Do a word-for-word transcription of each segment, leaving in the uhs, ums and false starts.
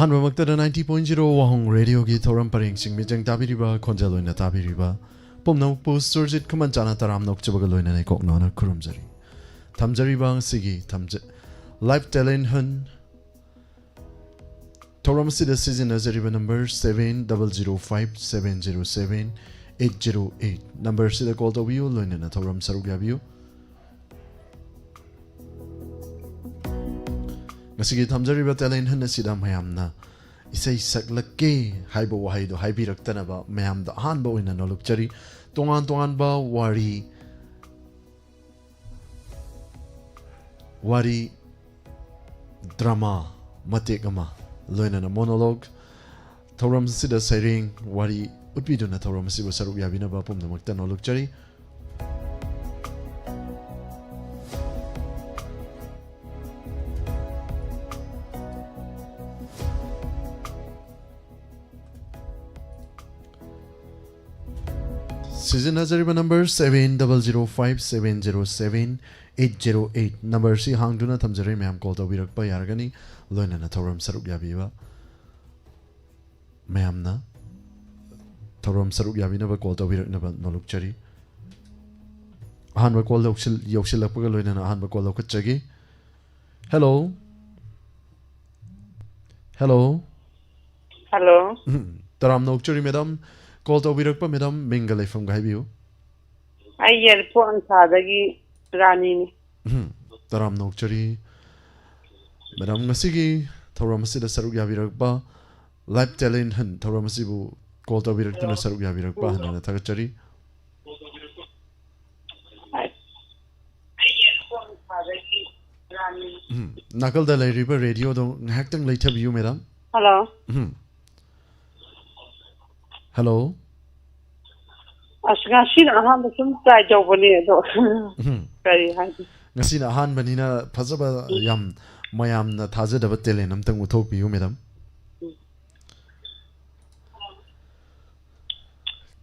ꯃꯔꯛꯇꯗ ninety point zero ꯋꯥꯍꯣꯡ ꯔꯦꯗꯤꯑꯣꯒꯤ ꯊꯧꯔꯝ ꯄꯔꯦꯡꯁꯤꯡ ꯃꯤꯠꯌꯦꯡ ꯇꯥꯕꯤꯔꯤꯕ, ꯈꯣꯟꯖꯦꯜ ꯑꯣꯏꯅ ꯇꯥꯕꯤꯔꯤꯕ ꯄꯨꯝꯅꯃꯛꯄꯨ ꯁꯨꯔꯖꯤꯠ ꯈꯨꯃꯟꯆꯥꯅ ꯇꯔꯥꯝꯅ ꯑꯣꯛꯆꯕꯒ ꯂꯣꯏꯅꯅ ꯏꯀꯣꯛꯅꯅ ꯈꯨꯔꯨꯝꯖꯔꯤ꯫ ꯊꯝꯖꯔꯤꯕ ꯉꯁꯤꯒꯤ ꯊꯝꯖ-, Live Talent Hunt ꯊꯧꯔꯝ ꯑꯁꯤꯗ ꯁꯤꯖꯤꯟꯅꯖꯔꯤꯕ number seven double zero five seven zero seven eight zero eight number ꯑꯁꯤꯗ call ꯇꯧꯕꯤꯌꯨ, ꯂꯣꯏꯅꯅ ꯊꯧꯔꯝ ꯁꯔꯨꯛ ꯌꯥꯕꯤꯌꯨ꯫ ꯉꯁꯤꯒꯤ ꯊꯝꯖꯔꯤꯕ talent hunt ꯑꯁꯤꯗ ꯃꯌꯥꯝꯅ ꯏꯁꯩ ꯁꯛꯂꯛꯀꯦ ꯍꯥꯏꯕ ꯋꯥꯍꯩꯗꯣ ꯍꯥꯏꯕꯤꯔꯛꯇꯅꯕ ꯃꯌꯥꯝꯗ ꯑꯍꯥꯟꯕ ꯑꯣꯏꯅ ꯅꯣꯂꯨꯛꯆꯔꯤ꯫ ꯇꯣꯉꯥꯟ ꯇꯣꯉꯥꯟꯕ ꯋꯥꯔꯤ, ꯋꯥꯔꯤ, drama ꯃꯇꯦꯛ ꯑꯃ, ꯂꯣꯏꯅꯅ monologue, ꯊꯧꯔꯝ ꯑꯁꯤꯗ ꯁꯩꯔꯦꯡ ꯋꯥꯔꯤ ꯎꯠꯄꯤꯗꯨꯅ ꯊꯧꯔꯝ ꯑꯁꯤꯕꯨ ꯁꯔꯨꯛ ꯌꯥꯕꯤꯅꯕ ꯄꯨꯝꯅꯃꯛꯇ ꯅꯣꯂꯨꯛꯆꯔꯤ꯫ ꯁꯤꯖꯤꯟꯅꯖꯔꯤꯕ number seven double zero five seven zero seven eight zero eight number ꯑꯁꯤ ꯍꯥꯡꯗꯨꯅ ꯊꯝꯖꯔꯤ꯫ ꯃꯌꯥꯝ call ꯇꯧꯕꯤꯔꯛꯄ ꯌꯥꯔꯒꯅꯤ, ꯂꯣꯏꯅꯅ ꯊꯧꯔꯝ ꯁꯔꯨꯛ ꯌꯥꯕꯤꯕ꯫ ꯃꯌꯥꯝꯅ ꯊꯧꯔꯝ ꯁꯔꯨꯛ ꯌꯥꯕꯤꯅꯕ call ꯇꯧꯕꯤꯔꯛꯅꯕ ꯅꯣꯂꯨꯛꯆꯔꯤ꯫ ꯑꯍꯥꯟꯕ call ꯌꯧꯁꯤꯜ-, ꯌꯧꯁꯤꯜꯂꯛꯄꯒ ꯂꯣꯏꯅꯅ ꯑꯍꯥꯟꯕ call ꯂꯧꯈꯠꯆꯒꯦ꯫ Hello꯫ Hello꯫ Hello꯫ ꯎꯝ, ꯇꯔꯥꯝꯅ ꯑꯣꯛꯆꯔꯤ madam꯫ Call ꯇꯧꯕꯤꯔꯛꯄ madam, ꯃꯤꯡꯒ ꯂꯩꯐꯝꯒ ꯍꯥꯏꯕꯤꯌꯨ꯫ ꯑꯩ ꯌꯥꯏꯔꯤꯄꯣꯛ ꯑꯪꯁꯥꯗꯒꯤ ꯔꯥꯅꯤꯅꯤ꯫ ꯎꯝ, ꯇꯔꯥꯝꯅ ꯑꯣꯛꯆꯔꯤ꯫ Madam, ꯉꯁꯤꯒꯤ ꯊꯧꯔꯝ ꯑꯁꯤꯗ ꯁꯔꯨꯛ ꯌꯥꯕꯤꯔꯛꯄ, Live Talent Hunt ꯊꯧꯔꯝ ꯑꯁꯤꯕꯨ call ꯇꯧꯕꯤꯔꯛꯇꯨꯅ Hello꯫ ꯁꯔꯨꯛ ꯌꯥꯕꯤꯔꯛꯄ ꯎꯝ꯫ ꯍꯟꯅ ꯊꯥꯒꯠꯆꯔꯤ꯫ ꯑꯩ, ꯑꯩ ꯌꯥꯏꯔꯤꯄꯣꯛ ꯑꯪꯁꯥꯗꯒꯤ ꯔꯥꯅꯤꯅꯤ꯫ ꯎꯝ, ꯅꯥꯀꯜꯗ ꯂꯩꯔꯤꯕ ꯔꯦꯗꯤꯑꯣꯗꯣ ꯉꯥꯏꯍꯥꯛꯇꯪ ꯂꯩꯊꯕꯤꯌꯨ madam꯫ Hello꯫ ꯎꯝ꯫ Hello꯫ ꯑꯁ, ꯉꯁꯤꯅ ꯑꯍꯥꯟꯕ ꯁꯨꯝ try ꯇꯧꯕꯅꯦ, ꯑꯗꯣ ꯎꯝ꯫ ꯀꯔꯤ ꯍꯥꯏꯅꯤ? ꯉꯁꯤꯅ ꯑꯍꯥꯟꯕꯅꯤꯅ ꯐꯖꯕ, ꯎꯝ꯫ ꯌꯥꯝ ꯃꯌꯥꯝꯅ ꯊꯥꯖꯗꯕ talent ꯑꯝꯇꯪ ꯎꯠꯊꯣꯛꯄꯤꯌꯨ madam꯫ ꯎꯝ꯫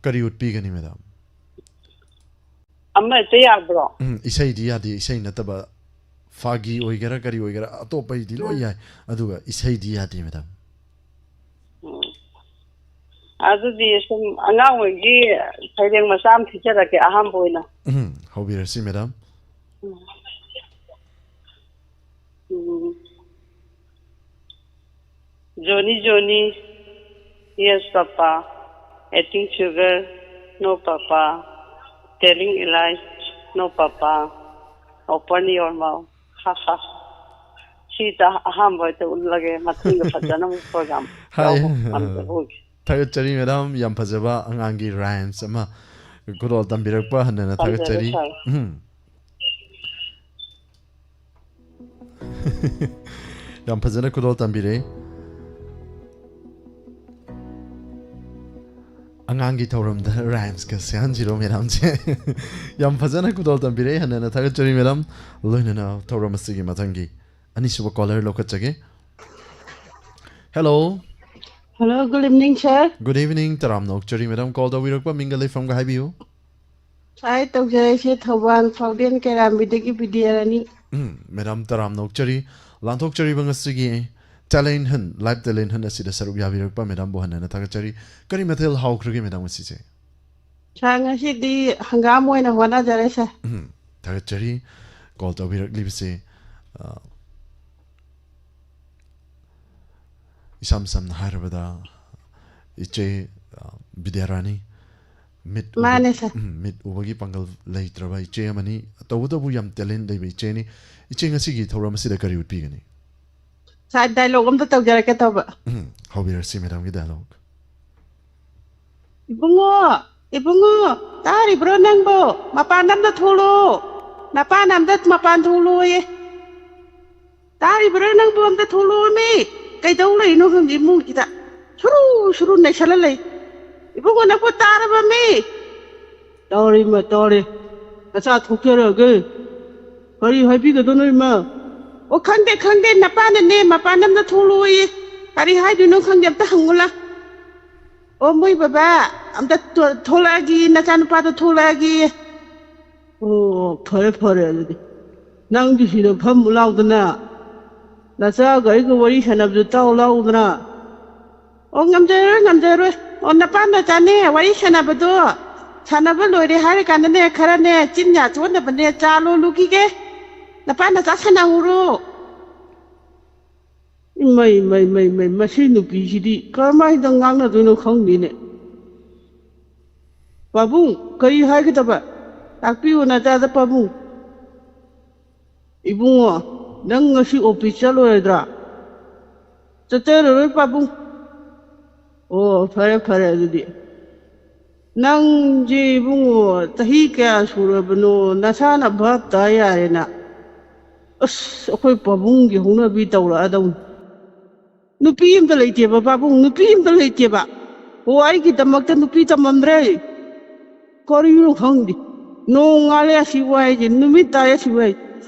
ꯀꯔꯤ ꯎꯠꯄꯤꯒꯅꯤ madam? ꯑꯃ ꯍꯦꯛꯇ ꯌꯥꯕ꯭ꯔꯣ? ꯎꯝ, ꯏꯁꯩꯗꯤ ꯌꯥꯗꯦ, ꯏꯁꯩ ꯅꯠꯇꯕ ꯐꯥꯒꯤ ꯑꯣꯏꯒꯦꯔꯥ ꯀꯔꯤ ꯑꯣꯏꯒꯦꯔꯥ ꯑꯇꯣꯞꯄꯩꯗꯤ ꯂꯣꯏ ꯎꯝ꯫ ꯌꯥꯏ, ꯑꯗꯨꯒ ꯏꯁꯩꯗꯤ ꯌꯥꯗꯦ madam꯫ ꯑꯗꯨꯗꯤ ꯁꯨꯝ ꯑꯉꯥꯡ ꯑꯣꯏꯒꯤ ꯁꯩꯔꯦꯡ ꯃꯆꯥ ꯑꯃ ꯊꯤꯖꯔꯛꯀꯦ ꯑꯍꯥꯟꯕ ꯑꯣꯏꯅ꯫ ꯎꯝ, ꯍꯧꯕꯤꯔꯁꯤ, madam. Um. Um. Johnny, Johnny, yes, Papa. Eating sugar, no, Papa. Telling a lie, no, Papa. Open your mouth. ꯍꯥ, ꯍꯥ꯫ ꯁꯤꯗ ꯑꯍꯥꯟꯕ ꯍꯦꯛꯇ ꯎꯠꯂꯒꯦ, ꯃꯊꯪꯗ ꯐꯖꯅ ꯑꯃꯨꯛ program ꯍꯥꯏ꯫ ꯌꯥꯎꯕ ꯉꯝꯖꯍꯧꯒꯦ꯫ ꯊꯥꯒꯠꯆꯔꯤ, ꯃꯦꯗꯥꯝ꯫ ꯌꯥꯝ ꯐꯖꯕ ꯑꯉꯥꯡꯒꯤ rhymes ꯑꯃ ꯈꯨꯗꯣꯜ ꯇꯝꯕꯤꯔꯛꯄ ꯍꯟꯅꯅ ꯇꯝꯖꯔꯦ, ꯊꯥꯒꯠꯆꯔꯤ꯫ ꯁꯥꯔ꯫ ꯎꯝ꯫ ꯌꯥꯝ ꯐꯖꯅ ꯈꯨꯗꯣꯜ ꯇꯝꯕꯤꯔꯛꯏ꯫ ꯑꯉꯥꯡꯒꯤ ꯊꯧꯔꯝꯗ rhymes ꯀ ꯁꯦꯝꯍꯟꯁꯤꯔꯣ, ꯃꯦꯗꯥꯝꯁꯦ? ꯌꯥꯝ ꯐꯖꯅ ꯈꯨꯗꯣꯜ ꯇꯝꯕꯤꯔꯛꯏ, ꯍꯟꯅꯅ ꯊꯥꯒꯠꯆꯔꯤ, ꯃꯦꯗꯥꯝ꯫ ꯂꯣꯏꯅꯅ ꯊꯧꯔꯝ ꯑꯁꯤꯒꯤ ꯃꯊꯪꯒꯤ ꯑꯅꯤꯁꯨꯕ caller ꯂꯧꯈꯠꯆꯒꯦ꯫ Hello. Hello, good evening, sir. Good evening, ꯇꯔꯥꯝꯅ ꯑꯣꯛꯆꯔꯤ, ꯃꯦꯗꯥꯝ꯫ Call ꯇꯧꯕꯤꯔꯛꯄ ꯃꯤꯡꯒ ꯂꯩꯐꯝꯒ ꯍꯥꯏꯕꯤꯌꯨ꯫ ꯁꯥꯏ ꯇꯧꯖꯔꯛꯏꯁꯦ ꯊꯧꯕꯥꯜ ꯐꯥꯎꯗꯦꯟ ꯀꯦꯔꯥꯝꯕꯤꯗꯒꯤ ꯕꯤꯗ꯭ꯌꯥꯔꯥꯅꯤ꯫ ꯎꯝ, ꯃꯦꯗꯥꯝ, ꯇꯔꯥꯝꯅ ꯑꯣꯛꯆꯔꯤ꯫ ꯂꯥꯟꯊꯣꯛꯆꯔꯤꯕ ꯉꯁꯤꯒꯤ talent hunt, live talent hunt ꯑꯁꯤꯗ ꯁꯔꯨꯛ ꯌꯥꯕꯤꯔꯛꯄ ꯃꯦꯗꯥꯝꯕꯨ ꯍꯟꯅꯅ ꯊꯥꯒꯠꯆꯔꯤ꯫ ꯀꯔꯤ ꯃꯊꯦꯜ ꯍꯥꯎꯈ꯭ꯔꯒꯦ, ꯃꯦꯗꯥꯝ, ꯉꯁꯤꯁꯦ? ꯁꯥꯔ, ꯉꯁꯤꯗꯤ ꯍꯪꯒꯥꯝ ꯑꯣꯏꯅ ꯍꯣꯠꯅꯖꯔꯦ, ꯁꯥꯔ꯫ ꯎꯝ, ꯊꯥꯒꯠꯆꯔꯤ꯫ Call ꯇꯧꯕꯤꯔꯛꯂꯤꯕꯁꯦ, ꯑ, ꯏꯁꯝ ꯁꯝꯅ ꯍꯥꯏꯔꯕꯗ, ꯏꯆꯦ, ꯑ, ꯕꯤꯗ꯭ꯌꯥꯔꯥꯅꯤ, ꯃꯤꯠ ꯎꯕ-, ꯃꯥꯅꯦ, ꯁꯥꯔ꯫ ꯎꯝ, ꯃꯤꯠ ꯎꯕꯒꯤ ꯄꯥꯡꯒꯜ ꯂꯩꯇ꯭ꯔꯕ ꯏꯆꯦ ꯑꯃꯅꯤ꯫ ꯇꯧꯕꯇꯕꯨ ꯌꯥꯝ talent ꯂꯩꯕ ꯏꯆꯦꯅꯤ꯫ ꯏꯆꯦ, ꯉꯁꯤꯒꯤ ꯊꯧꯔꯝ ꯑꯁꯤꯗ ꯀꯔꯤ ꯎꯠꯄꯤꯒꯅꯤ? ꯁꯥꯔ, dialogue ꯑꯝꯇ ꯇꯧꯖꯔꯛꯀꯦ ꯇꯧꯕ꯫ ꯎꯝ, ꯍꯧꯕꯤꯔꯁꯤ ꯃꯦꯗꯥꯝꯒꯤ dialogue꯫ ꯏꯕꯨꯡꯉꯣ, ꯏꯕꯨꯡꯉꯣ, ꯇꯥꯔꯤꯕ꯭ꯔꯣ ꯅꯪꯕꯣ? ꯃꯄꯥꯟꯗ ꯑꯝꯇ ꯊꯣꯛꯂꯛꯑꯣ꯫ ꯅꯄꯥꯅ ꯑꯝꯇ ꯃꯄꯥꯟ ꯊꯣꯛꯂꯛꯑꯣꯌꯦ꯫ ꯇꯥꯔꯤꯕ꯭ꯔꯥ ꯅꯪꯕꯨ? ꯑꯝꯇ ꯊꯣꯛꯂꯛꯑꯣꯃꯤ꯫ ꯀꯩꯗꯧ ꯂꯩꯅꯣ ꯈꯪꯗꯦ ꯏꯃꯨꯡꯁꯤꯗ꯫ ꯁꯨꯔꯨ ꯁꯨꯔꯨ ꯅꯩꯁꯜꯂ ꯂꯩ꯫ ꯏꯕꯨꯡꯉꯣ, ꯅꯪꯕꯨ ꯇꯥꯔꯕꯃꯤ? ꯇꯥꯔꯦ ꯏꯃꯥ, ꯇꯥꯔꯦ꯫ ꯅꯆꯥ ꯊꯣꯛꯆꯔꯛꯑꯒꯦ꯫ ꯀꯔꯤ ꯍꯥꯏꯕꯤꯒꯗꯣꯏꯅꯣ ꯏꯃꯥ? ꯑꯣ, ꯈꯪꯗꯦ, ꯈꯪꯗꯦ, ꯅꯄꯥꯅꯅꯦ, ꯃꯄꯥꯟꯗ ꯑꯝꯇ ꯊꯣꯛꯂꯛꯑꯣꯌꯦ꯫ ꯀꯔꯤ ꯍꯥꯏꯗꯣꯏꯅꯣ ꯈꯪꯗꯦ, ꯑꯝꯇ ꯍꯪꯉꯨ ꯂꯥꯎ꯫ ꯑꯣ, ꯃꯣꯏ ꯕꯕꯥ, ꯑꯝꯇ ꯊꯣ-, ꯊꯣꯛꯂꯛꯑꯒꯦ, ꯅꯆꯥꯅꯨꯄꯥꯗꯣ ꯊꯣꯛꯂꯛꯑꯒꯦ꯫ ꯑꯣ, ꯐꯔꯦ, ꯐꯔꯦ ꯑꯗꯨꯗꯤ꯫ ꯅꯪꯗꯤ ꯁꯤꯗ ꯐꯝꯃꯨ ꯂꯥꯎꯗꯅ꯫ ꯅꯆꯥꯒ ꯑꯩꯒ ꯋꯥꯔꯤ ꯁꯥꯟꯅꯕꯗꯨ ꯇꯥꯎ ꯂꯥꯎꯗꯅ꯫ ꯑꯣ, ꯉꯝꯖꯔꯣꯏ, ꯉꯝꯖꯔꯣꯏ꯫ ꯑꯣ, ꯅꯄꯥ ꯅꯆꯥꯅꯦ, ꯋꯥꯔꯤ ꯁꯥꯟꯅꯕꯗꯣ, ꯁꯥꯟꯅꯕ ꯂꯣꯏꯔꯦ ꯍꯥꯏꯔ ꯀꯥꯟꯗꯅꯦ, ꯈꯔꯅꯦ, ꯆꯤꯟ ꯌꯥ ꯆꯣꯠꯅꯕꯅꯦ, ꯆꯥ ꯂꯣꯜꯂꯨꯈꯤꯒꯦ꯫ ꯅꯄꯥ ꯅꯆꯥ ꯁꯥꯟꯅꯍꯧꯔꯣ꯫ ꯏꯃꯩ, ꯃꯩ, ꯃꯩ, ꯃꯩ, ꯃꯁꯤ ꯅꯨꯄꯤꯁꯤꯗꯤ ꯀꯔꯝꯍꯥꯏꯅ ꯉꯥꯡꯅꯗꯣꯏꯅꯣ ꯈꯪꯗꯦꯅꯦ꯫ ꯄꯥꯕꯨꯡ, ꯀꯔꯤ ꯍꯥꯏꯒꯗꯕ? ꯇꯥꯛꯄꯤꯌꯨ ꯅꯆꯥꯗ, ꯄꯥꯕꯨꯡ꯫ ꯏꯕꯨꯡꯉꯣ, ꯅꯪ ꯉꯁꯤ ꯑꯣꯐꯤꯁ ꯆꯠꯂꯣꯏꯗ꯭ꯔꯥ? ꯆꯠꯆꯔꯔꯣꯏ, ꯄꯥꯕꯨꯡ꯫ ꯑꯣ, ꯐꯔꯦ, ꯐꯔꯦ ꯑꯗꯨꯗꯤ꯫ ꯅꯪꯁꯦ ꯏꯕꯨꯡꯉꯣ, ꯆꯍꯤ ꯀꯌꯥ ꯁꯨꯔꯕꯅꯣ? ꯅꯁꯥꯅ ꯚꯥꯞ ꯇꯥ ꯌꯥꯔꯦꯅ꯫ ꯑꯁ, ꯑꯩꯈꯣꯏ ꯄꯥꯕꯨꯡꯒꯤ ꯍꯧꯅꯕꯤ ꯇꯧꯔꯛꯑꯗꯧꯅꯤ꯫ ꯅꯨꯄꯤ ꯑꯝꯇ ꯂꯩꯇꯦꯕ, ꯄꯥꯕꯨꯡ, ꯅꯨꯄꯤ ꯑꯝꯇ ꯂꯩꯇꯦꯕ꯫ ꯑꯣ, ꯑꯩꯒꯤꯗꯃꯛꯇ ꯅꯨꯄꯤ ꯊꯝꯃꯝꯗ꯭ꯔꯦ꯫ ꯀꯔꯤꯅꯣ ꯈꯪꯗꯦ꯫ ꯅꯣꯡꯉꯥꯜꯂꯦ ꯑꯁꯤ ꯋꯥꯏꯁꯦ, ꯅꯨꯃꯤꯠ ꯇꯥꯔꯦ ꯑꯁꯤ ꯋꯥꯏꯁꯦ꯫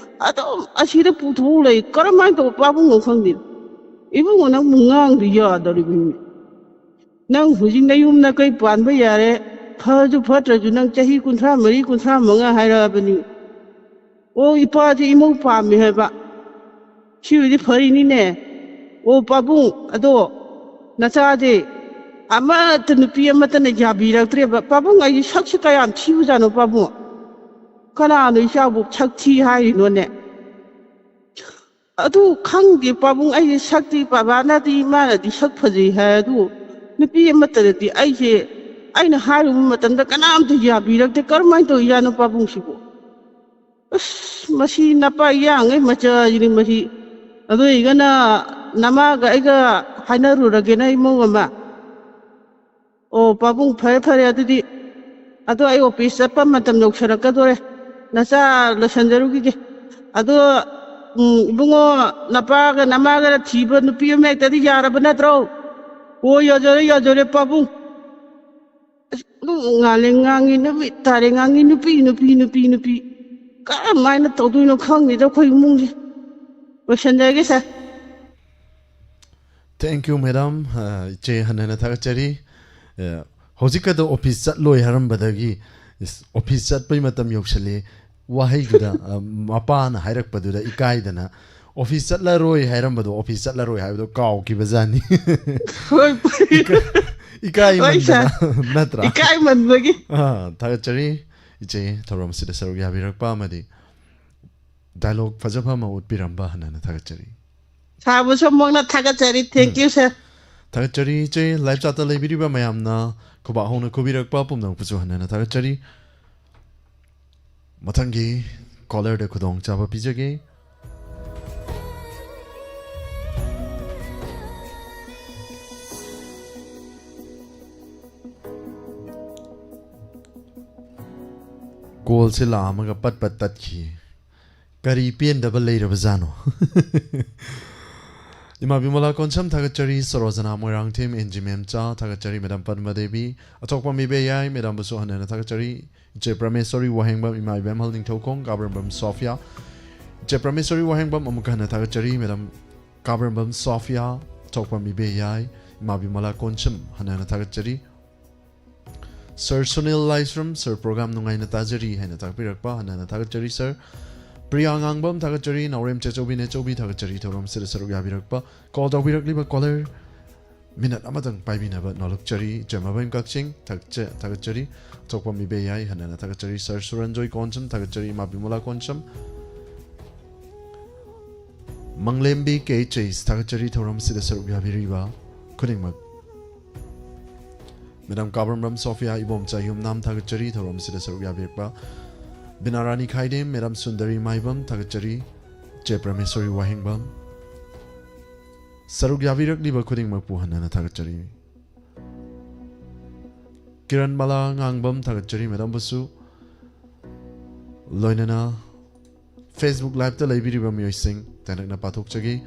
ꯑꯗꯨꯝ ꯑꯁꯤꯗ ꯄꯨꯊꯣꯛ ꯂꯩ꯫ ꯀꯔꯝꯍꯥꯏꯅ ꯇꯧꯕ ꯄꯥꯕꯨꯡꯅꯣ ꯈꯪꯗꯦ꯫ ꯏꯕꯨꯡꯉꯣ, ꯅꯪꯕꯨ ꯉꯥꯡꯗ ꯌꯥꯗꯧꯔꯤꯕꯅꯤ꯫ ꯅꯪ ꯍꯧꯖꯤꯛ ꯅꯌꯨꯝ ꯅꯀꯩ ꯄꯥꯟꯕ ꯌꯥꯔꯦ꯫ ꯐꯔꯁꯨ ꯐꯠꯇ꯭ꯔꯁꯨ ꯅꯪ ꯆꯍꯤ ꯀꯨꯟꯊ꯭ꯔꯥ ꯃꯔꯤ, ꯀꯨꯟꯊ꯭ꯔꯥ ꯃꯉꯥ ꯍꯥꯏꯔꯛꯑꯕꯅꯤ꯫ ꯑꯣ, ꯏꯄꯥꯁꯦ ꯏꯃꯧ ꯄꯥꯝꯃꯤ ꯍꯥꯏꯕ꯫ ꯁꯤꯕꯨꯗꯤ ꯐꯔꯤꯅꯤꯅꯦ꯫ ꯑꯣ, ꯄꯥꯕꯨꯡ, ꯑꯗꯣ ꯅꯆꯥꯁꯦ ꯑꯃꯠꯇ, ꯅꯨꯄꯤ ꯑꯃꯠꯇꯅ ꯌꯥꯕꯤꯔꯛꯇ꯭ꯔꯦꯕ꯫ ꯄꯥꯕꯨꯡ, ꯑꯩꯒꯤ ꯁꯛꯁꯦ ꯀꯌꯥꯝ ꯊꯤꯕꯖꯥꯠꯅꯣ, ꯄꯥꯕꯨꯡ? ꯀꯅꯥꯅꯣ ꯏꯆꯥꯕꯨ ꯁꯛ ꯊꯤ ꯍꯥꯏꯔꯤꯅꯣꯅꯦ? ꯑꯗꯨ ꯈꯪꯗꯦ, ꯄꯥꯕꯨꯡ, ꯑꯩꯒꯤ ꯁꯛꯇꯤ, ꯕꯕꯥꯅꯗꯤ, ꯏꯃꯥꯅꯗꯤ ꯁꯛ ꯐꯖꯩ ꯍꯥꯏ, ꯑꯗꯨ ꯅꯨꯄꯤ ꯑꯃꯠꯇꯗꯗꯤ ꯑꯩꯁꯦ, ꯑꯩꯅ ꯍꯥꯏꯔꯨꯕ ꯃꯇꯝꯗ ꯀꯅꯥꯝꯇ ꯌꯥꯕꯤꯔꯛꯇꯦ꯫ ꯀꯔꯝꯍꯥꯏꯅ ꯇꯧꯔꯤꯖꯥꯠꯅꯣ ꯄꯥꯕꯨꯡꯁꯤꯕꯨ? ꯑꯁ, ꯃꯁꯤ ꯅꯄꯥ ꯏꯌꯥꯉꯩ ꯃꯆꯥꯁꯤꯅꯤ ꯃꯁꯤ꯫ ꯑꯗꯨ ꯑꯣꯏꯔꯒꯅ ꯅꯃꯥꯒ ꯑꯩꯒ ꯍꯥꯏꯅꯔꯨꯔꯒꯦꯅ ꯏꯃꯧ ꯑꯃ꯫ ꯑꯣ, ꯄꯥꯕꯨꯡ, ꯐꯔꯦ, ꯐꯔꯦ ꯑꯗꯨꯗꯤ꯫ ꯑꯗꯣ ꯑꯩ ꯑꯣꯐꯤꯁ ꯆꯠꯄ ꯃꯇꯝ ꯌꯧꯁꯜꯂꯛꯀꯗꯣꯔꯦ꯫ ꯅꯆꯥ ꯂꯣꯏꯁꯟꯖꯔꯨꯈꯤꯒꯦ꯫ ꯑꯗꯣ, ꯎꯝ, ꯏꯕꯨꯡꯉꯣ, ꯅꯄꯥꯒ ꯅꯃꯥꯒ ꯊꯤꯕ ꯅꯨꯄꯤ ꯑꯃ ꯍꯦꯛꯇꯗꯤ ꯌꯥꯔꯕ ꯅꯠꯇ꯭ꯔꯣ? ꯑꯣ, ꯌꯥꯖꯔꯦ, ꯌꯥꯖꯔꯦ, ꯄꯥꯕꯨꯡ꯫ ꯑꯁ, ꯅꯣꯡ ꯉꯥꯜꯂꯦ ꯉꯥꯡꯉꯤ, ꯅꯨꯃꯤꯠ ꯇꯥꯔꯦ ꯉꯥꯡꯉꯤ, ꯅꯨꯄꯤ, ꯅꯨꯄꯤ, ꯅꯨꯄꯤ, ꯅꯨꯄꯤ꯫ ꯀꯔꯝꯍꯥꯏꯅ ꯇꯧꯗꯣꯏꯅꯣ ꯈꯪꯗꯦꯗ ꯑꯩꯈꯣꯏ ꯏꯃꯨꯡꯁꯦ꯫ ꯂꯣꯏꯁꯟꯖꯔꯒꯦ, ꯁꯥꯔ꯫ Thank you, madam꯫ ꯑ, ꯏꯆꯦ, ꯍꯟꯅ ꯍꯟꯅ ꯊꯥꯒꯠꯆꯔꯤ꯫ ꯑ, ꯍꯧꯖꯤꯛꯀꯗ ꯑꯣꯐꯤꯁ ꯆꯠꯂꯣꯏ ꯍꯥꯏꯔꯝꯕꯗꯒꯤ, ꯏꯁ, ꯑꯣꯐꯤꯁ ꯆꯠꯄꯩ ꯃꯇꯝ ꯌꯧꯁꯜꯂꯦ꯫ ꯋꯥꯍꯩꯗꯨꯗ, ꯑ, ꯃꯄꯥꯅ ꯍꯥꯏꯔꯛꯄꯗꯨꯗ ꯏꯀꯥꯏꯗꯅ ꯑꯣꯐꯤꯁ ꯆꯠꯂꯔꯣꯏ ꯍꯥꯏꯔꯝꯕꯗꯣ ꯑꯣꯐꯤꯁ ꯆꯠꯂꯔꯣꯏ ꯍꯥꯏꯕꯗꯣ ꯀꯥꯎꯈꯤꯕꯖꯥꯠꯅꯤ꯫ ꯍꯣꯏ꯫ ꯍꯣꯏ, ꯏꯀꯥꯏꯃꯟꯗꯅ ꯁꯥꯔ꯫ ꯅꯠꯇ꯭ꯔꯥ? ꯏꯀꯥꯏꯃꯟꯕꯒꯤ꯫ ꯑꯥ, ꯊꯥꯒꯠꯆꯔꯤ ꯏꯆꯦ, ꯊꯧꯔꯝꯁꯤꯗ ꯁꯔꯨꯛ ꯌꯥꯕꯤꯔꯛꯄ ꯑꯃꯗꯤ ꯗꯥꯏꯂꯣꯛ ꯐꯖꯕ ꯑꯃ ꯎꯠꯄꯤꯔꯝꯕ ꯍꯟꯅ ꯍꯟꯅ ꯊꯥꯒꯠꯆꯔꯤ꯫ ꯁꯥꯔꯕꯨꯁꯨ ꯑꯃꯨꯛ ꯍꯟꯅ ꯊꯥꯒꯠꯆꯔꯤ꯫ Thank you, sir꯫ ꯊꯥꯒꯠꯆꯔꯤ ꯏꯆꯦ꯫ ꯂꯥꯏꯞ ꯆꯥꯠꯇ ꯂꯩꯕꯤꯔꯤꯕ ꯃꯌꯥꯝꯅ ꯈꯨꯕꯥꯛ ꯍꯧꯅ ꯈꯨꯕꯤꯔꯛꯄ ꯄꯨꯝꯅꯃꯛꯄꯨꯁꯨ ꯍꯟꯅ ꯍꯟꯅ ꯊꯥꯒꯠꯆꯔꯤ꯫ ꯃꯊꯪꯒꯤ ꯀꯣꯂꯔꯗ ꯈꯨꯗꯣꯡꯆꯥꯕ ꯄꯤꯖꯒꯦ꯫ ꯀꯣꯜꯁꯦ ꯂꯥꯛꯑꯝꯃꯒ ꯄꯠ ꯄꯠ ꯇꯠꯈꯤ꯫ ꯀꯔꯤ ꯄꯦꯟꯗꯕ ꯂꯩꯔꯕꯖꯥꯠꯅꯣ? ꯏꯃꯥ ꯕꯤꯃꯂꯥ ꯀꯣꯟꯁꯝ ꯊꯥꯒꯠꯆꯔꯤ, ꯁꯔꯣꯖꯅꯥ ꯃꯣꯏꯔꯥꯡꯊꯦꯝ, ꯑꯦꯟ ꯖꯤ ꯃꯦꯝꯆꯥ ꯊꯥꯒꯠꯆꯔꯤ, ꯃꯦꯗꯥꯝ ꯄꯗꯃ ꯗꯦꯕꯤ, ꯑꯊꯣꯛꯄ ꯃꯤꯕꯦꯌꯥꯏ, ꯃꯦꯗꯥꯝꯕꯨꯁꯨ ꯍꯟꯅ ꯍꯟꯅ ꯊꯥꯒꯠꯆꯔꯤ, ꯏꯆꯦ ꯄ꯭ꯔꯃꯦꯁꯣꯔꯤ ꯋꯥꯍꯦꯡꯕꯝ, ꯏꯃꯥ ꯏꯕꯦꯝꯍꯜ ꯅꯤꯡꯊꯧꯈꯣꯡ, ꯀꯥꯕ꯭ꯔꯝꯕꯝ ꯁꯣꯐꯤꯌꯥ, ꯏꯆꯦ ꯄ꯭ꯔꯃꯦꯁꯣꯔꯤ ꯋꯥꯍꯦꯡꯕꯝ ꯑꯃꯨꯛꯀ ꯍꯟꯅ ꯊꯥꯒꯠꯆꯔꯤ, ꯃꯦꯗꯥꯝ ꯀꯥꯕ꯭ꯔꯝꯕꯝ ꯁꯣꯐꯤꯌꯥ, ꯑꯊꯣꯛꯄ ꯃꯤꯕꯦꯌꯥꯏ, ꯏꯃꯥ ꯕꯤꯃꯂꯥ ꯀꯣꯟꯁꯝ ꯍꯟꯅ ꯍꯟꯅ ꯊꯥꯒꯠꯆꯔꯤ꯫ ꯁꯔ ꯁꯨꯅꯤꯜ ꯂꯥꯏꯁ꯭ꯔꯝ, ꯁꯔ, ꯄ꯭ꯔꯣꯒ꯭ꯔꯥꯝ ꯅꯨꯡꯉꯥꯏꯅ ꯇꯥꯖꯔꯤ ꯍꯥꯏꯅ ꯇꯥꯛꯄꯤꯔꯛꯄ ꯍꯟꯅ ꯍꯟꯅ ꯊꯥꯒꯠꯆꯔꯤ ꯁꯔ꯫ ꯄ꯭ꯔꯤꯌꯥ ꯉꯥꯡꯕꯝ ꯊꯥꯒꯠꯆꯔꯤ, ꯅꯥꯎꯔꯦꯝ ꯆꯦꯆꯧꯕꯤ ꯅꯦꯆꯧꯕꯤ ꯊꯥꯒꯠꯆꯔꯤ, ꯊꯧꯔꯝꯁꯤꯗ ꯁꯔꯨꯛ ꯌꯥꯕꯤꯔꯛꯄ꯫ ꯀꯣꯜ ꯇꯧꯕꯤꯔꯛꯂꯤꯕ ꯀꯣꯂꯔ ꯃꯤꯅꯠ ꯑꯃꯇꯪ ꯄꯥꯏꯕꯤꯅꯕ ꯅꯣꯜꯂꯛꯆꯔꯤ꯫ ꯏꯆꯦ ꯃꯕꯦꯝ ꯀꯛꯆꯤꯡ ꯊꯥꯒꯠꯆ-, ꯊꯥꯒꯠꯆꯔꯤ, ꯑꯊꯣꯛꯄ ꯃꯤꯕꯦꯌꯥꯏ ꯍꯟꯅ ꯍꯟꯅ ꯊꯥꯒꯠꯆꯔꯤ, ꯁꯔ ꯁꯨꯔꯟꯖꯣꯏ ꯀꯣꯟꯁꯝ ꯊꯥꯒꯠꯆꯔꯤ, ꯏꯃꯥ ꯕꯤꯃꯂꯥ ꯀꯣꯟꯁꯝ꯫ ꯃꯪꯂꯦꯝꯕꯤ ꯀꯦ ꯆꯦꯁ ꯊꯥꯒꯠꯆꯔꯤ, ꯊꯧꯔꯝꯁꯤꯗ ꯁꯔꯨꯛ ꯌꯥꯕꯤꯔꯤꯕ ꯈꯨꯗꯤꯡꯃꯛ꯫ ꯃꯦꯗꯥꯝ ꯀꯥꯕ꯭ꯔꯝꯕꯝ ꯁꯣꯐꯤꯌꯥ, ꯏꯕꯣꯝꯆꯥ ꯌꯨꯝꯅꯥꯝ ꯊꯥꯒꯠꯆꯔꯤ, ꯊꯧꯔꯝꯁꯤꯗ ꯁꯔꯨꯛ ꯌꯥꯕꯤꯔꯛꯄ꯫ ꯕꯤꯅꯥꯔꯥꯅꯤ ꯈꯥꯏꯗꯦꯝ, ꯃꯦꯗꯥꯝ ꯁꯨꯟꯗꯔꯤ ꯃꯥꯏꯕꯝ ꯊꯥꯒꯠꯆꯔꯤ, ꯆꯦ ꯄ꯭ꯔꯃꯦꯁꯣꯔꯤ ꯋꯥꯍꯦꯡꯕꯝ꯫ ꯁꯔꯨꯛ ꯌꯥꯕꯤꯔꯛꯂꯤꯕ ꯈꯨꯗꯤꯡꯃꯛꯄꯨ ꯍꯟꯅ ꯍꯟꯅ ꯊꯥꯒꯠꯆꯔꯤ꯫ ꯀꯤꯔꯟ ꯃꯂꯥ ꯉꯥꯡꯕꯝ ꯊꯥꯒꯠꯆꯔꯤ, ꯃꯦꯗꯥꯝꯕꯨꯁꯨ꯫ ꯂꯣꯏꯅꯅ Facebook Liveꯇ ꯂꯩꯕꯤꯔꯤꯕ ꯃꯤꯑꯣꯏꯁꯤꯡ ꯇꯦꯟꯇꯛꯅ ꯄꯥꯊꯣꯛꯆꯒꯦ꯫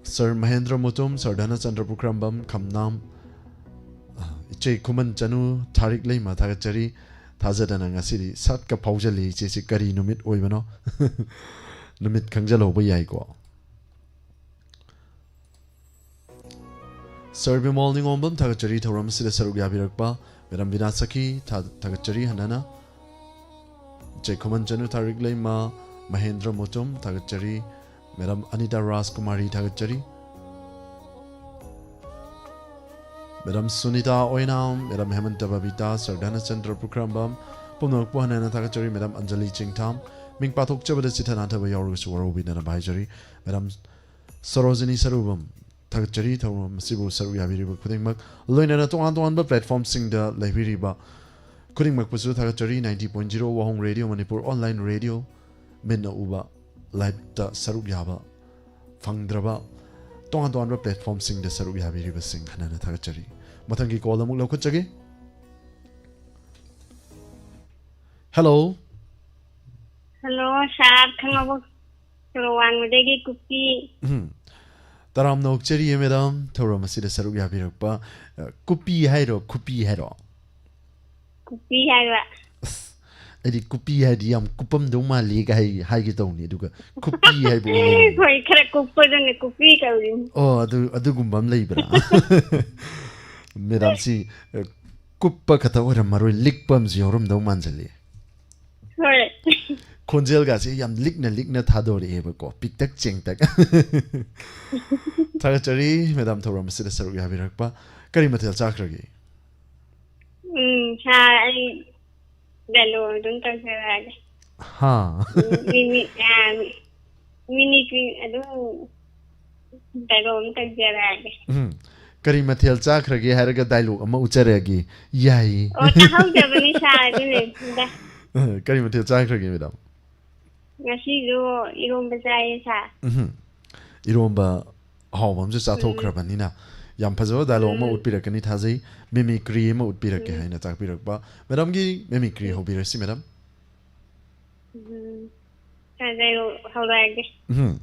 ꯁꯔ ꯃꯍꯦꯟꯗ꯭ꯔ ꯃꯨꯇꯨꯝ, ꯁꯔ ꯙꯅꯆꯟꯗ꯭ꯔ ꯄꯨꯈ꯭ꯔꯝꯕꯝ, ꯈꯝꯅꯥꯝ, ꯑ, ꯏꯆꯦ ꯈꯨꯃꯟ ꯆꯅꯨ, ꯊꯥꯔꯤꯛ ꯂꯩꯃ ꯊꯥꯒꯠꯆꯔꯤ꯫ ꯊꯥꯖꯗꯅ ꯉꯁꯤꯗꯤ ꯁꯠꯀ ꯐꯥꯎꯖꯜꯂꯤ ꯏꯆꯦꯁꯤ ꯀꯔꯤ ꯅꯨꯃꯤꯠ ꯑꯣꯏꯕꯅꯣ? ꯅꯨꯃꯤꯠ ꯈꯪꯖꯜꯍꯧꯕ ꯌꯥꯏꯀꯣ꯫ ꯁꯔ ꯕꯤꯃꯣꯜ ꯅꯤꯉꯣꯝꯕꯝ ꯊꯥꯒꯠꯆꯔꯤ, ꯊꯧꯔꯝ ꯑꯁꯤꯗ ꯁꯔꯨꯛ ꯌꯥꯕꯤꯔꯛꯄ꯫ ꯃꯦꯗꯥꯝ ꯕꯤꯅꯥ ꯁꯈꯤ ꯊꯥ-, ꯊꯥꯒꯠꯆꯔꯤ ꯍꯟꯅꯅ꯫ ꯏꯆꯦ ꯈꯨꯃꯟ ꯆꯅꯨ, ꯊꯥꯔꯤꯛ ꯂꯩꯃ, ꯃꯍꯦꯟꯗ꯭ꯔ ꯃꯨꯇꯨꯝ ꯊꯥꯒꯠꯆꯔꯤ꯫ Madam Anita Rajkumari ꯊꯥꯒꯠꯆꯔꯤ꯫ Madam Sunita Oinam, Madam Hemanta Babita, Sardhana Chandra Pukhrambam, ꯄꯨꯝꯅꯃꯛꯄꯨ ꯍꯟꯅ ꯍꯟꯅ ꯊꯥꯒꯠꯆꯔꯤ꯫ Madam Anjali Chingtham, ꯃꯤꯡ ꯄꯥꯊꯣꯛꯆꯕꯗ ꯆꯤꯊ ꯅꯥꯟꯊꯕ ꯌꯥꯎꯔꯒꯁꯨ ꯋꯥꯔꯧꯕꯤꯗꯅꯕ ꯍꯥꯏꯖꯔꯤ꯫ Madam Sarojini Sarubam, ꯊꯥꯒꯠꯆꯔꯤ ꯊꯧꯔꯝ ꯑꯁꯤꯕꯨ ꯁꯔꯨꯛ ꯌꯥꯕꯤꯔꯤꯕ ꯈꯨꯗꯤꯡꯃꯛ, ꯂꯣꯏꯅꯅ ꯇꯣꯉꯥꯟ ꯇꯣꯉꯥꯟꯕ platformꯁꯤꯡꯗ ꯂꯩꯕꯤꯔꯤꯕ ꯈꯨꯗꯤꯡꯃꯛꯄꯨꯁꯨ ꯊꯥꯒꯠꯆꯔꯤ꯫ Ninety point zero Wahong Radio Manipur online radio, ꯃꯤꯠꯅ ꯎꯕ liveꯇ ꯁꯔꯨꯛ ꯌꯥꯕ ꯐꯪꯗ꯭ꯔꯕ ꯇꯣꯉꯥꯟ ꯇꯣꯉꯥꯟꯕ platformꯁꯤꯡꯗ ꯁꯔꯨꯛ ꯌꯥꯕꯤꯔꯤꯕꯁꯤꯡ ꯍꯟꯅ ꯍꯟꯅ ꯊꯥꯒꯠꯆꯔꯤ꯫ ꯃꯊꯪꯒꯤ call ꯑꯃꯨꯛ ꯂꯧꯈꯠꯆꯒꯦ꯫ Hello꯫ Hello, sir, ꯈꯪꯉꯕꯣ? ꯁꯣꯔꯣꯛ ꯋꯥꯡꯃꯗꯒꯤ ꯀꯨꯞꯄꯤ꯫ ꯎꯝ꯫ ꯇꯔꯥꯝꯅ ꯑꯣꯛꯆꯔꯤꯌꯦ, madam, ꯊꯧꯔꯝ ꯑꯁꯤꯗ ꯁꯔꯨꯛ ꯌꯥꯕꯤꯔꯛꯄ꯫ ꯑ, ꯀꯨꯞꯄꯤ ꯍꯥꯏꯔꯣ, ꯈꯨꯄꯤ ꯍꯥꯏꯔꯣ? ꯀꯨꯞꯄꯤ ꯍꯥꯏꯕ꯫ ꯑꯁ, ꯑꯩꯗꯤ ꯀꯨꯞꯄꯤ ꯍꯥꯏꯗꯤ ꯌꯥꯝ ꯀꯨꯞꯄꯝꯗꯧ ꯃꯥꯜꯂꯤꯒ ꯍꯥꯏ-, ꯍꯥꯏꯒꯦ ꯇꯧꯅꯤ, ꯑꯗꯨꯒ ꯈꯨꯄꯤ ꯍꯥꯏꯕ ꯑꯣꯏ ꯂꯩꯔꯝꯃꯦ꯫ ꯍꯣꯏ, ꯈꯔ ꯀꯨꯞꯄꯗꯨꯅꯦ ꯀꯨꯞꯄꯤ ꯀꯧꯔꯤꯅꯤ꯫ ꯑꯣ, ꯑꯗꯨ, ꯑꯗꯨꯒꯨꯝꯕ ꯑꯃ ꯂꯩꯕ꯭ꯔꯥ? Madamꯁꯤ, ꯑ, ꯀꯨꯞꯄ ꯈꯛꯇ ꯑꯣꯏꯔꯝꯃꯔꯣꯏ, ꯂꯤꯛꯄ ꯑꯃꯁꯨ ꯌꯥꯎꯔꯝꯗꯧ ꯃꯥꯟꯁꯤꯜꯂꯛꯑꯦ꯫ ꯍꯣꯏ꯫ ꯈꯣꯟꯖꯦꯜꯒꯁꯦ ꯌꯥꯝ ꯂꯤꯛꯅ ꯂꯤꯛꯅ ꯊꯥꯗꯣꯔꯛꯑꯦꯕꯀꯣ, ꯄꯤꯛꯇꯛ ꯆꯦꯡꯇꯛ꯫ ꯊꯥꯒꯠꯆꯔꯤ, madam, ꯊꯧꯔꯝ ꯑꯁꯤꯗ ꯁꯔꯨꯛ ꯌꯥꯕꯤꯔꯛꯄ꯫ ꯀꯔꯤ ꯃꯊꯦꯜ ꯆꯥꯈ꯭ꯔꯒꯦ? ꯎꯝ, sir, ꯑꯩ dialogue ꯑꯗꯨꯝ ꯇꯧꯖꯔꯛꯑꯒꯦ꯫ ꯍꯥ? ꯎꯝ, ꯃꯤꯃꯤ-, ꯑ, mimicry ꯑꯗꯨꯝ dialogue ꯑꯃ ꯇꯧꯖꯔꯛꯑꯒꯦ꯫ ꯎꯝ꯫ ꯀꯔꯤ ꯃꯊꯦꯜ ꯆꯥꯈ꯭ꯔꯒꯦ ꯍꯥꯏꯔꯒ dialogue ꯑꯃ ꯎꯠꯆꯔꯛꯑꯒꯦ꯫ ꯌꯥꯏꯌꯦ꯫ ꯑꯣ, ꯇꯥꯍꯧꯗꯕꯅꯤ, sir, ꯑꯗꯨꯅꯦ꯫ ꯀꯔꯤ ꯃꯊꯦꯜ ꯆꯥꯈ꯭ꯔꯒꯦ, madam? ꯉꯁꯤꯁꯨ ꯏꯔꯣꯝꯕ ꯆꯥꯏꯌꯦ, sir꯫ ꯎꯝ꯫ ꯏꯔꯣꯝꯕ ꯑꯍꯥꯎꯕ ꯑꯃꯁꯨ ꯆꯥꯊꯣꯛꯈ꯭ꯔꯕꯅꯤꯅ, ꯌꯥꯝ ꯐꯖꯕ dialogue ꯑꯃ ꯎꯝ꯫ ꯎꯠꯄꯤꯔꯛꯀꯅꯤ ꯊꯥꯖꯩ꯫ Mimicry ꯑꯃ ꯎꯠꯄꯤꯔꯛꯀꯦ ꯎꯝ꯫ ꯍꯥꯏꯅ ꯇꯥꯛꯄꯤꯔꯛꯄ꯫ Madamꯒꯤ mimicry ꯎꯝ꯫ ꯍꯧꯕꯤꯔꯁꯤ, madam꯫ ꯎꯝ꯫ ꯁꯥꯖꯦꯜ ꯍꯧꯔꯛꯑꯒꯦ꯫ ꯎꯝ꯫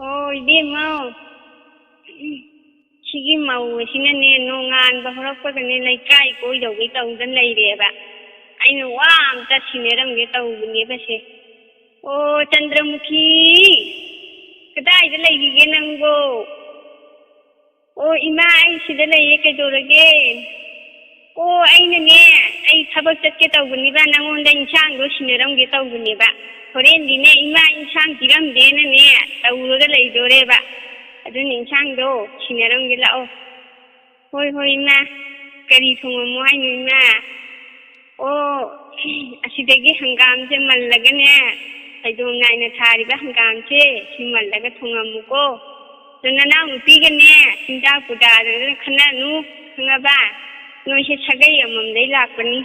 ꯑꯣ, ꯏꯕꯦꯝꯃ꯫ ꯁꯤꯒꯤ ꯃꯧ ꯑꯁꯤꯅꯅꯦ, ꯅꯣꯡꯉꯥꯟꯕ ꯍꯧꯔꯛꯄꯒꯅꯦ, ꯂꯩꯀꯥꯏ ꯀꯣꯏꯗꯧꯒꯤ ꯇꯧꯗꯅ ꯂꯩꯔꯦꯕ꯫ ꯑꯩꯅ ꯋꯥ ꯑꯝꯇ ꯁꯤꯟꯅꯔꯝꯒꯦ ꯇꯧꯕꯅꯦꯕ ꯁꯦ꯫ ꯑꯣ, ꯆꯟꯗ꯭ꯔꯃꯨꯈꯤ, ꯀꯗꯥꯏꯗ ꯂꯩꯔꯤꯒꯦ ꯅꯪꯕꯣ? ꯑꯣ, ꯏꯃꯥ, ꯑꯩ ꯁꯤꯗ ꯂꯩꯌꯦ, ꯀꯩꯗꯧꯔꯒꯦ? ꯑꯣ, ꯑꯩꯅꯅꯦ, ꯑꯩ ꯊꯕꯛ ꯆꯠꯀꯦ ꯇꯧꯕꯅꯤꯕ, ꯅꯪꯉꯣꯟꯗ ꯏꯟꯁꯥꯡꯗꯣ ꯁꯤꯟꯅꯔꯝꯒꯦ ꯇꯧꯕꯅꯦꯕ꯫ ꯍꯣꯔꯦꯟꯗꯤꯅꯦ, ꯏꯃꯥ ꯏꯟꯁꯥꯡ ꯄꯤꯔꯝꯗꯦꯅꯅꯦ ꯇꯧꯔꯒ ꯂꯩꯗꯣꯔꯦꯕ꯫ ꯑꯗꯨꯅ ꯏꯟꯁꯥꯡꯗꯣ ꯁꯤꯟꯅꯔꯝꯒꯦ ꯂꯥꯛꯑꯣ꯫ ꯍꯣꯏ, ꯍꯣꯏ, ꯏꯃꯥ꯫ ꯀꯔꯤ ꯊꯣꯡꯉꯝꯃꯣ ꯍꯥꯏꯅꯣ, ꯏꯃꯥ? ꯑꯣ, ꯑꯁꯤꯗꯒꯤ ꯍꯪꯒꯥꯝꯁꯦ ꯃꯜꯂꯒꯅꯦ, ꯐꯩꯗꯣꯝ ꯅꯥꯏꯅ ꯊꯥꯔꯤꯕ ꯍꯪꯒꯥꯝꯁꯦ ꯁꯤ ꯃꯜꯂꯒ ꯊꯣꯡꯉꯝꯃꯨꯀꯣ꯫ ꯑꯗꯣ ꯅꯅꯥꯎꯅꯨꯄꯤꯒꯅꯦ ꯆꯤꯟꯖꯥꯛ ꯄꯨꯗꯥꯗꯅ ꯈꯟꯅꯅꯨ, ꯈꯪꯉꯕ? ꯅꯣꯏꯁꯦ ꯁꯥꯒꯩ ꯑꯃꯃꯝꯗꯩ ꯂꯥꯛꯄꯅꯤ꯫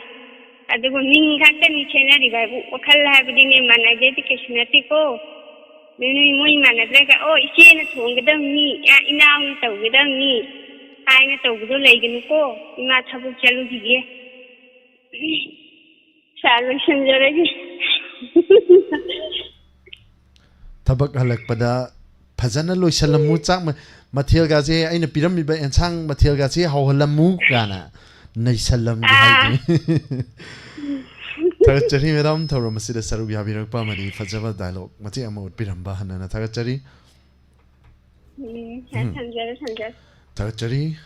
ꯑꯗꯨꯒ ꯃꯤꯡ ꯈꯛꯇꯅꯤ ꯈꯦꯠꯅꯔꯤꯕ ꯍꯥꯏꯕꯨ, ꯋꯥꯈꯜ ꯍꯥꯏꯕꯗꯤꯅꯦ ꯃꯥꯟꯅꯗꯦꯗꯤ ꯀꯩꯁꯨ ꯅꯠꯇꯦꯀꯣ꯫ ꯅꯣꯏ, ꯅꯣꯏ ꯃꯣꯏ ꯃꯥꯟꯅꯗ꯭ꯔꯒ, "ꯑꯣ, ꯏꯆꯦꯅ ꯊꯣꯡꯒꯗꯕꯅꯤ, ꯑ, ꯏꯅꯥꯎꯅ ꯇꯧꯒꯗꯕꯅꯤ" ꯍꯥꯏꯅ ꯇꯧꯕꯗꯣ ꯂꯩꯒꯅꯨꯀꯣ꯫ ꯏꯃꯥ ꯊꯕꯛ ꯆꯠꯂꯨꯈꯤꯒꯦ꯫ ꯁꯥꯔ, ꯂꯣꯏꯁꯤꯟꯖꯔꯒꯦ꯫ ꯊꯕꯛ ꯍꯜꯂꯛꯄꯗ ꯐꯖꯅ ꯂꯣꯏꯁꯜꯂꯝꯃꯨ꯫ ꯆꯥꯛ ꯃ-, ꯃꯊꯦꯜꯒꯁꯦ, ꯑꯩꯅ ꯄꯤꯔꯝꯃꯤꯕ ꯑꯦꯟꯁꯥꯡ ꯃꯊꯦꯜꯒꯁꯦ ꯍꯥꯎꯍꯜꯂꯝꯃꯨ ꯀꯥꯏꯅ ꯅꯩꯁꯜꯂꯝꯒꯦ ꯑꯥ꯫ ꯍꯥꯏꯗꯨꯅꯤ꯫ ꯊꯥꯒꯠꯆꯔꯤ ꯃꯦꯗꯥꯝ, ꯊꯧꯔꯝ ꯑꯁꯤꯗ ꯁꯔꯨꯛ ꯌꯥꯕꯤꯔꯛꯄ ꯑꯃꯗꯤ ꯐꯖꯕ ꯗꯥꯏꯂꯣꯛ ꯃꯇꯦꯛ ꯑꯃ ꯎꯠꯄꯤꯔꯝꯕ ꯍꯟꯅꯅ ꯊꯥꯒꯠꯆꯔꯤ꯫ ꯎꯝ, ꯎꯝ꯫ ꯊꯝꯖꯔꯦ, ꯊꯝꯖꯔꯦ꯫ ꯊꯥꯒꯠꯆꯔꯤ꯫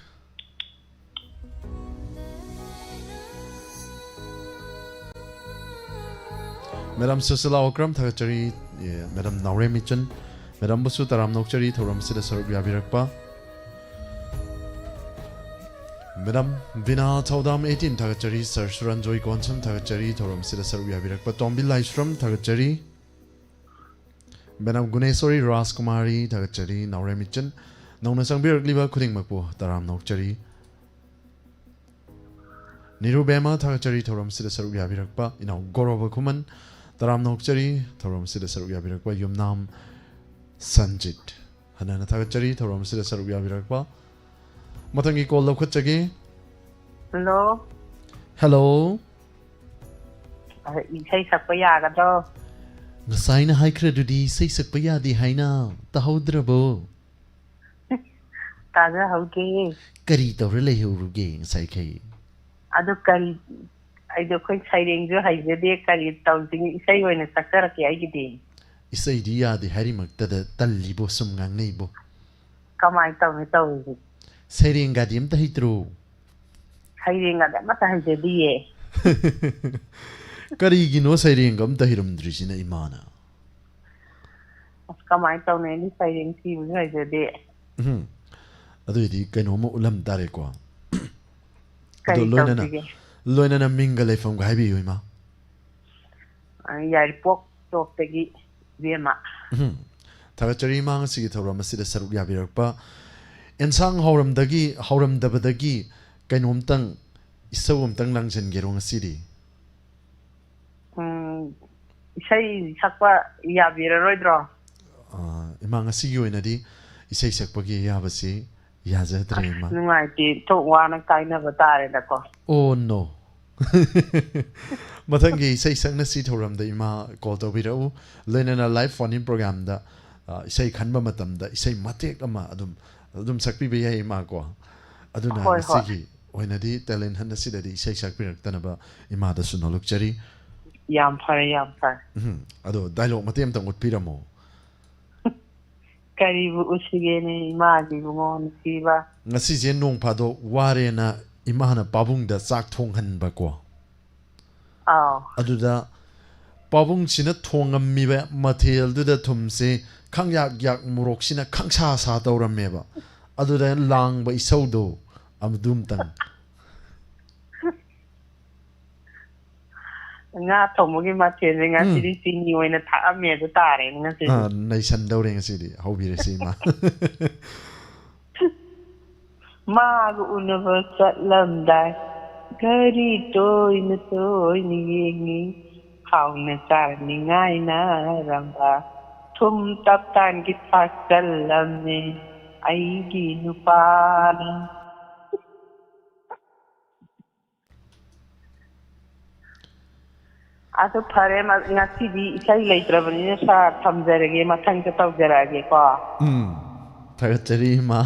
ꯃꯦꯗꯥꯝ ꯁꯨꯁꯤꯂꯥ ꯑꯣꯀ꯭ꯔꯝ, ꯊꯥꯒꯠꯆꯔꯤ꯫ ꯑꯦ, ꯃꯦꯗꯥꯝ ꯅꯥꯎꯔꯦꯝ ꯏꯆꯟ, ꯃꯦꯗꯥꯝꯕꯨꯁꯨ ꯇꯔꯥꯝꯅ ꯑꯣꯛꯆꯔꯤ ꯊꯧꯔꯝ ꯑꯁꯤꯗ ꯁꯔꯨꯛ ꯌꯥꯕꯤꯔꯛꯄ꯫ ꯃꯦꯗꯥꯝ ꯕꯤꯅꯥ ꯊꯧꯗꯥꯝ ꯑꯩꯠꯇꯤꯟ, ꯊꯥꯒꯠꯆꯔꯤ꯫ ꯁꯥꯔ ꯁꯨꯔꯟꯖꯣꯏ ꯀꯣꯟꯁꯝ, ꯊꯥꯒꯠꯆꯔꯤ ꯊꯧꯔꯝ ꯑꯁꯤꯗ ꯁꯔꯨꯛ ꯌꯥꯕꯤꯔꯛꯄ꯫ ꯇꯣꯝꯕꯤ ꯂꯥꯏꯁ꯭ꯔꯝ, ꯊꯥꯒꯠꯆꯔꯤ꯫ ꯃꯦꯗꯥꯝ ꯒꯨꯅꯦꯁꯣꯔꯤ ꯔꯥꯖꯀꯨꯃꯥꯔꯤ, ꯊꯥꯒꯠꯆꯔꯤ꯫ ꯅꯥꯎꯔꯦꯝ ꯏꯆꯟ, ꯅꯧꯅ ꯆꯪꯕꯤꯔꯛꯂꯤꯕ ꯈꯨꯗꯤꯡꯃꯛꯄꯨ ꯇꯔꯥꯝꯅ ꯑꯣꯛꯆꯔꯤ꯫ ꯅꯤꯔꯨꯕꯦꯝꯃ, ꯊꯥꯒꯠꯆꯔꯤ ꯊꯧꯔꯝꯁꯤꯗ ꯁꯔꯨꯛ ꯌꯥꯕꯤꯔꯛꯄ꯫ ꯏꯅꯥꯎ ꯒꯧꯔꯕ ꯈꯨꯃꯟ, ꯇꯔꯥꯝꯅ ꯑꯣꯛꯆꯔꯤ ꯊꯧꯔꯝꯁꯤꯗ ꯁꯔꯨꯛ ꯌꯥꯕꯤꯔꯛꯄ꯫ ꯌꯨꯝꯅꯥꯝ ꯁꯟꯖꯤꯠ, ꯍꯟꯅ ꯍꯟꯅ ꯊꯥꯒꯠꯆꯔꯤ ꯊꯧꯔꯝꯁꯤꯗ ꯁꯔꯨꯛ ꯌꯥꯕꯤꯔꯛꯄ꯫ ꯃꯊꯪꯒꯤ ꯀꯣꯜ ꯂꯧꯈꯠꯆꯒꯦ꯫ ꯍꯜꯂꯣ꯫ ꯍꯜꯂꯣ꯫ ꯑ, ꯏꯁꯩ ꯁꯛꯄ ꯌꯥꯒꯗ꯭ꯔꯣ? ꯉꯁꯥꯏꯅ ꯍꯥꯏꯈ꯭ꯔꯗꯨꯗꯤ ꯏꯁꯩ ꯁꯛꯄ ꯌꯥꯗꯦ ꯍꯥꯏꯅ, ꯇꯥꯍꯧꯗ꯭ꯔꯕꯣ? ꯇꯥꯖꯍꯧꯗꯦ꯫ ꯀꯔꯤ ꯇꯧꯔ ꯂꯩꯍꯧꯔꯨꯒꯦ ꯉꯁꯥꯏꯈꯩ? ꯑꯗꯨ ꯀꯔꯤ, ꯑꯩꯗꯣ ꯑꯩꯈꯣꯏ ꯁꯩꯔꯦꯡꯁꯨ ꯍꯩꯖꯗꯦ, ꯀꯔꯤ ꯇꯧꯁꯤꯒꯦ? ꯏꯁꯩ ꯑꯣꯏꯅ ꯁꯛꯆꯔꯛꯀꯦ ꯑꯩꯒꯤꯗꯤ꯫ ꯏꯁꯩꯗꯤ ꯌꯥꯗꯦ ꯍꯥꯏꯔꯤꯃꯛꯇꯗ ꯇꯜꯂꯤꯕꯣ, ꯁꯨꯝ ꯉꯥꯡꯅꯩꯕꯣ? ꯀꯃꯥꯏꯅ ꯇꯧꯅꯤ ꯇꯧꯔꯤꯁꯦ? ꯁꯩꯔꯦꯡꯒꯗꯤ ꯑꯝꯇ ꯍꯩꯇ꯭ꯔꯣ? ꯁꯩꯔꯦꯡꯒꯗꯤ ꯑꯃꯠꯇ ꯍꯩꯖꯗꯤꯌꯦ꯫ ꯀꯔꯤꯒꯤꯅꯣ ꯁꯩꯔꯦꯡꯒ ꯑꯝꯇ ꯍꯩꯔꯝꯗ꯭ꯔꯤꯁꯤꯅ ꯏꯃꯥꯅ? ꯑꯁ, ꯀꯃꯥꯏꯅ ꯇꯧꯅꯤ? ꯑꯩꯗꯤ ꯁꯩꯔꯦꯡ ꯊꯤꯕꯁꯨ ꯍꯩꯖꯗꯦ꯫ ꯎꯝ꯫ ꯑꯗꯨꯏꯗꯤ ꯀꯩꯅꯣꯝꯃ ꯎꯠꯂꯝ ꯇꯥꯔꯦꯀꯣ꯫ ꯑꯗꯣ ꯀꯔꯤ ꯂꯣꯏꯅꯅ ꯇꯧꯁꯤꯒꯦ? ꯂꯣꯏꯅꯅ ꯃꯤꯡꯒ ꯂꯩꯐꯝꯒ ꯍꯥꯏꯕꯤꯌꯨ ꯏꯃꯥ꯫ ꯑ, ꯌꯥꯏꯔꯤꯄꯣꯛ ꯇꯣꯞꯇꯒꯤ ꯏꯕꯦꯝꯃ꯫ ꯎꯝ꯫ ꯊꯥꯒꯠꯆꯔꯤ ꯏꯃꯥ, ꯉꯁꯤꯒꯤ ꯊꯧꯔꯝ ꯑꯁꯤꯗ ꯁꯔꯨꯛ ꯌꯥꯕꯤꯔꯛꯄ꯫ ꯑꯦꯟꯁꯥꯡ ꯍꯧꯔꯝꯗꯒꯤ ꯍꯧꯔꯝꯗꯕꯗꯒꯤ ꯀꯩꯅꯣꯝꯇꯪ, ꯏꯁꯧ ꯑꯝꯇꯪ ꯂꯥꯡꯁꯤꯟꯒꯦꯔꯣ ꯉꯁꯤꯗꯤ? ꯎꯝ, ꯏꯁꯩ ꯁꯛꯄ ꯌꯥꯕꯤꯔꯔꯣꯏꯗ꯭ꯔꯣ? ꯑꯥ, ꯏꯃꯥ, ꯉꯁꯤꯒꯤ ꯑꯣꯏꯅꯗꯤ ꯏꯁꯩ ꯁꯛꯄꯒꯤ ꯑꯌꯥꯕꯁꯤ ꯌꯥꯖꯗ꯭ꯔꯦ ꯏꯃꯥ꯫ ꯅꯨꯡꯉꯥꯏꯇꯦ, ꯊꯣꯛ ꯋꯥꯅ ꯀꯥꯏꯅꯕ ꯇꯥꯔꯦꯗꯀꯣ꯫ Oh no! ꯃꯊꯪꯒꯤ ꯏꯁꯩ ꯁꯛꯅꯁꯤ ꯊꯧꯔꯝꯗ ꯏꯃꯥ ꯀꯣꯜ ꯇꯧꯕꯤꯔꯛꯎ꯫ ꯂꯣꯏꯅꯅ ꯂꯥꯏꯚ ꯐꯣꯟ ꯏꯟ ꯄ꯭ꯔꯣꯒ꯭ꯔꯥꯝꯗ, ꯑ, ꯏꯁꯩ ꯈꯟꯕ ꯃꯇꯝꯗ ꯏꯁꯩ ꯃꯇꯦꯛ ꯑꯃ ꯑꯗꯨꯝ, ꯑꯗꯨꯝ ꯁꯛꯄꯤꯕ ꯌꯥꯏ ꯏꯃꯥ ꯀꯣ꯫ ꯑꯗꯨꯅ ꯍꯣꯏ, ꯍꯣꯏ꯫ ꯉꯁꯤꯒꯤ ꯑꯣꯏꯅꯗꯤ ꯇꯦꯂꯦꯟ ꯍꯟ ꯑꯁꯤꯗꯗꯤ ꯏꯁꯩ ꯁꯛꯄꯤꯔꯛꯇꯅꯕ ꯏꯃꯥꯗꯁꯨ ꯅꯣꯂꯨꯛꯆꯔꯤ꯫ ꯌꯥꯝ ꯐꯔꯦ, ꯌꯥꯝ ꯐꯔꯦ꯫ ꯎꯝ, ꯑꯗꯣ ꯗꯥꯏꯂꯣꯛ ꯃꯇꯦꯛ ꯑꯝꯇꯪ ꯎꯠꯄꯤꯔꯝꯃꯣ꯫ ꯀꯔꯤꯕꯨ ꯎꯠꯁꯤꯒꯦꯅꯦ ꯏꯃꯥꯒꯤ ꯏꯕꯨꯡꯉꯣ ꯅꯨꯡꯁꯤꯕ? ꯉꯁꯤꯁꯦ ꯅꯣꯡ ꯐꯥꯗꯣꯛ ꯋꯥꯔꯦꯅ ꯏꯃꯥꯅ ꯄꯥꯕꯨꯡꯗ ꯆꯥꯛ ꯊꯣꯡꯍꯟꯕꯀꯣ꯫ ꯑꯥꯎ꯫ ꯑꯗꯨꯗ ꯄꯥꯕꯨꯡꯁꯤꯅ ꯊꯣꯡꯉꯝꯃꯤꯕ ꯃꯊꯦꯜꯗꯨꯗ ꯊꯨꯝꯁꯦ ꯈꯪꯌꯥꯛ ꯌꯥꯛ, ꯃꯣꯔꯣꯛꯁꯤꯅ ꯈꯪꯁꯥ ꯁꯥ ꯇꯧꯔꯝꯃꯦꯕ꯫ ꯑꯗꯨꯗ ꯂꯥꯡꯕ ꯏꯁꯧꯗꯣ ꯑꯗꯨꯝꯇꯪ꯫ ꯉꯥ ꯊꯣꯡꯕꯒꯤ ꯃꯊꯦꯜꯁꯦ ꯉꯁꯤꯗꯤ ꯆꯤꯅꯤ ꯑꯣꯏꯅ ꯊꯥꯛꯑꯝꯃꯦ ꯑꯗꯨ ꯇꯥꯔꯦꯅꯦ ꯉꯁꯤꯗꯤ꯫ ꯑꯥ, ꯅꯩꯁꯟꯗꯧꯔꯦ ꯉꯁꯤꯗꯤ꯫ ꯍꯧꯕꯤꯔꯁꯤ ꯏꯃꯥ꯫ ꯃꯥꯒ ꯎꯅꯕ ꯆꯠꯂꯝꯗꯥꯏ ꯘꯔꯤ ꯇꯣꯏꯅ ꯇꯣꯏꯅ ꯌꯦꯡꯉꯤ꯫ ꯍꯥꯎꯅ ꯆꯥꯅꯤꯡꯉꯥꯏꯅꯔꯝꯕ ꯊꯨꯝ ꯇꯞꯇꯥꯏꯅ ꯊꯥꯛꯆꯜꯂꯝꯃꯦ ꯑꯩꯒꯤ ꯅꯨꯄꯥꯅ꯫ ꯑꯗꯨ ꯐꯔꯦ, ꯃ-, ꯉꯁꯤꯗꯤ ꯏꯁꯩ ꯂꯩꯇ꯭ꯔꯕꯅꯤꯅ ꯁꯥꯔ ꯊꯝꯖꯔꯒꯦ, ꯃꯊꯪꯗ ꯇꯧꯖꯔꯛꯑꯒꯦꯀꯣ꯫ ꯎꯝ, ꯊꯥꯒꯠꯆꯔꯤ ꯏꯃꯥ꯫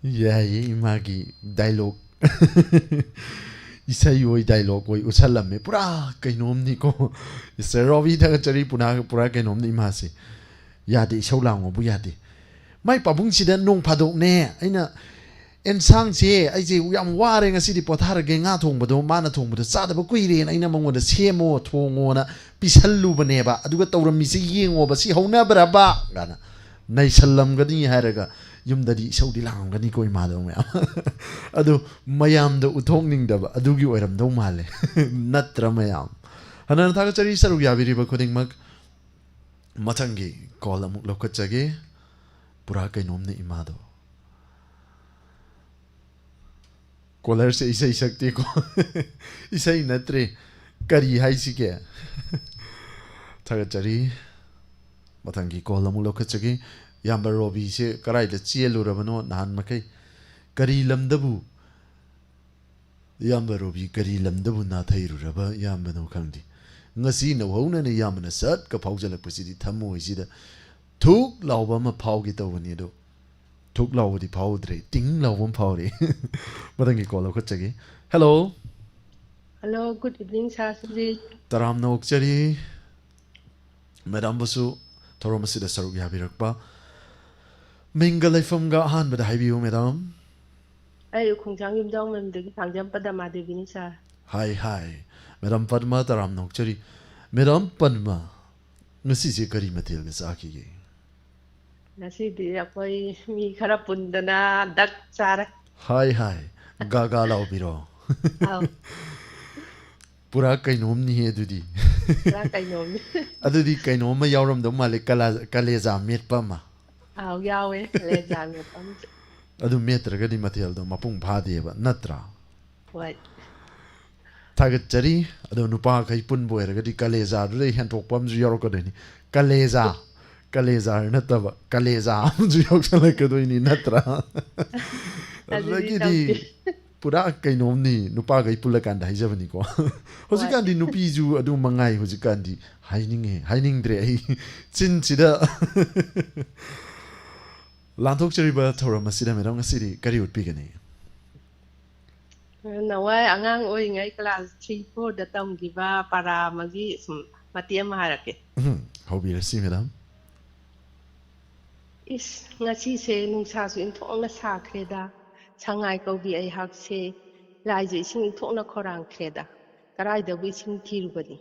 ꯌꯥꯏꯌꯦ, ꯏꯃꯥꯒꯤ ꯗꯥꯏꯂꯣꯛ꯫ ꯏꯁꯩ ꯑꯣꯏ ꯗꯥꯏꯂꯣꯛ ꯑꯣꯏ ꯎꯠꯁꯜꯂꯝꯃꯦ꯫ ꯄꯨꯔꯥ ꯀꯩꯅꯣꯝꯅꯤꯀꯣ꯫ ꯁꯥꯔ ꯔꯣꯕꯤ ꯊꯥꯒꯠꯆꯔꯤ, ꯄꯨꯔꯥ, ꯄꯨꯔꯥ ꯀꯩꯅꯣꯝꯅꯤ ꯏꯃꯥꯁꯦ꯫ ꯌꯥꯗꯦ, ꯏꯁꯧ ꯂꯥꯡꯉꯣꯕꯨ ꯌꯥꯗꯦ꯫ ꯃꯥꯏ ꯄꯥꯕꯨꯡꯁꯤꯗ ꯅꯣꯡ ꯐꯥꯗꯣꯛꯅꯦ ꯑꯩꯅ ꯑꯦꯟꯁꯥꯡꯁꯦ ꯑꯩꯁꯦ ꯌꯥꯝ ꯋꯥꯔꯦ, ꯉꯁꯤꯗꯤ ꯄꯣꯊꯥꯔꯒꯦ, ꯉꯥ ꯊꯣꯡꯕꯗꯣ ꯃꯥꯅ ꯊꯣꯡꯕꯗꯣ ꯆꯥꯗꯕ ꯀꯨꯏꯔꯦꯅ ꯑꯩꯅ ꯃꯉꯣꯟꯗ "ꯁꯦꯝꯃꯣ, ꯊꯣꯡꯉꯣꯅ" ꯄꯤꯁꯜꯂꯨꯕꯅꯦꯕ꯫ ꯑꯗꯨꯒ ꯇꯧꯔꯝꯃꯤꯁꯦ ꯌꯦꯡꯉꯣꯕ, ꯁꯤ ꯍꯧꯅꯕ꯭ꯔꯕ ꯀꯥꯏꯅ ꯅꯩꯁꯜꯂꯝꯒꯅꯤ ꯍꯥꯏꯔꯒ, ꯌꯨꯝꯗꯗꯤ ꯏꯁꯧꯗꯤ ꯂꯥꯡꯉꯝꯒꯅꯤꯀꯣ ꯏꯃꯥꯗꯣ ꯃꯌꯥꯝ꯫ ꯑꯗꯨ ꯃꯌꯥꯝꯗ ꯎꯠꯊꯣꯛꯅꯤꯡꯗꯕ ꯑꯗꯨꯒꯤ ꯑꯣꯏꯔꯝꯗꯧ ꯃꯥꯜꯂꯦ꯫ ꯅꯠꯇ꯭ꯔ ꯃꯌꯥꯝ? ꯍꯟꯅ ꯊꯥꯒꯠꯆꯔꯤ ꯁꯔꯨꯛ ꯌꯥꯕꯤꯔꯤꯕ ꯈꯨꯗꯤꯡꯃꯛ꯫ ꯃꯊꯪꯒꯤ ꯀꯣꯜ ꯑꯃꯨꯛ ꯂꯧꯈꯠꯆꯒꯦ꯫ ꯄꯨꯔꯥ ꯀꯩꯅꯣꯝꯅꯤ ꯏꯃꯥꯗꯣ꯫ ꯀꯣꯂꯔꯁꯦ ꯏꯁꯩ ꯁꯛꯇꯦꯀꯣ꯫ ꯏꯁꯩ ꯅꯠꯇ꯭ꯔꯦ꯫ ꯀꯔꯤ ꯍꯥꯏꯁꯤꯒꯦ? ꯊꯥꯒꯠꯆꯔꯤ꯫ ꯃꯊꯪꯒꯤ ꯀꯣꯜ ꯑꯃꯨꯛ ꯂꯧꯈꯠꯆꯒꯦ꯫ ꯏꯌꯥꯝꯕ ꯔꯣꯕꯤꯁꯦ ꯀꯔꯥꯏꯗ ꯆꯦꯜꯂꯨꯔꯕꯅꯣ ꯅꯍꯥꯟ ꯃꯈꯩ? ꯀꯔꯤ ꯂꯝꯗꯕꯨ, ꯏꯌꯥꯝꯕ ꯔꯣꯕꯤ, ꯀꯔꯤ ꯂꯝꯗꯕꯨ ꯅꯥꯊꯩꯔꯨꯔꯕ ꯏꯌꯥꯝꯕꯅꯣ ꯈꯪꯗꯦ꯫ ꯉꯁꯤ ꯅꯧꯍꯧꯅꯅ ꯏꯌꯥꯝꯕꯅ ꯁꯠꯀ ꯐꯥꯎꯖꯜꯂꯛꯄꯁꯤꯗꯤ ꯊꯃꯣꯏꯁꯤꯗ ꯊꯨꯛ ꯂꯥꯎꯕ ꯑꯃ ꯐꯥꯎꯒꯦ ꯇꯧꯕꯅꯤ, ꯑꯗꯣ ꯊꯨꯛ ꯂꯥꯎꯕꯗꯤ ꯐꯥꯎꯗ꯭ꯔꯦ, ꯇꯤꯡ ꯂꯥꯎꯕ ꯑꯃ ꯐꯥꯎꯔꯦ꯫ ꯃꯊꯪꯒꯤ ꯀꯣꯜ ꯂꯧꯈꯠꯆꯒꯦ꯫ Hello. Hello, good evening, sir Sanjit. ꯇꯔꯥꯝꯅ ꯑꯣꯛꯆꯔꯤ꯫ ꯃꯦꯗꯥꯝꯕꯨꯁꯨ ꯊꯧꯔꯝ ꯑꯁꯤꯗ ꯁꯔꯨꯛ ꯌꯥꯕꯤꯔꯛꯄ꯫ ꯃꯤꯡꯒ ꯂꯩꯐꯝꯒ ꯑꯍꯥꯟꯕꯗ ꯍꯥꯏꯕꯤꯌꯨ, ꯃꯦꯗꯥꯝ꯫ ꯑꯩ ꯈꯣꯡꯖꯥꯡ ꯌꯨꯝꯖꯥꯎ ꯃꯌꯨꯝꯗꯒꯤ ꯊꯥꯡꯖꯝ ꯄꯗꯃꯥ ꯗꯦꯕꯤꯅꯤ, ꯁꯥꯔ꯫ ꯍꯥꯏ, ꯍꯥꯏ꯫ ꯃꯦꯗꯥꯝ ꯄꯗꯃꯥ, ꯇꯔꯥꯝꯅ ꯑꯣꯛꯆꯔꯤ꯫ ꯃꯦꯗꯥꯝ ꯄꯗꯃꯥ, ꯉꯁꯤꯁꯦ ꯀꯔꯤ ꯃꯊꯦꯜꯒ ꯆꯥꯈꯤꯒꯦ? ꯉꯁꯤꯗꯤ ꯑꯩꯈꯣꯏ ꯃꯤ ꯈꯔ ꯄꯨꯟꯗꯅ ꯗꯛ ꯆꯥꯔꯦ꯫ ꯍꯥꯏ, ꯍꯥꯏ꯫ ꯒꯥ ꯒꯥ ꯂꯥꯎꯕꯤꯔꯣ? ꯑꯧ꯫ ꯄꯨꯔꯥ ꯀꯩꯅꯣꯝꯅꯤꯍꯦ ꯑꯗꯨꯗꯤ꯫ ꯄꯨꯔꯥ ꯀꯩꯅꯣꯝꯅꯤ꯫ ꯑꯗꯨꯗꯤ ꯀꯩꯅꯣꯝꯃ ꯌꯥꯎꯔꯝꯗꯧ ꯃꯥꯜꯂꯦ, ꯀꯂꯥ-, ꯀꯂꯦꯖꯥ ꯃꯦꯠꯄ ꯑꯃ꯫ ꯑꯥꯎ, ꯌꯥꯎꯋꯦ, ꯀꯂꯦꯖꯥ ꯃꯦꯠꯄ ꯑꯃꯁꯨ꯫ ꯑꯗꯨ ꯃꯦꯠꯇ꯭ꯔꯒꯗꯤ ꯃꯊꯦꯜꯗꯣ ꯃꯄꯨꯡ ꯐꯥꯗꯦꯕ, ꯅꯠꯇ꯭ꯔꯥ? ꯍꯣꯏ꯫ ꯊꯥꯒꯠꯆꯔꯤ꯫ ꯑꯗꯣ ꯅꯨꯄꯥꯈꯩ ꯄꯨꯟꯕ ꯑꯣꯏꯔꯒꯗꯤ ꯀꯂꯦꯖꯥꯗꯨꯗꯩ ꯍꯦꯟꯗꯣꯛꯄ ꯑꯃꯁꯨ ꯌꯥꯎꯔꯛꯀꯗꯣꯏꯅꯤ꯫ ꯀꯂꯦꯖꯥ, ꯀꯂꯦꯖꯥ ꯅꯠꯇꯕ, ꯀꯂꯦꯖꯥ ꯑꯃꯁꯨ ꯌꯥꯎꯁꯜꯂꯛꯀꯗꯣꯏꯅꯤ, ꯅꯠꯇ꯭ꯔꯥ? ꯑꯗꯨꯗꯤ ꯑꯗꯒꯤꯗꯤ ꯇꯧꯗꯦ꯫ ꯄꯨꯔꯥ ꯀꯩꯅꯣꯝꯅꯤ, ꯅꯨꯄꯥꯈꯩ ꯄꯨꯜꯂꯀꯥꯟꯗ ꯍꯥꯏꯖꯕꯅꯤꯀꯣ꯫ ꯍꯣꯏ꯫ ꯍꯧꯖꯤꯛꯀꯥꯟꯗꯤ ꯅꯨꯄꯤꯁꯨ ꯑꯗꯨ ꯃꯉꯥꯏ, ꯍꯧꯖꯤꯛꯀꯥꯟꯗꯤ ꯍꯥꯏꯅꯤꯡꯉꯦ, ꯍꯥꯏꯅꯤꯡꯗ꯭ꯔꯦ ꯑꯩ ꯆꯤꯟꯁꯤꯗ꯫ ꯂꯥꯟꯊꯣꯛꯆꯔꯤꯕ ꯊꯧꯔꯝ ꯑꯁꯤꯗ ꯃꯦꯗꯥꯝ ꯉꯁꯤꯗꯤ ꯀꯔꯤ ꯎꯠꯄꯤꯒꯅꯤ? ꯅꯋꯥꯏ ꯑꯉꯥꯡ ꯑꯣꯏꯔꯤꯉꯩ class three, fourꯗ ꯇꯝꯈꯤꯕ ꯄꯔꯥ ꯑꯃꯒꯤ ꯁꯨꯝ ꯃꯇꯦꯛ ꯑꯃ ꯍꯥꯏꯔꯛꯀꯦ꯫ ꯎꯝ, ꯍꯧꯕꯤꯔꯁꯤ, ꯃꯦꯗꯥꯝ꯫ ꯏꯁ, ꯉꯁꯤꯁꯦ ꯅꯨꯡꯁꯥꯁꯨ ꯏꯟꯊꯣꯛꯅ ꯁꯥꯈ꯭ꯔꯦꯗ꯫ ꯁꯉꯥꯏ ꯀꯧꯕꯤ ꯑꯩꯍꯥꯛꯁꯦ ꯂꯥꯏꯖ ꯏꯁꯤꯡ ꯏꯊꯣꯛꯅ ꯈꯧꯔꯥꯡꯈ꯭ꯔꯦꯗ꯫ ꯀꯗꯥꯏꯗꯕꯨ ꯏꯁꯤꯡ ꯊꯤꯔꯨꯒꯅꯤ?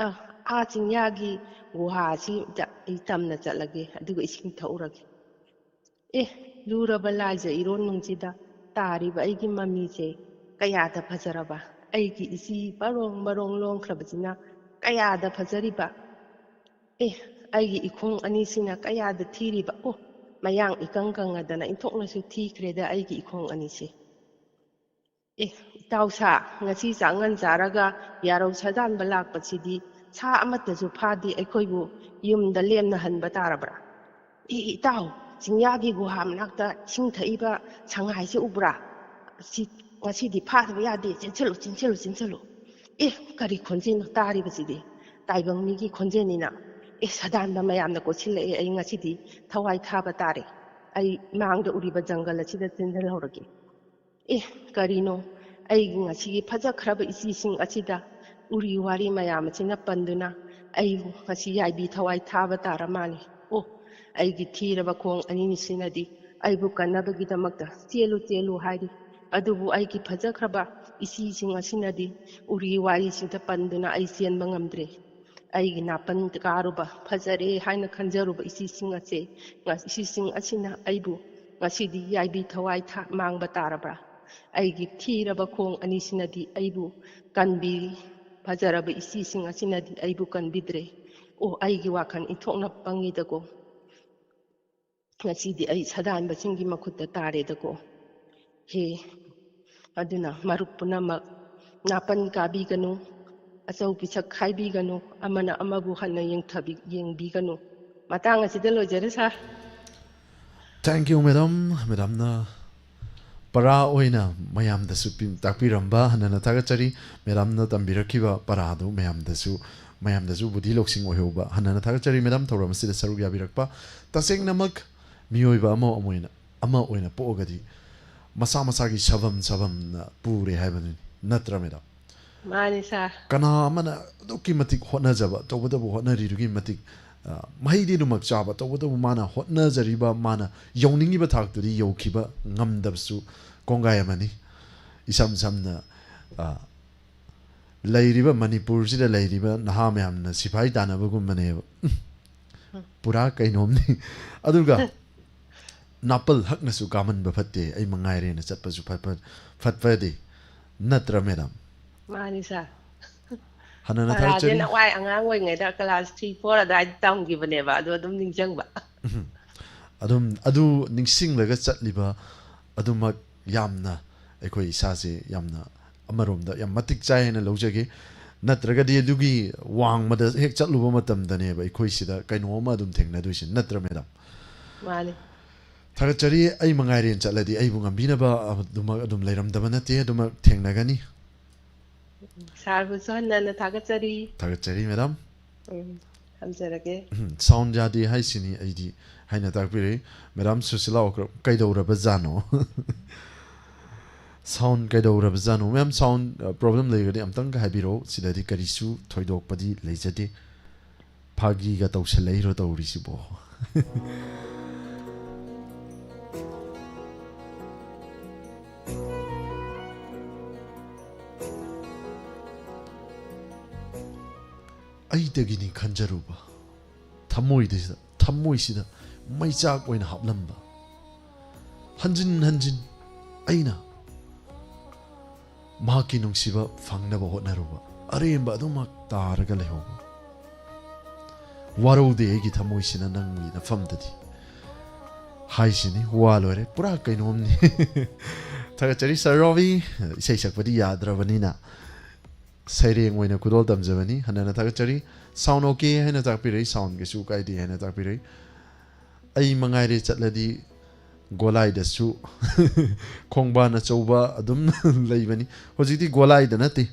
ꯑ, ꯑꯥ ꯆꯤꯡꯌꯥꯒꯤ ꯒꯨꯍꯥ ꯑꯁꯤꯗ ꯑꯩ ꯇꯝꯅ ꯆꯠꯂꯒꯦ, ꯑꯗꯨꯒ ꯏꯁꯤꯡ ꯊꯛꯎꯔꯒꯦ꯫ ꯑꯦ, ꯂꯨꯔꯕ ꯂꯥꯏꯖ ꯏꯔꯣꯟ ꯅꯨꯡꯁꯤꯗ ꯇꯥꯔꯤꯕ ꯑꯩꯒꯤ ꯃꯃꯤꯁꯦ ꯀꯌꯥꯗ ꯐꯖꯔꯕ! ꯑꯩꯒꯤ ꯏꯆꯤ ꯃꯔꯣꯡ ꯃꯔꯣꯡ ꯂꯣꯡꯈ꯭ꯔꯕꯁꯤꯅ ꯀꯌꯥꯗ ꯐꯖꯔꯤꯕ! ꯑꯦ, ꯑꯩꯒꯤ ꯏꯈꯣꯡ ꯑꯅꯤꯁꯤꯅ ꯀꯌꯥꯗ ꯊꯤꯔꯤꯕ! ꯑꯣ, ꯃꯌꯥꯡ ꯏꯀꯪ ꯀꯪꯉꯗꯅ ꯏꯟꯊꯣꯛꯅꯁꯨ ꯊꯤꯈ꯭ꯔꯦꯗ ꯑꯩꯒꯤ ꯏꯈꯣꯡ ꯑꯅꯤꯁꯦ꯫ ꯑꯦ, ꯏꯇꯥꯎ ꯁꯥ, ꯉꯁꯤ ꯆꯥꯛꯉꯟ ꯆꯥꯔꯒ ꯌꯥꯔꯧ ꯁꯥꯗꯥꯟꯕ ꯂꯥꯛꯄꯁꯤꯗꯤ ꯁꯥ ꯑꯃꯠꯇꯁꯨ ꯐꯥꯗꯦ, ꯑꯩꯈꯣꯏꯕꯨ ꯌꯨꯝꯗ ꯂꯦꯝꯅ ꯍꯟꯕ ꯇꯥꯔꯕ꯭ꯔꯥ? ꯑꯦ, ꯏꯇꯥꯎ, ꯆꯤꯡꯌꯥꯒꯤ ꯒꯨꯍꯥ ꯃꯅꯥꯛꯇ ꯏꯁꯤꯡ ꯊꯛꯏꯕ ꯁꯉꯥꯏꯁꯦ ꯎꯕ꯭ꯔꯥ? ꯁꯤ ꯉꯁꯤꯗꯤ ꯐꯥꯗꯕ ꯌꯥꯗꯦ, ꯆꯦꯟꯁꯤꯜꯂꯨ, ꯆꯦꯟꯁꯤꯜꯂꯨ, ꯆꯦꯟꯁꯤꯜꯂꯨ꯫ ꯑꯦ, ꯀꯔꯤ ꯈꯣꯟꯖꯦꯜꯅꯣ ꯇꯥꯔꯤꯕꯁꯤꯗꯤ? ꯇꯥꯏꯕꯪ ꯃꯤꯒꯤ ꯈꯣꯟꯖꯦꯜꯅꯤꯅ꯫ ꯑꯦ, ꯁꯥꯗꯥꯟꯕ ꯃꯌꯥꯝꯅ ꯀꯣꯏꯁꯤꯜꯂꯛꯑꯦ, ꯑꯩ ꯉꯁꯤꯗꯤ ꯊꯋꯥꯏ ꯊꯥꯕ ꯇꯥꯔꯦ꯫ ꯑꯩ ꯃꯥꯡꯗ ꯎꯔꯤꯕ ꯖꯪꯒꯜ ꯑꯁꯤꯗ ꯆꯦꯟꯁꯤꯜꯍꯧꯔꯒꯦ꯫ ꯑꯦ, ꯀꯔꯤꯅꯣ? ꯑꯩꯒꯤ ꯉꯁꯤꯒꯤ ꯐꯖꯈ꯭ꯔꯕ ꯏꯆꯤꯁꯤꯡ ꯑꯁꯤꯗ ꯎꯔꯤ ꯋꯥꯔꯤ ꯃꯌꯥꯝ ꯑꯁꯤꯅ ꯄꯟꯗꯨꯅ ꯑꯩ ꯉꯁꯤ ꯌꯥꯏꯕꯤ ꯊꯋꯥꯏ ꯊꯥꯕ ꯇꯥꯔ ꯃꯥꯜꯂꯦ꯫ ꯑꯣ, ꯑꯩꯒꯤ ꯊꯤꯔꯕ ꯈꯣꯡ ꯑꯅꯤꯁꯤꯅꯗꯤ ꯑꯩꯕꯨ ꯀꯟꯅꯕꯒꯤꯗꯃꯛꯇ "ꯆꯦꯜꯂꯨ, ꯆꯦꯜꯂꯨ" ꯍꯥꯏꯔꯤ꯫ ꯑꯗꯨꯕꯨ ꯑꯩꯒꯤ ꯐꯖꯈ꯭ꯔꯕ ꯏꯆꯤꯁꯤꯡ ꯑꯁꯤꯅꯗꯤ ꯎꯔꯤ ꯋꯥꯔꯤꯁꯤꯡꯗ ꯄꯟꯗꯨꯅ ꯑꯩ ꯆꯦꯟꯕ ꯉꯝꯗ꯭ꯔꯦ꯫ ꯑꯩꯒꯤ ꯅꯥꯄꯟ ꯀꯥꯔꯨꯕ, ꯐꯖꯔꯦ ꯍꯥꯏꯅ ꯈꯟꯖꯔꯨꯕ ꯏꯆꯤꯁꯤꯡ ꯑꯁꯦ, ꯏꯆꯤꯁꯤꯡ ꯑꯁꯤꯅ ꯑꯩꯕꯨ ꯉꯁꯤꯗꯤ ꯌꯥꯏꯕꯤ ꯊꯋꯥꯏ ꯊꯥ-, ꯃꯥꯡꯕ ꯇꯥꯔꯕ꯭ꯔꯥ? ꯑꯩꯒꯤ ꯊꯤꯔꯕ ꯈꯣꯡ ꯑꯅꯤꯁꯤꯅꯗꯤ ꯑꯩꯕꯨ ꯀꯟꯕꯤꯔꯤ, ꯐꯖꯔꯕ ꯏꯆꯤꯁꯤꯡ ꯑꯁꯤꯅꯗꯤ ꯑꯩꯕꯨ ꯀꯟꯕꯤꯗ꯭ꯔꯦ꯫ ꯑꯣ, ꯑꯩꯒꯤ ꯋꯥꯈꯜ ꯏꯟꯊꯣꯛꯅ ꯄꯪꯉꯤꯗꯀꯣ꯫ ꯉꯁꯤꯗꯤ ꯑꯩ ꯁꯥꯗꯥꯟꯕꯁꯤꯡꯒꯤ ꯃꯈꯨꯠꯇ ꯇꯥꯔꯦꯗꯀꯣ꯫ ꯍꯦ, ꯑꯗꯨꯅ ꯃꯔꯨꯞ ꯄꯨꯝꯅꯃꯛ ꯅꯥꯄꯟ ꯀꯥꯕꯤꯒꯅꯨ, ꯑꯆꯧ ꯄꯤꯁꯛ ꯈꯥꯏꯕꯤꯒꯅꯨ, ꯑꯃꯅ ꯑꯃꯕꯨ ꯍꯟꯅ ꯌꯦꯡꯊꯕꯤ-, ꯌꯦꯡꯕꯤꯒꯅꯨ꯫ ꯃꯇꯥꯡ ꯑꯁꯤꯗ ꯂꯣꯏꯖꯔꯦ, ꯁꯥꯔ꯫ Thank you, madam꯫ ꯃꯦꯗꯥꯝꯅ ꯄꯔꯥ ꯑꯣꯏꯅ ꯃꯌꯥꯝꯗꯁꯨ ꯄꯤ-, ꯇꯥꯛꯄꯤꯔꯝꯕ ꯍꯟꯅꯅ ꯊꯥꯒꯠꯆꯔꯤ꯫ ꯃꯦꯗꯥꯝꯅ ꯇꯝꯕꯤꯔꯛꯈꯤꯕ ꯄꯔꯥꯗꯨ ꯃꯌꯥꯝꯗꯁꯨ, ꯃꯌꯥꯝꯗꯁꯨ ꯕꯨꯙꯤ ꯂꯧꯁꯤꯡ ꯑꯣꯏꯍꯧꯕ ꯍꯟꯅꯅ ꯊꯥꯒꯠꯆꯔꯤ꯫ ꯃꯦꯗꯥꯝ, ꯊꯧꯔꯝ ꯑꯁꯤꯗ ꯁꯔꯨꯛ ꯌꯥꯕꯤꯔꯛꯄ꯫ ꯇꯁꯦꯡꯅꯃꯛ ꯃꯤꯑꯣꯏꯕ ꯑꯃ ꯑꯣꯏꯅ, ꯑꯃ ꯑꯣꯏꯅ ꯄꯣꯛꯑꯒꯗꯤ ꯃꯁꯥ ꯃꯁꯥꯒꯤ ꯁꯕꯝ ꯁꯕꯝꯅ ꯄꯨꯔꯦ ꯍꯥꯏꯕꯗꯨꯅꯤ, ꯅꯠꯇ꯭ꯔꯥ, ꯃꯦꯗꯥꯝ? ꯃꯥꯅꯤ, ꯁꯥꯔ꯫ ꯀꯅꯥ ꯑꯃꯅ ꯑꯗꯨꯛꯀꯤ ꯃꯇꯤꯛ ꯍꯣꯠꯅꯖꯕ, ꯇꯧꯕꯇꯕꯨ ꯍꯣꯠꯅꯔꯤꯗꯨꯒꯤ ꯃꯇꯤꯛ, ꯑ, ꯃꯍꯩꯗꯤ ꯑꯗꯨꯃꯛ ꯆꯥꯕ, ꯇꯧꯕꯇꯕꯨ ꯃꯥꯅ ꯍꯣꯠꯅꯖꯔꯤꯕ, ꯃꯥꯅ ꯌꯧꯅꯤꯡꯉꯤꯕ ꯊꯥꯛꯇꯨꯗꯤ ꯌꯧꯈꯤꯕ ꯉꯝꯗꯕꯁꯨ ꯀꯣꯡꯒꯥꯏ ꯑꯃꯅꯤ꯫ ꯏꯁꯝ ꯁꯝꯅ, ꯑ, ꯂꯩꯔꯤꯕ ꯃꯅꯤꯄꯨꯔꯁꯤꯗ ꯂꯩꯔꯤꯕ ꯅꯍꯥ ꯃꯌꯥꯝꯅ ꯁꯤꯐꯥꯏ ꯇꯥꯟꯅꯕꯒꯨꯝꯕꯅꯦꯕ꯫ ꯄꯨꯔꯥ ꯀꯩꯅꯣꯝꯅꯤ꯫ ꯑꯗꯨꯒ ꯅꯥꯄꯜ ꯍꯛꯅꯁꯨ ꯀꯥꯝꯍꯟꯕ ꯐꯠꯇꯦ, ꯑꯩ ꯃꯉꯥꯏꯔꯦꯅ ꯆꯠꯄꯁꯨ ꯐꯠ-, ꯐꯠ-, ꯐꯠ ꯐꯗꯦ꯫ ꯅꯠꯇ꯭ꯔꯥ, ꯃꯦꯗꯥꯝ? ꯃꯥꯅꯤ, ꯁꯥꯔ꯫ ꯍꯥꯟꯅꯅ ꯄꯔꯥꯁꯦ ꯊꯥꯒꯠꯆꯔꯤ꯫ ꯅꯋꯥꯏ ꯑꯉꯥꯡ ꯑꯣꯏꯔꯤꯉꯩꯗ class three, four ꯑꯗꯨꯋꯥꯏꯗ ꯇꯝꯈꯤꯕꯅꯦꯕ, ꯑꯗꯨ ꯑꯗꯨꯝ ꯅꯤꯡꯁꯤꯡꯕ꯫ ꯎꯝ꯫ ꯑꯗꯨꯝ ꯑꯗꯨ ꯅꯤꯡꯁꯤꯡꯂꯒ ꯆꯠꯂꯤꯕ ꯑꯗꯨꯃꯛ ꯌꯥꯝꯅ ꯑꯩꯈꯣꯏ ꯏꯁꯥꯁꯦ ꯌꯥꯝꯅ ꯑꯃꯔꯣꯝꯗ ꯌꯥꯝ ꯃꯇꯤꯛ ꯆꯥꯏ ꯍꯥꯏꯅ ꯂꯧꯖꯒꯦ꯫ ꯅꯠꯇ꯭ꯔꯒꯗꯤ ꯑꯗꯨꯒꯤ ꯋꯥꯡꯃꯗ ꯍꯦꯛ ꯆꯠꯂꯨꯕ ꯃꯇꯝꯗꯅꯦꯕ ꯑꯩꯈꯣꯏꯁꯤꯗ ꯀꯩꯅꯣꯝꯃ ꯑꯗꯨꯝ ꯊꯦꯡꯅꯗꯣꯏꯁꯦ, ꯅꯠꯇ꯭ꯔꯥ, ꯃꯦꯗꯥꯝ? ꯃꯥꯅꯤ꯫ ꯊꯥꯒꯠꯆꯔꯤ꯫ ꯑꯩ ꯃꯉꯥꯏꯔꯦꯟ ꯆꯠꯂꯗꯤ ꯑꯩꯕꯨ ꯉꯝꯕꯤꯅꯕ ꯑꯗꯨꯃꯛ ꯑꯗꯨꯝ ꯂꯩꯔꯝꯗꯕ ꯅꯠꯇꯦ, ꯑꯗꯨꯃꯛ ꯊꯦꯡꯅꯒꯅꯤ꯫ ꯁꯥꯔꯕꯨꯁꯨ ꯍꯟꯅ ꯍꯟꯅ ꯊꯥꯒꯠꯆꯔꯤ꯫ ꯊꯥꯒꯠꯆꯔꯤ, ꯃꯦꯗꯥꯝ꯫ ꯎꯝ, ꯊꯝꯖꯔꯒꯦ꯫ ꯎꯝ, sound ꯌꯥꯗꯦ ꯍꯥꯏꯁꯤꯅꯤ ꯑꯩꯗꯤ ꯍꯥꯏꯅ ꯇꯥꯛꯄꯤꯔꯛꯏ꯫ ꯃꯦꯗꯥꯝ ꯁꯨꯁꯤꯂꯥ ꯑꯣꯀ꯭ꯔꯝ, ꯀꯩꯗꯧꯔꯕꯖꯥꯠꯅꯣ? Sound ꯀꯩꯗꯧꯔꯕꯖꯥꯠꯅꯣ? ꯃꯦꯝ, sound, ꯑ, problem ꯂꯩꯔꯒꯗꯤ ꯑꯝꯇꯪꯒ ꯍꯥꯏꯕꯤꯔꯛꯑꯣ꯫ ꯁꯤꯗꯗꯤ ꯀꯔꯤꯁꯨ ꯊꯣꯏꯗꯣꯛꯄꯗꯤ ꯂꯩꯖꯗꯦ꯫ ꯐꯥꯒꯤꯒ ꯇꯧꯁꯜꯂꯛꯏꯔꯣ ꯇꯧꯔꯤꯁꯤꯕꯣ? ꯑꯩꯗꯒꯤꯅꯤ ꯈꯟꯖꯔꯨꯕ, ꯊꯃꯣꯏꯗ-, ꯊꯃꯣꯏꯁꯤꯗ ꯃꯩꯆꯥꯛ ꯑꯣꯏꯅ ꯍꯥꯞꯂꯝꯕ꯫ ꯍꯟꯖꯤꯟ ꯍꯟꯖꯤꯟ ꯑꯩꯅ ꯃꯍꯥꯛꯀꯤ ꯅꯨꯡꯁꯤꯕ ꯐꯪꯅꯕ ꯍꯣꯠꯅꯔꯨꯕ, ꯑꯔꯦꯝꯕ ꯑꯗꯨꯃꯛ ꯇꯥꯔꯒ ꯂꯩꯍꯧꯕ꯫ ꯋꯥꯔꯧꯗꯦ ꯑꯩꯒꯤ ꯊꯃꯣꯏꯁꯤꯅ ꯅꯪꯒꯤ ꯅꯐꯝꯗꯗꯤ꯫ ꯍꯥꯏꯁꯤꯅꯤ, ꯋꯥ ꯂꯣꯏꯔꯦ꯫ ꯄꯨꯔꯥ ꯀꯩꯅꯣꯝꯅꯤ꯫ ꯊꯥꯒꯠꯆꯔꯤ, ꯁꯥꯔ ꯔꯣꯕꯤ꯫ ꯏꯁꯩ ꯁꯛꯄꯗꯤ ꯌꯥꯗ꯭ꯔꯕꯅꯤꯅ ꯁꯩꯔꯦꯡ ꯑꯣꯏꯅ ꯈꯨꯗꯣꯜ ꯇꯝꯖꯕꯅꯤ꯫ ꯍꯟꯅ ꯍꯟꯅ ꯊꯥꯒꯠꯆꯔꯤ꯫ Sound okay ꯍꯥꯏꯅ ꯇꯥꯛꯄꯤꯔꯛꯏ꯫ Sound ꯀꯩꯁꯨ ꯀꯥꯏꯗꯦ ꯍꯥꯏꯅ ꯇꯥꯛꯄꯤꯔꯛꯏ꯫ ꯑꯩ ꯃꯉꯥꯏꯔꯦ ꯆꯠꯂꯗꯤ ꯒꯣꯂꯥꯏꯗꯁꯨ ꯈꯣꯡꯕꯥꯟ ꯑꯆꯧꯕ ꯑꯗꯨꯝ ꯂꯩꯕꯅꯤ꯫ ꯍꯧꯖꯤꯛꯇꯤ ꯒꯣꯂꯥꯏꯗ ꯅꯠꯇꯦ꯫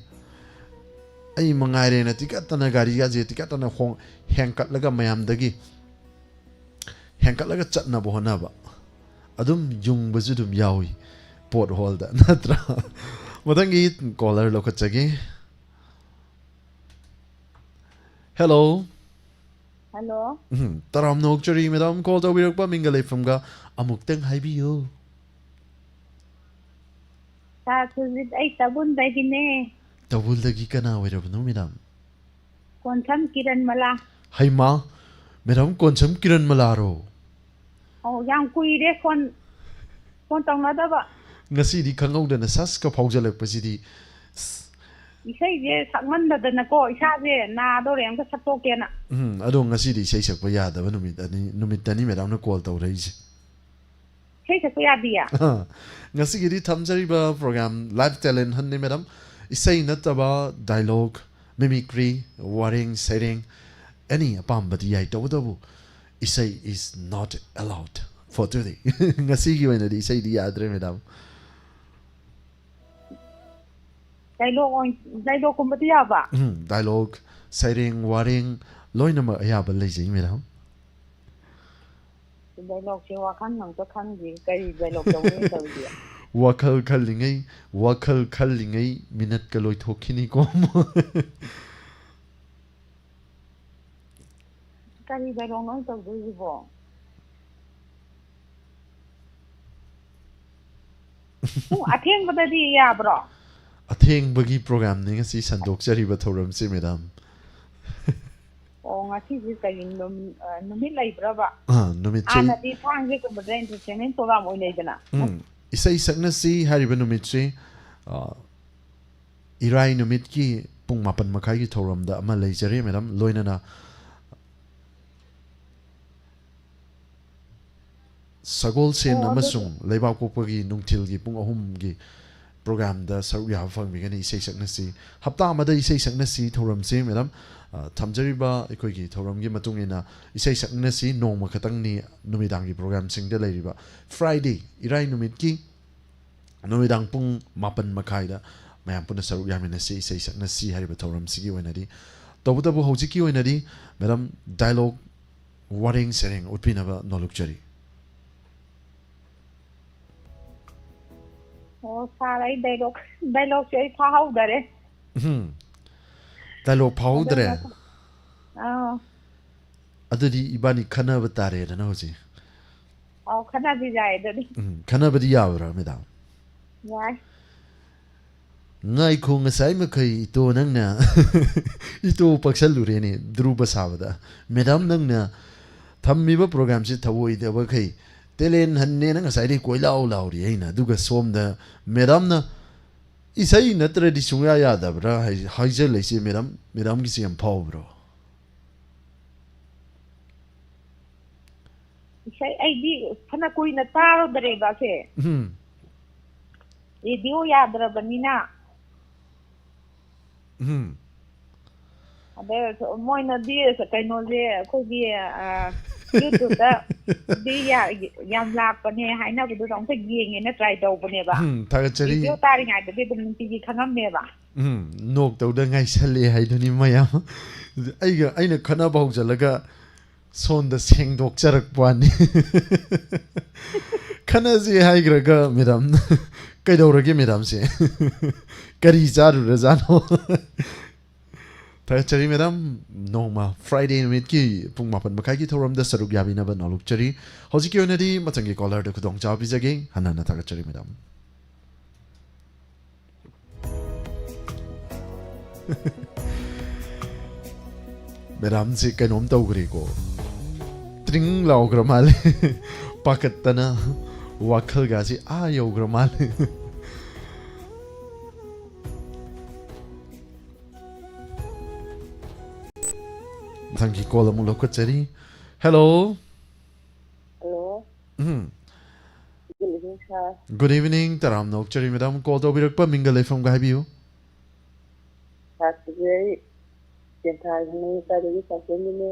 ꯑꯩ ꯃꯉꯥꯏꯔꯦꯅ ꯇꯤꯀꯠꯇꯅ ꯒꯥꯔꯤꯒꯁꯦ ꯇꯤꯀꯠꯇꯅ ꯍꯣꯡ-, ꯍꯦꯟꯀꯠꯂꯒ ꯃꯌꯥꯝꯗꯒꯤ ꯍꯦꯟꯀꯠꯂꯒ ꯆꯠꯅꯕ ꯍꯣꯠꯅꯕ꯫ ꯑꯗꯨꯝ ꯌꯨꯡꯕꯁꯨ ꯑꯗꯨꯝ ꯌꯥꯎꯏ ꯄꯣꯠ ꯍꯣꯜꯗ, ꯅꯠꯇ꯭ꯔꯥ? ꯃꯊꯪꯒꯤ caller ꯂꯧꯈꯠꯆꯒꯦ꯫ Hello꯫ ꯍꯜꯂꯣ꯫ ꯎꯝ, ꯇꯔꯥꯝꯅ ꯑꯣꯛꯆꯔꯤ, ꯃꯦꯗꯥꯝ꯫ ꯀꯣꯜ ꯇꯧꯕꯤꯔꯛꯄ ꯃꯤꯡꯒ ꯂꯩꯐꯝꯒ ꯑꯃꯨꯛꯇꯪ ꯍꯥꯏꯕꯤꯌꯨ꯫ ꯁꯥꯔ ꯁꯨꯖꯤꯠ, ꯑꯩ ꯇꯥꯕꯨꯜꯗꯒꯤꯅꯦ꯫ ꯇꯥꯕꯨꯜꯗꯒꯤ ꯀꯅꯥ ꯑꯣꯏꯔꯕꯅꯣ, ꯃꯦꯗꯥꯝ? ꯀꯣꯟꯁꯝ ꯀꯤꯔꯟꯃꯂꯥ꯫ ꯍꯩꯃꯥ, ꯃꯦꯗꯥꯝ ꯀꯣꯟꯁꯝ ꯀꯤꯔꯟꯃꯂꯥꯔꯣ? ꯑꯧ, ꯌꯥꯝ ꯀꯨꯏꯔꯦ ꯐꯣꯟ, ꯐꯣꯟ ꯇꯧꯅꯗꯕ꯫ ꯉꯁꯤꯗꯤ ꯈꯪꯍꯧꯗꯅ ꯁꯁꯀ ꯐꯥꯎꯖꯜꯂꯛꯄꯁꯤꯗꯤ꯫ ꯏꯁꯩꯁꯦ ꯁꯛꯃꯟꯗꯗꯅꯀꯣ, ꯏꯁꯥꯁꯦ ꯅꯥꯗꯧꯔꯦ, ꯑꯝꯇ ꯁꯛꯇꯣꯛꯀꯦꯅ꯫ ꯎꯝ, ꯑꯗꯣ ꯉꯁꯤꯗꯤ ꯏꯁꯩ ꯁꯛꯄ ꯌꯥꯗꯕ ꯅꯨꯃꯤꯠ ꯑꯅꯤ, ꯅꯨꯃꯤꯠꯇꯅꯤ ꯃꯦꯗꯥꯝꯅ ꯀꯣꯜ ꯇꯧꯔꯛꯏꯁꯦ꯫ ꯏꯁꯩ ꯁꯛꯄ ꯌꯥꯗꯤꯌꯦ? ꯉꯁꯤꯒꯤꯗꯤ ꯊꯝꯖꯔꯤꯕ ꯄ꯭ꯔꯣꯒ꯭ꯔꯥꯝ Live Talent Huntꯅꯤ, ꯃꯦꯗꯥꯝ꯫ ꯏꯁꯩ ꯅꯠꯇꯕ dialogue, mimicry, ꯋꯥꯔꯦꯡ ꯁꯩꯔꯦꯡ, any ꯑꯄꯥꯝꯕꯗꯤ ꯌꯥꯏ, ꯇꯧꯕꯇꯕꯨ ꯏꯁꯩ is not allowed for today꯫ ꯉꯁꯤꯒꯤ ꯑꯣꯏꯅꯗꯤ ꯏꯁꯩꯗꯤ ꯌꯥꯗ꯭ꯔꯦ, ꯃꯦꯗꯥꯝ꯫ ꯗꯥꯏꯂꯣꯛ ꯑꯣꯏ-, ꯗꯥꯏꯂꯣꯛꯀꯨꯝꯕꯗꯤ ꯌꯥꯕ? ꯎꯝ, ꯗꯥꯏꯂꯣꯛ, ꯁꯩꯔꯦꯡ, ꯋꯥꯔꯦꯡ ꯂꯣꯏꯅꯃꯛ ꯑꯌꯥꯕ ꯂꯩꯖꯩ, ꯃꯦꯗꯥꯝ꯫ ꯗꯥꯏꯂꯣꯛꯁꯦ ꯋꯥꯈꯜ ꯑꯝꯇ ꯈꯟꯗꯦ꯫ ꯀꯔꯤ ꯗꯥꯏꯂꯣꯛ ꯇꯧꯗꯣꯏꯅꯣ ꯇꯧꯔꯤꯁꯦ? ꯋꯥꯈꯜ ꯈꯜꯂꯤꯉꯩ, ꯋꯥꯈꯜ ꯈꯜꯂꯤꯉꯩ ꯃꯤꯅꯠꯀ ꯂꯣꯏꯊꯣꯛꯈꯤꯅꯤꯀꯣ꯫ ꯀꯔꯤ ꯗꯥꯏꯂꯣꯛꯅꯣ ꯑꯩ ꯇꯧꯗꯣꯏꯁꯤꯕꯣ? ꯄꯨꯡ ꯑꯊꯦꯡꯕꯗꯗꯤ ꯌꯥꯕ꯭ꯔꯣ? ꯑꯊꯦꯡꯕꯒꯤ ꯄ꯭ꯔꯣꯒ꯭ꯔꯥꯝꯅꯤ ꯉꯁꯤ ꯁꯟꯗꯣꯛꯆꯔꯤꯕ ꯊꯧꯔꯝꯁꯦ, ꯃꯦꯗꯥꯝ꯫ ꯑꯣ, ꯉꯁꯤꯁꯦ ꯀꯔꯤ ꯅꯨꯝ-, ꯑ, ꯅꯨꯃꯤꯠ ꯂꯩꯕ꯭ꯔꯕ? ꯑꯥ, ꯅꯨꯃꯤꯠꯁꯦ ꯍꯥꯟꯅꯗꯤ ꯊꯥꯡꯖꯒꯨꯝꯕꯗ entertainment program ꯑꯣꯏꯅꯩꯗꯅ꯫ ꯎꯝ, ꯏꯁꯩ ꯁꯛꯅꯁꯤ ꯍꯥꯏꯔꯤꯕ ꯅꯨꯃꯤꯠꯁꯤ, ꯑ, ꯏꯔꯥꯏ ꯅꯨꯃꯤꯠꯀꯤ ꯄꯨꯡ ꯃꯥꯄꯟ ꯃꯈꯥꯏꯒꯤ ꯊꯧꯔꯝꯗ ꯑꯃ ꯂꯩꯖꯔꯦ, ꯃꯦꯗꯥꯝ꯫ ꯂꯣꯏꯅꯅ ꯁꯒꯣꯜꯁꯦꯟ ꯑꯣ, ꯑꯗꯨꯗꯤ ꯑꯃꯁꯨꯡ ꯂꯩꯕꯥꯛꯄꯣꯛꯄꯒꯤ ꯅꯨꯡꯊꯤꯜꯒꯤ ꯄꯨꯡ ꯑꯍꯨꯝꯒꯤ ꯄ꯭ꯔꯣꯒ꯭ꯔꯥꯝꯗ ꯁꯔꯨꯛ ꯌꯥꯕ ꯐꯪꯕꯤꯒꯅꯤ꯫ ꯏꯁꯩ ꯁꯛꯅꯁꯤ, ꯍꯞꯇꯥ ꯑꯃꯗ ꯏꯁꯩ ꯁꯛꯅꯁꯤ ꯊꯧꯔꯝꯁꯤ, ꯃꯦꯗꯥꯝ꯫ ꯑ, ꯊꯝꯖꯔꯤꯕ ꯑꯩꯈꯣꯏꯒꯤ ꯊꯧꯔꯝꯒꯤ ꯃꯇꯨꯡ ꯏꯟꯅ ꯏꯁꯩ ꯁꯛꯅꯁꯤ ꯅꯣꯡꯃ ꯈꯛꯇꯪꯅꯤ ꯅꯨꯃꯤꯗꯥꯡꯒꯤ ꯄ꯭ꯔꯣꯒ꯭ꯔꯥꯝꯁꯤꯡꯗ ꯂꯩꯔꯤꯕ꯫ Friday, ꯏꯔꯥꯏ ꯅꯨꯃꯤꯠꯀꯤ ꯅꯨꯃꯤꯗꯥꯡ ꯄꯨꯡ ꯃꯥꯄꯟ ꯃꯈꯥꯏꯗ ꯃꯌꯥꯝ ꯄꯨꯟꯅ ꯁꯔꯨꯛ ꯌꯥꯃꯤꯟꯅꯁꯤ, ꯏꯁꯩ ꯁꯛꯅꯁꯤ ꯍꯥꯏꯔꯤꯕ ꯊꯧꯔꯝꯁꯤꯒꯤ ꯑꯣꯏꯅꯗꯤ꯫ ꯇꯧꯕꯇꯕꯨ ꯍꯧꯖꯤꯛꯀꯤ ꯑꯣꯏꯅꯗꯤ, ꯃꯦꯗꯥꯝ, ꯗꯥꯏꯂꯣꯛ, ꯋꯥꯔꯦꯡ ꯁꯩꯔꯦꯡ ꯎꯠꯄꯤꯅꯕ ꯅꯣꯜꯂꯨꯛꯆꯔꯤ꯫ ꯑꯣ, ꯁꯥꯔ, ꯑꯩ ꯗꯥꯏꯂꯣꯛ, ꯗꯥꯏꯂꯣꯛꯁꯦ ꯑꯩ ꯐꯥꯍꯧꯗꯔꯦ꯫ ꯎꯝ꯫ ꯗꯥꯏꯂꯣꯛ ꯐꯥꯍꯧꯗ꯭ꯔꯦ? ꯑꯗꯨꯅ, ꯑꯥ꯫ ꯑꯗꯨꯗꯤ ꯏꯕꯥꯅꯤ ꯈꯟꯅꯕ ꯇꯥꯔꯦꯗꯅ ꯍꯧꯖꯤꯛ꯫ ꯑꯧ, ꯈꯟꯅꯕꯤ ꯌꯥꯏ ꯑꯗꯨꯗꯤ꯫ ꯎꯝ, ꯈꯟꯅꯕꯗꯤ ꯌꯥꯕ꯭ꯔꯥ, ꯃꯦꯗꯥꯝ? ꯌꯥꯏ꯫ ꯉꯥꯏꯈꯣ, ꯉꯁꯥꯏ ꯃꯈꯩ ꯏꯇꯣ ꯅꯪꯅ ꯏꯇꯣ ꯄꯛꯁꯜꯂꯨꯔꯦꯅꯦ ꯗ꯭ꯔꯨꯕ ꯁꯥꯕꯗ꯫ ꯃꯦꯗꯥꯝ, ꯅꯪꯅ ꯊꯝꯃꯤꯕ ꯄ꯭ꯔꯣꯒ꯭ꯔꯥꯝꯁꯤ ꯊꯧꯑꯣꯏꯗꯕꯈꯩ ꯇꯦꯂꯦꯟ ꯍꯟꯅꯦꯅ ꯉꯁꯥꯏꯗꯩ ꯀꯣꯏꯂꯥꯎ ꯂꯥꯎꯔꯤ ꯑꯩꯅ, ꯑꯗꯨꯒ ꯁꯣꯝꯗ ꯃꯦꯗꯥꯝꯅ ꯏꯁꯩ ꯅꯠꯇ꯭ꯔꯗꯤ ꯁꯨꯡꯌꯥ ꯌꯥꯗꯕ꯭ꯔꯥ ꯍꯥꯏ-, ꯍꯥꯏꯖꯜꯂꯛꯏꯁꯦ ꯃꯦꯗꯥꯝ, ꯃꯦꯗꯥꯝꯒꯤꯁꯦ ꯌꯥꯝ ꯐꯥꯎꯕ꯭ꯔꯣ? ꯏꯁꯩ ꯑꯩꯗꯤ ꯐꯅ ꯀꯨꯏꯅ ꯇꯥꯔꯨꯗ꯭ꯔꯦꯕ ꯑꯁꯦ꯫ ꯎꯝ꯫ ꯔꯦꯗꯤꯑꯣ ꯌꯥꯗ꯭ꯔꯕꯅꯤꯅ꯫ ꯎꯝ꯫ ꯑꯗ ꯃꯣꯏꯅꯗꯤ ꯀꯩꯅꯣꯁꯦ ꯑꯩꯈꯣꯏꯒꯤ, ꯑ, YouTube-ꯇꯗꯤ ꯌꯥ-, ꯌꯥꯝ ꯂꯥꯛꯄꯅꯦ ꯍꯥꯏꯅꯕꯗꯨꯗ ꯑꯝꯇ ꯌꯦꯡꯒꯦꯅ try ꯇꯧꯕꯅꯦꯕ꯫ ꯎꯝ, ꯊꯥꯒꯠꯆꯔꯤ꯫ ꯔꯦꯗꯤꯑꯣ ꯇꯥꯔꯤꯉꯩꯗꯗꯤ ꯑꯗꯨꯝ ꯅꯨꯡꯇꯤꯒꯤ ꯈꯪꯉꯝꯃꯦꯕ꯫ ꯎꯝ, ꯅꯣꯛꯇꯧꯗ ꯉꯥꯏꯁꯜꯂꯦ ꯍꯥꯏꯗꯨꯅꯤ ꯃꯌꯥꯝ꯫ ꯑꯩꯒ, ꯑꯩꯅ ꯈꯠꯅꯕ ꯍꯧꯖꯤꯜꯂꯒ ꯁꯣꯝꯗ ꯁꯦꯡꯗꯣꯛꯆꯔꯛꯄ ꯋꯥꯅꯤ꯫ ꯈꯠꯅꯁꯤ ꯍꯥꯏꯈ꯭ꯔꯒ ꯃꯦꯗꯥꯝ, ꯀꯩꯗꯧꯔꯒꯦ ꯃꯦꯗꯥꯝꯁꯦ? ꯀꯔꯤ ꯆꯥꯔꯨꯔꯖꯥꯠꯅꯣ? ꯊꯥꯒꯠꯆꯔꯤ ꯃꯦꯗꯥꯝ, ꯅꯣꯡꯃ Friday ꯅꯨꯃꯤꯠꯀꯤ ꯄꯨꯡ ꯃꯥꯄꯟ ꯃꯈꯥꯏꯒꯤ ꯊꯧꯔꯝꯗ ꯁꯔꯨꯛ ꯌꯥꯕꯤꯅꯕ ꯅꯣꯂꯨꯛꯆꯔꯤ꯫ ꯍꯧꯖꯤꯛꯀꯤ ꯑꯣꯏꯅꯗꯤ ꯃꯊꯪꯒꯤ caller-ꯗ ꯈꯨꯗꯣꯡꯆꯥꯕ ꯄꯤꯖꯒꯦ꯫ ꯍꯟꯅ ꯍꯟꯅ ꯊꯥꯒꯠꯆꯔꯤ ꯃꯦꯗꯥꯝ꯫ ꯃꯦꯗꯥꯝꯁꯤ ꯀꯩꯅꯣꯝ ꯇꯧꯈ꯭ꯔꯦꯀꯣ, ꯇ꯭ꯔꯤꯡ ꯂꯥꯎꯈ꯭ꯔ ꯃꯥꯜꯂꯦ꯫ ꯄꯥꯈꯠꯇꯅ ꯋꯥꯈꯜꯒꯁꯤ ꯑꯥ ꯌꯧꯈ꯭ꯔ ꯃꯥꯜꯂꯦ꯫ ꯃꯊꯪꯒꯤ call ꯑꯃꯨꯛ ꯂꯧꯈꯠꯆꯔꯤ꯫ Hello꯫ Hello. ꯎꯝ꯫ Good evening, sir. Good evening, ꯇꯔꯥꯝꯅ ꯑꯣꯛꯆꯔꯤ ꯃꯦꯗꯥꯝ꯫ Call ꯇꯧꯕꯤꯔꯛꯄ ꯃꯤꯡꯒ ꯂꯩꯐꯝꯒ ꯍꯥꯏꯕꯤꯌꯨ꯫ Sir, ꯁꯤꯁꯦ ꯑꯩ ꯇꯦꯟꯊꯥ ꯍꯤꯡꯅꯩ ꯂꯩꯀꯥꯏꯗꯒꯤ ꯆꯥꯎꯊꯣꯟꯕꯤꯅꯦ꯫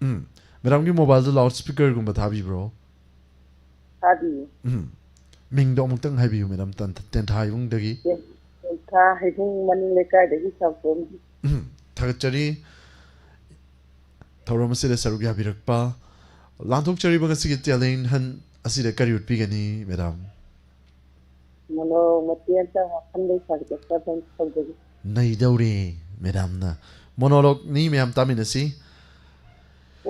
ꯎꯝ꯫ ꯃꯦꯗꯥꯝꯒꯤ mobileꯗ loud speakerꯒꯨꯝꯕ ꯊꯥꯕꯤꯕ꯭ꯔꯣ? ꯊꯥꯗꯤꯌꯦ꯫ ꯎꯝ꯫ ꯃꯤꯡꯗꯣ ꯑꯃꯨꯛꯇꯪ ꯍꯥꯏꯕꯤꯌꯨ ꯃꯦꯗꯥꯝ, ꯇꯦꯟ-, ꯇꯦꯟꯊꯥ ꯍꯩꯕꯨꯡꯗꯒꯤ꯫ ꯇꯦꯟ-, ꯇꯦꯟꯊꯥ ꯍꯩꯕꯨꯡ ꯃꯅꯤꯡ ꯂꯩꯀꯥꯏꯗꯒꯤ ꯆꯥꯎꯊꯣꯟꯕꯤ꯫ ꯎꯝ꯫ ꯊꯥꯒꯠꯆꯔꯤ꯫ ꯊꯧꯔꯝ ꯑꯁꯤꯗ ꯁꯔꯨꯛ ꯌꯥꯕꯤꯔꯛꯄ꯫ ꯂꯥꯟꯊꯣꯛꯆꯔꯤꯕ ꯉꯁꯤꯒꯤ talent hunt ꯑꯁꯤꯗ ꯀꯔꯤ ꯎꯠꯄꯤꯒꯅꯤ ꯃꯦꯗꯥꯝ? Monologue ꯃꯇꯦꯛ ꯑꯃꯇ ꯋꯥꯈꯜꯗꯩ ꯁꯥꯒꯠꯆꯕ ꯑꯃ ꯇꯧꯖꯒꯦ꯫ ꯅꯩꯗꯧꯔꯦ ꯃꯦꯗꯥꯝꯅ꯫ Monologueꯅꯤ ꯃꯌꯥꯝ ꯇꯥꯃꯤꯟꯅꯁꯤ꯫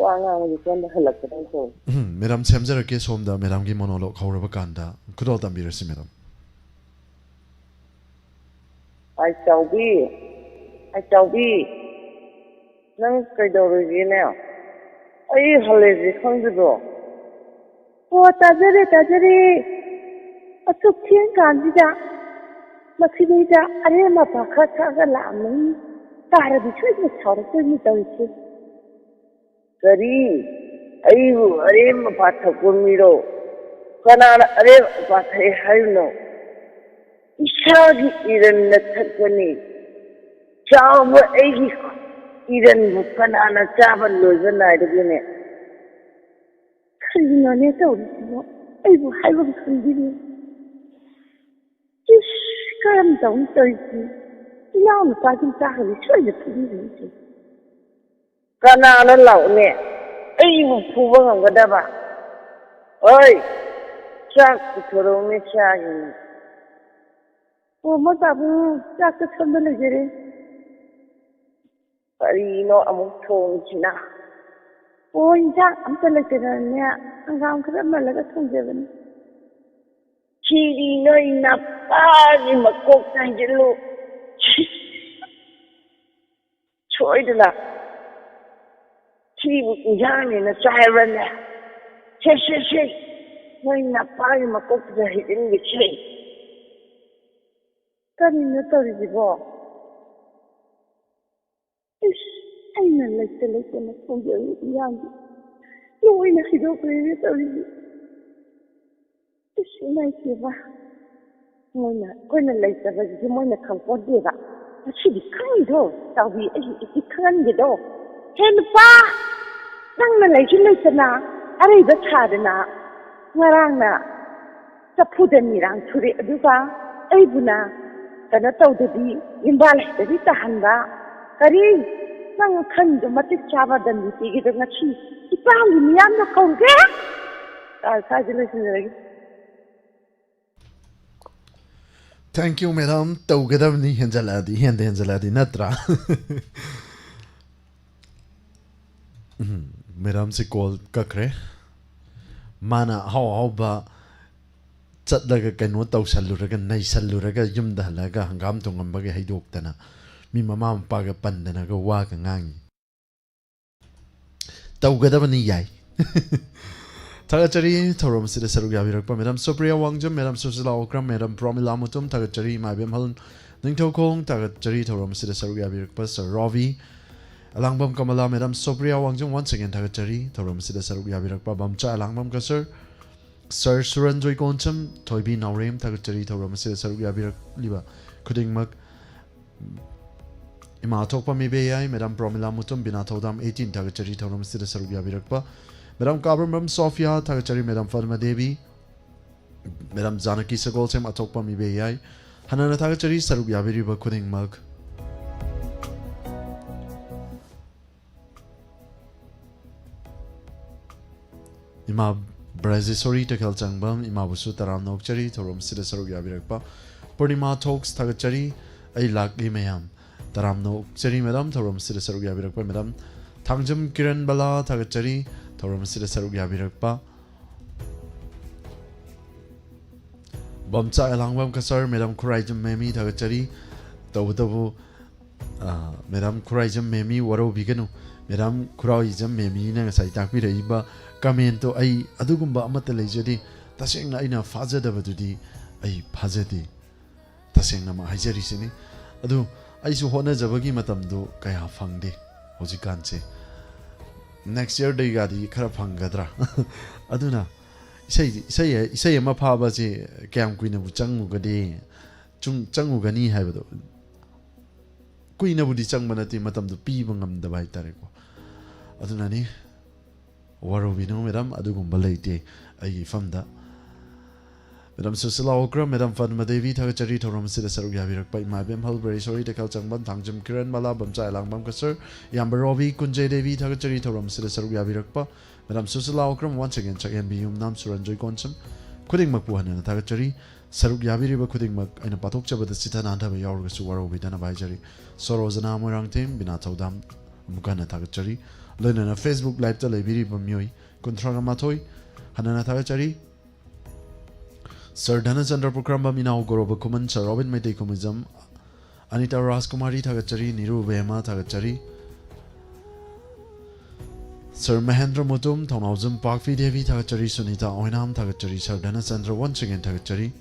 ꯋꯥ ꯉꯥꯡꯕꯁꯦ ꯁꯣꯝꯗ ꯍꯜꯂꯛꯀꯗꯧ ꯇꯧꯔꯦ꯫ ꯎꯝ, ꯃꯦꯗꯥꯝ, ꯁꯦꯝꯖꯔꯛꯀꯦ꯫ ꯁꯣꯝꯗ ꯃꯦꯗꯥꯝꯒꯤ ꯃꯣꯅꯣꯂꯣꯛ ꯍꯧꯔꯕ ꯀꯥꯟꯗ ꯈꯨꯗꯣꯜ ꯇꯝꯕꯤꯔꯁꯤ, ꯃꯦꯗꯥꯝ꯫ ꯑꯥꯏ ꯆꯥꯎꯕꯤ, ꯑꯥꯏ ꯆꯥꯎꯕꯤ, ꯅꯪ ꯀꯩꯗꯧꯔꯤꯒꯦꯅꯦ? ꯑꯩ ꯍꯜꯂꯦꯁꯦ ꯈꯪꯗ꯭ꯔꯤꯕꯣ? ꯑꯣ, ꯇꯥꯖꯔꯦ, ꯇꯥꯖꯔꯦ꯫ ꯑꯁꯨꯛ ꯊꯦꯡ ꯀꯥꯟꯁꯤꯗ ꯃꯁꯤꯗꯩꯗ ꯑꯔꯦꯝ ꯑꯄꯥ ꯈꯔ ꯊꯛꯑꯒ ꯂꯥꯛꯑꯝꯃꯤ꯫ ꯇꯥꯔꯗꯤ ꯁꯣꯏꯗꯅ ꯁꯥꯎꯔꯛꯇꯣꯏꯅꯤ ꯇꯧꯔꯤꯁꯦ꯫ ꯀꯔꯤ? ꯑꯩꯕꯨ ꯑꯔꯦꯝ ꯑꯄꯥ ꯊꯛꯄ ꯃꯤꯔꯣ? ꯀꯅꯥꯅ ꯑꯔꯦꯝ ꯑꯄꯥ ꯊꯛꯑꯦ ꯍꯥꯏꯔꯤꯅꯣ? ꯏꯁꯥꯒꯤ ꯏꯔꯟꯅ ꯊꯛꯄꯅꯤ꯫ ꯆꯥꯎꯕ ꯑꯩꯒꯤ ꯏꯔꯟꯕꯨ ꯀꯅꯥꯅ ꯆꯥꯕ ꯂꯣꯏꯕ ꯅꯥꯏꯗꯒꯦꯅꯦ? ꯀꯔꯤꯅꯣꯅꯦ ꯇꯧꯔꯤꯁꯤꯕꯣ? ꯑꯩꯕꯨ ꯍꯥꯏꯕꯝ ꯈꯪꯗꯦꯅꯦ꯫ ꯏꯁ, ꯀꯔꯝ ꯇꯧꯅꯤ ꯇꯧꯔꯤꯁꯤ? ꯏꯅꯥꯎ ꯅꯨꯄꯥꯁꯤꯡ ꯆꯥꯈ꯭ꯔꯗꯤ ꯁꯣꯏꯗꯅ ꯐꯨꯕꯤꯒꯅꯤ꯫ ꯀꯅꯥꯅꯣ ꯂꯥꯛꯎꯅꯦ? ꯑꯩꯕꯨ ꯐꯨꯕ ꯉꯝꯒꯗꯕ? ꯑꯣꯏ, ꯆꯥꯛ ꯄꯨꯊꯣꯔꯛꯎꯅꯦ, ꯆꯥꯒꯦꯅꯦ꯫ ꯑꯣ, ꯃꯣꯏ ꯄꯥꯕꯨꯡ, ꯆꯥꯛꯇ ꯁꯣꯝꯗ ꯂꯩꯖꯔꯦ꯫ ꯀꯔꯤꯅꯣ ꯑꯃꯨꯛ ꯊꯣꯡꯉꯤꯁꯤꯅ? ꯑꯣ, ꯏꯟꯖꯥꯡ ꯑꯝꯇ ꯂꯩꯇꯗꯅꯅꯦ, ꯍꯪꯒꯥꯝ ꯈꯔ ꯃꯜꯂꯒ ꯊꯣꯡꯖꯕꯅꯤ꯫ ꯁꯤꯗꯤ ꯅꯣꯏ ꯅꯄꯥꯒꯤ ꯃꯀꯣꯛ ꯊꯥꯡꯖꯤꯜꯂꯨ꯫ ꯁꯣꯏꯗꯅ ꯁꯤꯕꯨ ꯏꯟꯖꯥꯡꯅꯦꯅ ꯆꯥꯏꯕ꯭ꯔꯅꯦ? ꯁꯦ, ꯁꯦ, ꯁꯦ, ꯅꯣꯏ ꯅꯄꯥꯒꯤ ꯃꯀꯣꯛꯇꯨꯗ ꯍꯩꯖꯤꯟꯒꯦꯁꯦ꯫ ꯀꯔꯤꯅꯣ ꯇꯧꯔꯤꯁꯤꯕꯣ? ꯏꯁ, ꯑꯩꯅ ꯂꯩꯇ ꯂꯩꯇꯅ ꯊꯣꯡꯖꯕ ꯏꯟꯖꯥꯡꯁꯤ ꯂꯣꯏꯅ ꯍꯩꯗꯣꯛꯈ꯭ꯔꯦꯅꯦ ꯇꯧꯔꯤꯁꯤ꯫ ꯏꯁ, ꯏꯃꯥ ꯏꯆꯦꯕ, ꯃꯣꯏꯅ, ꯑꯩꯈꯣꯏꯅ ꯂꯩꯇꯕꯁꯤꯗꯤ ꯃꯣꯏꯅ ꯈꯪꯄꯣꯟꯇꯦꯕ꯫ ꯉꯁꯤꯗꯤ ꯈꯪꯉꯤꯗꯣ, ꯆꯥꯎꯕꯤ, ꯑꯩ ꯏꯆꯦ ꯈꯪꯍꯟꯒꯦꯗꯣ꯫ ꯍꯦ ꯅꯨꯄꯥ, ꯅꯪꯅ ꯂꯩꯁꯨ ꯂꯩꯇꯅ ꯑꯔꯩꯕ ꯁꯥꯗꯅ ꯉꯔꯥꯡꯅ ꯆꯐꯨꯗ ꯃꯤꯔꯥꯡ ꯊꯨꯔꯦ, ꯑꯗꯨꯒ ꯑꯩꯕꯨꯅ ꯀꯩꯅꯣ ꯇꯧꯗꯕꯤ, ꯌꯨꯝꯕꯥꯜ ꯍꯩꯇꯕꯤ ꯇꯥꯍꯟꯕ꯫ ꯀꯔꯤ? ꯅꯪ ꯈꯟꯗꯣ ꯃꯇꯤꯛ ꯆꯥꯕ ꯗꯟꯗꯤ ꯄꯤꯒꯦꯗꯣ ꯉꯁꯤ ꯏꯄꯥꯝꯒꯤ ꯃꯤꯌꯥꯝꯗꯣ ꯀꯧꯒꯦ꯫ ꯇꯥ-, ꯁ꯭ꯋꯥꯏꯗ ꯂꯣꯏꯁꯤꯟꯖꯔꯒꯦ꯫ Thank you, madam. ꯇꯧꯒꯗꯕꯅꯤ, ꯍꯦꯟꯖꯜꯂꯛꯑꯗꯤ, ꯍꯦꯟꯗ ꯍꯦꯟꯖꯜꯂꯛꯑꯗꯤ, ꯅꯠꯇ꯭ꯔꯥ? ꯎꯝ꯫ ꯃꯦꯗꯥꯝꯁꯦ ꯀꯣꯜ ꯀꯛꯈ꯭ꯔꯦ꯫ ꯃꯥꯅ ꯑꯍꯥꯎ ꯑꯍꯥꯎꯕ ꯆꯠꯂꯒ ꯀꯩꯅꯣ ꯇꯧꯁꯜꯂꯨꯔꯒ, ꯅꯩꯁꯜꯂꯨꯔꯒ, ꯌꯨꯝꯗ ꯍꯜꯂꯛꯑꯒ ꯍꯪꯒꯥꯝ ꯊꯣꯡꯉꯝꯕꯒꯤ ꯍꯩꯗꯣꯛꯇꯅ, ꯃꯤ ꯃꯃꯥ ꯃꯄꯥꯒ ꯄꯟꯗꯅꯒ ꯋꯥꯒ ꯉꯥꯡꯉꯤ꯫ ꯇꯧꯒꯗꯕꯅꯤ, ꯌꯥꯏ꯫ ꯊꯥꯒꯠꯆꯔꯤ ꯊꯧꯔꯝ ꯑꯁꯤꯗ ꯁꯔꯨꯛ ꯌꯥꯕꯤꯔꯛꯄ madam Supriya Wangjam, madam Sushila Okram, madam Promila Mutum, ꯊꯥꯒꯠꯆꯔꯤ ꯏꯃꯥ ꯏꯕꯦꯝꯍꯜ ꯅꯤꯡꯊꯧꯈꯣꯡ, ꯊꯥꯒꯠꯆꯔꯤ ꯊꯧꯔꯝ ꯑꯁꯤꯗ ꯁꯔꯨꯛ ꯌꯥꯕꯤꯔꯛꯄ sir Robi, Alangbam Kamala, madam Supriya Wangjam, once again ꯊꯥꯒꯠꯆꯔꯤ ꯊꯧꯔꯝ ꯑꯁꯤꯗ ꯁꯔꯨꯛ ꯌꯥꯕꯤꯔꯛꯄ ꯕꯝꯆꯥ ꯑꯂꯥꯡꯕꯝ ꯀꯁꯔ, ꯁꯔ ꯁꯨꯔꯟꯖꯣꯏ ꯀꯣꯟꯁꯝ, ꯊꯣꯏꯕꯤ ꯅꯥꯎꯔꯦꯝ, ꯊꯥꯒꯠꯆꯔꯤ ꯊꯧꯔꯝ ꯑꯁꯤꯗ ꯁꯔꯨꯛ ꯌꯥꯕꯤꯔꯛꯂꯤꯕ ꯈꯨꯗꯤꯡꯃꯛ꯫ ꯏꯃꯥ ꯊꯣꯛꯄ ꯃꯤꯕꯦ ꯌꯥꯏ, ꯃꯦꯗꯥꯝ ꯄ꯭ꯔꯣꯃꯤꯂꯥ ꯃꯨꯇꯨꯝ, ꯕꯤꯅꯥ ꯊꯧꯗꯥꯝ eighteen, ꯊꯥꯒꯠꯆꯔꯤ ꯊꯧꯔꯝ ꯑꯁꯤꯗ ꯁꯔꯨꯛ ꯌꯥꯕꯤꯔꯛꯄ ꯃꯦꯗꯥꯝ ꯀꯥꯕ꯭ꯔꯝꯕꯝ ꯁꯣꯐꯤꯌꯥ, ꯊꯥꯒꯠꯆꯔꯤ ꯃꯦꯗꯥꯝ ꯄꯗꯃ ꯗꯦꯕꯤ, ꯃꯦꯗꯥꯝ ꯖꯥꯅꯀꯤ ꯁꯒꯣꯜꯁꯦꯝ, ꯑꯊꯣꯛꯄ ꯃꯤꯕꯦ ꯌꯥꯏ꯫ ꯍꯟꯅꯅ ꯊꯥꯒꯠꯆꯔꯤ ꯁꯔꯨꯛ ꯌꯥꯕꯤꯔꯤꯕ ꯈꯨꯗꯤꯡꯃꯛ꯫ ꯏꯃꯥ ꯕ꯭ꯔꯖꯦꯁꯣꯔꯤ ꯇꯈꯦꯜ ꯆꯪꯕꯝ, ꯏꯃꯥꯕꯨꯁꯨ ꯇꯔꯥꯝꯅ ꯑꯣꯛꯆꯔꯤ ꯊꯧꯔꯝ ꯑꯁꯤꯗ ꯁꯔꯨꯛ ꯌꯥꯕꯤꯔꯛꯄ꯫ ꯄꯨꯔꯅꯤꯃꯥ ꯊꯣꯛꯁ, ꯊꯥꯒꯠꯆꯔꯤ꯫ ꯑꯩ ꯂꯥꯛꯂꯤ ꯃꯌꯥꯝ, ꯇꯔꯥꯝꯅ ꯑꯣꯛꯆꯔꯤ ꯃꯦꯗꯥꯝ ꯊꯧꯔꯝ ꯑꯁꯤꯗ ꯁꯔꯨꯛ ꯌꯥꯕꯤꯔꯛꯄ꯫ ꯃꯦꯗꯥꯝ ꯊꯥꯡꯖꯝ ꯀꯤꯔꯟ ꯕꯂꯥ, ꯊꯥꯒꯠꯆꯔꯤ ꯊꯧꯔꯝ ꯑꯁꯤꯗ ꯁꯔꯨꯛ ꯌꯥꯕꯤꯔꯛꯄ꯫ ꯕꯝꯆꯥ ꯑꯦꯂꯥꯡꯕꯝ ꯀꯁꯔ, ꯃꯦꯗꯥꯝ ꯈꯨꯔꯥꯏꯖꯝ ꯃꯦꯃꯤ, ꯊꯥꯒꯠꯆꯔꯤ꯫ ꯇꯧꯕꯇꯕꯨ, ꯑ, ꯃꯦꯗꯥꯝ ꯈꯨꯔꯥꯏꯖꯝ ꯃꯦꯃꯤ ꯋꯥꯔꯧꯕꯤꯒꯅꯨ꯫ ꯃꯦꯗꯥꯝ ꯈꯨꯔꯥꯏꯖꯝ ꯃꯦꯃꯤꯅ ꯉꯁꯥꯏ ꯇꯥꯛꯄꯤꯔꯛꯏꯕ comment ꯇꯣ ꯑꯩ ꯑꯗꯨꯒꯨꯝꯕ ꯑꯃꯠꯇ ꯂꯩꯖꯗꯦ꯫ ꯇꯁꯦꯡꯅ ꯑꯩꯅ ꯐꯥꯖꯗꯕꯗꯨꯗꯤ ꯑꯩ ꯐꯥꯖꯗꯦ꯫ ꯇꯁꯦꯡꯅꯃꯛ ꯍꯥꯏꯖꯔꯤꯁꯤꯅꯤ꯫ ꯑꯗꯨ ꯑꯩꯁꯨ ꯍꯣꯠꯅꯖꯕꯒꯤ ꯃꯇꯝꯗꯨ ꯀꯌꯥ ꯐꯪꯗꯦ ꯍꯧꯖꯤꯛꯀꯥꯟꯁꯦ꯫ Next year ꯗꯩꯒꯗꯤ ꯈꯔ ꯐꯪꯒꯗ꯭ꯔꯥ? ꯑꯗꯨꯅ ꯏꯁꯩ, ꯏꯁꯩ, ꯏꯁꯩ ꯑꯃ ꯐꯥꯕꯁꯦ ꯀꯌꯥꯝ ꯀꯨꯏꯅꯕꯨ ꯆꯪꯉꯨꯒꯅꯤ? ꯆꯨꯝ-, ꯆꯪꯉꯨꯒꯅꯤ ꯍꯥꯏꯕꯗꯣ꯫ ꯀꯨꯏꯅꯕꯨꯗꯤ ꯆꯪꯕ ꯅꯠꯇꯦ, ꯃꯇꯝꯗꯨ ꯄꯤꯕ ꯉꯝꯗꯕ ꯍꯥꯏꯇꯥꯔꯦꯀꯣ꯫ ꯑꯗꯨꯅꯅꯤ, ꯋꯥꯔꯧꯕꯤꯅꯨ ꯃꯦꯗꯥꯝ, ꯑꯗꯨꯒꯨꯝꯕ ꯂꯩꯇꯦ ꯑꯩꯒꯤ ꯏꯐꯝꯗ꯫ ꯃꯦꯗꯥꯝ ꯁꯨꯁꯤꯂꯥ ꯑꯣꯀ꯭ꯔꯝ, ꯃꯦꯗꯥꯝ ꯄꯗꯃ ꯗꯦꯕꯤ, ꯊꯥꯒꯠꯆꯔꯤ ꯊꯧꯔꯝ ꯑꯁꯤꯗ ꯁꯔꯨꯛ ꯌꯥꯕꯤꯔꯛꯄ ꯏꯃꯥ ꯏꯕꯦꯝꯍꯜ ꯕ꯭ꯔꯦꯁꯣꯔꯤ ꯇꯦꯈꯦꯜ ꯆꯪꯕꯝ, ꯊꯥꯡꯖꯝ ꯀꯤꯔꯟ ꯕꯂꯥ, ꯕꯝꯆꯥ ꯑꯦꯂꯥꯡꯕꯝ ꯀꯁꯔ, ꯏꯌꯥꯝꯕ ꯔꯣꯕꯤ, ꯀꯨꯟꯖꯩ ꯗꯦꯕꯤ, ꯊꯥꯒꯠꯆꯔꯤ ꯊꯧꯔꯝ ꯑꯁꯤꯗ ꯁꯔꯨꯛ ꯌꯥꯕꯤꯔꯛꯄ꯫ Madam Sushila Okram, once again ꯆꯥꯛꯍꯦꯟꯕꯤ ꯌꯨꯝꯅꯥꯝ ꯁꯨꯔꯟꯖꯣꯏ ꯀꯣꯟꯁꯝ, ꯈꯨꯗꯤꯡꯃꯛꯄꯨ ꯍꯟꯅ ꯍꯟꯅ ꯊꯥꯒꯠꯆꯔꯤ꯫ ꯁꯔꯨꯛ ꯌꯥꯕꯤꯔꯤꯕ ꯈꯨꯗꯤꯡꯃꯛ ꯑꯩꯅ ꯄꯥꯊꯣꯛꯆꯕꯗ ꯆꯤꯊ ꯅꯥꯟꯊꯕ ꯌꯥꯎꯔꯒꯁꯨ ꯋꯥꯔꯧꯕꯤꯗꯅꯕ ꯍꯥꯏꯖꯔꯤ꯫ ꯁꯣꯔꯣꯖꯅꯥ ꯃꯣꯏꯔꯥꯡꯊꯦꯝ, ꯕꯤꯅꯥ ꯊꯧꯗꯥꯝ, ꯑꯃꯨꯛꯀ ꯍꯟꯅ ꯊꯥꯒꯠꯆꯔꯤ꯫ ꯂꯣꯏꯅꯅ Facebook Live-ꯇ ꯂꯩꯕꯤꯔꯤꯕ ꯃꯤꯑꯣꯏ ꯀꯨꯟꯊ꯭ꯔꯥꯒ ꯃꯥꯊꯣꯏ ꯍꯟꯅꯅ ꯊꯥꯒꯠꯆꯔꯤ꯫ Sir ꯙꯅꯆꯟꯗ꯭ꯔ ꯄꯨꯈ꯭ꯔꯝꯕꯝ, ꯏꯅꯥꯎ ꯒꯣꯔꯣꯕ ꯈꯨꯃꯟ, Sir ꯔꯣꯕꯤꯟ ꯃꯩꯇꯩ ꯈꯨꯃꯨꯖꯝ, ꯑꯅꯤꯇꯥ ꯔꯥꯖꯀꯨꯃꯥꯔꯤ ꯊꯥꯒꯠꯆꯔꯤ, ꯅꯤꯔꯨ ꯕꯦꯃꯥ ꯊꯥꯒꯠꯆꯔꯤ, Sir ꯃꯍꯦꯟꯗ꯭ꯔ ꯃꯨꯇꯨꯝ, ꯊꯧꯅꯥꯎꯖꯝ ꯄꯥꯛꯄꯤ ꯗꯦꯕꯤ ꯊꯥꯒꯠꯆꯔꯤ, ꯁꯨꯅꯤꯇꯥ ꯑꯣꯏꯅꯥꯝ ꯊꯥꯒꯠꯆꯔꯤ, Sir ꯙꯅꯆꯟꯗ꯭ꯔ once again ꯊꯥꯒꯠꯆꯔꯤ,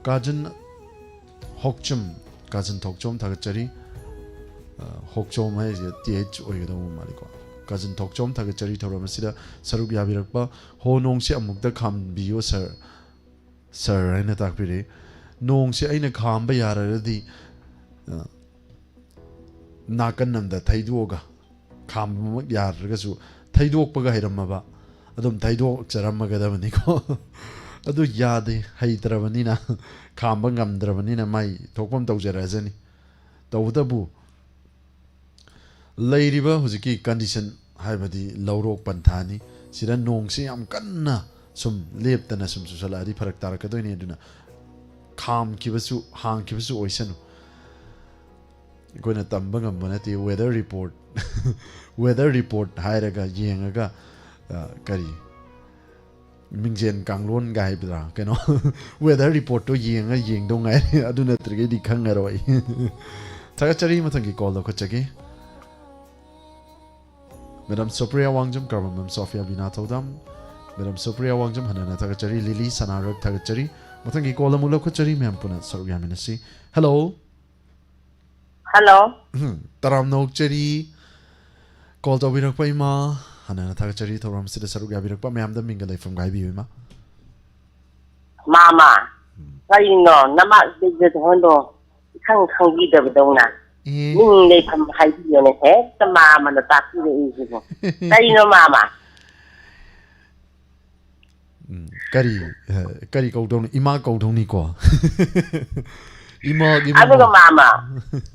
ꯀꯥꯖꯟ ꯍꯣꯛꯆꯨꯝ, ꯀꯥꯖꯟ ꯊꯣꯛꯆꯣꯝ ꯊꯥꯒꯠꯆꯔꯤ꯫ ꯑ, ꯍꯣꯛꯆꯣꯝ ꯍꯥꯏꯁꯦ T H ꯑꯣꯏꯒꯗꯧꯕ ꯃꯥꯜꯂꯤꯀꯣ꯫ ꯀꯥꯖꯟ ꯊꯣꯛꯆꯣꯝ ꯊꯥꯒꯠꯆꯔꯤ ꯊꯧꯔꯝ ꯑꯁꯤꯗ ꯁꯔꯨꯛ ꯌꯥꯕꯤꯔꯛꯄ꯫ "ꯍꯣ, ꯅꯣꯡꯁꯤ ꯑꯃꯨꯛꯇ ꯈꯥꯝꯕꯤꯌꯨ ꯁꯥꯔ", ꯁꯥꯔ ꯍꯥꯏꯅ ꯇꯥꯛꯄꯤꯔꯤ꯫ ꯅꯣꯡꯁꯤ ꯑꯩꯅ ꯈꯥꯝꯕ ꯌꯥꯔꯒꯗꯤ, ꯑ, ꯅꯥꯀꯟ ꯑꯃꯗ ꯊꯩꯗꯣꯛꯑꯒ, ꯈꯥꯝꯕꯃꯛ ꯌꯥꯗ꯭ꯔꯒꯁꯨ ꯊꯩꯗꯣꯛꯄꯒ ꯍꯩꯔꯝꯃꯕ, ꯑꯗꯨꯝ ꯊꯩꯗꯣꯛꯆꯔꯝꯃꯒꯗꯕꯅꯤꯀꯣ꯫ ꯑꯗꯨ ꯌꯥꯗꯦ, ꯍꯩꯇ꯭ꯔꯕꯅꯤꯅ, ꯈꯥꯝꯕ ꯉꯝꯗ꯭ꯔꯕꯅꯤꯅ ꯃꯥꯏ ꯊꯣꯛꯐꯝ ꯇꯧꯖꯔꯛꯑꯖꯅꯤ꯫ ꯇꯧꯕꯇꯕꯨ ꯂꯩꯔꯤꯕ ꯍꯧꯖꯤꯛꯀꯤ condition, ꯍꯥꯏꯕꯗꯤ ꯂꯧꯔꯣꯛ ꯄꯟꯊꯥꯅꯤ, ꯁꯤꯗ ꯅꯣꯡꯁꯤ ꯌꯥꯝ ꯀꯟꯅ ꯁꯨꯝ ꯂꯦꯞꯇꯅ ꯁꯨꯝ ꯆꯨꯁꯜꯂꯛꯑꯗꯤ ꯐꯔꯛ ꯇꯥꯔꯛꯀꯗꯣꯏꯅꯤ꯫ ꯑꯗꯨꯅ ꯈꯥꯝꯈꯤꯕꯁꯨ, ꯍꯥꯡꯈꯤꯕꯁꯨ ꯑꯣꯏꯁꯅꯨ꯫ ꯑꯩꯈꯣꯏꯅ ꯇꯝꯕ ꯉꯝꯕ ꯅꯠꯇꯦ꯫ Weather report, weather report ꯍꯥꯏꯔꯒ ꯌꯦꯡꯉꯒ, ꯑ, ꯀꯔꯤ, ꯃꯤꯡꯖꯦꯜ ꯀꯥꯡꯂꯣꯟꯒ ꯍꯥꯏꯕꯗ꯭ꯔꯥ, ꯀꯩꯅꯣ, weather report-ꯇꯣ ꯌꯦꯡꯉ ꯌꯦꯡꯗꯧ ꯉꯥꯏꯔꯦ꯫ ꯑꯗꯨ ꯅꯠꯇ꯭ꯔꯒꯗꯤ ꯈꯪꯉꯔꯣꯏ꯫ ꯊꯥꯒꯠꯆꯔꯤ꯫ ꯃꯊꯪꯒꯤ call ꯂꯧꯈꯠꯆꯒꯦ꯫ Madam ꯁꯣꯄ꯭ꯔꯤꯌꯥ ꯋꯥꯡꯖꯝ, ꯀꯔꯃꯝꯕꯝ ꯁꯣꯐꯤꯌꯥ ꯕꯤꯅꯥ ꯊꯧꯗꯥꯝ, Madam ꯁꯣꯄ꯭ꯔꯤꯌꯥ ꯋꯥꯡꯖꯝ ꯍꯟꯅ ꯍꯟꯅ ꯊꯥꯒꯠꯆꯔꯤ꯫ ꯂꯤꯂꯤ ꯁꯅꯥꯔꯛ ꯊꯥꯒꯠꯆꯔꯤ꯫ ꯃꯊꯪꯒꯤ call ꯑꯃꯨꯛ ꯂꯧꯈꯠꯆꯔꯤ꯫ ꯃꯌꯥꯝ ꯄꯨꯟꯅ ꯁꯔꯨꯛ ꯌꯥꯃꯤꯟꯅꯁꯤ꯫ Hello꯫ Hello꯫ ꯎꯝ, ꯇꯔꯥꯝꯅ ꯑꯣꯛꯆꯔꯤ꯫ Call ꯇꯧꯕꯤꯔꯛꯄ ꯏꯃꯥ, ꯍꯟꯅ ꯍꯟꯅ ꯊꯥꯒꯠꯆꯔꯤ꯫ ꯊꯧꯔꯝꯁꯤꯗ ꯁꯔꯨꯛ ꯌꯥꯕꯤꯔꯛꯄ ꯃꯌꯥꯝꯗ ꯃꯤꯡꯒ ꯂꯩꯐꯝꯒ ꯍꯥꯏꯕꯤꯌꯨ ꯏꯃꯥ꯫ ꯃꯥꯃ, ꯎꯝ꯫ ꯀꯔꯤꯅꯣ ꯅꯃꯥ ꯏꯕꯦꯟꯗ ꯊꯣꯛꯍꯟꯗꯣ? ꯏꯈꯪ ꯈꯪꯕꯤꯗꯕꯗꯧꯅ꯫ ꯑꯦ꯫ ꯃꯤꯡ ꯂꯩꯐꯝ ꯍꯥꯏꯕꯤꯌꯣꯅꯦ, ꯍꯦꯛꯇ ꯃꯥꯃꯅ ꯇꯥꯛꯄꯤꯔꯛꯏꯁꯤꯕꯣ꯫ ꯀꯔꯤꯅꯣ ꯃꯥꯃ? ꯎꯝ, ꯀꯔꯤ, ꯑ, ꯀꯔꯤ ꯀꯧꯗꯧꯅꯤ? ꯏꯃꯥ ꯀꯧꯗꯧꯅꯤꯀꯣ꯫ ꯏꯃꯥꯒꯤ ꯑꯗꯨꯒ ꯃꯃꯥ꯫ ꯃꯥꯃ,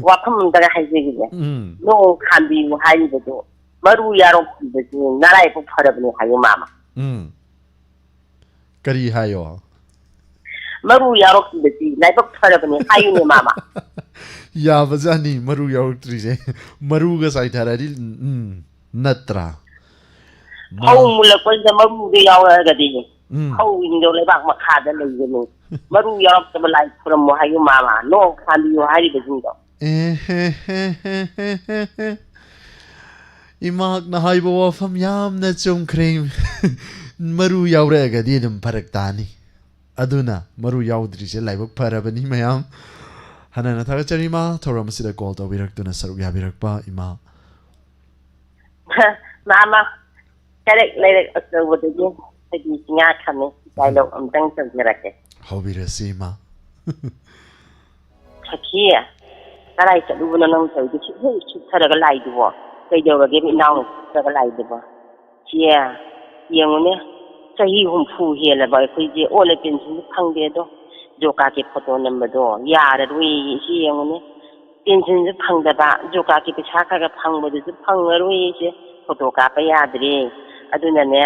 ꯋꯥꯐꯝ ꯑꯝꯇꯒ ꯍꯥꯏꯖꯒꯦꯅꯦ꯫ ꯎꯝ꯫ ꯅꯣꯡ ꯈꯥꯝꯕꯤꯌꯨ ꯍꯥꯏꯔꯤꯕꯗꯣ, ꯃꯔꯨ ꯌꯥꯔꯣꯛꯈꯤꯕꯁꯤ ꯅꯔꯥꯏꯕꯛ ꯐꯔꯕꯅꯤ ꯍꯥꯏꯌꯨ ꯃꯥꯃ꯫ ꯎꯝ꯫ ꯀꯔꯤ ꯍꯥꯏꯌꯣ? ꯃꯔꯨ ꯌꯥꯎꯔꯛꯈꯤꯕꯁꯤ ꯂꯥꯏꯕꯛ ꯐꯔꯕꯅꯤ ꯍꯥꯏꯌꯨꯅꯦ, ꯃꯥꯃ꯫ ꯌꯥꯕꯖꯥꯠꯅꯤ, ꯃꯔꯨ ꯌꯥꯎꯔꯛꯇ꯭ꯔꯤꯁꯦ꯫ ꯃꯔꯨꯒ ꯆꯥꯏꯊꯔꯗꯤ, ꯎꯝ, ꯅꯠꯇ꯭ꯔꯥ? ꯃꯥ- ꯐꯧ ꯃꯨꯜꯂꯛꯄꯁꯤꯗ ꯃꯔꯨꯗꯣ ꯌꯥꯎꯔꯛꯑꯒꯗꯤ ꯎꯝ꯫ ꯐꯧꯁꯤꯡꯗꯣ ꯂꯩꯕꯥꯛ ꯃꯈꯥꯗ ꯂꯩꯒꯅꯤ꯫ ꯃꯔꯨ ꯌꯥꯎꯔꯛꯇꯕ ꯂꯥꯏ ꯈꯨꯔꯝꯃꯣ ꯍꯥꯏꯌꯨ ꯃꯥꯃ, ꯅꯣꯡ ꯈꯥꯝꯕꯤꯌꯨ ꯍꯥꯏꯔꯤꯕꯁꯤꯡꯗꯣ꯫ ꯑꯦꯍꯦꯍꯦꯍꯦꯍꯦ꯫ ꯏꯃꯥꯛꯅ ꯍꯥꯏꯕ ꯋꯥꯐꯝ ꯌꯥꯝꯅ ꯆꯨꯝꯈ꯭ꯔꯦ꯫ ꯃꯔꯨ ꯌꯥꯎꯔꯛꯑꯒꯗꯤ ꯑꯗꯨꯝ ꯐꯔꯛ ꯇꯥꯅꯤ꯫ ꯑꯗꯨꯅ ꯃꯔꯨ ꯌꯥꯎꯗ꯭ꯔꯤꯁꯦ ꯂꯥꯏꯕꯛ ꯐꯔꯕꯅꯤ ꯃꯌꯥꯝ꯫ ꯍꯟꯅ ꯍꯟꯅ ꯊꯥꯒꯠꯆꯔꯤ ꯏꯃꯥ, ꯊꯧꯔꯝ ꯑꯁꯤꯗ call ꯇꯧꯕꯤꯔꯛꯇꯨꯅ ꯁꯔꯨꯛ ꯌꯥꯕꯤꯔꯛꯄ ꯏꯃꯥ꯫ ꯃꯥꯃ, ꯀꯔꯦꯛ ꯂꯩꯔꯦꯛ ꯑꯆꯧꯕꯗꯒꯤ ꯑꯩꯈꯣꯏꯒꯤ ꯆꯤꯡꯌꯥ ꯈꯝꯃꯦ dialogue ꯑꯝꯇꯪ ꯇꯧꯖꯔꯛꯀꯦ꯫ ꯍꯧꯕꯤꯔꯁꯤ ꯏꯃꯥ꯫ ꯁꯈꯤ, ꯀꯗꯥꯏ ꯆꯠꯂꯨꯕꯅꯣ ꯅꯪ ꯇꯧꯔꯤꯗꯨ? ꯁꯨꯛ ꯍꯦꯛ ꯁꯨꯛꯊꯔꯒ ꯂꯥꯛꯏꯗꯨꯕꯣ? ꯀꯩꯗꯧꯔꯒꯦꯕ ꯏꯅꯥꯎꯅ ꯁꯨꯛꯊꯔꯒ ꯂꯥꯛꯏꯗꯨꯕꯣ? ꯆꯦ, ꯌꯦꯡꯉꯨꯅꯦ, ꯆꯍꯤ ꯍꯨꯝꯐꯨ ꯍꯦꯜꯂꯕ ꯑꯩꯈꯣꯏꯁꯦ ꯑꯣꯜ ꯑꯦ ꯄꯦꯟꯁꯤꯟꯁꯨ ꯐꯪꯗꯦ꯫ ꯑꯗꯣ ꯖꯣꯀꯥꯠꯀꯤ ꯐꯣꯇꯣ ꯅꯝꯕꯗꯣ ꯌꯥꯔꯔꯣꯏꯌꯦ꯫ ꯏꯆꯦ ꯌꯦꯡꯉꯨꯅꯦ, ꯄꯦꯟꯁꯤꯟꯁꯨ ꯐꯪꯗꯕ, ꯖꯣꯀꯥꯠꯀꯤ ꯄꯩꯁꯥ ꯈꯔ ꯈꯔ ꯐꯪꯕꯗꯨꯁꯨ ꯐꯪꯉꯔꯣꯏꯌꯦ ꯏꯆꯦ, ꯐꯣꯇꯣ ꯀꯥꯞꯄ ꯌꯥꯗ꯭ꯔꯦ꯫ ꯑꯗꯨꯅꯅꯦ,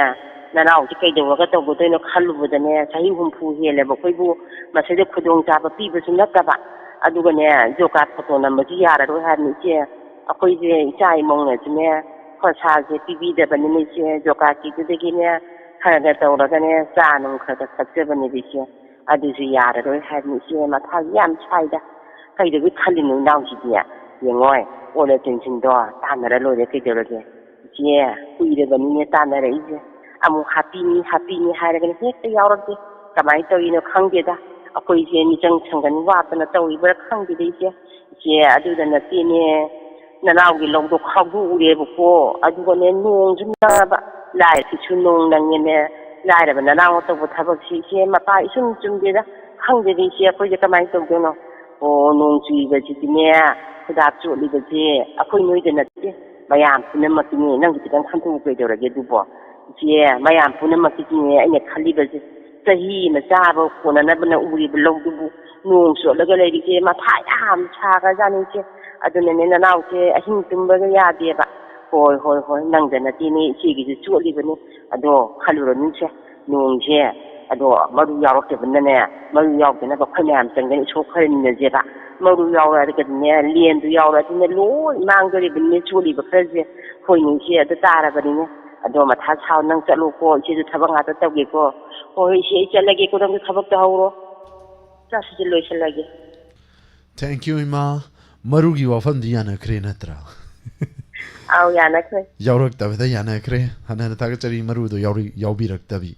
ꯅꯅꯥꯎꯁꯤ ꯀꯩꯗꯧꯔꯒ ꯇꯧꯒꯗꯣꯏꯅꯣ ꯈꯜꯂꯨꯕꯗꯅꯦ, ꯆꯍꯤ ꯍꯨꯝꯐꯨ ꯍꯦꯜꯂꯦꯕ ꯑꯩꯈꯣꯏꯕꯨ ꯃꯁꯤꯗ ꯈꯨꯗꯣꯡꯆꯥꯕ ꯄꯤꯕꯁꯨ ꯅꯠꯇꯕ꯫ ꯑꯗꯨꯒꯅꯦ, ꯖꯣꯀꯥꯠ ꯐꯣꯇꯣ ꯅꯝꯕꯁꯨ ꯌꯥꯔꯔꯣꯏ ꯍꯥꯏꯕꯅꯤ ꯏꯆꯦ꯫ ꯑꯩꯈꯣꯏꯁꯦ ꯏꯆꯥ ꯏꯃꯧꯅꯁꯨꯅꯦ, ꯈꯣꯔꯁꯥꯁꯦ ꯄꯤꯕꯤꯗꯕꯅꯤꯅ ꯏꯆꯦ, ꯖꯣꯀꯥꯠꯀꯤꯗꯨꯗꯒꯤꯅꯦ ꯈꯔ ꯈꯔ ꯇꯧꯔꯒꯅꯦ ꯆꯥ ꯅꯨꯡ ꯈꯔ ꯈꯔ ꯊꯛꯆꯕꯅꯦꯕ ꯏꯆꯦ꯫ ꯑꯗꯨꯁꯨ ꯌꯥꯔꯔꯣꯏ ꯍꯥꯏꯕꯅꯤ ꯏꯆꯦ, ꯃꯊꯥꯁꯨ ꯌꯥꯝ ꯁꯥꯏꯗ꯫ ꯀꯩꯗꯧꯕꯩ ꯈꯜꯂꯤꯅꯣ ꯏꯅꯥꯎꯁꯤꯗꯤ? ꯌꯦꯡꯉꯣꯏ, ꯑꯣꯜ ꯑꯦ ꯄꯦꯟꯁꯤꯟꯗꯣ ꯇꯥꯟꯅꯔ ꯂꯣꯏꯔꯦ ꯀꯩꯗꯧꯔꯒꯦ꯫ ꯏꯆꯦ, ꯀꯨꯏꯔꯕꯅꯤꯅꯦ ꯇꯥꯟꯅꯔꯛꯏꯁꯦ꯫ ꯑꯃꯨꯛ ꯍꯥꯞꯄꯤꯅꯤ ꯍꯥꯞꯄꯤꯅꯤ ꯍꯥꯏꯔꯒꯅ ꯍꯦꯛꯇ ꯌꯥꯎꯔꯛꯇꯦ꯫ ꯀꯃꯥꯏꯅ ꯇꯧꯔꯤꯅꯣ ꯈꯪꯗꯦꯗ꯫ ꯑꯩꯈꯣꯏꯁꯦ ꯃꯤꯆꯪ ꯁꯪꯒꯅꯤ ꯋꯥꯠꯇꯅ ꯇꯧꯔꯤꯕ꯭ꯔꯥ ꯈꯪꯗꯦꯗ ꯏꯆꯦ꯫ ꯏꯆꯦ, ꯑꯗꯨꯗ ꯅꯠꯇꯦꯅꯦ, ꯅꯅꯥꯎꯒꯤ ꯂꯧꯗꯣ ꯈꯥꯎꯗꯣꯛꯎꯔꯦꯕꯀꯣ꯫ ꯑꯗꯨꯒꯅꯦ ꯅꯣꯡꯁꯨ ꯅꯪꯉꯕ, ꯂꯥꯏꯔ ꯐꯤꯁꯨ ꯅꯣꯡ ꯅꯪꯉꯦꯅꯦ꯫ ꯂꯥꯏꯔꯕ ꯅꯅꯥꯎꯅ ꯇꯧꯕ ꯊꯕꯛꯁꯤ ꯏꯆꯦ, ꯃꯄꯥ ꯏꯆꯨꯝ ꯆꯨꯝꯗꯦꯗ꯫ ꯈꯪꯗꯦꯗ ꯏꯆꯦ, ꯑꯩꯈꯣꯏꯁꯦ ꯀꯃꯥꯏꯅ ꯇꯧꯗꯣꯏꯅꯣ? ꯑꯣ, ꯅꯣꯡ ꯆꯨꯏꯕꯁꯤꯗꯤꯅꯦ, ꯈꯨꯗꯥꯞ ꯆꯣꯠꯂꯤꯕꯁꯦ ꯑꯩꯈꯣꯏ ꯅꯣꯏꯗ ꯅꯠꯇꯦ, ꯃꯌꯥꯝ ꯄꯨꯝꯅꯃꯛꯀꯤꯅꯦ꯫ ꯅꯪꯒꯤ ꯈꯤꯇꯪ ꯈꯟꯗꯣꯛꯎ ꯀꯩꯗꯧꯔꯒꯦ ꯑꯗꯨꯕꯣ? ꯏꯆꯦ, ꯃꯌꯥꯝ ꯄꯨꯝꯅꯃꯛꯀꯤꯅꯦ ꯑꯩꯅ ꯈꯜꯂꯤꯕꯁꯦ꯫ ꯆꯍꯤ ꯑꯃ ꯆꯥꯕ ꯀꯣꯟꯅꯅꯕꯅ ꯎꯔꯤꯕ ꯂꯧꯗꯨꯕꯨ ꯅꯣꯡ ꯆꯣꯠꯂꯒ ꯂꯩꯔꯤꯁꯦ, ꯃꯊꯥ ꯌꯥꯝ ꯁꯥꯈ꯭ꯔꯖꯥꯠꯅꯤ ꯏꯆꯦ꯫ ꯑꯗꯨꯅꯅꯦ ꯅꯅꯥꯎꯁꯦ ꯑꯍꯤꯡ ꯇꯨꯝꯕꯒ ꯌꯥꯗꯦꯕ꯫ ꯍꯣꯏ, ꯍꯣꯏ, ꯍꯣꯏ, ꯅꯪꯗ ꯅꯠꯇꯦꯅꯦ, ꯏꯆꯦꯒꯤꯁꯨ ꯆꯣꯠꯂꯤꯕꯅꯤ꯫ ꯑꯗꯣ ꯈꯜꯂꯨꯔꯅꯨꯁꯦ, ꯅꯣꯡꯁꯦ ꯑꯗꯣ ꯃꯔꯨ ꯌꯥꯎꯔꯛꯇꯕꯅꯅꯦ, ꯃꯔꯨ ꯌꯥꯎꯗꯅꯕ ꯑꯩꯈꯣꯏ ꯃꯌꯥꯝ ꯆꯪꯗꯅ ꯏꯁꯣꯛ ꯈꯔ ꯅꯤꯅꯁꯦꯕ꯫ ꯃꯔꯨ ꯌꯥꯎꯔꯛꯑꯒꯗꯤꯅꯦ, ꯂꯦꯟꯗꯨ ꯌꯥꯎꯔꯛꯑꯗꯤꯅꯦ, ꯂꯣꯏ ꯃꯥꯡꯗꯣꯔꯤꯕꯅꯤꯅꯦ꯫ ꯆꯣꯠꯂꯤꯕ ꯈꯔꯁꯦ ꯈꯣꯏꯅꯤꯁꯦ ꯑꯗꯨ ꯇꯥꯔꯕꯅꯤꯅꯦ꯫ ꯑꯗꯣ ꯃꯊꯥ ꯁꯥꯎ, ꯅꯪ ꯆꯠꯂꯣꯀꯣ, ꯏꯆꯦꯁꯨ ꯊꯕꯛ ꯉꯥꯛꯇ ꯇꯧꯒꯦꯀꯣ꯫ ꯍꯣꯏ ꯍꯣꯏ ꯏꯆꯦ, ꯑꯩ ꯆꯠꯂꯒꯦꯀꯣ, ꯅꯪꯁꯨ ꯊꯕꯛ ꯇꯧꯍꯧꯔꯣ꯫ ꯆꯥꯛꯁꯤꯁꯨ ꯂꯣꯏꯁꯤꯜꯂꯒꯦ꯫ Thank you, ꯏꯃꯥ꯫ ꯃꯔꯨꯒꯤ ꯋꯥꯐꯝꯗꯤ ꯌꯥꯅꯈ꯭ꯔꯦ ꯅꯠꯇ꯭ꯔꯥ? ꯑꯧ, ꯌꯥꯅꯈ꯭ꯔꯦ꯫ ꯌꯥꯎꯔꯛꯇꯕꯗ ꯌꯥꯅꯈ꯭ꯔꯦ꯫ ꯍꯟꯅ ꯍꯟꯅ ꯊꯥꯒꯠꯆꯔꯤ, ꯃꯔꯨꯗꯣ ꯌꯥꯎꯔꯤ-, ꯌꯥꯎꯕꯤꯔꯛꯇꯕꯤ꯫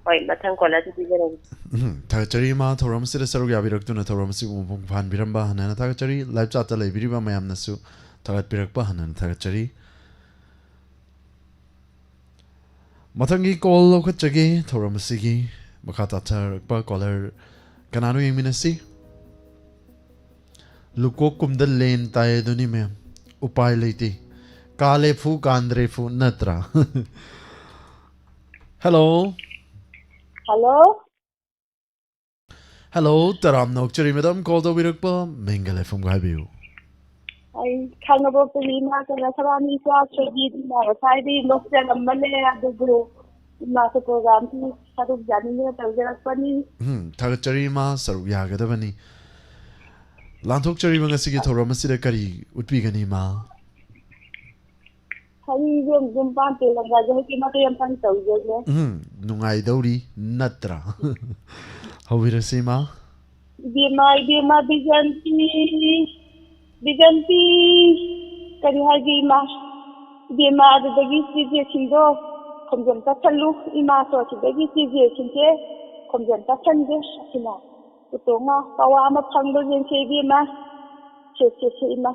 ꯍꯣꯏ, ꯃꯊꯪ ꯀꯣꯂꯔꯗ ꯄꯤꯖꯔꯒꯦ꯫ ꯎꯝ, ꯊꯥꯒꯠꯆꯔꯤ ꯏꯃꯥ, ꯊꯧꯔꯝ ꯑꯁꯤꯗ ꯁꯔꯨꯛ ꯌꯥꯕꯤꯔꯛꯇꯨꯅ ꯊꯧꯔꯝ ꯑꯁꯤꯕꯨ ꯃꯄꯨꯡ ꯐꯥꯍꯟꯕꯤꯔꯝꯕ ꯍꯟꯅ ꯍꯟꯅ ꯊꯥꯒꯠꯆꯔꯤ꯫ Live chatꯇ ꯂꯩꯕꯤꯔꯤꯕ ꯃꯌꯥꯝꯅꯁꯨ ꯊꯥꯒꯠꯄꯤꯔꯛꯄ ꯍꯟꯅ ꯍꯟꯅ ꯊꯥꯒꯠꯆꯔꯤ꯫ ꯃꯊꯪꯒꯤ call ꯂꯧꯈꯠꯆꯒꯦ ꯊꯧꯔꯝ ꯑꯁꯤꯒꯤ ꯃꯈꯥ ꯇꯥꯊꯔꯛꯄ caller ꯀꯅꯥꯅꯣ ꯌꯦꯡꯃꯤꯟꯅꯁꯤ꯫ ꯂꯨꯀꯣꯛ ꯀꯨꯝꯗ ꯂꯦꯟ ꯇꯥꯏ ꯑꯗꯨꯅꯤ ꯃꯌꯥꯝ, ꯎꯄꯥꯏ ꯂꯩꯇꯦ꯫ ꯀꯥꯂꯦ ꯐꯨ ꯀꯥꯟꯗ꯭ꯔꯦ ꯐꯨ ꯅꯠꯇ꯭ꯔꯥ? Hello꯫ Hello꯫ Hello, ꯇꯔꯥꯝꯅ ꯑꯣꯛꯆꯔꯤ madam, call ꯇꯧꯕꯤꯔꯛꯄ ꯃꯦꯡꯒꯜ F Mꯒ ꯍꯥꯏꯕꯤꯌꯨ꯫ ꯑꯩ ꯈꯥꯡꯉꯕꯣꯛꯇꯒꯤ ꯏꯃꯥ ꯀꯩꯅꯣ ꯁꯔꯥꯅꯤ ꯏꯆꯥ ꯊꯣꯏꯕꯤ ꯏꯃꯥ ꯉꯁꯥꯏꯗꯤ ꯅꯣꯛꯆꯔꯝꯕꯅꯦ, ꯑꯗꯨꯕꯨ ꯏꯃꯥꯁꯨ programꯁꯤ ꯁꯔꯨꯛ ꯌꯥꯅꯤꯡꯗꯅ ꯇꯧꯖꯔꯛꯄꯅꯤ꯫ ꯎꯝ, ꯊꯥꯒꯠꯆꯔꯤ ꯏꯃꯥ, ꯁꯔꯨꯛ ꯌꯥꯒꯗꯕꯅꯤ꯫ ꯂꯥꯟꯊꯣꯛꯆꯔꯤꯕ ꯉꯁꯤꯒꯤ ꯊꯧꯔꯝ ꯑꯁꯤꯗ ꯀꯔꯤ ꯎꯠꯄꯤꯒꯅꯤ ꯏꯃꯥ? ꯍꯩꯁꯦ ꯌꯨꯝ ꯄꯥꯟ ꯇꯦꯂꯪꯒꯥꯁꯦ ꯍꯧꯖꯤꯛ ꯃꯇꯦꯛ ꯑꯃꯇꯪ ꯇꯧꯖꯒꯦ꯫ ꯎꯝ, ꯅꯨꯡꯉꯥꯏꯗꯧꯔꯤ ꯅꯠꯇ꯭ꯔꯥ? ꯍꯧꯕꯤꯔꯁꯤ ꯏꯃꯥ꯫ ꯏꯕꯦꯝꯃ, ꯏꯕꯦꯝꯃ, ꯕꯤꯖꯟꯇꯤ, ꯕꯤꯖꯟꯇꯤ, ꯀꯔꯤ ꯍꯥꯏꯒꯦ ꯏꯃꯥ? ꯏꯕꯦꯝꯃ, ꯑꯗꯨꯗꯒꯤ ꯆꯦꯆꯦꯁꯤꯡꯗꯣ ꯈꯣꯝꯖꯤꯟ ꯀꯠꯁꯜꯂꯨ꯫ ꯏꯃꯥꯁꯨ ꯑꯁꯤꯗꯒꯤ ꯆꯦꯆꯦꯁꯤꯡꯁꯦ ꯈꯣꯝꯖꯤꯟ ꯀꯠꯁꯟꯒꯦ꯫ ꯑꯁꯤꯅ ꯎꯇꯣꯡ ꯉꯥ ꯄꯋꯥ ꯑꯃ ꯐꯪꯕ꯭ꯔꯥ ꯌꯦꯡꯁꯦ ꯏꯕꯦꯝꯃ꯫ ꯁꯦ, ꯁꯦ, ꯁꯦ ꯏꯃꯥ꯫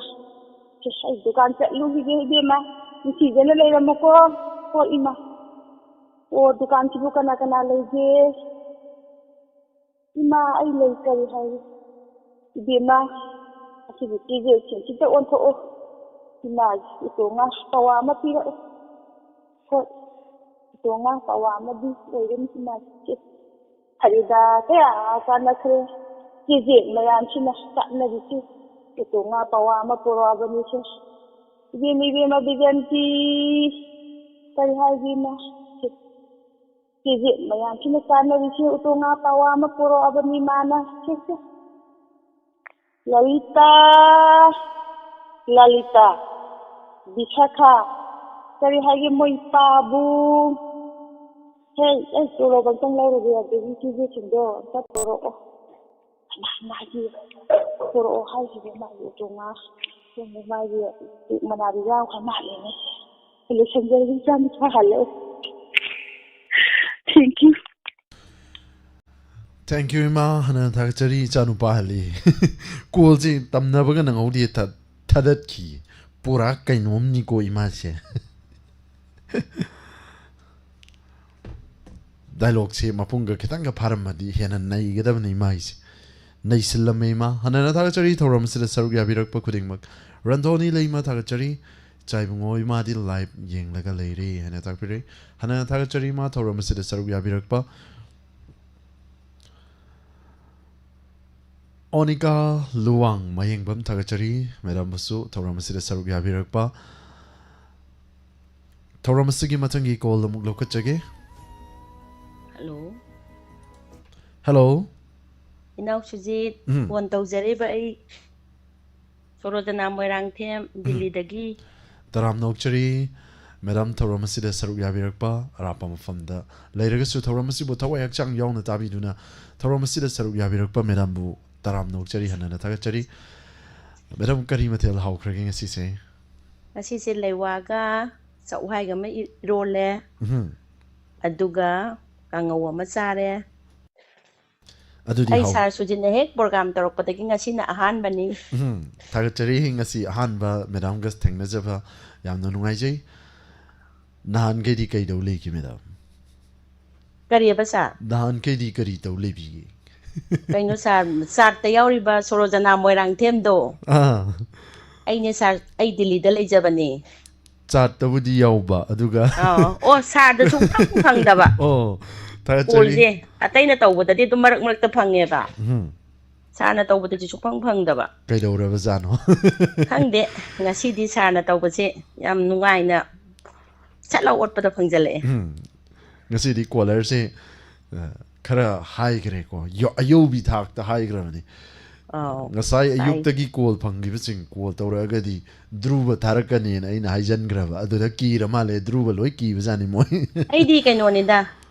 ꯁꯦ, ꯑꯩ ꯗꯨꯀꯥꯟ ꯆꯠꯂꯨꯈꯤꯒꯦ ꯏꯕꯦꯝꯃ꯫ ꯅꯤꯡꯊꯤꯖꯅ ꯂꯩꯔꯝꯃꯨꯀꯣ꯫ ꯍꯣ ꯏꯃꯥ꯫ ꯑꯣ, ꯗꯨꯀꯥꯟꯁꯤꯕꯨ ꯀꯅꯥ ꯀꯅꯥ ꯂꯩꯒꯦ? ꯏꯃꯥ, ꯑꯩ ꯂꯩ, ꯀꯔꯤ ꯍꯥꯏꯔꯤ? ꯏꯕꯦꯝꯃ, ꯑꯁꯤꯒꯤ ꯆꯦꯁꯦ ꯁꯤꯗ ꯑꯣꯟꯊꯣꯛꯑꯣ꯫ ꯏꯃꯥꯒꯤ ꯎꯇꯣꯡ ꯉꯥ ꯄꯋꯥ ꯑꯃ ꯄꯤꯔꯛꯑꯣ꯫ ꯍꯣꯏ, ꯎꯇꯣꯡ ꯉꯥ ꯄꯋꯥ ꯑꯃꯗꯤ ꯑꯣꯏꯔꯅꯤ ꯏꯃꯥꯒꯤ꯫ ꯐꯔꯦꯗ, ꯀꯌꯥ ꯀꯥꯟꯅꯈ꯭ꯔꯦ꯫ ꯆꯦꯆꯦ ꯃꯌꯥꯝꯁꯤꯅ ꯆꯠꯅꯔꯤꯁꯦ꯫ ꯎꯇꯣꯡ ꯉꯥ ꯄꯋꯥ ꯑꯃ ꯄꯨꯔꯛꯑꯕꯅꯤꯁꯦ꯫ ꯏꯕꯦꯝꯃ, ꯏꯕꯦꯝꯃ ꯕꯤꯖꯟꯇꯤ, ꯀꯔꯤ ꯍꯥꯏꯒꯦ ꯏꯃꯥ? ꯁꯤꯁꯦ ꯃꯌꯥꯝꯁꯤꯅ ꯆꯥꯅꯔꯤꯁꯦ, ꯎꯇꯣꯡ ꯉꯥ ꯇꯥꯋꯥ ꯑꯃ ꯄꯨꯔꯛꯑꯕꯅꯤ ꯃꯥꯅ꯫ ꯁꯦ, ꯁꯦ꯫ ꯂꯂꯤꯇꯥ, ꯂꯂꯤꯇꯥ, ꯕꯤꯁꯥꯈꯥ, ꯀꯔꯤ ꯍꯥꯏꯒꯦ, ꯃꯣꯏ ꯄꯥꯕꯨꯡ꯫ ꯍꯦ, ꯑꯩ ꯇꯣꯂꯣꯞ ꯑꯝꯇꯪ ꯂꯧꯔꯒꯦ, ꯑꯗꯒꯤ ꯁꯤꯁꯦ ꯁꯤꯡꯗꯣ ꯑꯝꯇ ꯄꯨꯔꯛꯑꯣ꯫ ꯃꯥ, ꯃꯥꯒꯤ ꯄꯨꯔꯛꯑꯣ ꯍꯥꯏꯁꯤꯗꯤ ꯃꯥꯒꯤ ꯎꯇꯣꯡ ꯉꯥ ꯊꯣꯡꯕ ꯃꯥꯒꯤ ꯃꯅꯥꯗꯤ ꯌꯥꯎꯈ꯭ꯔ ꯃꯥꯜꯂꯦꯅꯦ꯫ ꯂꯣꯏꯁꯟꯖꯔꯒꯦ, ꯏꯆꯥ ꯅꯨꯄꯥ ꯍꯜꯂꯛꯑꯦ꯫ Thank you꯫ Thank you, ꯏꯃꯥ꯫ ꯍꯟꯅ ꯊꯥꯒꯠꯆꯔꯤ, ꯏꯆꯥ ꯅꯨꯄꯥ ꯍꯜꯂꯛꯑꯦ꯫ ꯀꯣꯜꯁꯤ ꯇꯝꯅꯕꯒ ꯅꯪꯍꯧꯗꯦ, ꯊ-, ꯊꯥꯗꯠꯈꯤ꯫ ꯄꯨꯔꯥ ꯀꯩꯅꯣꯝꯅꯤꯀꯣ ꯏꯃꯥꯁꯦ꯫ ꯗꯥꯏꯂꯣꯛꯁꯦ ꯃꯄꯨꯡꯒ ꯈꯤꯇꯪꯒ ꯐꯥꯔꯝꯃꯗꯤ ꯍꯦꯟꯅ ꯅꯩꯒꯗꯕꯅꯤ ꯏꯃꯥꯏꯁꯦ꯫ ꯅꯩꯁꯤꯜꯂꯝꯃꯦ ꯏꯃꯥ꯫ ꯍꯟꯅꯅ ꯊꯥꯒꯠꯆꯔꯤ ꯊꯧꯔꯝ ꯑꯁꯤꯗ ꯁꯔꯨꯛ ꯌꯥꯕꯤꯔꯛꯄ ꯈꯨꯗꯤꯡꯃꯛ꯫ ꯔꯟꯊꯣꯅꯤ ꯂꯩꯃ ꯊꯥꯒꯠꯆꯔꯤ꯫ ꯏꯆꯥ ꯏꯕꯨꯡꯉꯣ ꯏꯃꯥꯗꯤ ꯂꯥꯏꯚ ꯌꯦꯡꯂꯒ ꯂꯩꯔꯦ ꯍꯥꯏꯅ ꯇꯥꯛꯄꯤꯔꯦ꯫ ꯍꯟꯅꯅ ꯊꯥꯒꯠꯆꯔꯤ ꯏꯃꯥ ꯊꯧꯔꯝ ꯑꯁꯤꯗ ꯁꯔꯨꯛ ꯌꯥꯕꯤꯔꯛꯄ꯫ ꯑꯣꯅꯤꯀꯥ ꯂꯨꯋꯥꯡ ꯃꯌꯦꯡꯕꯝ ꯊꯥꯒꯠꯆꯔꯤ꯫ ꯃꯦꯗꯥꯝꯕꯨꯁꯨ ꯊꯧꯔꯝ ꯑꯁꯤꯗ ꯁꯔꯨꯛ ꯌꯥꯕꯤꯔꯛꯄ꯫ ꯊꯧꯔꯝ ꯑꯁꯤꯒꯤ ꯃꯊꯪꯒꯤ ꯀꯣꯜ ꯑꯃꯨꯛ ꯂꯧꯈꯠꯆꯒꯦ꯫ ꯍꯜꯂꯣ꯫ ꯍꯜꯂꯣ꯫ ꯏꯅꯥꯎ ꯁꯨꯖꯤꯠ, ꯎꯝ꯫ ꯐꯣꯟ ꯇꯧꯖꯔꯤꯕ ꯑꯩ ꯁꯣꯔꯣꯖꯅꯥ ꯃꯣꯏꯔꯥꯡꯊꯦꯝ, ꯎꯝ꯫ ꯗꯤꯜꯂꯤꯗꯒꯤ꯫ ꯇꯔꯥꯝꯅ ꯑꯣꯛꯆꯔꯤ, ꯃꯦꯗꯥꯝ, ꯊꯧꯔꯝ ꯑꯁꯤꯗ ꯁꯔꯨꯛ ꯌꯥꯕꯤꯔꯛꯄ꯫ ꯑꯔꯥꯞꯄ ꯃꯐꯝꯗ ꯂꯩꯔꯒꯁꯨ ꯊꯧꯔꯝ ꯑꯁꯤꯕꯨ ꯊꯋꯥꯏ ꯍꯛꯆꯥꯡ ꯌꯥꯎꯅ ꯇꯥꯕꯤꯗꯨꯅ ꯊꯧꯔꯝ ꯑꯁꯤꯗ ꯁꯔꯨꯛ ꯌꯥꯕꯤꯔꯛꯄ ꯃꯦꯗꯥꯝꯕꯨ ꯇꯔꯥꯝꯅ ꯑꯣꯛꯆꯔꯤ, ꯍꯟꯅꯅ ꯊꯥꯒꯠꯆꯔꯤ꯫ ꯃꯦꯗꯥꯝ, ꯀꯔꯤ ꯃꯊꯦꯜ ꯍꯥꯎꯈ꯭ꯔꯒꯦ ꯉꯁꯤꯁꯦ? ꯉꯁꯤꯁꯦ ꯂꯩꯋꯥꯒ ꯆꯥꯛꯍꯋꯥꯏꯒ ꯑꯃ ꯏ-, ꯏꯔꯣꯜꯂꯦ꯫ ꯎꯝ꯫ ꯑꯗꯨꯒ ꯀꯥꯡꯉꯧ ꯑꯃ ꯆꯥꯔꯦ꯫ ꯑꯗꯨꯗꯤ ꯑꯩ ꯍꯥꯎ- ꯁꯥꯔ ꯁꯨꯖꯤꯠꯅ ꯍꯦꯛ ꯄ꯭ꯔꯣꯒ꯭ꯔꯥꯝ ꯇꯧꯔꯛꯄꯗꯒꯤ ꯉꯁꯤꯅ ꯑꯍꯥꯟꯕꯅꯤ꯫ ꯎꯝ, ꯊꯥꯒꯠꯆꯔꯤ꯫ ꯉꯁꯤ ꯑꯍꯥꯟꯕ ꯃꯦꯗꯥꯝꯒ ꯊꯦꯡꯅꯖꯕ ꯌꯥꯝꯅ ꯅꯨꯡꯉꯥꯏꯖꯩ꯫ ꯅꯍꯥꯟꯈꯩꯗꯤ ꯀꯩꯗꯧ ꯂꯩꯒꯦ, ꯃꯦꯗꯥꯝ? ꯀꯔꯤꯑꯕ, ꯁꯥꯔ? ꯅꯍꯥꯟꯈꯩꯗꯤ ꯀꯔꯤ ꯇꯧ ꯂꯩꯕꯤꯒꯦ? ꯀꯩꯅꯣ, ꯁꯥꯔ, ꯆꯥꯔꯠꯇ ꯌꯥꯎꯔꯤꯕ ꯁꯣꯔꯣꯖꯅꯥ ꯃꯣꯏꯔꯥꯡꯊꯦꯝꯗꯣ? ꯑꯥ꯫ ꯑꯩꯅꯦ, ꯁꯥꯔ, ꯑꯩ ꯗꯤꯜꯂꯤꯗ ꯂꯩꯖꯕꯅꯦ꯫ ꯆꯥꯔꯠꯇꯕꯨꯗꯤ ꯌꯥꯎꯕ, ꯑꯗꯨꯒ ꯑꯣ, ꯑꯣ, ꯁꯥꯔꯗ ꯁꯨꯡꯐꯪ ꯐꯪꯗꯕ꯫ ꯑꯣ, ꯊꯥꯒꯠꯆꯔꯤ꯫ ꯀꯣꯜꯁꯦ ꯑꯇꯩꯅ ꯇꯧꯕꯗꯗꯤ ꯑꯗꯨꯝ ꯃꯔꯛ ꯃꯔꯛꯇ ꯐꯪꯉꯦꯕ꯫ ꯎꯝ꯫ ꯁꯥꯔꯅ ꯇꯧꯕꯗꯗꯤ ꯁꯨꯡꯐꯪ ꯐꯪꯗꯕ꯫ ꯀꯩꯗꯧꯔꯕꯖꯥꯠꯅꯣ? ꯈꯪꯗꯦ, ꯉꯁꯤꯗꯤ ꯁꯥꯔꯅ ꯇꯧꯕꯁꯦ ꯌꯥꯝ ꯅꯨꯡꯉꯥꯏꯅ ꯁꯠ ꯂꯥꯎ ꯑꯣꯠꯄꯗ ꯐꯪꯖꯜꯂꯛꯑꯦ꯫ ꯎꯝ꯫ ꯉꯁꯤꯗꯤ ꯀꯣꯂꯔꯁꯦ, ꯑ, ꯈꯔ ꯍꯥꯏꯈ꯭ꯔꯦꯀꯣ, ꯌ-, ꯑꯌꯧꯕꯤ ꯊꯥꯛꯇ ꯍꯥꯏꯈ꯭ꯔꯕꯅꯤ꯫ ꯑꯧ, ꯉꯁꯥꯏ ꯍꯥꯏ꯫ ꯑꯌꯨꯛꯇꯒꯤ ꯀꯣꯜ ꯐꯪꯈꯤꯕꯁꯤꯡ, ꯀꯣꯜ ꯇꯧꯔꯛꯑꯒꯗꯤ ꯙ꯭ꯔꯨꯕ ꯊꯥꯔꯛꯀꯅꯤꯅ ꯑꯩꯅ ꯍꯥꯏꯖꯟꯈ꯭ꯔꯕ, ꯑꯗꯨꯗ ꯀꯤꯔ ꯃꯥꯜꯂꯦ, ꯙ꯭ꯔꯨꯕ ꯂꯣꯏ ꯀꯤꯕꯖꯥꯠꯅꯤ ꯃꯣꯏ꯫ ꯑꯩꯗꯤ ꯀꯩꯅꯣꯅꯤꯗ,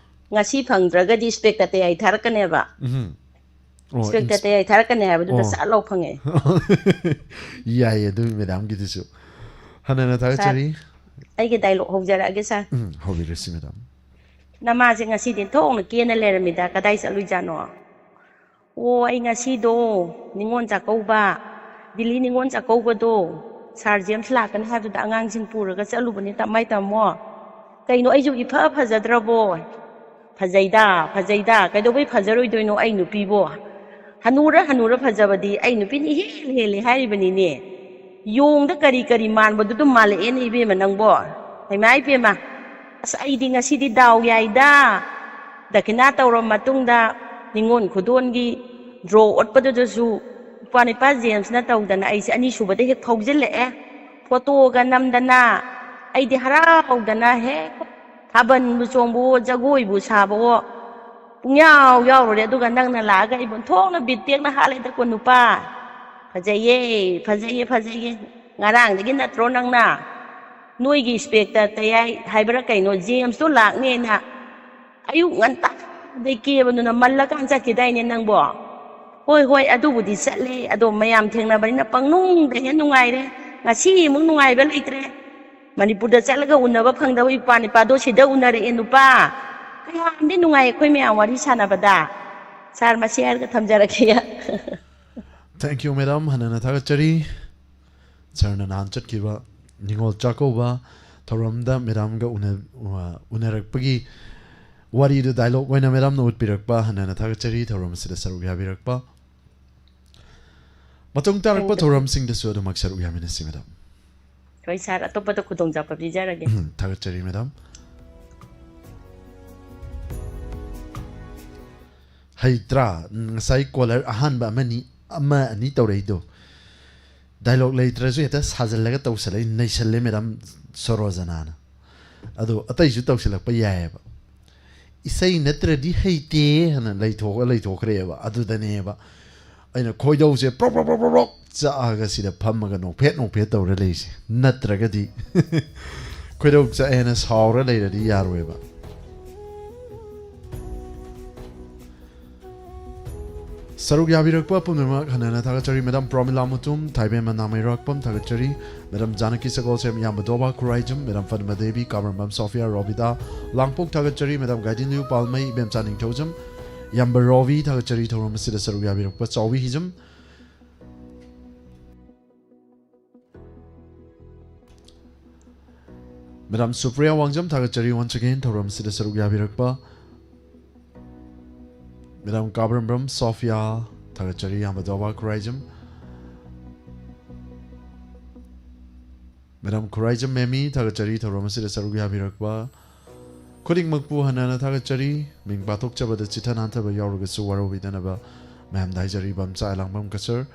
ꯉꯁꯤ ꯐꯪꯗ꯭ꯔꯒꯗꯤ ꯏꯟꯁꯄꯦꯛꯇꯔ ꯇꯌꯥꯏ ꯊꯥꯔꯛꯀꯅꯦꯕ꯫ ꯎꯝ꯫ ꯑꯣ, ꯏꯟꯁꯄꯦꯛꯇꯔ ꯏꯟꯁ-, ꯇꯌꯥꯏ ꯊꯥꯔꯛꯀꯅꯤ ꯍꯥꯏꯕꯗꯨꯗ ꯑꯣ꯫ ꯆꯥꯛ ꯂꯥꯎ ꯐꯪꯉꯛꯑꯦ꯫ ꯌꯥꯏꯌꯦ, ꯑꯗꯨ ꯃꯦꯗꯥꯝꯒꯤꯗꯨꯁꯨ꯫ ꯍꯟꯅꯅ ꯁꯥꯔ, ꯊꯥꯒꯠꯆꯔꯤ꯫ ꯑꯩꯒꯤ ꯗꯥꯏꯂꯣꯛ ꯍꯧꯖꯔꯛꯑꯒꯦ, ꯁꯥꯔ꯫ ꯎꯝ, ꯍꯧꯕꯤꯔꯁꯤ, ꯃꯦꯗꯥꯝ꯫ ꯅꯃꯥꯁꯦ ꯉꯁꯤꯗꯤ ꯊꯣꯛꯅ ꯀꯦꯅ ꯂꯩꯔꯝꯃꯤꯗ, ꯀꯗꯥꯏ ꯆꯠꯂꯨꯏꯖꯥꯠꯅꯣ? ꯑꯣ, ꯑꯩ ꯉꯁꯤꯗꯣ ꯅꯤꯉꯣꯜ ꯆꯥꯛꯀꯧꯕ, ꯗꯤꯜꯂꯤ ꯅꯤꯉꯣꯜ ꯆꯥꯛꯀꯧꯕꯗꯣ, ꯁꯥꯔ ꯖꯦꯝꯁ ꯂꯥꯛꯀꯅꯤ ꯍꯥꯏꯕꯗꯨꯗ ꯑꯉꯥꯡꯁꯤꯡ ꯄꯨꯔꯒ ꯆꯠꯂꯨꯕꯅꯤ, ꯇꯃꯥꯏ ꯇꯥꯃꯣ꯫ ꯀꯩꯅꯣ, ꯑꯩꯁꯨ ꯏꯐ ꯐꯖꯗ꯭ꯔꯕꯣ? ꯐꯖꯩꯗ, ꯐꯖꯩꯗ꯫ ꯀꯩꯗꯧꯕꯩ ꯐꯖꯔꯣꯏꯗꯣꯏꯅꯣ ꯑꯩ ꯅꯨꯄꯤꯕꯣ? ꯍꯅꯨꯔ ꯍꯅꯨꯔ ꯐꯖꯕꯗꯤ ꯑꯩ ꯅꯨꯄꯤꯅ ꯏꯍꯦꯜ ꯍꯦꯜꯂꯦ ꯍꯥꯏꯔꯤꯕꯅꯤꯅꯦ꯫ ꯌꯣꯡꯗ ꯀꯔꯤ ꯀꯔꯤ ꯃꯥꯟꯕꯗꯨ ꯑꯗꯨꯝ ꯃꯥꯜꯂꯛꯑꯦꯅꯦ ꯏꯕꯦꯝꯃ ꯅꯪꯕꯣ꯫ ꯍꯩꯃꯥ ꯏꯕꯦꯝꯃ, ꯑꯁ, ꯑꯩꯗꯤ ꯉꯁꯤꯗꯤ ꯗꯥꯎ ꯌꯥꯏꯗ꯫ ꯗꯈꯤꯅꯥ ꯇꯧꯔꯕ ꯃꯇꯨꯡꯗ ꯅꯤꯉꯣꯜ ꯈꯨꯗꯣꯜꯒꯤ ꯗ꯭ꯔꯣ ꯑꯣꯠꯄꯗꯨꯗꯁꯨ ꯏꯄ꯭ꯋꯥ ꯅꯤꯄꯥ ꯖꯦꯝꯁꯅ ꯇꯧꯗꯅ ꯑꯩꯁꯦ ꯑꯅꯤꯁꯨꯕꯗ ꯍꯦꯛ ꯐꯥꯎꯖꯤꯜꯂꯛꯑꯦ꯫ ꯐꯣꯇꯣꯒ ꯅꯝꯗꯅ ꯑꯩꯗꯤ ꯍꯔꯥꯎꯗꯅ ꯍꯦꯛ ꯊꯥꯕꯜꯕꯨ ꯆꯣꯡꯕꯋꯣ, ꯖꯒꯣꯏꯕꯨ ꯁꯥꯕꯋꯣ, ꯄꯨꯡꯌꯥꯎ ꯌꯥꯎꯔꯨꯔꯦ꯫ ꯑꯗꯨꯒ ꯅꯪꯅ ꯂꯥꯛꯑꯒ ꯑꯩꯕꯨ ꯑꯣꯟꯊꯣꯛꯅ ꯕꯤꯠ ꯇꯦꯛꯅ ꯍꯥꯠꯂꯦꯗꯀꯣ ꯅꯨꯄꯥ꯫ ꯐꯖꯩꯌꯦ, ꯐꯖꯩꯌꯦ, ꯐꯖꯩꯌꯦ꯫ ꯉꯔꯥꯡꯗꯒꯤ ꯅꯠꯇ꯭ꯔꯣ ꯅꯪꯅ ꯅꯣꯏꯒꯤ ꯏꯟꯁꯄꯦꯛꯇꯔ ꯇꯌꯥꯏ ꯍꯥꯏꯕ꯭ꯔꯥ ꯀꯩꯅꯣ, ꯖꯦꯝꯁꯇꯣ ꯂꯥꯛꯅꯦꯅ ꯑꯌꯨꯛ ꯉꯟꯇꯥꯗꯩ ꯀꯦꯕꯗꯨꯅ ꯃꯜꯂꯀꯥꯟ ꯆꯠꯈꯤꯗꯥꯏꯅꯦ ꯅꯪꯕꯣ? ꯍꯣꯏ, ꯍꯣꯏ, ꯑꯗꯨꯕꯨꯗꯤ ꯆꯠꯂꯦ, ꯑꯗꯣ ꯃꯌꯥꯝ ꯊꯦꯡꯅꯕꯅꯤꯅ ꯄꯪꯅꯨꯡꯗ ꯍꯦꯟ ꯅꯨꯡꯉꯥꯏꯔꯦ꯫ ꯉꯁꯤꯃꯨꯛ ꯅꯨꯡꯉꯥꯏꯕ ꯂꯩꯇ꯭ꯔꯦ꯫ ꯃꯅꯤꯄꯨꯔꯗ ꯆꯠꯂꯒ ꯎꯅꯕ ꯐꯪꯗꯕ ꯏꯄ꯭ꯋꯥ ꯅꯤꯄꯥꯗꯣ ꯁꯤꯗ ꯎꯅꯔꯛꯑꯦ ꯅꯨꯄꯥ꯫ ꯀꯌꯥꯝꯗꯤ ꯅꯨꯡꯉꯥꯏ ꯑꯩꯈꯣꯏ ꯃꯌꯥꯝ ꯋꯥꯔꯤ ꯁꯥꯟꯅꯕꯗ꯫ ꯁꯥꯔ, ꯃꯁꯤ ꯍꯥꯏꯔꯒ ꯊꯝꯖꯔꯒꯦ꯫ Thank you, madam. ꯍꯟꯅꯅ ꯊꯥꯒꯠꯆꯔꯤ꯫ ꯁꯥꯔꯅ ꯅꯍꯥꯟ ꯆꯠꯈꯤꯕ ꯅꯤꯉꯣꯜ ꯆꯥꯛꯀꯧꯕ ꯊꯧꯔꯝꯗ ꯃꯦꯗꯥꯝꯒ ꯎꯅ-, ꯎ-, ꯎꯅꯔꯛꯄꯒꯤ ꯋꯥꯔꯤꯗꯨ ꯗꯥꯏꯂꯣꯛ ꯑꯣꯏꯅ ꯃꯦꯗꯥꯝꯅ ꯎꯠꯄꯤꯔꯛꯄ ꯍꯟꯅꯅ ꯊꯥꯒꯠꯆꯔꯤ, ꯊꯧꯔꯝ ꯑꯁꯤꯗ ꯁꯔꯨꯛ ꯌꯥꯕꯤꯔꯛꯄ꯫ ꯃꯇꯨꯡ ꯇꯥꯔꯛꯄ ꯊꯧꯔꯝꯁꯤꯡꯗꯁꯨ ꯑꯗꯨꯃꯛ ꯁꯔꯨꯛ ꯌꯥꯃꯤꯟꯅꯁꯤ, ꯃꯦꯗꯥꯝ꯫ ꯍꯣꯏ, ꯁꯥꯔ, ꯑꯇꯣꯞꯄꯗ ꯈꯨꯗꯣꯡꯆꯥꯕ ꯄꯤꯖꯔꯒꯦ꯫ ꯎꯝ, ꯊꯥꯒꯠꯆꯔꯤ, ꯃꯦꯗꯥꯝ꯫ ꯍꯩꯇ꯭ꯔꯥ? ꯉꯁꯥꯏ ꯀꯣꯂꯔ ꯑꯍꯥꯟꯕ ꯑꯃꯅꯤ, ꯑꯃ ꯑꯅꯤ ꯇꯧꯔꯛꯏꯗꯣ꯫ ꯗꯥꯏꯂꯣꯛ ꯂꯩꯇ꯭ꯔꯁꯨ ꯍꯦꯛꯇ ꯁꯥꯖꯜꯂꯒ ꯇꯧꯁꯜꯂꯛꯏ, ꯅꯩꯁꯜꯂꯦ, ꯃꯦꯗꯥꯝ ꯁꯣꯔꯣꯖꯅꯥꯅ꯫ ꯑꯗꯣ ꯑꯇꯩꯁꯨ ꯇꯧꯁꯤꯜꯂꯛꯄ ꯌꯥꯏꯑꯕ꯫ ꯏꯁꯩ ꯅꯠꯇ꯭ꯔꯗꯤ ꯍꯩꯇꯦ ꯍꯥꯏꯅ ꯂꯩꯊꯣꯛꯑ ꯂꯩꯊꯣꯛꯈ꯭ꯔꯦꯕ꯫ ꯑꯗꯨꯗꯅꯦꯕ ꯑꯩꯅ ꯈꯣꯏꯗꯧꯁꯦ ꯄ꯭ꯔꯣꯛ ꯄ꯭ꯔꯣꯛ ꯄ꯭ꯔꯣꯛ ꯄ꯭ꯔꯣꯛ ꯄ꯭ꯔꯣꯛ ꯆꯥꯛꯑꯒ ꯁꯤꯗ ꯐꯝꯃꯒ ꯅꯣꯛꯐꯦꯠ ꯅꯣꯛꯐꯦꯠ ꯇꯧꯔ ꯂꯩꯔꯤꯁꯦ꯫ ꯅꯠꯇ꯭ꯔꯒꯗꯤ ꯈꯣꯏꯗꯧ ꯆꯥꯛꯑꯦꯅ ꯁꯥꯎꯔ ꯂꯩꯔꯗꯤ ꯌꯥꯔꯣꯏꯕ꯫ ꯁꯔꯨꯛ ꯌꯥꯕꯤꯔꯛꯄ ꯄꯨꯝꯅꯃꯛ ꯍꯟꯅ ꯍꯟꯅ ꯊꯥꯒꯠꯆꯔꯤ꯫ ꯃꯦꯗꯥꯝ ꯄ꯭ꯔꯣꯃꯤꯂꯥ ꯃꯨꯇꯨꯝ, ꯊꯥꯏꯕꯦꯝꯃ ꯅꯥꯃꯩꯔꯥꯛꯄꯝ ꯊꯥꯒꯠꯆꯔꯤ꯫ ꯃꯦꯗꯥꯝ ꯖꯥꯅꯀꯤ ꯁꯒꯣꯜꯁꯦꯝ, ꯏꯌꯥꯝꯕ ꯗꯣꯕꯥ ꯈꯨꯔꯥꯏꯖꯝ, ꯃꯦꯗꯥꯝ ꯄꯗꯃꯥ ꯗꯦꯕꯤ, ꯀꯥꯕ꯭ꯔꯝꯕꯝ ꯁꯣꯐꯤꯌꯥ, ꯔꯣꯕꯤꯇꯥ ꯂꯥꯡꯄꯣꯛ ꯊꯥꯒꯠꯆꯔꯤ꯫ ꯃꯦꯗꯥꯝ ꯒꯥꯏꯗꯤꯟꯂꯤꯌꯨ ꯄꯥꯜꯃꯩ, ꯏꯕꯦꯝꯆꯥ ꯅꯤꯡꯊꯧꯖꯝ, ꯏꯌꯥꯝꯕ ꯔꯣꯕꯤ ꯊꯥꯒꯠꯆꯔꯤ꯫ ꯊꯧꯔꯝ ꯑꯁꯤꯗ ꯁꯔꯨꯛ ꯌꯥꯕꯤꯔꯛꯄ ꯆꯥꯎꯕꯤ ꯍꯤꯖꯝ꯫ ꯃꯦꯗꯥꯝ ꯁꯨꯄ꯭ꯔꯤꯌꯥ ꯋꯥꯡꯖꯝ ꯊꯥꯒꯠꯆꯔꯤ꯫ Once again ꯊꯧꯔꯝ ꯑꯁꯤꯗ ꯁꯔꯨꯛ ꯌꯥꯕꯤꯔꯛꯄ꯫ ꯃꯦꯗꯥꯝ ꯀꯥꯕ꯭ꯔꯝꯕ꯭ꯔꯝ ꯁꯣꯐꯤꯌꯥ ꯊꯥꯒꯠꯆꯔꯤ꯫ ꯏꯌꯥꯝꯕ ꯗꯣꯕꯥ ꯈꯨꯔꯥꯏꯖꯝ꯫ ꯃꯦꯗꯥꯝ ꯈꯨꯔꯥꯏꯖꯝ ꯃꯦꯃꯤ ꯊꯥꯒꯠꯆꯔꯤ ꯊꯧꯔꯝ ꯑꯁꯤꯗ ꯁꯔꯨꯛ ꯌꯥꯕꯤꯔꯛꯄ ꯈꯨꯗꯤꯡꯃꯛꯄꯨ ꯍꯟꯅ ꯍꯟꯅ ꯊꯥꯒꯠꯆꯔꯤ꯫ ꯃꯤꯡ ꯄꯥꯊꯣꯛꯆꯕꯗ ꯆꯤꯊ ꯅꯥꯟꯊꯕ ꯌꯥꯎꯔꯒꯁꯨ ꯋꯥꯔꯧꯕꯤꯗꯅꯕ ꯃꯌꯥꯝꯗ ꯍꯥꯏꯖꯔꯤ꯫ ꯕꯝꯆꯥ ꯑꯦꯂꯥꯡꯕꯝ ꯀꯁꯔ,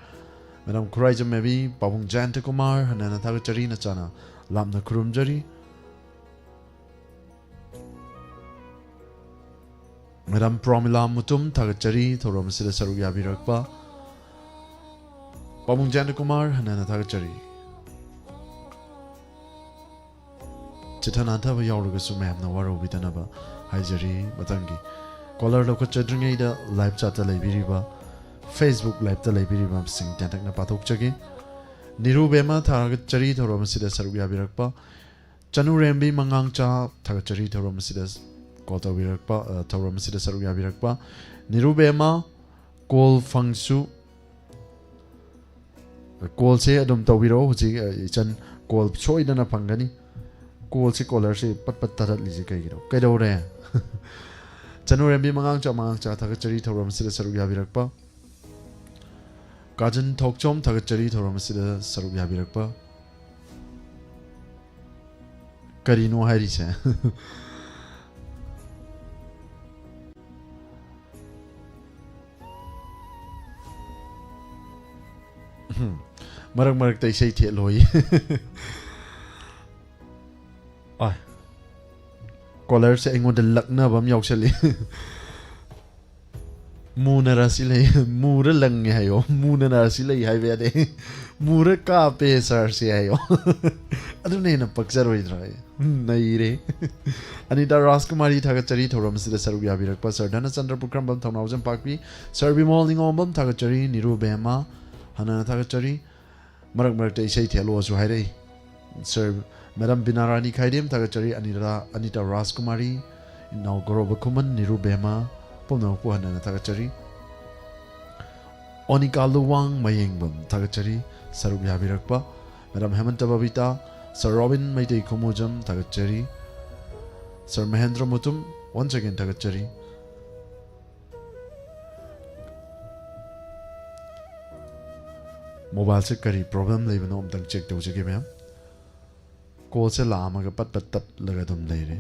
ꯃꯦꯗꯥꯝ ꯈꯨꯔꯥꯏꯖꯝ ꯃꯦꯃꯤ, ꯄꯥꯕꯨꯡ ꯖꯌꯟꯇ ꯀꯨꯃꯥꯔ, ꯍꯟꯅ ꯍꯟꯅ ꯊꯥꯒꯠꯆꯔꯤ꯫ ꯅꯆꯥꯅ ꯂꯥꯞꯅ ꯈꯨꯔꯨꯝꯖꯔꯤ꯫ ꯃꯦꯗꯥꯝ ꯄ꯭ꯔꯣꯃꯤꯂꯥ ꯃꯨꯇꯨꯝ ꯊꯥꯒꯠꯆꯔꯤ ꯊꯧꯔꯝ ꯑꯁꯤꯗ ꯁꯔꯨꯛ ꯌꯥꯕꯤꯔꯛꯄ꯫ ꯄꯥꯕꯨꯡ ꯖꯌꯟꯇ ꯀꯨꯃꯥꯔ ꯍꯟꯅ ꯍꯟꯅ ꯊꯥꯒꯠꯆꯔꯤ꯫ ꯆꯤꯊ ꯅꯥꯟꯊꯕ ꯌꯥꯎꯔꯒꯁꯨ ꯃꯌꯥꯝꯅ ꯋꯥꯔꯧꯕꯤꯗꯅꯕ ꯍꯥꯏꯖꯔꯤ꯫ ꯃꯊꯪꯒꯤ ꯀꯣꯂꯔ ꯂꯧꯈꯠꯆꯗ꯭ꯔꯤꯉꯩꯗ ꯂꯥꯏꯚ ꯆꯥꯠꯇ ꯂꯩꯕꯤꯔꯤꯕ, ꯐꯦꯁꯕꯨꯛ ꯂꯥꯏꯚꯇ ꯂꯩꯕꯤꯔꯤꯕꯁꯤꯡ ꯇꯦꯟꯇꯛꯅ ꯄꯥꯊꯣꯛꯆꯒꯦ꯫ ꯅꯤꯔꯨꯕꯦꯝꯃ ꯊꯥꯒꯠꯆꯔꯤ ꯊꯧꯔꯝ ꯑꯁꯤꯗ ꯁꯔꯨꯛ ꯌꯥꯕꯤꯔꯛꯄ꯫ ꯆꯅꯨꯔꯦꯝꯕꯤ ꯃꯉꯥꯡꯆꯥ ꯊꯥꯒꯠꯆꯔꯤ ꯊꯧꯔꯝ ꯑꯁꯤꯗ ꯀꯣꯜ ꯇꯧꯕꯤꯔꯛꯄ, ꯑ, ꯊꯧꯔꯝ ꯑꯁꯤꯗ ꯁꯔꯨꯛ ꯌꯥꯕꯤꯔꯛꯄ꯫ ꯅꯤꯔꯨꯕꯦꯝꯃ ꯀꯣꯜ ꯐꯪꯁꯨ, ꯀꯣꯜꯁꯦ ꯑꯗꯨꯝ ꯇꯧꯕꯤꯔꯛꯑꯣ꯫ ꯍꯧꯖꯤꯛ, ꯑ, ꯏꯆꯟ ꯀꯣꯜ ꯁꯣꯏꯗꯅ ꯐꯪꯒꯅꯤ꯫ ꯀꯣꯜꯁꯦ, ꯀꯣꯂꯔꯁꯦ ꯄꯠ ꯄꯠ ꯇꯠꯂꯤꯁꯦ ꯀꯩꯒꯤꯅꯣ? ꯀꯩꯗꯧꯔꯦ? ꯆꯅꯨꯔꯦꯝꯕꯤ ꯃꯉꯥꯡꯆꯥ, ꯃꯉꯥꯡꯆꯥ ꯊꯥꯒꯠꯆꯔꯤ ꯊꯧꯔꯝ ꯑꯁꯤꯗ ꯁꯔꯨꯛ ꯌꯥꯕꯤꯔꯛꯄ꯫ ꯀꯥꯖꯟ ꯊꯣꯛꯆꯣꯝ ꯊꯥꯒꯠꯆꯔꯤ ꯊꯧꯔꯝ ꯑꯁꯤꯗ ꯁꯔꯨꯛ ꯌꯥꯕꯤꯔꯛꯄ꯫ ꯀꯔꯤꯅꯣ ꯍꯥꯏꯔꯤꯁꯦ? ꯃꯔꯛ ꯃꯔꯛꯇ ꯏꯁꯩ ꯊꯦꯠꯂꯣꯏ꯫ ꯑꯥꯏ꯫ ꯀꯣꯂꯔꯁꯦ ꯑꯩꯉꯣꯟꯗ ꯂꯛꯅꯕ ꯑꯃ ꯌꯥꯎꯁꯜꯂꯤ꯫ ꯃꯨꯅ ꯔꯥꯁꯤ ꯂꯩ, ꯃꯨꯔ ꯂꯪꯉꯦ ꯍꯥꯏꯌꯣ, ꯃꯨꯅ ꯔꯥꯁꯤ ꯂꯩ ꯍꯥꯏꯕ ꯌꯥꯗꯦ꯫ ꯃꯨꯔ ꯀꯥꯞꯄꯦ ꯁꯥꯔꯁꯦ ꯍꯥꯏꯌꯣ꯫ ꯑꯗꯨꯅ ꯍꯦꯟꯅ ꯄꯛꯆꯔꯣꯏꯗ꯭ꯔꯣ? ꯅꯩꯔꯦ꯫ ꯑꯅꯤꯇꯥ ꯔꯥꯖꯀꯨꯃꯥꯔꯤ ꯊꯥꯒꯠꯆꯔꯤ ꯊꯧꯔꯝ ꯑꯁꯤꯗ ꯁꯔꯨꯛ ꯌꯥꯕꯤꯔꯛꯄ ꯁꯔ ꯙꯅꯆꯟꯗ꯭ꯔ ꯄꯨꯈ꯭ꯔꯝꯕꯝ ꯊꯧꯅꯥꯎꯖꯝ ꯄꯥꯛꯄꯤ, ꯁꯔ ꯕꯤꯃꯣꯜ ꯅꯤꯉꯣꯝꯕꯝ ꯊꯥꯒꯠꯆꯔꯤ, ꯅꯤꯔꯨ ꯕꯦꯝꯃ ꯍꯟꯅ ꯊꯥꯒꯠꯆꯔꯤ꯫ ꯃꯔꯛ ꯃꯔꯛꯇ ꯏꯁꯩ ꯊꯦꯠꯂꯣꯁꯨ ꯍꯥꯏꯔꯛꯏ꯫ ꯁꯔ ꯃꯦꯗꯥꯝ ꯕꯤꯅꯥ ꯔꯥꯅꯤ ꯈꯥꯏꯗꯦꯝ ꯊꯥꯒꯠꯆꯔꯤ, ꯑꯅꯤꯇꯥ, ꯑꯅꯤꯇꯥ ꯔꯥꯖꯀꯨꯃꯥꯔꯤ, ꯏꯅꯥꯎ ꯒꯧꯔꯕ ꯈꯨꯃꯟ, ꯅꯤꯔꯨ ꯕꯦꯝꯃ, ꯄꯨꯝꯅꯃꯛꯄꯨ ꯍꯟꯅ ꯊꯥꯒꯠꯆꯔꯤ꯫ ꯑꯣꯅꯤꯀꯥ ꯂꯨꯋꯥꯡ ꯃꯌꯦꯡꯕꯝ ꯊꯥꯒꯠꯆꯔꯤ, ꯁꯔꯨꯛ ꯌꯥꯕꯤꯔꯛꯄ꯫ ꯃꯦꯗꯥꯝ ꯍꯦꯃꯟꯇ ꯕꯕꯤꯇꯥ, ꯁꯔ ꯔꯣꯕꯤꯟ ꯃꯩꯇꯩ ꯈꯨꯃꯨꯖꯝ ꯊꯥꯒꯠꯆꯔꯤ, sir Mahendra Mutum, once again ꯊꯥꯒꯠꯆꯔꯤ꯫ ꯃꯣꯕꯥꯏꯜꯁꯦ ꯀꯔꯤ ꯄ꯭ꯔꯣꯕ꯭ꯂꯦꯝ ꯂꯩꯕꯅꯣ ꯑꯝꯇꯪ ꯆꯦꯛ ꯇꯧꯖꯒꯦ ꯃꯦꯝ꯫ ꯀꯣꯜꯁꯦ ꯂꯥꯛꯑꯝꯃꯒ ꯄꯠ ꯄꯠ ꯇꯠꯂꯒ ꯑꯗꯨꯝ ꯂꯩꯔꯦ꯫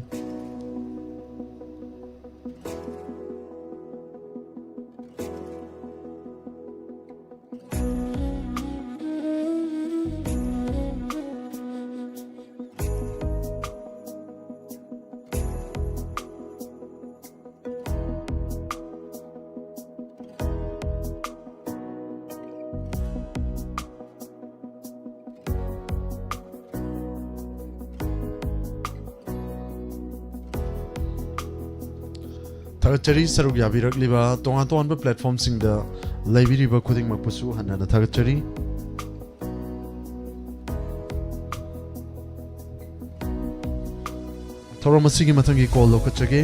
ꯊꯥꯒꯠꯆꯔꯤ꯫ ꯁꯔꯨꯛ ꯌꯥꯕꯤꯔꯛꯂꯤꯕ ꯇꯣꯉꯥꯟ ꯇꯣꯉꯥꯟꯕ ꯄ꯭ꯂꯦꯠꯐꯣꯝꯁꯤꯡꯗ ꯂꯩꯕꯤꯔꯤꯕ ꯈꯨꯗꯤꯡꯃꯛꯄꯨꯁꯨ ꯍꯟꯅ ꯍꯟꯅ ꯊꯥꯒꯠꯆꯔꯤ꯫ ꯊꯧꯔꯝ ꯑꯁꯤꯒꯤ ꯃꯊꯪꯒꯤ ꯀꯣꯜ ꯂꯧꯈꯠꯆꯒꯦ꯫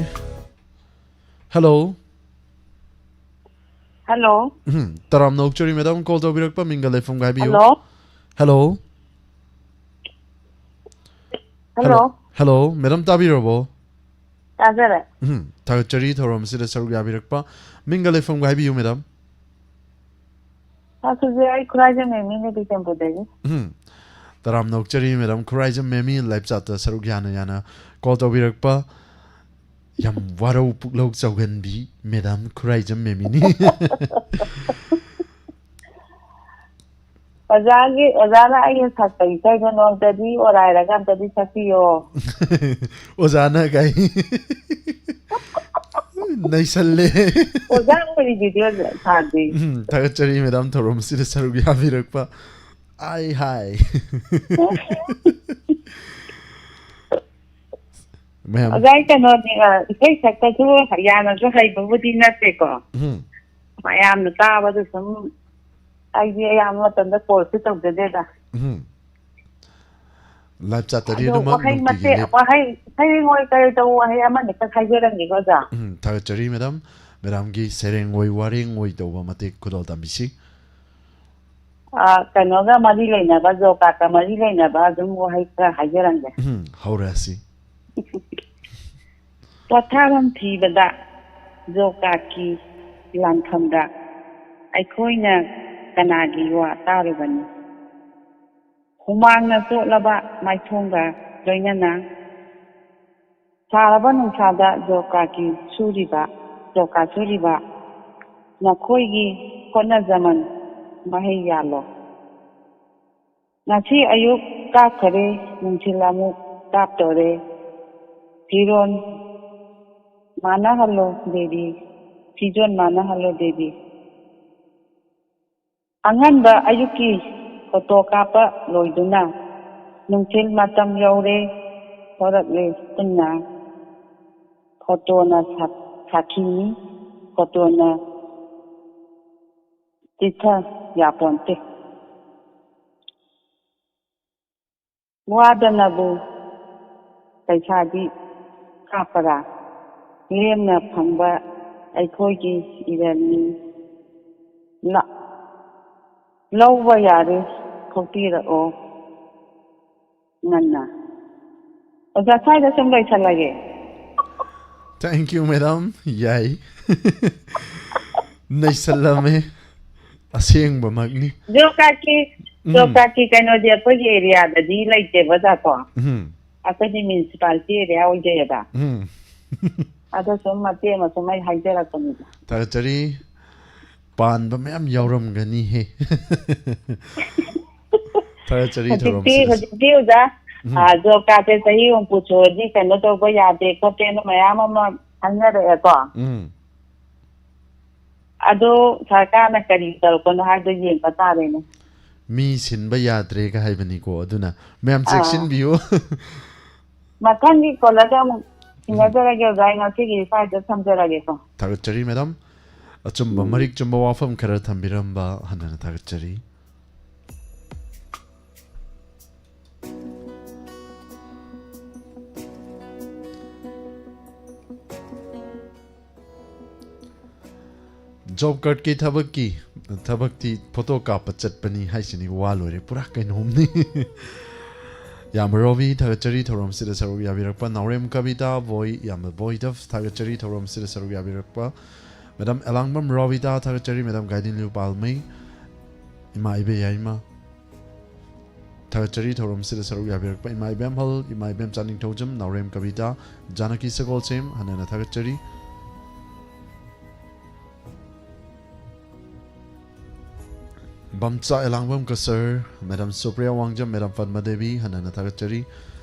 ꯍꯜꯂꯣ꯫ ꯍꯜꯂꯣ꯫ ꯎꯝ, ꯇꯔꯥꯝꯅ ꯑꯣꯛꯆꯔꯤ ꯃꯦꯗꯥꯝ, ꯀꯣꯜ ꯇꯧꯕꯤꯔꯛꯄ ꯃꯤꯡꯒ ꯂꯩꯐꯝꯒ ꯍꯥꯏꯕꯤꯌꯨ꯫ Hello. Hello. Hello. Hello, madam ꯇꯥꯕꯤꯔꯕꯣ? ꯇꯥꯖꯔꯦ꯫ ꯎꯝ, ꯊꯥꯒꯠꯆꯔꯤ ꯊꯧꯔꯝ ꯑꯁꯤꯗ ꯁꯔꯨꯛ ꯌꯥꯕꯤꯔꯛꯄ꯫ ꯃꯤꯡꯒ ꯂꯩꯐꯝꯒ ꯍꯥꯏꯕꯤꯌꯨ ꯃꯦꯗꯥꯝ꯫ ꯁꯥꯔ ꯁꯨꯖꯤꯔꯥ, ꯑꯩ ꯈꯨꯔꯥꯏꯖꯝ ꯃꯦꯃꯤꯅꯦ ꯕꯤꯁꯦꯝꯄꯨꯔꯗꯒꯤ꯫ ꯎꯝ, ꯇꯔꯥꯝꯅ ꯑꯣꯛꯆꯔꯤ ꯃꯦꯗꯥꯝ, ꯈꯨꯔꯥꯏꯖꯝ ꯃꯦꯃꯤ ꯂꯥꯏꯞ ꯆꯥꯠꯇ ꯁꯔꯨꯛ ꯌꯥꯅ ꯌꯥꯅ ꯀꯣꯜ ꯇꯧꯕꯤꯔꯛꯄ꯫ ꯌꯥꯝ ꯋꯥꯔꯧ ꯄꯨꯛꯂꯧ ꯆꯥꯎꯒꯟꯕꯤ ꯃꯦꯗꯥꯝ ꯈꯨꯔꯥꯏꯖꯝ ꯃꯦꯃꯤꯅꯤ꯫ ꯑꯣꯖꯥꯒꯤ, ꯑꯣꯖꯥꯅ ꯑꯩꯒꯤ ꯁꯛꯄ ꯏꯁꯩꯗꯣ ꯅꯣꯡꯃꯇꯗꯤ ꯑꯣꯔꯥꯏꯔꯒ ꯑꯝꯇꯗꯤ ꯁꯛꯄꯤꯌꯣ꯫ ꯑꯣꯖꯥꯅ ꯀꯥꯏ꯫ ꯅꯩꯁꯜꯂꯦ꯫ ꯑꯣꯖꯥ ꯑꯣꯏꯔꯤꯗꯨꯗꯤ ꯑꯣꯖꯥ ꯁꯥꯗꯦ꯫ ꯎꯝ, ꯊꯥꯒꯠꯆꯔꯤ ꯃꯦꯗꯥꯝ, ꯊꯧꯔꯝꯁꯤꯗ ꯁꯔꯨꯛ ꯌꯥꯕꯤꯔꯛꯄ꯫ ꯑꯥꯏ ꯍꯥꯏ꯫ ꯃꯌꯥꯝ꯫ ꯑꯣꯖꯥ, ꯑꯩ ꯀꯩꯅꯣꯅꯦ, ꯑ, ꯏꯁꯩ ꯁꯛꯄꯁꯨ ꯌꯥꯝꯅꯁꯨ ꯍꯩꯕꯕꯨꯗꯤ ꯅꯠꯇꯦꯀꯣ꯫ ꯎꯝ꯫ ꯃꯌꯥꯝꯅ ꯇꯥꯕꯗ ꯁꯨꯝ ꯑꯩꯗꯤ ꯑꯌꯥꯝꯕ ꯃꯇꯝꯗ ꯀꯣꯜꯁꯨ ꯇꯧꯖꯗꯦꯗ꯫ ꯎꯝ꯫ ꯂꯥꯏꯞ ꯑꯗꯣ ꯆꯥꯇꯔꯤꯗꯨꯃꯛ ꯋꯥꯍꯩ ꯅꯨꯡꯇꯤꯒꯤ ꯃꯇꯦꯛ, ꯂꯦꯞ- ꯋꯥꯍꯩ, ꯍꯌꯦꯡ ꯍꯣꯏ ꯀꯔꯤ ꯇꯧꯕ ꯋꯥꯍꯩ ꯑꯃꯅꯤꯈꯛ ꯍꯥꯏꯖꯔꯝꯒꯦꯀꯣ, ꯑꯣꯖꯥ꯫ ꯎꯝ, ꯊꯥꯒꯠꯆꯔꯤ, ꯃꯦꯗꯥꯝ꯫ ꯃꯦꯗꯥꯝꯒꯤ ꯁꯩꯔꯦꯡ ꯑꯣꯏ, ꯋꯥꯔꯦꯡ ꯑꯣꯏ ꯇꯧꯕ ꯃꯇꯦꯛ ꯈꯨꯗꯣꯜ ꯇꯝꯕꯤꯁꯤ꯫ ꯑ, ꯀꯩꯅꯣꯒ ꯃꯔꯤ ꯂꯩꯅꯕ, ꯖꯣꯀꯥꯠꯀ ꯃꯔꯤ ꯂꯩꯅꯕ ꯑꯗꯨꯝ ꯋꯥꯍꯩ ꯈꯔ ꯍꯥꯏꯖꯔꯝꯒꯦ꯫ ꯎꯝ, ꯍꯧꯔꯁꯤ꯫ ꯄꯣꯊꯥꯐꯝ ꯊꯤꯕꯗ ꯖꯣꯀꯥꯠꯀꯤ ꯂꯥꯟꯐꯝꯗ ꯑꯩꯈꯣꯏꯅ ꯀꯅꯥꯒꯤ ꯋꯥ ꯇꯥꯔꯨꯒꯅꯤ? ꯍꯨꯃꯥꯡꯅ ꯆꯣꯠꯂꯕ ꯃꯥꯏꯊꯣꯡꯒ ꯂꯣꯏꯅꯅ ꯁꯥꯔꯕ ꯅꯨꯡꯁꯥꯗ ꯖꯣꯀꯥꯠꯀꯤ ꯁꯨꯔꯤꯕ, ꯖꯣꯀꯥꯠ ꯁꯨꯔꯤꯕ ꯅꯈꯣꯏꯒꯤ ꯍꯣꯠꯅꯖꯃꯟ ꯃꯍꯩ ꯌꯥꯜꯂꯣ꯫ ꯉꯁꯤ ꯑꯌꯨꯛ ꯀꯥꯞꯈꯔꯦ, ꯅꯨꯡꯊꯤꯜ ꯑꯃꯨꯛ ꯀꯥꯞꯇꯣꯔꯦ꯫ ꯐꯤꯔꯣꯟ ꯃꯥꯟꯅꯍꯜꯂꯣ ꯗꯦꯕꯤ, ꯐꯤꯖꯣꯟ ꯃꯥꯟꯅꯍꯜꯂꯣ ꯗꯦꯕꯤ꯫ ꯑꯉꯟꯕ ꯑꯌꯨꯛꯀꯤ ꯐꯣꯇꯣ ꯀꯥꯞꯄ ꯂꯣꯏꯗꯨꯅ ꯅꯨꯡꯊꯤꯜ ꯃꯇꯝ ꯌꯧꯔꯦ, ꯊꯣꯔꯛꯂꯦ ꯄꯨꯟꯅ꯫ ꯐꯣꯇꯣꯅ ꯁꯥ-, ꯁꯥꯈꯤꯅꯤ, ꯐꯣꯇꯣꯅ ꯆꯤꯠꯊ ꯌꯥꯄꯣꯟꯇꯦ꯫ ꯋꯥꯗꯅꯕꯨ ꯄꯩꯁꯥꯗꯤ ꯀꯥꯞꯄꯔꯥ? ꯂꯦꯝꯅ ꯐꯪꯕ ꯑꯩꯈꯣꯏꯒꯤ ꯏꯔꯟꯅꯤ꯫ ꯂ-, ꯂꯧꯕ ꯌꯥꯔꯦ, ꯊꯣꯛꯄꯤꯔꯛꯑꯣ ꯉꯟꯅ꯫ ꯑꯣꯖꯥ, ꯁ꯭ꯋꯥꯏꯗ ꯁꯨꯝ ꯂꯣꯏꯁꯜꯂꯒꯦ꯫ Thank you, madam. ꯌꯥꯏ꯫ ꯅꯩꯁꯜꯂꯝꯃꯦ꯫ ꯑꯁꯦꯡꯕꯃꯛꯅꯤ꯫ ꯖꯣꯕ ꯀꯥꯔꯗꯀꯤ, ꯎꯝ꯫ ꯖꯣꯕ ꯀꯥꯔꯗꯀꯤ ꯀꯩꯅꯣꯗꯤ ꯑꯩꯈꯣꯏꯒꯤ ꯑꯦꯔꯤꯌꯥꯗꯗꯤ ꯂꯩꯇꯦꯕ, ꯑꯣꯖꯥ, ꯀꯣ? ꯎꯝ꯫ ꯑꯩꯈꯣꯏꯗꯤ ꯃ꯭ꯌꯨꯅꯤꯁꯤꯄꯥꯂꯤꯇꯤ ꯑꯦꯔꯤꯌꯥ ꯑꯣꯏꯖꯩꯌꯦꯕ꯫ ꯎꯝ꯫ ꯑꯗꯣ ꯁꯨꯝ ꯃꯇꯦꯛ ꯑꯃ ꯁꯨꯝ ꯑꯩ ꯍꯥꯏꯖꯔꯛꯄꯅꯤꯗ꯫ ꯊꯥꯒꯠꯆꯔꯤ꯫ ꯄꯥꯟꯕ ꯃꯌꯥꯝ ꯌꯥꯎꯔꯝꯒꯅꯤꯍꯦ꯫ ꯊꯥꯒꯠꯆꯔꯤ, ꯊꯧꯔꯝ ꯍꯧꯖꯤꯛꯇꯤ ꯁꯤꯗꯁꯨ꯫ ꯍꯧꯖꯤꯛꯇꯤ ꯑꯣꯖꯥ ꯎꯝ꯫ ꯑ, ꯖꯣꯕ ꯀꯥꯔꯗꯁꯦ ꯆꯍꯤ ꯍꯨꯝꯐꯨ ꯁꯨꯔꯗꯤ ꯀꯩꯅꯣ ꯇꯧꯕ ꯌꯥꯗꯦ ꯈꯣꯠꯇꯦꯅ ꯃꯌꯥꯝ ꯑꯃ ꯍꯥꯏꯅꯔꯛꯑꯦꯀꯣ꯫ ꯎꯝ꯫ ꯑꯗꯣ ꯁꯔꯀꯥꯔꯅ ꯀꯔꯤ ꯇꯧꯔꯛꯄꯅꯣ ꯍꯥꯏꯕꯗꯣ ꯌꯦꯡꯕ ꯇꯥꯔꯦꯅꯦ꯫ ꯃꯤ ꯁꯤꯟꯕ ꯌꯥꯗ꯭ꯔꯦꯒ ꯍꯥꯏꯕꯅꯤꯀꯣ, ꯑꯗꯨꯅ ꯃꯌꯥꯝ ꯑꯥ꯫ ꯆꯦꯛꯁꯤꯟꯕꯤꯌꯨ꯫ ꯃꯊꯪꯒꯤ ꯀꯣꯂꯔꯗ ꯑꯃꯨꯛ ꯊꯦꯡꯅꯖꯔꯒꯦ ꯑꯣꯖꯥ, ꯑꯩ ꯉꯁꯤꯒꯤ ꯁ꯭ꯋꯥꯏꯗ ꯊꯝꯖꯔꯒꯦꯀꯣ꯫ ꯊꯥꯒꯠꯆꯔꯤ ꯃꯦꯗꯥꯝ꯫ ꯑꯆꯨꯝꯕ, ꯎꯝ꯫ ꯃꯔꯤꯛ ꯆꯨꯝꯕ ꯋꯥꯐꯝ ꯈꯔ ꯊꯝꯕꯤꯔꯝꯕ ꯍꯟꯅ ꯍꯟꯅ ꯊꯥꯒꯠꯆꯔꯤ꯫ ꯖꯣꯕ ꯀꯥꯔꯗꯀꯤ ꯊꯕꯛꯀꯤ ꯊꯕꯛꯇꯤ ꯐꯣꯇꯣ ꯀꯥꯞꯄ ꯆꯠꯄꯅꯤ ꯍꯥꯏꯁꯤꯅꯤ, ꯋꯥ ꯂꯣꯏꯔꯦ, ꯄꯨꯔꯥ ꯀꯩꯅꯣꯝꯅꯤ꯫ ꯌꯥꯝꯕ ꯔꯣꯕꯤ ꯊꯥꯒꯠꯆꯔꯤ ꯊꯧꯔꯝꯁꯤꯗ ꯁꯔꯨꯛ ꯌꯥꯕꯤꯔꯛꯄ꯫ ꯅꯥꯎꯔꯦꯝ ꯀꯕꯤꯇꯥ ꯕꯣꯏ, ꯌꯥꯝꯕ ꯕꯣꯏꯗ ꯊꯥꯒꯠꯆꯔꯤ ꯊꯧꯔꯝꯁꯤꯗ ꯁꯔꯨꯛ ꯌꯥꯕꯤꯔꯛꯄ꯫ ꯃꯦꯗꯥꯝ ꯑꯦꯂꯥꯡꯕꯝ ꯔꯣꯕꯤꯇꯥ ꯊꯥꯒꯠꯆꯔꯤ, ꯃꯦꯗꯥꯝ ꯒꯥꯏꯗꯤꯟꯂꯤꯌꯨ ꯄꯥꯜꯃꯩ, ꯏꯃꯥ ꯏꯕꯦ ꯌꯥꯏꯃ ꯊꯥꯒꯠꯆꯔꯤ ꯊꯧꯔꯝꯁꯤꯗ ꯁꯔꯨꯛ ꯌꯥꯕꯤꯔꯛꯄ ꯏꯃꯥ ꯏꯕꯦꯝꯍꯜ, ꯏꯃꯥ ꯏꯕꯦꯝꯆꯥ ꯅꯤꯡꯊꯧꯖꯝ, ꯅꯥꯎꯔꯦꯝ ꯀꯕꯤꯇꯥ, ꯖꯥꯅꯀꯤ ꯁꯒꯣꯜꯁꯦꯝ ꯍꯟꯅ ꯍꯟꯅ ꯊꯥꯒꯠꯆꯔꯤ꯫ ꯕꯝꯆꯥ ꯑꯦꯂꯥꯡꯕꯝ ꯀꯁꯔ, ꯃꯦꯗꯥꯝ ꯁꯨꯄ꯭ꯔꯤꯌꯥ ꯋꯥꯡꯖꯝ, ꯃꯦꯗꯥꯝ ꯄꯗꯃ ꯗꯦꯕꯤ ꯍꯟꯅ ꯍꯟꯅ ꯊꯥꯒꯠꯆꯔꯤ꯫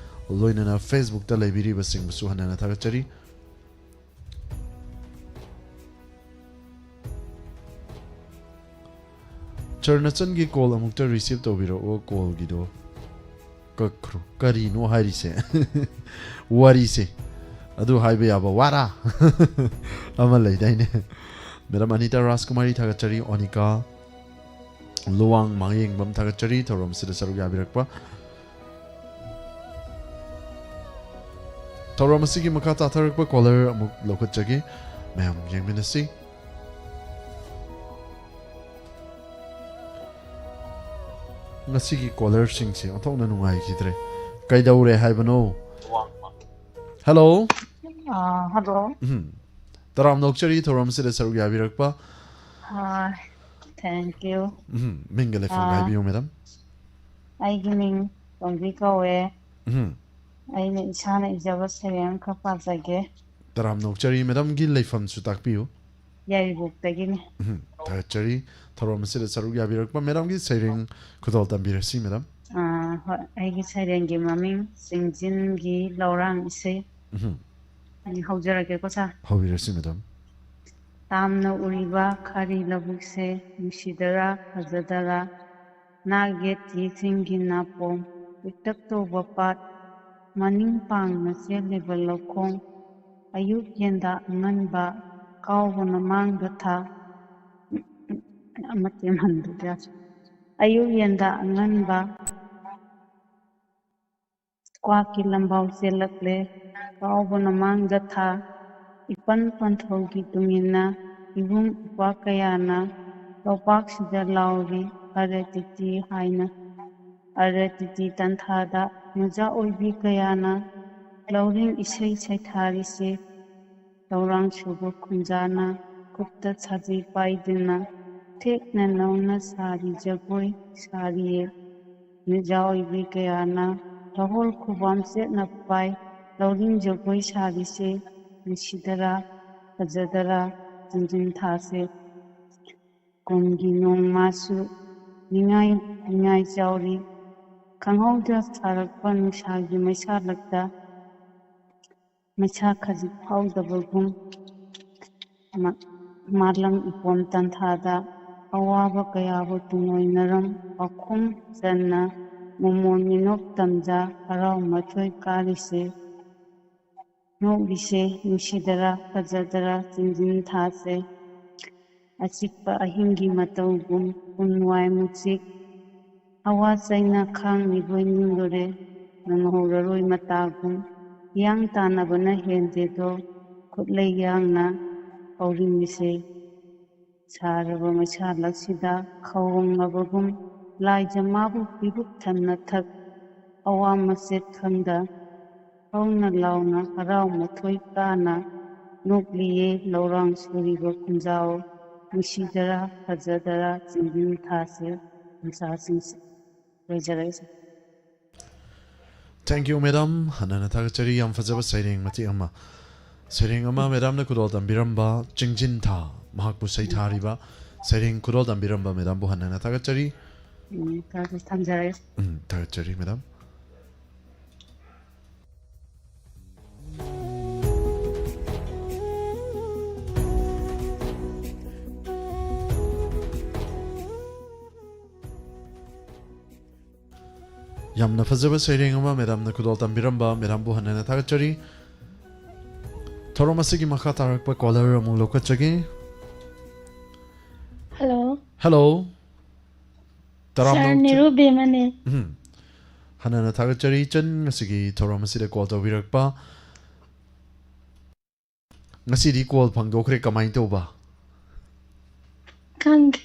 ꯂꯣꯏꯅꯅ ꯐꯦꯁꯕꯨꯛꯇ ꯂꯩꯕꯤꯔꯤꯕꯁꯤꯡꯕꯨꯁꯨ ꯍꯟꯅ ꯍꯟꯅ ꯊꯥꯒꯠꯆꯔꯤ꯫ ꯆꯔꯅꯆꯟꯒꯤ ꯀꯣꯜ ꯑꯃꯨꯛꯇ ꯔꯤꯁꯤꯞ ꯇꯧꯕꯤꯔꯛꯑꯣ, ꯀꯣꯜꯒꯤꯗꯣ ꯀꯛꯈ꯭ꯔꯣ꯫ ꯀꯔꯤꯅꯣ ꯍꯥꯏꯔꯤꯁꯦ? ꯋꯥꯔꯤꯁꯦ ꯑꯗꯨ ꯍꯥꯏꯕ ꯌꯥꯕ ꯋꯥꯔꯥ? ꯑꯃ ꯂꯩꯗꯥꯏꯅꯦ? ꯃꯦꯗꯥꯝ ꯑꯅꯤꯇꯥ ꯔꯥꯖꯀꯨꯃꯥꯔꯤ ꯊꯥꯒꯠꯆꯔꯤ, ꯑꯣꯅꯤꯀꯥ ꯂꯨꯋꯥꯡ ꯃꯥꯡꯌꯦꯡꯕꯝ ꯊꯥꯒꯠꯆꯔꯤ ꯊꯧꯔꯝꯁꯤꯗ ꯁꯔꯨꯛ ꯌꯥꯕꯤꯔꯛꯄ꯫ ꯊꯧꯔꯝ ꯑꯁꯤꯒꯤ ꯃꯈꯥ ꯆꯠꯊꯔꯛꯄ ꯀꯣꯂꯔ ꯑꯃꯨꯛ ꯂꯧꯈꯠꯆꯒꯦ, ꯃꯌꯥꯝ ꯌꯦꯡꯃꯤꯟꯅꯁꯤ꯫ ꯉꯁꯤꯒꯤ ꯀꯣꯂꯔꯁꯤꯡꯁꯦ ꯑꯣꯟꯊꯣꯛꯅ ꯅꯨꯡꯉꯥꯏꯈꯤꯗ꯭ꯔꯦ꯫ ꯀꯩꯗꯧꯔꯦ ꯍꯥꯏꯕꯅꯣ? ꯍꯜꯂꯣ꯫ ꯑꯥ, ꯍꯜꯂꯣ꯫ ꯎꯝ꯫ ꯇꯔꯥꯝꯅ ꯑꯣꯛꯆꯔꯤ ꯊꯧꯔꯝꯁꯤꯗ ꯁꯔꯨꯛ ꯌꯥꯕꯤꯔꯛꯄ꯫ ꯑꯥ, thank you꯫ ꯎꯝ꯫ ꯃꯤꯡꯒ ꯂꯩꯐꯝꯒ ꯑꯥ꯫ ꯍꯥꯏꯕꯤꯌꯨ, ꯃꯦꯗꯥꯝ꯫ ꯑꯩꯒꯤ ꯃꯤꯡ ꯇꯣꯝꯕꯤ ꯀꯧꯋꯦ꯫ ꯎꯝ꯫ ꯑꯩꯅ ꯏꯁꯥꯅ ꯏꯖꯕ ꯁꯩꯔꯦꯡ ꯑꯃꯈꯛ ꯄꯥꯖꯒꯦ꯫ ꯇꯔꯥꯝꯅ ꯑꯣꯛꯆꯔꯤ꯫ ꯃꯦꯗꯥꯝꯒꯤ ꯂꯩꯐꯝꯁꯨ ꯇꯥꯛꯄꯤꯌꯨ꯫ ꯌꯥꯏꯔꯤꯄꯣꯛꯇꯒꯤꯅꯦ꯫ ꯎꯝ꯫ ꯊꯥꯒꯠꯆꯔꯤ ꯊꯧꯔꯝ ꯑꯁꯤꯗ ꯁꯔꯨꯛ ꯌꯥꯕꯤꯔꯛꯄ꯫ ꯃꯦꯗꯥꯝꯒꯤ ꯁꯩꯔꯦꯡ ꯈꯨꯗꯣꯜ ꯇꯝꯕꯤꯔꯁꯤ, ꯃꯦꯗꯥꯝ꯫ ꯑꯥ, ꯍꯣꯏ, ꯑꯩꯒꯤ ꯁꯩꯔꯦꯡꯒꯤ ꯃꯃꯤꯡ ꯆꯤꯡꯖꯤꯟꯒꯤ ꯂꯧꯔꯥꯡ ꯏꯁꯩ꯫ ꯎꯝꯍꯨꯝ꯫ ꯑꯩ ꯍꯧꯖꯔꯒꯦꯀꯣ, ꯁꯥꯔ꯫ ꯍꯧꯕꯤꯔꯁꯤ, ꯃꯦꯗꯥꯝ꯫ ꯇꯥꯝꯅ ꯎꯔꯤꯕ ꯈꯥꯔꯤ ꯂꯧꯕꯨꯛꯁꯦ, ꯅꯨꯡꯁꯤꯗꯔꯥ ꯐꯖꯗꯔꯥ, ꯅꯥꯛ ꯌꯦꯠꯀꯤꯁꯤꯡꯒꯤ ꯅꯥꯄꯣꯝ, ꯄꯤꯛꯇꯛ ꯇꯧꯕ ꯄꯥꯠ, ꯃꯅꯤꯡ ꯄꯥꯡꯅ ꯆꯦꯜꯂꯤꯕ ꯂꯧꯈꯣꯡ, ꯑꯌꯨꯛ ꯌꯦꯟꯗꯥ ꯑꯉꯟꯕ, ꯀꯥꯎꯕꯅ ꯃꯥꯡꯗ ꯊꯥ, ꯑꯃ ꯇꯦꯟꯍꯟꯕꯤꯕ ꯌꯥꯁꯤ꯫ ꯑꯌꯨꯛ ꯌꯦꯟꯗꯥ ꯑꯉꯟꯕ, ꯀ꯭ꯋꯥꯛꯀꯤ ꯂꯝꯕꯥꯎ ꯆꯦꯜꯂꯛꯂꯦ, ꯀꯥꯎꯕꯅ ꯃꯥꯡꯗ ꯊꯥ, ꯏꯄꯟ ꯄꯟꯊꯧꯒꯤ ꯇꯨꯡꯏꯟꯅ ꯏꯕꯨꯡ ꯏꯄ꯭ꯋꯥ ꯀꯌꯥꯅ ꯂꯧꯄꯥꯛꯁꯤꯗ ꯂꯥꯎꯔꯤ, ꯑꯔꯦ ꯇꯤꯇꯤ ꯍꯥꯏꯅ꯫ ꯑꯔꯦ ꯇꯤꯇꯤ ꯇꯟꯊꯥꯗ ꯃꯆꯥ ꯑꯣꯏꯕꯤ ꯀꯌꯥꯅ ꯂꯧꯔꯤꯡ ꯏꯁꯩ ꯁꯩꯊꯥꯔꯤꯁꯦ, ꯂꯧꯔꯥꯡ ꯁꯨꯕ ꯈꯨꯟꯖꯥꯅ ꯈꯨꯠꯇ ꯁꯥꯖꯦꯜ ꯄꯥꯏꯗꯨꯅ ꯊꯦꯛꯅ ꯅꯧꯅ ꯁꯥꯔꯤ ꯖꯒꯣꯏ ꯁꯥꯔꯤꯌꯦ꯫ ꯅꯨꯖꯥ ꯑꯣꯏꯕꯤ ꯀꯌꯥꯅ ꯂꯧꯍꯣꯜ ꯈꯨꯕꯥꯝ ꯆꯦꯠꯅ ꯄꯥꯏ, ꯂꯧꯔꯤꯡ ꯖꯒꯣꯏ ꯁꯥꯔꯤꯁꯦ, ꯅꯨꯡꯁꯤꯗꯔꯥ ꯐꯖꯗꯔꯥ ꯆꯤꯡꯖꯤꯟ ꯊꯥꯁꯦ꯫ ꯀꯨꯝꯒꯤ ꯅꯣꯡꯃꯁꯨ ꯅꯤꯡꯉꯥꯏ ꯅꯤꯡꯉꯥꯏ ꯆꯥꯎꯔꯤ, ꯈꯪꯍꯧꯗ ꯁꯥꯔꯛꯄ ꯅꯨꯡꯁꯥꯒꯤ ꯃꯩꯁꯥꯂꯛꯇ ꯃꯩꯁꯥ ꯈꯖꯤꯛ ꯐꯥꯎꯗꯕꯒꯨꯝ ꯃꯥ-, ꯃꯥꯂꯪ ꯏꯄꯣꯝ ꯇꯟꯊꯥꯗ ꯑꯋꯥꯕ ꯀꯌꯥꯕꯨ ꯇꯨꯡꯑꯣꯏꯅꯔꯝ ꯄꯥꯎꯈꯨꯝ ꯆꯟꯅ ꯃꯣꯃꯣꯟ ꯃꯤꯅꯣꯛ ꯇꯝꯖꯥ ꯍꯔꯥꯎ ꯃꯊꯣꯏ ꯀꯥꯔꯤꯁꯦ, ꯅꯣꯛꯂꯤꯁꯦ ꯅꯨꯡꯁꯤꯗꯔꯥ ꯐꯖꯗꯔꯥ ꯆꯤꯡꯖꯤꯟ ꯊꯥꯁꯦ꯫ ꯑꯆꯤꯛꯄ ꯑꯍꯤꯡꯒꯤ ꯃꯇꯧꯒꯨꯝ ꯄꯨꯝꯅꯨꯡꯋꯥꯏ ꯃꯨꯆꯤꯛ ꯍꯋꯥ ꯆꯩꯅ ꯈꯥꯡꯂꯤꯕꯣꯏ ꯅꯤꯡꯂꯨꯔꯦ, ꯅꯪꯍꯧꯔꯔꯣꯏ ꯃꯇꯥꯒꯨꯝ ꯍꯤꯌꯥꯡ ꯇꯥꯟꯅꯕꯅ ꯍꯦꯟꯗꯦꯗꯣ ꯈꯨꯠꯂꯩ ꯌꯥꯡꯅ ꯀꯧꯔꯤꯃꯤꯁꯦ꯫ ꯁꯥꯔꯕ ꯃꯩꯁꯥꯂꯛꯁꯤꯗ ꯈꯧꯔꯪꯂꯕꯒꯨꯝ ꯂꯥꯏꯖ ꯃꯥꯕꯨ ꯄꯤꯕꯨꯛ ꯊꯟꯅ ꯊꯛ ꯑꯋꯥ ꯃꯆꯦꯠ ꯈꯪꯗ ꯍꯧꯅ ꯂꯥꯎꯅ ꯍꯔꯥꯎ ꯃꯊꯣꯏ ꯀꯥꯅ ꯅꯣꯛꯂꯤꯌꯦ ꯂꯧꯔꯥꯡ ꯁꯨꯔꯤꯕ ꯈꯨꯟꯖꯥꯎ ꯅꯨꯡꯁꯤꯗꯔꯥ ꯐꯖꯗꯔꯥ ꯆꯤꯡꯕꯤꯟ ꯊꯥꯁꯦ ꯈꯨꯟꯁꯥꯁꯤꯡꯁꯦ꯫ ꯂꯣꯏꯖꯔꯛꯏꯁꯦ꯫ Thank you, madam. ꯍꯟꯅ ꯍꯟꯅ ꯊꯥꯒꯠꯆꯔꯤ꯫ ꯌꯥꯝ ꯐꯖꯕ ꯁꯩꯔꯦꯡ ꯃꯇꯦꯛ ꯑꯃ, ꯁꯩꯔꯦꯡ ꯑꯃ ꯃꯦꯗꯥꯝꯅ ꯈꯨꯗꯣꯜ ꯇꯝꯕꯤꯔꯝꯕ ꯆꯤꯡꯖꯤꯟ ꯊꯥ, ꯃꯍꯥꯛꯄꯨ ꯁꯩꯊꯥꯔꯤꯕ ꯁꯩꯔꯦꯡ ꯈꯨꯗꯣꯜ ꯇꯝꯕꯤꯔꯝꯕ ꯃꯦꯗꯥꯝꯕꯨ ꯍꯟꯅ ꯍꯟꯅ ꯊꯥꯒꯠꯆꯔꯤ꯫ ꯎꯝ, ꯊꯥꯒꯠ- ꯊꯝꯖꯔꯒꯦ꯫ ꯎꯝ, ꯊꯥꯒꯠꯆꯔꯤ ꯃꯦꯗꯥꯝ꯫ ꯌꯥꯝꯅ ꯐꯖꯕ ꯁꯩꯔꯦꯡ ꯑꯃ ꯃꯦꯗꯥꯝꯅ ꯈꯨꯗꯣꯜ ꯇꯝꯕꯤꯔꯝꯕ ꯃꯦꯗꯥꯝꯕꯨ ꯍꯟꯅ ꯍꯟꯅ ꯊꯥꯒꯠꯆꯔꯤ꯫ ꯊꯧꯔꯝ ꯑꯁꯤꯒꯤ ꯃꯈꯥ ꯇꯥꯔꯛꯄ ꯀꯣꯂꯔ ꯑꯃꯨꯛ ꯂꯧꯈꯠꯆꯒꯦ꯫ ꯍꯜꯂꯣ꯫ ꯍꯦꯜꯂꯣ꯫ ꯇꯔꯥꯝꯅ ꯁꯥꯔ ꯑꯣꯛꯆ- ꯅꯦꯔꯨ ꯕꯦꯝꯃꯅꯦ꯫ ꯎꯝ꯫ ꯍꯟꯅ ꯍꯟꯅ ꯊꯥꯒꯠꯆꯔꯤ ꯏꯆꯟ, ꯉꯁꯤꯒꯤ ꯊꯧꯔꯝ ꯑꯁꯤꯗ ꯀꯣꯜ ꯇꯧꯕꯤꯔꯛꯄ꯫ ꯉꯁꯤꯗꯤ ꯀꯣꯜ ꯐꯪꯗꯣꯛꯈ꯭ꯔꯦ, ꯀꯃꯥꯏꯅ ꯇꯧꯕ? ꯈꯪꯗꯦ꯫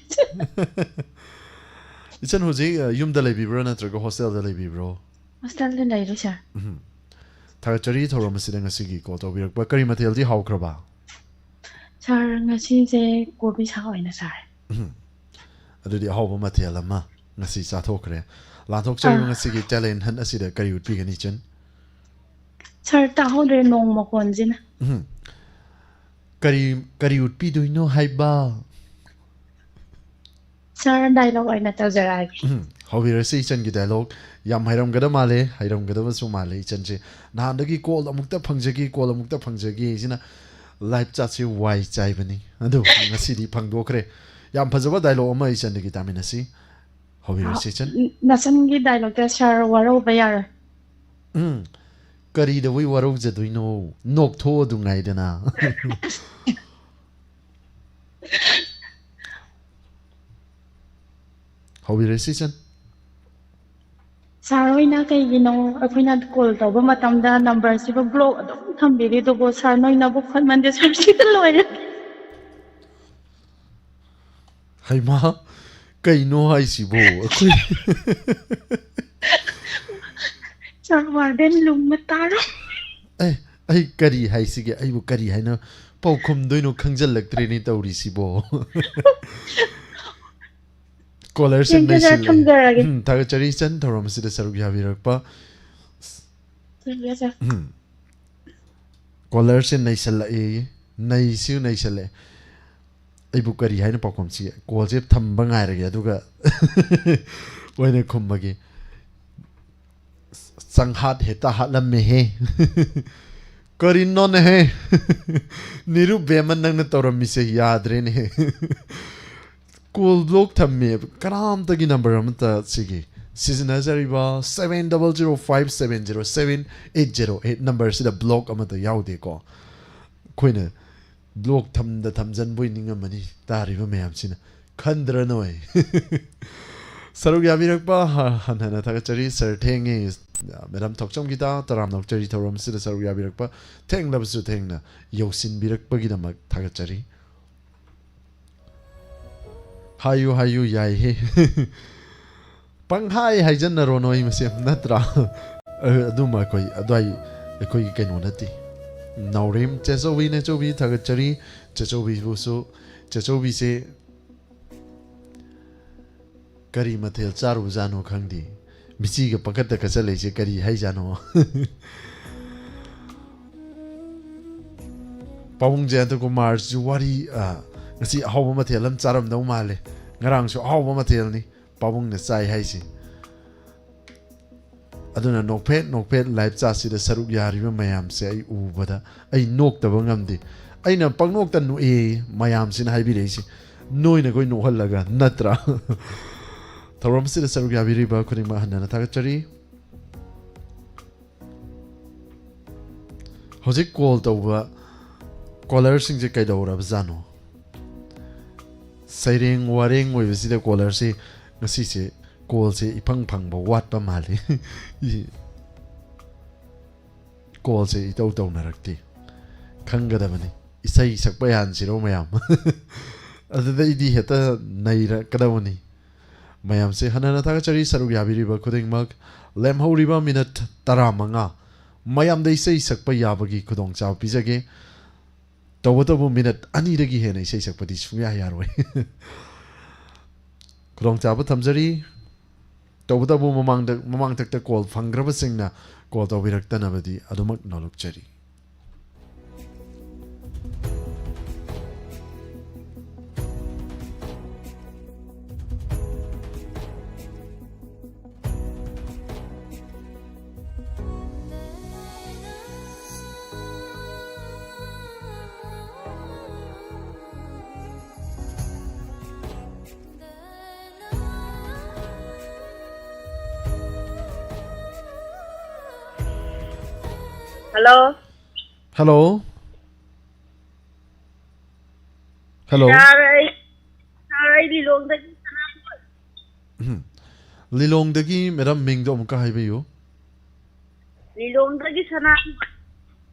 ꯏꯆꯟ ꯍꯧꯖꯤꯛ ꯑ, ꯌꯨꯝꯗ ꯂꯩꯕꯤꯕ꯭ꯔꯣ ꯅꯠꯇ꯭ꯔꯒ ꯍꯣꯁꯇꯦꯜꯗ ꯂꯩꯕꯤꯕ꯭ꯔꯣ? ꯍꯣꯁꯇꯦꯜꯗ ꯂꯩꯔꯤ ꯁꯥꯔ꯫ ꯎꯝ꯫ ꯊꯥꯒꯠꯆꯔꯤ ꯊꯧꯔꯝ ꯑꯁꯤꯗ ꯉꯁꯤꯒꯤ ꯀꯣꯜ ꯇꯧꯕꯤꯔꯛꯄ꯫ ꯀꯔꯤ ꯃꯊꯦꯜꯗꯤ ꯍꯥꯎꯈ꯭ꯔꯕ? ꯁꯥꯔ ꯉꯁꯤꯁꯦ ꯀꯣꯕꯤ ꯁꯥꯛ ꯑꯣꯏꯅ ꯆꯥꯔꯦ꯫ ꯎꯝ꯫ ꯑꯗꯨꯗꯤ ꯑꯍꯥꯎꯕ ꯃꯊꯦꯜ ꯑꯃ ꯉꯁꯤ ꯆꯥꯊꯣꯛꯈ꯭ꯔꯦ꯫ ꯂꯥꯟꯊꯣꯛꯆꯔꯤꯕ ꯑꯥ꯫ ꯉꯁꯤꯒꯤ ꯇꯦꯂꯦꯟ ꯍꯟ ꯑꯁꯤꯗ ꯀꯔꯤ ꯎꯠꯄꯤꯒꯅꯤ ꯏꯆꯟ? ꯁꯥꯔ ꯇꯥꯍꯧꯗ꯭ꯔꯦ ꯅꯣꯡ ꯃꯈꯣꯟꯁꯤꯅ꯫ ꯎꯝ꯫ ꯀꯔꯤ ꯀꯔꯤ ꯎꯠꯄꯤꯗꯣꯏꯅꯣ ꯍꯥꯏꯕ? ꯁꯥꯔ ꯗꯥꯏꯂꯣꯛ ꯑꯣꯏꯅ ꯇꯧꯖꯔꯛꯑꯒꯦ꯫ ꯎꯝ, ꯍꯧꯕꯤꯔꯁꯤ ꯏꯆꯟꯒꯤ ꯗꯥꯏꯂꯣꯛ꯫ ꯌꯥꯝ ꯍꯩꯔꯝꯒꯗꯕ ꯃꯥꯜꯂꯦ, ꯍꯩꯔꯝꯒꯗꯕꯁꯨ ꯃꯥꯜꯂꯦ ꯏꯆꯟꯁꯦ꯫ ꯅꯍꯥꯟꯗꯒꯤ ꯀꯣꯜ ꯑꯃꯨꯛꯇ ꯐꯪꯖꯒꯦ, ꯀꯣꯜ ꯑꯃꯨꯛꯇ ꯐꯪꯖꯒꯦ ꯁꯤꯅ ꯂꯥꯏꯞ ꯆꯥꯠꯁꯦ ꯋꯥꯏ ꯆꯥꯏꯕꯅꯤ꯫ ꯑꯗꯨ ꯉꯁꯤꯗꯤ ꯐꯪꯗꯣꯛꯈ꯭ꯔꯦ꯫ ꯌꯥꯝ ꯐꯖꯕ ꯗꯥꯏꯂꯣꯛ ꯑꯃ ꯏꯆꯟꯗꯒꯤ ꯇꯥꯃꯤꯟꯅꯁꯤ꯫ ꯍꯧꯕꯤꯔꯁꯤ ꯏꯆꯟ꯫ ꯅꯆꯟꯒꯤ ꯗꯥꯏꯂꯣꯛꯇ ꯁꯥꯔ ꯋꯥꯔꯧꯕ ꯌꯥꯔꯣꯏ꯫ ꯎꯝ, ꯀꯔꯤꯗꯧꯕꯩ ꯋꯥꯔꯧꯖꯗꯣꯏꯅꯣ? ꯅꯣꯛꯊꯣꯛꯑꯣ ꯑꯗꯨ ꯉꯥꯏꯗꯅ꯫ ꯍꯧꯕꯤꯔꯁꯤ ꯏꯆꯟ꯫ ꯁꯥꯔ ꯍꯣꯏꯅ ꯀꯩꯒꯤꯅꯣ ꯑꯩꯈꯣꯏꯅ ꯀꯣꯜ ꯇꯧꯕ ꯃꯇꯝꯗ ꯅꯝꯕꯔꯁꯤꯕꯨ ꯕ꯭ꯂꯣꯛ ꯑꯗꯨꯝ ꯊꯝꯕꯤꯔꯤꯗꯨꯕꯨ? ꯁꯥꯔ ꯅꯣꯏ ꯅꯕꯨꯛ ꯐꯠꯃꯟꯗꯦ, ꯁꯥꯔ ꯁꯤꯗ ꯂꯣꯏꯔꯦ꯫ ꯍꯩꯃꯥ, ꯀꯩꯅꯣ ꯍꯥꯏꯁꯤꯕꯣ? ꯑꯩꯈꯣꯏ ꯁꯥꯔ ꯋꯥꯔꯗꯦꯟ ꯂꯨꯝꯕ ꯇꯥꯔꯣ꯫ ꯑꯦ, ꯑꯩ ꯀꯔꯤ ꯍꯥꯏꯁꯤꯒꯦ? ꯑꯩꯕꯨ ꯀꯔꯤ ꯍꯥꯏꯅ ꯄꯥꯎꯈꯨꯝꯗꯣꯏꯅꯣ ꯈꯪꯖꯤꯜꯂꯛꯇ꯭ꯔꯦꯅꯦ ꯇꯧꯔꯤꯁꯤꯕꯣ꯫ ꯀꯣꯂꯔꯁꯦ Thank you, sir. ꯅꯩꯁꯤꯜꯂꯛꯑꯦ꯫ ꯊꯝꯖꯔꯒꯦ꯫ ꯎꯝ, ꯊꯥꯒꯠꯆꯔꯤ ꯏꯆꯟ, ꯊꯧꯔꯝ ꯑꯁꯤꯗ ꯁꯔꯨꯛ ꯌꯥꯕꯤꯔꯛꯄ꯫ ꯊꯝꯖꯔꯒꯦ, ꯁꯥꯔ꯫ ꯎꯝ꯫ ꯀꯣꯂꯔꯁꯦ ꯅꯩꯁꯜꯂꯛꯑꯦ, ꯅꯩꯁꯨ ꯅꯩꯁꯜꯂꯛꯑꯦ꯫ ꯑꯩꯕꯨ ꯀꯔꯤ ꯍꯥꯏꯅ ꯄꯥꯎꯈꯨꯝꯁꯤ? ꯀꯣꯜꯁꯦ ꯊꯝꯕ ꯉꯥꯏꯔꯒꯦ, ꯑꯗꯨꯒ ꯑꯣꯏꯅ ꯈꯨꯝꯃꯒꯦ꯫ ꯆꯪꯍꯥꯠ ꯍꯦꯛꯇ ꯍꯥꯠꯂꯝꯃꯦꯍꯦ꯫ ꯀꯔꯤꯅꯣꯅꯦꯍꯦ? ꯅꯤꯔꯨ ꯕꯦꯃꯟ, ꯅꯪꯅ ꯇꯧꯔꯝꯃꯤꯁꯦ ꯌꯥꯗ꯭ꯔꯦꯅꯦꯍꯦ꯫ ꯀꯣꯜ ꯕ꯭ꯂꯣꯛ ꯊꯝꯃꯦ, ꯀꯅꯥꯝꯇꯒꯤ ꯅꯝꯕꯔ ꯑꯃꯠꯇ ꯁꯤꯒꯤ ꯁꯤꯖꯤꯟꯅꯖꯔꯤꯕ seven double zero five seven zero seven eight zero eight ꯅꯝꯕꯔꯁꯤꯗ ꯕ꯭ꯂꯣꯛ ꯑꯃꯠꯇ ꯌꯥꯎꯗꯦꯀꯣ꯫ ꯑꯩꯈꯣꯏꯅ ꯕ꯭ꯂꯣꯛ ꯊꯝꯗ ꯊꯝꯖꯟꯕꯣꯏ ꯅꯤꯡꯉꯝꯃꯅꯤ ꯇꯥꯔꯤꯕ ꯃꯌꯥꯝꯁꯤꯅ꯫ ꯈꯟꯗ꯭ꯔ ꯅꯣꯏ? ꯁꯔꯨꯛ ꯌꯥꯕꯤꯔꯛꯄ ꯍ-, ꯍꯟꯅ ꯍꯟꯅ ꯊꯥꯒꯠꯆꯔꯤ꯫ ꯁꯥꯔ ꯊꯦꯡꯉꯦ꯫ ꯃꯦꯗꯥꯝ ꯊꯣꯛꯆꯝꯒꯤꯗ ꯇꯔꯥꯝꯅ ꯑꯣꯛꯆꯔꯤ꯫ ꯊꯧꯔꯝꯁꯤꯗ ꯁꯔꯨꯛ ꯌꯥꯕꯤꯔꯛꯄ ꯊꯦꯡꯂꯕꯁꯨ ꯊꯦꯡꯅ ꯌꯧꯁꯤꯟꯕꯤꯔꯛꯄꯒꯤꯗꯃꯛ ꯊꯥꯒꯠꯆꯔꯤ꯫ ꯍꯥꯏꯌꯨ, ꯍꯥꯏꯌꯨ, ꯌꯥꯏꯍꯦ꯫ ꯄꯪꯍꯥꯏ ꯍꯥꯏꯖꯟꯅꯔꯣ ꯅꯣꯏ ꯃꯁꯦꯟ, ꯅꯠꯇ꯭ꯔꯥ? ꯑ, ꯑꯗꯨꯝꯕ ꯑꯩꯈꯣꯏ ꯑꯗꯨꯋꯥꯏ ꯑꯩꯈꯣꯏꯒꯤ ꯀꯩꯅꯣ ꯅꯠꯇꯦ꯫ ꯅꯥꯎꯔꯦꯝ ꯆꯦꯆꯧꯕꯤ, ꯅꯦꯆꯧꯕꯤ ꯊꯥꯒꯠꯆꯔꯤ꯫ ꯆꯦꯆꯧꯕꯤꯕꯨꯁꯨ, ꯆꯦꯆꯧꯕꯤꯁꯦ ꯀꯔꯤ ꯃꯊꯦꯜ ꯆꯥꯔꯨꯕꯖꯥꯠꯅꯣ ꯈꯪꯗꯦ꯫ ꯃꯤꯆꯤꯒ ꯄꯪꯀꯠꯇ ꯀꯠꯆꯜꯂꯛꯏꯁꯦ ꯀꯔꯤ ꯍꯥꯏꯖꯥꯠꯅꯣ? ꯄꯥꯕꯨꯡ ꯖꯌꯟꯇ ꯀꯨꯃꯥꯔꯁꯨ ꯋꯥꯔꯤ, ꯑ, ꯉꯁꯤ ꯑꯍꯥꯎꯕ ꯃꯊꯦꯜ ꯑꯃ ꯆꯥꯔꯝꯗꯧ ꯃꯥꯜꯂꯦ꯫ ꯉꯔꯥꯡꯁꯨ ꯑꯍꯥꯎꯕ ꯃꯊꯦꯜꯅꯤ ꯄꯥꯕꯨꯡꯅ ꯆꯥꯏ ꯍꯥꯏꯁꯦ꯫ ꯑꯗꯨꯅ ꯅꯣꯛꯐꯦꯠ ꯅꯣꯛꯐꯦꯠ ꯂꯥꯏꯞ ꯆꯥꯠꯁꯤꯗ ꯁꯔꯨꯛ ꯌꯥꯔꯤꯕ ꯃꯌꯥꯝꯁꯦ ꯑꯩ ꯎꯕꯗ ꯑꯩ ꯅꯣꯛꯇꯕ ꯉꯝꯗꯦ꯫ ꯑꯩꯅ ꯄꯪꯅꯣꯛꯇ ꯅꯣꯛꯑꯦ ꯃꯌꯥꯝꯁꯤꯅ ꯍꯥꯏꯕꯤꯔꯛꯏꯁꯦ꯫ ꯅꯣꯏꯅ ꯑꯩꯈꯣꯏ ꯅꯣꯛꯍꯜꯂꯒ, ꯅꯠꯇ꯭ꯔꯥ? ꯊꯧꯔꯝꯁꯤꯗ ꯁꯔꯨꯛ ꯌꯥꯕꯤꯔꯤꯕ ꯈꯨꯗꯤꯡꯃꯛ ꯍꯟꯅ ꯍꯟꯅ ꯊꯥꯒꯠꯆꯔꯤ꯫ ꯍꯧꯖꯤꯛ ꯀꯣꯜ ꯇꯧꯕ ꯀꯣꯂꯔꯁꯤꯡꯁꯦ ꯀꯩꯗꯧꯔꯕꯖꯥꯠꯅꯣ? ꯁꯩꯔꯦꯡ ꯋꯥꯔꯦꯡ ꯑꯣꯏꯕꯁꯤꯗ ꯀꯣꯂꯔꯁꯦ ꯉꯁꯤꯁꯦ ꯀꯣꯜꯁꯦ ꯏꯐꯪ ꯐꯪꯕ ꯋꯥꯠꯄ ꯃꯥꯜꯂꯤ꯫ ꯀꯣꯜꯁꯦ ꯏꯇꯧ ꯇꯧꯅꯔꯛꯇꯦ꯫ ꯈꯪꯒꯗꯕꯅꯤ꯫ ꯏꯁꯩ ꯁꯛꯄ ꯌꯥꯍꯟꯁꯤꯔꯣ ꯃꯌꯥꯝ? ꯑꯗꯨꯗꯩꯗꯤ ꯍꯦꯛꯇ ꯅꯩꯔꯛꯀꯗꯕꯅꯤ꯫ ꯃꯌꯥꯝꯁꯦ ꯍꯟꯅ ꯍꯟꯅ ꯊꯥꯒꯠꯆꯔꯤ, ꯁꯔꯨꯛ ꯌꯥꯕꯤꯔꯤꯕ ꯈꯨꯗꯤꯡꯃꯛ꯫ ꯂꯦꯝꯍꯧꯔꯤꯕ ꯃꯤꯅꯠ ꯇꯔꯥꯃꯉꯥ ꯃꯌꯥꯝꯗ ꯏꯁꯩ ꯁꯛꯄ ꯌꯥꯕꯒꯤ ꯈꯨꯗꯣꯡꯆꯥꯕ ꯄꯤꯖꯒꯦ꯫ ꯇꯧꯕꯇꯕꯨ ꯃꯤꯅꯠ ꯑꯅꯤꯗꯒꯤ ꯍꯦꯟꯅ ꯏꯁꯩ ꯁꯛꯄꯗꯤ ꯁꯨꯡꯌꯥ ꯌꯥꯔꯣꯏ꯫ ꯈꯨꯗꯣꯡꯆꯥꯕ ꯊꯝꯖꯔꯤ꯫ ꯇꯧꯕꯇꯕꯨ ꯃꯃꯥꯡꯗ, ꯃꯃꯥꯡꯊꯛꯇ ꯀꯣꯜ ꯐꯪꯈ꯭ꯔꯕꯁꯤꯡꯅ ꯀꯣꯜ ꯇꯧꯕꯤꯔꯛꯇꯅꯕꯗꯤ ꯑꯗꯨꯃꯛ ꯅꯣꯜꯂꯨꯛꯆꯔꯤ꯫ ꯍꯜꯂꯣ꯫ ꯍꯜꯂꯣ꯫ ꯍꯜꯂꯣ꯫ ꯁꯥꯔ, ꯑꯩ, ꯁꯥꯔ, ꯑꯩ ꯂꯤꯂꯣꯡꯗꯒꯤ ꯁꯅꯥꯊꯣꯏ꯫ ꯎꯝ꯫ ꯂꯤꯂꯣꯡꯗꯒꯤ ꯃꯦꯗꯥꯝ ꯃꯤꯡꯗꯣ ꯑꯃꯨꯛꯀ ꯍꯥꯏꯕꯤꯌꯨ꯫ ꯂꯤꯂꯣꯡꯗꯒꯤ ꯁꯅꯥꯊꯣꯏ꯫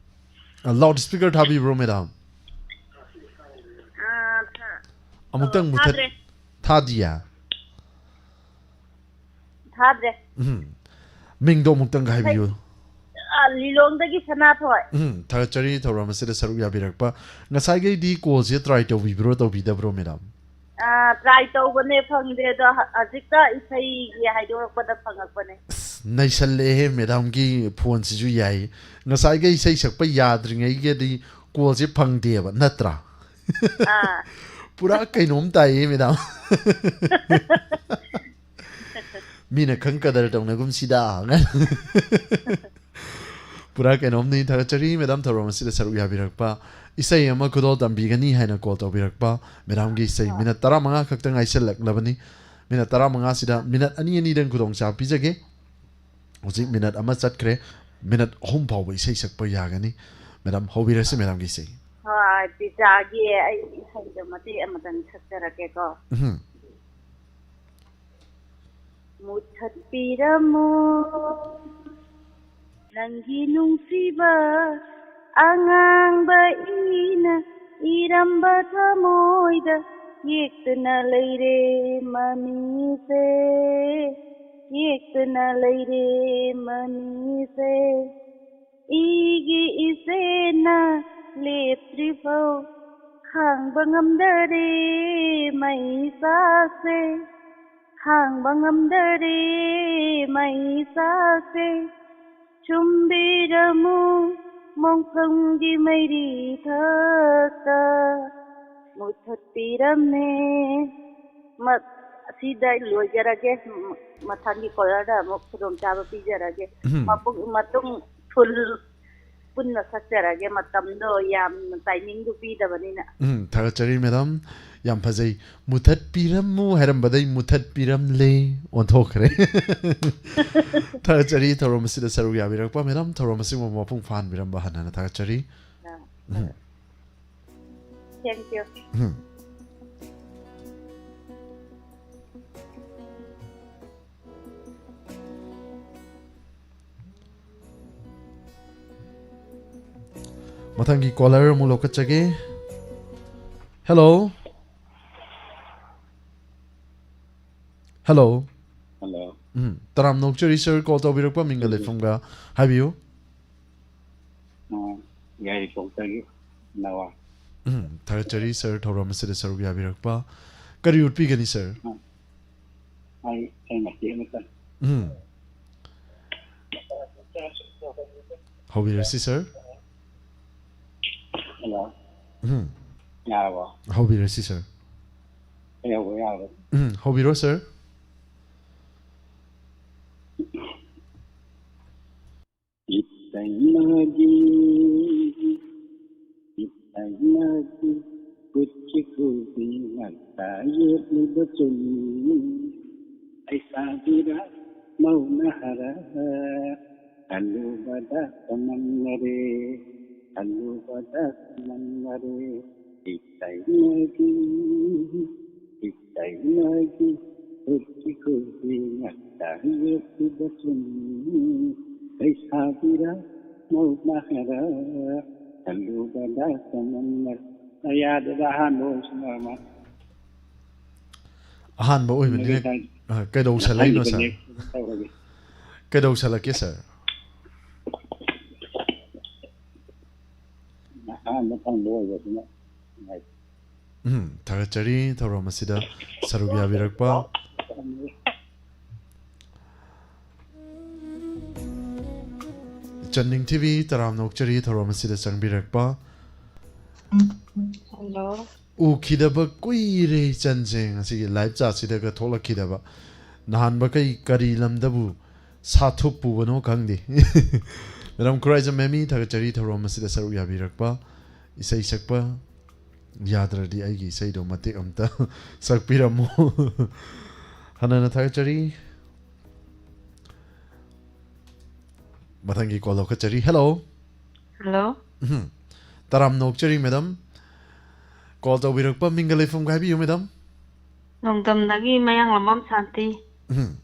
ꯂꯥꯎꯠ ꯁ꯭ꯄꯤꯀꯔ ꯊꯥꯕꯤꯕ꯭ꯔꯣ ꯃꯦꯗꯥꯝ? ꯑꯥ, ꯊꯥ-, ꯑꯃꯨꯛꯇꯪ ꯑꯣ, ꯃꯨꯊꯠ ꯊꯥꯗ꯭ꯔꯦ꯫ ꯊꯥꯗꯤꯌꯦ? ꯊꯥꯗ꯭ꯔꯦ꯫ ꯎꯝ꯫ ꯃꯤꯡꯗꯣ ꯑꯃꯨꯛꯇꯪꯒ ꯍꯥꯏꯕꯤꯌꯨ꯫ ꯑꯥ, ꯂꯤꯂꯣꯡꯗꯒꯤ ꯁꯅꯥꯊꯣꯏ꯫ ꯎꯝ, ꯊꯥꯒꯠꯆꯔꯤ ꯊꯧꯔꯝ ꯑꯁꯤꯗ ꯁꯔꯨꯛ ꯌꯥꯕꯤꯔꯛꯄ꯫ ꯉꯁꯥꯏꯈꯩꯗꯤ ꯀꯣꯜꯁꯦ ꯇ꯭ꯔꯥꯏ ꯇꯧꯕꯤꯕ꯭ꯔꯣ, ꯇꯧꯕꯤꯗꯕ꯭ꯔꯣ ꯃꯦꯗꯥꯝ? ꯑꯥ, ꯇ꯭ꯔꯥꯏ ꯇꯧꯕꯅꯦ, ꯐꯪꯗꯦ꯫ ꯑꯗꯣ ꯍ-, ꯍꯧꯖꯤꯛꯇ ꯏꯁꯩꯒꯤ ꯍꯥꯏꯗꯣꯔꯛꯄꯗ ꯐꯪꯉꯛꯄꯅꯦ꯫ ꯑꯁ, ꯅꯩꯁꯜꯂꯛꯑꯦꯍꯦ ꯃꯦꯗꯥꯝꯒꯤ ꯐꯣꯟꯁꯤꯁꯨ ꯌꯥꯏ꯫ ꯉꯁꯥꯏꯒꯩ ꯏꯁꯩ ꯁꯛꯄ ꯌꯥꯗ꯭ꯔꯤꯉꯩꯒꯗꯤ ꯀꯣꯜꯁꯦ ꯐꯪꯗꯦꯕ, ꯅꯠꯇ꯭ꯔꯥ? ꯑꯥ꯫ ꯄꯨꯔꯥ ꯀꯩꯅꯣꯝ ꯇꯥꯏꯌꯦ ꯃꯦꯗꯥꯝ꯫ ꯃꯤꯅ ꯈꯪ ꯀꯗꯔ ꯇꯧꯅꯒꯨꯝꯁꯤꯗ꯫ ꯄꯨꯔꯥ ꯀꯩꯅꯣꯝꯅꯤ꯫ ꯊꯥꯒꯠꯆꯔꯤ ꯃꯦꯗꯥꯝ ꯊꯧꯔꯝ ꯑꯁꯤꯗ ꯁꯔꯨꯛ ꯌꯥꯕꯤꯔꯛꯄ꯫ ꯏꯁꯩ ꯑꯃ ꯈꯨꯗꯣꯜ ꯇꯝꯕꯤꯒꯅꯤ ꯍꯥꯏꯅ ꯀꯣꯜ ꯇꯧꯕꯤꯔꯛꯄ꯫ ꯃꯦꯗꯥꯝꯒꯤ ꯏꯁꯩ ꯃꯤꯅꯠ ꯇꯔꯥꯃꯉꯥ ꯈꯛꯇ ꯉꯥꯏꯁꯜꯂꯛꯂꯕꯅꯤ꯫ ꯃꯤꯅꯠ ꯇꯔꯥꯃꯉꯥꯁꯤꯗ ꯃꯤꯅꯠ ꯑꯅꯤ ꯑꯅꯤꯗꯪ ꯈꯨꯗꯣꯡꯆꯥꯕ ꯄꯤꯖꯒꯦ꯫ ꯍꯧꯖꯤꯛ ꯃꯤꯅꯠ ꯑꯃ ꯆꯠꯈ꯭ꯔꯦ꯫ ꯃꯤꯅꯠ ꯑꯍꯨꯝ ꯐꯥꯎꯕ ꯏꯁꯩ ꯁꯛꯄ ꯌꯥꯒꯅꯤ꯫ ꯃꯦꯗꯥꯝ, ꯍꯧꯕꯤꯔꯁꯤ ꯃꯦꯗꯥꯝꯒꯤ ꯏꯁꯩ꯫ ꯍꯣꯏ, ꯄꯤꯖꯒꯦ꯫ ꯑꯩ ꯏꯁꯩꯗꯣ ꯃꯇꯦꯛ ꯑꯃꯇꯪ ꯁꯛꯆꯔꯛꯀꯦꯀꯣ꯫ ꯎꯝ꯫ ꯃꯨꯊꯠꯄꯤꯔꯝꯃꯣ ꯅꯪꯒꯤ ꯅꯨꯡꯁꯤꯕ ꯑꯉꯥꯡꯕ ꯏꯅ ꯏꯔꯝꯕ ꯊꯃꯣꯏꯗ ꯌꯦꯛꯇꯨꯅ ꯂꯩꯔꯦ ꯃꯃꯤꯁꯦ, ꯌꯦꯛꯇꯨꯅ ꯂꯩꯔꯦ ꯃꯃꯤꯁꯦ꯫ ꯏꯒꯤ ꯏꯆꯦꯅ ꯂꯦꯞꯇ꯭ꯔꯤꯐꯧ ꯈꯥꯡꯕ ꯉꯝꯗꯔꯦ ꯃꯩꯁꯥꯁꯦ, ꯈꯥꯡꯕ ꯉꯝꯗꯔꯦ ꯃꯩꯁꯥꯁꯦ꯫ ꯆꯨꯝꯕꯤꯔꯝꯃꯨ ꯃꯣꯡꯐꯝꯒꯤ ꯃꯩꯔꯤ ꯊꯛꯇ ꯃꯨꯊꯠꯄꯤꯔꯝꯃꯦ꯫ ꯃ-, ꯑꯁꯤꯗ ꯑꯩ ꯂꯣꯏꯖꯔꯒꯦ꯫ ꯃ-, ꯃꯊꯪꯒꯤ ꯀꯣꯂꯔꯗ ꯑꯃꯨꯛ ꯈꯨꯗꯣꯡꯆꯥꯕ ꯄꯤꯖꯔꯒꯦ꯫ ꯎꯝ꯫ ꯃꯄꯨꯡ, ꯃꯇꯨꯡ ꯐꯨꯜ ꯄꯨꯟꯅ ꯁꯛꯆꯔꯒꯦ꯫ ꯃꯇꯝꯗꯣ ꯌꯥꯝꯅ timingꯗꯨ ꯄꯤꯗꯕꯅꯤꯅ꯫ ꯎꯝ, ꯊꯥꯒꯠꯆꯔꯤ madam꯫ ꯌꯥꯝ ꯐꯖꯩ꯫ "ꯃꯨꯊꯠꯄꯤꯔꯝꯃꯨ" ꯍꯥꯏꯔꯝꯕꯗꯩ "ꯃꯨꯊꯠꯄꯤꯔꯝꯂꯦ" ꯑꯣꯟꯊꯣꯛꯈ꯭ꯔꯦ꯫ ꯊꯥꯒꯠꯆꯔꯤ ꯊꯧꯔꯝ ꯑꯁꯤꯗ ꯁꯔꯨꯛ ꯌꯥꯕꯤꯔꯛꯄ madam꯫ ꯊꯧꯔꯝ ꯑꯁꯤꯕꯨ ꯃꯄꯨꯡ ꯐꯥꯍꯟꯕꯤꯔꯝꯕ ꯍꯟꯅ ꯍꯟꯅ ꯊꯥꯒꯠꯆꯔꯤ꯫ ꯑꯥ꯫ ꯎꯝ꯫ Thank you꯫ ꯎꯝ꯫ ꯃꯊꯪꯒꯤ caller ꯑꯃꯨꯛ ꯂꯧꯈꯠꯆꯒꯦ꯫ Hello꯫ Hello꯫ Hello꯫ ꯎꯝ, ꯇꯔꯥꯝꯅ ꯑꯣꯛꯆꯔꯤ sir, call ꯇꯧꯕꯤꯔꯛꯄ ꯃꯤꯡꯒ ꯎꯝ꯫ ꯂꯩꯐꯝꯒ ꯍꯥꯏꯕꯤꯌꯨ꯫ ꯑ, ꯌꯥꯏꯔꯤꯄꯣꯛꯇꯒꯤ ꯅꯋꯥ꯫ ꯎꯝ, ꯊꯥꯒꯠꯆꯔꯤ sir, ꯊꯧꯔꯝ ꯑꯁꯤꯗ ꯁꯔꯨꯛ ꯌꯥꯕꯤꯔꯛꯄ꯫ ꯀꯔꯤ ꯎꯠꯄꯤꯒꯅꯤ sir? ꯑ, ꯑꯩ, ꯑꯩ ꯃꯇꯦꯛ ꯑꯃꯇ꯫ ꯎꯝ꯫ ꯍꯧꯕꯤꯔꯁꯤ sir꯫ Hello꯫ ꯎꯝ꯫ ꯌꯥꯔꯕꯣ? ꯍꯧꯕꯤꯔꯁꯤ sir꯫ ꯑꯩ ꯍꯧꯕ ꯌꯥꯔꯕꯣ? ꯎꯝ, ꯍꯧꯕꯤꯔꯣ sir꯫ ꯏꯇꯩꯃꯒꯤ, ꯏꯇꯩꯃꯒꯤ ꯈꯨꯠꯀꯤ ꯈꯨꯕꯤ ꯉꯛꯇ ꯌꯦꯠꯂꯤꯕ ꯆꯨꯝꯃꯤ꯫ ꯂꯩꯁꯥꯕꯤꯔ ꯃꯧꯅ ꯍꯔ ꯈꯜꯂꯨꯕꯗ ꯇꯝꯃꯝꯂꯔꯦ, ꯈꯜꯂꯨꯕꯗ ꯇꯝꯃꯝꯂꯔꯦ꯫ ꯏꯇꯩꯃꯒꯤ, ꯏꯇꯩꯃꯒꯤ ꯈꯨꯠꯀꯤ ꯈꯨꯕꯤ ꯉꯛꯇ ꯌꯦꯠꯂꯤꯕ ꯆꯨꯝꯃꯤ꯫ ꯂꯩꯁꯥꯕꯤꯔ ꯃꯧꯅ ꯍꯔ ꯈꯜꯂꯨꯕꯗ ꯇꯝꯃꯝꯂꯔꯦ꯫ ꯌꯥꯗꯦꯗ, ꯑꯍꯥꯟꯕ ꯑꯣꯏꯁꯤꯟꯅꯔꯝꯃꯣ꯫ ꯑꯍꯥꯟꯕ ꯑꯣꯏꯕꯅꯤꯅ, ꯃꯊꯪ ꯑ, ꯀꯩꯗꯧꯁꯜꯂꯛꯏꯅꯣ ꯃꯊꯪꯒꯤꯗ sir? Next ꯇꯧꯔꯒꯦ꯫ ꯀꯩꯗꯧꯁꯜꯂꯛꯀꯦ sir? ꯑꯍꯥꯟꯕ ꯐꯪꯕ ꯑꯣꯏꯕꯁꯤꯅ ꯅꯨꯡꯉꯥꯏ꯫ ꯎꯝ, ꯊꯥꯒꯠꯆꯔꯤ ꯊꯧꯔꯝ ꯑꯁꯤꯗ ꯁꯔꯨꯛ ꯌꯥꯕꯤꯔꯛꯄ꯫ ꯏꯆꯟ ꯅꯤꯡꯊꯤꯕꯤ, ꯇꯔꯥꯝꯅ ꯑꯣꯛꯆꯔꯤ ꯊꯧꯔꯝ ꯑꯁꯤꯗ ꯆꯪꯕꯤꯔꯛꯄ꯫ Hello꯫ ꯎꯈꯤꯗꯕ ꯀꯨꯏꯔꯦ ꯏꯆꯟꯁꯦ, ꯉꯁꯤꯒꯤ live chatꯁꯤꯗꯒ ꯊꯣꯛꯂꯛꯈꯤꯗꯕ꯫ ꯅꯍꯥꯟꯕꯈꯩ ꯀꯔꯤ ꯂꯝꯗꯕꯨ ꯁꯥꯊꯨꯞ ꯄꯨꯕꯅꯣ ꯈꯪꯗꯦ꯫ ꯃꯦꯗꯥꯝ ꯈꯨꯔꯥꯏꯖꯝ ꯃꯦꯃꯤ, ꯊꯥꯒꯠꯆꯔꯤ ꯊꯧꯔꯝ ꯑꯁꯤꯗ ꯁꯔꯨꯛ ꯌꯥꯕꯤꯔꯛꯄ꯫ ꯏꯁꯩ ꯁꯛꯄ ꯌꯥꯗ꯭ꯔꯗꯤ ꯑꯩꯒꯤ ꯏꯁꯩꯗꯣ ꯃꯇꯦꯛ ꯑꯝꯇ ꯁꯛꯄꯤꯔꯝꯃꯨ꯫ ꯍꯟꯅ ꯍꯟꯅ ꯊꯥꯒꯠꯆꯔꯤ꯫ ꯃꯊꯪꯒꯤ ꯀꯣꯜ ꯂꯧꯈꯠꯆꯔꯤ꯫ ꯍꯦꯜꯂꯣ꯫ ꯍꯜꯂꯣ꯫ ꯎꯝ꯫ ꯇꯔꯥꯝꯅ ꯑꯣꯛꯆꯔꯤ ꯃꯦꯗꯥꯝ꯫ ꯀꯣꯜ ꯇꯧꯕꯤꯔꯛꯄ ꯃꯤꯡꯒ ꯂꯩꯐꯝꯒ ꯍꯥꯏꯕꯤꯌꯨ ꯃꯦꯗꯥꯝ꯫ ꯅꯣꯡꯗꯝꯗꯒꯤ ꯃꯌꯥꯡꯂꯥꯝꯕꯝ ꯁꯥꯟꯇꯤ꯫ ꯎꯝ꯫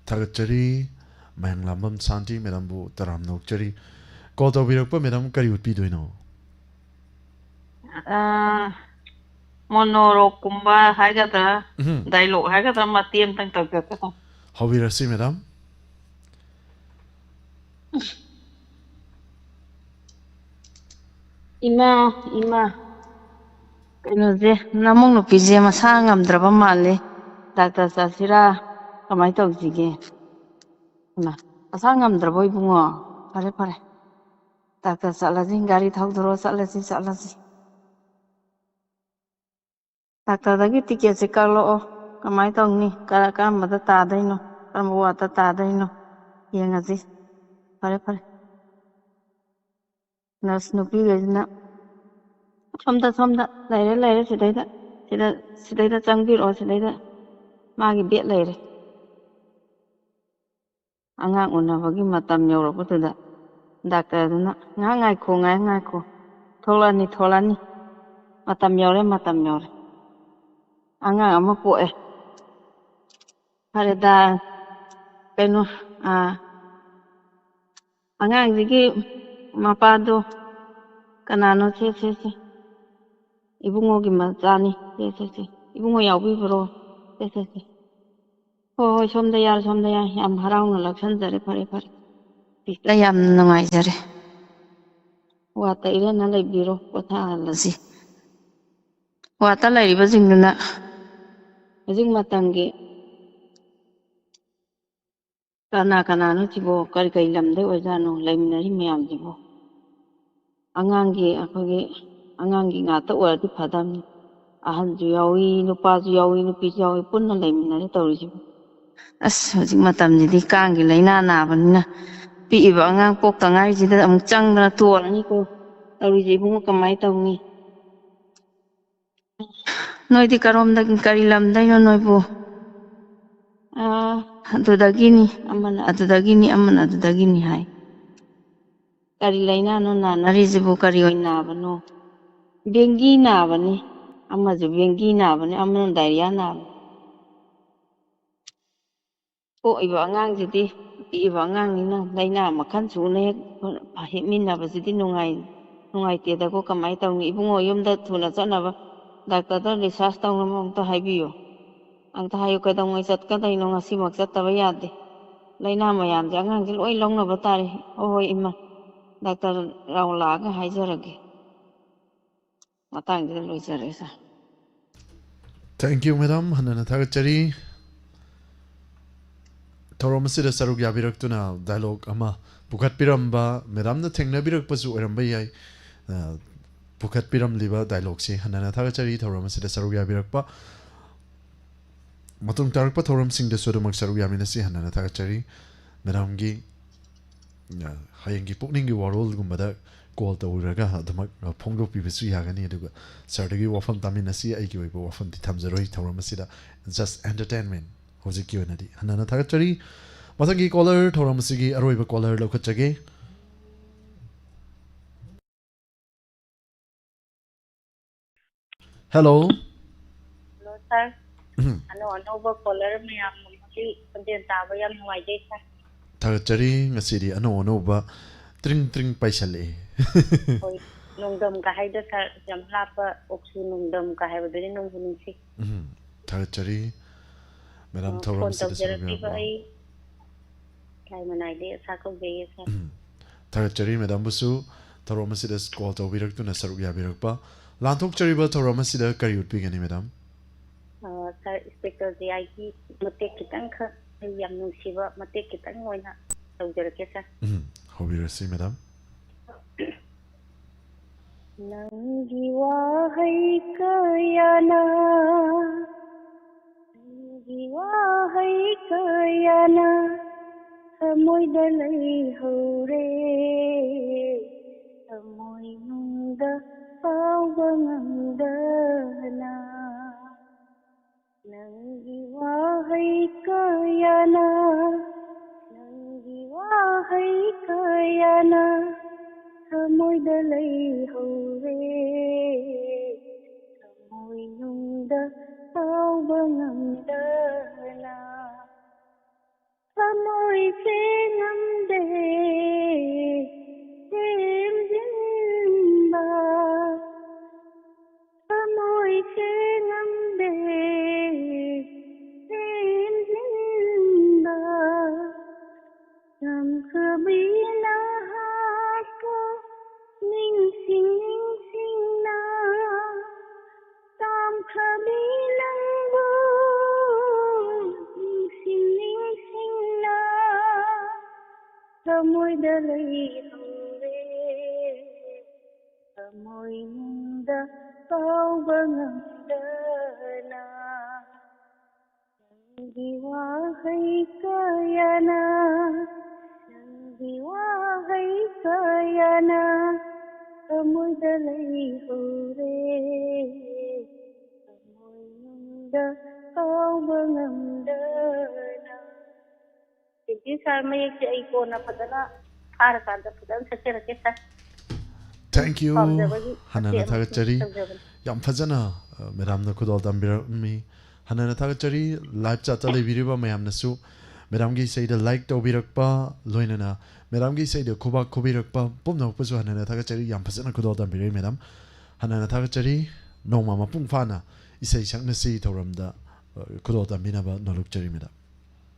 ꯊꯥꯒꯠꯆꯔꯤ꯫ ꯃꯌꯥꯡꯂꯥꯝꯕꯝ ꯁꯥꯟꯇꯤ ꯃꯦꯗꯥꯝꯕꯨ ꯇꯔꯥꯝꯅ ꯑꯣꯛꯆꯔꯤ꯫ ꯀꯣꯜ ꯇꯧꯕꯤꯔꯛꯄ ꯃꯦꯗꯥꯝ ꯀꯔꯤ ꯎꯠꯄꯤꯗꯣꯏꯅꯣ? ꯑꯥ, ꯃꯣꯅꯣꯔꯣꯛꯀꯨꯝꯕ ꯍꯥꯏꯒꯗ꯭ꯔꯥ, ꯎꯝ꯫ ꯗꯥꯏꯂꯣꯛ ꯍꯥꯏꯒꯗ꯭ꯔꯥ, ꯃꯇꯦꯛ ꯑꯃꯇꯪ ꯇꯧꯖꯒꯦ꯫ ꯍꯧꯕꯤꯔꯁꯤ ꯃꯦꯗꯥꯝ꯫ ꯏꯃꯥ, ꯏꯃꯥ, ꯀꯩꯅꯣꯁꯦ, ꯅꯃꯧ ꯅꯨꯄꯤꯁꯦ ꯃꯁꯥ ꯉꯝꯗ꯭ꯔꯕ ꯃꯥꯜꯂꯦ꯫ ꯗꯥꯛꯇꯔ ꯆꯠꯁꯤꯔꯥ? ꯀꯃꯥꯏꯅ ꯇꯧꯁꯤꯒꯦ? ꯏꯃꯥ, ꯃꯁꯥ ꯉꯝꯗ꯭ꯔꯕꯣ ꯏꯕꯨꯡꯉꯣ? ꯐꯔꯦ, ꯐꯔꯦ꯫ ꯗꯥꯛꯇꯔ ꯆꯠꯂꯁꯤ, ꯒꯥꯔꯤ ꯊꯧꯗꯣꯔꯣ, ꯆꯠꯂꯁꯤ, ꯆꯠꯂꯁꯤ꯫ ꯗꯥꯛꯇꯔꯗꯒꯤ ꯇꯤꯀꯦꯠꯁꯦ ꯀꯛꯂꯛꯑꯣ꯫ ꯀꯃꯥꯏꯅ ꯇꯧꯅꯤ? ꯀꯔ-, ꯀꯔꯝꯕꯗ ꯇꯥꯗꯣꯏꯅꯣ? ꯀꯔꯝꯕ ꯋꯥꯠꯇ ꯇꯥꯗꯣꯏꯅꯣ? ꯌꯦꯡꯉꯁꯤ꯫ ꯐꯔꯦ, ꯐꯔꯦ꯫ ꯅꯔꯁ ꯅꯨꯄꯤꯈꯩꯁꯤꯅ, "ꯁꯣꯝꯗ, ꯁꯣꯝꯗ, ꯂꯩꯔꯦ, ꯂꯩꯔꯦ, ꯁꯤꯗꯩꯗ, ꯁꯤꯗ, ꯁꯤꯗꯩꯗ ꯆꯪꯕꯤꯔꯛꯑꯣ, ꯁꯤꯗꯩꯗ ꯃꯥꯒꯤ ꯕꯦꯗ ꯂꯩꯔꯦ"꯫ ꯑꯉꯥꯡ ꯎꯅꯕꯒꯤ ꯃꯇꯝ ꯌꯧꯔꯛꯄꯗꯨꯗ ꯗꯥꯛꯇꯔꯗꯨꯅ, "ꯉꯥꯏꯍꯥꯛ ꯉꯥꯏꯈꯣ, ꯉꯥꯏꯍꯥꯛ ꯉꯥꯏꯈꯣ, ꯊꯣꯛꯂꯛꯑꯅꯤ, ꯊꯣꯛꯂꯛꯑꯅꯤ, ꯃꯇꯝ ꯌꯧꯔꯦ, ꯃꯇꯝ ꯌꯧꯔꯦ"꯫ ꯑꯉꯥꯡ ꯑꯃ ꯄꯣꯛꯑꯦ꯫ ꯐꯔꯦꯗ, ꯀꯩꯅꯣ, ꯑꯥ, ꯑꯉꯥꯡꯁꯤꯒꯤ ꯃꯄꯥꯗꯣ ꯀꯅꯥꯅꯣ? ꯁꯦ, ꯁꯦ, ꯁꯦ꯫ ꯏꯕꯨꯡꯉꯣꯒꯤ ꯃꯆꯥꯅꯤ꯫ ꯁꯦ, ꯁꯦ, ꯁꯦ꯫ ꯏꯕꯨꯡꯉꯣ ꯌꯥꯎꯕꯤꯕ꯭ꯔꯣ? ꯁꯦ, ꯁꯦ, ꯁꯦ꯫ ꯍꯣꯏ, ꯍꯣꯏ, ꯁꯣꯝꯗ ꯌꯥꯔꯦ, ꯁꯣꯝꯗ ꯌꯥꯔꯦ꯫ ꯌꯥꯝ ꯍꯔꯥꯎꯅ ꯂꯧꯁꯟꯖꯔꯦ꯫ ꯐꯔꯦ, ꯐꯔꯦ꯫ ꯁꯤꯁꯇꯔ, ꯌꯥꯝ ꯅꯨꯡꯉꯥꯏꯖꯔꯦ꯫ ꯋꯥꯠꯇ ꯏꯔꯟꯅ ꯂꯩꯕꯤꯔꯣ, ꯄꯣꯊꯥꯍꯜꯂꯁꯤ꯫ ꯋꯥꯠꯇ ꯂꯩꯔꯤꯕꯁꯤꯡꯗꯨꯅ ꯍꯧꯖꯤꯛ ꯃꯇꯝꯒꯤ ꯀꯅꯥ ꯀꯅꯥꯅꯣ ꯁꯤꯕꯣ? ꯀꯔꯤ ꯀꯔꯤ ꯂꯝꯗꯩ ꯑꯣꯏꯖꯥꯠꯅꯣ ꯂꯩꯃꯤꯟꯅꯔꯤ ꯃꯌꯥꯝꯁꯤꯕꯣ? ꯑꯉꯥꯡꯒꯤ, ꯑꯩꯈꯣꯏꯒꯤ ꯑꯉꯥꯡꯒꯤ ꯉꯥꯛꯇ ꯑꯣꯏꯔꯗꯤ ꯐꯗꯝꯅꯤ꯫ ꯑꯍꯟꯁꯨ ꯌꯥꯎꯏ, ꯅꯨꯄꯥꯁꯨ ꯌꯥꯎꯏ, ꯅꯨꯄꯤꯁꯨ ꯌꯥꯎꯏ, ꯄꯨꯟꯅ ꯂꯩꯃꯤꯟꯅꯔꯦ ꯇꯧꯔꯤꯁꯤꯕꯨ꯫ ꯑꯁ, ꯍꯧꯖꯤꯛ ꯃꯇꯝꯁꯤꯗꯤ ꯀꯥꯡꯒꯤ ꯂꯥꯏꯅꯥ ꯅꯥꯕꯅꯤꯅ ꯄꯤꯛꯏꯕ ꯑꯉꯥꯡ ꯄꯣꯛꯇ ꯉꯥꯏꯔꯤꯁꯤꯗ ꯑꯃꯨꯛ ꯆꯪꯗꯅ ꯇꯣꯔꯅꯤꯀꯣ꯫ ꯇꯧꯔꯤꯁꯦ ꯏꯕꯨꯡꯉꯣ, ꯀꯃꯥꯏꯅ ꯇꯧꯅꯤ? ꯅꯣꯏꯗꯤ ꯀꯔꯣꯝꯗꯒꯤ, ꯀꯔꯤ ꯂꯝꯗꯩꯅꯣ ꯅꯣꯏꯕꯨ? ꯑꯥ, ꯑꯗꯨꯗꯒꯤꯅꯤ, ꯑꯃꯅ ꯑꯗꯨꯗꯒꯤꯅꯤ, ꯑꯃꯅ ꯑꯗꯨꯗꯒꯤꯅꯤ ꯍꯥꯏ꯫ ꯀꯔꯤ ꯂꯥꯏꯅꯥꯅꯣ ꯅꯥꯟꯅꯔꯤꯁꯤꯕꯨ? ꯀꯔꯤ ꯑꯣꯏꯅ ꯅꯥꯕꯅꯣ? ꯗꯦꯡꯒꯤ ꯅꯥꯕꯅꯤ꯫ ꯑꯃꯁꯨ ꯗꯦꯡꯒꯤ ꯅꯥꯕꯅꯤ, ꯑꯃꯅ ꯗꯥꯏꯔꯤꯌꯥ ꯅꯥꯕꯅꯤ꯫ ꯄꯣꯛꯏꯕ ꯑꯉꯥꯡꯁꯤꯗꯤ, ꯄꯤꯛꯏꯕ ꯑꯉꯥꯡꯅꯤꯅ ꯂꯥꯏꯅꯥ ꯃꯈꯜ ꯁꯨꯅ ꯍꯦꯛ ꯍꯦꯛꯃꯤꯟꯅꯕꯁꯤꯗꯤ ꯅꯨꯡꯉꯥꯏ-, ꯅꯨꯡꯉꯥꯏꯇꯦꯗꯀꯣ꯫ ꯀꯃꯥꯏꯅ ꯇꯧꯅꯤ? ꯏꯕꯨꯡꯉꯣ, ꯌꯨꯝꯗ ꯊꯨꯅ ꯆꯠꯅꯕ ꯗꯥꯛꯇꯔꯗ research ꯇꯧꯅꯕ ꯑꯝꯇ ꯍꯥꯏꯕꯤꯌꯨ꯫ ꯑꯝꯇ ꯍꯥꯏꯌꯨ, ꯀꯩꯗꯧꯉꯩ ꯆꯠꯀꯗꯣꯏꯅꯣ? ꯉꯁꯤꯃꯛ ꯆꯠꯇꯕ ꯌꯥꯗꯦ꯫ ꯂꯥꯏꯅꯥ ꯃꯌꯥꯝꯁꯦ ꯑꯉꯥꯡꯁꯦ ꯂꯣꯏ ꯂꯧꯅꯕ ꯇꯥꯔꯦ꯫ ꯍꯣꯏ, ꯍꯣꯏ, ꯏꯃꯥ, ꯗꯥꯛꯇꯔ ꯔꯥꯎ ꯂꯥꯛꯑꯒ ꯍꯥꯏꯖꯔꯒꯦ꯫ ꯃꯇꯥꯡꯁꯤꯗ ꯂꯣꯏꯖꯔꯦ, ꯁꯥꯔ꯫ Thank you, madam. ꯍꯟꯅꯅ ꯊꯥꯒꯠꯆꯔꯤ꯫ ꯊꯧꯔꯝ ꯑꯁꯤꯗ ꯁꯔꯨꯛ ꯌꯥꯕꯤꯔꯛꯇꯨꯅ dialogue ꯑꯃ ꯄꯨꯈꯠꯄꯤꯔꯝꯕ madamꯅ ꯊꯦꯡꯅꯕꯤꯔꯛꯄꯁꯨ ꯑꯣꯏꯔꯝꯕ ꯌꯥꯏ꯫ ꯑ, ꯄꯨꯈꯠꯄꯤꯔꯝꯂꯤꯕ dialogueꯁꯤ ꯍꯟꯅꯅ ꯊꯥꯒꯠꯆꯔꯤ꯫ ꯊꯧꯔꯝ ꯑꯁꯤꯗ ꯁꯔꯨꯛ ꯌꯥꯕꯤꯔꯛꯄ ꯃꯇꯨꯡ ꯇꯥꯔꯛꯄ ꯊꯧꯔꯝꯁꯤꯡꯗꯁꯨ ꯑꯗꯨꯃꯛ ꯁꯔꯨꯛ ꯌꯥꯃꯤꯟꯅꯁꯤ ꯍꯟꯅꯅ ꯊꯥꯒꯠꯆꯔꯤ꯫ Madamꯒꯤ, ꯑ, ꯍꯌꯦꯡꯒꯤ ꯄꯨꯛꯅꯤꯡꯒꯤ ꯋꯥꯔꯣꯜꯒꯨꯝꯕꯗ call ꯇꯧꯔꯒ ꯑꯗꯨꯃꯛ, ꯑ, ꯐꯣꯡꯗꯣꯛꯄꯤꯕꯁꯨ ꯌꯥꯒꯅꯤ꯫ ꯑꯗꯨꯒ sirꯗꯒꯤ ꯋꯥꯐꯝ ꯇꯥꯃꯤꯟꯅꯁꯤ꯫ ꯑꯩꯒꯤ ꯑꯣꯏꯕ ꯋꯥꯐꯝꯗꯤ ꯊꯝꯖꯔꯣꯏ ꯊꯧꯔꯝ ꯑꯁꯤꯗ꯫ Just entertainment꯫ ꯍꯧꯖꯤꯛꯀꯤ ꯑꯣꯏꯅꯗꯤ ꯍꯟꯅꯅ ꯊꯥꯒꯠꯆꯔꯤ꯫ ꯃꯊꯪꯒꯤ caller, ꯊꯧꯔꯝ ꯑꯁꯤꯒꯤ ꯑꯔꯣꯏꯕ caller ꯂꯧꯈꯠꯆꯒꯦ꯫ Hello꯫ ꯍꯜꯂꯣ ꯁꯥꯔ꯫ ꯑꯅꯧ ꯑꯅꯧꯕ ꯀꯣꯂꯔ ꯃꯌꯥꯝ ꯑꯃꯒꯤ ꯈꯣꯟꯖꯦꯜ ꯇꯥꯕ ꯌꯥꯝ ꯅꯨꯡꯉꯥꯏꯖꯩ ꯁꯥꯔ꯫ ꯊꯥꯒꯠꯆꯔꯤ꯫ ꯉꯁꯤꯗꯤ ꯑꯅꯧ ꯑꯅꯧꯕ ꯇ꯭ꯔꯤꯡ ꯇ꯭ꯔꯤꯡ ꯄꯥꯏꯁꯜꯂꯛꯑꯦ꯫ ꯍꯣꯏ, ꯅꯣꯡꯗꯝ ꯀꯍꯥꯏꯗꯣ ꯁꯥꯔ, ꯌꯥꯝ ꯂꯥꯞꯄ ꯑꯣꯛꯁꯨ ꯅꯣꯡꯗꯝ ꯀꯍꯥꯏꯕꯗꯨꯅꯤ, ꯅꯨꯡꯕꯨ ꯅꯨꯡꯁꯤ꯫ ꯎꯝ, ꯊꯥꯒꯠꯆꯔꯤ꯫ ꯃꯦꯗꯥꯝ, ꯑꯣ, ꯊꯧꯔꯝ ꯐꯣꯟ ꯑꯁꯤꯗ ꯁꯔꯨꯛ ꯇꯧꯖꯔꯛꯂꯤꯕ ꯌꯥꯕ꯫ ꯑꯩ ꯏꯀꯥꯏ ꯃꯅꯥꯏꯗꯩ ꯑꯁꯥ ꯀꯧꯖꯩꯌꯦ ꯁꯥꯔ꯫ ꯎꯝ, ꯊꯥꯒꯠꯆꯔꯤ ꯃꯦꯗꯥꯝꯕꯨꯁꯨ ꯊꯧꯔꯝ ꯑꯁꯤꯗ call ꯇꯧꯕꯤꯔꯛꯇꯨꯅ ꯁꯔꯨꯛ ꯌꯥꯕꯤꯔꯛꯄ꯫ ꯂꯥꯟꯊꯣꯛꯆꯔꯤꯕ ꯊꯧꯔꯝ ꯑꯁꯤꯗ ꯀꯔꯤ ꯎꯠꯄꯤꯒꯅꯤ ꯃꯦꯗꯥꯝ? ꯑ, ꯁꯥꯔ, ꯏꯟꯁꯄꯦꯛꯇꯔ ꯖꯦ ꯑꯥꯏꯒꯤ ꯃꯇꯦꯛ ꯈꯤꯇꯪꯈꯛ, ꯑꯩ ꯌꯥꯝ ꯅꯨꯡꯁꯤꯕ ꯃꯇꯦꯛ ꯈꯤꯇꯪ ꯑꯣꯏꯅ ꯇꯧꯖꯔꯛꯀꯦ ꯁꯥꯔ꯫ ꯎꯝ, ꯍꯧꯕꯤꯔꯁꯤ ꯃꯦꯗꯥꯝ꯫ ꯅꯪꯒꯤ ꯋꯥꯍꯩ ꯀꯌꯥꯅ, ꯅꯪꯒꯤ ꯋꯥꯍꯩ ꯀꯌꯥꯅ ꯊꯃꯣꯏ ꯊꯃꯣꯏꯗ ꯂꯩꯍꯧꯔꯦ, ꯊꯃꯣꯏꯅꯨꯡꯗ ꯐꯥꯎꯕ ꯉꯝꯗꯅ꯫ ꯅꯪꯒꯤ ꯋꯥꯍꯩ ꯀꯌꯥꯅ, ꯅꯪꯒꯤ ꯋꯥꯍꯩ ꯀꯌꯥꯅ ꯊꯃꯣꯏꯗ ꯂꯩꯍꯧꯔꯦ, ꯊꯃꯣꯏꯅꯨꯡꯗ ꯐꯥꯎꯕ ꯉꯝꯗꯅ꯫ ꯊꯃꯣꯏꯁꯦ ꯉꯝꯗꯦ ꯊꯦꯝꯖꯤꯟꯕ, ꯊꯃꯣꯏꯁꯦ ꯉꯝꯗꯦ ꯊꯦꯝꯖꯤꯟꯕ꯫ ꯇꯝꯈ꯭ꯔꯕꯤ ꯅꯍꯥꯛꯄꯨ ꯅꯤꯡꯁꯤꯡ ꯅꯤꯡꯁꯤꯡꯅ, ꯇꯝꯈ꯭ꯔꯕꯤ ꯅꯪꯕꯨ ꯅꯤꯡꯁꯤꯡ ꯅꯤꯡꯁꯤꯡꯅ꯫ ꯊꯃꯣꯏꯗ ꯂꯩꯍꯧꯔꯦ, ꯊꯃꯣꯏꯅꯨꯡꯗ ꯀꯥꯎꯕ ꯉꯝꯗꯅ꯫ ꯅꯪꯒꯤ ꯋꯥꯍꯩ ꯀꯌꯥꯅ, ꯅꯪꯒꯤ ꯋꯥꯍꯩ ꯀꯌꯥꯅ ꯊꯃꯣꯏꯗ ꯂꯩꯍꯧꯔꯦ, ꯊꯃꯣꯏꯅꯨꯡꯗ ꯀꯥꯎꯕ ꯉꯝꯗꯅ꯫ Thank you, sir. ꯃꯌꯦꯛꯁꯦ ꯑꯩ ꯀꯣꯟꯅ ꯐꯖꯅ ꯐꯥꯔꯀꯥꯟꯗ ꯐꯖꯅ ꯁꯛꯆꯔꯛꯀꯦ, sir꯫ Thank you. ꯄꯥꯝꯖꯕꯒꯤ ꯍꯟꯅ ꯃꯇꯦꯛ ꯑꯃ ꯊꯥꯒꯠꯆꯔꯤ꯫ ꯇꯧꯖꯕꯅꯤ꯫ ꯌꯥꯝ ꯐꯖꯅ, ꯑ, ꯃꯦꯗꯥꯝꯅ ꯈꯨꯗꯣꯜ ꯇꯝꯕꯤꯔꯝꯃꯤ꯫ ꯍꯟꯅ ꯊꯥꯒꯠꯆꯔꯤ꯫ Live chat ꯇ ꯂꯩꯕꯤꯔꯤꯕ ꯃꯌꯥꯝꯅꯁꯨ ꯃꯦꯗꯥꯝꯒꯤ ꯏꯁꯩꯗ like ꯇꯧꯕꯤꯔꯛꯄ, ꯂꯣꯏꯅꯅ ꯃꯦꯗꯥꯝꯒꯤ ꯏꯁꯩꯗ ꯈꯨꯕꯥꯛ ꯈꯨꯕꯤꯔꯛꯄ ꯄꯨꯝꯅꯃꯛꯄꯨꯁꯨ ꯍꯟꯅ ꯊꯥꯒꯠꯆꯔꯤ꯫ ꯌꯥꯝ ꯐꯖꯅ ꯈꯨꯗꯣꯜ ꯇꯝꯕꯤꯔꯛꯏ, ꯃꯦꯗꯥꯝ꯫ ꯍꯟꯅ ꯊꯥꯒꯠꯆꯔꯤ꯫ ꯅꯣꯡꯃ ꯃꯄꯨꯡ ꯐꯥꯅ ꯏꯁꯩ ꯁꯛꯅꯁꯤ ꯊꯧꯔꯝꯗ, ꯑ, ꯈꯨꯗꯣꯜ ꯇꯝꯕꯤꯅꯕ ꯅꯣꯂꯨꯛꯆꯔꯤ, ꯃꯦꯗꯥꯝ꯫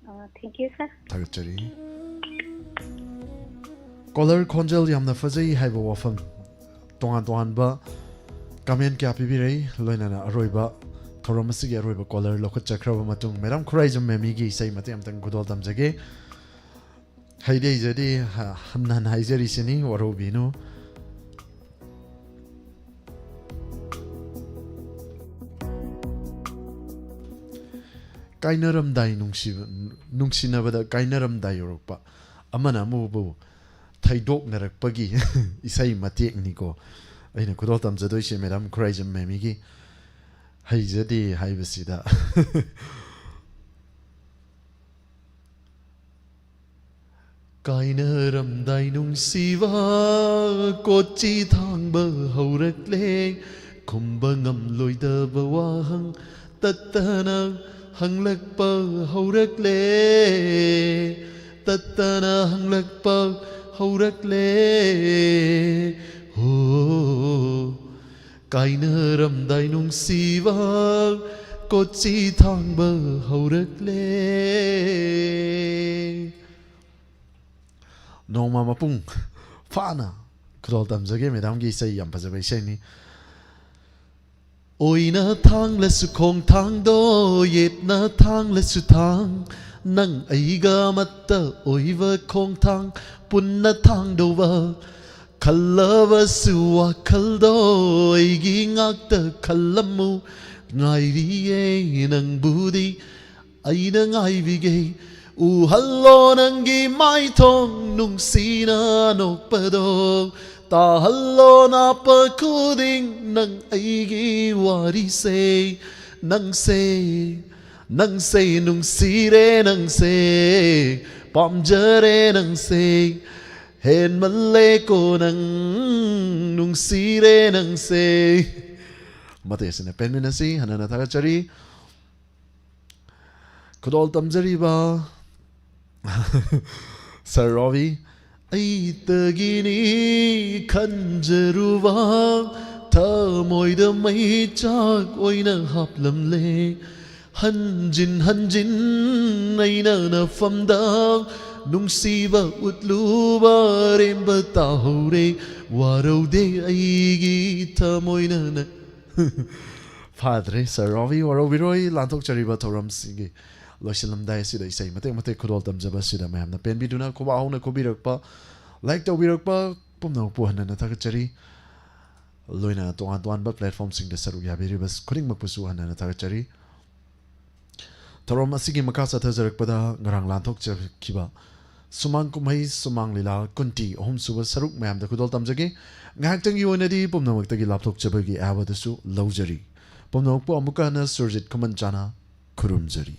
ꯑ, thank you, sir꯫ ꯊꯥꯒꯠꯆꯔꯤ꯫ Caller ꯈꯣꯟꯖꯦꯜ ꯌꯥꯝꯅ ꯐꯖꯩ ꯍꯥꯏꯕ ꯋꯥꯐꯝ, ꯇꯣꯉꯥꯟ ꯇꯣꯉꯥꯟꯕ comment ꯀꯌꯥ ꯄꯤꯕꯤꯔꯛꯏ, ꯂꯣꯏꯅꯅ ꯑꯔꯣꯏꯕ, ꯊꯧꯔꯝ ꯑꯁꯤꯒꯤ ꯑꯔꯣꯏꯕ caller ꯂꯧꯈꯠꯆꯈ꯭ꯔꯕ ꯃꯇꯨꯡ, ꯃꯦꯗꯥꯝ ꯈꯨꯔꯥꯏꯖꯝ ꯃꯦꯃꯤꯒꯤ ꯏꯁꯩ ꯃꯇꯦꯛ ꯑꯃꯇꯪ ꯈꯨꯗꯣꯜ ꯇꯝꯖꯒꯦ꯫ ꯍꯩꯗꯤ ꯍꯩꯖꯗꯦ, ꯍ-, ꯍꯟꯅ ꯍꯟꯅ ꯍꯥꯏꯖꯔꯤꯁꯤꯅꯤ, ꯋꯥꯔꯧꯕꯤꯅꯨ꯫ ꯀꯥꯏꯅꯔꯝꯗꯥꯏ ꯅꯨꯡꯁꯤꯕ-, ꯅꯨꯡꯁꯤꯅꯕꯗ ꯀꯥꯏꯅꯔꯝꯗꯥꯏ ꯌꯧꯔꯛꯄ꯫ ꯑꯃꯅ ꯑꯃꯕꯨ ꯊꯩꯗꯣꯛꯅꯔꯛꯄꯒꯤ ꯏꯁꯩ ꯃꯇꯦꯛꯅꯤꯀꯣ ꯑꯩꯅ ꯈꯨꯗꯣꯜ ꯇꯝꯖꯗꯣꯏꯁꯦ, ꯃꯦꯗꯥꯝ ꯈꯨꯔꯥꯏꯖꯝ ꯃꯦꯃꯤꯒꯤ ꯍꯩꯖꯗꯦ ꯍꯥꯏꯕꯁꯤꯗ꯫ ꯀꯥꯏꯅꯔꯝꯗꯥꯏ ꯅꯨꯡꯁꯤꯕ ꯀꯣꯆꯤ ꯊꯥꯡꯕ ꯍꯧꯔꯛꯂꯦ꯫ ꯈꯨꯝꯕ ꯉꯝꯂꯣꯏꯗꯕ ꯋꯥꯍꯪ ꯇꯠꯇꯅ ꯍꯪꯂꯛꯄ ꯍꯧꯔꯛꯂꯦ꯫ ꯇꯠꯇꯅ ꯍꯪꯂꯛꯄ ꯍꯧꯔꯛꯂꯦ꯫ ꯍꯣ, ꯀꯥꯏꯅꯔꯝꯗꯥꯏ ꯅꯨꯡꯁꯤꯕ ꯀꯣꯆꯤ ꯊꯥꯡꯕ ꯍꯧꯔꯛꯂꯦ꯫ ꯅꯣꯡꯃ ꯃꯄꯨꯡ ꯐꯥꯅ ꯈꯨꯗꯣꯜ ꯇꯝꯖꯒꯦ ꯃꯦꯗꯥꯝꯒꯤ ꯏꯁꯩ, ꯌꯥꯝ ꯐꯖꯕ ꯏꯁꯩꯅꯤ꯫ ꯑꯣꯏꯅ ꯊꯥꯡꯂꯁꯨ ꯈꯣꯡꯊꯥꯡꯗꯣ, ꯌꯦꯠꯅ ꯊꯥꯡꯂꯁꯨ ꯊꯥꯡ, ꯅꯪ ꯑꯩꯒ ꯑꯃꯠꯇ ꯑꯣꯏꯕ ꯈꯣꯡꯊꯥꯡ ꯄꯨꯟꯅ ꯊꯥꯡꯗꯧꯕ꯫ ꯈꯜꯂꯕꯁꯨ ꯋꯥꯈꯜꯗꯣ ꯑꯩꯒꯤ ꯉꯥꯛꯇ ꯈꯜꯂꯝꯃꯨ꯫ ꯉꯥꯏꯔꯤꯌꯦ ꯅꯪꯕꯨꯗꯤ ꯑꯩꯅ ꯉꯥꯏꯕꯤꯒꯦ꯫ ꯎꯍꯜꯂꯣ ꯅꯪꯒꯤ ꯃꯥꯏꯊꯣꯡ ꯅꯨꯡꯁꯤꯅ ꯅꯣꯛꯄꯗꯣ꯫ ꯇꯥꯍꯜꯂꯣ ꯅꯥꯄ ꯈꯨꯗꯤꯡ ꯅꯪ ꯑꯩꯒꯤ ꯋꯥꯔꯤꯁꯦ꯫ ꯅꯪꯁꯦ, ꯅꯪꯁꯦ ꯅꯨꯡꯁꯤꯔꯦ ꯅꯪꯁꯦ, ꯄꯥꯝꯖꯔꯦ ꯅꯪꯁꯦ, ꯍꯦꯟꯃꯜꯂꯦꯀꯣ ꯅꯪ, ꯅꯨꯡꯁꯤꯔꯦ ꯅꯪꯁꯦ꯫ ꯃꯇꯦꯛ ꯑꯁꯤꯅ ꯄꯦꯟꯃꯤꯟꯅꯁꯤ꯫ ꯍꯟꯅꯅ ꯊꯥꯒꯠꯆꯔꯤ꯫ ꯈꯨꯗꯣꯜ ꯇꯝꯖꯔꯤꯕ ꯁꯔ ꯔꯣꯕꯤ, ꯑꯩꯇꯒꯤꯅꯤ ꯈꯟꯖꯔꯨꯕ ꯊꯃꯣꯏꯗ ꯃꯩꯆꯥꯛ ꯑꯣꯏꯅ ꯍꯥꯞꯂꯝꯂꯦ꯫ ꯍꯟꯖꯤꯟ ꯍꯟꯖꯤꯟ ꯑꯩꯅ ꯅꯐꯝꯗ ꯅꯨꯡꯁꯤꯕ ꯎꯠꯂꯨꯕ ꯑꯔꯦꯝꯕ ꯇꯥꯍꯧꯔꯦ꯫ ꯋꯥꯔꯧꯗꯦ ꯑꯩꯒꯤ ꯊꯃꯣꯏꯅ ꯅ-, ꯐꯥꯗ꯭ꯔꯦ ꯁꯔ ꯔꯣꯕꯤ, ꯋꯥꯔꯧꯕꯤꯔꯣꯏ꯫ ꯂꯥꯟꯊꯣꯛꯆꯔꯤꯕ ꯊꯧꯔꯝꯁꯤꯒꯤ ꯂꯣꯏꯁꯤꯜꯂꯝꯗꯥꯏ ꯑꯁꯤꯗ ꯏꯁꯩ ꯃꯇꯦꯛ ꯃꯇꯦꯛ ꯈꯨꯗꯣꯜ ꯇꯝꯖꯕ ꯑꯁꯤꯗ ꯃꯌꯥꯝꯅ ꯄꯦꯟꯕꯤꯗꯨꯅ ꯈꯨꯕꯥꯛ ꯍꯧꯅ ꯈꯨꯕꯤꯔꯛꯄ, ꯂꯥꯏꯛ ꯇꯧꯕꯤꯔꯛꯄ ꯄꯨꯝꯅꯃꯛꯄꯨ ꯍꯟꯅꯅ ꯊꯥꯒꯠꯆꯔꯤ꯫ ꯂꯣꯏꯅꯅ ꯇꯣꯉꯥꯟ ꯇꯣꯉꯥꯟꯕ ꯄ꯭ꯂꯦꯠꯐꯣꯝꯁꯤꯡꯗ ꯁꯔꯨꯛ ꯌꯥꯕꯤꯔꯤꯕ ꯈꯨꯗꯤꯡꯃꯛꯄꯨꯁꯨ ꯍꯟꯅꯅ ꯊꯥꯒꯠꯆꯔꯤ꯫ ꯊꯧꯔꯝ ꯑꯁꯤꯒꯤ ꯃꯈꯥ ꯆꯠꯊꯖꯔꯛꯄꯗ ꯉꯔꯥꯡ ꯂꯥꯟꯊꯣꯛꯆꯈꯤꯕ ꯁꯨꯃꯥꯡ ꯀꯨꯝꯍꯩ ꯁꯨꯃꯥꯡ ꯂꯤꯂꯥ ꯀꯨꯟꯇꯤ ꯑꯍꯨꯝꯁꯨꯕ ꯁꯔꯨꯛ ꯃꯌꯥꯝꯗ ꯈꯨꯗꯣꯜ ꯇꯝꯖꯒꯦ꯫ ꯉꯥꯏꯍꯥꯛꯇꯪꯒꯤ ꯑꯣꯏꯅꯗꯤ ꯄꯨꯝꯅꯃꯛꯇꯒꯤ ꯂꯥꯞꯊꯣꯛꯆꯕꯒꯤ ꯑꯌꯥꯕꯗꯨꯁꯨ ꯂꯧꯖꯔꯤ꯫ ꯄꯨꯝꯅꯃꯛꯄꯨ ꯑꯃꯨꯛꯀ ꯍꯟꯅ ꯁꯨꯔꯖꯤꯠ ꯈꯨꯃꯟ ꯆꯥꯅ ꯈꯨꯔꯨꯝꯖꯔꯤ꯫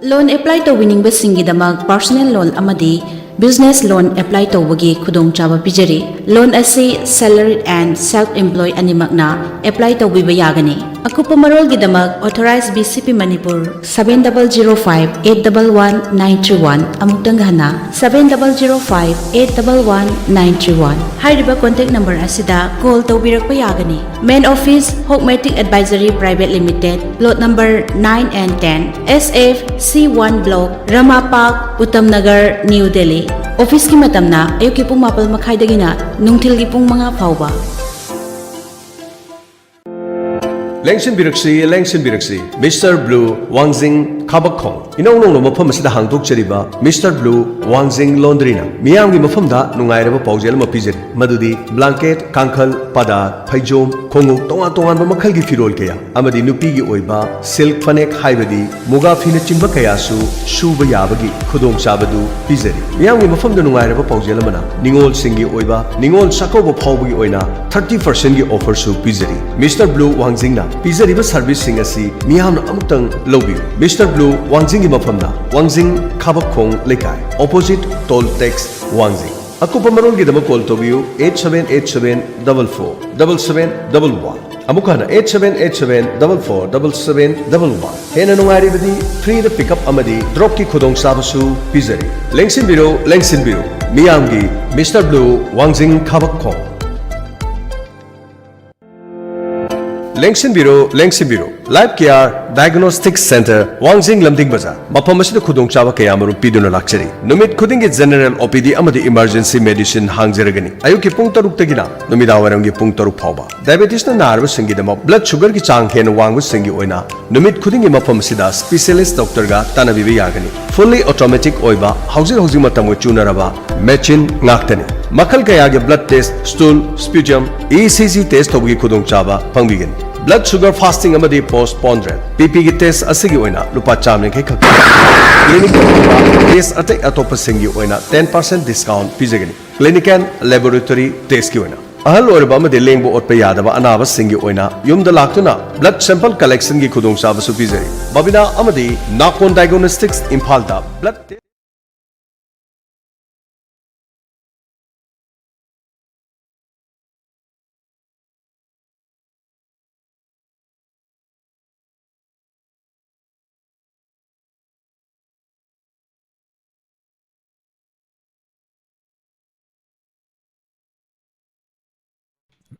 Loan apply ꯇꯧꯕꯤꯅꯤꯡꯕꯁꯤꯡꯒꯤꯗꯃꯛ personal loan ꯑꯃꯗꯤ business loan apply ꯇꯧꯕꯒꯤ ꯈꯨꯗꯣꯡꯆꯥꯕ ꯄꯤꯖꯔꯤ꯫ Loan ꯑꯁꯤ salaried and self employed ꯑꯅꯤꯃꯛꯅ apply ꯇꯧꯕꯤꯕ ꯌꯥꯒꯅꯤ꯫ ꯑꯀꯨꯞꯄ ꯃꯔꯣꯜꯒꯤꯗꯃꯛ authorized B C P Manipur seven double zero five eight double one nine three one, ꯑꯃꯨꯛꯇꯪ ꯍꯟꯅ, seven double zero five eight double one nine three one꯫ ꯍꯥꯏꯔꯤꯕ contact number ꯑꯁꯤꯗ call ꯇꯧꯕꯤꯔꯛꯄ ꯌꯥꯒꯅꯤ꯫ Main office, Hope Matic Advisory Private Limited, plot number nine and ten, S F C one block, Rama Park, Uttam Nagar, New Delhi꯫ Office ꯀꯤ ꯃꯇꯝꯅ ꯑꯌꯨꯛꯀꯤ ꯄꯨꯡ ꯃꯥꯄꯜ ꯃꯈꯥꯏꯗꯒꯤꯅ ꯅꯨꯡꯊꯤꯜꯒꯤ ꯄꯨꯡ ꯃꯉꯥ ꯐꯥꯎꯕ꯫ ꯂꯦꯡꯁꯤꯟꯕꯤꯔꯛꯁꯤ, ꯂꯦꯡꯁꯤꯟꯕꯤꯔꯛꯁꯤ, Mister Blue, ꯋꯥꯡꯖꯤꯡ, ꯈꯥꯕꯛꯈꯣꯡ꯫ ꯏꯅꯧ ꯅꯧꯅ ꯃꯐꯝ ꯑꯁꯤꯗ ꯍꯥꯡꯗꯣꯛꯆꯔꯤꯕ Mister Blue, ꯋꯥꯡꯖꯤꯡ Laundry ꯅ ꯃꯤꯌꯥꯝꯒꯤ ꯃꯐꯝꯗ ꯅꯨꯡꯉꯥꯏꯔꯕ ꯄꯥꯎꯖꯦꯜ ꯑꯃ ꯄꯤꯖꯔꯤ, ꯃꯗꯨꯗꯤ blanket, ꯀꯥꯡꯈꯜ, ꯄꯥꯗꯥ, ꯐꯩꯖꯣꯝ, ꯈꯣꯡꯎꯞ, ꯇꯣꯉꯥꯟ ꯇꯣꯉꯥꯟꯕ ꯃꯈꯜꯒꯤ ꯐꯤꯔꯣꯜ ꯀꯌꯥ ꯑꯃꯗꯤ ꯅꯨꯄꯤꯒꯤ ꯑꯣꯏꯕ silk ꯐꯅꯦꯛ ꯍꯥꯏꯕꯗꯤ ꯃꯨꯒꯥ ꯐꯤꯅꯆꯤꯡꯕ ꯀꯌꯥꯁꯨ ꯁꯨꯕ ꯌꯥꯕꯒꯤ ꯈꯨꯗꯣꯡꯆꯥꯕꯗꯨ ꯄꯤꯖꯔꯤ꯫ ꯃꯤꯌꯥꯝꯒꯤ ꯃꯐꯝꯗ ꯅꯨꯡꯉꯥꯏꯔꯕ ꯄꯥꯎꯖꯦꯜ ꯑꯃꯅ, ꯅꯤꯉꯣꯜꯁꯤꯡꯒꯤ ꯑꯣꯏꯕ ꯅꯤꯉꯣꯜ ꯆꯥꯛꯀꯧꯕ ꯐꯥꯎꯕꯒꯤ ꯑꯣꯏꯅ thirty percent ꯒꯤ offer ꯁꯨ ꯄꯤꯖꯔꯤ꯫ Mister Blue, ꯋꯥꯡꯖꯤꯡꯅ ꯄꯤꯖꯔꯤꯕ service ꯁꯤꯡ ꯑꯁꯤ ꯃꯤꯌꯥꯝꯅ ꯑꯃꯨꯛꯇꯪ ꯂꯧꯕꯤꯌꯨ꯫ Mister Blue, ꯋꯥꯡꯖꯤꯡꯒꯤ ꯃꯐꯝꯅ ꯋꯥꯡꯖꯤꯡ ꯈꯥꯕꯛꯈꯣꯡ ꯂꯩꯀꯥꯏ, opposite toll tax, ꯋꯥꯡꯖꯤꯡ꯫ ꯑꯀꯨꯞꯄ ꯃꯔꯣꯜꯒꯤꯗꯃꯛ call ꯇꯧꯕꯤꯌꯨ eight seven eight seven double four double seven double one꯫ ꯑꯃꯨꯛ ꯍꯟꯅ eight seven eight seven double four double seven double one꯫ ꯍꯦꯟꯅ ꯅꯨꯡꯉꯥꯏꯔꯤꯕꯗꯤ free ꯗ pickup ꯑꯃꯗꯤ drop ꯀꯤ ꯈꯨꯗꯣꯡꯆꯥꯕꯁꯨ ꯄꯤꯖꯔꯤ꯫ ꯂꯦꯡꯁꯤꯟꯕꯤꯔꯣ, ꯂꯦꯡꯁꯤꯟꯕꯤꯔꯣ, ꯃꯤꯌꯥꯝꯒꯤ Mister Blue, ꯋꯥꯡꯖꯤꯡ ꯈꯥꯕꯛꯈꯣꯡ꯫ ꯂꯦꯡꯁꯤꯟꯕꯤꯔꯣ, ꯂꯦꯡꯁꯤꯟꯕꯤꯔꯣ꯫ ꯂꯥꯏꯐ ꯀꯦꯌꯔ ꯗꯥꯏꯒꯅꯣꯁꯇꯤꯛ ꯁꯦꯟꯇꯔ, ꯋꯥꯡꯖꯤꯡ ꯂꯝꯗꯤꯡ ꯕꯖꯥꯔ꯫ ꯃꯐꯝ ꯑꯁꯤꯗ ꯈꯨꯗꯣꯡꯆꯥꯕ ꯀꯌꯥꯃꯔꯨꯝ ꯄꯤꯗꯨꯅ ꯂꯥꯛꯆꯔꯤ꯫ ꯅꯨꯃꯤꯠ ꯈꯨꯗꯤꯡꯒꯤ ꯖꯦꯅꯔꯦꯜ ꯑꯣ ꯄꯤ ꯗꯤ ꯑꯃꯗꯤ ꯏꯃꯔꯖꯦꯟꯁꯤ ꯃꯦꯗꯤꯁꯤꯟ ꯍꯥꯡꯖꯔꯒꯅꯤ꯫ ꯑꯌꯨꯛꯀꯤ ꯄꯨꯡ ꯇꯔꯨꯛꯇꯒꯤꯅ ꯅꯨꯃꯤꯗꯥꯡꯋꯥꯏꯔꯝꯒꯤ ꯄꯨꯡ ꯇꯔꯨꯛ ꯐꯥꯎꯕ꯫ ꯗꯥꯏꯕꯦꯇꯤꯁꯅ ꯅꯥꯔꯕꯁꯤꯡꯒꯤꯗꯃꯛ ꯕ꯭ꯂꯗ ꯁꯨꯒꯔꯒꯤ ꯆꯥꯡ ꯍꯦꯟꯅ ꯋꯥꯡꯕꯁꯤꯡꯒꯤ ꯑꯣꯏꯅ ꯅꯨꯃꯤꯠ ꯈꯨꯗꯤꯡꯒꯤ ꯃꯐꯝ ꯑꯁꯤꯗ ꯁ꯭ꯄꯦꯁꯤꯌꯦꯂꯤꯁ ꯗꯣꯛꯇꯔꯒ ꯇꯥꯟꯅꯕꯤꯕ ꯌꯥꯒꯅꯤ꯫ ꯐꯨꯜꯂꯤ ꯑꯣꯇꯣꯃꯦꯇꯤꯛ ꯑꯣꯏꯕ, ꯍꯧꯖꯤꯛ ꯍꯧꯖꯤꯛ ꯃꯇꯝꯒ ꯆꯨꯅꯔꯕ ꯃꯦꯆꯤꯟ ꯉꯥꯛꯇꯅꯤ꯫ ꯃꯈꯜ ꯀꯌꯥꯒꯤ blood test, stool, ꯁ꯭ꯄ꯭ꯌꯨꯖꯝ, E C G test ꯇꯧꯕꯒꯤ ꯈꯨꯗꯣꯡꯆꯥꯕ ꯐꯪꯕꯤꯒꯅꯤ꯫ ꯕ꯭ꯂꯗ ꯁꯨꯒꯔ ꯐꯥꯁꯇꯤꯡ ꯑꯃꯗꯤ ꯄꯣꯁꯄꯣꯟꯗ꯭ꯔꯦꯠ꯫ ꯕꯤ ꯄꯤꯒꯤ ꯇꯦꯁ ꯑꯁꯤꯒꯤ ꯑꯣꯏꯅ ꯂꯨꯄꯥ ꯆꯥꯝ ꯌꯥꯡꯈꯩ ꯈꯛꯇ꯫ ꯀ꯭ꯂꯤꯅꯤꯛꯇ ꯇꯧꯕ ꯇꯦꯁ ꯑꯇꯩ ꯑꯇꯣꯞꯄꯁꯤꯡꯒꯤ ꯑꯣꯏꯅ ꯇꯦꯟ ꯄꯥꯔꯁꯦꯟ ꯗꯤꯁꯀꯥꯎꯟ ꯄꯤꯖꯒꯅꯤ꯫ ꯀ꯭ꯂꯤꯅꯤꯀꯦꯜ ꯂꯦꯕꯣꯔꯦꯇꯣꯔꯤ ꯇꯦꯁꯀꯤ ꯑꯣꯏꯅ꯫ ꯑꯍꯜ ꯑꯣꯏꯔꯕ ꯑꯃꯗꯤ ꯂꯦꯡꯕ ꯑꯣꯠꯄ ꯌꯥꯗꯕ ꯑꯅꯥꯕꯁꯤꯡꯒꯤ ꯑꯣꯏꯅ ꯌꯨꯝꯗ ꯂꯥꯛꯇꯨꯅ ꯕ꯭ꯂꯗ ꯁꯦꯝꯄꯜ ꯀꯂꯦꯛꯁꯟꯒꯤ ꯈꯨꯗꯣꯡꯆꯥꯕꯁꯨ ꯄꯤꯖꯔꯤ꯫ ꯕꯕꯤꯅꯥ ꯑꯃꯗꯤ ꯅꯥꯀꯣꯟ ꯗꯥꯏꯒꯅꯣꯁꯇꯤꯛꯁ ꯏꯝꯐꯥꯜꯗ ꯕ꯭ꯂꯗ ꯇꯦ-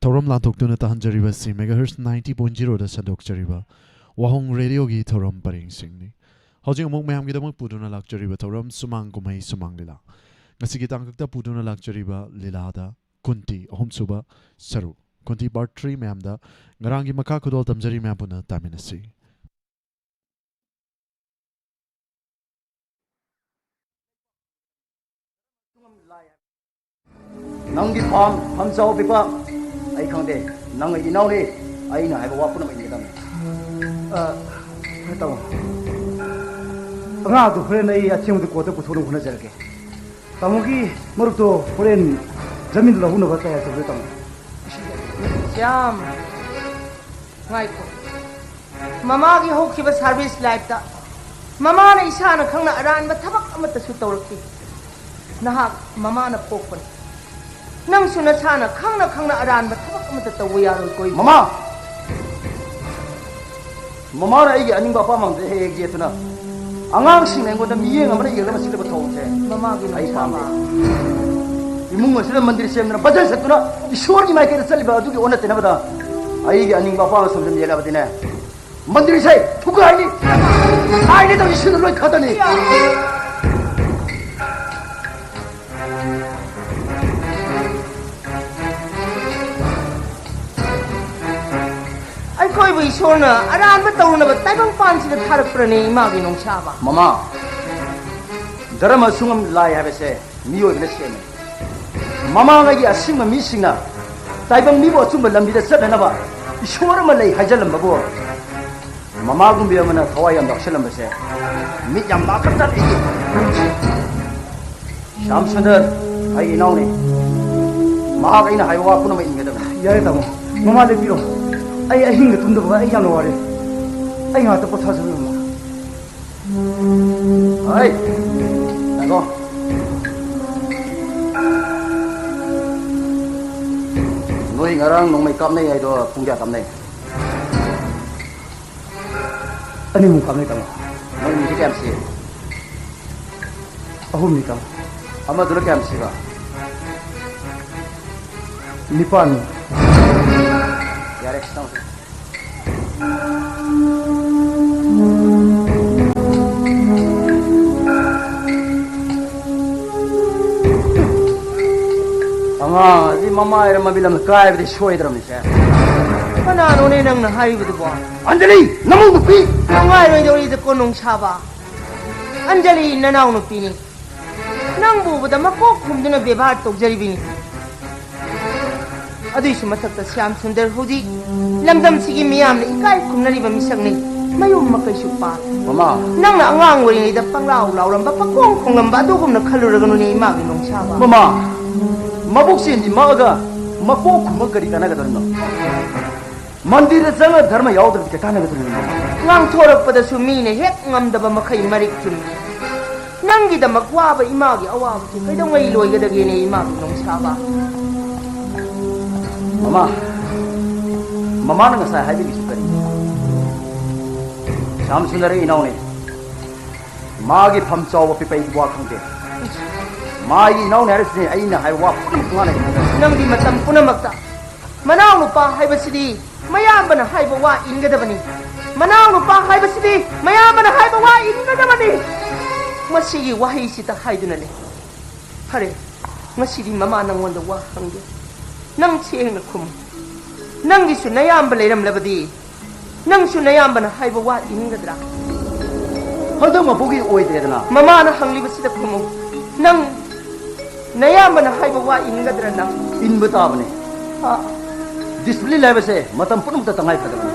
ꯊꯧꯔꯝ ꯂꯥꯟꯊꯣꯛꯇꯨꯅ ꯇꯥꯍꯟꯖꯔꯤꯕ ꯑꯁꯤ ꯃꯦꯒꯥꯍꯔꯁ ꯅꯥꯏꯟꯇꯤ ꯄꯣꯏꯟ ꯖꯤꯔꯣꯗ ꯁꯟꯗꯣꯛꯆꯔꯤꯕ ꯋꯥꯍꯣꯡ ꯔꯦꯗꯤꯑꯣꯒꯤ ꯊꯧꯔꯝ ꯄꯔꯦꯡꯁꯤꯡꯅꯤ꯫ ꯍꯧꯖꯤꯛ ꯑꯃꯨꯛ ꯃꯌꯥꯝꯒꯤꯗꯃꯛ ꯄꯨꯗꯨꯅ ꯂꯥꯛꯆꯔꯤꯕ ꯊꯧꯔꯝ ꯁꯨꯃꯥꯡ ꯀꯨꯝꯍꯩ ꯁꯨꯃꯥꯡ ꯂꯤꯂꯥ꯫ ꯉꯁꯤꯒꯤ ꯇꯥꯡꯀꯛꯇ ꯄꯨꯗꯨꯅ ꯂꯥꯛꯆꯔꯤꯕ ꯂꯤꯂꯥꯗ ꯀꯨꯟꯇꯤ ꯑꯍꯨꯝꯁꯨꯕ ꯁꯔꯨꯛ, ꯀꯨꯟꯇꯤ ꯄꯥꯔꯠ ꯊ꯭ꯔꯤ ꯃꯌꯥꯝꯗ ꯉꯔꯥꯡꯒꯤ ꯃꯈꯥ ꯈꯨꯗꯣꯜ ꯇꯝꯖꯔꯤ꯫ ꯃꯌꯥꯝ ꯄꯨꯟꯅ ꯇꯥꯃꯤꯟꯅꯁꯤ꯫ ꯅꯪꯒꯤ ꯐꯥꯝ, ꯐꯝꯖꯥꯎ ꯄꯤꯛꯄ, ꯑꯩ ꯈꯪꯗꯦ꯫ ꯅꯪ ꯑꯩꯒꯤ ꯏꯅꯥꯎꯅꯤ, ꯑꯩꯅ ꯍꯥꯏꯕ ꯋꯥ ꯄꯨꯝꯅꯃꯛ ꯏꯟꯒꯗꯕꯅꯤ꯫ ꯑ, ꯇꯥꯃꯣ, ꯑꯉꯥꯡꯗꯣ ꯍꯣꯔꯦꯟ ꯑꯩ ꯑꯊꯦꯡꯕꯗ ꯀꯣꯔꯠꯇ ꯄꯨꯊꯣꯛꯅꯕ ꯍꯣꯠꯅꯖꯔꯒꯦ꯫ ꯇꯥꯃꯣꯒꯤ ꯃꯔꯨꯞꯇꯣ ꯍꯣꯔꯦꯟ ꯖꯃꯤꯟ ꯂꯧꯍꯧꯅꯕ ꯇꯌꯥꯔꯤ ꯇꯧꯕꯤꯌꯨ, ꯇꯥꯃꯣ꯫ ꯁ꯭ꯌꯥꯝ, ꯉꯥꯏꯈꯣ꯫ ꯃꯃꯥꯒꯤ ꯍꯧꯈꯤꯕ ꯁꯥꯔꯚꯤꯁ ꯂꯥꯏꯐꯇ ꯃꯃꯥꯅ ꯏꯁꯥꯅ ꯈꯪꯅ ꯑꯔꯥꯟꯕ ꯊꯕꯛ ꯑꯃꯠꯇꯁꯨ ꯇꯧꯔꯛꯇꯦ꯫ ꯅꯍꯥꯛ ꯃꯃꯥꯅ ꯄꯣꯛꯄꯅꯤ꯫ ꯅꯪꯁꯨ ꯅꯁꯥꯅ ꯈꯪꯅ ꯈꯪꯅ ꯑꯔꯥꯟꯕ ꯊꯕꯛ ꯑꯃꯠꯇ ꯇꯧꯕ ꯌꯥꯔꯣꯏꯀꯣ, ꯏꯕꯨꯡꯉꯣ꯫ ꯃꯃꯥ! ꯃꯃꯥꯅ ꯑꯩꯒꯤ ꯑꯅꯤꯡꯕ ꯑꯄꯥꯝꯕ ꯑꯃꯗ ꯍꯦꯛ ꯍꯦꯛ ꯌꯦꯠꯇꯨꯅ ꯑꯉꯥꯡꯁꯤꯡꯅ ꯑꯩꯉꯣꯟꯗ ꯃꯤꯠꯌꯦꯡ ꯑꯃꯅ ꯌꯦꯡꯂꯒ ꯃꯁꯤꯗꯕ ꯊꯧꯑꯣꯡꯁꯦ ꯃꯃꯥꯒꯤ ꯑꯩ ꯅꯨꯡꯁꯤꯕ꯫ ꯄꯥꯝꯗꯦ꯫ ꯏꯃꯨꯡ ꯑꯁꯤꯗ ꯃꯟꯗꯤꯔ ꯁꯦꯝꯗꯨꯅ ꯚꯖꯟ ꯁꯛꯇꯨꯅ ꯏꯁꯣꯔꯒꯤ ꯃꯥꯏꯀꯩꯗ ꯆꯠꯂꯤꯕ ꯑꯗꯨꯒꯤ ꯑꯣꯟꯅ ꯇꯩꯅꯕꯗ ꯑꯩꯒꯤ ꯑꯅꯤꯡꯕ ꯑꯄꯥꯝꯕ ꯁꯨꯝ ꯁꯨꯝ ꯌꯦꯜꯂꯕꯗꯤꯅꯦ, ꯃꯟꯗꯤꯔꯁꯦ ꯊꯨꯒꯥꯏꯅꯤ, ꯀꯥꯏꯅꯤ ꯇꯧꯔꯤ, ꯁꯤꯅ ꯂꯣꯏ ꯈꯠꯇꯅꯤ꯫ ꯑꯩꯈꯣꯏꯕꯨ ꯏꯁꯣꯔꯅ ꯑꯔꯥꯟꯕ ꯇꯧꯔꯨꯅꯕ ꯇꯥꯏꯕꯪ ꯄꯥꯟꯁꯤꯗ ꯊꯥꯔꯛꯄ꯭ꯔꯅꯦ, ꯏꯃꯥꯒꯤ ꯅꯣꯡꯁꯥꯕ? ꯃꯃꯥ, ꯙꯔꯃ ꯁꯨꯡꯉꯝ ꯂꯥꯏ ꯍꯥꯏꯕꯁꯦ ꯃꯤꯑꯣꯏꯕꯅ ꯁꯦꯝꯃꯤ꯫ ꯃꯃꯥꯡꯉꯩꯒꯤ ꯑꯁꯤꯡꯕ ꯃꯤꯁꯤꯡꯅ ꯇꯥꯏꯕꯪ ꯃꯤꯕꯨ ꯑꯆꯨꯝꯕ ꯂꯝꯕꯤꯗ ꯆꯠꯅꯅꯕ ꯏꯁꯣꯔ ꯑꯃ ꯂꯩ ꯍꯥꯏꯖꯜꯂꯝꯕꯕꯨ, ꯃꯃꯥꯒꯨꯝꯕꯤ ꯑꯃꯅ ꯊꯋꯥꯏ ꯌꯥꯝ ꯌꯥꯎꯁꯜꯂꯝꯕꯁꯦ ꯃꯤꯠ ꯌꯥꯝ ꯅꯥꯈꯠꯆꯔꯛꯏ꯫ ꯁ꯭ꯌꯥꯝ ꯁꯨꯟꯗꯔ, ꯑꯩꯒꯤ ꯏꯅꯥꯎꯅꯤ꯫ ꯃꯍꯥꯛ ꯑꯩꯅ ꯍꯥꯏꯕ ꯋꯥ ꯄꯨꯝꯅꯃꯛ ꯏꯟꯒꯗꯕꯅꯤ꯫ ꯌꯥꯔꯦ ꯇꯥꯃꯣ, ꯃꯃꯥ ꯂꯦꯞꯄꯤꯔꯣ꯫ ꯑꯩ ꯑꯍꯤꯡꯒ ꯇꯨꯝꯗꯕꯒ ꯑꯩ ꯌꯥꯝꯅ ꯋꯥꯔꯦ꯫ ꯑꯩ ꯉꯥꯛꯇ ꯄꯣꯊꯥꯖꯔꯣꯏ ꯃꯃꯥ꯫ ꯍꯩ! ꯉꯥꯏꯈꯣ꯫ ꯅꯣꯏ ꯉꯔꯥꯡ ꯅꯣꯡꯃꯩ ꯀꯥꯞꯅꯩ ꯍꯥꯏꯗꯣ ꯄꯨꯡ ꯀꯌꯥ ꯀꯥꯞꯅꯩ? ꯑꯅꯤꯃꯨꯛ ꯀꯥꯞꯅꯩ, ꯇꯥꯃꯣ꯫ ꯅꯣꯏ ꯃꯤꯗꯤ ꯀꯌꯥꯝ ꯁꯤ? ꯑꯍꯨꯝꯅꯤ, ꯇꯥꯃꯣ꯫ ꯑꯃꯗꯨꯅ ꯀꯌꯥꯝ ꯁꯤꯕ? ꯅꯤꯄꯥꯟ꯫ ꯌꯥꯔꯦ, ꯇꯥꯃꯣ꯫ ꯑꯉꯥꯡ ꯑꯁꯤ ꯃꯃꯥ ꯍꯥꯏꯔ ꯃꯃꯤꯠ ꯂꯝꯗ ꯀꯥꯏꯕꯗꯤ ꯁꯣꯏꯗ꯭ꯔꯕꯅꯤꯁꯦ꯫ ꯀꯅꯥꯅꯣꯅꯦ ꯅꯪꯅ ꯍꯥꯏꯔꯤꯕꯗꯨꯕꯣ? ꯑꯟꯖꯂꯤ, ꯅꯃꯧ ꯅꯨꯄꯤ! ꯅꯨꯡꯉꯥꯏꯔꯣꯏꯗꯧꯔꯤꯗꯀꯣ, ꯅꯣꯡꯁꯥꯕ꯫ ꯑꯟꯖꯂꯤ ꯅꯅꯥꯎ ꯅꯨꯄꯤꯅꯤ꯫ ꯅꯪꯕꯨ ꯎꯕꯗ ꯃꯀꯣꯛ ꯈꯨꯝꯗꯨꯅ ꯕꯦꯕꯥꯔ ꯇꯧꯖꯔꯤꯕꯅꯤ꯫ ꯑꯗꯨꯏꯁꯨ ꯃꯊꯛꯇ ꯁ꯭ꯌꯥꯝ ꯁꯨꯟꯗꯔ ꯍꯧꯖꯤꯛ ꯂꯝꯗꯝꯁꯤꯒꯤ ꯃꯤꯌꯥꯝꯅ ꯏꯀꯥꯏ ꯈꯨꯝꯅꯔꯤꯕ ꯃꯤꯁꯛꯅꯤ꯫ ꯃꯌꯨꯝ ꯃꯀꯩꯁꯨ ꯄꯥꯜ꯫ ꯃꯃꯥ꯫ ꯅꯪꯅ ꯑꯉꯥꯡ ꯑꯣꯏꯔꯤꯉꯩꯗ ꯄꯪꯂꯥꯎ ꯂꯥꯎꯔꯝꯕ, ꯄꯪꯈꯣꯡ ꯈꯣꯡꯂꯝꯕ ꯑꯗꯨꯒꯨꯝꯅ ꯈꯜꯂꯨꯔꯒꯅꯨꯅꯦ, ꯏꯃꯥꯒꯤ ꯅꯣꯡꯁꯥꯕ꯫ ꯃꯃꯥ, ꯃꯕꯨꯛ ꯆꯦꯟꯕꯤ ꯃꯛꯑꯒ ꯃꯀꯣꯛ ꯈꯨꯝꯕ ꯀꯔꯤ ꯀꯥꯟꯅꯒꯗꯧꯔꯤꯅꯣ? ꯃꯟꯗꯤꯔꯗ ꯆꯪꯉ ꯙꯔꯃ ꯌꯥꯎꯗꯕꯗꯤ ꯀꯩ ꯀꯥꯟꯅꯒꯗꯧꯔꯤꯅꯣ? ꯉꯥꯡꯊꯣꯔꯛꯄꯗꯁꯨ ꯃꯤꯅ ꯍꯦꯛ ꯉꯝꯗꯕ ꯃꯈꯩ ꯃꯔꯤꯛ ꯆꯨꯝꯃꯤ꯫ ꯅꯪꯒꯤꯗꯃꯛ ꯋꯥꯕ ꯏꯃꯥꯒꯤ ꯑꯋꯥꯕꯁꯤ ꯀꯩꯗꯧꯉꯩ ꯂꯣꯏꯒꯗꯒꯦꯅꯦ, ꯏꯃꯥꯒꯤ ꯅꯣꯡꯁꯥꯕ? ꯃꯃꯥ, ꯃꯃꯥꯅ ꯉꯁꯥꯏ ꯍꯥꯏꯕꯤꯔꯤꯁꯤ ꯀꯔꯤꯅꯣ? ꯁ꯭ꯌꯥꯝ ꯁꯨꯟꯗꯔ ꯏꯅꯥꯎꯅꯦ꯫ ꯃꯥꯒꯤ ꯐꯝ ꯆꯥꯎꯕ ꯄꯤꯛꯄ ꯑꯩꯗꯤ ꯋꯥ ꯈꯪꯗꯦ꯫ ꯃꯥꯒꯤ ꯏꯅꯥꯎꯅꯦ ꯍꯥꯏꯔꯤꯁꯤꯅꯦ, ꯑꯩꯅ ꯍꯥꯏꯕ ꯋꯥ ꯄꯨꯝꯅꯃꯛ ꯃꯥꯅ ꯈꯪꯒꯅꯤ꯫ ꯅꯪꯗꯤ ꯃꯇꯝ ꯄꯨꯝꯅꯃꯛꯇ ꯃꯅꯥꯎꯅꯨꯄꯥ ꯍꯥꯏꯕꯁꯤꯗꯤ ꯃꯌꯥꯝꯕꯅ ꯍꯥꯏꯕ ꯋꯥ ꯏꯟꯒꯗꯕꯅꯤ꯫ ꯃꯅꯥꯎꯅꯨꯄꯥ ꯍꯥꯏꯕꯁꯤꯗꯤ ꯃꯌꯥꯝꯕꯅ ꯍꯥꯏꯕ ꯋꯥ ꯏꯟꯒꯗꯕꯅꯤ꯫ ꯃꯁꯤꯒꯤ ꯋꯥꯍꯩꯁꯤꯇ ꯍꯥꯏꯗꯨꯅ ꯂꯩ꯫ ꯐꯔꯦ, ꯉꯁꯤꯗꯤ ꯃꯃꯥ ꯅꯪꯉꯣꯟꯗ ꯋꯥ ꯍꯪꯒꯦ꯫ ꯅꯪ ꯁꯦꯡꯅ ꯈꯨꯝꯃꯨ꯫ ꯅꯪꯒꯤꯁꯨ ꯅꯌꯥꯝꯕ ꯂꯩꯔꯝꯂꯕꯗꯤ ꯅꯪꯁꯨ ꯅꯌꯥꯝꯕꯅ ꯍꯥꯏꯕ ꯋꯥ ꯏꯟꯒꯗ꯭ꯔꯥ? ꯍꯟꯗꯛ ꯃꯄꯨꯒꯤ ꯑꯣꯏꯗ꯭ꯔꯦꯗꯅ꯫ ꯃꯃꯥꯅ ꯍꯪꯂꯤꯕꯁꯤꯗ ꯈꯨꯝꯃꯨ꯫ ꯅꯪ ꯅꯌꯥꯝꯕꯅ ꯍꯥꯏꯕ ꯋꯥ ꯏꯟꯒꯗ꯭ꯔꯥ ꯅꯪ? ꯏꯟꯕ ꯇꯥꯕꯅꯦ꯫ ꯑ, ꯗꯤꯁꯤꯄ꯭ꯂꯤꯟ ꯍꯥꯏꯕꯁꯦ ꯃꯇꯝ ꯄꯨꯝꯅꯃꯛꯇ ꯇꯉꯥꯏ ꯐꯗꯕꯅꯤ꯫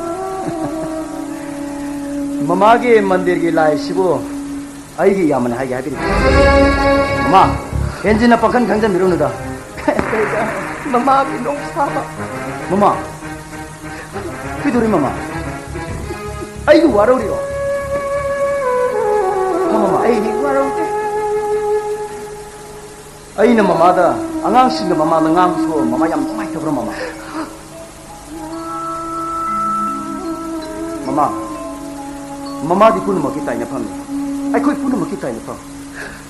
ꯃꯃꯥꯒꯤ ꯃꯟꯗꯤꯔꯒꯤ ꯂꯥꯏꯁꯤꯕꯨ ꯑꯩꯒꯤ ꯏꯌꯥꯝꯕꯅ ꯍꯥꯏꯒꯦ ꯍꯥꯏꯕꯤꯔꯤ꯫ ꯃꯃꯥ, ꯍꯦꯟꯖꯤꯟꯅ ꯄꯥꯡꯈꯟ ꯈꯪꯖꯟꯕꯤꯔꯨꯅꯨꯗ꯫ ꯃꯃꯥꯒꯤ ꯅꯣꯡꯁꯥꯕ꯫ ꯃꯃꯥ, ꯀꯩꯗꯧꯔꯤ ꯃꯃꯥ? ꯑꯩꯕꯨ ꯋꯥꯔꯧꯔꯤꯔꯣ? ꯍꯥ, ꯃꯃꯥ? ꯑꯩꯗꯤ ꯋꯥꯔꯧꯗꯦ꯫ ꯑꯩꯅ ꯃꯃꯥꯗ, ꯑꯉꯥꯡꯁꯤꯡꯒ ꯃꯃꯥꯗ ꯉꯥꯡꯕꯁꯨ ꯃꯃꯥ ꯌꯥꯝ ꯅꯨꯡꯉꯥꯏꯇꯕ꯭ꯔꯣ, ꯃꯃꯥ? ꯃꯃꯥ, ꯃꯃꯥꯗꯤ ꯄꯨꯝꯅꯃꯛꯀꯤ ꯇꯥꯏꯅꯐꯝꯅꯤ꯫ ꯑꯩꯈꯣꯏ ꯄꯨꯝꯅꯃꯛꯀꯤ ꯇꯥꯏꯅꯐꯝ꯫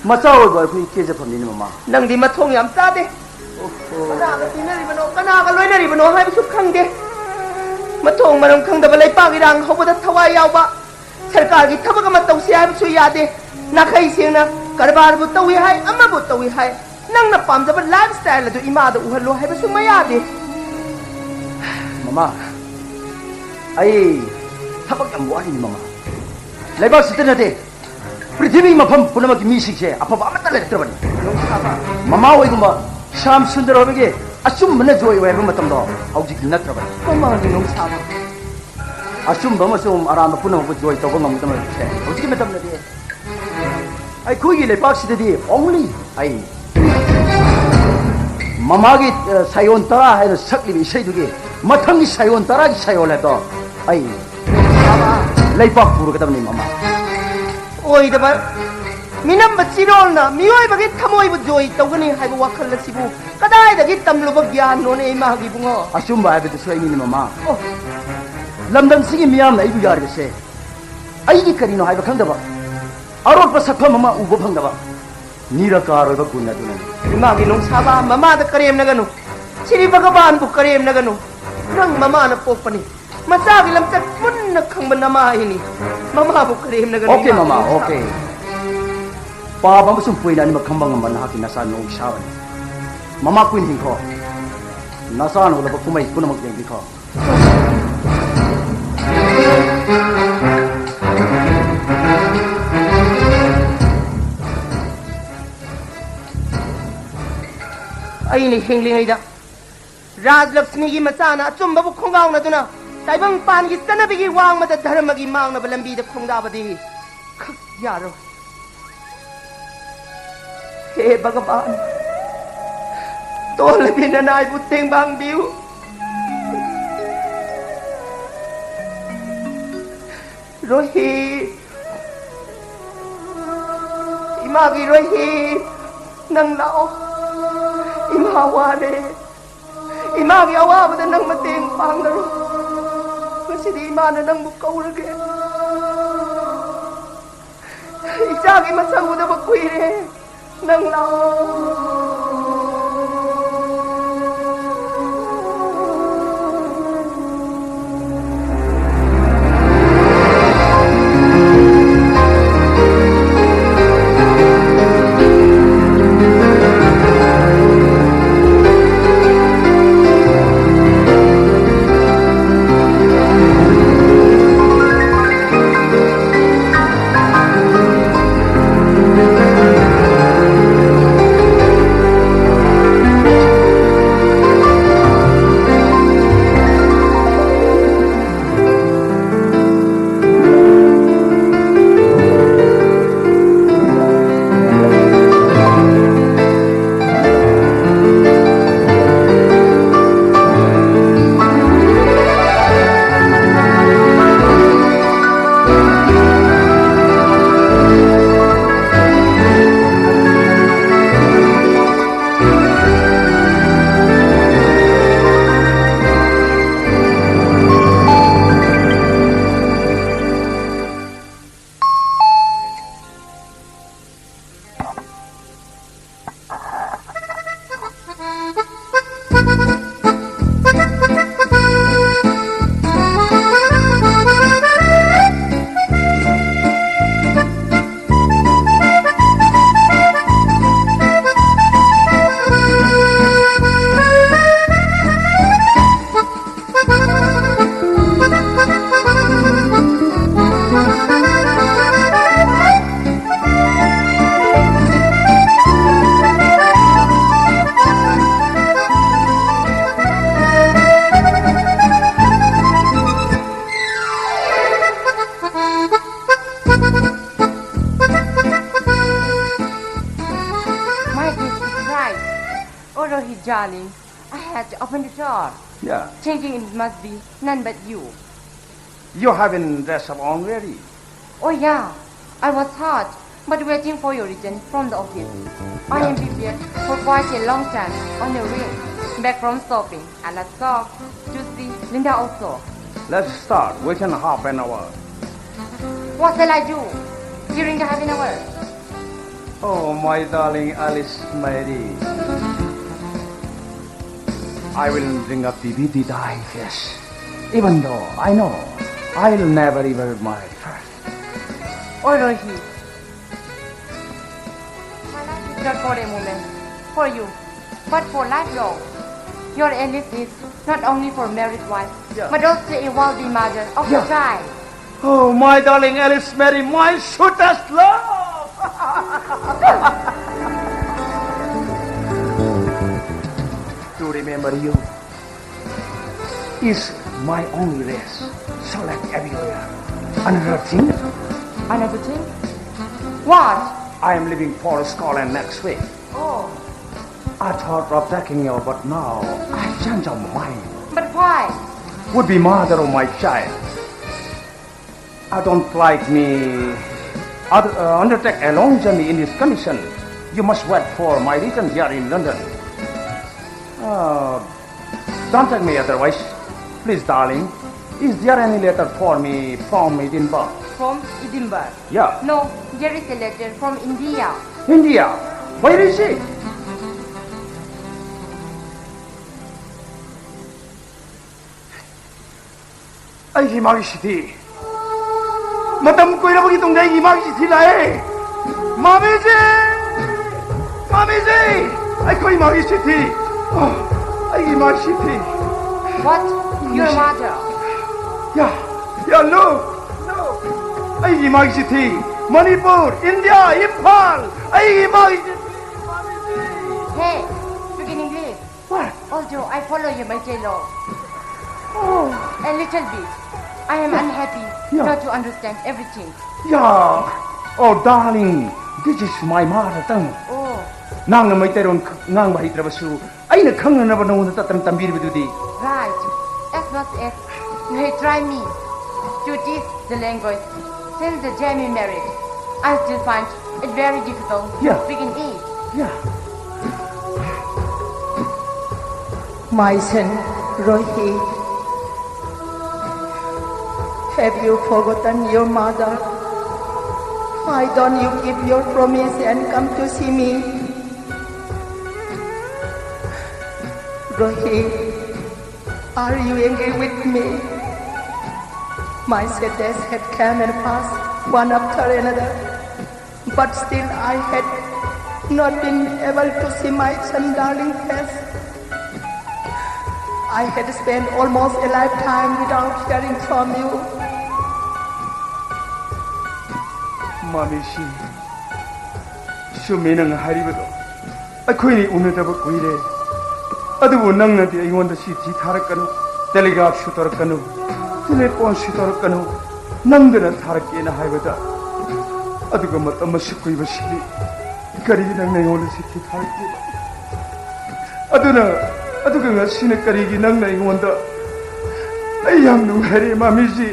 ꯃꯆꯥ ꯑꯣꯏꯕ ꯑꯩꯈꯣꯏꯒꯤ ꯀꯦꯖꯐꯝꯅꯤꯅꯦ, ꯃꯃꯥ꯫ ꯅꯪꯗꯤ ꯃꯊꯣꯡ ꯌꯥꯝ ꯆꯥꯗꯦ꯫ ꯑꯣꯍꯣ꯫ ꯀꯅꯥꯒ ꯇꯤꯟꯅꯔꯤꯕꯅꯣ, ꯀꯅꯥꯒ ꯂꯣꯏꯅꯔꯤꯕꯅꯣ ꯍꯥꯏꯕꯁꯨ ꯈꯪꯗꯦ꯫ ꯃꯊꯣꯡ ꯃꯔꯝ ꯈꯪꯗꯕ ꯂꯩꯄꯥꯛ ꯏꯔꯥꯡ ꯍꯧꯕꯗ ꯊꯋꯥꯏ ꯌꯥꯎꯕ, ꯁꯔꯀꯥꯔꯒꯤ ꯊꯕꯛ ꯑꯃ ꯇꯧꯁꯤ ꯍꯥꯏꯕꯁꯨ ꯌꯥꯗꯦ꯫ ꯅꯥꯈꯩ ꯁꯦꯡꯅ ꯀꯔꯕꯥꯔꯕꯨ ꯇꯧꯏ ꯍꯥꯏ, ꯑꯃꯕꯨ ꯇꯧꯏ ꯍꯥꯏ꯫ ꯅꯪꯅ ꯄꯥꯝꯖꯕ ꯂꯥꯏꯐ ꯁ꯭ꯇꯥꯏꯜ ꯑꯗꯨ ꯏꯃꯥꯗ ꯎꯍꯜꯂꯣ ꯍꯥꯏꯕꯁꯨ ꯃꯌꯥꯗꯦ꯫ ꯃꯃꯥ, ꯑꯩ ꯊꯕꯛ ꯌꯥꯝ ꯋꯥꯔꯤꯅꯤ, ꯃꯃꯥ꯫ ꯂꯩꯕꯥꯛꯁꯤꯗ ꯅꯠꯇꯦ, ꯄ꯭ꯔꯤꯊꯤꯕꯤ ꯃꯐꯝ ꯄꯨꯝꯅꯃꯛꯀꯤ ꯃꯤꯁꯤꯡꯁꯦ ꯑꯐꯕ ꯑꯃꯠꯇ ꯂꯩꯔꯛꯇ꯭ꯔꯕꯅꯤ꯫ ꯅꯣꯡꯁꯥꯕ꯫ ꯃꯃꯥ ꯍꯣꯏꯒꯨꯝꯕ ꯁ꯭ꯌꯥꯝ ꯁꯨꯟꯗꯔ ꯍꯣꯏꯒꯤ ꯑꯆꯨꯝꯕꯅ ꯖꯣꯏ ꯑꯣꯏ ꯍꯥꯏꯕ ꯃꯇꯝꯗꯣ ꯍꯧꯖꯤꯛꯇꯤ ꯅꯠꯇ꯭ꯔꯕꯅꯤ꯫ ꯃꯃꯥꯒꯤ ꯅꯣꯡꯁꯥꯕ꯫ ꯑꯆꯨꯝꯕ ꯑꯃꯁꯨꯡ ꯑꯔꯥꯟꯕ ꯄꯨꯝꯅꯃꯛꯄꯨ ꯖꯣꯏ ꯇꯧꯕ ꯉꯝꯒꯗꯕꯁꯦ ꯍꯧꯖꯤꯛꯀꯤ ꯃꯇꯝꯗꯗꯤ ꯑꯩꯈꯣꯏꯒꯤ ꯂꯩꯄꯥꯛꯁꯤꯗꯗꯤ only ꯑꯩ꯫ ꯃꯃꯥꯒꯤ, ꯑ, ꯁꯥꯌꯣꯟ ꯇꯔꯥ ꯍꯥꯏꯅ ꯁꯛꯂꯤꯕ ꯏꯁꯩꯗꯨꯒꯤ ꯃꯊꯪꯒꯤ ꯁꯥꯌꯣꯟ ꯇꯔꯥꯒꯤ ꯁꯥꯌꯣꯟ ꯍꯥꯏꯕꯗꯣ ꯑꯩ꯫ ꯂꯩꯄꯥꯛ ꯄꯨꯔꯒꯗꯕꯅꯤ, ꯃꯃꯥ꯫ ꯑꯣꯏꯗꯕ ꯃꯤꯅꯝꯕ ꯆꯤꯔꯣꯜꯅ ꯃꯤꯑꯣꯏꯕꯒꯤ ꯊꯃꯣꯏꯕꯨ ꯖꯣꯏ ꯇꯧꯒꯅꯤ ꯍꯥꯏꯕ ꯋꯥꯈꯜ ꯑꯁꯤꯕꯨ ꯀꯗꯥꯏꯗꯒꯤ ꯇꯝꯂꯨꯕ ꯒ꯭ꯌꯥꯟꯅꯣꯅꯦ, ꯏꯃꯥꯒꯤ ꯏꯕꯨꯡꯉꯣ? ꯑꯆꯨꯝꯕ ꯍꯥꯏꯕꯗꯨꯁꯨ ꯑꯩꯅꯤꯅꯦ, ꯃꯃꯥ꯫ ꯑꯣ꯫ ꯂꯝꯗꯝꯁꯤꯒꯤ ꯃꯤꯌꯥꯝꯅ ꯑꯩꯕꯨ ꯌꯥꯔꯤꯕꯁꯦ ꯑꯩꯒꯤ ꯀꯔꯤꯅꯣ ꯍꯥꯏꯕ ꯈꯪꯗꯕ, ꯑꯔꯣꯠꯄ ꯁꯛꯐꯝ ꯑꯃ ꯎꯕ ꯐꯪꯗꯕ ꯅꯤꯔꯀꯥꯔ ꯑꯣꯏꯕ ꯒꯨꯟ ꯑꯗꯨꯅꯅꯤ꯫ ꯏꯃꯥꯒꯤ ꯅꯣꯡꯁꯥꯕ, ꯃꯃꯥꯗ ꯀꯔꯦꯝꯅꯒꯅꯨ꯫ ꯁꯤꯔꯤ ꯚꯒꯕꯥꯟꯕꯨ ꯀꯔꯦꯝꯅꯒꯅꯨ꯫ ꯅꯪ ꯃꯃꯥꯅ ꯄꯣꯛꯄꯅꯤ꯫ ꯃꯆꯥꯒꯤ ꯂꯝꯆꯠ ꯃꯨꯟꯅ ꯈꯪꯕ ꯅꯃꯥ ꯑꯩꯅꯤ꯫ ꯃꯃꯥꯕꯨ ꯀꯔꯦꯝꯅꯒꯅꯨ, ꯑꯣꯀꯦ, ꯏꯃꯥ ꯃꯃꯥ, ꯀꯔꯦꯝꯅꯒꯅꯨ꯫ ꯑꯣꯀꯦ꯫ ꯄꯥꯕ ꯑꯃꯁꯨꯡ ꯄꯣꯏꯟ ꯑꯅꯤꯃꯛ ꯈꯪꯕ ꯉꯝꯕ ꯅꯍꯥꯛꯀꯤ ꯅꯆꯥ ꯅꯣꯡ ꯏꯁꯥꯕꯅꯤ꯫ ꯃꯃꯥ ꯀꯨꯏꯟ ꯍꯤꯡꯈꯣ꯫ ꯅꯆꯥꯅ ꯎꯠꯂꯕ ꯀꯨꯝꯍꯩ ꯄꯨꯝꯅꯃꯛ ꯌꯦꯡꯕꯤꯈꯣ꯫ ꯑꯩꯅ ꯍꯤꯡꯂꯤꯉꯩꯗ ꯔꯥꯖꯂꯛꯁꯃꯤꯒꯤ ꯃꯆꯥꯅ ꯑꯆꯨꯝꯕꯕꯨ ꯈꯣꯡꯒꯥꯎꯅꯗꯨꯅ ꯇꯥꯏꯕꯪꯄꯥꯟꯒꯤ ꯆꯠꯅꯕꯤꯒꯤ ꯋꯥꯡꯃꯗ ꯙꯔꯃꯒꯤ ꯃꯥꯡꯅꯕ ꯂꯝꯕꯤꯗ ꯈꯣꯡꯗꯥꯕꯗꯤ ꯈꯛ ꯌꯥꯔꯣꯏ꯫ ꯍꯦ ꯚꯒꯕꯥꯟ, ꯇꯣꯜꯂꯕꯤ ꯅꯅꯥꯏꯕꯨ ꯇꯦꯡꯕꯥꯡꯕꯤꯌꯨ꯫ ꯔꯣꯍꯤ, ꯏꯃꯥꯒꯤ ꯔꯣꯍꯤ, ꯅꯪ ꯂꯥꯛꯑꯣ꯫ ꯏꯃꯥ ꯋꯥꯔꯦ꯫ ꯏꯃꯥꯒꯤ ꯑꯋꯥꯕꯗ ꯅꯪ ꯃꯇꯦꯡ ꯄꯥꯡꯂꯔꯣ꯫ ꯉꯁꯤꯗꯤ ꯏꯃꯥꯅ ꯅꯪꯕꯨ ꯀꯧꯔꯒꯦ꯫ ꯏꯆꯥꯒꯤ ꯃꯁꯛ ꯎꯗꯕ ꯀꯨꯏꯔꯦ꯫ ꯅꯪ ꯂꯥꯛꯑꯣ꯫ Oh, Rohit, darling, I had to open the door, Yeah. Thinking it must be none but you. You haven't dressed up already. Oh, yeah, I was hot, but waiting for your return from the office. I am prepared for quite a long time on your way. Back from shopping, and I saw to see Linda also. Let's start within half an hour. What shall I do during the half an hour? Oh, my darling Alice Mary. I will drink up the B D digest. Even though I know I'll never ever my first. Oh, Rohit. My life is not for a moment, for you, but for lifelong. Your Alice is not only for married wife, Yeah. but also a worthy mother of Yeah. a child. Oh, my darling Alice Mary, my sweetest love. To remember you is my only rest. So like everywhere. Another thing, Another thing? What? I am leaving for Scotland next week. Oh, I thought of taking you, but now I change my mind. But why? Would be mother of my child. I don't like me other, uh, undertake a long journey in this condition. You must wait for my return here in London. Uh, don't take me otherwise. Please, darling, is there any letter for me from Edinburgh? From Edinburgh. Yeah. No, there is a letter from India. India. Where is it? ꯑꯩꯒꯤ ꯏꯃꯥꯒꯤ ꯆꯤꯊꯤ꯫ ꯃꯇꯝ ꯀꯨꯏꯔꯕꯒꯤ ꯇꯨꯡꯗ ꯑꯩꯒꯤ ꯏꯃꯥꯒꯤ ꯆꯤꯊꯤ ꯂꯥꯛꯑꯦ꯫ ꯃꯥꯃꯤꯖꯤ! ꯃꯥꯃꯤꯖꯤ! ꯑꯩꯈꯣꯏ ꯏꯃꯥꯒꯤ ꯆꯤꯊꯤ꯫ ꯑꯣ, ꯑꯩꯒꯤ ꯏꯃꯥꯒꯤ ꯆꯤꯊꯤ꯫ What? Your mother? ꯌꯥ, ꯌꯥ, look, look. ꯑꯩꯒꯤ ꯏꯃꯥꯒꯤ ꯆꯤꯊꯤ꯫ ꯃꯅꯤꯄꯨꯔ, ꯏꯟꯗꯤꯌꯥ, ꯏꯝꯐꯥꯜ꯫ ꯑꯩꯒꯤ ꯏꯃꯥꯒꯤ ꯆꯤꯊꯤ꯫ ꯃꯥꯃꯤꯖꯤ! Hey, speak in English. What? Although I follow you, my dear lord, Oh, a little bit, I am unhappy Yeah. not to understand everything. Yeah. Oh, darling, this is my mother tongue. Oh, ꯅꯪꯅ ꯃꯩꯇꯩꯔꯣꯟ ꯈ-, ꯉꯥꯡꯕ ꯍꯩꯇ꯭ꯔꯕꯁꯨ ꯑꯩꯅ ꯈꯪꯅꯅꯕ ꯅꯉꯣꯟꯗ ꯇꯠꯇꯅ ꯇꯝꯕꯤꯔꯤꯕꯗꯨꯗꯤ꯫ Right. As much as you have tried me to teach the language since the day we married, I still find it very difficult Yeah. to speak in it. Yeah. My son, Rohit, have you forgotten your mother? Why don't you keep your promise and come to see me? Rohit, are you angry with me? My sad days had come and passed, one after another. But still, I had not been able to see my son darling face. I had spent almost a lifetime without hearing from you. ꯃꯥꯃꯤꯁꯤ, ꯆꯨꯝꯃꯤ ꯅꯪꯅ ꯍꯥꯏꯔꯤꯕꯗꯣ꯫ ꯑꯩꯈꯣꯏꯅꯤ ꯎꯅꯗꯕ ꯀꯨꯏꯔꯦ꯫ ꯑꯗꯨꯕꯨ ꯅꯪꯅꯗꯤ ꯑꯩꯉꯣꯟꯗ ꯆꯤꯊꯤ ꯊꯥꯔꯛꯀꯅꯨ, ꯇꯦꯂꯤꯒ꯭ꯔꯥꯐꯁꯨ ꯇꯧꯔꯛꯀꯅꯨ, ꯇꯦꯂꯦꯐꯣꯟꯁꯨ ꯇꯧꯔꯛꯀꯅꯨ, ꯅꯪꯗꯅ ꯊꯥꯔꯛꯀꯦꯅ ꯍꯥꯏꯕꯗ꯫ ꯑꯗꯨꯒ ꯃꯇꯝ ꯑꯁꯨꯛ ꯀꯨꯏꯕꯁꯤꯗꯤ ꯀꯔꯤꯒꯤ ꯅꯪꯅ ꯑꯩꯉꯣꯟꯗ ꯆꯤꯊꯤ ꯊꯥꯔꯛꯇ꯭ꯔꯤꯕ? ꯑꯗꯨꯅ, ꯑꯗꯨꯒ ꯉꯁꯤꯅ ꯀꯔꯤꯒꯤ ꯅꯪꯅ ꯑꯩꯉꯣꯟꯗ? ꯑꯩ ꯌꯥꯝ ꯅꯨꯡꯉꯥꯏꯔꯦ, ꯃꯥꯃꯤꯖꯤ꯫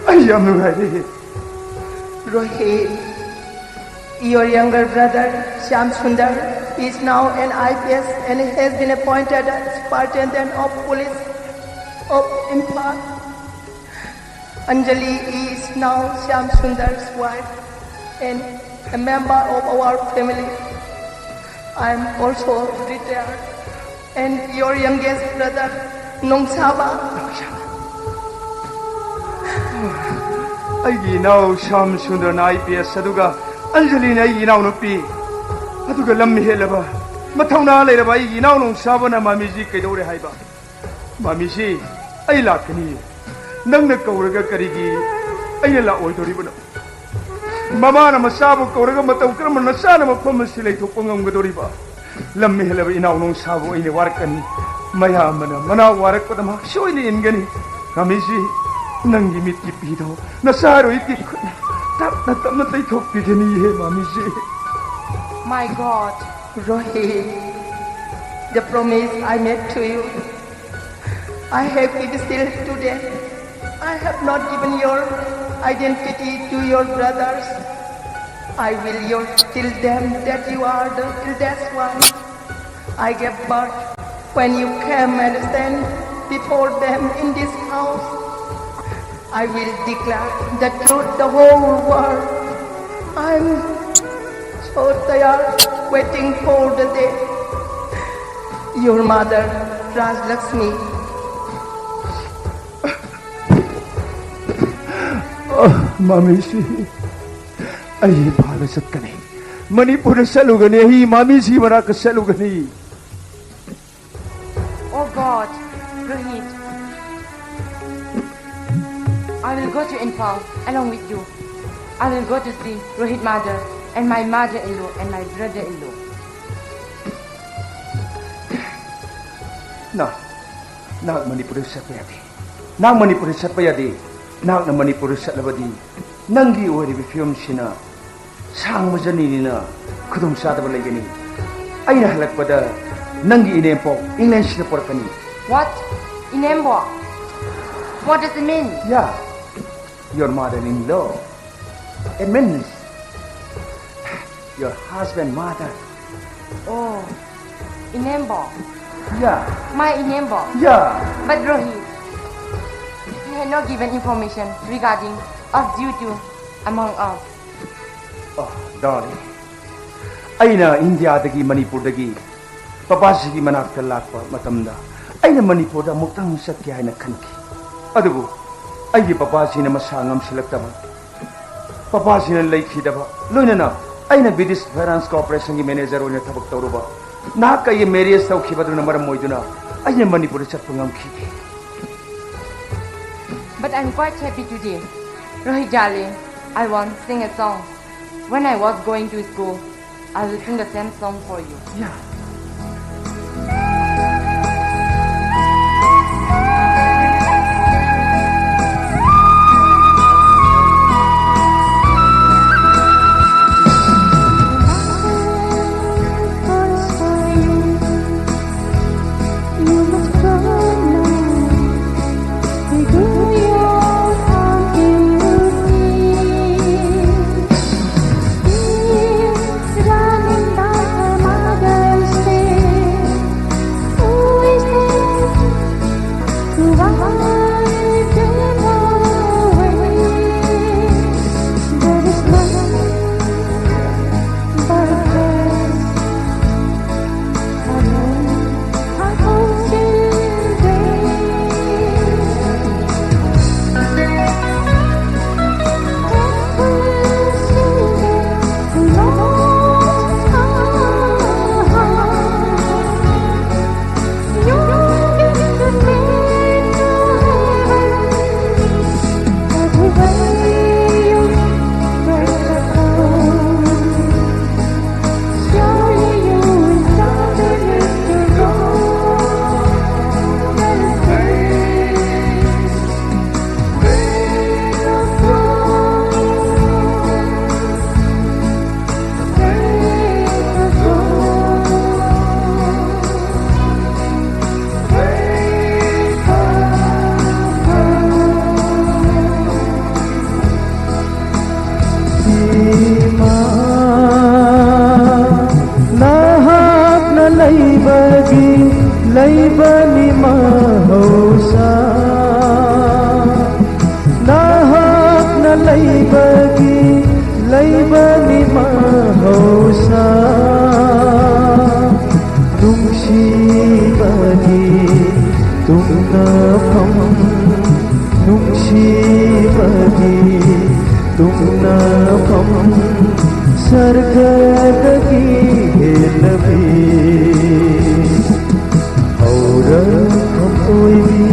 ꯑꯩ ꯌꯥꯝ ꯅꯨꯡꯉꯥꯏꯔꯦ꯫ Rohit, your younger brother Shyam Sundar is now an I P S and has been appointed as Superintendent of Police of Imphal. Anjali is now Shyam Sundar's wife and a member of our family. I am also retired. And your youngest brother, Nongsaba. ꯑꯩꯒꯤ ꯏꯅꯥꯎ Shyam ꯁꯨꯟꯗꯔꯅ I P S, ꯑꯗꯨꯒ ꯑꯟꯖꯂꯤꯅ ꯑꯩꯒꯤ ꯏꯅꯥꯎꯅꯨꯄꯤ꯫ ꯑꯗꯨꯒ ꯂꯝ ꯍꯦꯜꯂꯕ, ꯃꯊꯧꯅꯥ ꯂꯩꯔꯕ ꯑꯩꯒꯤ ꯏꯅꯥꯎ ꯅꯣꯡꯁꯥꯕꯅ ꯃꯥꯃꯤꯖꯤ ꯀꯩꯗꯧꯔꯦ ꯍꯥꯏꯕ? ꯃꯥꯃꯤꯖꯤ, ꯑꯩ ꯂꯥꯛꯀꯅꯤ꯫ ꯅꯪꯅ ꯀꯧꯔꯒ ꯀꯔꯤꯒꯤ ꯑꯩꯅ ꯂꯥꯛꯑꯣꯏꯗꯣꯔꯤꯕꯅꯣ? ꯃꯃꯥꯅ ꯃꯆꯥꯕꯨ ꯀꯧꯔꯒ ꯃꯇꯧ ꯀꯔꯝꯅ ꯃꯆꯥꯅ ꯃꯐꯝ ꯑꯁꯤ ꯂꯩꯊꯣꯛꯄ ꯉꯝꯒꯗꯧꯔꯤꯕ? ꯂꯝ ꯍꯦꯜꯂꯕ ꯏꯅꯥꯎ ꯅꯣꯡꯁꯥꯕꯨ ꯑꯩꯅ ꯋꯥꯔꯛꯀꯅꯤ꯫ ꯃꯌꯥꯝꯕꯅ ꯃꯅꯥꯎ ꯋꯥꯔꯛꯄꯗ ꯃꯍꯥꯛ ꯁꯣꯏꯅ ꯏꯟꯒꯅꯤ꯫ ꯃꯥꯃꯤꯖꯤ, ꯅꯪꯒꯤ ꯃꯤꯠꯀꯤ ꯄꯤꯗꯣ ꯅꯆꯥꯔꯣꯏꯒꯤ ꯈꯨꯠꯅ ꯇꯞꯅ ꯇꯞꯅ ꯇꯩꯊꯣꯛꯄꯤꯒꯅꯤꯌꯦ, ꯃꯥꯃꯤꯖꯤ꯫ My God, Rohit, the promise I made to you, I have kept still today. I have not given your identity to your brothers. I will your, tell them that you are the eldest one. I gave birth when you came and stand before them in this house. I will declare the truth the whole world. I'm so tired waiting for the day. Your mother, Rajlakshmi. ꯃꯃꯤꯁꯤ, ꯑꯩ ꯏꯝꯐꯥꯜꯗ ꯆꯠꯀꯅꯤ꯫ ꯃꯅꯤꯄꯨꯔꯗ ꯆꯠꯂꯨꯒꯅꯤ꯫ ꯑꯩ ꯃꯃꯤꯁꯤ ꯃꯅꯥꯛꯇ ꯆꯠꯂꯨꯒꯅꯤ꯫ Oh God, Rohit. I will go to Imphal along with you. I will go to see Rohit mother and my mother-in-law and my brother-in-law. ꯅ, ꯅꯍꯥꯛ ꯃꯅꯤꯄꯨꯔꯗ ꯆꯠꯄ ꯌꯥꯗꯦ꯫ ꯅꯍꯥꯛ ꯃꯅꯤꯄꯨꯔꯗ ꯆꯠꯄ ꯌꯥꯗꯦ꯫ ꯅꯍꯥꯛꯅ ꯃꯅꯤꯄꯨꯔꯗ ꯆꯠꯂꯕꯗꯤ ꯅꯪꯒꯤ ꯑꯣꯏꯔꯤꯕ ꯐꯤꯕꯝꯁꯤꯅ ꯁꯥꯡꯕ ꯖꯔꯅꯤꯅꯤꯅ ꯈꯨꯗꯣꯡꯆꯥꯗꯕ ꯂꯩꯒꯅꯤ꯫ ꯑꯩꯅ ꯍꯜꯂꯛꯄꯗ ꯅꯪꯒꯤ ꯏꯅꯦꯝꯄꯣꯛ ꯏꯪꯂꯦꯟꯁꯤꯗ ꯄꯨꯔꯛꯀꯅꯤ꯫ What? Inembo? What does it mean? Yeah, your mother-in-law. It means your husband mother. Oh, Inembo. Yeah. My Inembo. Yeah. But Rohit, he had not given information regarding us due to among us. Oh, darling. ꯑꯩꯅ ꯏꯟꯗꯤꯌꯥꯗꯒꯤ, ꯃꯅꯤꯄꯨꯔꯗꯒꯤ ꯄꯄꯥꯖꯤꯒꯤ ꯃꯅꯥꯛꯇ ꯂꯥꯛꯄ ꯃꯇꯝꯗ ꯑꯩꯅ ꯃꯅꯤꯄꯨꯔꯗ ꯑꯃꯨꯛꯇꯪ ꯆꯠꯀꯦ ꯍꯥꯏꯅ ꯈꯟꯈꯤ꯫ ꯑꯗꯨꯕꯨ ꯑꯩꯒꯤ ꯄꯄꯥꯖꯤꯅ ꯃꯁꯥ ꯉꯝꯁꯤꯜꯂꯛꯇꯕ, ꯄꯄꯥꯖꯤꯅ ꯂꯩꯈꯤꯗꯕ, ꯂꯣꯏꯅꯅ ꯑꯩꯅ British Finance Corporationꯒꯤ manager ꯑꯣꯏꯅ ꯊꯕꯛ ꯇꯧꯔꯨꯕ, ꯅꯍꯥꯛ ꯑꯩꯒꯤ marriage ꯇꯧꯈꯤꯕꯗꯨꯅ ꯃꯔꯝ ꯑꯣꯏꯗꯨꯅ ꯑꯩꯅ ꯃꯅꯤꯄꯨꯔꯗ ꯆꯠꯄ ꯉꯝꯈꯤꯗꯦ꯫ But I'm quite happy today. Rohit darling, I want to sing a song. When I was going to school, I will sing the same song for you. Yeah. ꯂꯩꯕꯅꯤ ꯃꯍꯧꯁꯥ, ꯅꯍꯥꯛꯅ ꯂꯩꯕꯒꯤ, ꯂꯩꯕꯅꯤ ꯃꯍꯧꯁꯥ꯫ ꯅꯨꯡꯁꯤꯕꯒꯤ ꯇꯨꯝꯅꯐꯝ, ꯅꯨꯡꯁꯤꯕꯒꯤ ꯇꯨꯝꯅꯐꯝ, ꯁꯔꯒꯗꯒꯤ ꯍꯦꯟꯅꯕꯤ꯫ ꯍꯧꯔꯛꯐꯝ ꯑꯣꯏꯕꯤ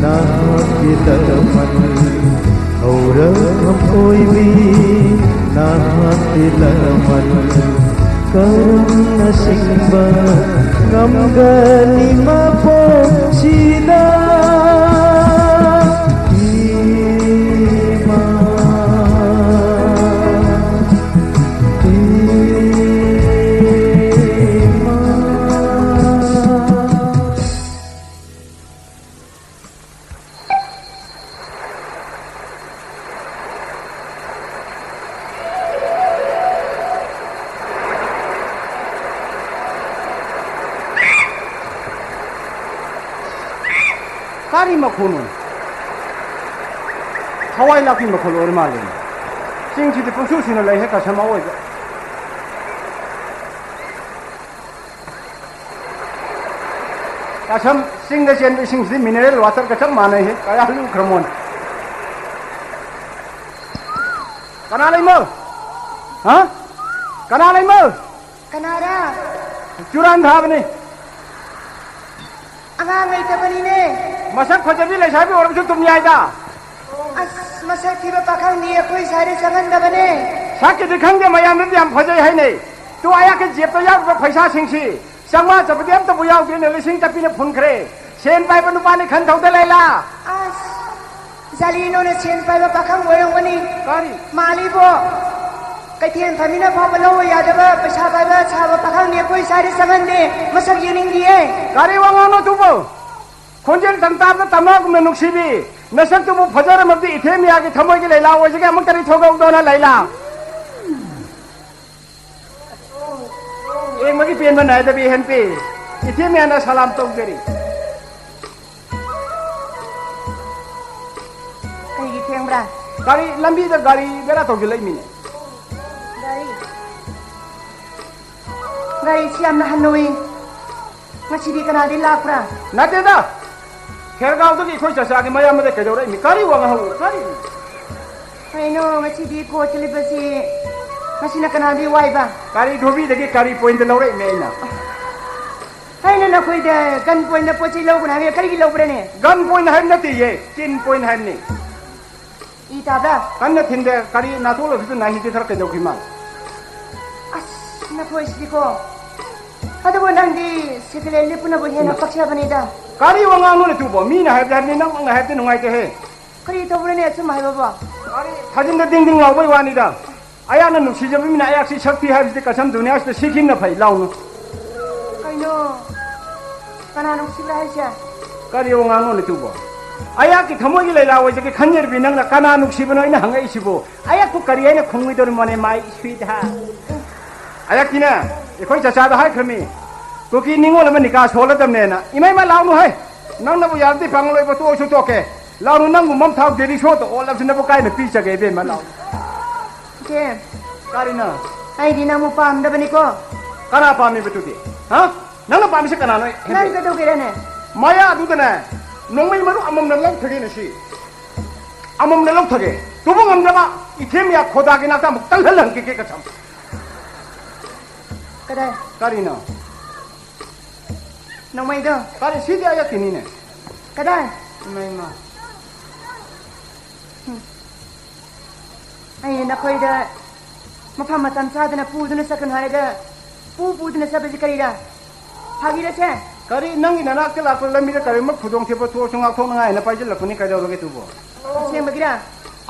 ꯅꯍꯥꯛꯀꯤ ꯂꯃꯟ, ꯍꯧꯔꯛꯐꯝ ꯑꯣꯏꯕꯤ ꯅꯍꯥꯛꯀꯤ ꯂꯃꯟ꯫ ꯀꯔꯝꯅ ꯁꯤꯡꯕ ꯉꯝꯒꯅꯤ ꯃꯄꯣꯛꯁꯤꯗ? ꯏꯃꯥ, ꯏꯃꯥ꯫ ꯀꯔꯤ ꯃꯈꯣꯟꯅꯣ? ꯊꯋꯥꯏ ꯂꯥꯛꯄꯤ ꯃꯈꯣꯜ ꯑꯣꯏꯔ ꯃꯥꯜꯂꯦ꯫ ꯆꯤꯡꯁꯤꯗꯤ ꯄꯨꯡꯁꯨ ꯁꯨꯅ ꯂꯩꯍꯦ, ꯀꯁꯝ ꯑꯋꯣꯏꯕ꯫ ꯀꯁꯝ, ꯆꯤꯡꯗ ꯆꯦꯟꯕ ꯏꯁꯤꯡꯁꯤꯗꯤ mineral waterꯒ ꯆꯞ ꯃꯥꯟꯅꯩꯍꯦ, ꯀꯌꯥ ꯂꯨꯈ꯭ꯔꯃꯣꯟ꯫ ꯀꯅꯥ ꯂꯩꯃꯣ? ꯍꯥ? ꯀꯅꯥ ꯂꯩꯃꯣ? ꯀꯅꯥꯔꯥ? ꯆꯨꯔꯥꯟ ꯊꯥꯕꯅꯤ꯫ ꯑꯉꯥꯡ ꯂꯩꯇꯕꯅꯤꯅꯦ꯫ ꯃꯁꯛ ꯐꯖꯕꯤ ꯂꯩꯁꯥꯕꯤ ꯑꯣꯏꯔꯕꯁꯨ ꯑꯗꯨꯝ ꯌꯥꯏꯗ꯫ ꯑꯁ, ꯃꯁꯛ ꯊꯤꯕ ꯄꯥꯈꯪꯗꯤ ꯑꯩꯈꯣꯏ ꯁ꯭ꯋꯥꯏꯗ ꯆꯪꯍꯟꯗꯕꯅꯦ꯫ ꯁꯛꯀꯤꯗꯤ ꯈꯪꯗꯦ, ꯃꯌꯥꯝꯅꯗꯤ ꯌꯥꯝ ꯐꯖꯩ ꯍꯥꯏꯅꯩ꯫ ꯇꯨ ꯑꯌꯥꯛꯀꯤ ꯖꯦꯞꯇ ꯌꯥꯎꯔꯤꯕ ꯄꯩꯁꯥꯁꯤꯡꯁꯤ ꯆꯥꯝꯃꯉꯥ ꯆꯠꯄꯗꯤ ꯑꯝꯇꯕꯨ ꯌꯥꯎꯗ꯭ꯔꯦꯅꯦ, ꯂꯤꯁꯤꯡ ꯇꯞꯄꯤꯅ ꯐꯨꯟꯈ꯭ꯔꯦ꯫ ꯁꯦꯟ ꯄꯥꯏꯕ ꯅꯨꯄꯥꯅꯤ ꯈꯟ ꯊꯧꯗ ꯂꯩꯂꯥ꯫ ꯑꯁ, ꯖꯥꯂꯤꯅꯣꯅ ꯁꯦꯟ ꯄꯥꯏꯕ ꯄꯥꯈꯪ ꯑꯣꯏꯔꯝꯒꯅꯤ꯫ ꯀꯔꯤ? ꯃꯥꯜꯂꯤꯕꯣ꯫ ꯀꯩꯊꯦꯜ ꯐꯝꯃꯤꯅ ꯐꯥꯎꯕ ꯂꯧꯕ ꯌꯥꯗꯕ ꯄꯩꯁꯥ ꯄꯥꯏꯕ ꯁꯥꯕ ꯄꯥꯈꯪꯅꯤ ꯑꯩꯈꯣꯏ ꯁ꯭ꯋꯥꯏꯗ ꯆꯪꯍꯟꯗꯦ꯫ ꯃꯁꯛ ꯌꯦꯡꯅꯤꯡꯗꯤꯌꯦ꯫ ꯀꯔꯤ ꯋꯥ ꯉꯥꯡꯅꯣ ꯑꯗꯨꯕꯨ? ꯈꯣꯟꯖꯦꯜ ꯇꯪ ꯇꯥꯕꯗ ꯇꯝꯅꯒꯨꯝꯅ ꯅꯨꯡꯁꯤꯕꯤ꯫ ꯅꯁꯛꯇꯨꯕꯨ ꯐꯖꯔꯝꯃꯕꯗꯤ ꯏꯊꯦꯝ ꯃꯤꯌꯥꯒꯤ ꯊꯃꯣꯏꯒꯤ ꯂꯩꯂꯥ ꯑꯣꯏꯖꯒꯦ꯫ ꯑꯃꯨꯛ ꯀꯔꯤ ꯊꯣꯛꯍꯧꯗꯣꯅ ꯂꯩꯂꯥ? ꯌꯦꯡꯕꯒꯤ ꯄꯦꯟꯕ ꯅꯥꯏꯗꯕꯤ ꯍꯦꯟꯄꯤ꯫ ꯏꯆꯦ ꯃꯌꯥꯝꯅ ꯁꯂꯥꯝ ꯇꯧꯖꯔꯤ꯫ ꯀꯩꯒꯤ ꯊꯦꯡꯕ꯭ꯔꯥ? ꯒꯥꯔꯤ, ꯂꯝꯕꯤꯗ ꯒꯥꯔꯤ ꯕꯦꯔꯥ ꯇꯧꯁꯤꯜꯂꯛꯏꯃꯤꯅꯦ꯫ ꯒꯥꯔꯤ? ꯒꯥꯔꯤꯁꯤ ꯌꯥꯝꯅ ꯍꯟꯅꯨꯏ꯫ ꯉꯁꯤꯗꯤ ꯀꯅꯥꯗꯤ ꯂꯥꯛꯄ꯭ꯔꯥ? ꯅꯠꯇꯦꯗ, ꯈꯦꯔꯒꯥꯎꯗꯒꯤ ꯑꯩꯈꯣꯏ ꯆꯆꯥꯒꯤ ꯃꯌꯥꯝꯕꯗ ꯀꯩꯗꯧꯔꯛꯏꯃꯤ? ꯀꯔꯤ ꯋꯥ ꯉꯥꯡꯍꯧ-, ꯀꯔꯤ? ꯀꯩꯅꯣ, ꯉꯁꯤꯗꯤ ꯀꯣꯔꯠ ꯆꯠꯂꯤꯕꯁꯤ ꯉꯁꯤꯅ ꯀꯅꯥꯗꯤ ꯋꯥꯏꯕ? ꯀꯔꯤ ꯙꯣꯕꯤꯗꯒꯤ ꯀꯔꯤ ꯄꯣꯏꯟꯗ ꯂꯧꯔꯛꯏꯃꯦ ꯑꯩꯅ? ꯑꯩꯅ ꯅꯈꯣꯏꯗ ꯒꯟ ꯄꯣꯏꯟꯗ ꯄꯣꯠ ꯆꯩ ꯂꯧꯒꯅꯨ ꯍꯥꯏꯕ ꯀꯔꯤꯒꯤ ꯂꯧꯕ꯭ꯔꯅꯦ? ꯒꯟ ꯄꯣꯏꯟ ꯍꯥꯏꯕ ꯅꯠꯇꯦꯌꯦ, ꯆꯤꯟ ꯄꯣꯏꯟ ꯍꯥꯏꯕꯅꯤ꯫ ꯏ ꯇꯥꯕ꯭ꯔꯥ? ꯀꯟꯅ ꯊꯤꯟꯗꯦ, ꯀꯔꯤ ꯅꯥꯇꯣꯟ ꯑꯣꯏꯕꯗꯨ ꯅꯥꯍꯤꯗꯤ ꯈꯔ ꯀꯩꯗꯧꯈꯤ ꯃꯥ? ꯑꯁ, ꯅꯈꯣꯏꯁꯤꯗꯤꯀꯣ꯫ ꯑꯗꯨꯕꯨ ꯅꯪꯗꯤ ꯁꯦꯀꯦꯟ ꯍꯦꯟ ꯂꯤꯠꯄꯅꯕꯨ ꯍꯦꯟꯅ ꯏꯃꯥ꯫ ꯄꯛꯆꯕꯅꯤꯗ꯫ ꯀꯔꯤ ꯋꯥꯉꯥꯡꯅꯣꯅꯦ ꯇꯨꯕꯣ? ꯃꯤꯅ ꯍꯥꯏꯕꯗꯤ ꯍꯥꯏꯕꯅꯤ, ꯅꯪꯃꯛꯅ ꯍꯥꯏꯕꯗꯤ ꯅꯨꯡꯉꯥꯏꯇꯦꯍꯦ꯫ ꯀꯔꯤ ꯇꯧꯕ꯭ꯔꯅꯦ ꯑꯆꯨꯝ ꯍꯥꯏꯕꯕꯣ? ꯀꯔꯤ ꯊꯥꯖꯤꯟꯗ ꯗꯤꯡ ꯗꯤꯡ ꯂꯥꯎꯕꯩ ꯋꯥꯅꯤꯗ꯫ ꯑꯩꯍꯥꯛꯅ ꯅꯨꯡꯁꯤꯖꯕ ꯃꯤꯅ ꯑꯩꯍꯥꯛꯁꯤ ꯁꯛ ꯊꯤ ꯍꯥꯏꯕꯁꯤꯗꯤ ꯀꯁꯝ ꯗꯨꯅꯤꯌꯥꯁꯤꯗ ꯁꯤꯈꯤꯕꯅ ꯐꯩ, ꯂꯥꯎꯅꯨ꯫ ꯀꯩꯅꯣ? ꯀꯅꯥ ꯅꯨꯡꯁꯤꯕ꯭ꯔꯥ ꯍꯥꯏꯁꯦ? ꯀꯔꯤ ꯋꯥꯉꯥꯡꯅꯣꯅꯦ ꯇꯨꯕꯣ? ꯑꯩꯍꯥꯛꯀꯤ ꯊꯃꯣꯏꯒꯤ ꯂꯩꯂꯥ ꯑꯣꯏꯖꯒꯦ ꯈꯟꯖꯔꯤꯕꯤ ꯅꯪꯅ ꯀꯅꯥ ꯅꯨꯡꯁꯤꯕꯅꯣ ꯑꯩꯅ ꯍꯪꯉꯛꯏꯁꯤꯕꯨ? ꯑꯩꯍꯥꯛꯄꯨ ꯀꯔꯤ ꯍꯥꯏꯅ ꯈꯨꯝꯃꯣꯏꯗꯧꯔꯤꯃꯣꯅꯦ, my sweetheart? ꯑꯩꯍꯥꯛꯀꯤꯅꯦ, ꯑꯩꯈꯣꯏ ꯆꯆꯥꯗ ꯍꯥꯏꯈ꯭ꯔꯃꯤ, ꯀꯨꯀꯤ ꯅꯤꯉꯣꯜ ꯑꯃ ꯅꯤꯀꯥ ꯁꯣꯜꯂꯗꯕꯅꯦꯅ꯫ ꯏꯃꯥ, ꯏꯃꯥ, ꯂꯥꯎꯅꯨ ꯍꯩ! ꯅꯪꯅꯕꯨ ꯌꯥꯔꯗꯤ ꯄꯥꯡꯂꯣꯏꯕ ꯇꯣꯛꯑꯁꯨ ꯇꯣꯛꯀꯦ꯫ ꯂꯥꯎꯅꯨ, ꯅꯪꯒꯨꯝꯕ ꯑꯃ ꯊꯥꯎ ꯗꯦꯂꯤ ꯁꯣꯠꯇ ꯑꯣꯜꯂꯕꯁꯤꯅꯕꯨ ꯀꯥꯏꯅ ꯄꯤꯖꯒꯦ, ꯏꯕꯦꯝꯃ, ꯂꯥꯎꯅꯨ꯫ ꯏꯆꯦ, ꯀꯔꯤꯅꯣ? ꯑꯩꯗꯤ ꯅꯪꯕꯨ ꯄꯥꯝꯗꯕꯅꯤꯀꯣ꯫ ꯀꯅꯥ ꯄꯥꯝꯃꯤꯕ ꯑꯗꯨꯗꯤ? ꯍꯥ? ꯅꯪꯅ ꯄꯥꯝꯃꯤꯁꯦ ꯀꯅꯥꯅꯣ? ꯅꯪ ꯀꯩꯗꯧꯒꯦꯔꯅꯦ? ꯃꯌꯥ ꯑꯗꯨꯗꯅꯦ, ꯅꯣꯡꯃꯩ ꯃꯔꯨ ꯑꯃꯃꯝꯅ ꯂꯧꯊꯒꯦꯅꯦ ꯁꯤ꯫ ꯑꯃꯃꯝꯅ ꯂꯧꯊꯒꯦ꯫ ꯇꯨꯕ ꯉꯝꯗ꯭ꯔꯕ ꯏꯊꯦꯝ ꯃꯌꯥ ꯈꯣꯗꯥꯒꯤ ꯅꯥꯛꯇ ꯑꯃꯨꯛ ꯇꯪꯍꯜꯍꯟꯈꯤꯒꯦ ꯀꯁꯝ꯫ ꯀꯗꯥꯏ? ꯀꯔꯤꯅꯣ? ꯅꯣꯡꯃꯩꯗꯣ? ꯀꯔꯤ, ꯁꯤꯗꯤ ꯑꯌꯥꯛꯀꯤꯅꯤꯅꯦ꯫ ꯀꯗꯥꯏ? ꯏꯃꯥ, ꯏꯃꯥ꯫ ꯍꯨꯝ꯫ ꯑꯩꯅ ꯅꯈꯣꯏꯗ ꯃꯐꯝ ꯃꯇꯝ ꯆꯥꯗꯅ ꯄꯨꯗꯨꯅ ꯆꯠꯀꯅꯨ ꯍꯥꯏꯔꯒ ꯄꯨ ꯄꯨꯗꯨꯅ ꯆꯠꯄꯁꯤ ꯀꯔꯤꯔꯥ? ꯐꯥꯒꯤꯔꯁꯦ? ꯀꯔꯤ, ꯅꯪꯒꯤ ꯅꯅꯥꯛꯇ ꯂꯥꯛꯄ ꯂꯝꯕꯤꯗ ꯀꯔꯤꯒꯨꯝꯕ ꯈꯨꯗꯣꯡꯊꯤꯕ ꯊꯣꯛꯑꯁꯨ ꯉꯥꯛꯊꯣꯛꯅꯉꯥꯏꯅ ꯄꯥꯏꯁꯤꯜꯂꯛꯄꯅꯤ, ꯀꯩꯗꯧꯔꯒꯦ ꯑꯗꯨꯕꯣ? ꯑꯁꯦꯡꯕꯒꯤꯔꯥ?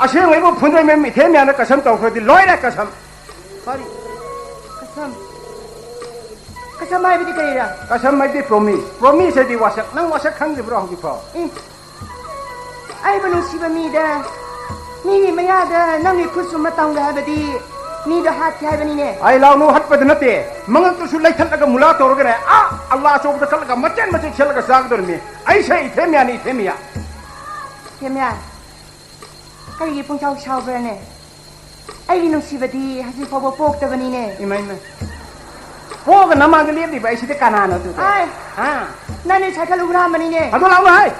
ꯑꯁꯦꯡꯕꯩꯕꯨ ꯐꯨꯟꯗ꯭ꯔꯩꯃꯌꯨꯝ ꯏꯊꯦꯝ ꯃꯌꯥꯝꯅ ꯀꯁꯝ ꯇꯧꯈ꯭ꯔꯗꯤ ꯂꯣꯏꯔꯦ ꯀꯁꯝ꯫ ꯀꯔꯤ? ꯀꯁꯝ? ꯀꯁꯝ ꯍꯥꯏꯕꯗꯤ ꯀꯔꯤꯔꯥ? ꯀꯁꯝ ꯍꯥꯏꯕꯗꯤ promise꯫ Promise ꯍꯥꯏꯗꯤ ꯋꯥꯁꯛ꯫ ꯅꯪ ꯋꯥꯁꯛ ꯈꯪꯗ꯭ꯔꯤꯕ꯭ꯔꯣ ꯍꯧꯖꯤꯛꯐꯥꯎ? ꯏ, ꯑꯩꯕꯨ ꯅꯨꯡꯁꯤꯕ ꯃꯤꯗ, ꯃꯤꯒꯤ ꯃꯌꯥꯗ ꯅꯪꯒꯤ ꯈꯨꯠꯁꯨ ꯃꯇꯝꯒ ꯍꯥꯏꯕꯗꯤ ꯃꯤꯗꯣ ꯍꯥꯠꯀꯦ ꯍꯥꯏꯕꯅꯤꯅꯦ꯫ ꯑꯩ ꯂꯥꯎꯅꯨ, ꯍꯠꯄꯗ ꯅꯠꯇꯦ, ꯃꯉꯛꯇꯨꯁꯨ ꯂꯩꯊꯠꯂꯒ ꯃꯨꯂꯥ ꯇꯧꯔꯒꯅꯦ, ꯑꯥ ꯑꯜꯂꯥ ꯑꯆꯧꯕꯗ ꯀꯠꯂꯒ ꯃꯆꯦꯠ ꯃꯆꯦꯠ ꯁꯦꯠꯂꯒ ꯆꯥꯒꯗꯧꯔꯤꯃꯤ꯫ ꯑꯩꯁꯦ ꯏꯊꯦꯝꯌꯥꯅꯤ, ꯏꯊꯦꯝꯌꯥ꯫ ꯏꯊꯦꯝꯌꯥ, ꯀꯔꯤꯒꯤ ꯄꯨꯡꯁꯥꯎ ꯁꯥꯎꯕ꯭ꯔꯅꯦ? ꯑꯩꯒꯤ ꯅꯨꯡꯁꯤꯕꯗꯤ ꯍꯧꯖꯤꯛ ꯐꯥꯎꯕ ꯄꯣꯛꯇꯕꯅꯤꯅꯦ꯫ ꯏꯃꯥ, ꯏꯃꯥ꯫ ꯄꯣꯛꯑꯒ ꯅꯃꯥꯡꯗ ꯂꯦꯞꯂꯤꯕ ꯑꯩꯁꯤꯗꯤ ꯀꯅꯥꯅꯣ ꯑꯗꯨꯗꯤ? ꯑꯥꯏ! ꯍꯥ? ꯅꯪꯅꯦ ꯁꯥꯏꯀꯜ ꯍꯨꯔꯥꯟꯕꯅꯤꯅꯦ꯫ ꯑꯗꯣ ꯂꯥꯛꯎ ꯍꯥꯏ!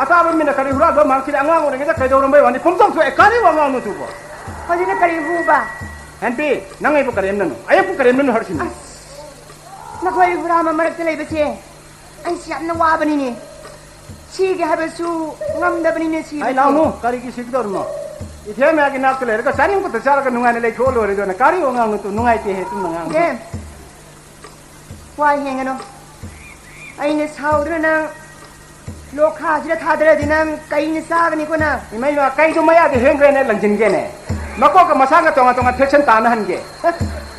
ꯑꯇꯥꯕ ꯃꯤꯅ ꯀꯔꯤ ꯍꯨꯔꯥꯟꯕ ꯃꯥꯡꯈꯤꯗꯦ? ꯑꯉꯥꯡ ꯑꯣꯏꯔꯤꯉꯩꯗ ꯀꯩꯗꯧꯔꯝꯕꯩ ꯋꯥꯅꯤ? ꯄꯨꯡꯇꯧ ꯊꯣꯛꯑꯦ꯫ ꯀꯔꯤꯕꯨ ꯑꯉꯥꯡꯅꯣ ꯑꯗꯨꯕꯣ? ꯍꯧꯖꯤꯛꯅ ꯀꯔꯤ ꯍꯨꯕ? ꯍꯦꯟꯕꯤ, ꯅꯪ ꯑꯩꯕꯨ ꯀꯔꯦꯝꯅꯅꯨ꯫ ꯑꯩꯕꯨ ꯀꯔꯦꯝꯅꯅꯨ ꯍꯥꯏꯔꯁꯤꯅꯤ꯫ ꯑꯁ! ꯅꯈꯣꯏ ꯍꯨꯔꯥꯟꯕ ꯃꯔꯛꯇ ꯂꯩꯕꯁꯦ ꯑꯩꯁꯤ ꯌꯥꯝꯅ ꯋꯥꯕꯅꯤꯅꯦ꯫ ꯁꯤꯒꯦ ꯍꯥꯏꯕꯁꯨ ꯉꯝꯗꯕꯅꯤꯅꯦ, ꯁꯤꯕꯁꯦ꯫ ꯑꯩ ꯂꯥꯎꯅꯨ, ꯀꯔꯤꯒꯤ ꯁꯤꯒꯗꯧꯔꯤꯃꯣ? ꯏꯊꯦꯝ ꯃꯌꯥꯒꯤ ꯅꯥꯛꯇ ꯂꯩꯔꯒ ꯆꯥꯅꯤꯡꯕꯇ ꯆꯥꯔꯒ ꯅꯨꯡꯉꯥꯏꯅ ꯂꯩꯊꯣꯛꯑ ꯂꯣꯏꯔꯦ꯫ ꯑꯗꯨꯅ ꯀꯔꯤ ꯋꯥꯉꯥꯡꯅꯣ ꯇꯨ? ꯅꯨꯡꯉꯥꯏꯇꯦꯍꯦ, ꯇꯨꯝꯅ ꯉꯥꯡꯕ꯫ ꯏꯊꯦꯝ, ꯋꯥ ꯍꯦꯡꯒꯅꯨ꯫ ꯑꯩꯅ ꯁꯥꯎꯗꯨꯅ ꯅꯪ ꯂꯣꯛꯈꯥꯁꯤꯗ ꯊꯥꯗꯔꯗꯤ ꯅꯪ ꯀꯩꯅ ꯆꯥꯒꯅꯤꯀꯣ ꯅꯪ? ꯏꯃꯩꯃ, ꯀꯩꯗꯣ ꯃꯌꯥꯗ ꯍꯦꯟꯈ꯭ꯔꯦꯅꯦ, ꯂꯪꯁꯤꯟꯒꯦꯅꯦ꯫ ꯃꯀꯣꯛꯀ ꯃꯁꯥꯒ ꯇꯣꯉꯥꯟ ꯇꯣꯉꯥꯟ ꯐꯦꯛꯁꯟ ꯇꯥꯅꯍꯟꯒꯦ꯫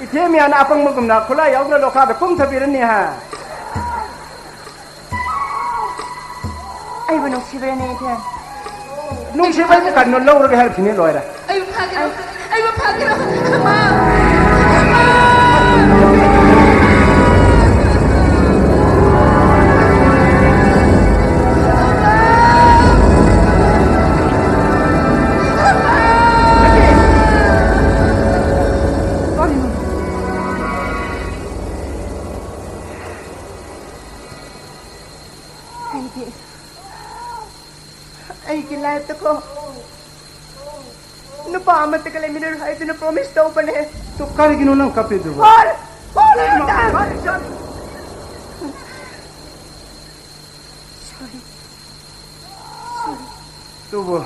ꯏꯊꯦꯝ ꯃꯌꯥꯅ ꯑꯄꯪꯕꯒꯨꯝꯅ ꯈꯨꯠꯂꯥꯏ ꯌꯥꯎꯗꯅ ꯂꯣꯛꯈꯥꯗ ꯄꯨꯡ ꯊꯕꯤꯔꯅꯤ ꯍꯥ꯫ ꯑꯩꯕꯨ ꯅꯨꯡꯁꯤꯕ꯭ꯔꯅꯦ, ꯏꯊꯦꯝ? ꯅꯨꯡꯁꯤꯕ ꯍꯥꯏꯕꯨ ꯀꯔꯤꯅꯣ? ꯂꯧꯔꯒꯦ ꯍꯥꯏꯔꯛꯈꯤꯅꯦ, ꯂꯣꯏꯔꯦ꯫ ꯑꯩꯕꯨ ꯐꯥꯒꯦꯔꯣ? ꯑꯩꯕꯨ ꯐꯥꯒꯦꯔꯣ? ꯑꯃ! ꯀꯔꯤꯅꯣ? ꯑꯩꯗꯤ, ꯑꯩꯒꯤ ꯂꯥꯏꯐꯇꯀꯣ ꯅꯨꯄꯥ ꯑꯃꯠꯇꯒ ꯂꯩꯃꯤꯟꯅꯔꯣꯏ ꯍꯥꯏꯗꯨꯅ ꯄ꯭ꯔꯣꯃꯤꯁ ꯇꯧꯕꯅꯦ꯫ ꯇꯨ ꯀꯔꯤꯒꯤꯅꯣ ꯅꯪ ꯀꯞꯄꯤꯗꯨꯕꯣ? ꯍꯣꯏ, ꯍꯣꯏ, ꯍꯣꯏ꯫ ꯁꯣꯔꯤ꯫ ꯁꯣꯔꯤ꯫ ꯇꯨꯕꯨ,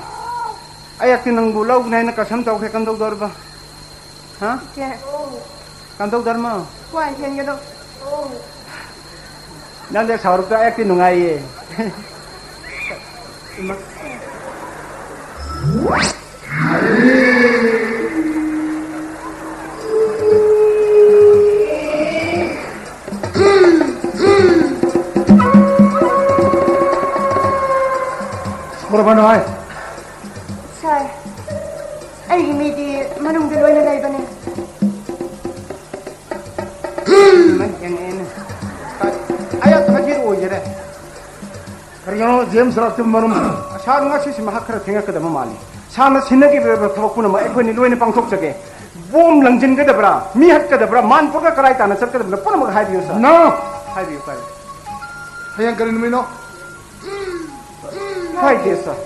ꯑꯩꯍꯥꯛꯇꯤ ꯅꯪꯕꯨ ꯂꯧꯒꯅꯤ ꯍꯥꯏꯅ ꯀꯁꯝ ꯇꯧꯈ꯭ꯔꯦ, ꯀꯝꯗꯧꯗꯧꯔꯤꯕ? ꯍꯥ? ꯏꯆꯦ꯫ ꯀꯝꯗꯧꯗꯧꯔꯤꯃꯣ? ꯋꯥꯏ ꯍꯦꯟꯒꯅꯨ꯫ ꯅꯪꯗꯤ ꯁꯥꯎꯔꯛꯇ ꯑꯩꯍꯥꯛꯇꯤ ꯅꯨꯡꯉꯥꯏꯌꯦ꯫ ꯏꯃꯥ꯫ ꯁꯥꯎꯔꯕ ꯅꯣꯏ? ꯁꯥꯔ, ꯑꯩꯒꯤ ꯃꯤꯗꯤ ꯃꯅꯨꯡꯗ ꯂꯣꯏꯅ ꯂꯩꯕꯅꯦ꯫ ꯑꯩ ꯐꯖꯤꯔ ꯑꯣꯏꯖꯔꯦ꯫ ꯀꯔꯤꯒꯤꯅꯣ ꯖꯦꯝꯁ ꯔꯥꯛꯇ ꯃꯔꯝ? ꯁꯥꯔ, ꯉꯁꯤꯁꯤ ꯃꯍꯥꯛ ꯈꯔ ꯊꯦꯡꯉꯛꯀꯗꯕ ꯃꯥꯜꯂꯤ꯫ ꯁꯥꯔꯅ ꯁꯤꯟꯅꯈꯤꯕ ꯊꯕꯛ ꯄꯨꯝꯅꯃꯛ ꯑꯩꯈꯣꯏꯅꯤ ꯂꯣꯏꯅ ꯄꯥꯡꯊꯣꯛꯆꯒꯦ꯫ ꯕꯣꯝ ꯂꯪꯁꯤꯟꯒꯗꯕ꯭ꯔꯥ, ꯃꯤ ꯍꯠꯀꯗꯕ꯭ꯔꯥ, ꯃꯥꯟ ꯄꯨꯔꯒ ꯀꯔꯥꯏ ꯇꯥꯟꯅ ꯆꯠꯀꯗꯕꯅꯣ ꯄꯨꯝꯅꯃꯛ ꯍꯥꯏꯕꯤꯌꯨ, ꯁꯥꯔ꯫ No! ꯍꯥꯏꯕꯤꯌꯨ, ꯀꯔꯤ? ꯍꯌꯦꯡ ꯀꯔꯤ ꯅꯨꯃꯤꯠꯅꯣ? Friday, sir.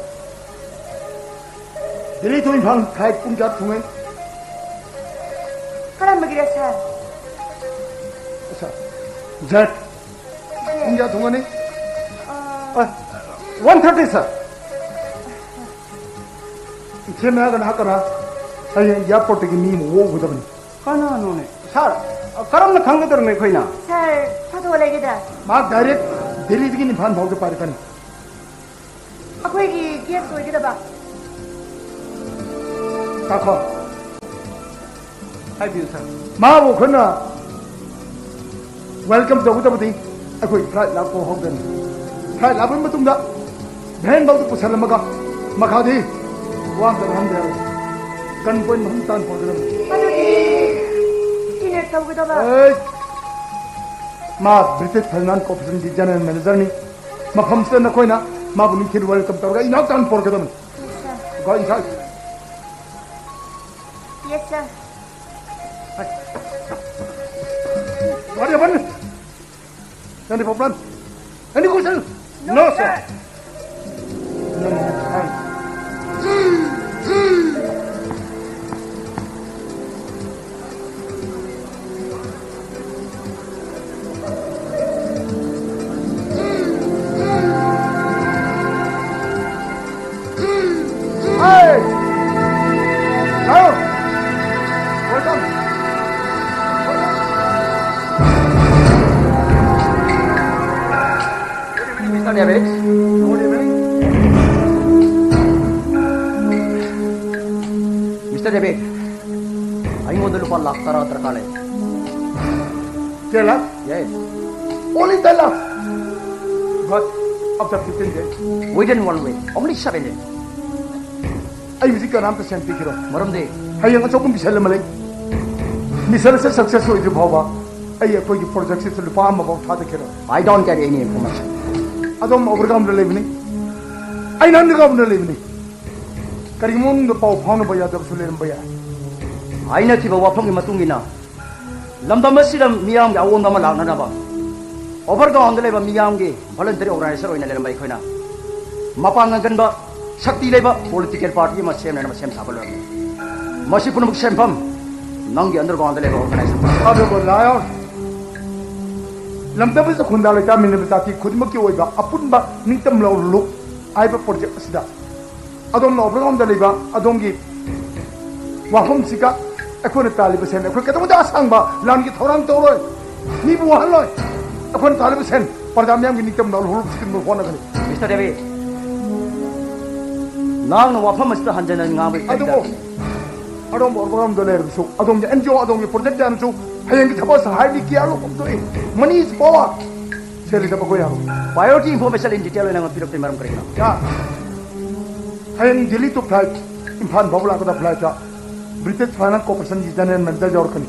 Delhi to Imphal flight ꯄꯨꯡ ꯀꯌꯥ ꯊꯨꯡꯉꯦ? ꯀꯔꯝꯕꯒꯤꯔ, sir? Sir, jet. ꯄꯨꯡ ꯀꯌꯥ ꯊꯨꯡꯉꯅꯤ? ꯑ, one thirty, sir. ꯏꯆꯦ ꯃꯌꯥꯒ ꯅꯍꯥꯛꯀꯅ ꯍꯌꯦꯡ airport ꯇꯒꯤ ꯃꯤ ꯑꯃ ꯑꯣꯛꯎꯒꯗꯕꯅꯤ꯫ ꯀꯅꯥꯅꯣꯅꯦ? ꯁꯥꯔ, ꯀꯔꯝꯅ ꯈꯪꯒꯗꯧꯔꯤꯅꯣ ꯑꯩꯈꯣꯏꯅ? Sir, photo ꯂꯩꯒꯦꯗ꯫ ꯃꯍꯥꯛ direct ꯗꯦꯜꯂꯤꯗꯒꯤ ꯏꯝꯐꯥꯜ ꯐꯥꯎꯗ ꯄꯥꯏꯔꯛꯀꯅꯤ꯫ ꯑꯩꯈꯣꯏꯒꯤ guest ꯑꯣꯏꯒꯗꯕ꯫ ꯉꯥꯏꯈꯣ꯫ ꯍꯥꯏꯕꯤꯌꯨ, sir. ꯃꯥꯕꯨ ꯑꯩꯈꯣꯏꯅ welcome ꯇꯧꯒꯗꯕꯗꯤ ꯑꯩꯈꯣꯏ flight ꯂꯥꯛꯄ ꯍꯧꯗꯅꯤ꯫ Flight ꯂꯥꯛꯄꯒꯤ ꯃꯇꯨꯡꯗ van ꯐꯥꯎꯗ ꯄꯨꯁꯜꯂꯝꯃꯒ ꯃꯈꯥꯗꯤ ꯋꯥ ꯑꯝꯇ ꯉꯥꯡꯍꯟꯕ ꯌꯥꯔꯣꯏ꯫ Gun point ꯃꯐꯝ ꯇꯥꯟ ꯄꯨꯔꯛꯀꯗꯕꯅꯤ꯫ ꯑꯗꯨꯗꯤ ꯀꯤꯗꯅꯦꯞ ꯇꯧꯒꯗꯕ꯫ ꯑꯩ, ꯃꯥ British Finance Corporation ꯒꯤ general manager ꯅꯤ꯫ ꯃꯐꯝꯁꯤꯗ ꯅꯈꯣꯏꯅ ꯃꯥꯕꯨ ꯅꯤꯡꯊꯤꯅ welcome ꯇꯧꯔꯒ ꯏꯅꯥꯛ ꯇꯥꯅ ꯄꯨꯔꯛꯀꯗꯕꯅꯤ꯫ Yes, sir. Go inside. Yes, sir. What happened? Any problem? Any question? No, sir. No, no, no, fine. Hey! Hello! Welcome! Good evening, Mister David. Good evening. Mister David, ꯑꯩꯉꯣꯟꯗ ꯂꯨꯄꯥ ꯂꯥꯈ ꯇꯔꯥ ꯗꯔꯀꯥꯔ ꯂꯩ꯫ Ten lakh? Yes. Only ten lakh? But after fifteen days. Within one week. Only seven days. ꯑꯩ ꯍꯧꯖꯤꯛ ꯀꯅꯥꯝꯇ ꯁꯦꯟ ꯄꯤꯈꯤꯔꯣꯏ꯫ ꯃꯔꯝꯗꯤ? ꯍꯌꯦꯡ ꯑꯆꯧꯕ ꯃꯤꯁꯟ ꯑꯃ ꯂꯩ꯫ ꯃꯤꯁꯟ ꯑꯁꯤ ꯁꯛꯁꯦꯁ ꯑꯣꯏꯗ꯭ꯔꯤ ꯐꯥꯎꯕ ꯑꯩ ꯑꯩꯈꯣꯏꯒꯤ ꯄ꯭ꯔꯣꯖꯦꯛꯁꯤꯗ ꯂꯨꯄꯥ ꯑꯃꯐꯥꯎ ꯊꯥꯗꯈꯤꯔꯣꯏ꯫ I don't get any information. ꯑꯗꯣꯝ ꯑꯣꯚꯔꯒ꯭ꯔꯥꯎꯟꯗ ꯂꯩꯕꯅꯤ, ꯑꯩꯅ ꯑꯟꯗꯔꯒ꯭ꯔꯥꯎꯟꯗ ꯂꯩꯕꯅꯤ꯫ ꯀꯔꯤꯒꯨꯝꯕ ꯃꯅꯨꯡꯗ ꯄꯥꯎ ꯐꯥꯎꯅꯕ ꯌꯥꯗꯕꯁꯨ ꯂꯩꯔꯝꯕ ꯌꯥꯏ꯫ ꯑꯩꯅ ꯊꯤꯕ ꯋꯥꯐꯝꯒꯤ ꯃꯇꯨꯡ ꯏꯟꯅ ꯂꯝꯗꯝ ꯑꯁꯤꯗ ꯃꯤꯌꯥꯝꯒꯤ ꯑꯑꯣꯟꯕ ꯑꯃ ꯂꯥꯛꯅꯅꯕ ꯑꯣꯚꯔꯒ꯭ꯔꯥꯎꯟꯗ ꯂꯩꯕ ꯃꯤꯌꯥꯝꯒꯤ ꯚꯣꯂꯨꯟꯇꯔꯤ ꯑꯣꯔꯒꯅꯥꯏꯖꯔ ꯑꯣꯏꯅ ꯂꯩꯔꯝꯕ ꯑꯩꯈꯣꯏꯅ ꯃꯄꯥꯡꯒꯜ ꯀꯟꯕ, ꯁꯛꯇꯤ ꯂꯩꯕ ꯄꯣꯂꯤꯇꯤꯀꯦꯜ ꯄꯥꯔꯇꯤ ꯑꯃ ꯁꯦꯝꯅꯅꯕ ꯁꯦꯝ ꯁꯥꯕ ꯂꯣꯏꯔꯝꯃꯤ꯫ ꯃꯁꯤ ꯄꯨꯝꯅꯃꯛ ꯁꯦꯟꯐꯝ ꯅꯪꯒꯤ ꯑꯟꯗꯔꯒ꯭ꯔꯥꯎꯟꯗ ꯂꯩꯕ ꯑꯣꯔꯒꯅꯥꯏꯖꯔ ꯑꯗꯨꯕꯨ ꯂꯥꯏꯑꯣꯟ, ꯂꯝꯗꯝ ꯑꯁꯤꯗ ꯈꯨꯟꯗꯥ ꯂꯩꯇꯥꯃꯤꯟꯅꯕ ꯖꯥꯇꯤ ꯈꯨꯗꯤꯡꯃꯛꯀꯤ ꯑꯣꯏꯕ ꯑꯄꯨꯟꯕ ꯅꯤꯡꯇꯝ ꯂꯧꯔꯨ ꯍꯥꯏꯕ ꯄ꯭ꯔꯣꯖꯦꯛ ꯑꯁꯤꯗ ꯑꯗꯣꯝꯅ ꯑꯣꯚꯔꯒ꯭ꯔꯥꯎꯟꯗ ꯂꯩꯕ ꯑꯗꯣꯝꯒꯤ ꯋꯥꯐꯝꯁꯤꯒ ꯑꯩꯈꯣꯏꯅ ꯇꯥꯜꯂꯤꯕ ꯁꯦꯟ, ꯑꯩꯈꯣꯏ ꯀꯩꯗꯧꯉꯩꯗ ꯑꯁꯥꯡꯕ ꯂꯥꯟꯒꯤ ꯊꯧꯔꯥꯡ ꯇꯧꯔꯣꯏ, ꯃꯤꯕꯨ ꯋꯥꯍꯜꯂꯣꯏ꯫ ꯑꯩꯈꯣꯏꯅ ꯇꯥꯜꯂꯤꯕ ꯁꯦꯟ ꯄ꯭ꯔꯖꯥ ꯃꯤꯌꯥꯝꯒꯤ ꯅꯤꯡꯇꯝ ꯂꯧꯍꯧꯅꯕ ꯍꯣꯠꯅꯒꯅꯤ꯫ ꯃꯤꯁꯇꯔ ꯗꯦꯕꯤꯠ, ꯅꯍꯥꯛꯅ ꯋꯥꯐꯝ ꯑꯁꯤꯗ ꯍꯟꯖꯤꯟ ꯍꯟꯖꯤꯟ ꯉꯥꯡꯕꯒꯤ ꯀꯔꯤ ꯑꯗꯨꯕꯨ ꯗꯔꯀꯥꯔ ꯂꯩ? ꯑꯗꯣꯝꯕꯨ ꯑꯣꯚꯔꯒ꯭ꯔꯥꯎꯟꯗ ꯂꯩꯔꯕꯁꯨ, ꯑꯗꯣꯝꯒꯤ ꯑꯦꯟ ꯖꯤ ꯑꯣ, ꯑꯗꯣꯝꯒꯤ ꯄ꯭ꯔꯣꯖꯦꯛ ꯀꯌꯥꯅꯁꯨ ꯍꯌꯦꯡꯒꯤ ꯊꯕꯛ ꯑꯁꯤ ꯍꯥꯏꯕꯗꯤ ꯀꯤꯌꯥꯔ ꯂꯧꯐꯝ ꯊꯣꯛꯏ꯫ ꯃꯅꯤ ꯏꯁ ꯄꯥꯋꯔ꯫ ꯁꯦꯜ ꯂꯩꯇꯕ ꯑꯩꯈꯣꯏ ꯌꯥꯔꯣꯏ꯫ Priority information in detail ꯑꯣꯏꯅ ꯄꯤꯔꯛꯄꯒꯤ ꯃꯔꯝ ꯀꯔꯤꯒꯤꯅꯣ? ꯌꯥ꯫ ꯍꯌꯦꯡ ꯗꯤꯜꯂꯤ ꯇꯨ ꯐ꯭ꯂꯥꯏꯠ, ꯏꯝꯐꯥꯜ ꯐꯥꯎꯕ ꯂꯥꯛꯀꯗꯕ ꯐ꯭ꯂꯥꯏꯠꯇ ꯕ꯭ꯔꯤꯇꯤꯁ ꯐꯥꯏꯅꯥꯟꯁ ꯀꯣꯔꯄꯣꯔꯦꯁꯟꯒꯤ ꯖꯦꯅꯔꯦꯜ ꯃꯦꯅꯦꯖꯔ ꯌꯥꯎꯔꯛꯀꯅꯤ꯫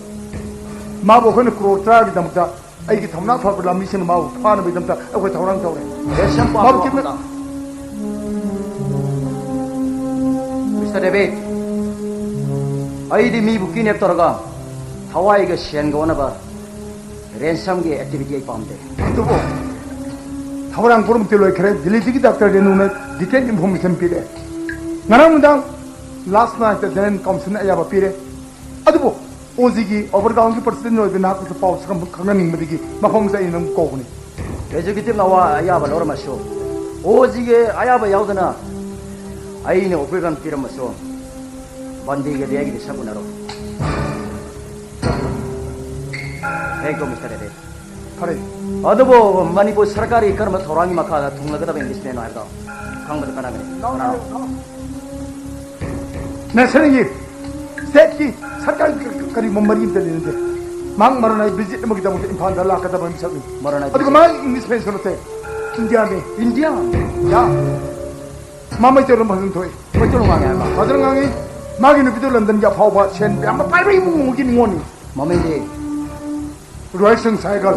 ꯃꯥꯕꯨ ꯑꯩꯈꯣꯏꯅ ꯀ꯭ꯔꯣꯔ ꯇꯔꯥꯒꯤꯗꯃꯛꯇ ꯑꯩꯒꯤ ꯊꯧꯅꯥ ꯐꯕ ꯂꯝꯃꯤꯁꯤꯡꯅ ꯃꯥꯕꯨ ꯐꯥꯅꯕꯒꯤꯗꯃꯛꯇ ꯑꯩꯈꯣꯏ ꯊꯧꯔꯥꯡ ꯇꯧꯔꯦ꯫ ꯔꯦꯟꯁꯝ ꯄꯥꯝꯕ ꯃꯥꯕꯨ ꯀꯤꯠꯅ- ꯋꯥꯐꯝꯗ꯫ ꯃꯤꯁꯇꯔ ꯗꯦꯕꯤꯠ, ꯑꯩꯗꯤ ꯃꯤꯕꯨ ꯀꯤꯗꯅꯦꯞ ꯇꯧꯔꯒ ꯊꯋꯥꯏꯒ ꯁꯦꯟꯒ ꯑꯣꯟꯅꯕ ꯔꯦꯟꯁꯝꯒꯤ ꯑꯦꯛꯇꯤꯚꯤꯇꯤ ꯑꯩ ꯄꯥꯝꯗꯦ꯫ ꯑꯗꯨꯕꯨ ꯊꯧꯔꯥꯡ ꯄꯨꯝꯅꯃꯛꯇꯤ ꯂꯣꯏꯈ꯭ꯔꯦ꯫ ꯗꯤꯜꯂꯤꯗꯒꯤ ꯗꯥꯛꯇꯔ ꯔꯦꯅꯨꯅ ꯗꯤꯇꯦꯜ ꯏꯟꯐꯣꯔꯃꯦꯁꯟ ꯄꯤꯔꯦ꯫ ꯉꯔꯥꯡ ꯅꯨꯡꯗꯥꯡ ꯂꯥꯁ ꯅꯥꯏꯠꯇ ꯖꯦꯅꯔꯦꯜ ꯀꯥꯎꯟꯁꯤꯜꯅ ꯑꯌꯥꯕ ꯄꯤꯔꯦ꯫ ꯑꯗꯨꯕꯨ ꯑꯣ ꯖꯤꯒꯤ ꯑꯣꯚꯔꯒ꯭ꯔꯥꯎꯟꯒꯤ ꯄ꯭ꯔꯁꯤꯗꯦꯟ ꯑꯣꯏꯕ ꯅꯍꯥꯛꯄꯨꯁꯨ ꯄꯥꯎ ꯈꯪꯍꯟꯅꯤꯡꯕꯗꯒꯤ ꯃꯐꯝꯁꯤꯗ ꯑꯩꯅ ꯅꯪ ꯀꯧꯕꯅꯤ꯫ ꯑꯦꯛꯖꯤꯀ꯭ꯌꯨꯇꯤꯚꯅ ꯑꯋꯥ ꯑꯌꯥꯕ ꯂꯧꯔꯝꯃꯁꯨ, ꯑꯣ ꯖꯤꯒꯤ ꯑꯌꯥꯕ ꯌꯥꯎꯗꯅ ꯑꯩꯅ ꯑꯣꯄꯔꯦꯁꯟ ꯄꯤꯔꯝꯃꯁꯨ, ꯕꯟꯗꯤꯒꯗꯤ ꯑꯩꯒꯤꯗꯤ ꯁꯛ ꯎꯅꯔꯣꯏ꯫ Thank you, mister debit. ꯐꯔꯦ꯫ ꯑꯗꯨꯕꯨ ꯃꯅꯤꯄꯨꯔ ꯁꯔꯀꯥꯔꯒꯤ ꯀꯔꯝꯕ ꯊꯧꯔꯥꯡꯒꯤ ꯃꯈꯥꯗ ꯊꯨꯡꯂꯒꯗꯕ ꯏꯪꯂꯤꯁꯃꯦꯟꯅꯣ ꯍꯥꯏꯕꯗꯣ ꯈꯪꯕꯗ ꯀꯥꯟꯅꯒꯅꯤ꯫ ꯀꯅꯥꯅꯣ? ꯅꯦꯁꯅꯦꯜꯒꯤ, ꯁ꯭ꯇꯦꯠꯀꯤ, ꯁꯔꯀꯥꯔꯒꯤ ꯀꯔꯤꯒꯨꯝꯕ ꯃꯔꯤ ꯑꯝꯇ ꯂꯩꯅꯗꯦ꯫ ꯃꯍꯥꯛ ꯃꯔꯨ ꯑꯣꯏꯅ ꯚꯤꯖꯤꯠ ꯑꯃꯒꯤꯗꯃꯛꯇ ꯏꯝꯐꯥꯜꯗ ꯂꯥꯛꯀꯗꯕ ꯃꯤꯁꯛꯅꯤ꯫ ꯃꯔꯨ ꯑꯣꯏꯅ ꯑꯗꯨꯒ ꯚꯤꯖꯤꯠ꯫ ꯃꯥꯒꯤ ꯏꯪꯂꯤꯁꯃꯦꯟꯁꯨ ꯅꯠꯇꯦ, ꯏꯟꯗꯤꯌꯥꯅꯤ꯫ ꯏꯟꯗꯤꯌꯥ? ꯌꯥ꯫ ꯃꯥ ꯃꯩꯇꯩꯂꯣꯟ ꯐꯖꯅ ꯊꯣꯛꯏ꯫ ꯃꯩꯇꯩꯂꯣꯟ ꯉꯥꯡꯉꯦ ꯍꯥꯏꯕ꯫ ꯐꯖꯅ ꯉꯥꯡꯉꯤ꯫ ꯃꯥꯒꯤ ꯅꯨꯄꯤꯗꯣ ꯂꯟꯗꯟꯒꯤ ꯑꯐꯥꯎꯕ ꯁꯦꯟ ꯌꯥꯝꯅ ꯄꯥꯏꯕ ꯏꯃꯨꯡ ꯑꯃꯒꯤ ꯅꯤꯉꯣꯜꯅꯤ꯫ ꯃꯃꯤꯡꯗꯤ? ꯔꯣꯍꯤꯠ ꯁꯤꯡ ꯁꯥꯏꯒꯜ꯫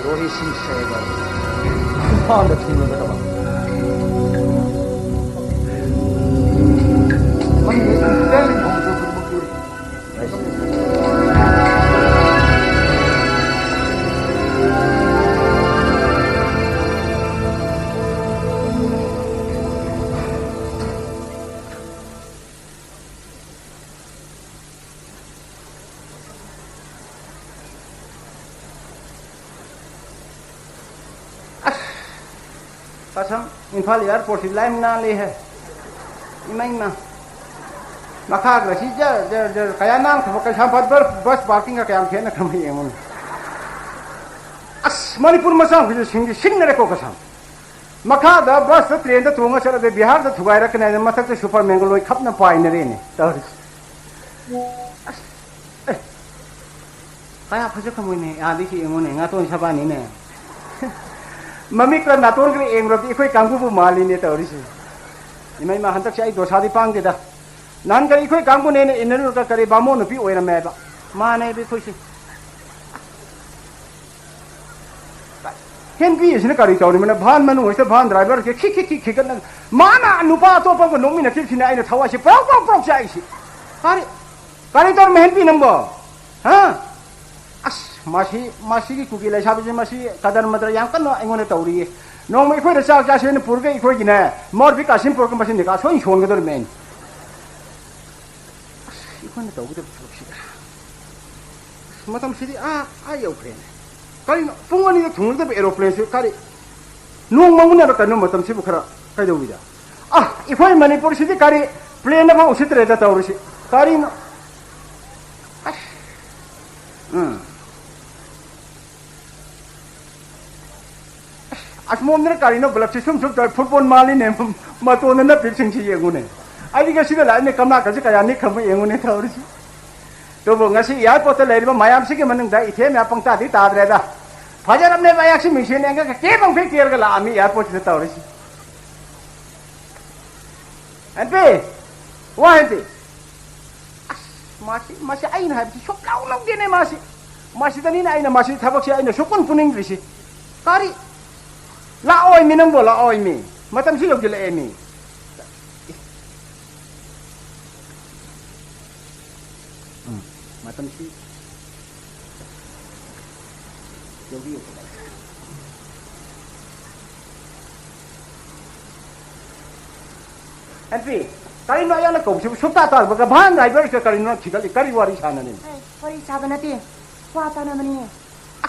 ꯔꯣꯍꯤꯠ ꯁꯤꯡ ꯁꯥꯏꯒꯜ꯫ ꯏꯝꯐꯥꯜꯗ ꯊꯨꯡꯂꯒꯗꯕ꯫ ꯃꯃꯤꯡꯗꯤ ꯏꯟꯗꯤꯌꯥꯟ ꯏꯟꯐꯣꯔꯃꯦꯁꯟ ꯄꯨꯔꯤ꯫ ꯑꯁ, ꯀꯁꯝ, ꯏꯝꯐꯥꯜ ꯑꯦꯌꯥꯔꯄꯣꯔꯠꯁꯤ ꯂꯥꯏ ꯅꯥꯜꯂꯤꯍꯦ꯫ ꯏꯃꯥ, ꯏꯃꯥ꯫ ꯃꯈꯥꯒꯁꯤ ꯖꯔ, ꯖꯔ, ꯖꯔ, ꯀꯌꯥ ꯅꯥꯟꯈ꯭ꯔꯕ, ꯀꯩꯁꯥꯝꯄꯥꯠ ꯕꯁ, ꯕꯁ ꯄꯥꯔꯀꯤꯡꯒ ꯀꯌꯥꯝ ꯈꯦꯠꯅꯈ꯭ꯔꯕ ꯌꯦꯡꯉꯨꯅꯦ꯫ ꯑꯁ, ꯃꯅꯤꯄꯨꯔ ꯃꯆꯥ ꯃꯈꯩꯁꯦ ꯁꯤꯡꯗꯤ ꯁꯤꯡꯅꯔꯦꯀꯣ, ꯀꯁꯝ꯫ ꯃꯈꯥꯗ ꯕꯁꯇ, ꯇ꯭ꯔꯦꯟꯗ ꯇꯣꯡꯉ ꯆꯠꯂꯗꯤ ꯕꯤꯍꯥꯔꯗ ꯊꯨꯒꯥꯏꯔꯛꯀꯅꯤ ꯍꯥꯏꯅ ꯃꯊꯛꯇ ꯁꯨꯄꯔꯃꯦꯟꯒ ꯂꯣꯏ ꯈꯞꯅ ꯄꯥꯏꯅꯔꯦꯅꯦ ꯇꯧꯔꯤꯁꯦ꯫ ꯑꯁ, ꯑꯦ, ꯀꯌꯥ ꯐꯖꯈ꯭ꯔꯃꯣꯏꯅꯦ, ꯑꯥꯗꯒꯤ ꯌꯦꯡꯉꯨꯅꯦ, ꯉꯥꯇꯣꯟ ꯁꯕꯥꯅꯤꯅꯦ꯫ ꯃꯃꯤꯠꯀ ꯅꯥꯇꯣꯟꯒ ꯌꯦꯡꯂꯨꯔꯗꯤ ꯑꯩꯈꯣꯏ ꯀꯥꯡꯕꯨꯕꯨ ꯃꯥꯜꯂꯤꯅꯦ ꯇꯧꯔꯤꯁꯦ꯫ ꯏꯃꯥ, ꯏꯃꯥ, ꯍꯟꯗꯛꯁꯦ ꯑꯩ ꯗꯣꯁꯥꯗꯤ ꯄꯥꯡꯗꯦꯗ꯫ ꯅꯍꯥꯟ ꯀꯔꯤ ꯑꯩꯈꯣꯏ ꯀꯥꯡꯕꯨꯅꯦꯅ ꯏꯟꯅꯔꯨꯔꯒ ꯀꯔꯤ ꯕꯥꯃꯣꯟ ꯅꯨꯄꯤ ꯑꯣꯏꯔꯝꯃꯦ ꯍꯥꯏꯕ꯫ ꯃꯥꯅꯦꯕ ꯑꯩꯈꯣꯏꯁꯦ꯫ ꯍꯦꯟꯕꯤ ꯑꯁꯤꯅ ꯀꯔꯤ ꯇꯧꯔꯤꯕꯅꯣ? ꯚꯥꯟ ꯃꯅꯨꯡ ꯑꯁꯤꯗ ꯚꯥꯟ ꯗ꯭ꯔꯥꯏꯚꯔꯁꯦ ꯈꯤꯛ ꯈꯤꯛ ꯈꯤꯛ ꯈꯤꯛꯀꯠꯅ, ꯃꯥꯅ ꯅꯨꯄꯥ ꯑꯇꯣꯞꯄꯒ ꯅꯣꯛꯃꯤꯟꯅꯈꯤꯕꯁꯤꯅ ꯑꯩꯅ ꯊꯋꯥꯏꯁꯦ ꯄ꯭ꯔꯣꯛ ꯄ꯭ꯔꯣꯛ ꯄ꯭ꯔꯣꯛ ꯆꯥꯛꯏꯁꯤ꯫ ꯀꯔꯤ, ꯀꯔꯤ ꯇꯧꯔꯝꯃꯦ ꯍꯦꯟꯕꯤ ꯅꯪꯕꯣ? ꯍꯥ? ꯑꯁ, ꯃꯁꯤ, ꯃꯁꯤꯒꯤ ꯀꯨꯀꯤ ꯂꯩꯁꯥꯕꯤꯁꯤ, ꯃꯁꯤ ꯀꯗꯔ ꯃꯗꯔ ꯌꯥꯝ ꯀꯟꯅ ꯑꯩꯉꯣꯟꯗ ꯇꯧꯔꯤꯌꯦ꯫ ꯅꯣꯡꯃ ꯑꯩꯈꯣꯏꯗ ꯆꯥꯛ ꯆꯥꯁꯦꯅ ꯄꯨꯔꯒ ꯑꯩꯈꯣꯏꯒꯤꯅꯦ, ꯃꯧꯔꯨꯕꯤ ꯀꯥꯁꯤꯝ ꯄꯨꯔꯒ ꯃꯁꯤ ꯅꯤꯀꯥ ꯁꯣꯏꯅ ꯁꯣꯟꯒꯗꯧꯔꯤꯕꯅꯦ ꯑꯩꯅ꯫ ꯑꯁ, ꯑꯩꯈꯣꯏꯅ ꯇꯧꯒꯗꯕ ꯊꯕꯛꯁꯤꯗ꯫ ꯑꯁ, ꯃꯇꯝꯁꯤꯗꯤ ꯑꯥ, ꯑꯥ ꯌꯧꯈ꯭ꯔꯦꯅꯦ꯫ ꯀꯔꯤꯅꯣ? ꯄꯨꯡ ꯑꯅꯤꯗ ꯊꯨꯡꯂꯒꯗꯕ ꯑꯦꯔꯣꯄ꯭ꯂꯦꯟꯁꯤ ꯀꯔꯤ? ꯅꯣꯡ ꯃꯪꯕꯅꯔ ꯀꯩꯅꯣ ꯃꯇꯝꯁꯤꯕꯨ ꯈꯔ ꯀꯩꯗꯧꯋꯤꯗ? ꯑꯥ, ꯑꯩꯈꯣꯏ ꯃꯅꯤꯄꯨꯔꯁꯤꯗꯤ ꯀꯔꯤ ꯄ꯭ꯂꯦꯟꯅ ꯐꯥꯎ ꯎꯁꯤꯠꯇ꯭ꯔꯦꯗ ꯇꯧꯔꯤꯁꯤ꯫ ꯀꯔꯤꯅꯣ? ꯑꯁ, ꯎꯝ꯫ ꯑꯁ, ꯑꯁꯃꯣꯝꯗꯅ ꯀꯔꯤꯅꯣ ꯕ꯭ꯂꯞꯁꯤ ꯁꯨꯝ ꯁꯨꯝ ꯇꯧꯔꯦ, ꯐꯨꯠꯕꯣꯜ ꯃꯥꯜꯂꯤꯅꯦ, ꯃꯇꯣꯟꯗ ꯅꯞꯄꯤꯕꯁꯤꯡꯁꯤ ꯌꯦꯡꯉꯨꯅꯦ꯫ ꯑꯩꯗꯤ ꯉꯁꯤꯗ ꯂꯥꯛꯏꯅꯦ, ꯀꯝꯂꯥꯀꯁꯤ ꯀꯌꯥ ꯅꯤꯛꯈ꯭ꯔꯕ ꯌꯦꯡꯉꯨꯅꯦ ꯇꯧꯔꯤꯁꯤ꯫ ꯑꯗꯨꯕꯨ ꯉꯁꯤ ꯑꯦꯌꯥꯔꯄꯣꯔꯠꯇ ꯂꯩꯔꯤꯕ ꯃꯌꯥꯝꯁꯤꯒꯤ ꯃꯅꯨꯡꯗ ꯏꯊꯦꯝ ꯃꯌꯥꯝ ꯄꯪꯇꯥꯗꯤ ꯇꯥꯗ꯭ꯔꯦꯗ꯫ ꯐꯖꯔꯝꯅꯦꯕ ꯑꯩꯍꯥꯛꯁꯤ ꯃꯤꯡꯁꯦꯟ ꯌꯦꯡꯉꯒ ꯀꯦꯕ ꯃꯈꯩ ꯀꯦꯔꯒ ꯂꯥꯛꯑꯝꯃꯤ airport ꯁꯤꯗ ꯇꯧꯔꯤꯁꯤ꯫ ꯍꯦꯟꯄꯤ! ꯋꯥ ꯍꯦꯟꯄꯤ! ꯑꯁ, ꯃꯥꯁꯤ, ꯃꯁꯤ ꯑꯩꯅ ꯍꯥꯏꯕꯁꯤ ꯁꯨꯛꯂꯧ ꯂꯧꯗꯦꯅꯦ ꯃꯥꯁꯤ꯫ ꯃꯁꯤꯗꯅꯤꯅꯦ ꯑꯩꯅ ꯃꯁꯤ ꯊꯕꯛꯁꯤ ꯑꯩꯅ ꯁꯨꯛꯄꯨꯟ ꯄꯨꯅꯤꯡꯗ꯭ꯔꯤꯁꯤ꯫ ꯀꯔꯤ? ꯂꯥꯛꯑꯣꯏꯃꯤ ꯅꯪꯕꯣ, ꯂꯥꯛꯑꯣꯏꯃꯤ꯫ ꯃꯇꯝꯁꯤ ꯌꯧꯁꯤꯜꯂꯛꯑꯦꯃꯤ꯫ ꯎꯝ, ꯃꯇꯝꯁꯤ ꯌꯧꯕꯤ ꯌꯧꯁꯤꯜꯂꯛꯑꯦ꯫ ꯑꯦꯟꯇ꯭ꯔꯤ, ꯀꯔꯤꯅꯣ ꯑꯩꯅ ꯀꯧꯕꯁꯤꯕꯨ ꯁꯨꯛꯇꯥ ꯇꯥꯗꯕꯒ? ꯚꯥꯟ ꯗ꯭ꯔꯥꯏꯚꯔꯁꯤꯒ ꯀꯔꯤꯅꯣ ꯊꯤꯒꯠꯂꯤ? ꯀꯔꯤ ꯋꯥꯔꯤ ꯁꯥꯟꯅꯅꯤ? ꯑꯦ, ꯋꯥꯔꯤ ꯁꯥꯕ ꯅꯠꯇꯦ, ꯋꯥ ꯇꯥꯅꯕꯅꯤ꯫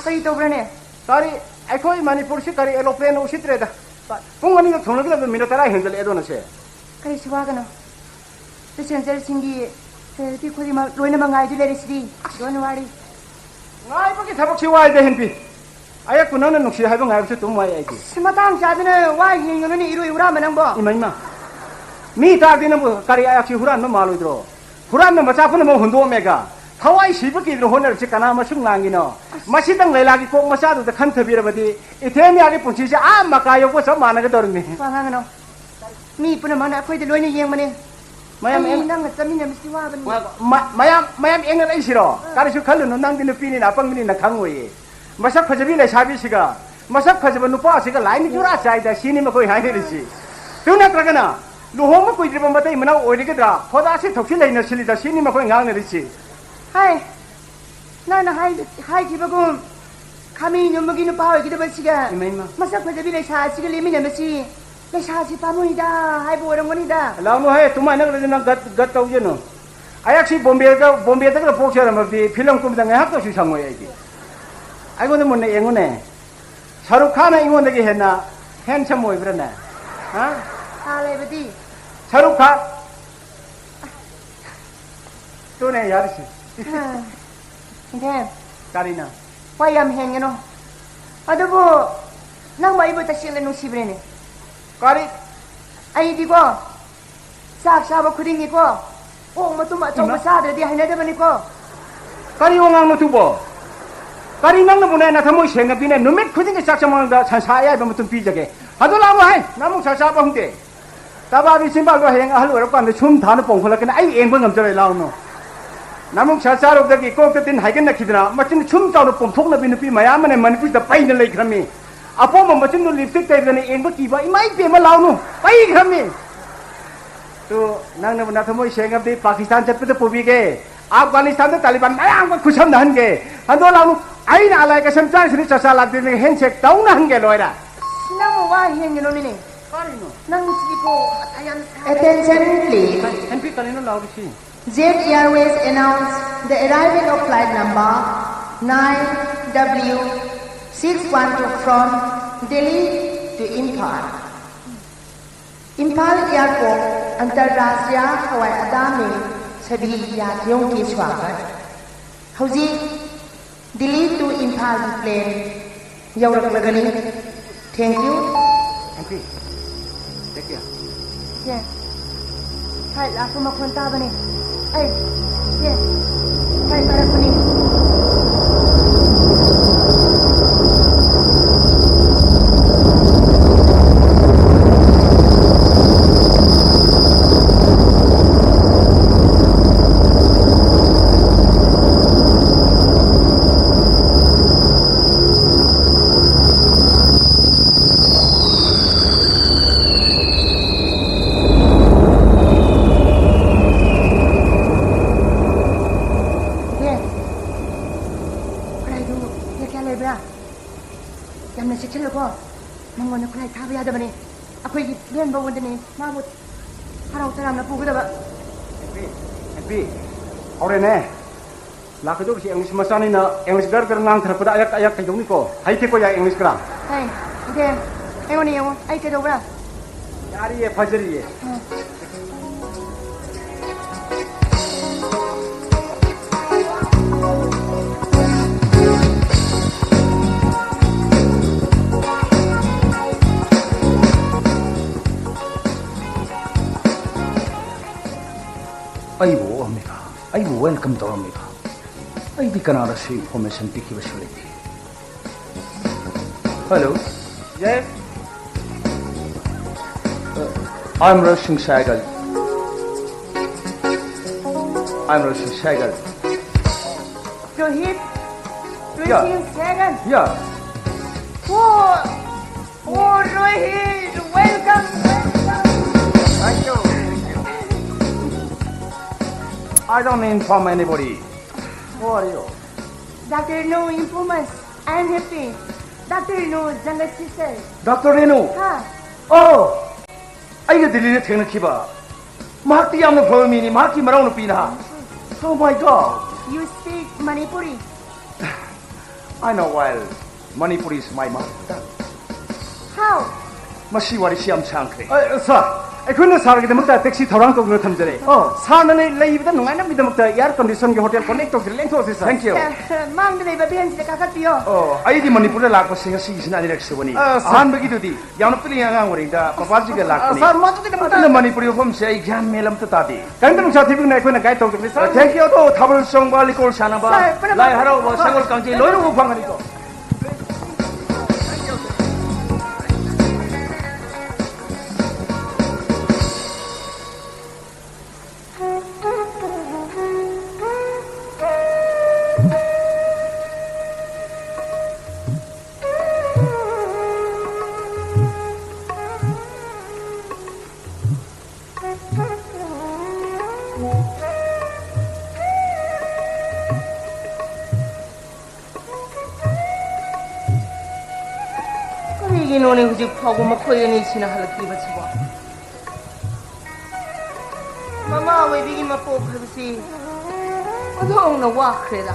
ꯀꯔꯤ ꯇꯧꯕ꯭ꯔꯅꯦ? ꯀꯔꯤ, ꯑꯩꯈꯣꯏ ꯃꯅꯤꯄꯨꯔꯁꯤ ꯀꯔꯤ aeroplane ꯎꯁꯤꯠꯇ꯭ꯔꯦꯗ? ꯄꯨꯡ ꯑꯅꯤꯗ ꯊꯨꯡꯂꯒꯗꯕ minute ꯇꯔꯥ ꯍꯦꯟꯖꯜꯂꯛꯑꯦ ꯑꯗꯣ ꯅꯁꯦ꯫ ꯀꯔꯤꯁꯨ ꯋꯥꯒꯅꯨ꯫ Passengerꯁꯤꯡꯒꯤ facility ꯈꯨꯗꯤꯡꯃꯛ ꯂꯣꯏꯅꯃꯛ ꯉꯥꯏꯗꯨ ꯂꯩꯔꯤꯁꯤꯗꯤ꯫ Don't worry꯫ ꯉꯥꯏꯕꯒꯤ ꯊꯕꯛꯁꯤ ꯋꯥꯏꯗ ꯍꯦꯟꯕꯤ꯫ ꯑꯌꯛꯄꯨ ꯅꯪꯅ ꯅꯨꯡꯁꯤ ꯍꯥꯏꯕ ꯉꯥꯏꯕꯁꯨ ꯑꯗꯨꯝ ꯋꯥꯏ ꯑꯩꯗꯤ꯫ ꯑꯁ, ꯃꯇꯥꯡ ꯆꯥꯗꯅ ꯋꯥ ꯍꯦꯟꯒꯅꯨꯅꯦ, ꯏꯔꯣꯏ ꯍꯨꯔꯥꯟꯕ ꯅꯪꯕꯣ꯫ ꯏꯃꯥ, ꯏꯃꯥ꯫ ꯃꯤ ꯇꯥꯔꯗꯤ ꯅꯪꯕꯨ ꯀꯔꯤ ꯑꯌꯥꯛꯁꯤ ꯍꯨꯔꯥꯟꯕ ꯃꯥꯜꯂꯣꯏꯗ꯭ꯔꯣ? ꯍꯨꯔꯥꯟꯕ ꯃꯆꯥ ꯄꯨꯝꯅꯃꯛ ꯍꯨꯟꯗꯣꯛꯑꯝꯃꯦꯒ꯫ ꯊꯋꯥꯏ ꯁꯤꯕ ꯀꯤꯗꯅ ꯍꯣꯠꯅꯔꯤꯁꯤ ꯀꯅꯥ ꯃꯁꯨꯛ ꯉꯥꯡꯉꯤꯅꯣ? ꯑꯁ꯫ ꯃꯁꯤꯗꯪ ꯂꯩꯂꯥꯒꯤ ꯀꯣꯛ ꯃꯆꯥꯗꯨꯗ ꯈꯟꯊꯕꯤꯔꯕꯗꯤ ꯏꯊꯦꯃꯤꯌꯥꯒꯤ ꯄꯨꯟꯁꯤꯁꯦ ꯑꯥ ꯃꯀꯥ ꯌꯧꯕ ꯆꯞ ꯃꯥꯟꯅꯒꯗꯧꯔꯤꯕꯅꯤ꯫ ꯋꯥ ꯉꯥꯡꯒꯅꯨ꯫ ꯃꯤ ꯄꯨꯝꯅꯃꯛꯅ ꯑꯩꯈꯣꯏꯗ ꯂꯣꯏꯅ ꯌꯦꯡꯕꯅꯦ꯫ ꯃꯌꯥꯝ ꯑꯩ ꯌꯦꯡ-, ꯅꯪꯒ ꯆꯠꯃꯤꯟꯅꯕꯁꯤ ꯋꯥꯕꯅꯤ꯫ ꯃ-, ꯃ-, ꯃꯌꯥꯝ, ꯃꯌꯥꯝ ꯌꯦꯡꯅꯔꯛꯏꯁꯤꯔꯣ? ꯑꯥ꯫ ꯀꯔꯤꯁꯨ ꯈꯜꯂꯨꯅꯨ, ꯅꯪꯗꯤ ꯅꯨꯄꯤꯅꯤꯅ ꯑꯄꯪꯕꯅꯤꯅ ꯈꯪꯉꯣꯏꯌꯦ꯫ ꯃꯁꯛ ꯐꯖꯕꯤ ꯂꯩꯁꯥꯕꯤꯁꯤꯒ ꯃꯁꯛ ꯐꯖꯕ ꯅꯨꯄꯥꯁꯤꯒ ꯂꯥꯏꯅ ꯖꯨꯔꯥ ꯆꯥꯏꯗ ꯁꯤꯅꯤ ꯃꯈꯣꯏ ꯍꯥꯏꯅꯔꯤꯁꯤ꯫ ꯑꯗꯨ ꯅꯠꯇ꯭ꯔꯒꯅ ꯂꯨꯍꯣꯡꯕ ꯀꯨꯏꯗ꯭ꯔꯤꯕ ꯃꯇꯩ ꯃꯅꯥꯎ ꯑꯣꯏꯔꯒꯗ꯭ꯔꯥ? ꯈꯣꯗꯥꯁꯤ ꯊꯧꯁꯤ ꯂꯩꯅ ꯁꯤꯜꯂꯤꯗ ꯁꯤꯅꯤ ꯃꯈꯣꯏ ꯉꯥꯡꯅꯔꯤꯁꯤ꯫ ꯍꯥꯏ, ꯅꯪꯅ ꯍꯥꯏ-, ꯍꯥꯏꯈꯤꯕꯒꯨꯝ, ꯈꯥꯃꯤ ꯌꯨꯝꯕꯒꯤ ꯅꯨꯄꯥ ꯑꯣꯏꯒꯗꯕꯁꯤꯒ ꯏꯃꯥ, ꯏꯃꯥ꯫ ꯃꯁꯛ ꯐꯖꯕꯤ ꯂꯩꯁꯥ ꯑꯁꯤꯒ ꯂꯦꯝꯃꯤꯟꯅꯕꯁꯤ, ꯂꯩꯁꯥꯁꯤ ꯄꯥꯝꯃꯨꯏꯗ ꯍꯥꯏꯕ ꯑꯣꯏꯔꯝꯒꯅꯤꯗ꯫ ꯂꯥꯎꯅꯨ ꯍꯦ, ꯇꯨꯃꯥꯏꯅꯒ ꯅꯪ ꯒꯠ, ꯒꯠ ꯇꯧꯖꯅꯨ꯫ ꯑꯩꯍꯥꯛꯁꯤ ꯕꯣꯝꯕꯦꯗ, ꯕꯣꯝꯕꯦꯗꯒ ꯄꯣꯛꯆꯔꯝꯃꯕꯗꯤ ꯐꯤꯂꯝ ꯀꯨꯝꯕꯗ ꯉꯥꯏꯍꯥꯛꯇꯁꯨ ꯁꯪꯉꯣꯏ ꯑꯩꯗꯤ꯫ ꯑꯩꯉꯣꯟꯗ ꯃꯨꯟꯅ ꯌꯦꯡꯉꯨꯅꯦ꯫ ꯁꯔꯨꯛ ꯈꯥꯟꯅ ꯑꯩꯉꯣꯟꯗꯒꯤ ꯍꯦꯟꯅ handsome ꯑꯣꯏꯕ꯭ꯔꯥꯅꯦ? ꯍꯥ? ꯊꯥ ꯂꯩꯕꯗꯤ? ꯁꯔꯨꯛ ꯈꯥꯟ꯫ ꯇꯨꯅꯦ ꯌꯥꯔꯤꯁꯤ꯫ ꯍꯥ꯫ ꯏꯊꯦꯟ꯫ ꯀꯔꯤꯅꯣ? ꯋꯥ ꯌꯥꯝ ꯍꯦꯟꯒꯅꯨ꯫ ꯑꯗꯨꯕꯨ ꯅꯪꯕꯨ ꯑꯩꯕꯨ ꯇꯁꯦꯡꯅ ꯅꯨꯡꯁꯤꯕ꯭ꯔꯦꯅꯦ? ꯀꯔꯤ? ꯑꯩꯗꯤꯀꯣ, ꯆꯥꯛ ꯆꯥꯕ ꯈꯨꯗꯤꯡꯒꯤꯀꯣ, ꯑꯣꯛ ꯃꯇꯨꯝ ꯑꯆꯧꯕ ꯏꯃꯥ꯫ ꯆꯥꯗ꯭ꯔꯗꯤ ꯍꯩꯅꯗꯕꯅꯤꯀꯣ꯫ ꯀꯔꯤ ꯑꯉꯥꯡꯅꯣ ꯑꯗꯨꯕꯣ? ꯀꯔꯤ ꯅꯪꯅꯕꯨꯅꯦ ꯅꯊꯃꯣꯏ ꯁꯦꯡꯉꯗꯤꯅꯦ ꯅꯨꯃꯤꯠ ꯈꯨꯗꯤꯡꯒꯤ ꯆꯥꯛ ꯆꯃꯥꯡꯗ ꯁꯟꯁꯥ ꯑꯌꯥꯏꯕ ꯃꯇꯨꯝ ꯄꯤꯖꯒꯦ꯫ ꯑꯗꯨ ꯂꯥꯛꯑꯣ ꯍꯥꯏ, ꯅꯃꯨꯛ ꯆꯥꯛ ꯆꯥꯕ ꯍꯪꯗꯦ꯫ ꯇꯕꯥꯕꯤ ꯆꯤꯝꯕꯥꯜꯗꯣ ꯍꯌꯦꯡ ꯑꯍꯜ ꯑꯣꯏꯔꯀꯥꯟꯗ ꯁꯨꯝ ꯊꯥꯅ ꯄꯣꯡꯈꯠꯂꯛꯀꯅꯤ, ꯑꯩ ꯌꯦꯡꯕ ꯉꯝꯖꯔꯣꯏ, ꯂꯥꯎꯅꯨ꯫ ꯅꯃꯨꯛ ꯆꯥꯛ ꯆꯥꯔꯨꯕꯗꯒꯤ ꯀꯣꯛꯇ ꯇꯤꯟ ꯍꯥꯏꯒꯠꯅꯈꯤꯗꯅ ꯃꯆꯤꯟ ꯁꯨꯝ ꯆꯥꯎꯅ ꯄꯣꯝꯊꯣꯛꯅꯕꯤ ꯅꯨꯄꯤ ꯃꯌꯥꯝ ꯑꯃꯅꯦ ꯃꯅꯤꯄꯨꯔꯁꯤꯗ ꯄꯩꯅ ꯂꯩꯈ꯭ꯔꯝꯃꯤ꯫ ꯑꯄꯣꯝꯕ ꯃꯆꯤꯟꯗꯨ ꯂꯤꯞꯁꯇꯤꯛ ꯇꯩꯗꯅ ꯌꯦꯡꯕ ꯀꯤꯕ ꯏꯃꯥ ꯏꯕꯦꯝꯃ ꯂꯥꯎꯅꯨ, ꯄꯩꯈ꯭ꯔꯝꯃꯤ꯫ ꯇꯨ, ꯅꯪꯅꯕꯨ ꯅꯊꯃꯣꯏ ꯁꯦꯡꯉꯕꯗꯤ ꯄꯥꯀꯤꯁꯇꯥꯟ ꯆꯠꯄꯗ ꯄꯨꯕꯤꯒꯦ꯫ ꯑꯐꯒꯥꯅꯤꯁꯇꯥꯟꯗ ꯇꯥꯂꯤꯕꯥꯟ ꯃꯌꯥꯝꯒ ꯈꯨꯠꯁꯝꯅꯍꯟꯒꯦ꯫ ꯍꯟꯗꯣ ꯂꯥꯎꯅꯨ, ꯑꯩꯅ ꯑꯂꯥꯏ ꯀꯁꯝ ꯆꯥꯔꯤꯁꯤꯅ ꯆꯆꯥ ꯂꯥꯛꯇꯦꯅ ꯍꯦꯟꯁꯦꯛ ꯇꯧꯅ ꯍꯟꯒꯦ ꯂꯣꯏꯔꯦ꯫ ꯅꯪ ꯋꯥ ꯍꯦꯟꯒꯅꯣ ꯃꯤꯅꯦ꯫ ꯀꯔꯤꯅꯣ? ꯅꯪ ꯁꯤꯗꯤꯀꯣ ꯃꯊꯥ ꯌꯥꯝ ꯁꯥꯏ꯫ Attention please. ꯍꯦꯟꯄꯤ ꯀꯔꯤꯅꯣ ꯂꯥꯎꯔꯤꯁꯤ? Jet Airways announce the arrival of flight number nine W six one two from Delhi to Imphal. Imphal Airport, अंतर्राष्ट्रीय हवाई अड्डा में सभी यात्रियों के स्वागत। ꯍꯧꯖꯤꯛ ꯗꯤꯜꯂꯤ ꯇꯨ ꯏꯝꯐꯥꯜꯒꯤ ꯄ꯭ꯂꯦꯟ ꯌꯧꯔꯛꯂꯒꯅꯤ꯫ Thank you. ꯍꯦꯟꯄꯤ, take care. ꯌꯦ, ꯐ꯭ꯂꯥꯏꯠ ꯂꯥꯛꯄ ꯃꯈꯣꯟ ꯇꯥꯕꯅꯦ꯫ ꯑꯩ, ꯌꯦ, ꯐ꯭ꯂꯥꯏꯠ ꯄꯥꯏꯔꯛꯄꯅꯤ꯫ ꯏꯕꯦ, ꯈꯨꯔꯥꯏꯗꯨ ꯀꯌꯥ ꯀꯌꯥ ꯂꯩꯕ꯭ꯔꯥ? ꯌꯥꯝꯅ ꯆꯦꯛꯁꯤꯜꯂꯨꯀꯣ꯫ ꯃꯉꯣꯟꯗ ꯈꯨꯔꯥꯏ ꯊꯥꯕ ꯌꯥꯗꯕꯅꯤ꯫ ꯑꯩꯈꯣꯏꯒꯤ ꯂꯦꯟꯕ ꯋꯥꯗꯅꯤ꯫ ꯃꯥꯕꯨ ꯍꯔꯥꯎ ꯇꯔꯥꯝꯅ ꯄꯨꯒꯗꯕ꯫ ꯍꯦꯟꯄꯤ, ꯍꯦꯟꯄꯤ, ꯍꯧꯔꯦꯅꯦ꯫ ꯂꯥꯛꯀꯗꯧꯕꯁꯤ ꯏꯪꯂꯤꯁ ꯃꯆꯥꯅꯤꯅ ꯏꯪꯂꯤꯁ ꯒꯔ ꯒꯔ ꯉꯥꯡꯊꯔꯛꯄꯗ ꯑꯌꯥꯛ ꯑꯌꯥꯛ ꯀꯩꯗꯧꯅꯤꯀꯣ? ꯍꯩꯇꯦꯀꯣ ꯌꯥ ꯏꯪꯂꯤꯁ ꯒꯔ꯫ ꯍꯩ, ꯏꯗꯦ, ꯑꯩꯉꯣꯟꯗ ꯌꯦꯡꯉꯣ, ꯑꯩ ꯀꯩꯗꯧꯕ꯭ꯔꯥ? ꯌꯥꯔꯤꯌꯦ, ꯐꯖꯔꯤꯌꯦ꯫ ꯎꯝ꯫ ꯑꯩꯕꯨ ꯑꯣꯛꯑꯝꯃꯤꯕ, ꯑꯩꯕꯨ ꯋꯦꯜꯀꯝ ꯇꯧꯔꯝꯃꯤꯕ꯫ ꯑꯩꯗꯤ ꯀꯅꯥꯗꯁꯨ information ꯄꯤꯈꯤꯕꯁꯨ ꯂꯩꯇꯦ꯫ Hello. Yes. Uh, I'm Roshan Sehgal. I'm Roshan Sehgal. Rohit? Yeah. Roshan Sehgal? Yeah. Oh, oh, Rohit, welcome, welcome. Thank you. I don't inform anybody. Who are you? Doctor Renu, inform us. I am happy. Doctor Renu, younger sister. Doctor Renu? Ha. Oh! ꯑꯩꯒ ꯗꯤꯜꯂꯤꯗ ꯊꯦꯡꯅꯈꯤꯕ ꯃꯍꯥꯛꯇꯤ ꯌꯥꯝꯅ ꯐꯕ ꯃꯤꯅꯤ꯫ ꯃꯍꯥꯛꯀꯤ ꯃꯅꯥꯎꯅꯨꯄꯤꯅ꯫ Oh my God! You speak Manipuri? I know well. Manipuri is my mother tongue. How? ꯃꯁꯤ ꯋꯥꯔꯤꯁꯤ ꯌꯥꯝ ꯁꯥꯡꯈ꯭ꯔꯦ꯫ ꯑ, ꯁꯥꯔ, ꯑꯩꯈꯣꯏꯅ ꯁꯥꯔꯒꯤꯗꯃꯛꯇ ꯇꯦꯛꯁꯤ ꯊꯧꯔꯥꯡ ꯇꯧꯗꯨꯅ ꯊꯝꯖꯔꯦ꯫ ꯑꯣ꯫ ꯁꯥꯔꯅ ꯂꯩ-, ꯂꯩꯕꯗ ꯅꯨꯡꯉꯥꯏꯅꯕꯒꯤꯗꯃꯛꯇ ꯑꯦꯌꯔ ꯀꯟꯗꯤꯁꯟꯒꯤ ꯍꯣꯇꯦꯜ ꯀꯣꯟꯅꯦꯛ ꯇꯧꯁꯤꯔ ꯂꯦꯡꯊꯣꯛꯑꯁꯤ, ꯁꯥꯔ꯫ Thank you. ꯁꯥꯔ, ꯃꯥꯡꯗ ꯂꯩꯕ ꯚꯦꯟꯁꯤꯗ ꯀꯥꯈꯠꯄꯤꯌꯣ꯫ ꯑꯣ, ꯑꯩꯗꯤ ꯃꯅꯤꯄꯨꯔꯗ ꯂꯥꯛꯄꯁꯦ ꯉꯁꯤꯒꯤꯁꯤꯅ ꯑꯅꯤꯔꯛ ꯁꯨꯕꯅꯤ꯫ ꯑ, ꯁꯥꯔ꯫ ꯑꯍꯥꯟꯕꯒꯤꯗꯨꯗꯤ ꯌꯥꯝꯅ ꯄꯤꯛꯂꯤꯉꯩ ꯑꯉꯥꯡ ꯑꯣꯏꯔꯤꯉꯩꯗ ꯄꯄꯥꯖꯤꯒ ꯂꯥꯛꯄꯅꯤ꯫ ꯁꯥꯔ, ꯃꯗꯨꯒꯤꯗꯃꯛꯇ ꯑꯗꯨꯅ ꯃꯅꯤꯄꯨꯔꯤ ꯃꯐꯝꯁꯦ ꯑꯩ ꯒ꯭ꯌꯥꯟ ꯃꯦꯟ ꯑꯝꯇ ꯇꯥꯗꯦ꯫ ꯀꯔꯤꯝꯇ ꯅꯨꯡꯁꯥ ꯊꯤꯕꯤꯒꯅꯨ, ꯑꯩꯈꯣꯏꯅ ꯒꯥꯏꯗ ꯇꯧꯖꯒꯅꯤ, ꯁꯥꯔ꯫ ꯑ, thank you꯫ ꯑꯗꯣ ꯊꯥꯕꯜ ꯆꯣꯡꯕ, ꯂꯤꯀꯣꯟ ꯁꯥꯟꯅꯕ, ꯁꯥꯔ, ꯄꯨꯟꯅꯃꯛ ꯂꯥꯏ ꯍꯔꯥꯎꯕ, ꯁꯒꯣꯜ ꯀꯥꯡꯖꯩ ꯂꯣꯏꯅ ꯎꯕ ꯐꯪꯒꯅꯤꯀꯣ? ꯀꯔꯤꯒꯤꯅꯣꯅꯦ ꯍꯧꯖꯤꯛ ꯐꯥꯎꯕ ꯃꯈꯣꯏ ꯑꯅꯤꯁꯤꯅ ꯍꯜꯂꯛꯇ꯭ꯔꯤꯕꯁꯤꯕꯣ? ꯃꯃꯥ ꯑꯣꯏꯕꯤꯒꯤ ꯃꯄꯣꯛ ꯍꯥꯏꯕꯁꯤ ꯑꯣꯟꯊꯣꯛꯅ ꯋꯥꯈ꯭ꯔꯦꯗ꯫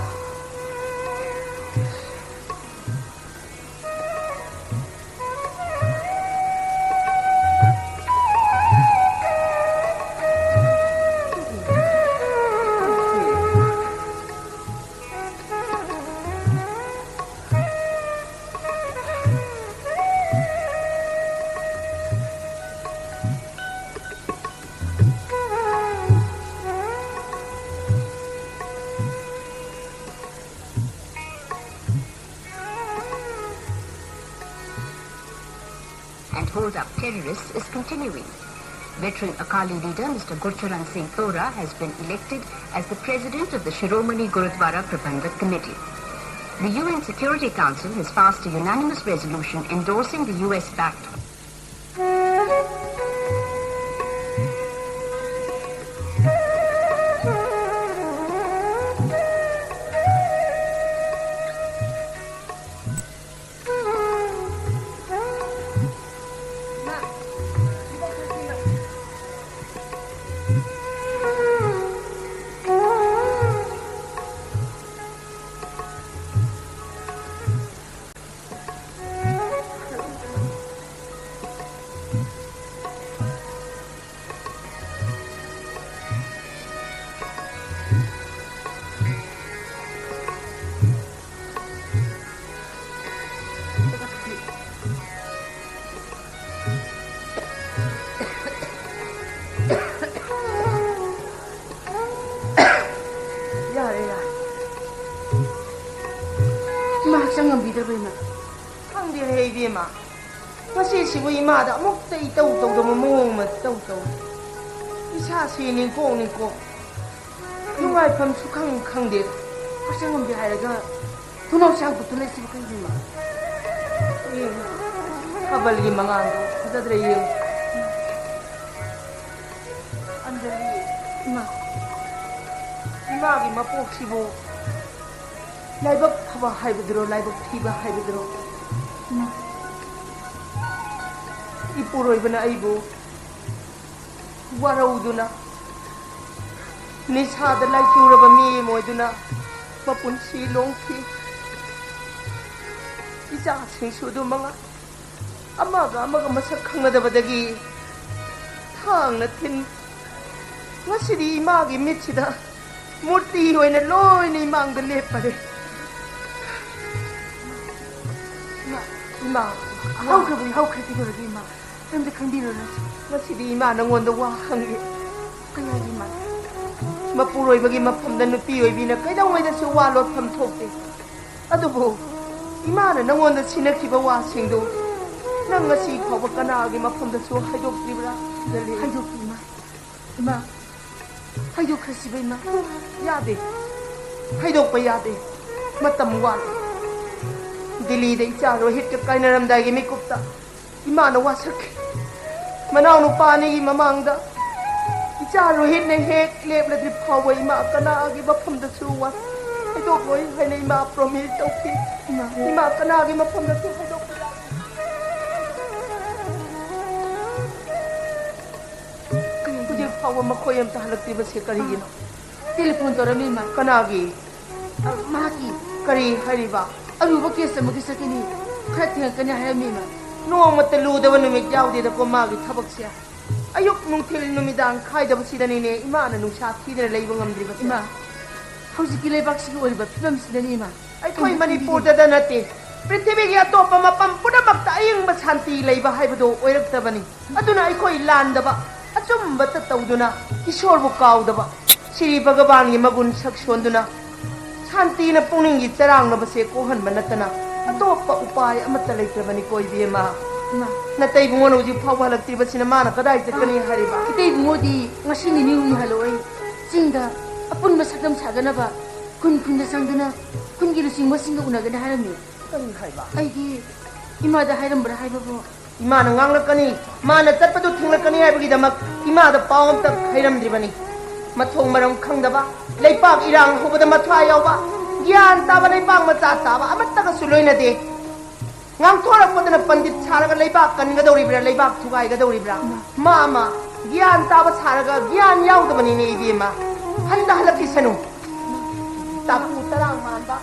hold up terrorists is continuing. Veteran Akali leader Mister Gurcharan Singh Tora has been elected as the president of the Shiromani Gurudwara Prabandhak Committee. The U N Security Council has passed a unanimous resolution endorsing the U S-backed ꯌꯥꯔꯦ, ꯌꯥꯔꯦ꯫ ꯏꯃꯥ ꯍꯛꯆꯥꯡ ꯉꯝꯕꯤꯗ꯭ꯔꯕ, ꯏꯃꯥ? ꯈꯪꯗꯦꯅꯦ, ꯏꯕꯦꯝꯃ꯫ ꯉꯁꯤꯁꯤꯕꯨ ꯏꯃꯥꯗ ꯑꯃꯨꯛꯇ ꯏꯇꯧ ꯇꯧꯗꯕ ꯃꯑꯣꯡ ꯑꯃ ꯇꯧ ꯇꯧ꯫ ꯏꯁꯥꯁꯤ ꯅꯤꯡꯀꯣꯛ ꯅꯤꯡꯀꯣꯛ꯫ ꯅꯨꯡꯉꯥꯏꯐꯝꯁꯨ ꯈꯪ ꯈꯪꯗꯦ꯫ ꯍꯛꯆꯥꯡ ꯉꯝꯗꯦ ꯍꯥꯏꯔꯒ ꯊꯣꯡꯅꯥꯎ ꯆꯥꯛꯄꯗꯨ ꯂꯩꯁꯤꯕꯨ ꯀꯩꯒꯤꯅꯣ? ꯏꯃꯥ, ꯀꯕꯜꯒꯤ ꯃꯉꯥꯜꯗꯣ ꯐꯖꯗ꯭ꯔꯦ, ꯌꯦꯡꯉꯨ꯫ ꯑꯟꯖꯂꯤ, ꯏꯃꯥ, ꯏꯃꯥꯒꯤ ꯃꯄꯣꯛꯁꯤꯕꯨ ꯂꯥꯏꯕꯛ ꯐꯕ ꯍꯥꯏꯕꯗꯨꯔꯣ, ꯂꯥꯏꯕꯛ ꯊꯤꯕ ꯍꯥꯏꯕꯗꯨꯔꯣ? ꯏꯃꯥ꯫ ꯏꯄꯨꯔꯣꯏꯕꯅ ꯑꯩꯕꯨ ꯋꯥꯔꯧꯗꯨꯅ, ꯅꯤꯁꯥꯗ ꯂꯥꯏꯆꯨꯔꯕ ꯃꯤ ꯑꯃ ꯑꯣꯏꯗꯨꯅ ꯃꯄꯨꯟꯁꯤ ꯂꯣꯡꯈꯤ꯫ ꯏꯆꯥꯁꯤꯡꯁꯨ ꯑꯗꯨ ꯃꯉꯥꯏ꯫ ꯑꯃꯒ ꯑꯃꯒ ꯃꯁꯛ ꯈꯪꯅꯗꯕꯗꯒꯤ ꯊꯥꯡꯅ ꯊꯤꯟ꯫ ꯉꯁꯤꯗꯤ ꯏꯃꯥꯒꯤ ꯃꯤꯠꯁꯤꯗ ꯃꯨꯔꯇꯤ ꯑꯣꯏꯅ ꯂꯣꯏꯅ ꯏꯃꯥꯡꯗ ꯂꯦꯞꯄꯔꯦ꯫ ꯏꯃꯥ, ꯏꯃꯥ, ꯍꯧꯈ꯭ꯔꯕꯅꯤ, ꯍꯧꯈ꯭ꯔꯦ, ꯀꯩꯗꯧꯔꯒꯦ ꯏꯃꯥ? ꯀꯔꯤꯝꯇ ꯈꯟꯕꯤꯔꯨꯔꯅꯨ꯫ ꯉꯁꯤꯗꯤ ꯏꯃꯥ ꯅꯉꯣꯟꯗ ꯋꯥ ꯍꯪꯒꯦ꯫ ꯀꯩ ꯍꯥꯏꯒꯦ ꯏꯃꯥ? ꯃꯄꯨꯔꯣꯏꯕꯒꯤ ꯃꯐꯝꯗ ꯅꯨꯄꯤ ꯑꯣꯏꯕꯤꯅ ꯀꯩꯗꯧꯉꯩꯗꯁꯨ ꯋꯥ ꯂꯣꯠꯐꯝ ꯊꯣꯛꯇꯦ꯫ ꯑꯗꯨꯕꯨ ꯏꯃꯥꯅ ꯅꯉꯣꯟꯗ ꯁꯤꯟꯅꯈꯤꯕ ꯋꯥꯁꯤꯡꯗꯨ ꯅꯪ ꯉꯁꯤ ꯐꯥꯎꯕ ꯀꯅꯥꯒꯤ ꯃꯐꯝꯗꯁꯨ ꯍꯥꯏꯗꯣꯛꯇ꯭ꯔꯤꯕ꯭ꯔꯥ? ꯍꯥꯏꯗꯣꯛꯇ꯭ꯔꯤ, ꯏꯃꯥ꯫ ꯏꯃꯥ, ꯍꯥꯏꯗꯣꯛꯈ꯭ꯔꯁꯤꯕ, ꯏꯃꯥ꯫ ꯌꯥꯗꯦ꯫ ꯍꯥꯏꯗꯣꯛꯄ ꯌꯥꯗꯦ꯫ ꯃꯇꯝ ꯋꯥꯠꯂꯤ꯫ ꯗꯤꯜꯂꯤꯗ ꯏꯆꯥ ꯔꯣꯍꯤꯠꯀ ꯀꯥꯏꯅꯔꯝꯗꯥꯏꯒꯤ ꯃꯤꯀꯨꯞꯇ ꯏꯃꯥꯅ ꯋꯥꯁꯛꯈꯤ꯫ ꯃꯅꯥꯎꯅꯨꯄꯥ ꯑꯅꯤꯒꯤ ꯃꯃꯥꯡꯗ ꯏꯆꯥ ꯔꯣꯍꯤꯠꯅ ꯍꯦꯛ ꯂꯦꯞꯂꯗ꯭ꯔꯤ ꯐꯥꯎꯕ ꯏꯃꯥ ꯀꯅꯥꯒꯤ ꯃꯐꯝꯗꯁꯨ ꯋꯥ ꯍꯥꯏꯗꯣꯛꯂꯣꯏ ꯍꯥꯏꯅ ꯏꯃꯥ promise ꯇꯧꯈꯤ꯫ ꯏꯃꯥ꯫ ꯏꯃꯥ ꯀꯅꯥꯒꯤ ꯃꯐꯝꯗꯁꯨ ꯍꯥꯏꯗꯣꯛꯄ ꯌꯥꯗꯦ꯫ ꯀꯔꯤꯒꯤꯅꯣ? ꯍꯧꯖꯤꯛ ꯐꯥꯎꯕ ꯃꯈꯣꯏ ꯑꯝꯇ ꯍꯜꯂꯛꯇ꯭ꯔꯤꯕꯁꯦ ꯀꯔꯤꯒꯤꯅꯣ? ꯇꯦꯂꯤꯐꯣꯟ ꯇꯧꯔꯝꯃꯤ, ꯏꯃꯥ꯫ ꯀꯅꯥꯒꯤ? ꯑ, ꯃꯍꯥꯛꯀꯤ꯫ ꯀꯔꯤ ꯍꯥꯏꯔꯤꯕ? ꯑꯔꯨꯕ case ꯑꯃꯒꯤ ꯆꯠꯀꯅꯤ, ꯈꯔ ꯊꯦꯡꯉꯛꯀꯅꯤ ꯍꯥꯏꯔꯝꯃꯤ, ꯏꯃꯥ꯫ ꯅꯣꯡꯃꯇ ꯂꯨꯗꯕ ꯅꯨꯃꯤꯠ ꯌꯥꯎꯗꯦꯗꯀꯣ ꯃꯥꯒꯤ ꯊꯕꯛꯁꯦ꯫ ꯑꯌꯨꯛ, ꯅꯨꯡꯊꯤꯜ, ꯅꯨꯃꯤꯗꯥꯡ ꯈꯥꯏꯗꯕꯁꯤꯗꯅꯤꯅꯦ ꯏꯃꯥꯅ ꯅꯨꯡꯁꯥ ꯊꯤꯗꯅ ꯂꯩꯕ ꯉꯝꯗ꯭ꯔꯤꯕꯁꯦ꯫ ꯏꯃꯥ, ꯍꯧꯖꯤꯛꯀꯤ ꯂꯩꯕꯥꯛꯁꯤꯒꯤ ꯑꯣꯏꯔꯤꯕ ꯐꯤꯕꯝꯁꯤꯗꯅꯤ, ꯏꯃꯥ꯫ ꯑꯩꯈꯣꯏ ꯃꯅꯤꯄꯨꯔꯗꯗ ꯅꯠꯇꯦ, ꯄ꯭ꯔꯤꯊꯤꯕꯤꯒꯤ ꯑꯇꯣꯞꯄ ꯃꯐꯝ ꯄꯨꯝꯅꯃꯛꯇ ꯑꯏꯪꯕ ꯁꯥꯟꯇꯤ ꯂꯩꯕ ꯍꯥꯏꯕꯗꯨ ꯑꯣꯏꯔꯛꯇꯕꯅꯤ꯫ ꯑꯗꯨꯅ ꯑꯩꯈꯣꯏ ꯂꯥꯟꯗꯕ, ꯑꯆꯨꯝꯕꯇ ꯇꯧꯗꯨꯅ, ꯏꯁꯣꯔꯕꯨ ꯀꯥꯎꯗꯕ, ꯁ꯭ꯔꯤ ꯚꯒꯕꯥꯟꯒꯤ ꯃꯒꯨꯟ ꯁꯛ ꯁꯣꯟꯗꯨꯅ, ꯁꯥꯟꯇꯤꯅ ꯄꯨꯛꯅꯤꯡꯒꯤ ꯆꯔꯥꯡꯅꯕꯁꯦ ꯀꯣꯛꯍꯟꯕ ꯅꯠꯇꯅ ꯑꯇꯣꯞꯄ ꯎꯄꯥꯏ ꯑꯃꯠꯇ ꯂꯩꯇ꯭ꯔꯕꯅꯤꯀꯣ, ꯏꯕꯦꯝꯃ꯫ ꯏꯃꯥ꯫ ꯅꯇꯩꯕꯨꯡꯉꯣꯅ ꯍꯧꯖꯤꯛ ꯐꯥꯎꯕ ꯍꯜꯂꯛꯇ꯭ꯔꯤꯕꯁꯤꯅ ꯃꯥꯅ ꯀꯗꯥꯏ ꯆꯠꯀꯅꯤ ꯍꯥꯏꯔꯤꯕ? ꯏꯇꯩꯕꯨꯡꯉꯣꯗꯤ ꯉꯁꯤ ꯅꯤꯅꯤ ꯍꯨꯝꯅꯤ ꯍꯜꯂꯛꯑꯣꯏ꯫ ꯆꯤꯡꯗ ꯑꯄꯨꯟꯕ ꯁꯛꯇꯝ ꯁꯥꯒꯠꯅꯕ ꯈꯨꯟ ꯈꯨꯟꯗ ꯆꯪꯗꯨꯅ ꯈꯨꯟꯒꯤ ꯂꯨꯆꯤꯡꯕꯁꯤꯡꯒ ꯎꯅꯒꯅꯤ ꯍꯥꯏꯔꯝꯃꯤ꯫ ꯀꯔꯤ ꯍꯥꯏꯕ? ꯑꯩꯗꯤ ꯏꯃꯥꯗ ꯍꯥꯏꯔꯝꯕ꯭ꯔꯥ ꯍꯥꯏꯕꯕꯨ? ꯏꯃꯥꯅ ꯉꯥꯡꯂꯛꯀꯅꯤ, ꯃꯥꯅ ꯆꯠꯄꯗꯨ ꯊꯤꯡꯂꯛꯀꯅꯤ ꯍꯥꯏꯕꯒꯤꯗꯃꯛ ꯏꯃꯥꯗ ꯄꯥꯎ ꯑꯝꯇ ꯍꯩꯔꯝꯗ꯭ꯔꯤꯕꯅꯤ꯫ ꯃꯊꯣꯡ ꯃꯔꯝ ꯈꯪꯗꯕ, ꯂꯩꯄꯥꯛ ꯏꯔꯥꯡ ꯍꯧꯕꯗ ꯃꯊ꯭ꯋꯥ ꯌꯥꯎꯕ, ꯒ꯭ꯌꯥꯟ ꯇꯥꯕ ꯂꯩꯄꯥꯛ ꯃꯆꯥ ꯇꯥꯕ ꯑꯃꯠꯇꯒꯁꯨ ꯂꯣꯏꯅꯗꯦ꯫ ꯉꯥꯡꯊꯣꯔꯛꯄꯗꯅ ꯄꯟꯗꯤꯠ ꯁꯥꯔꯒ ꯂꯩꯕꯥꯛ ꯀꯟꯒꯗꯧꯔꯤꯕ꯭ꯔꯥ, ꯂꯩꯕꯥꯛ ꯊꯨꯒꯥꯏꯒꯗꯧꯔꯤꯕ꯭ꯔꯥ? ꯃꯥ ꯑꯃ ꯒ꯭ꯌꯥꯟ ꯇꯥꯕ ꯁꯥꯔꯒ ꯒ꯭ꯌꯥꯟ ꯌꯥꯎꯗꯕꯅꯤꯅꯦ ꯏꯕꯦꯝꯃ꯫ ꯍꯟꯗ ꯍꯜꯂꯛꯈꯤꯁꯅꯨ꯫ ꯇꯥꯀꯨ ꯇꯔꯥꯡ ꯃꯥꯟꯕ꯫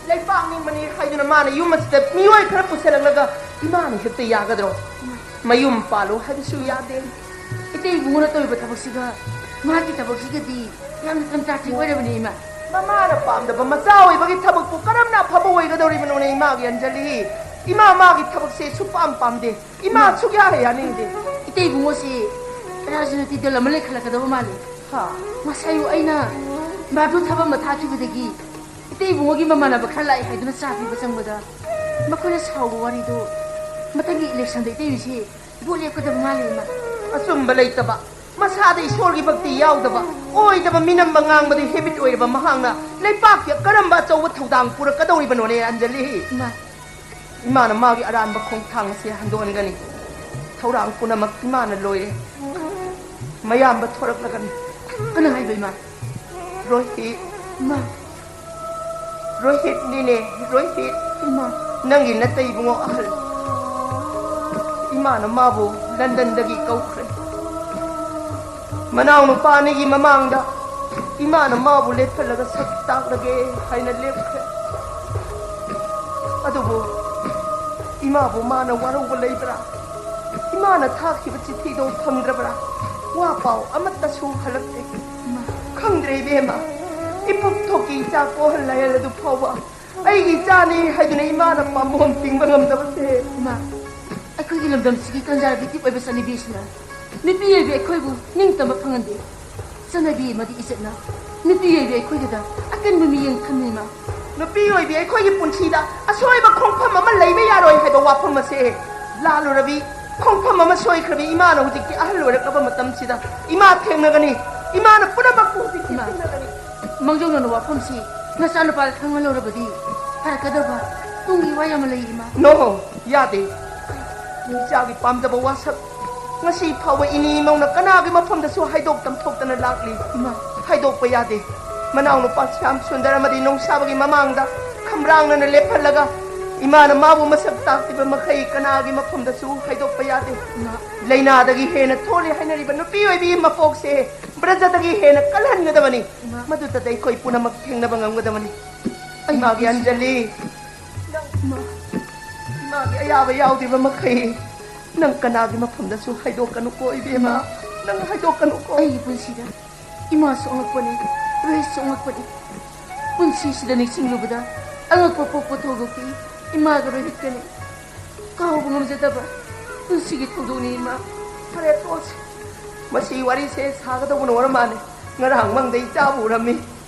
ꯂꯩꯄꯥꯛ ꯅꯤꯡꯕꯅꯤ ꯍꯥꯏꯗꯨꯅ ꯃꯥꯅ ꯌꯨꯝ ꯑꯁꯤꯗ ꯃꯤꯑꯣꯏ ꯈꯔ ꯄꯨꯁꯤꯜꯂꯛꯂꯒ ꯏꯃꯥꯅ ꯍꯦꯛꯇ ꯌꯥꯒꯗ꯭ꯔꯣ? ꯃꯌꯨꯝ ꯄꯥꯜꯂꯣ ꯍꯥꯏꯕꯁꯨ ꯌꯥꯗꯦ꯫ ꯏꯇꯩ ꯏꯕꯨꯡꯉꯣꯅ ꯇꯧꯔꯤꯕ ꯊꯕꯛꯁꯤꯒ ꯃꯍꯥꯛꯀꯤ ꯊꯕꯛꯁꯤꯒꯗꯤ ꯌꯥꯝꯅ contradict ꯑꯣꯏꯔꯕꯅꯤ, ꯏꯃꯥ꯫ ꯃꯃꯥꯅ ꯄꯥꯝꯗꯕ ꯃꯆꯥ ꯑꯣꯏꯕꯒꯤ ꯊꯕꯛꯄꯨ ꯀꯔꯝꯅ ꯑꯐꯕ ꯑꯣꯏꯒꯗꯧꯔꯤꯕꯅꯣꯅꯦ, ꯏꯃꯥꯒꯤ ꯑꯟꯖꯂꯤ? ꯏꯃꯥ ꯃꯥꯒꯤ ꯊꯕꯛꯁꯦ ꯁꯨꯛꯄꯥꯝ ꯄꯥꯝꯗꯦ꯫ ꯏꯃꯥ ꯏꯃꯥ꯫ ꯁꯨꯛꯌꯥ ꯍꯦꯛ ꯌꯥꯅꯤꯡꯗꯦ꯫ ꯏꯇꯩ ꯏꯕꯨꯡꯉꯣꯁꯤ ꯔꯥꯖꯅꯤꯇꯤ ꯗꯜ ꯑꯃ ꯂꯩꯈꯠꯂꯛꯀꯗꯕ ꯃꯥꯜꯂꯤ꯫ ꯍꯥ? ꯉꯁꯥꯏ ꯑꯌꯨꯛ ꯑꯩꯅ ꯕꯥꯕꯨ ꯊꯕꯛ ꯑꯃ ꯊꯥꯈꯤꯕꯗꯒꯤ ꯏꯇꯩ ꯏꯕꯨꯡꯉꯣꯒꯤ ꯃꯃꯥꯟꯅꯕ ꯈꯔ ꯂꯥꯛꯑꯦ ꯍꯥꯏꯗꯨꯅ ꯆꯥ ꯄꯤꯕ ꯆꯪꯕꯗ ꯃꯈꯣꯏꯅ ꯁꯥꯎꯕ ꯋꯥꯔꯤꯗꯨ ꯃꯊꯪꯒꯤ ꯏꯂꯦꯛꯁꯟꯗ ꯏꯇꯩꯁꯤ ꯚꯣꯠ ꯂꯦꯞꯀꯗꯕ ꯃꯥꯜꯂꯦ, ꯏꯃꯥ꯫ ꯑꯆꯨꯝꯕ ꯂꯩꯇꯕ, ꯃꯁꯥꯗ ꯏꯁꯣꯔꯒꯤ ꯚꯛꯇꯤ ꯌꯥꯎꯗꯕ, ꯑꯣꯏꯗꯕ ꯃꯤꯅꯝꯕ ꯉꯥꯡꯕꯗꯤ ꯍꯦꯕꯤꯠ ꯑꯣꯏꯔꯕ ꯃꯍꯥꯛꯅ ꯂꯩꯄꯥꯛꯀꯤ ꯀꯔꯝꯕ ꯑꯆꯧꯕ ꯊꯧꯗꯥꯡ ꯄꯨꯔꯛꯀꯗꯧꯔꯤꯕꯅꯣꯅꯦ, ꯑꯟꯖꯂꯤ? ꯏꯃꯥ꯫ ꯏꯃꯥꯅ ꯃꯥꯒꯤ ꯑꯔꯥꯟꯕ ꯈꯣꯡꯊꯥꯡ ꯑꯁꯤ ꯍꯟꯗꯣꯛꯍꯟꯒꯅꯤ꯫ ꯊꯧꯔꯥꯡ ꯄꯨꯝꯅꯃꯛ ꯏꯃꯥꯅ ꯂꯣꯏꯔꯦ꯫ ꯃꯌꯥꯝꯕ ꯊꯣꯔꯛꯂꯒꯅꯤ꯫ ꯀꯅꯥ ꯍꯥꯏꯕ, ꯏꯃꯥ? ꯔꯣꯍꯤꯠ꯫ ꯏꯃꯥ꯫ ꯔꯣꯍꯤꯠꯅꯤꯅꯦ, ꯔꯣꯍꯤꯠ꯫ ꯏꯃꯥ꯫ ꯅꯪꯒꯤ ꯅꯇꯩ ꯏꯕꯨꯡꯉꯣ ꯑꯍꯜ꯫ ꯏꯃꯥꯅ ꯃꯥꯕꯨ ꯂꯟꯗꯟꯗꯒꯤ ꯀꯧꯈ꯭ꯔꯦ꯫ ꯃꯅꯥꯎꯅꯨꯄꯥ ꯑꯅꯤꯒꯤ ꯃꯃꯥꯡꯗ ꯏꯃꯥꯅ ꯃꯥꯕꯨ ꯂꯦꯞꯍꯜꯂꯒ ꯁꯛ ꯇꯥꯛꯂꯒꯦ ꯍꯥꯏꯅ ꯂꯦꯞꯈ꯭ꯔꯦ꯫ ꯑꯗꯨꯕꯨ ꯏꯃꯥꯕꯨ ꯃꯥꯅ ꯋꯥꯔꯧꯕ ꯂꯩꯕ꯭ꯔꯥ? ꯏꯃꯥꯅ ꯊꯥꯈꯤꯕ ꯆꯤꯊꯤꯗꯣ ꯐꯪꯗ꯭ꯔꯕ꯭ꯔꯥ? ꯋꯥ ꯄꯥꯎ ꯑꯃꯠꯇꯁꯨ ꯍꯜꯂꯛꯇꯦ꯫ ꯏꯃꯥ꯫ ꯈꯪꯗ꯭ꯔꯦ ꯏꯕꯦꯝꯃ, ꯏꯄꯨꯛ ꯊꯣꯛꯀꯤ ꯏꯆꯥ ꯀꯣꯍꯜ ꯂꯥꯏꯍꯜ ꯑꯗꯨ ꯐꯥꯎꯕ ꯑꯩꯒꯤ ꯏꯆꯥꯅꯤ ꯍꯥꯏꯗꯨꯅ ꯏꯃꯥꯅ ꯄꯥꯝꯕꯣꯝ ꯇꯤꯡꯕ ꯉꯝꯗꯕꯁꯦ꯫ ꯏꯃꯥ, ꯑꯩꯈꯣꯏꯒꯤ ꯂꯝꯗꯝꯁꯤꯒꯤ ꯀꯟꯖꯥꯔꯕꯦꯇꯤꯕ ꯑꯣꯏꯕ ꯆꯠꯅꯕꯤꯁꯤꯅ ꯅꯨꯄꯤ ꯑꯣꯏꯕꯤ ꯑꯩꯈꯣꯏꯕꯨ ꯅꯤꯡꯇꯝꯕ ꯐꯪꯍꯟꯗꯦ꯫ ꯆꯠꯅꯕꯤ ꯑꯃꯗꯤ ꯏꯖꯠꯅ ꯅꯨꯄꯤ ꯑꯣꯏꯕꯤ ꯑꯩꯈꯣꯏꯗ ꯑꯀꯟꯕ ꯃꯤꯠꯌꯦꯡ ꯊꯝꯃꯤ, ꯏꯃꯥ꯫ ꯅꯨꯄꯤ ꯑꯣꯏꯕꯤ ꯑꯩꯈꯣꯏꯒꯤ ꯄꯨꯟꯁꯤꯗ ꯑꯁꯣꯏꯕ ꯈꯣꯡꯐꯝ ꯑꯃ ꯂꯩꯕ ꯌꯥꯔꯣꯏ ꯍꯥꯏꯕ ꯋꯥꯐꯝ ꯑꯁꯦ ꯂꯥꯜꯂꯨꯔꯕꯤ ꯈꯣꯡꯐꯝ ꯑꯃ ꯁꯣꯏꯈ꯭ꯔꯕꯤ ꯏꯃꯥꯅ ꯍꯧꯖꯤꯛꯇꯤ ꯑꯍꯜ ꯑꯣꯏꯔꯛꯂꯕ ꯃꯇꯝꯁꯤꯗ ꯏꯃꯥ ꯊꯦꯡꯅꯒꯅꯤ꯫ ꯏꯃꯥꯅ ꯄꯨꯝꯅꯃꯛꯄꯨ ꯍꯧꯖꯤꯛꯇꯤ ꯏꯃꯥ꯫ ꯊꯦꯡꯅꯒꯅꯤ꯫ ꯃꯥꯡꯖꯧꯅꯅ ꯋꯥꯐꯝꯁꯤ ꯅꯆꯥꯅꯨꯄꯥꯗ ꯈꯪꯍꯜꯂꯧꯔꯕꯗꯤ ꯐꯔꯛꯀꯗꯕ꯫ ꯇꯨꯡꯒꯤ ꯋꯥ ꯌꯥꯝꯅ ꯂꯩ, ꯏꯃꯥ꯫ ꯅꯣ, ꯌꯥꯗꯦ꯫ ꯏꯆꯥꯒꯤ ꯄꯥꯝꯖꯕ ꯋꯥꯁꯛ ꯉꯁꯤ ꯐꯥꯎꯕ ꯏꯅꯤ ꯏꯃꯧꯅ ꯀꯅꯥꯒꯤ ꯃꯐꯝꯗꯁꯨ ꯍꯥꯏꯗꯣꯛ ꯇꯝꯊꯣꯛꯇꯅ ꯂꯥꯛꯂꯤ꯫ ꯏꯃꯥ꯫ ꯍꯥꯏꯗꯣꯛꯄ ꯌꯥꯗꯦ꯫ ꯃꯅꯥꯎꯅꯨꯄꯥ ꯁ꯭ꯌꯥꯝ ꯁꯨꯟꯗꯔ ꯑꯃꯗꯤ ꯅꯣꯡꯁꯥꯕꯒꯤ ꯃꯃꯥꯡꯗ ꯈꯝꯔꯥꯡꯅꯅ ꯂꯦꯞꯍꯜꯂꯒ ꯏꯃꯥꯅ ꯃꯥꯕꯨ ꯃꯁꯛ ꯇꯥꯛꯂꯤꯕ ꯃꯈꯩ ꯀꯅꯥꯒꯤ ꯃꯐꯝꯗꯁꯨ ꯍꯥꯏꯗꯣꯛꯄ ꯌꯥꯗꯦ꯫ ꯏꯃꯥ꯫ ꯂꯥꯏꯅꯥꯗꯒꯤ ꯍꯦꯟꯅ ꯊꯣꯜꯂꯤ ꯍꯥꯏꯅꯔꯤꯕ ꯅꯨꯄꯤ ꯑꯣꯏꯕꯤ ꯃꯄꯣꯛꯁꯦ ꯕ꯭ꯔꯖꯗꯒꯤ ꯍꯦꯟꯅ ꯀꯜꯍꯟꯒꯗꯕꯅꯤ꯫ ꯏꯃꯥ꯫ ꯃꯗꯨꯗ ꯑꯩꯈꯣꯏ ꯄꯨꯝꯅꯃꯛ ꯊꯦꯡꯅꯕ ꯉꯝꯒꯗꯕꯅꯤ꯫ ꯑꯩ ꯏꯃꯥꯒꯤ ꯅꯨꯄꯤꯁꯤ ꯑꯟꯖꯂꯤ, ꯅꯪ ꯏꯃꯥ꯫ ꯏꯃꯥꯒꯤ ꯑꯌꯥꯕ ꯌꯥꯎꯗ꯭ꯔꯤꯕ ꯃꯈꯩ ꯅꯪ ꯀꯅꯥꯒꯤ ꯃꯐꯝꯗꯁꯨ ꯍꯥꯏꯗꯣꯛꯀꯅꯨꯀꯣ, ꯏꯕꯦꯝꯃ꯫ ꯏꯃꯥ꯫ ꯅꯪ ꯍꯥꯏꯗꯣꯛꯀꯅꯨꯀꯣ꯫ ꯑꯩꯒꯤ ꯄꯨꯟꯁꯤꯗ ꯏꯃꯥꯁꯨ ꯑꯉꯛꯄꯅꯤ, ꯔꯣꯍꯤꯠꯁꯨ ꯑꯉꯛꯄꯅꯤ꯫ ꯄꯨꯟꯁꯤꯁꯤꯗ ꯅꯤꯡꯁꯤꯡꯂꯨꯕꯗ ꯑꯉꯛꯄ ꯄꯣꯛꯄ ꯊꯧꯗꯣꯛꯇꯤ ꯏꯃꯥꯒ ꯔꯣꯍꯤꯠꯀꯅꯤ꯫ ꯀꯥꯎꯕ ꯉꯝꯖꯗꯕ ꯄꯨꯟꯁꯤꯒꯤ ꯊꯧꯗꯣꯛꯅꯤ, ꯏꯃꯥ꯫ ꯐꯔꯦ, ꯇꯣꯛꯁꯤ꯫ ꯃꯁꯤ ꯋꯥꯔꯤꯁꯦ ꯁꯥꯒꯗꯧꯕꯅ ꯑꯣꯏꯔ ꯃꯥꯜꯂꯦ꯫ ꯉꯔꯥꯡ ꯃꯪꯗ ꯏꯆꯥꯕꯨ ꯎꯔꯝꯃꯤ꯫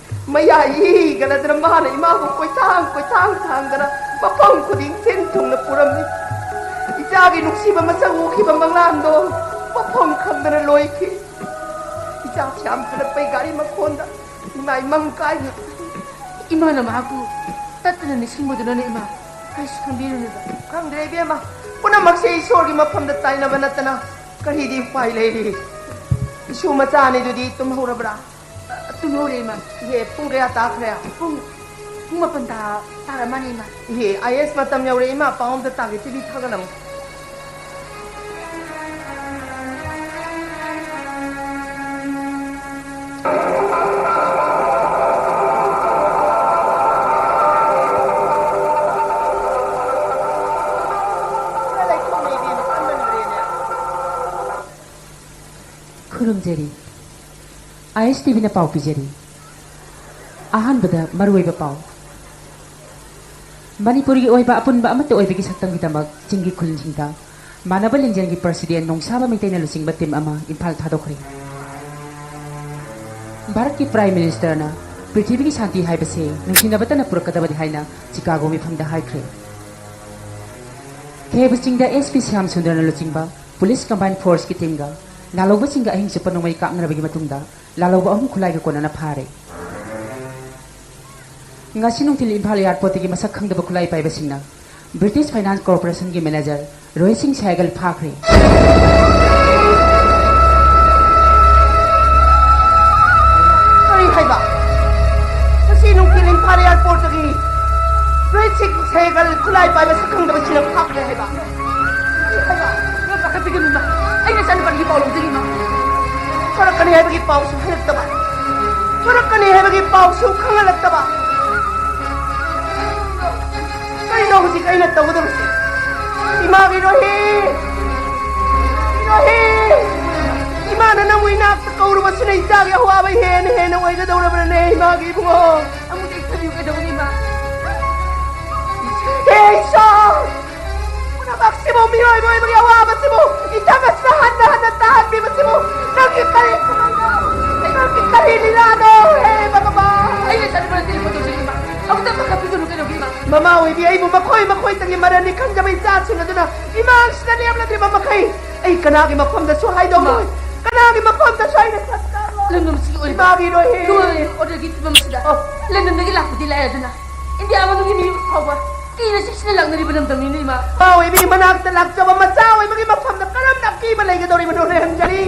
ꯃꯌꯥ ꯏꯒꯠꯂꯗꯅ ꯃꯥꯅ ꯏꯃꯥꯕꯨ ꯀꯣꯏꯊꯥꯡ ꯀꯣꯏꯊꯥꯡ ꯊꯥꯡꯗꯅ ꯃꯐꯝ ꯈꯨꯗꯤꯡ ꯊꯤꯟ ꯊꯨꯡꯅ ꯄꯨꯔꯝꯃꯤ꯫ ꯏꯆꯥꯒꯤ ꯅꯨꯡꯁꯤꯕ ꯃꯁꯛ ꯎꯈꯤꯕ ꯃꯪꯂꯥꯟꯗꯣ ꯃꯐꯝ ꯈꯪꯗꯅ ꯂꯣꯏꯈꯤ꯫ ꯏꯆꯥ ꯁ꯭ꯌꯥꯝ ꯍꯜꯂꯛꯄꯩ ꯒꯥꯔꯤ ꯃꯈꯣꯟꯗ ꯏꯃꯥ ꯏꯃꯪ ꯀꯥꯏꯅ꯫ ꯏꯃꯥꯅ ꯃꯍꯥꯛꯄꯨ ꯇꯠꯇꯅ ꯅꯤꯡꯁꯤꯡꯕꯗꯨꯅꯅꯦ, ꯏꯃꯥ꯫ ꯀꯔꯤꯁꯨ ꯈꯟꯕꯤꯔꯨꯅꯨꯗ꯫ ꯈꯪꯗ꯭ꯔꯦ ꯏꯕꯦꯝꯃ, ꯄꯨꯝꯅꯃꯛꯁꯦ ꯏꯁꯣꯔꯒꯤ ꯃꯐꯝꯗ ꯇꯥꯏꯅꯕ ꯅꯠꯇꯅ ꯀꯔꯤꯗꯤ ꯎꯄꯥꯏ ꯂꯩꯔꯤ? ꯏꯁꯨ ꯃꯆꯥ ꯑꯅꯤꯗꯨꯗꯤ ꯇꯨꯝꯍꯧꯔꯕ꯭ꯔꯥ? ꯇꯨꯝꯍꯧꯔꯦ, ꯏꯃꯥ꯫ ꯏꯍꯦ, ꯄꯨꯡ ꯀꯌꯥ ꯇꯥꯈ꯭ꯔꯦ? ꯄꯨꯡ, ꯄꯨꯡ ꯃꯥꯄꯟ ꯇꯥ-, ꯇꯥꯔ ꯃꯥꯅꯦ, ꯏꯃꯥ꯫ ꯏꯍꯦ, ꯑꯥꯏ ꯑꯦꯁ ꯃꯇꯝ ꯌꯧꯔꯦ, ꯏꯃꯥ꯫ ꯄꯥꯎ ꯑꯝꯇ ꯇꯥꯒꯦ, ꯇꯤ ꯚꯤ ꯊꯥꯒꯠꯂꯝꯃꯨ꯫ ꯈꯨꯔꯨꯝꯖꯔꯤ꯫ ꯑꯥꯏ ꯑꯦꯁ ꯇꯤ ꯚꯤꯅ ꯄꯥꯎ ꯄꯤꯖꯔꯤ꯫ ꯑꯍꯥꯟꯕꯗ ꯃꯔꯨꯑꯣꯏꯕ ꯄꯥꯎ꯫ ꯃꯅꯤꯄꯨꯔꯒꯤ ꯑꯣꯏꯕ ꯑꯄꯨꯟꯕ ꯑꯃꯠꯇ ꯑꯣꯏꯕꯒꯤ ꯁꯛꯇꯝꯒꯤꯗꯃꯛ ꯆꯤꯡꯒꯤ ꯈꯨꯜꯁꯤꯡꯗ ꯃꯥꯟꯅꯕ ꯂꯤꯡꯖꯦꯜꯒꯤ ꯄ꯭ꯔꯁꯤꯗꯦꯟ ꯅꯣꯡꯁꯥꯕ ꯃꯩꯇꯩꯅ ꯂꯨꯆꯤꯡꯕ ꯇꯤꯝ ꯑꯃ ꯏꯝꯐꯥꯜ ꯊꯥꯗꯣꯛꯈ꯭ꯔꯦ꯫ ꯚꯥꯔꯠꯀꯤ ꯄ꯭ꯔꯥꯏꯝ ꯃꯤꯅꯤꯁꯇꯔꯅ ꯄ꯭ꯔꯤꯊꯤꯕꯤꯒꯤ ꯁꯥꯟꯇꯤ ꯍꯥꯏꯕꯁꯤ ꯅꯨꯡꯁꯤꯅꯕꯇꯅ ꯄꯨꯔꯛꯀꯗꯕꯅꯤ ꯍꯥꯏꯅ ꯆꯤꯀꯥꯒꯣ ꯃꯤꯐꯝꯗ ꯍꯥꯏꯈ꯭ꯔꯦ꯫ ꯈꯦꯕ ꯆꯤꯡꯗ ꯑꯦꯁ ꯄꯤ ꯁ꯭ꯌꯥꯝ ꯁꯨꯟꯗꯔꯅ ꯂꯨꯆꯤꯡꯕ ꯄꯨꯂꯤꯁ ꯀꯝꯕꯥꯏꯟ ꯐꯣꯔꯁꯀꯤ ꯇꯤꯝꯒ ꯂꯥꯜꯍꯧꯕꯁꯤꯡꯒ ꯑꯍꯤꯡ ꯆꯨꯞꯄ ꯅꯣꯡꯃꯩ ꯀꯥꯞꯅꯔꯕꯒꯤ ꯃꯇꯨꯡꯗ ꯂꯥꯜꯍꯧꯕ ꯑꯍꯨꯝ ꯈꯨꯠꯂꯥꯏꯒ ꯀꯣꯟꯅꯅ ꯐꯥꯔꯦ꯫ ꯉꯁꯤ ꯅꯨꯡꯊꯤꯜ ꯏꯝꯐꯥꯜ ꯑꯦꯌꯥꯔꯄꯣꯔꯠꯇꯒꯤ ꯃꯁꯛ ꯈꯪꯗꯕ ꯈꯨꯠꯂꯥꯏ ꯄꯥꯏꯕꯁꯤꯡꯅ ꯕ꯭ꯔꯤꯇꯤꯁ ꯐꯥꯏꯅꯥꯟꯁ ꯀꯣꯔꯄꯣꯔꯦꯁꯟꯒꯤ ꯃꯦꯅꯦꯖꯔ ꯔꯣꯍꯤꯠ ꯁꯤꯡ ꯁꯦꯍꯒꯜ ꯐꯥꯈ꯭ꯔꯦ꯫ ꯀꯔꯤ ꯍꯥꯏꯕ? ꯉꯁꯤ ꯅꯨꯡꯊꯤꯜ ꯏꯝꯐꯥꯜ ꯑꯦꯌꯥꯔꯄꯣꯔꯠꯇꯒꯤ ꯔꯣꯍꯤꯠ ꯁꯤꯡ ꯁꯦꯍꯒꯜ ꯈꯨꯠꯂꯥꯏ ꯄꯥꯏꯕ ꯁꯛꯈꯪꯗꯕꯁꯤꯡꯅ ꯐꯥꯈ꯭ꯦ ꯍꯥꯏꯕ? ꯀꯔꯤ ꯍꯥꯏꯕ? ꯏꯃꯥ, ꯄꯥꯈꯠꯄꯤꯒꯅꯨ, ꯏꯃꯥ꯫ ꯑꯩꯅ ꯏꯆꯥꯅꯨꯄꯥꯗꯒꯤ ꯄꯥꯎ ꯂꯧꯖꯒꯦ, ꯏꯃꯥ꯫ ꯊꯣꯔꯛꯀꯅꯤ ꯍꯥꯏꯕꯒꯤ ꯄꯥꯎꯁꯨ ꯍꯥꯏꯔꯛꯇꯕ, ꯊꯣꯔꯛꯀꯅꯤ ꯍꯥꯏꯕꯒꯤ ꯄꯥꯎꯁꯨ ꯈꯪꯍꯜꯂꯛꯇꯕ꯫ ꯀꯩꯅꯣ ꯍꯧꯖꯤꯛ ꯑꯩꯅ ꯇꯧꯒꯗꯕꯁꯦ? ꯏꯃꯥꯒꯤ ꯔꯣꯍꯤ! ꯔꯣꯍꯤ! ꯏꯃꯥꯅ ꯅꯪꯕꯨ ꯏꯅꯥꯛꯇ ꯀꯧꯔꯨꯕꯁꯤꯅ ꯏꯆꯥꯒꯤ ꯑꯋꯥꯕ ꯍꯦꯟꯅ ꯍꯦꯟꯅ ꯑꯣꯏꯒꯗꯧꯔꯕꯅꯦ, ꯏꯃꯥꯒꯤ ꯏꯕꯨꯡꯉꯣ꯫ ꯑꯃꯨꯛꯇ ꯏꯊꯕꯤꯌꯨ ꯀꯩꯗꯧꯒꯅꯤ, ꯏꯃꯥ? ꯍꯦ ꯏꯁꯣꯔ! ꯄꯨꯝꯅꯃꯛꯁꯤꯕꯨ, ꯃꯤꯑꯣꯏꯕ ꯑꯣꯏꯕꯒꯤ ꯑꯋꯥꯕꯁꯤꯕꯨ ꯏꯊꯛ ꯑꯁꯤꯗ ꯍꯟꯅ ꯍꯟꯅ ꯇꯥꯍꯟꯕꯤꯕꯁꯤꯕꯨ ꯅꯪꯒꯤ ꯀꯔꯤ ꯈꯨꯃꯟꯅꯣ? ꯅꯪꯒꯤ ꯀꯔꯤ ꯂꯤꯂꯥꯅꯣ? ꯍꯦ ꯚꯒꯕꯥꯟ! ꯑꯩꯅ ꯆꯠꯄꯗ ꯇꯦꯂꯤꯐꯣꯟ ꯇꯧꯖꯒꯦ, ꯏꯃꯥ꯫ ꯑꯃꯨꯛꯇ ꯄꯥꯈꯠꯄꯤꯒꯅꯨ ꯀꯩꯗꯧꯒꯦ, ꯏꯃꯥ? ꯃꯃꯥ ꯑꯣꯏꯕꯤ, ꯑꯩꯕꯨ ꯃꯈꯣꯏ ꯃꯈꯣꯏꯇꯒꯤ ꯃꯔꯜꯅꯤ ꯈꯟꯖꯕ ꯏꯆꯥꯁꯤꯡ ꯑꯗꯨꯅ ꯏꯃꯥꯡꯁꯤꯗ ꯂꯦꯞꯂꯗ꯭ꯔꯤꯕ ꯃꯈꯩ ꯑꯩ ꯀꯅꯥꯒꯤ ꯃꯐꯝꯗꯁꯨ ꯍꯥꯏꯗꯣꯛꯂꯣꯏ, ꯀꯅꯥꯒꯤ ꯃꯐꯝꯗꯁꯨ ꯑꯩꯅ ꯁꯛ ꯀꯥꯔꯣꯏ꯫ ꯂꯝꯗꯝꯁꯤꯒꯤ ꯑꯣꯏꯕ ꯏꯃꯥꯒꯤ ꯏꯔꯣꯏꯍꯦ꯫ ꯂꯣꯏꯔꯦ ꯑꯣꯔꯗꯔꯒꯤ ꯐꯤꯕꯝꯁꯤꯗ ꯑꯣ꯫ ꯂꯟꯗꯟꯗꯒꯤ ꯂꯥꯛꯄꯗꯤ ꯂꯥꯏꯔꯗꯅ ꯏꯟꯗꯤꯌꯥ ꯃꯅꯨꯡꯒꯤ ꯃꯤꯑꯣꯏ ꯐꯥꯎꯕ ꯀꯤꯅ ꯆꯦꯛꯁꯤꯟꯅ ꯂꯥꯛꯅꯔꯤꯕ ꯂꯝꯗꯝꯅꯤꯅꯦ ꯏꯃꯥ꯫ ꯃꯃꯥ ꯑꯣꯏꯕꯤ ꯃꯅꯥꯛꯇ ꯂꯥꯛꯆꯕ ꯃꯆꯥ ꯑꯣꯏꯕꯒꯤ ꯃꯐꯝꯗ ꯀꯔꯝꯅ ꯑꯀꯤꯕ ꯂꯩꯒꯗꯧꯔꯤꯕꯅꯣꯅꯦ ꯑꯟꯖꯂꯤ?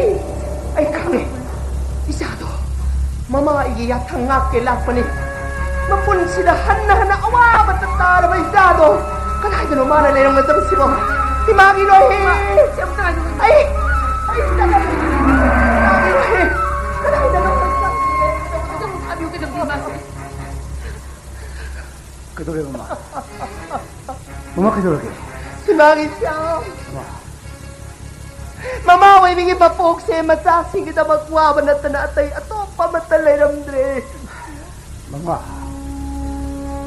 ꯑꯩ ꯈꯪꯉꯦ, ꯏꯆꯥꯗꯣ ꯃꯃꯥ ꯑꯩꯒꯤ ꯌꯥꯊꯪ ꯉꯥꯛꯀꯦ ꯂꯥꯛꯄꯅꯤ꯫ ꯃꯄꯨꯟꯁꯤꯗ ꯍꯟꯅ ꯍꯟꯅ ꯑꯋꯥꯕ ꯇꯥꯔꯕ ꯏꯆꯥꯗꯣ ꯀꯗꯥꯏꯗꯅꯣ ꯃꯥꯅ ꯂꯩꯔꯝꯒꯗꯕꯁꯤꯕꯣ? ꯏꯃꯥꯒꯤ ꯂꯣꯏꯍꯦ꯫ ꯑꯩ, ꯑꯩ ꯆꯠꯂꯒꯦ꯫ ꯏꯃꯥꯒꯤ ꯂꯣꯏꯍꯦ꯫ ꯀꯗꯥꯏꯗꯅꯣ? ꯀꯩꯗꯧꯔꯦ, ꯃꯃꯥ? ꯃꯃꯥ, ꯀꯩꯗꯧꯔꯒꯦ? ꯏꯃꯥꯒꯤ ꯏꯆꯥ꯫ ꯃꯃꯥ꯫ ꯃꯃꯥ ꯑꯣꯏꯕꯤꯒꯤ ꯃꯄꯣꯛꯁꯦ ꯃꯆꯥꯁꯤꯡꯒꯤꯗꯃꯛ ꯋꯥꯕ ꯅꯠꯇꯅ ꯑꯇꯩ ꯑꯇꯣꯞꯄ ꯑꯃꯠꯇ ꯂꯩꯔꯝꯗ꯭ꯔꯦ꯫ ꯃꯃꯥ,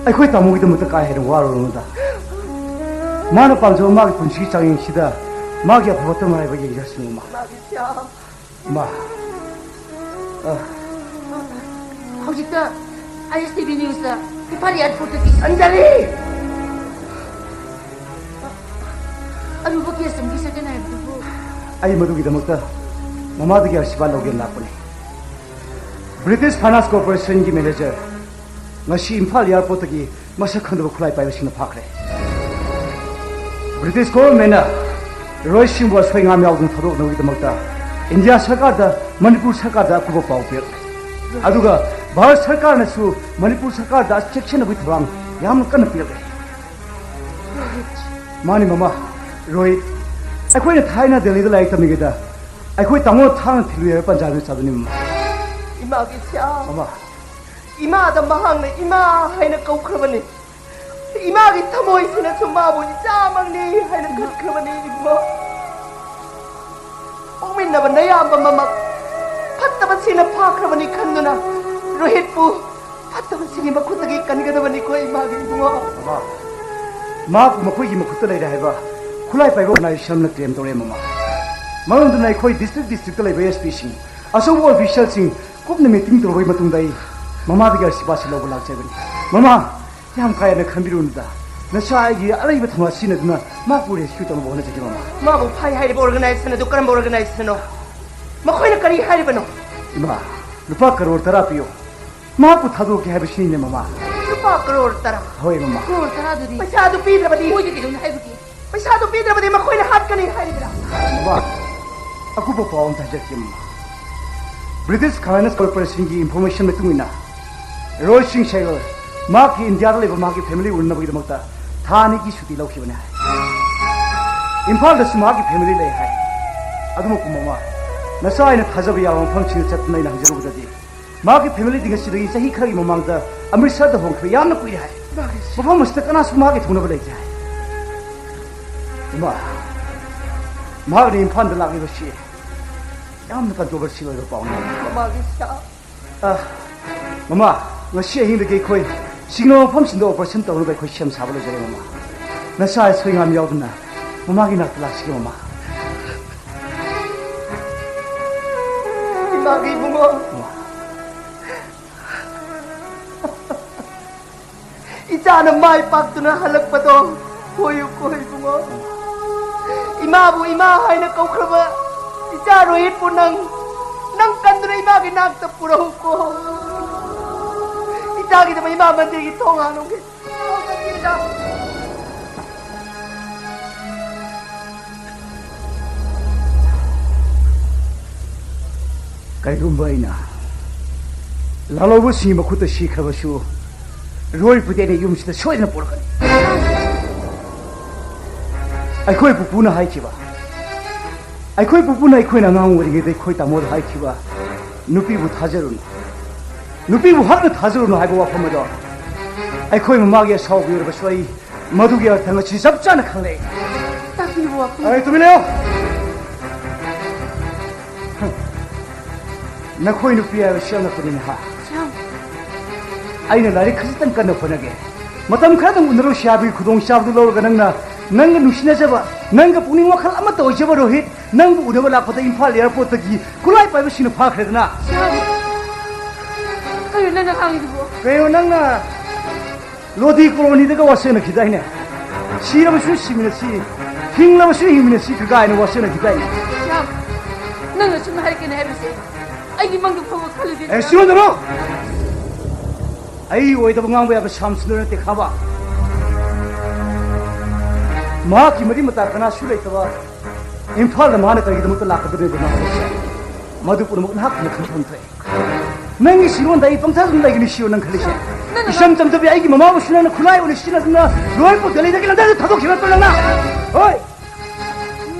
ꯑꯩꯈꯣꯏ ꯇꯥꯃꯣꯒꯤꯗꯃꯛꯇ ꯀꯥ ꯍꯦꯟꯅ ꯋꯥꯔꯨꯔꯅꯨꯗ꯫ ꯃꯥꯅ ꯄꯥꯝꯖꯕ ꯃꯥꯒꯤ ꯄꯨꯟꯁꯤꯒꯤ ꯆꯥꯡꯌꯦꯡꯁꯤꯗ ꯃꯥꯒꯤ ꯑꯐꯕꯇ ꯉꯥꯏꯕ ꯌꯦꯡꯖꯁꯅꯨ, ꯃꯃꯥ꯫ ꯏꯃꯥꯒꯤ ꯏꯆꯥ꯫ ꯃꯥ꯫ ꯑ꯫ ꯍꯧꯖꯤꯛꯇ ꯑꯥꯏ ꯑꯦꯁ ꯇꯤ ꯚꯤ ꯅ꯭ꯌꯨꯁꯇ ꯏꯝꯐꯥꯜ ꯑꯦꯌꯥꯔꯄꯣꯔꯠꯇꯒꯤ ꯑꯟꯖꯂꯤ! ꯑꯔꯨꯕ ꯀꯦꯁ ꯑꯃꯒꯤ ꯁꯦꯀꯦꯟ ꯍꯥꯏꯕꯗꯨꯕꯨ꯫ ꯑꯩ ꯃꯗꯨꯒꯤꯗꯃꯛꯇ ꯃꯃꯥꯗꯒꯤ ꯑꯥꯁꯤꯔꯕꯥꯗ ꯂꯧꯒꯦꯅ ꯂꯥꯛꯄꯅꯤ꯫ ꯕ꯭ꯔꯤꯇꯤꯁ ꯐꯥꯏꯅꯥꯟꯁ ꯀꯣꯔꯄꯣꯔꯦꯁꯟꯒꯤ ꯃꯦꯅꯦꯖꯔ ꯉꯁꯤ ꯏꯝꯐꯥꯜ ꯑꯦꯌꯥꯔꯄꯣꯔꯠꯇꯒꯤ ꯃꯁꯛ ꯈꯪꯗꯕ ꯈꯨꯠꯂꯥꯏ ꯄꯥꯏꯕꯁꯤꯡꯅ ꯐꯥꯈ꯭ꯔꯦ꯫ ꯕ꯭ꯔꯤꯇꯤꯁ ꯒꯣꯚꯔꯟꯃꯦꯟꯠꯅ ꯔꯣꯍꯤꯠ ꯁꯤꯡꯕꯨ ꯑꯁꯣꯏ ꯑꯉꯥꯝ ꯌꯥꯎꯗꯅ ꯊꯥꯗꯣꯛꯅꯕꯒꯤꯗꯃꯛꯇ ꯏꯟꯗꯤꯌꯥ ꯁꯔꯀꯥꯔꯗ, ꯃꯅꯤꯄꯨꯔ ꯁꯔꯀꯥꯔꯗ ꯑꯀꯨꯞꯄ ꯄꯥꯎ ꯄꯤꯔꯛꯂꯦ꯫ ꯑꯗꯨꯒ ꯚꯥꯔꯠ ꯁꯔꯀꯥꯔꯅꯁꯨ ꯃꯅꯤꯄꯨꯔ ꯁꯔꯀꯥꯔꯗ ꯆꯦꯛꯁꯤꯟꯅꯕꯒꯤ ꯊꯧꯔꯥꯡ ꯌꯥꯝꯅ ꯀꯟꯅ ꯄꯤꯔꯛꯂꯦ꯫ ꯃꯥꯅꯤ ꯃꯃꯥ, ꯔꯣꯍꯤꯠ, ꯑꯩꯈꯣꯏꯅ ꯊꯥꯏꯅ ꯗꯦꯜꯂꯤꯗ ꯂꯥꯏꯔꯤꯛ ꯇꯝꯂꯤꯉꯩꯗ ꯑꯩꯈꯣꯏ ꯇꯥꯃꯣꯅ ꯊꯥꯡꯅ ꯊꯤꯜꯂꯨꯏ ꯍꯥꯏꯕ ꯄꯟꯖꯥꯕꯤ ꯃꯆꯥꯗꯨꯅꯤ ꯃꯃꯥ꯫ ꯏꯃꯥꯒꯤ ꯏꯆꯥ꯫ ꯃꯃꯥ꯫ ꯏꯃꯥꯗ ꯃꯍꯥꯛꯅ ꯏꯃꯥ ꯍꯥꯏꯅ ꯀꯧꯈ꯭ꯔꯕꯅꯤ꯫ ꯏꯃꯥꯒꯤ ꯊꯃꯣꯏꯁꯤꯅꯁꯨ ꯃꯥꯕꯨ ꯏꯆꯥꯃꯛꯅꯤ ꯍꯥꯏꯅ ꯈꯟꯈ꯭ꯔꯕꯅꯤ, ꯏꯕꯨꯡꯉꯣ꯫ ꯄꯣꯛꯃꯤꯟꯅꯕ ꯅꯌꯥꯝꯕ ꯃꯃꯛ ꯐꯠꯇꯕꯁꯤꯡꯅ ꯐꯥꯈ꯭ꯔꯕꯅꯤ ꯈꯟꯗꯨꯅ ꯔꯣꯍꯤꯠꯄꯨ ꯐꯠꯇꯕꯁꯤꯡꯒꯤ ꯃꯈꯨꯠꯇꯒꯤ ꯀꯟꯒꯗꯕꯅꯤꯀꯣ, ꯏꯃꯥꯒꯤ ꯏꯕꯨꯡꯉꯣ꯫ ꯃꯃꯥ, ꯃꯍꯥꯛꯄꯨ ꯃꯈꯣꯏꯒꯤ ꯃꯈꯨꯠꯇ ꯂꯩꯔꯦ ꯍꯥꯏꯕ ꯈꯨꯠꯂꯥꯏ ꯄꯥꯏꯕ ꯑꯣꯔꯒꯅꯥꯏꯖꯦꯁꯟ ꯑꯃꯅ ꯀ꯭ꯂꯦꯝ ꯇꯧꯔꯦ, ꯃꯃꯥ꯫ ꯃꯔꯝ ꯑꯗꯨꯅ ꯑꯩꯈꯣꯏ ꯗꯤꯁꯇ꯭ꯔꯤꯛ ꯗꯤꯁꯇ꯭ꯔꯤꯛꯇ ꯂꯩꯕ ꯑꯦꯁ ꯄꯤꯁꯤꯡ, ꯑꯆꯧꯕ ꯑꯣꯐꯤꯁꯤꯌꯦꯜꯁꯤꯡ ꯀꯨꯞꯅ ꯃꯤꯇꯤꯡ ꯇꯧꯔꯕꯒꯤ ꯃꯇꯨꯡꯗ ꯑꯩ ꯃꯃꯥꯗꯒꯤ ꯑꯥꯁꯤꯔꯕꯥꯗꯁꯤ ꯂꯧꯕ ꯂꯥꯛꯆꯕꯅꯤ꯫ ꯃꯃꯥ, ꯌꯥꯝ ꯀꯥ ꯍꯦꯟꯅ ꯈꯟꯕꯤꯔꯨꯅꯨꯗ꯫ ꯅꯆꯥ ꯑꯩꯒꯤ ꯑꯔꯩꯕ ꯊꯧꯅꯥ ꯁꯤꯖꯤꯟꯅꯗꯨꯅ ꯃꯍꯥꯛꯄꯨ rescue ꯇꯧꯅꯕ ꯍꯣꯠꯅꯖꯒꯦ, ꯃꯃꯥ꯫ ꯃꯥꯕꯨ ꯐꯥꯏ ꯍꯥꯏꯔꯤꯕ organization ꯑꯗꯨ ꯀꯔꯝꯕ organization ꯅꯣ? ꯃꯈꯣꯏꯅ ꯀꯔꯤ ꯍꯥꯏꯔꯤꯕꯅꯣ? ꯏꯃꯥ, ꯂꯨꯄꯥ ꯀꯔꯣꯔ ꯇꯔꯥ ꯄꯤꯌꯨ꯫ ꯃꯍꯥꯛꯄꯨ ꯊꯥꯗꯣꯛꯀꯦ ꯍꯥꯏꯕꯁꯤꯅꯤꯅꯦ, ꯃꯃꯥ꯫ ꯂꯨꯄꯥ ꯀꯔꯣꯔ ꯇꯔꯥ? ꯍꯣꯏ, ꯃꯃꯥ꯫ ꯀꯔꯣꯔ ꯇꯔꯥꯗꯨꯗꯤ? ꯄꯩꯁꯥꯗꯨ ꯄꯤꯗ꯭ꯔꯕꯗꯤ? ꯃꯣꯏꯗꯤ ꯀꯩꯗꯧꯅꯤ ꯍꯥꯏꯕꯒꯦ? ꯄꯩꯁꯥꯗꯨ ꯄꯤꯗ꯭ꯔꯕꯗꯤ ꯃꯈꯣꯏꯅ ꯍꯥꯠꯀꯅꯤ ꯍꯥꯏꯔꯤꯕ꯭ꯔꯥ? ꯃꯃꯥ, ꯑꯀꯨꯞꯄ ꯄꯥꯎ ꯑꯃꯇ ꯍꯥꯏꯖꯔꯛꯀꯦ, ꯃꯃꯥ꯫ British Communist Corporation ꯒꯤ information ꯃꯇꯨꯡ ꯏꯟꯅ, ꯔꯣꯏ ꯁꯤꯡ ꯁꯦꯒꯜ ꯃꯍꯥꯛꯀꯤ ꯏꯟꯗꯤꯌꯥꯗ ꯂꯩꯕ ꯃꯍꯥꯛꯀꯤ family ꯎꯅꯅꯕꯒꯤꯗꯃꯛꯇ ꯊꯥ ꯑꯅꯤꯒꯤ ꯁꯨꯇꯤ ꯂꯧꯈꯤꯕꯅꯤ ꯍꯥꯏ꯫ ꯏꯝꯐꯥꯜꯗꯁꯨ ꯃꯍꯥꯛꯀꯤ family ꯂꯩ ꯍꯥꯏ꯫ ꯑꯗꯨꯃꯛꯄꯨ, ꯃꯃꯥ, ꯅꯆꯥ ꯑꯩꯅ ꯊꯥꯖꯕ ꯌꯥꯕ ꯃꯐꯝꯁꯤꯡꯗ ꯆꯠꯇꯨꯅ ꯑꯩꯅ ꯍꯪꯖꯔꯨꯕꯗꯗꯤ, ꯃꯍꯥꯛꯀꯤ family ꯗꯤ ꯉꯁꯤꯗꯒꯤ ꯆꯍꯤ ꯈꯔꯒꯤ ꯃꯃꯥꯡꯗ ꯑꯃ꯭ꯔꯤꯠꯁꯔꯗ ꯍꯣꯡꯈ꯭ꯔꯦ, ꯌꯥꯝꯅ ꯀꯨꯏꯔꯦ ꯍꯥꯏ꯫ ꯃꯐꯝ ꯑꯁꯤꯗ ꯀꯅꯥꯁꯨ ꯃꯍꯥꯛꯀꯤ ꯊꯨꯡꯅꯕ ꯂꯩꯇꯦ ꯍꯥꯏ꯫ ꯏꯃꯥ, ꯃꯍꯥꯛꯅ ꯏꯝꯐꯥꯜꯗ ꯂꯥꯛꯂꯤꯕꯁꯤ ꯌꯥꯝꯅ controversial ꯑꯣꯏꯕ ꯄꯥꯎꯅꯤ꯫ ꯃꯃꯥꯒꯤ ꯁꯥ꯫ ꯑ, ꯃꯃꯥ, ꯉꯁꯤ ꯑꯍꯤꯡꯗꯒꯤ ꯑꯩꯈꯣꯏ ꯁꯤꯡꯅꯕ ꯃꯐꯝꯁꯤꯡꯗ operation ꯇꯧꯅꯕ ꯑꯩꯈꯣꯏ ꯁꯦꯝ ꯁꯥꯕ ꯂꯣꯏꯖꯔꯦ, ꯃꯃꯥ꯫ ꯅꯆꯥ ꯑꯁꯣꯏ ꯑꯉꯥꯝ ꯌꯥꯎꯗꯅ ꯃꯃꯥꯒꯤ ꯅꯥꯛꯇ ꯂꯥꯛꯁꯤꯒꯦ, ꯃꯃꯥ꯫ ꯏꯃꯥꯒꯤ ꯏꯕꯨꯡꯉꯣ꯫ ꯃꯃꯥ꯫ ꯏꯆꯥꯅ ꯃꯥꯏ ꯄꯥꯛꯇꯨꯅ ꯍꯜꯂꯛꯄꯗꯣ ꯍꯣꯏꯌꯨꯀꯣ ꯏꯕꯨꯡꯉꯣ꯫ ꯏꯃꯥꯕꯨ ꯏꯃꯥ ꯍꯥꯏꯅ ꯀꯧꯈ꯭ꯔꯕ ꯏꯆꯥ ꯔꯣꯍꯤꯠꯄꯨ ꯅꯪ, ꯅꯪ ꯀꯟꯗꯨꯅ ꯏꯃꯥꯒꯤ ꯅꯥꯛꯇ ꯄꯨꯔꯛꯎꯀꯣ꯫ ꯏꯆꯥꯒꯤꯗꯃꯛ ꯏꯃꯥ ꯃꯟꯗꯤꯔꯒꯤ ꯊꯣꯡ ꯍꯥꯡꯂꯝꯒꯦ꯫ ꯀꯔꯤꯒꯨꯝꯕ ꯑꯩꯅ ꯂꯥꯜꯍꯧꯕꯁꯤꯡꯒꯤ ꯃꯈꯨꯠꯇ ꯁꯤꯈ꯭ꯔꯕꯁꯨ, ꯔꯣꯏ ꯄꯨꯗꯦꯅ ꯌꯨꯝꯁꯤꯗ ꯁꯣꯏꯗꯅ ꯄꯨꯔꯛꯀꯅꯤ꯫ ꯑꯩꯈꯣꯏ ꯄꯨꯄꯨꯅ ꯍꯥꯏꯈꯤꯕ, ꯑꯩꯈꯣꯏ ꯄꯨꯄꯨꯅ ꯑꯩꯈꯣꯏꯅ ꯑꯉꯥꯡ ꯑꯣꯏꯔꯤꯉꯩꯗ ꯑꯩꯈꯣꯏ ꯇꯥꯃꯣꯗ ꯍꯥꯏꯈꯤꯕ, "ꯅꯨꯄꯤꯕꯨ ꯊꯥꯖꯔꯨꯅꯨ, ꯅꯨꯄꯤꯕꯨ ꯍꯛꯅ ꯊꯥꯖꯔꯨꯅꯨ" ꯍꯥꯏꯕ ꯋꯥꯐꯝ ꯑꯗꯣ ꯑꯩꯈꯣꯏ ꯃꯃꯥꯒꯤ ꯑꯁꯥꯎꯕ ꯑꯣꯏꯔꯕꯁꯨ, ꯑꯩ ꯃꯗꯨꯒꯤ ꯑꯔꯊ ꯉꯁꯤ ꯆꯞ ꯆꯥꯅ ꯈꯪꯂꯦ꯫ ꯇꯥꯛꯄꯤꯕ ꯋꯥꯐꯝ ꯑꯩ ꯇꯨꯃꯤꯟ ꯂꯩꯌꯨ! ꯅꯈꯣꯏ ꯅꯨꯄꯤ ꯍꯥꯏꯕꯁꯤ ꯑꯉꯛꯄꯅꯤ, ꯅꯍꯥ꯫ ꯁ꯭ꯌꯥꯝ꯫ ꯑꯩꯅ ꯂꯥꯏꯔꯤꯛ ꯈꯖꯤꯛꯇꯪ ꯀꯟꯅ ꯍꯣꯠꯅꯒꯦ꯫ ꯃꯇꯝ ꯈꯔꯗꯪ ꯎꯅꯔꯨꯁꯤ ꯍꯥꯏꯕꯒꯤ ꯈꯨꯗꯣꯡꯆꯥꯕꯗꯨ ꯂꯧꯔꯒ ꯅꯪꯅ, ꯅꯪꯒ ꯅꯨꯡꯁꯤꯅꯖꯕ, ꯅꯪꯒ ꯄꯨꯛꯅꯤꯡ ꯋꯥꯈꯜ ꯑꯃꯠꯇ ꯑꯣꯏꯖꯕ ꯔꯣꯍꯤꯠ, ꯅꯪꯕꯨ ꯎꯅꯕ ꯂꯥꯛꯄꯗ ꯏꯝꯐꯥꯜ airport ꯇꯒꯤ ꯈꯨꯠꯂꯥꯏ ꯄꯥꯏꯕꯁꯤꯡꯅ ꯐꯥꯈ꯭ꯔꯦꯗꯅ꯫ ꯁ꯭ꯌꯥꯝ꯫ ꯀꯔꯤꯅꯣ ꯅꯪꯅ ꯉꯥꯡꯉꯤꯗꯨꯕꯣ? ꯀꯩꯅꯣ ꯅꯪꯅ ꯂꯣꯙꯤ ꯀꯣꯂꯣꯅꯤꯗꯒ ꯋꯥꯁꯦꯟꯅꯈꯤꯗꯥꯏꯅꯦ? ꯁꯤꯔꯕꯁꯨ ꯁꯤꯃꯤꯟꯅꯁꯤ, ꯍꯤꯡꯂꯕꯁꯨ ꯍꯤꯡꯃꯤꯟꯅꯁꯤ ꯀꯥꯏꯅ ꯋꯥꯁꯦꯟꯅꯈꯤꯗꯥꯏꯅꯦ? ꯁ꯭ꯌꯥꯝ, ꯅꯪꯅ ꯁꯨꯝ ꯍꯥꯏꯔꯛꯀꯅꯤ ꯍꯥꯏꯕꯁꯦ ꯑꯩꯒꯤ ꯃꯪꯗ ꯐꯥꯎꯕ ꯈꯜꯂꯨꯗꯦ꯫ ꯑꯦ, ꯁꯤꯔꯣꯟꯗꯔꯣ! ꯑꯩ ꯑꯣꯏꯗꯕ ꯉꯥꯡꯕ ꯌꯥꯕ ꯁ꯭ꯌꯥꯝ ꯁꯨꯟꯗꯔ ꯅꯠꯇꯦ, ꯈꯪꯉꯕ? ꯃꯍꯥꯛꯀꯤ ꯃꯔꯤ ꯃꯇꯥ ꯀꯅꯥꯁꯨ ꯂꯩꯇꯕ ꯏꯝꯐꯥꯜꯗ ꯃꯥꯅ ꯀꯔꯤꯒꯤꯗꯃꯛꯇ ꯂꯥꯛꯀꯗꯧꯔꯤꯕꯅꯣ ꯍꯥꯏꯕꯁꯦ, ꯃꯗꯨ ꯄꯨꯝꯅꯃꯛ ꯅꯍꯥꯛꯅ ꯈꯪꯐꯝ ꯊꯣꯛꯏ꯫ ꯅꯪꯒꯤ ꯁꯤꯔꯣꯟꯗ ꯑꯩ ꯄꯪꯊꯥ ꯑꯗꯨꯝ ꯂꯩꯒꯅꯤ ꯁꯤꯔꯣ ꯅꯪ ꯈꯜꯂꯤꯁꯦ? ꯅꯪꯅ ꯏꯆꯝ ꯆꯝꯖꯕꯤ ꯑꯩꯒꯤ ꯃꯃꯥꯕꯨꯁꯨ ꯅꯪꯅ ꯈꯨꯠꯂꯥꯏ ꯑꯣꯏꯅ ꯁꯤꯖꯤꯟꯅꯗꯨꯅ ꯂꯣꯏꯄꯣ ꯗꯦꯜꯂꯤꯗꯒꯤ ꯂꯝꯗꯝꯗ ꯊꯥꯗꯣꯛꯈꯤꯕ ꯅꯠꯇ꯭ꯔꯣ ꯅꯪꯅ? ꯍꯣꯏ!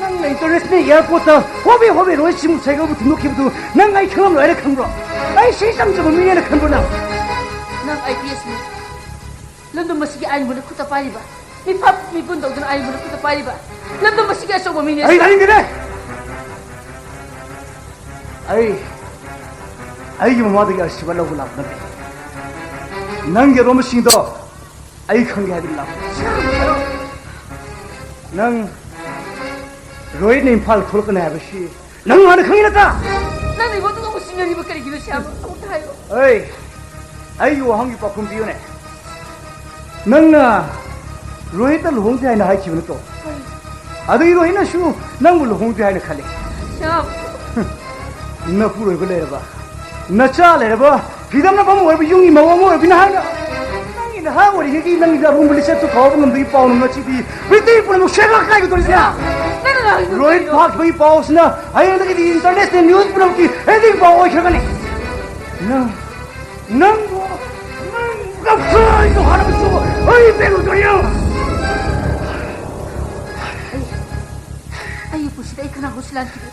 ꯅꯪꯅ ꯏꯟꯇꯔꯅꯦꯁꯅꯦꯜ ꯑꯦꯌꯥꯔꯄꯣꯔꯠꯇ ꯍꯣꯕꯦ ꯍꯣꯕꯦ ꯔꯣꯍꯤꯠ ꯁꯤꯡꯕꯨ ꯁꯥꯏꯀꯜꯕꯨ ꯊꯤꯟꯗꯣꯛꯈꯤꯕꯗꯨ ꯅꯪ ꯑꯩ ꯈꯪꯂꯝꯂꯣꯏ ꯍꯥꯏꯅ ꯈꯟꯕ꯭ꯔꯣ? ꯑꯩꯁꯦ ꯏꯆꯝ ꯆꯝꯕ ꯃꯤꯅꯦꯅ ꯈꯟꯕ꯭ꯔꯣ ꯅꯪ? ꯅꯪ ꯑꯥꯏ ꯄꯤ ꯑꯦꯁꯅꯤ꯫ ꯂꯝꯗꯝ ꯑꯁꯤꯒꯤ ꯑꯥꯏꯟꯕꯨ ꯅꯈꯨꯠꯇ ꯄꯥꯏꯔꯤꯕ, ꯃꯤꯐꯝ ꯃꯤꯄꯨꯟ ꯇꯧꯗꯨꯅ ꯑꯥꯏꯟꯕꯨ ꯅꯈꯨꯠꯇ ꯄꯥꯏꯔꯤꯕ, ꯂꯝꯗꯝ ꯑꯁꯤꯒꯤ ꯑꯆꯧꯕ ꯃꯤꯅꯦ꯫ ꯑꯩ ꯇꯥꯅꯤꯡꯗꯦꯅꯦ! ꯑꯩ ꯑꯩꯒꯤ ꯃꯃꯥꯗꯒꯤ ꯑꯁꯤꯕ ꯂꯧꯕ ꯂꯥꯛꯄ ꯅꯠꯇꯦ꯫ ꯅꯪꯒꯤ ꯑꯔꯣꯟꯕꯁꯤꯡꯗꯣ ꯑꯩ ꯈꯪꯒꯦ ꯍꯥꯏꯗꯨꯅ ꯂꯥꯛꯄꯅꯤ꯫ ꯅꯪ ꯔꯣꯍꯤꯠꯅ ꯏꯝꯐꯥꯜ ꯊꯣꯛꯂꯛꯀꯅꯤ ꯍꯥꯏꯕꯁꯤ ꯅꯪ ꯍꯥꯟꯅ ꯈꯪꯉꯤ ꯅꯠꯇ꯭ꯔꯥ? ꯅꯪꯅ ꯑꯩꯉꯣꯟꯗ ꯑꯃꯨꯛ ꯁꯤꯟꯅꯔꯤꯕ ꯀꯔꯤꯒꯤꯅꯣ, ꯁ꯭ꯌꯥꯝ? ꯑꯃꯨꯛꯇ ꯍꯥꯏꯌꯣ꯫ ꯑꯩ ꯑꯩꯒꯤ ꯋꯥꯍꯪꯒꯤ ꯄꯥꯎꯈꯨꯝ ꯄꯤꯌꯨꯅꯦ꯫ ꯅꯪꯅ ꯔꯣꯍꯤꯠꯇ ꯂꯨꯍꯣꯡꯗꯦ ꯍꯥꯏꯅ ꯍꯥꯏꯈꯤꯕ ꯅꯠꯇ꯭ꯔꯣ? ꯍꯣꯏ꯫ ꯑꯗꯨꯒꯤ ꯔꯣꯍꯤꯠꯅꯁꯨ ꯅꯪꯕꯨ ꯂꯨꯍꯣꯡꯗꯦ ꯍꯥꯏꯅ ꯈꯜꯂꯤ꯫ ꯁ꯭ꯌꯥꯝ꯫ ꯅꯄꯨꯔꯣꯏꯕ ꯂꯩꯔꯕ, ꯅꯆꯥ ꯂꯩꯔꯕ, ꯐꯤꯗꯝꯅꯐꯝ ꯑꯣꯏꯔꯕ ꯌꯨꯝꯒꯤ ꯃꯧ ꯑꯃ ꯑꯣꯏꯔꯕꯤ ꯅꯍꯥꯛꯅ, ꯅꯪꯒꯤ ꯅꯍꯥ ꯑꯣꯏꯔꯤꯉꯩꯒꯤ ꯅꯪꯒꯤ ꯑꯔꯨꯝꯕ ꯂꯤꯆꯠꯇꯨ ꯀꯥꯎꯕ ꯉꯝꯗꯕꯒꯤ ꯄꯥꯎꯅ ꯉꯁꯤꯗꯤ ꯄ꯭ꯔꯤꯊꯤꯕꯤ ꯄꯨꯝꯅꯃꯛ ꯁꯦꯒꯥ ꯀꯥꯏꯒꯗꯧꯔꯤꯁꯤꯅ꯫ ꯅꯪꯅ ꯉꯥꯡꯉꯤꯗꯣ ꯔꯣꯍꯤꯠ ꯀꯔꯤꯅꯣ? ꯐꯥꯈꯤꯕꯒꯤ ꯄꯥꯎꯁꯤꯅ ꯍꯌꯦꯡꯗꯒꯤꯗꯤ ꯏꯟꯇꯔꯅꯦꯁꯅꯦꯜ ꯅ꯭ꯌꯨꯁ ꯄꯨꯝꯅꯃꯛꯀꯤ ꯍꯦꯗꯤꯡ ꯄꯥꯎ ꯑꯣꯏꯈ꯭ꯔꯒꯅꯤ꯫ ꯅꯪ, ꯅꯪꯕꯨ, ꯅꯪ ꯀꯞꯊꯥꯏꯗꯣ ꯍꯥꯠꯂꯕꯁꯨ ꯑꯩ ꯄꯦꯜꯂꯣꯏꯗꯣꯔꯤ꯫ ꯑꯩꯒꯤ ꯄꯨꯟꯁꯤꯗ ꯑꯩ ꯀꯅꯥꯕꯨꯁꯨ ꯂꯥꯟꯈꯤꯗꯦ꯫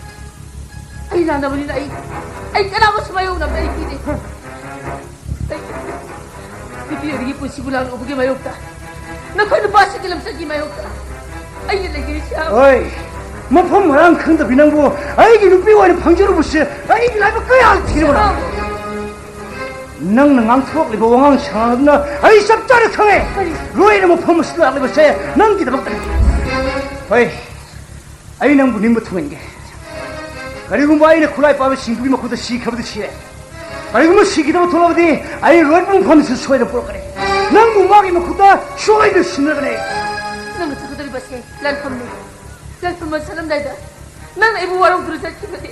ꯑꯩ ꯂꯥꯟꯅꯕꯅꯤꯅ ꯑꯩ, ꯑꯩ ꯀꯅꯥꯕꯨꯁꯨ ꯃꯥꯌꯣꯛꯅꯕꯗ ꯑꯩ ꯀꯤꯗꯦ꯫ ꯑꯩ ꯅꯨꯄꯤ ꯑꯣꯏꯕꯒꯤ ꯄꯨꯟꯁꯤꯕꯨ ꯂꯥꯟ ꯎꯕꯒꯤ ꯃꯥꯌꯣꯛꯇ, ꯅꯈꯣꯏ ꯅꯨꯄꯥꯁꯤꯡꯒꯤ ꯂꯝꯆꯠꯀꯤ ꯃꯥꯌꯣꯛꯇ ꯑꯩꯅ ꯂꯩꯖꯔꯤꯁꯤ꯫ ꯍꯣꯏ, ꯃꯐꯝ ꯃꯔꯥꯡ ꯈꯪꯗꯕꯤ ꯅꯪꯕꯨ ꯑꯩꯒꯤ ꯅꯨꯄꯤ ꯑꯣꯏꯅ ꯐꯪꯖꯔꯨꯕꯁꯦ ꯑꯩꯒꯤ ꯂꯥꯏꯕꯛ ꯀꯌꯥ ꯊꯤꯔꯕꯅꯣ? ꯅꯪꯅ ꯉꯥꯡꯊꯣꯛꯂꯤꯕ ꯋꯥꯉꯥꯡ ꯁꯉꯥꯡ ꯑꯗꯨꯅ ꯑꯩ ꯆꯞ ꯆꯥꯅ ꯈꯪꯉꯦ꯫ ꯂꯣꯏꯅ ꯃꯐꯝ ꯑꯁꯤꯗ ꯂꯥꯛꯂꯤꯕꯁꯦ ꯅꯪꯒꯤꯗꯃꯛꯇꯅꯤ꯫ ꯍꯣꯏ, ꯑꯩ ꯅꯪꯕꯨ ꯅꯤꯡꯕ ꯊꯨꯡꯍꯟꯒꯦ꯫ ꯀꯔꯤꯒꯨꯝꯕ ꯑꯩꯅ ꯈꯨꯠꯂꯥꯏ ꯄꯥꯏꯕ ꯁꯤꯡꯗꯨꯒꯤ ꯃꯈꯨꯠꯇ ꯁꯤꯈ꯭ꯔꯕꯗꯤ ꯁꯤꯔꯦ꯫ ꯀꯔꯤꯒꯨꯝꯕ ꯁꯤꯈꯤꯗꯕ ꯊꯣꯛꯂꯕꯗꯤ ꯑꯩ ꯂꯣꯏꯅꯃꯛ ꯃꯐꯝꯁꯤꯗ ꯁꯣꯏꯗꯅ ꯄꯨꯔꯛꯀꯅꯤ꯫ ꯅꯪꯕꯨ ꯃꯥꯒꯤ ꯃꯈꯨꯠꯇ ꯁꯣꯏꯗꯅ ꯁꯤꯟꯅꯒꯅꯤ꯫ ꯅꯪꯅ ꯆꯠꯀꯗꯧꯔꯤꯕꯁꯦ ꯂꯥꯟꯐꯝꯅꯤ꯫ ꯂꯥꯟꯐꯝ ꯂꯣꯟꯁꯜꯂꯝꯗꯥꯏꯗ ꯅꯪꯅ ꯑꯩꯕꯨ ꯋꯥꯔꯧꯗꯨꯅ ꯆꯠꯈꯤꯕꯗꯤ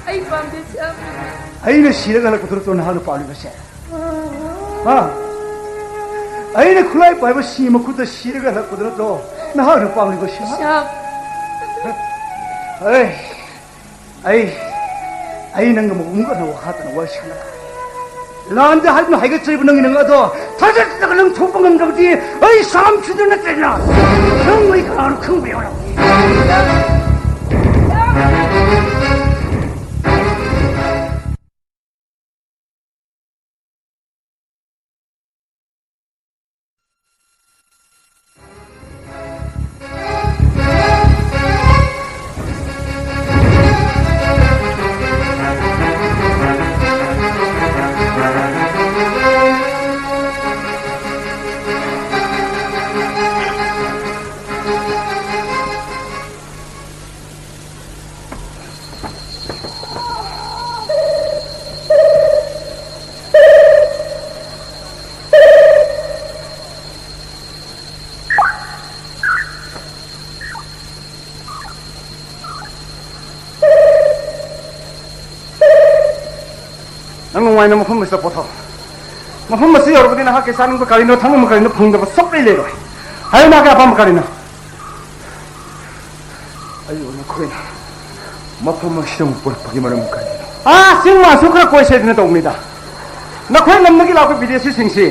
ꯑꯩ ꯄꯥꯝꯗꯦ, ꯁ꯭ꯌꯥꯝ꯫ ꯑꯩꯅ ꯁꯤꯔꯒ ꯍꯜꯂꯛꯄꯗꯨ ꯅꯠꯇ꯭ꯔꯣ ꯅꯍꯥꯛꯅ ꯄꯥꯝꯂꯤꯕꯁꯦ? ꯍꯥ? ꯑꯩꯅ ꯈꯨꯠꯂꯥꯏ ꯄꯥꯏꯕ ꯁꯤ ꯃꯈꯨꯠꯇ ꯁꯤꯔꯒ ꯍꯜꯂꯛꯄꯗꯨ ꯅꯠꯇ꯭ꯔꯣ ꯅꯍꯥꯛꯅ ꯄꯥꯝꯂꯤꯕꯁꯦ? ꯁ꯭ꯌꯥꯝ꯫ ꯑꯩ, ꯑꯩ, ꯑꯩ ꯅꯪꯒ ꯃꯕꯨꯡ ꯀꯟꯅ ꯋꯥꯈꯥꯇꯅ ꯋꯥꯔꯤ ꯁꯥꯟꯅꯔ ꯂꯥꯟꯗ ꯍꯥꯏꯗꯨꯅ ꯍꯥꯏꯒꯠꯆꯔꯤꯕ ꯅꯪꯒꯤ ꯅꯪ ꯑꯗꯣ ꯊꯥꯖꯗꯅ ꯅꯪ ꯊꯣꯛꯄ ꯉꯝꯗ꯭ꯔꯕꯗꯤ ꯑꯩ ꯁꯥꯝꯁꯤꯗ ꯅꯠꯇ꯭ꯔꯦꯅ꯫ ꯅꯪ ꯑꯩ ꯀꯅꯥꯅꯣ ꯈꯪꯕ ꯌꯥꯎꯔꯝꯃꯤ꯫ ꯅꯪ ꯅꯨꯡꯉꯥꯏꯅ ꯃꯐꯝ ꯑꯁꯤꯗ ꯄꯣꯊꯥꯎ꯫ ꯃꯐꯝ ꯑꯁꯤ ꯌꯧꯔꯕꯗꯤ ꯅꯍꯥꯛꯀꯤ ꯆꯥꯅꯤꯡꯕ ꯀꯔꯤꯅꯣ, ꯊꯛꯅꯤꯡꯕ ꯀꯔꯤꯅꯣ ꯐꯪꯗꯕ ꯁꯨꯛꯂꯩ ꯂꯩꯔꯣꯏ꯫ ꯍꯥꯏꯌꯨ, ꯅꯍꯥꯛꯀꯤ ꯑꯄꯥꯝꯕ ꯀꯔꯤꯅꯣ? ꯑꯩꯕꯨ ꯅꯈꯣꯏꯅ ꯃꯐꯝ ꯑꯁꯤꯗ ꯑꯃꯨꯛ ꯄꯨꯔꯛꯄꯒꯤ ꯃꯔꯝ ꯀꯔꯤꯅꯣ? ꯑꯥ, ꯆꯤꯡ ꯃꯥꯟꯁꯨ ꯈꯔ ꯀꯣꯏꯁꯦꯗꯅ ꯇꯧꯕꯅꯤꯗ꯫ ꯅꯈꯣꯏ ꯂꯝꯗꯒꯤ ꯂꯥꯛꯄ ꯕꯤꯗꯦꯁꯤꯁꯤꯡꯁꯤ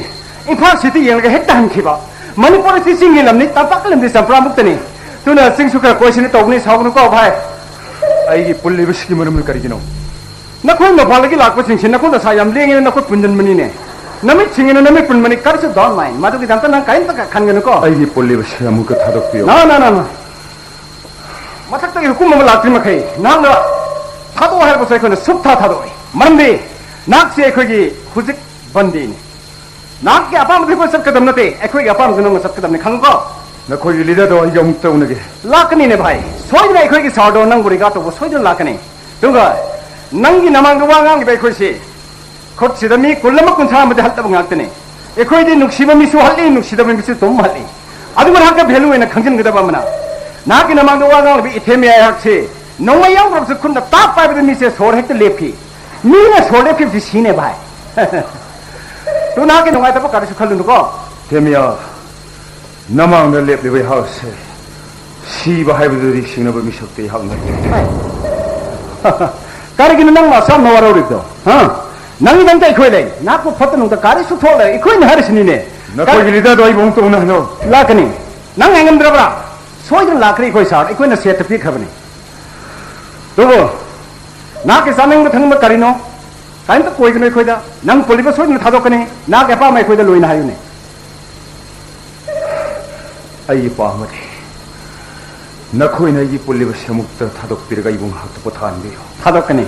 ꯏꯝꯐꯥꯜ ꯁꯤꯇꯤ ꯌꯦꯡꯂꯒ ꯍꯦꯛꯇ ꯍꯟꯈꯤꯕ꯫ ꯃꯅꯤꯄꯨꯔ ꯑꯁꯤ ꯆꯤꯡꯒꯤ ꯂꯝꯅꯤ, ꯇꯝꯄꯥꯛꯀꯤ ꯂꯝꯗꯤ ꯆꯝꯄ꯭ꯔꯥꯃꯨꯛꯇꯅꯤ꯫ ꯑꯗꯨꯅ ꯆꯤꯡꯁꯨ ꯈꯔ ꯀꯣꯏꯁꯤꯅ ꯇꯧꯕꯅꯤ, ꯁꯥꯎꯒꯅꯨꯀꯣ ꯚꯥꯏ꯫ ꯑꯩꯒꯤ ꯄꯨꯜꯂꯤꯕꯁꯤꯒꯤ ꯃꯔꯝꯗꯤ ꯀꯔꯤꯒꯤꯅꯣ? ꯅꯈꯣꯏ ꯃꯄꯥꯟꯗꯒꯤ ꯂꯥꯛꯄꯁꯤꯡꯁꯤ ꯅꯈꯣꯏ ꯅꯁꯥ ꯌꯥꯝ ꯂꯦꯡꯉꯦꯅ ꯅꯈꯣꯏ ꯄꯨꯟꯖꯟꯕꯅꯤꯅꯦ꯫ ꯅꯃꯤꯠ ꯁꯤꯡꯉꯦꯅ ꯅꯃꯤꯠ ꯄꯨꯟꯕꯅꯤ, ꯀꯔꯤꯁꯨ don't mind꯫ ꯃꯗꯨꯒꯤꯗꯃꯛꯇ ꯅꯪ ꯀꯔꯤꯝꯇ ꯈꯟꯒꯅꯨꯀꯣ꯫ ꯑꯩꯒꯤ ꯄꯨꯜꯂꯤꯕꯁꯤ ꯑꯃꯨꯛꯇ ꯊꯥꯗꯣꯛꯄꯤꯌꯨ꯫ ꯅ, ꯅ, ꯅ, ꯅ꯫ ꯃꯊꯛꯇꯒꯤ ꯍꯨꯀꯨꯝ ꯑꯃ ꯂꯥꯛꯇ꯭ꯔꯤ ꯃꯈꯩ ꯅꯍꯥꯛꯅ ꯊꯥꯗꯣꯛꯑꯣ ꯍꯥꯏꯔꯕꯁꯨ ꯑꯩꯈꯣꯏꯅ ꯁꯨꯞꯊꯥ ꯊꯥꯗꯣꯛꯑꯣꯏ꯫ ꯃꯔꯝꯗꯤ ꯅꯍꯥꯛꯁꯤ ꯑꯩꯈꯣꯏꯒꯤ ꯍꯧꯖꯤꯛ ꯕꯟꯗꯤꯅꯤ꯫ ꯅꯍꯥꯛꯀꯤ ꯑꯄꯥꯝꯕꯗ ꯑꯩꯈꯣꯏ ꯆꯠꯀꯗꯕ ꯅꯠꯇꯦ, ꯑꯩꯈꯣꯏꯒꯤ ꯑꯄꯥꯝꯕꯗ ꯅꯪꯅ ꯆꯠꯀꯗꯕꯅꯤ, ꯈꯪꯉꯨꯀꯣ? ꯅꯈꯣꯏꯒꯤ ꯂꯤꯗꯔꯗꯣ ꯑꯩꯒ ꯑꯃꯨꯛꯇ ꯎꯅꯒꯦ꯫ ꯂꯥꯛꯀꯅꯤꯅꯦ ꯚꯥꯏ, ꯁꯣꯏꯗꯅ ꯑꯩꯈꯣꯏꯒꯤ ꯁꯥꯔꯗꯣ ꯅꯪꯕꯨ ꯔꯤꯒꯥ ꯇꯧꯕ ꯁꯣꯏꯗꯅ ꯂꯥꯛꯀꯅꯤ꯫ ꯑꯗꯨꯒ ꯅꯪꯒꯤ ꯅꯃꯥꯡꯗ ꯋꯥ ꯉꯥꯡꯂꯤꯕ ꯑꯩꯈꯣꯏꯁꯤ ꯈꯨꯠꯁꯤꯗ ꯃꯤ ꯀꯨꯟ ꯑꯃ ꯀꯨꯟꯊ꯭ꯔꯥ ꯑꯃꯗꯤ ꯍꯠꯂꯕ ꯉꯥꯛꯇꯅꯤ꯫ ꯑꯩꯈꯣꯏꯗꯤ ꯅꯨꯡꯁꯤꯕ ꯃꯤꯁꯨ ꯍꯜꯂꯤ, ꯅꯨꯡꯁꯤꯗꯕ ꯃꯤꯁꯨ ꯇꯨꯝ ꯍꯜꯂꯤ꯫ ꯑꯗꯨꯕꯨ ꯅꯍꯥꯛꯀ value ꯑꯣꯏꯅ ꯈꯪꯖꯤꯟꯒꯗꯕ ꯑꯃꯅ, ꯅꯍꯥꯛꯀꯤ ꯅꯃꯥꯡꯗ ꯋꯥ ꯉꯥꯡꯂꯤꯕ ꯏꯊꯦꯝ ꯃꯤꯌꯥꯏ ꯑꯩꯍꯥꯛꯁꯤ ꯅꯣꯡꯃꯩ ꯌꯥꯎꯗ꯭ꯔꯕꯁꯨ ꯈꯨꯠꯅ ꯇꯥꯞ ꯄꯥꯏꯕꯗ ꯃꯤꯁꯦ ꯁꯣꯔ ꯍꯦꯛꯇ ꯂꯦꯞꯈꯤ꯫ ꯃꯤꯅ ꯁꯣꯔ ꯂꯦꯞꯈꯤꯕꯁꯤ ꯁꯤꯅꯦ ꯚꯥꯏ꯫ ꯇꯨ ꯅꯍꯥꯛꯀꯤ ꯅꯨꯡꯉꯥꯏꯇꯕ ꯀꯔꯤꯁꯨ ꯈꯜꯂꯨꯅꯨꯀꯣ꯫ ꯏꯊꯦꯝ ꯃꯤꯌꯥ, ꯅꯃꯥꯡꯗ ꯂꯦꯞꯂꯤꯕ ꯑꯩꯍꯥꯛꯁꯦ ꯁꯤꯕ ꯍꯥꯏꯕꯗꯨꯗꯤ ꯁꯤꯡꯅꯕ ꯃꯤꯁꯛꯇꯤ ꯑꯩꯍꯥꯛ ꯅꯠꯇꯦ꯫ ꯀꯔꯤꯒꯤꯅꯣ ꯅꯪꯅ ꯑꯁꯨꯛ ꯌꯥꯝꯅ ꯋꯥꯔꯧꯔꯤꯕꯗꯣ? ꯍꯥ? ꯅꯪꯒꯤꯗꯃꯛꯇ ꯑꯩꯈꯣꯏ ꯂꯩ꯫ ꯅꯍꯥꯛꯄꯨ ꯐꯠꯇ ꯅꯨꯡꯗ ꯀꯔꯤꯁꯨ ꯊꯣꯛꯂꯣꯏ꯫ ꯑꯩꯈꯣꯏꯅ ꯍꯥꯏꯔꯤꯁꯤꯅꯤꯅꯦ꯫ ꯅꯈꯣꯏꯒꯤ ꯀꯔꯤ leaderꯗꯣ ꯑꯩꯕꯨ ꯑꯃꯨꯛꯇ ꯎꯅꯍꯜꯂꯣ꯫ ꯂꯥꯛꯀꯅꯤ꯫ ꯅꯪ ꯉꯥꯏꯉꯝꯗ꯭ꯔꯕ꯭ꯔꯥ? ꯁꯣꯏꯗꯅ ꯂꯥꯛꯀꯅꯤ ꯑꯩꯈꯣꯏ sir꯫ ꯑꯩꯈꯣꯏꯅ ꯁꯦꯠꯇ ꯄꯤꯈ꯭ꯔꯕꯅꯤ꯫ ꯑꯗꯨꯕꯨ ꯅꯍꯥꯛꯀꯤ ꯆꯥꯅꯤꯡꯕ ꯊꯛꯅꯤꯡꯕ ꯀꯔꯤꯅꯣ? ꯀꯔꯤꯝꯇ ꯀꯣꯏꯒꯅꯨ ꯑꯩꯈꯣꯏꯗ꯫ ꯅꯪ ꯄꯨꯜꯂꯤꯕ ꯁꯣꯏꯗꯅ ꯊꯥꯗꯣꯛꯀꯅꯤ꯫ ꯅꯍꯥꯛꯀꯤ ꯑꯄꯥꯝꯕ ꯑꯩꯈꯣꯏꯗ ꯂꯣꯏꯅ ꯍꯥꯏꯌꯨꯅꯦ꯫ ꯑꯩꯒꯤ ꯄꯥꯝꯕꯗꯤ ꯅꯈꯣꯏꯅ ꯑꯩꯒꯤ ꯄꯨꯜꯂꯤꯕ ꯁꯦꯃꯨꯛꯇ ꯊꯥꯗꯣꯛꯄꯤꯔꯒ ꯑꯩꯕꯨ ꯉꯥꯏꯍꯥꯛꯇ ꯄꯣꯊꯥꯍꯟꯕꯤꯌꯨ꯫ ꯊꯥꯗꯣꯛꯀꯅꯤ꯫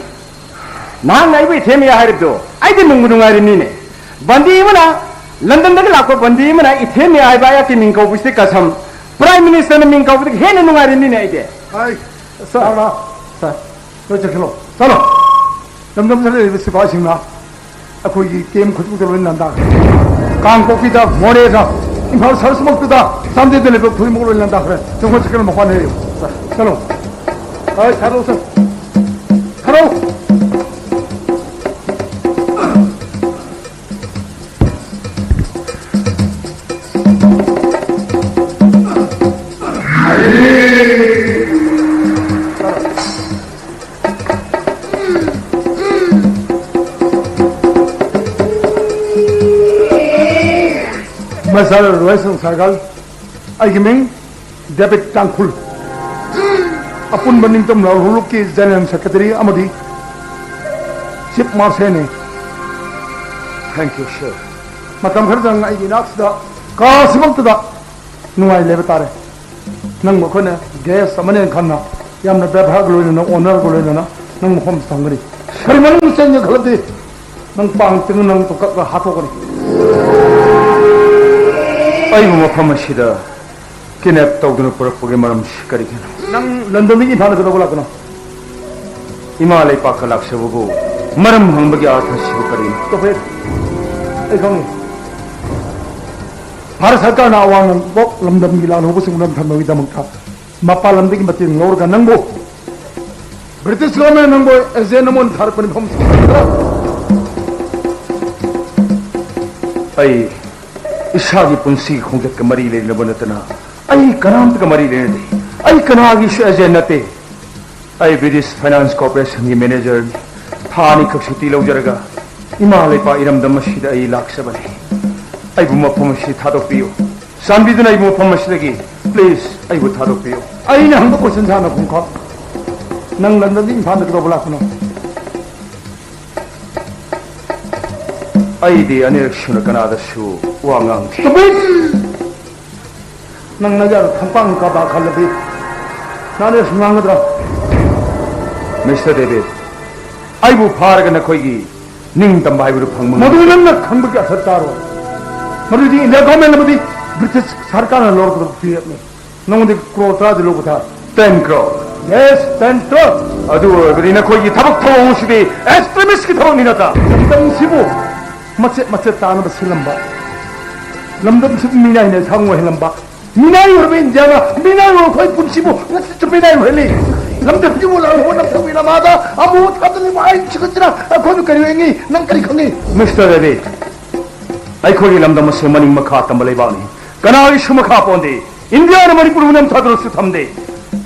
ꯅꯍꯥꯛꯅ ꯑꯩꯕꯨ ꯏꯊꯦꯝ ꯃꯤꯌꯥ ꯍꯥꯏꯔꯤꯕꯗꯣ ꯑꯩꯗꯤ ꯅꯨꯡꯕꯨ ꯅꯨꯡꯉꯥꯏꯔꯤꯕꯅꯤꯅꯦ꯫ ꯕꯟꯗꯤ ꯑꯃꯅ ꯂꯟꯗꯟꯗꯒꯤ ꯂꯥꯛꯄ ꯕꯟꯗꯤ ꯑꯃꯅ ꯏꯊꯦꯝ ꯃꯤꯌꯥ ꯍꯥꯏꯕ ꯑꯩꯍꯥꯛꯀꯤ ꯃꯤꯡ ꯀꯧꯕꯁꯤꯗꯤ ꯀꯁꯝ꯫ Prime Ministerꯅ ꯃꯤꯡ ꯀꯧꯕꯗꯒꯤ ꯍꯦꯟꯅ ꯅꯨꯡꯉꯥꯏꯔꯤꯕꯅꯤꯅꯦ ꯑꯩꯗꯤ꯫ ꯍꯥꯏ, sir꯫ ꯂꯥꯛꯑꯣ, ꯂꯥꯛꯑꯣ꯫ Sir꯫ ꯂꯣꯏ ꯆꯠꯈ꯭ꯔꯣ꯫ ꯆꯠꯂꯣ꯫ ꯂꯝꯗꯝꯗ ꯂꯩꯔꯤꯕ ꯁꯤꯐꯥꯏꯁꯤꯡꯅ ꯑꯩꯈꯣꯏꯒꯤ camp ꯈꯨꯗꯤꯡꯃꯛꯇ ꯂꯣꯏ ꯂꯥꯟꯗꯥꯈ꯭ꯔꯦ꯫ ꯀꯥꯡꯄꯣꯛꯄꯤꯗ, ꯃꯣꯔꯦꯗ, ꯏꯝꯐꯥꯜ ꯁꯍꯔꯁꯤꯃꯛꯇꯗ, ꯆꯥꯟꯗꯦꯜꯗ ꯂꯩꯕ ꯈꯨꯗꯤꯡꯃꯛ ꯂꯣꯏ ꯂꯥꯟꯗꯥꯈ꯭ꯔꯦ꯫ ꯆꯪꯉꯣ, ꯆꯠꯈ꯭ꯔꯣ, ꯃꯄꯥꯟ ꯂꯩꯌꯨ꯫ ꯆꯠꯂꯣ꯫ ꯍꯣꯏ, ꯊꯥꯔꯛꯑꯣ, sir꯫ ꯊꯥꯔꯛꯑꯣ꯫ Mister Roy Sangsagal, ꯑꯩꯒꯤ ꯃꯤꯡ ꯗꯦꯕꯤꯠ ꯇꯥꯡꯈꯨꯜ, ꯑꯄꯨꯟꯕ ꯅꯤꯡꯇꯝ ꯂꯥꯜꯍꯧꯂꯨꯞꯀꯤ General Secretary ꯑꯃꯗꯤ Chief Marshalꯅꯤ꯫ Thank you, sir꯫ ꯃꯇꯝ ꯈꯔꯗꯪ ꯑꯩꯒꯤ ꯏꯅꯥꯛꯁꯤꯗ, ꯀꯥꯁꯤꯃꯛꯇꯗ ꯅꯨꯡꯉꯥꯏ ꯂꯩꯕ ꯇꯥꯔꯦ꯫ ꯅꯪꯕꯨ ꯑꯩꯈꯣꯏꯅ guest ꯑꯃꯅꯦꯅ ꯈꯟꯅ ꯌꯥꯝꯅ ꯕꯦꯕꯥꯔꯒ ꯂꯣꯏꯅꯅ, honourꯒ ꯂꯣꯏꯅꯅ ꯅꯪ ꯃꯐꯝꯗ ꯊꯝꯒꯅꯤ꯫ ꯀꯔꯤ ꯃꯅꯨꯡꯗ ꯆꯪꯒꯦ ꯈꯜꯂꯗꯤ ꯅꯪ ꯄꯥꯡ ꯇꯤꯡꯅ ꯅꯪ ꯇꯣꯀꯛꯅ ꯍꯥꯠꯇꯣꯛꯀꯅꯤ꯫ ꯑꯩꯕꯨ ꯃꯐꯝ ꯑꯁꯤꯗ kidnap ꯇꯧꯗꯨꯅ ꯄꯨꯔꯛꯄꯒꯤ ꯃꯔꯝꯁꯤ ꯀꯔꯤꯒꯤꯅꯣ? ꯅꯪ ꯂꯟꯗꯟꯗꯒꯤ ꯏꯝꯐꯥꯜꯗ ꯀꯩꯗꯧꯕ ꯂꯥꯛꯄꯅꯣ? ꯏꯃꯥ ꯂꯩꯄꯥꯛꯇ ꯂꯥꯛꯆꯕꯕꯨ ꯃꯔꯝ ꯍꯪꯕꯒꯤ ꯑꯔꯊ ꯑꯁꯤꯕꯨ ꯀꯔꯤꯅꯣ? ꯇꯣꯛꯄ ꯌꯥꯗꯦ꯫ ꯑꯩ ꯈꯪꯉꯤ꯫ ꯚꯥꯔꯠ ꯁꯔꯀꯥꯔꯅ ꯑꯋꯥꯡ ꯅꯣꯡꯄꯣꯛ ꯂꯝꯗꯝꯒꯤ ꯂꯥꯜꯍꯧꯕꯁꯤꯡ ꯄꯨꯝꯅꯃꯛ ꯊꯝꯅꯕꯒꯤꯗꯃꯛꯇ ꯃꯄꯥꯟ ꯂꯝꯗꯒꯤ ꯃꯇꯦꯡ ꯂꯧꯔꯒ ꯅꯪꯕꯨ, ꯕ꯭ꯔꯤꯇꯤꯁ ꯒꯚꯔꯟꯃꯦꯟ ꯅꯪꯕꯨ ꯑꯦꯖꯦꯟ ꯑꯃ ꯑꯣꯏꯅ ꯊꯥꯔꯛꯄꯅꯤ, ꯃꯐꯝ ꯑꯁꯤꯗ꯫ ꯑꯩ ꯏꯁꯥꯒꯤ ꯄꯨꯟꯁꯤꯒꯤ ꯈꯣꯡꯆꯠꯀ ꯃꯔꯤ ꯂꯩꯅꯕ ꯅꯠꯇꯅ ꯑꯩ ꯀꯅꯥꯝꯇꯒ ꯃꯔꯤ ꯂꯩꯅꯗꯦ꯫ ꯑꯩ ꯀꯅꯥꯒꯤꯁꯨ ꯑꯦꯖꯦꯟ ꯅꯠꯇꯦ꯫ ꯑꯩ ꯕ꯭ꯔꯤꯇꯤꯁ ꯐꯥꯏꯅꯥꯟꯁ ꯀꯣꯔꯄꯣꯔꯦꯁꯟꯒꯤ ꯃꯦꯅꯦꯖꯔꯅꯤ꯫ ꯊꯥ ꯑꯅꯤꯈꯛ ꯁꯨꯇꯤ ꯂꯧꯖꯔꯒ ꯏꯃꯥ ꯂꯩꯄꯥꯛ ꯏꯔꯝꯗꯝ ꯑꯁꯤꯗ ꯑꯩ ꯂꯥꯛꯆꯕꯅꯤ꯫ ꯑꯩꯕꯨ ꯃꯐꯝ ꯑꯁꯤ ꯊꯥꯗꯣꯛꯄꯤꯌꯨ꯫ ꯆꯥꯟꯕꯤꯗꯨꯅ ꯑꯩꯕꯨ ꯃꯐꯝ ꯑꯁꯤꯗꯒꯤ, ꯄ꯭ꯂꯤꯖ, ꯑꯩꯕꯨ ꯊꯥꯗꯣꯛꯄꯤꯌꯨ꯫ ꯑꯩꯅ ꯍꯪꯕ ꯀꯣꯏꯁꯟ ꯁꯥꯟꯅ ꯈꯨꯝꯈꯣ꯫ ꯅꯪ ꯂꯟꯗꯟꯗꯒꯤ ꯏꯝꯐꯥꯜꯗ ꯀꯩꯗꯧꯕ ꯂꯥꯛꯄꯅꯣ? ꯑꯩꯗꯤ ꯑꯅꯤꯔꯛ ꯁꯨꯅ ꯀꯅꯥꯗꯁꯨ ꯋꯥ ꯉꯥꯡꯗꯦ꯫ ꯆꯨꯞꯄꯤꯟ! ꯅꯪ ꯅꯌꯥꯗ ꯊꯝꯄꯥꯡ ꯀꯥꯕ ꯈꯜꯂꯗꯤ ꯅꯍꯥꯟ ꯑꯁꯨꯝ ꯉꯥꯡꯒꯗ꯭ꯔꯥ? ꯃꯤꯁꯇꯔ ꯗꯦꯕꯤꯠ, ꯑꯩꯕꯨ ꯐꯥꯔꯒ ꯅꯈꯣꯏꯒꯤ ꯅꯤꯡꯇꯝꯕ ꯍꯥꯏꯕꯗꯨ ꯐꯪꯕ ꯉꯝ- ꯃꯗꯨ ꯅꯪꯅ ꯈꯪꯕꯒꯤ ꯑꯁꯔ ꯇꯥꯔꯣꯏ꯫ ꯃꯗꯨꯗꯤ ꯏꯟꯗꯤꯌꯥ ꯒꯣꯔꯃꯦꯟ ꯑꯃꯗꯤ ꯕ꯭ꯔꯤꯇꯤꯁ ꯁꯔꯀꯥꯔꯅ ꯂꯧꯔꯛꯀꯗꯕ ꯐꯤꯔꯦꯞꯅꯤ꯫ ꯅꯉꯣꯟꯗꯒꯤ ꯀ꯭ꯔꯣꯔ ꯇꯔꯥꯗꯤ ꯂꯧꯕ ꯊꯥ꯫ Ten crore꯫ Yes, ten crore꯫ ꯑꯗꯨ ꯑꯣꯏꯔꯕꯗꯤ ꯅꯈꯣꯏꯒꯤ ꯊꯕꯛ ꯊꯧꯑꯣꯡ ꯑꯁꯤꯗꯤ ꯑꯦꯛꯁꯇ꯭ꯔꯤꯃꯤꯁꯀꯤ ꯊꯕꯛꯅꯤ ꯅꯠꯇ꯭ꯔꯥ? ꯂꯝꯗꯝꯁꯤꯕꯨ ꯃꯆꯦꯠ ꯃꯆꯦꯠ ꯇꯥꯅꯕ ꯁꯤꯜꯂꯝꯕ, ꯂꯝꯗꯝꯁꯤꯕꯨ ꯃꯤꯅꯥꯏꯅ ꯁꯥꯃꯨ ꯑꯣꯏꯍꯜꯂꯝꯕ, ꯃꯤꯅꯥꯏ ꯑꯣꯏꯔꯕ ꯏꯟꯗꯤꯌꯥꯅ ꯃꯤꯅꯥꯏ ꯑꯣꯏꯔꯕ ꯑꯩꯈꯣꯏ ꯄꯨꯟꯁꯤꯕꯨ ꯉꯁꯤꯁꯨ ꯃꯤꯅꯥꯏ ꯑꯣꯏꯍꯜꯂꯤ꯫ ꯂꯝꯗꯝꯁꯤꯕꯨ ꯂꯥꯜꯍꯧꯕ ꯅꯝꯊꯕꯒꯤ ꯂꯃꯥꯗ ꯑꯃꯨꯛ ꯊꯥꯗꯅꯤꯡꯕ ꯑꯥꯏꯟ ꯁꯤꯒꯠꯇꯅ ꯑꯩꯈꯣꯏꯕꯨ ꯀꯔꯤ ꯑꯣꯏꯅꯤ? ꯅꯪ ꯀꯔꯤ ꯈꯪꯉꯤ? ꯃꯤꯁꯇꯔ ꯔꯦꯗꯤ, ꯑꯩꯈꯣꯏꯒꯤ ꯂꯝꯗꯝ ꯑꯁꯤ ꯃꯅꯤꯡ ꯃꯈꯥ ꯇꯝꯕ ꯂꯩꯕꯥꯛꯅꯤ꯫ ꯀꯅꯥꯒꯤꯁꯨ ꯃꯈꯥ ꯄꯣꯟꯗꯦ꯫ ꯏꯟꯗꯤꯌꯥꯅ ꯃꯅꯤꯄꯨꯔꯕꯨ ꯅꯝꯊꯗꯨꯅꯁꯨ ꯊꯝꯗꯦ꯫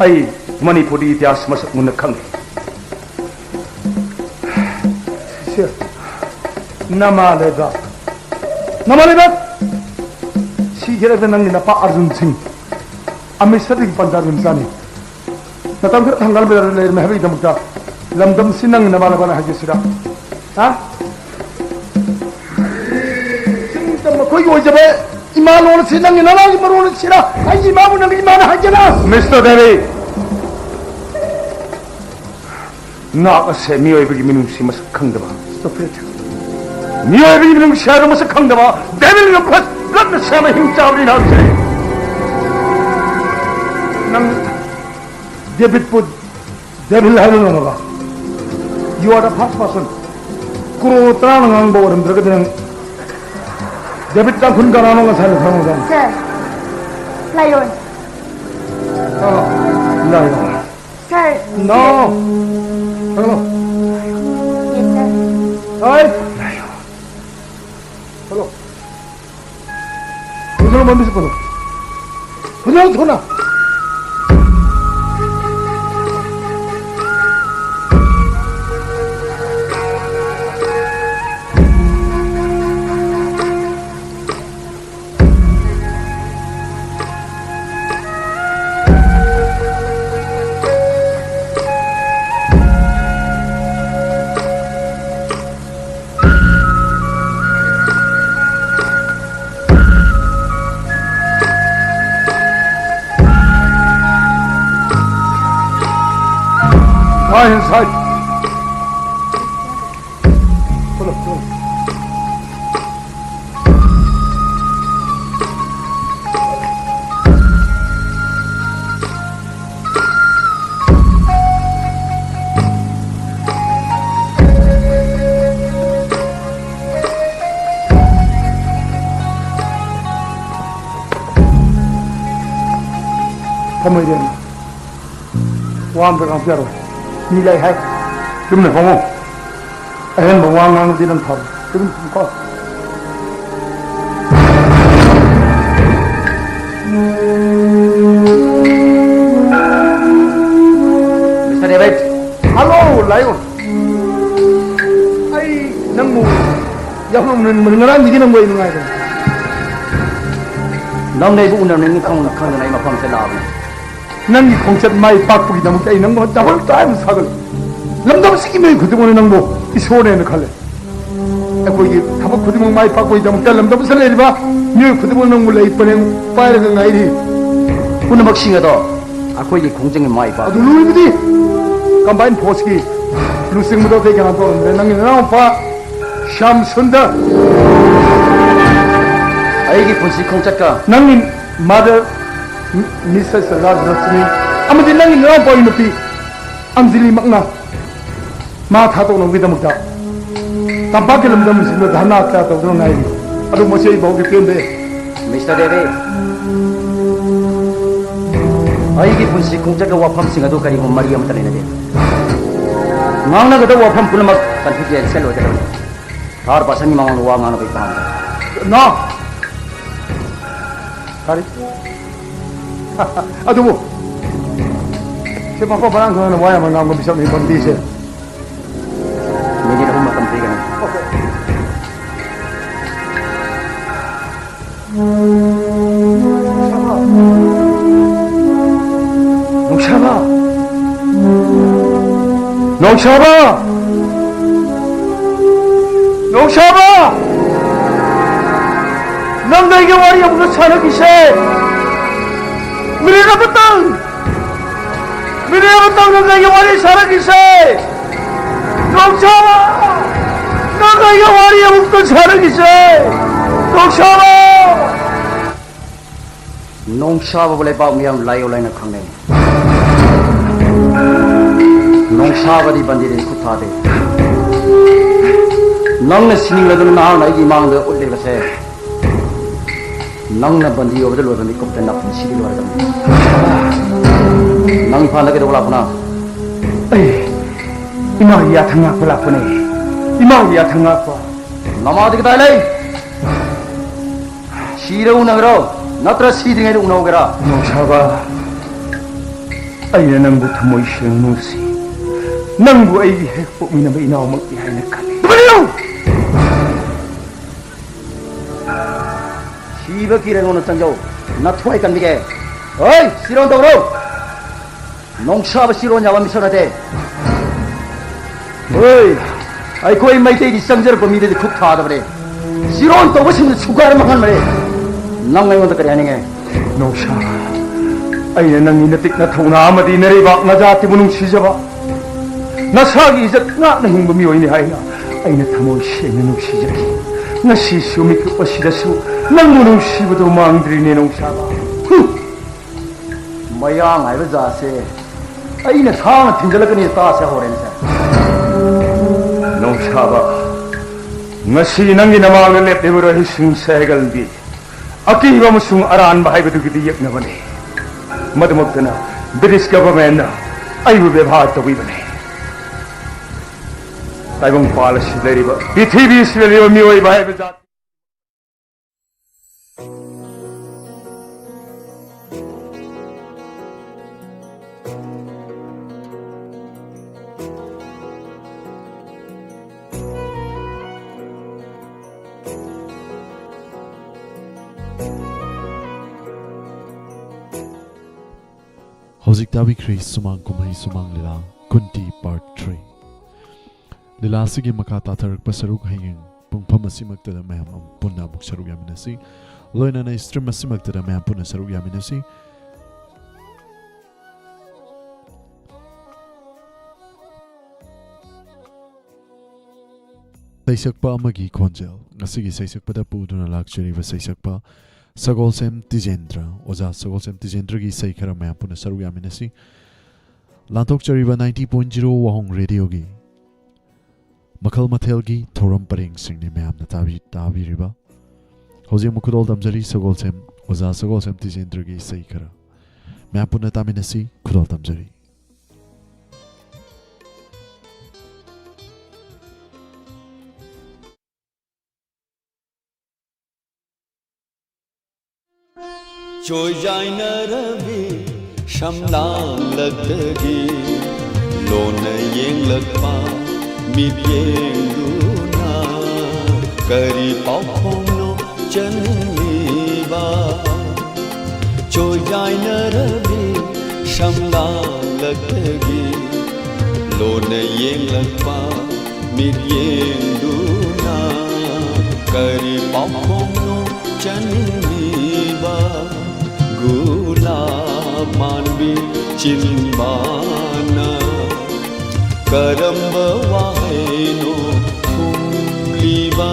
ꯑꯩ ꯃꯅꯤꯄꯨꯔꯒꯤ ꯏꯇꯤꯍꯥꯁ ꯃꯁꯛ ꯃꯨꯟꯅ ꯈꯪꯏ꯫ ꯁꯦ, ꯅꯃꯥ ꯂꯩꯕꯥꯛ, ꯅꯃꯥ ꯂꯩꯕꯥꯛ! ꯁꯤꯈꯤꯔꯗ ꯅꯪꯒꯤ ꯅꯄꯥ ꯑꯔꯖꯨꯟ ꯁꯤꯡ, ꯑꯃ꯭ꯔꯤꯠꯁꯔꯗꯒꯤ ꯄꯟꯖꯥꯕꯀꯤ ꯃꯆꯥꯅꯤ꯫ ꯃꯇꯝ ꯈꯔ ꯊꯪꯒꯥꯜ ꯕꯖꯥꯔꯗ ꯂꯩꯔꯝꯃꯦ ꯍꯥꯏꯕꯒꯤꯗꯃꯛꯇ ꯂꯝꯗꯝꯁꯤ ꯅꯪ ꯅꯃꯥ ꯂꯩꯕꯥꯛꯅ ꯍꯥꯏꯖꯁꯤꯔꯥ? ꯍꯥ? ꯆꯤꯡꯗ ꯃꯈꯣꯏꯒꯤ ꯑꯣꯏꯖꯕ ꯏꯃꯥ ꯂꯣꯟ ꯑꯁꯤ ꯅꯪꯒꯤ ꯅꯅꯥꯒꯤ ꯃꯔꯣꯟ ꯑꯁꯤꯔꯥ? ꯑꯩꯒꯤ ꯏꯃꯥꯕꯨ ꯅꯪꯒꯤ ꯏꯃꯥꯅ ꯍꯥꯏꯒꯦꯔꯥ? ꯃꯤꯁꯇꯔ ꯗꯦꯕꯤ, ꯅꯍꯥꯛ ꯑꯁꯦ ꯃꯤꯑꯣꯏꯕꯒꯤ ꯃꯤꯅꯨꯡꯁꯤ ꯃꯁꯛ ꯈꯪꯗꯕ, Stop it. ꯃꯤꯑꯣꯏꯕꯒꯤ ꯃꯤꯅꯨꯡꯁꯤ ꯍꯥꯏꯕ ꯃꯁꯛ ꯈꯪꯗꯕ, devil in the flesh, bloodꯅ ꯁꯦꯝꯕ ꯍꯤꯡ ꯆꯥꯕꯅꯤ ꯅꯍꯥꯛꯁꯦ꯫ ꯅꯪ ꯗꯦꯕꯤꯠꯄꯨ devil ꯍꯥꯏꯕ ꯉꯝꯃꯕ? You are the first person. Crore ꯇꯔꯥꯅ ꯉꯥꯡꯕ ꯑꯣꯏꯔꯝꯗ꯭ꯔꯒꯗꯤ ꯅꯪ ꯗꯦꯕꯤꯠ ꯇꯥꯡꯈꯨꯜ ꯀꯅꯥꯅꯣ ꯉꯁꯥꯏꯅ ꯈꯪꯉꯨꯗꯅ? ꯁꯥꯔ, ꯂꯥꯏꯑꯣꯟ꯫ ꯑꯥ, ꯂꯥꯏꯑꯣꯟ꯫ ꯁꯥꯔ, ꯅꯣ꯫ ꯁꯥꯔ꯫ ꯍꯜꯂꯣ꯫ ꯌꯦꯁ, ꯁꯥꯔ꯫ ꯍꯣꯏ꯫ ꯂꯥꯏꯑꯣꯟ꯫ ꯍꯜꯂꯣ꯫ ꯍꯜꯂꯣ, ꯃꯃꯤꯁꯨ ꯄꯜꯂꯣ꯫ ꯍꯜꯂꯣ, ꯊꯨꯅ꯫ Right hand side. Pull up, pull up. ꯐꯝꯃꯣꯏꯗꯣꯏꯅꯤ꯫ ꯋꯥ ꯑꯝꯇ ꯉꯥꯡꯕ ꯌꯥꯔꯣꯏ꯫ ꯃꯤ ꯂꯩ ꯍꯥꯏ꯫ ꯆꯨꯝꯅ ꯐꯝꯃꯣ꯫ ꯑꯍꯦꯟꯕ ꯋꯥ ꯉꯥꯡꯉꯗꯤ ꯅꯪ ꯐꯔꯣꯏ꯫ ꯆꯨꯝꯅ ꯐꯝꯃꯨꯀꯣ꯫ ꯃꯤꯁꯇꯔ ꯗꯦꯕꯤꯠ꯫ Hello, Lion. ꯑꯩ ꯅꯪꯕꯨ ꯌꯥꯝ ꯅꯨꯡꯉꯥꯏ-, ꯉꯔꯥꯡꯗꯒꯤ ꯅꯪꯕꯨ ꯑꯩ ꯅꯨꯡꯉꯥꯏꯕꯅꯤ꯫ ꯅꯪ ꯑꯩꯕꯨ ꯎꯅꯅꯤꯡꯉꯤ ꯈꯪ-, ꯈꯪꯗꯅ ꯑꯩ ꯃꯐꯝꯁꯤꯗ ꯂꯥꯛꯑꯕꯅꯤ꯫ ꯅꯪꯒꯤ ꯈꯣꯡꯆꯠ ꯃꯥꯏ ꯄꯥꯛꯄꯒꯤꯗꯃꯛꯇ ꯑꯩ ꯅꯪꯕꯨ double time ꯁꯥꯒꯠꯂꯦ꯫ ꯂꯝꯗꯝꯁꯤꯒꯤ ꯃꯤꯑꯣꯏ ꯈꯨꯗꯤꯡꯃꯛꯅ ꯅꯪꯕꯨ ꯏꯁꯣꯔꯅꯦꯅ ꯈꯜꯂꯦ꯫ ꯑꯩꯈꯣꯏꯒꯤ ꯊꯕꯛ ꯈꯨꯗꯤꯡꯃꯛ ꯃꯥꯏ ꯄꯥꯛꯄꯒꯤꯗꯃꯛꯇ ꯂꯝꯗꯝꯁꯤꯗ ꯂꯩꯔꯤꯕ ꯃꯤꯑꯣꯏ ꯈꯨꯗꯤꯡꯃꯛ ꯅꯪꯕꯨ ꯂꯩ ꯄꯔꯦꯡ ꯄꯥꯏꯔꯒ ꯉꯥꯏꯔꯤ꯫ ꯄꯨꯝꯅꯃꯛꯁꯤꯡ ꯑꯗꯣ ꯑꯩꯈꯣꯏꯒꯤ ꯈꯣꯡꯖꯪꯒꯤ ꯃꯥꯏ ꯄꯥꯛꯄ ꯑꯗꯨ ꯂꯨꯔꯤꯕꯗꯤ combine forceꯀꯤ ꯂꯨꯆꯤꯡꯕꯗꯣ ꯑꯇꯩ ꯀꯅꯥ ꯇꯧꯔꯝꯗ꯭ꯔꯦ? ꯅꯪꯒꯤ ꯅꯅꯥꯎꯄꯥ ꯁ꯭ꯌꯥꯝ ꯁꯨꯟꯗꯔ꯫ ꯑꯩꯒꯤ ꯄꯨꯟꯁꯤ ꯈꯣꯡꯆꯠꯀ ꯅꯪꯒꯤ mother, ꯃꯤꯁꯦꯁ ꯔꯥꯖꯂꯛꯁꯃꯤ ꯑꯃꯗꯤ ꯅꯪꯒꯤ ꯅꯅꯥꯎꯄꯥꯒꯤ ꯅꯨꯄꯤ ꯑꯟꯖꯂꯤꯃꯛꯅ ꯃꯥ ꯊꯥꯗꯣꯛꯅꯕꯒꯤꯗꯃꯛꯇ ꯇꯝꯄꯥꯛꯀꯤ ꯂꯝꯗꯝꯁꯤꯡꯗ ꯙꯔꯅꯥ ꯀꯌꯥ ꯇꯧꯗꯨꯅ ꯉꯥꯏꯔꯤ꯫ ꯑꯗꯨ ꯃꯁꯤ ꯑꯩ ꯐꯥꯎꯗꯤ ꯄꯦꯟꯗꯦ꯫ ꯃꯤꯁꯇꯔ ꯗꯦꯕꯤ, ꯑꯩꯒꯤ ꯄꯨꯟꯁꯤ ꯈꯣꯡꯆꯠꯀ ꯋꯥꯐꯝꯁꯤꯡ ꯑꯗꯨ ꯀꯔꯤꯒꯨꯝꯕ ꯃꯔꯤ ꯑꯃꯠꯇ ꯂꯩꯅꯗꯦ꯫ ꯉꯥꯡꯅꯒꯗꯕ ꯋꯥꯐꯝ ꯄꯨꯝꯅꯃꯛ ꯀꯟꯐꯤꯗꯦꯟꯁꯤꯌꯦꯜ ꯑꯣꯏꯒꯗꯕꯅꯤ꯫ ꯊꯥꯔ ꯄꯥꯔꯁꯟꯒꯤ ꯃꯃꯥꯡꯗ ꯋꯥ ꯉꯥꯡꯅꯕꯒꯤ ꯄꯥꯝꯗꯦ꯫ ꯅꯣ! ꯀꯔꯤ? ꯑꯗꯨꯕꯨ ꯁꯤ ꯃꯐꯝ ꯃꯔꯥꯡ ꯈꯪꯗꯅ ꯋꯥ ꯌꯥꯝꯅ ꯉꯥꯡꯕ ꯕꯤꯁꯞꯅꯤ ꯕꯟꯗꯤꯁꯦ꯫ ꯃꯤꯅꯤꯠ ꯑꯍꯨꯝ ꯃꯇꯝ ꯄꯤꯒꯅꯤ꯫ ꯅꯣꯡꯁꯥꯕ! ꯅꯣꯡꯁꯥꯕ! ꯅꯣꯡꯁꯥꯕ! ꯅꯪꯒ ꯑꯩꯒ ꯋꯥꯔꯤ ꯑꯃꯨꯛꯇ ꯁꯥꯟꯅꯈꯤꯁꯦ꯫ ꯃꯤꯅꯤꯠ ꯑꯃꯇꯪ! ꯃꯤꯅꯤꯠ ꯑꯃꯇꯪ ꯅꯪꯒ ꯑꯩꯒ ꯋꯥꯔꯤ ꯁꯥꯟꯅꯈꯤꯁꯦ꯫ ꯅꯣꯡꯁꯥꯕ! ꯅꯪꯒ ꯑꯩꯒ ꯋꯥꯔꯤ ꯑꯃꯨꯛꯇ ꯁꯥꯟꯅꯈꯤꯁꯦ꯫ ꯅꯣꯡꯁꯥꯕ! ꯅꯣꯡꯁꯥꯕꯕꯨ ꯂꯩꯕꯥꯛ ꯃꯤꯌꯥꯝ ꯂꯥꯏꯌꯣꯜ ꯍꯥꯏꯅ ꯈꯪꯅꯩ꯫ ꯅꯣꯡꯁꯥꯕꯗꯤ ꯕꯟꯗꯤꯗꯗꯤ ꯈꯨꯠ ꯊꯥꯗꯦ꯫ ꯅꯪꯅ ꯁꯤꯅꯤꯡꯂꯗꯨꯅ ꯅꯍꯥꯛꯅ ꯑꯩꯒꯤ ꯏꯃꯥꯡꯗ ꯎꯠꯂꯤꯕꯁꯦ, ꯅꯪꯅ ꯕꯟꯗꯤ ꯑꯣꯏꯕꯗ ꯂꯣꯏꯕ ꯃꯤꯀꯨꯞꯇ ꯅꯥꯄꯨꯟꯁꯤꯗꯤ ꯂꯣꯏꯔꯗꯕꯅꯤ꯫ ꯅꯪ ꯏꯝꯐꯥꯜꯗ ꯀꯩꯗꯧꯕ ꯂꯥꯛꯄꯅꯣ? ꯑꯩ ꯏꯃꯥꯒꯤ ꯌꯥꯊꯪ ꯉꯥꯛꯄ ꯂꯥꯛꯄꯅꯦ꯫ ꯏꯃꯥꯒꯤ ꯌꯥꯊꯪ ꯉꯥꯛꯄ꯫ ꯅꯃꯥꯗꯤ ꯀꯗꯥꯏ ꯂꯩ? ꯁꯤꯔ ꯎꯅꯒꯦꯔꯣ? ꯅꯠꯇ꯭ꯔ ꯁꯤꯗ꯭ꯔꯤꯉꯩꯗ ꯎꯅꯍꯧꯒꯦꯔꯥ? ꯅꯣꯡꯁꯥꯕ, ꯑꯩꯅ ꯅꯪꯕꯨ ꯊꯃꯣꯏ ꯁꯦꯡꯅ ꯅꯨꯡꯁꯤ꯫ ꯅꯪꯕꯨ ꯑꯩꯒꯤ ꯍꯦꯛ ꯄꯣꯛꯃꯤꯟꯅꯕ ꯏꯅꯥꯎꯃꯛꯅꯤ ꯍꯥꯏꯅ ꯈꯜꯂꯤ꯫ ꯇꯨꯃꯤꯟ ꯂꯩꯌꯨ! ꯁꯤꯕ ꯀꯤꯔꯦ, ꯑꯩꯉꯣꯟꯗ ꯆꯪꯖꯧ꯫ ꯅꯊ꯭ꯋꯥꯏ ꯀꯟꯕꯤꯒꯦ꯫ ꯍꯣꯏ, ꯁꯤꯔꯣꯟ ꯇꯧꯔꯣ꯫ ꯅꯣꯡꯁꯥꯕ ꯁꯤꯔꯣꯟ ꯌꯥꯕ ꯃꯤꯁꯛ ꯅꯠꯇꯦ꯫ ꯍꯣꯏ, ꯑꯩꯈꯣꯏ ꯃꯩꯇꯩꯗꯤ ꯆꯪꯖꯔꯛꯄ ꯃꯤꯗꯗꯤ ꯈꯨꯠ ꯊꯥꯗꯕꯅꯦ꯫ ꯁꯤꯔꯣꯟ ꯇꯧꯕꯁꯤꯡꯗ ꯁꯨꯒꯥꯏꯔ ꯃꯥꯡꯍꯟꯕꯅꯦ꯫ ꯅꯪ ꯑꯩꯉꯣꯟꯗ ꯀꯔꯤ ꯍꯥꯏꯅꯤꯡꯉꯦ? ꯅꯣꯡꯁꯥ, ꯑꯩꯅ ꯅꯪꯒꯤ ꯅꯇꯤꯛ ꯅꯊꯧꯅꯥ ꯑꯃꯗꯤ ꯅꯔꯩꯕꯥꯛ ꯅꯖꯥꯇꯤꯕꯨ ꯅꯨꯡꯁꯤꯖꯕ, ꯅꯁꯥꯒꯤ ꯏꯖꯠ ꯉꯥꯛꯅ ꯍꯤꯡꯕ ꯃꯤꯑꯣꯏꯅꯤ ꯍꯥꯏꯅ ꯑꯩꯅ ꯊꯃꯣꯏ ꯁꯦꯡꯅ ꯅꯨꯡꯁꯤꯖꯈꯤ꯫ ꯉꯁꯤꯁꯨ ꯃꯤꯀꯨꯞ ꯑꯁꯤꯗꯁꯨ ꯅꯪꯕꯨ ꯅꯨꯡꯁꯤꯕꯗꯨ ꯃꯥꯡꯗ꯭ꯔꯤꯅꯦ ꯅꯣꯡꯁꯥꯕ꯫ ꯍꯨꯝ! ꯃꯌꯥꯡ ꯍꯥꯏꯕ ꯖꯥꯠꯁꯦ ꯑꯩꯅ ꯊꯥꯡꯅ ꯊꯤꯟꯖꯜꯂꯛꯀꯅꯤ ꯇꯥꯁꯦ ꯍꯧꯔꯦꯅꯦ ꯁꯦ꯫ ꯅꯣꯡꯁꯥꯕ, ꯉꯁꯤ ꯅꯪꯒꯤ ꯅꯃꯥꯡꯗ ꯂꯦꯞꯂꯤꯕ ꯔꯣꯍꯤꯠ ꯁꯤꯡ ꯁꯦꯍꯒꯜꯗꯤ ꯑꯀꯤꯕ ꯑꯃꯁꯨꯡ ꯑꯔꯥꯟꯕ ꯍꯥꯏꯕꯗꯨꯒꯤꯗꯤ ꯌꯦꯛꯅꯕꯅꯤ꯫ ꯃꯗꯨꯃꯛꯇꯅ ꯕ꯭ꯔꯤꯇꯤꯁ ꯒꯚꯔꯟꯃꯦꯟꯠꯅ ꯑꯩꯕꯨ ꯕꯦꯕꯥꯔ ꯇꯧꯕꯤꯕꯅꯤ꯫ ꯇꯥꯏꯕꯪꯄꯥꯜ ꯑꯁꯤꯗ ꯂꯩꯔꯤꯕ, ꯄ꯭ꯔꯤꯊꯤꯕꯤ ꯑꯁꯤꯗ ꯂꯩꯔꯤꯕ ꯃꯤꯑꯣꯏꯕ ꯍꯥꯏꯕ ꯖꯥꯠ ꯍꯧꯖꯤꯛ ꯇꯥꯕꯤꯈ꯭ꯔꯦ ꯁꯨꯃꯥꯡ ꯀꯨꯝꯍꯩ ꯁꯨꯃꯥꯡ ꯂꯤꯂꯥ ꯀꯨꯟꯇꯤ part three꯫ ꯂꯤꯂꯥ ꯑꯁꯤꯒꯤ ꯃꯈꯥ ꯇꯥꯊꯔꯛꯄ ꯁꯔꯨꯛ ꯍꯌꯦꯡ ꯄꯨꯡꯐꯝ ꯑꯁꯤꯃꯛꯇꯗ ꯃꯌꯥꯝ ꯑꯃ ꯄꯨꯟꯅ ꯑꯃꯨꯛ ꯁꯔꯨꯛ ꯌꯥꯃꯤꯟꯅꯁꯤ꯫ ꯂꯣꯏꯅꯅ stream ꯑꯁꯤꯃꯛꯇꯗ ꯃꯌꯥꯝ ꯄꯨꯟꯅ ꯁꯔꯨꯛ ꯌꯥꯃꯤꯟꯅꯁꯤ꯫ ꯁꯩꯁꯛꯄ ꯑꯃꯒꯤ ꯈꯣꯟꯖꯦꯜ꯫ ꯉꯁꯤꯒꯤ ꯁꯩꯁꯛꯄꯗ ꯄꯨꯗꯨꯅ ꯂꯥꯛꯆꯔꯤꯕ ꯁꯩꯁꯛꯄ ꯁꯒꯣꯜꯁꯦꯝ ꯇꯤꯖꯦꯟꯗ꯭ꯔ꯫ ꯑꯣꯖꯥ ꯁꯒꯣꯜꯁꯦꯝ ꯇꯤꯖꯦꯟꯗ꯭ꯔꯒꯤ ꯏꯁꯩ ꯈꯔ ꯃꯌꯥꯝ ꯄꯨꯟꯅ ꯁꯔꯨꯛ ꯌꯥꯃꯤꯟꯅꯁꯤ꯫ ꯂꯥꯟꯊꯣꯛꯆꯔꯤꯕ ninety point zero ꯋꯥꯍꯣꯡ ꯔꯦꯗꯤꯑꯣꯒꯤ ꯃꯈꯜ ꯃꯊꯦꯜꯒꯤ ꯊꯧꯔꯝ ꯄꯔꯦꯡꯁꯤꯡꯅꯤ ꯃꯌꯥꯝꯅ ꯇꯥꯕꯤ-, ꯇꯥꯕꯤꯔꯤꯕ꯫ ꯍꯧꯖꯤꯛ ꯑꯃꯨꯛ ꯈꯨꯗꯣꯜ ꯇꯝꯖꯔꯤ ꯁꯒꯣꯜꯁꯦꯝ, ꯑꯣꯖꯥ ꯁꯒꯣꯜꯁꯦꯝ ꯇꯤꯖꯦꯟꯗ꯭ꯔꯒꯤ ꯏꯁꯩ ꯈꯔ꯫ ꯃꯌꯥꯝ ꯄꯨꯟꯅ ꯇꯥꯃꯤꯟꯅꯁꯤ, ꯈꯨꯗꯣꯜ ꯇꯝꯖꯔꯤ꯫ ꯆꯣꯏꯖꯥꯏꯅꯔꯕꯤ ꯁꯝꯂꯥꯡꯂꯛꯇꯒꯤ ꯂꯣꯟꯅ ꯌꯦꯡꯂꯛꯄ ꯃꯤꯠꯌꯦꯡꯗꯨꯅ ꯀꯔꯤ ꯄꯥꯎꯈꯣꯡꯅꯣ ꯆꯟꯂꯤꯕ? ꯆꯣꯏꯖꯥꯏꯅꯔꯕꯤ ꯁꯝꯂꯥꯡꯂꯛꯇꯒꯤ ꯂꯣꯟꯅ ꯌꯦꯡꯂꯛꯄ ꯃꯤꯠꯌꯦꯡꯗꯨꯅ ꯀꯔꯤ ꯄꯥꯎꯈꯣꯡꯅꯣ ꯆꯟꯂꯤꯕ? ꯒꯨꯂꯥꯞ ꯃꯥꯟꯕꯤ ꯆꯤꯟꯕꯥꯅ ꯀꯔꯝꯕ ꯋꯥꯍꯩꯅꯣ ꯈꯨꯝꯂꯤꯕ?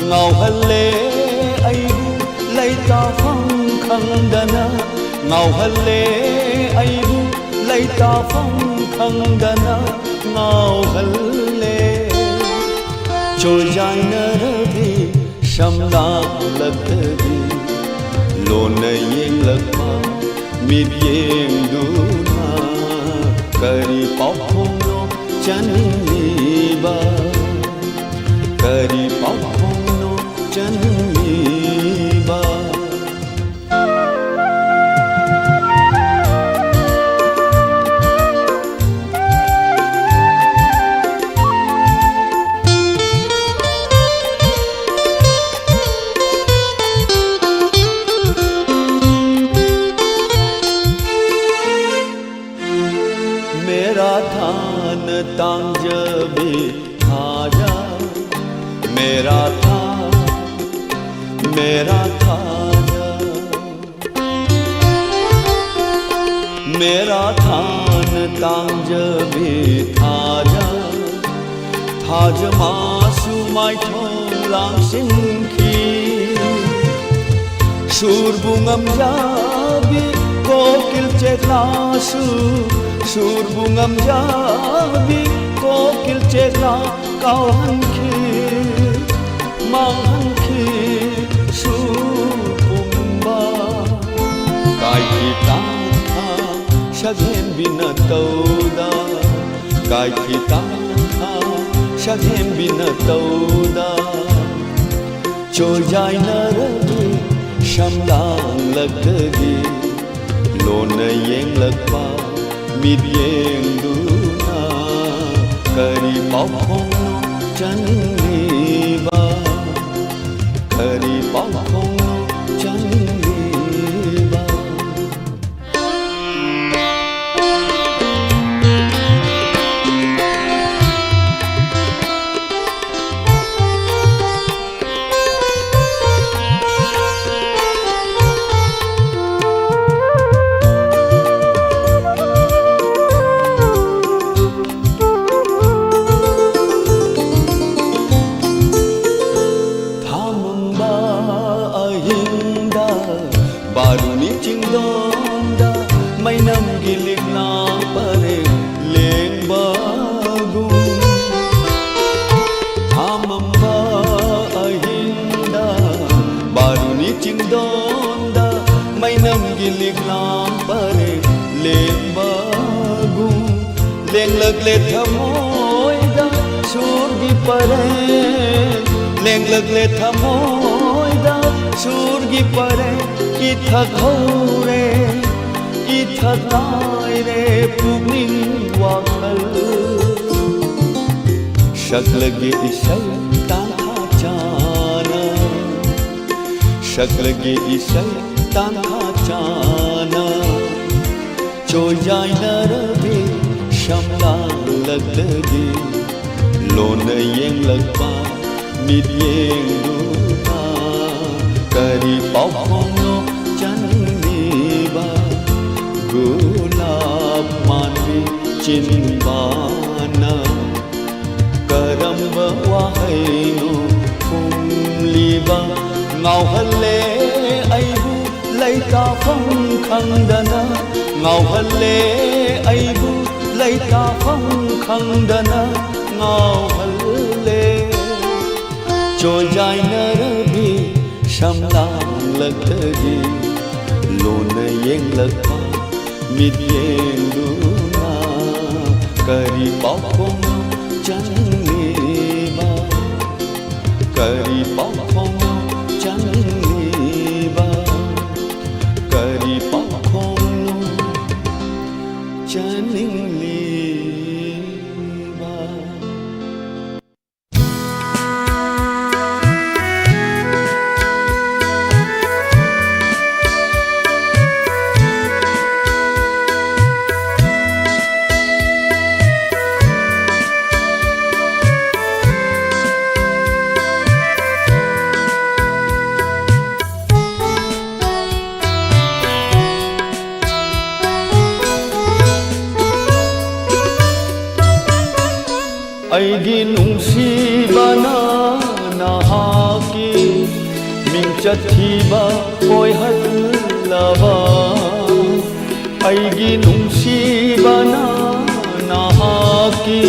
ꯉꯥꯎꯍꯜꯂꯦ ꯑꯩꯕꯨ ꯂꯩꯇꯥꯐꯝ ꯈꯪꯗꯅ, ꯉꯥꯎꯍꯜꯂꯦ ꯑꯩꯕꯨ ꯂꯩꯇꯥꯐꯝ ꯈꯪꯗꯅ ꯉꯥꯎꯍꯜꯂꯦ꯫ ꯆꯣꯏꯖꯥꯏꯅꯔꯕꯤ ꯁꯝꯂꯥꯡꯂꯛꯇꯒꯤ ꯂꯣꯟꯅ ꯌꯦꯡꯂꯛꯄ ꯃꯤꯠꯌꯦꯡꯗꯨꯅ ꯀꯔꯤ ꯄꯥꯎꯈꯣꯡꯅꯣ ꯆꯟꯂꯤꯕ? ꯀꯔꯤ ꯄꯥꯎꯈꯣꯡꯅꯣ ꯆꯟꯂꯤꯕ? मेरा थान तांजबी थाजा, मेरा थान, मेरा थाजा। मेरा थान तांजबी थाजा, थाज मासु माइथों लांसिंखी। ꯁꯨꯔꯕꯨ ꯉꯝꯖꯕꯤ ꯀꯣꯀꯤꯜ ꯆꯦꯛꯂꯥꯁꯨ, ꯁꯨꯔꯕꯨ ꯉꯝꯖꯕꯤ ꯀꯣꯀꯤꯜ ꯆꯦꯛꯂꯥ ꯀꯥꯎꯍꯟꯈꯤ, ꯃꯥꯡꯍꯟꯈꯤ ꯁꯨꯔ ꯄꯨꯝꯕ꯫ ꯀꯥꯏꯈꯤ ꯇꯥꯡꯈꯥ ꯁꯛꯍꯦꯟꯕꯤꯅ ꯇꯧꯗ, ꯀꯥꯏꯈꯤ ꯇꯥꯡꯈꯥ ꯁꯛꯍꯦꯟꯕꯤꯅ ꯇꯧꯗ꯫ ꯆꯣꯏꯖꯥꯏꯅꯔꯕꯤ ꯁꯝꯂꯥꯡꯂꯛꯇꯒꯤ ꯂꯣꯟꯅ ꯌꯦꯡꯂꯛꯄ ꯃꯤꯠꯌꯦꯡꯗꯨꯅ ꯀꯔꯤ ꯄꯥꯎꯈꯣꯡꯅꯣ ꯆꯟꯂꯤꯕ? ꯀꯔꯤ ꯄꯥꯎꯈꯣꯡꯅꯣ ꯆꯟꯂꯤꯕ? ꯊꯥꯃꯝꯕ ꯑꯍꯤꯡꯗ ꯕꯥꯔꯨꯅꯤ ꯆꯤꯡꯗꯣꯟꯗ ꯃꯩꯅꯝꯒꯤ ꯂꯤꯛꯂꯥ ꯄꯔꯦꯡ ꯂꯦꯡꯕꯒꯨꯝ꯫ ꯊꯥꯃꯝꯕ ꯂꯥꯡ ꯄꯔꯦꯡ ꯂꯦꯡꯕꯒꯨꯝ ꯂꯦꯡꯂꯛꯂꯦ ꯊꯃꯣꯏꯗ ꯁꯨꯔꯒꯤ ꯄꯔꯦꯡ, ꯂꯦꯡꯂꯛꯂꯦ ꯊꯃꯣꯏꯗ ꯁꯨꯔꯒꯤ ꯄꯔꯦꯡ, ꯏꯊꯛ ꯍꯧꯔꯦ, ꯏꯊꯛ ꯉꯥꯏꯔꯦ ꯄꯨꯛꯅꯤꯡ ꯋꯥꯈꯜ꯫ ꯁꯛꯂꯒꯦ ꯏꯁꯩ ꯇꯥꯟꯊꯥ ꯆꯥꯅ, ꯁꯛꯂꯒꯦ ꯏꯁꯩ ꯇꯥꯟꯊꯥ ꯆꯥꯅ꯫ ꯆꯣꯏꯖꯥꯏꯅꯔꯕꯤ ꯁꯝꯂꯥꯡꯂꯛꯇꯒꯤ ꯂꯣꯟꯅ ꯌꯦꯡꯂꯛꯄ ꯃꯤꯠꯌꯦꯡꯗꯨꯅ ꯀꯔꯤ ꯄꯥꯎꯈꯣꯝꯅꯣ ꯆꯟꯂꯤꯕ? ꯒꯨꯂꯥꯞ ꯃꯥꯟꯕꯤ ꯆꯤꯟꯕꯥꯟꯅ ꯀꯔꯝꯕ ꯋꯥꯍꯩꯅꯣ ꯐꯨꯝꯂꯤꯕ? ꯉꯥꯎꯍꯜꯂꯦ ꯑꯩꯕꯨ ꯂꯩꯇꯥꯐꯝ ꯈꯪꯗꯅ, ꯉꯥꯎꯍꯜꯂꯦ ꯑꯩꯕꯨ ꯂꯩꯇꯥꯐꯝ ꯈꯪꯗꯅ ꯉꯥꯎꯍꯜꯂꯦ꯫ ꯆꯣꯏꯖꯥꯏꯅꯔꯕꯤ ꯁꯝꯂꯥꯡꯂꯛꯇꯒꯤ ꯂꯣꯟꯅ ꯌꯦꯡꯂꯛꯄ ꯃꯤꯠꯌꯦꯡꯗꯨꯅ ꯀꯔꯤ ꯄꯥꯎꯈꯣꯝ ꯆꯟꯂꯤꯕ? ꯀꯔꯤ ꯄꯥꯎꯈꯣꯝ ꯆꯟꯂꯤꯕ? ꯀꯔꯤ ꯄꯥꯎꯈꯣꯝ ꯆꯟꯅꯤꯡꯂꯤꯕ? ꯑꯩꯒꯤ ꯅꯨꯡꯁꯤꯕꯅ ꯅꯍꯥꯛꯀꯤ ꯃꯤꯡꯆꯠ ꯊꯤꯕ ꯑꯣꯏꯍꯜꯂꯕ, ꯑꯩꯒꯤ ꯅꯨꯡꯁꯤꯕꯅ ꯅꯍꯥꯛꯀꯤ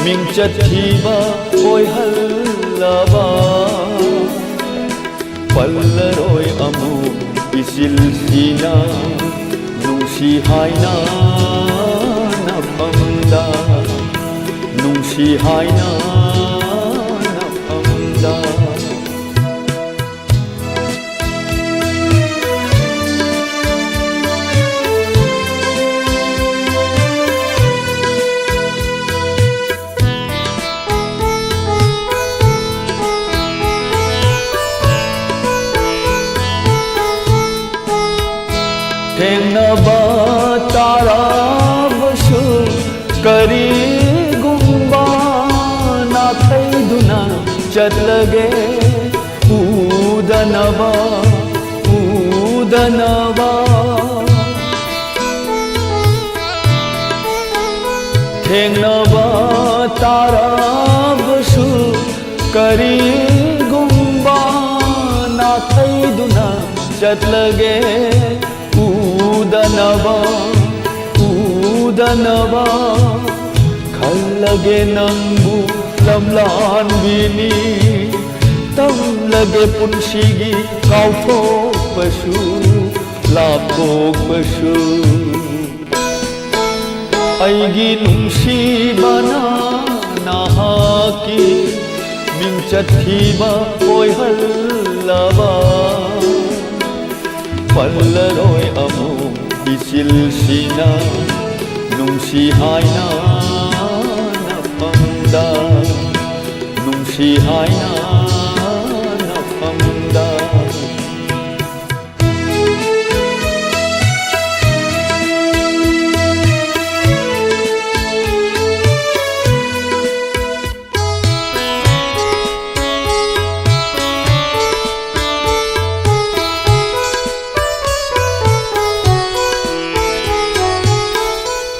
ꯃꯤꯡꯆꯠ ꯊꯤꯕ ꯑꯣꯏꯍꯜꯂꯕ꯫ ꯄꯜꯂꯔꯣꯏ ꯑꯃꯨꯛ ꯆꯤꯜꯁꯤꯅ ꯅꯨꯡꯁꯤ ꯍꯥꯏꯅ ꯅꯐꯝꯗ, ꯅꯨꯡꯁꯤ ꯍꯥꯏꯅ ꯅꯐꯝꯗ꯫ ꯊꯦꯡꯅꯕ ꯇꯥꯔꯕꯁꯨ ꯀꯔꯤꯒꯨꯝꯕ ꯅꯥꯊꯩꯗꯨꯅ ꯆꯠꯂꯒꯦ ꯎꯗꯅꯕ, ꯎꯗꯅꯕ꯫ ꯊꯦꯡꯅꯕ ꯇꯥꯔꯕꯁꯨ ꯀꯔꯤꯒꯨꯝꯕ ꯅꯥꯊꯩꯗꯨꯅ ꯆꯠꯂꯒꯦ ꯎꯗꯅꯕ, ꯎꯗꯅꯕ꯫ ꯈꯜꯂꯒꯦ ꯅꯪꯕꯨ ꯂꯝꯂꯥꯟꯕꯤꯅꯤ, ꯇꯝꯂꯒꯦ ꯄꯨꯟꯁꯤꯒꯤ ꯀꯥꯎꯊꯣꯛꯄꯁꯨ ꯂꯥꯞꯊꯣꯛꯄꯁꯨ꯫ ꯑꯩꯒꯤ ꯅꯨꯡꯁꯤꯕꯅ ꯅꯍꯥꯛꯀꯤ ꯃꯤꯡꯆꯠ ꯊꯤꯕ ꯑꯣꯏꯍꯜꯂꯕ꯫ ꯄꯜꯂꯔꯣꯏ ꯑꯃꯨꯛ ꯏꯆꯤꯜꯁꯤꯅ ꯅꯨꯡꯁꯤ ꯍꯥꯏꯅ ꯅꯐꯝꯗ, ꯅꯨꯡꯁꯤ ꯍꯥꯏꯅ ꯅꯐꯝꯗ꯫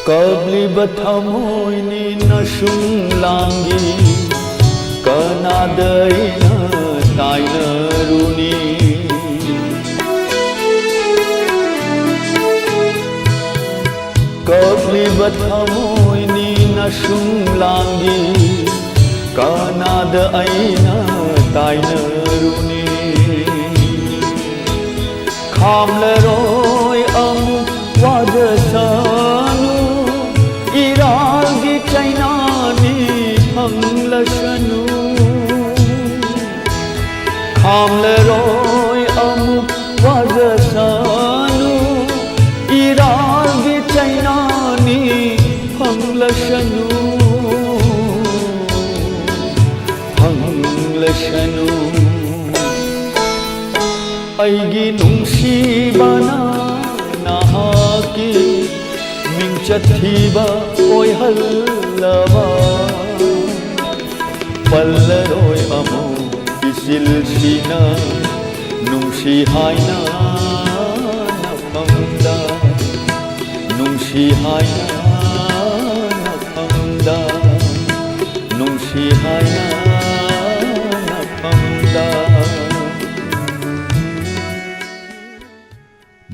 ꯀꯞꯂꯤꯕ ꯊꯃꯣꯏꯅꯤ ꯅꯁꯨꯝ ꯂꯥꯡꯒꯤ, ꯀꯅꯥꯗ ꯑꯩꯅ ꯇꯥꯏꯅꯔꯨꯅꯤ? ꯀꯞꯂꯤꯕ ꯊꯃꯣꯏꯅꯤ ꯅꯁꯨꯝ ꯂꯥꯡꯒꯤ, ꯀꯅꯥꯗ ꯑꯩꯅ ꯇꯥꯏꯅꯔꯨꯅꯤ? ꯈꯥꯝꯂꯔꯣꯏ ꯑꯃꯨꯛ ꯋꯥꯖꯁꯅꯨ, ꯏꯔꯥꯜꯒꯤ ꯆꯩꯅꯥꯅꯤ ꯐꯪꯂꯁꯅꯨ꯫ ꯈꯥꯝꯂꯔꯣꯏ ꯑꯃꯨꯛ ꯋꯥꯖꯁꯅꯨ, ꯏꯔꯥꯜꯒꯤ ꯆꯩꯅꯥꯅꯤ ꯐꯪꯂꯁꯅꯨ, ꯐꯪꯂꯁꯅꯨ꯫ ꯑꯩꯒꯤ ꯅꯨꯡꯁꯤꯕꯅ ꯅꯍꯥꯛꯀꯤ ꯃꯤꯡꯆꯠ ꯊꯤꯕ ꯑꯣꯏꯍꯜꯂꯕ, ꯄꯜꯂꯔꯣꯏ ꯑꯃꯨꯛ ꯏꯆꯤꯜꯁꯤꯅ ꯅꯨꯡꯁꯤ ꯍꯥꯏꯅ ꯅꯐꯝꯗ, ꯅꯨꯡꯁꯤ ꯍꯥꯏꯅ ꯅꯐꯝꯗ, ꯅꯨꯡꯁꯤ ꯍꯥꯏꯅ ꯅꯐꯝꯗ꯫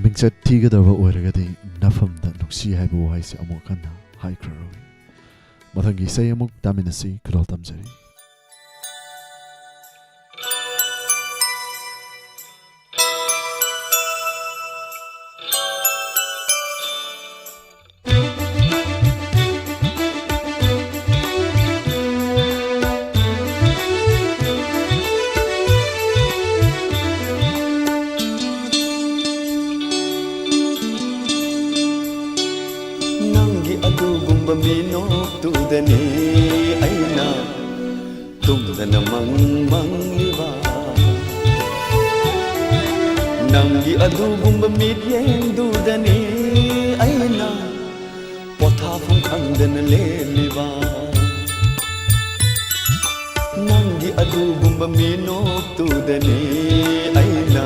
ꯃꯤꯡꯆꯠ ꯊꯤꯒꯗꯕ ꯑꯣꯏꯔꯒꯗꯤ ꯅꯐꯝꯗ ꯅꯨꯡꯁꯤ ꯍꯥꯏꯕ ꯋꯥꯍꯩꯁꯦ ꯑꯃꯨꯛ ꯍꯟꯅ ꯍꯥꯏꯈ꯭ꯔꯔꯣꯏ꯫ ꯃꯊꯪꯒꯤ ꯏꯁꯩ ꯑꯃꯨꯛ ꯇꯥꯃꯤꯟꯅꯁꯤ꯫ ꯈꯨꯗꯣꯜ ꯇꯝꯖꯔꯤ꯫ ꯅꯪꯒꯤ ꯑꯗꯨꯒꯨꯝꯕ ꯃꯤꯅꯣꯛꯇꯨꯗꯅꯤ ꯑꯩꯅ ꯇꯨꯝꯗꯅ ꯃꯪ ꯃꯪꯂꯤꯕ꯫ ꯅꯪꯒꯤ ꯑꯗꯨꯒꯨꯝꯕ ꯃꯤꯠꯌꯦꯡꯗꯨꯗꯅꯤ ꯑꯩꯅ ꯄꯣꯊꯥꯐꯝ ꯈꯪꯗꯅ ꯂꯦꯜꯂꯤꯕ꯫ ꯅꯪꯒꯤ ꯑꯗꯨꯒꯨꯝꯕ ꯃꯤꯅꯣꯛꯇꯨꯗꯅꯤ ꯑꯩꯅ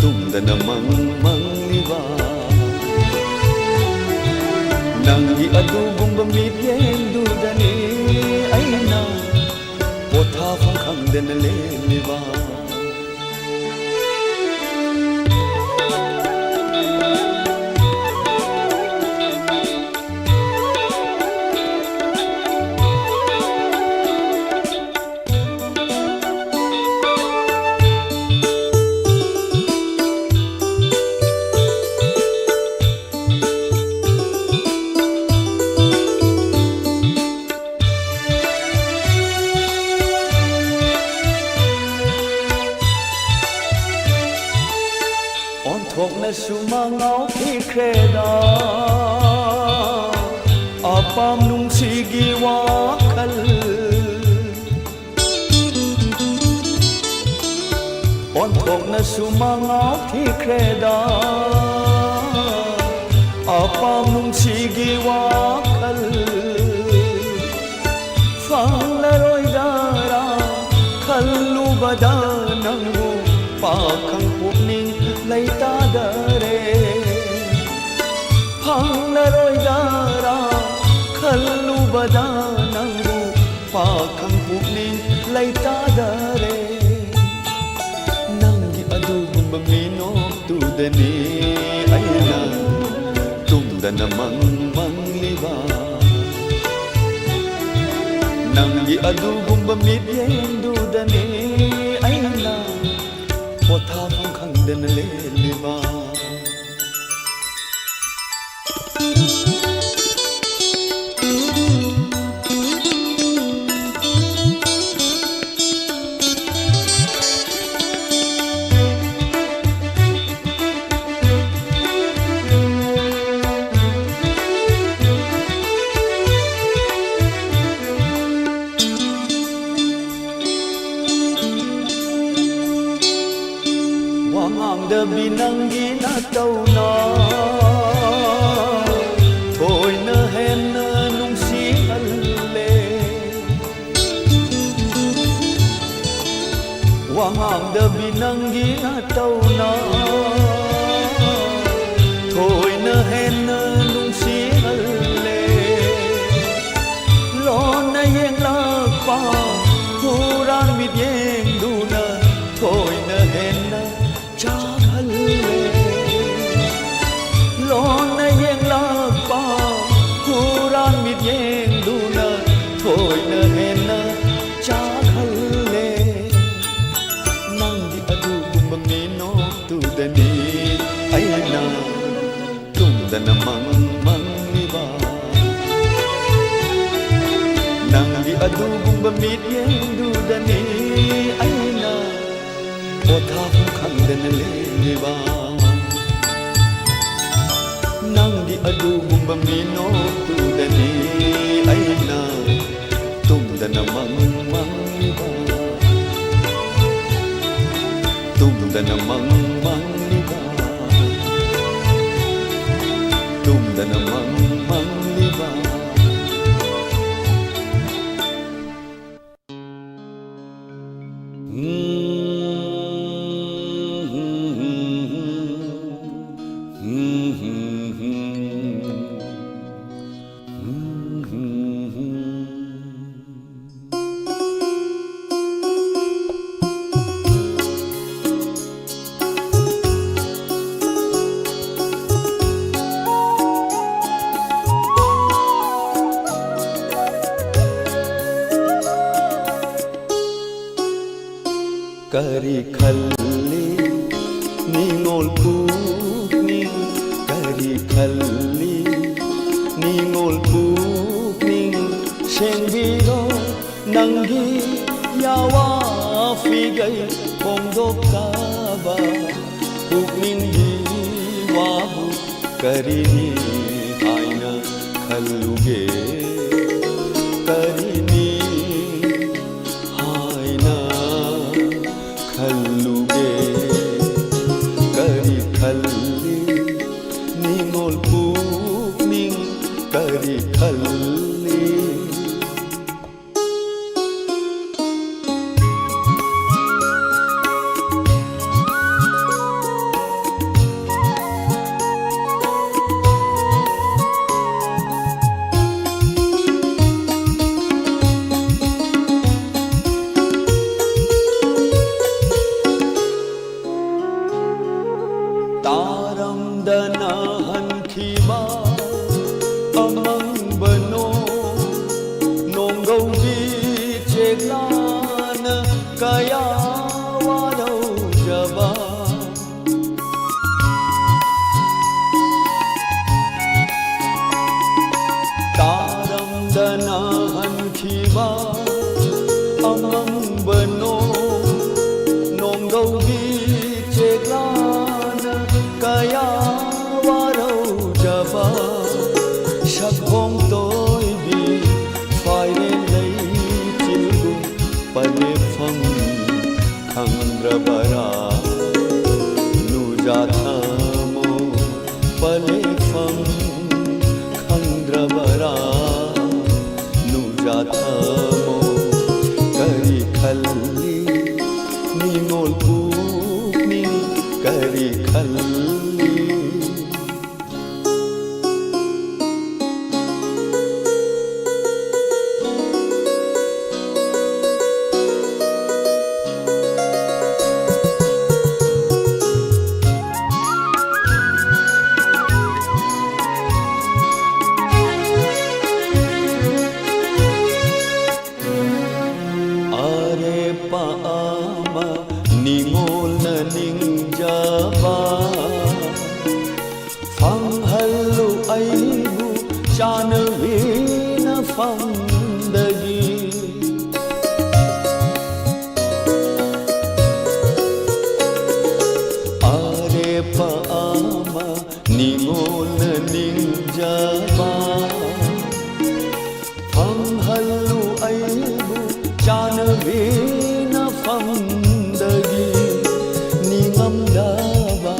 ꯇꯨꯝꯗꯅ ꯃꯪ ꯃꯪꯂꯤꯕ꯫ ꯅꯪꯒꯤ ꯑꯗꯨꯒꯨꯝꯕ ꯃꯤꯠꯌꯦꯡꯗꯨꯗꯅꯤ ꯑꯩꯅ ꯄꯣꯊꯥꯐꯝ ꯈꯪꯗꯅ ꯂꯦꯜꯂꯤꯕ꯫ ꯉꯥꯎꯈꯤꯈ꯭ꯔꯦꯗ ꯑꯄꯥꯝ ꯅꯨꯡꯁꯤꯒꯤ ꯋꯥꯈꯜ꯫ ꯑꯣꯟꯊꯣꯛꯅꯁꯨ ꯃꯉꯥꯎꯈꯤꯈ꯭ꯔꯦꯗ ꯑꯄꯥꯝ ꯅꯨꯡꯁꯤꯒꯤ ꯋꯥꯈꯜ꯫ ꯐꯪꯂꯔꯣꯏꯗꯔꯥ ꯈꯜꯂꯨꯕꯗ ꯅꯪꯕꯨ ꯄꯥꯈꯪ ꯄꯨꯛꯅꯤꯡ ꯂꯩꯇꯥꯗꯔꯦ꯫ ꯐꯪꯂꯔꯣꯏꯗꯔꯥ ꯈꯜꯂꯨꯕꯗ ꯅꯪꯕꯨ ꯄꯥꯈꯪ ꯄꯨꯛꯅꯤꯡ ꯂꯩꯇꯥꯗꯔꯦ꯫ ꯅꯪꯒꯤ ꯑꯗꯨꯒꯨꯝꯕ ꯃꯤꯅꯣꯛꯇꯨꯗꯅꯤ ꯑꯩꯅ ꯇꯨꯝꯗꯅ ꯃꯪ ꯃꯪꯂꯤꯕ꯫ ꯅꯪꯒꯤ ꯑꯗꯨꯒꯨꯝꯕ ꯃꯤꯠꯌꯦꯡꯗꯨꯗꯅꯤ ꯑꯩꯅ ꯄꯣꯊꯥꯐꯝ ꯈꯪꯗꯅ ꯂꯦꯜꯂꯤꯕ꯫ ꯋꯥ ꯉꯥꯡꯗꯕꯤ ꯅꯪꯒꯤ ꯅꯇꯧꯅ ꯊꯣꯏꯅ ꯍꯦꯟꯅ ꯅꯨꯡꯁꯤꯍꯜꯂꯦ꯫ ꯋꯥ ꯉꯥꯡꯗꯕꯤ ꯅꯪꯒꯤ ꯅꯇꯧꯅ ꯊꯣꯏꯅ ꯍꯦꯟꯅ ꯅꯨꯡꯁꯤꯍꯜꯂꯦ꯫ ꯂꯣꯟꯅ ꯌꯦꯡꯂꯛꯄ ꯍꯨꯔꯥꯟ ꯃꯤꯠꯌꯦꯡꯗꯨꯅ ꯊꯣꯏꯅ ꯍꯦꯟꯅ ꯆꯥꯛꯍꯜꯂꯦ꯫ ꯂꯣꯟꯅ ꯌꯦꯡꯂꯛꯄ ꯍꯨꯔꯥꯟ ꯃꯤꯠꯌꯦꯡꯗꯨꯅ ꯊꯣꯏꯅ ꯍꯦꯟꯅ ꯆꯥꯛꯍꯜꯂꯦ꯫ ꯅꯪꯒꯤ ꯑꯗꯨꯒꯨꯝꯕ ꯃꯤꯅꯣꯛꯇꯨꯗꯅꯤ ꯑꯩꯅ ꯇꯨꯝꯗꯅ ꯃꯪ ꯃꯪꯂꯤꯕ꯫ ꯅꯪꯒꯤ ꯑꯗꯨꯒꯨꯝꯕ ꯃꯤꯠꯌꯦꯡꯗꯨꯗꯅꯤ ꯑꯩꯅ ꯄꯣꯊꯥꯐꯝ ꯈꯪꯗꯅ ꯂꯦꯜꯂꯤꯕ꯫ ꯑꯗꯨꯒꯨꯝꯕ ꯃꯤꯅꯣꯛꯇꯨꯗꯅꯤ ꯑꯩꯅ ꯇꯨꯝꯗꯅ ꯃꯪ ꯃꯪꯂꯤꯕ, ꯇꯨꯝꯗꯅ ꯃꯪ ꯃꯪꯂꯤꯕ, ꯇꯨꯝꯗꯅ ꯃꯪ ꯃꯪꯂꯤꯕ꯫ ꯀꯔꯤ ꯈꯜꯂꯤ ꯅꯤꯡꯉꯣꯜ ꯄꯨꯛꯅꯤꯡ, ꯀꯔꯤ ꯈꯜꯂꯤ ꯅꯤꯡꯉꯣꯜ ꯄꯨꯛꯅꯤꯡ, ꯁꯦꯡꯕꯤꯔꯣ ꯅꯪꯒꯤ ꯌꯥꯋꯥ ꯐꯤꯒꯩ ꯐꯣꯡꯗꯣꯛꯆꯕ ꯄꯨꯛꯅꯤꯡꯒꯤ ꯋꯥꯕꯨ ꯀꯔꯤꯅꯤ ꯍꯥꯏꯅ ꯈꯜꯂꯨꯒꯦ, ꯀꯔꯤꯅꯤ ꯍꯥꯏꯅ ꯈꯜꯂꯨꯒꯦ, ꯀꯔꯤ ꯈꯜꯂꯤ ꯅꯤꯡꯉꯣꯜ ꯄꯨꯛꯅꯤꯡ, ꯀꯔꯤ ꯈꯜꯂꯤ? ꯇꯥꯔꯝꯗꯅ ꯍꯟꯈꯤꯕ ꯑꯃꯪꯕ ꯅꯣꯡ, ꯅꯣꯡꯒꯧꯒꯤ ꯆꯦꯛꯂꯥꯅ ꯀꯌꯥ ꯋꯥꯔꯧꯖꯕ꯫ ꯇꯥꯔꯝꯗꯅ ꯍꯟꯈꯤꯕ ꯑꯃꯪꯕ ꯅꯣꯡ, ꯅꯣꯡꯒꯧꯒꯤ ꯆꯦꯛꯂꯥꯅ ꯀꯌꯥ ꯋꯥꯔꯧ ꯂꯦꯞꯐꯝ ꯈꯪꯗ꯭ꯔꯕꯔꯥ? ꯅꯨꯡꯖꯥ ꯊꯃꯣ ꯀꯔꯤ ꯈꯜꯂꯤ? ꯅꯤꯡꯉꯣꯜ ꯄꯨꯛꯅꯤꯡ ꯀꯔꯤ ꯈꯜꯂꯤ? ꯑꯔꯦꯞꯄ ꯑꯃ ꯅꯤꯡꯉꯣꯜꯅ ꯅꯤꯡꯖꯕ ꯐꯪꯍꯜꯂꯨ ꯑꯩꯕꯨ ꯆꯥꯟꯅꯕꯤꯅ ꯐꯝꯗꯒꯤ꯫ ꯑꯔꯦꯞꯄ ꯑꯃ ꯅꯤꯡꯉꯣꯜꯅ ꯅꯤꯡꯖꯕ ꯐꯪꯍꯜꯂꯨ ꯑꯩꯕꯨ ꯆꯥꯟꯅꯕꯤꯅ ꯐꯝꯗꯒꯤ꯫ ꯅꯤꯡꯉꯝꯗꯕ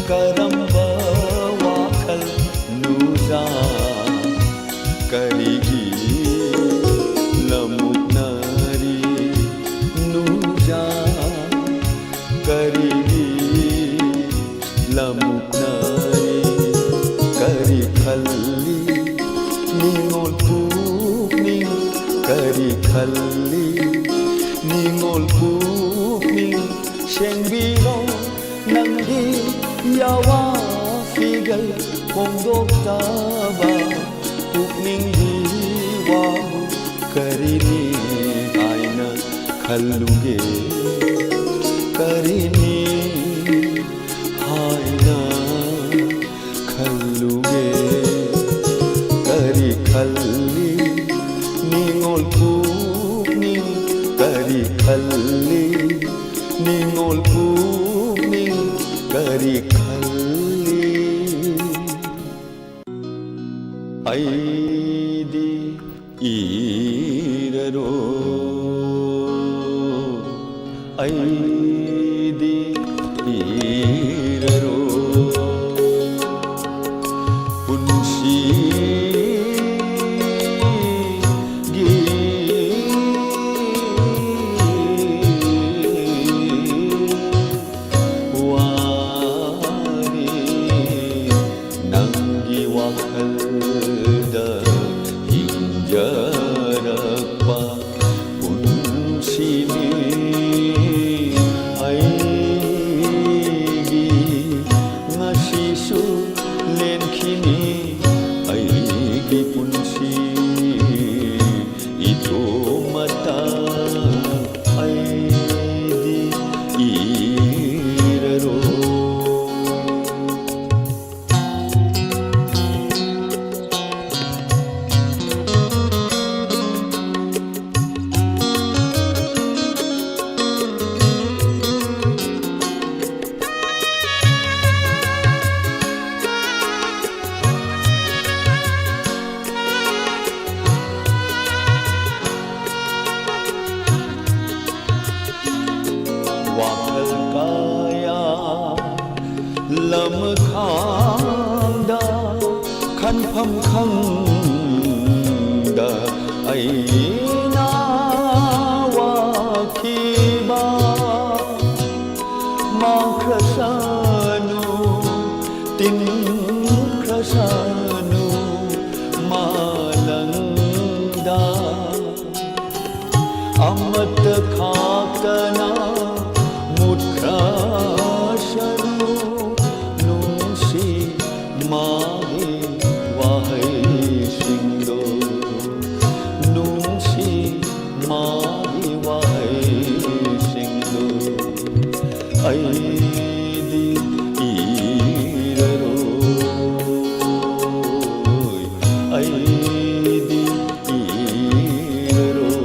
ꯀꯔꯝꯕ ꯋꯥꯈꯜ ꯅꯨꯖꯥ? ꯀꯔꯤꯒꯤ ꯂꯃꯨꯛꯅꯔꯤ ꯅꯨꯖꯥ? ꯀꯔꯤꯒꯤ ꯂꯃꯨꯛꯅꯔꯤ? ꯀꯔꯤ ꯈꯜꯂꯤ ꯅꯤꯡꯉꯣꯜ ꯄꯨꯛꯅꯤꯡ? ꯀꯔꯤ ꯈꯜꯂꯤ ꯅꯤꯡꯉꯣꯜ ꯄꯨꯛꯅꯤꯡ? ꯁꯦꯡꯕꯤꯔꯣ ꯅꯪꯒꯤ ꯌꯥꯋꯥ ꯐꯤꯒꯜ ꯐꯣꯡꯗꯣꯛꯇꯕ ꯄꯨꯛꯅꯤꯡꯒꯤ ꯋꯥꯕꯨ ꯀꯔꯤꯅꯤ ꯍꯥꯏꯅ ꯈꯜꯂꯨꯒꯦ? ꯀꯔꯤꯅꯤ ꯍꯥꯏꯅ ꯈꯜꯂꯨꯒꯦ? ꯀꯔꯤ ꯈꯜꯂꯤ ꯅꯤꯡꯉꯣꯜ ꯄꯨꯛꯅꯤꯡ? ꯀꯔꯤ ꯈꯜꯂꯤ ꯅꯤꯡꯉꯣꯜ ꯄꯨꯛꯅꯤꯡ? ꯀꯔꯤ ꯈꯜꯂꯤ? ꯑꯩꯗꯤ ꯏꯔꯔꯣꯏ, ꯑꯩꯗꯤ ꯏꯔꯔꯣꯏ꯫ ꯗ ꯍꯤꯡꯖꯔꯛꯄ ꯄꯨꯟꯁꯤꯅꯤ ꯑꯩꯒꯤ꯫ ꯉꯁꯤꯁꯨ ꯂꯦꯟꯈꯤꯅꯤ ꯑꯩꯒꯤ ꯄꯨꯟꯁꯤ ꯏꯇꯣꯝꯇ ꯑꯩꯗꯤ ꯏꯔꯔꯣꯏ꯫ ꯋꯥꯈꯜ ꯀꯌꯥ ꯂꯝꯈꯥꯡꯗ ꯈꯟꯐꯝ ꯈꯪꯗ ꯑꯩꯅ ꯋꯥꯈꯤꯕ ꯃꯥꯡꯈ꯭ꯔꯁꯅꯨ, ꯇꯤꯟꯈ꯭ꯔꯁꯅꯨ ꯃꯥꯂꯪꯗ꯫ ꯑꯃꯠꯇ ꯈꯥꯛꯇꯅ ꯃꯨꯠꯈ꯭ꯔꯁꯅꯨ ꯅꯨꯡꯁꯤ ꯃꯥꯒꯤ ꯋꯥꯍꯩꯁꯤꯡꯗꯣ, ꯅꯨꯡꯁꯤ ꯃꯥꯒꯤ ꯋꯥꯍꯩꯁꯤꯡꯗꯣ꯫ ꯑꯩꯗꯤ ꯏꯔꯔꯣꯏ, ꯑꯩꯗꯤ ꯏꯔꯔꯣꯏ꯫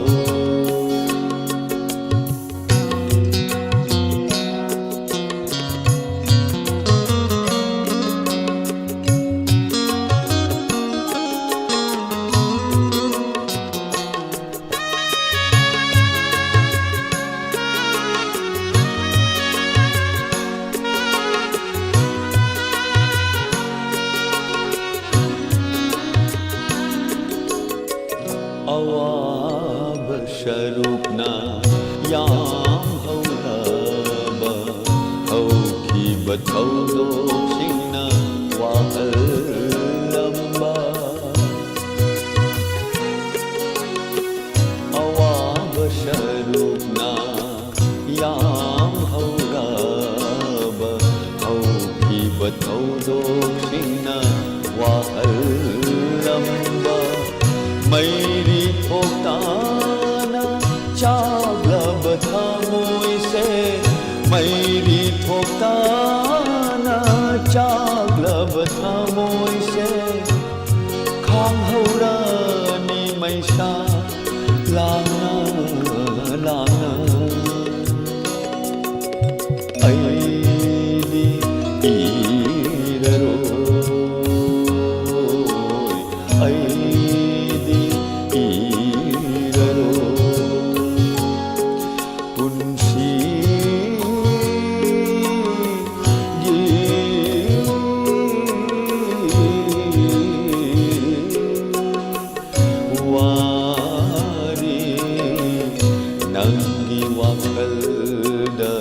ꯑꯋꯥꯕ ꯁꯔꯨꯛꯅ ꯌꯥꯝ ꯍꯧꯔꯕ ꯍꯧꯈꯤꯕ ꯊꯧꯗꯣꯛꯁꯤꯡꯅ ꯋꯥꯍꯜꯂꯝ ꯁꯤꯡꯅ ꯋꯥꯍꯜꯂꯝꯕ ꯃꯩꯔꯤ ꯊꯣꯛꯇꯥꯅ ꯆꯥꯛꯂꯕ ꯊꯃꯣꯏꯁꯦ, ꯃꯩꯔꯤ ꯊꯣꯛꯇꯥꯅ ꯆꯥꯛꯂꯕ ꯊꯃꯣꯏꯁꯦ, ꯈꯥꯡꯍꯧꯔꯅꯤ ꯃꯩꯁꯥ ꯂꯥꯡꯅ ꯂꯥꯡꯅ꯫ ꯑꯩꯗꯤ ꯏꯔꯔꯣꯏ, ꯑꯩꯗꯤ ꯏꯔꯔꯣꯏ꯫ ꯄꯨꯟꯁꯤꯒꯤ ꯋꯥꯔꯤ ꯅꯪꯒꯤ ꯋꯥꯈꯜꯗ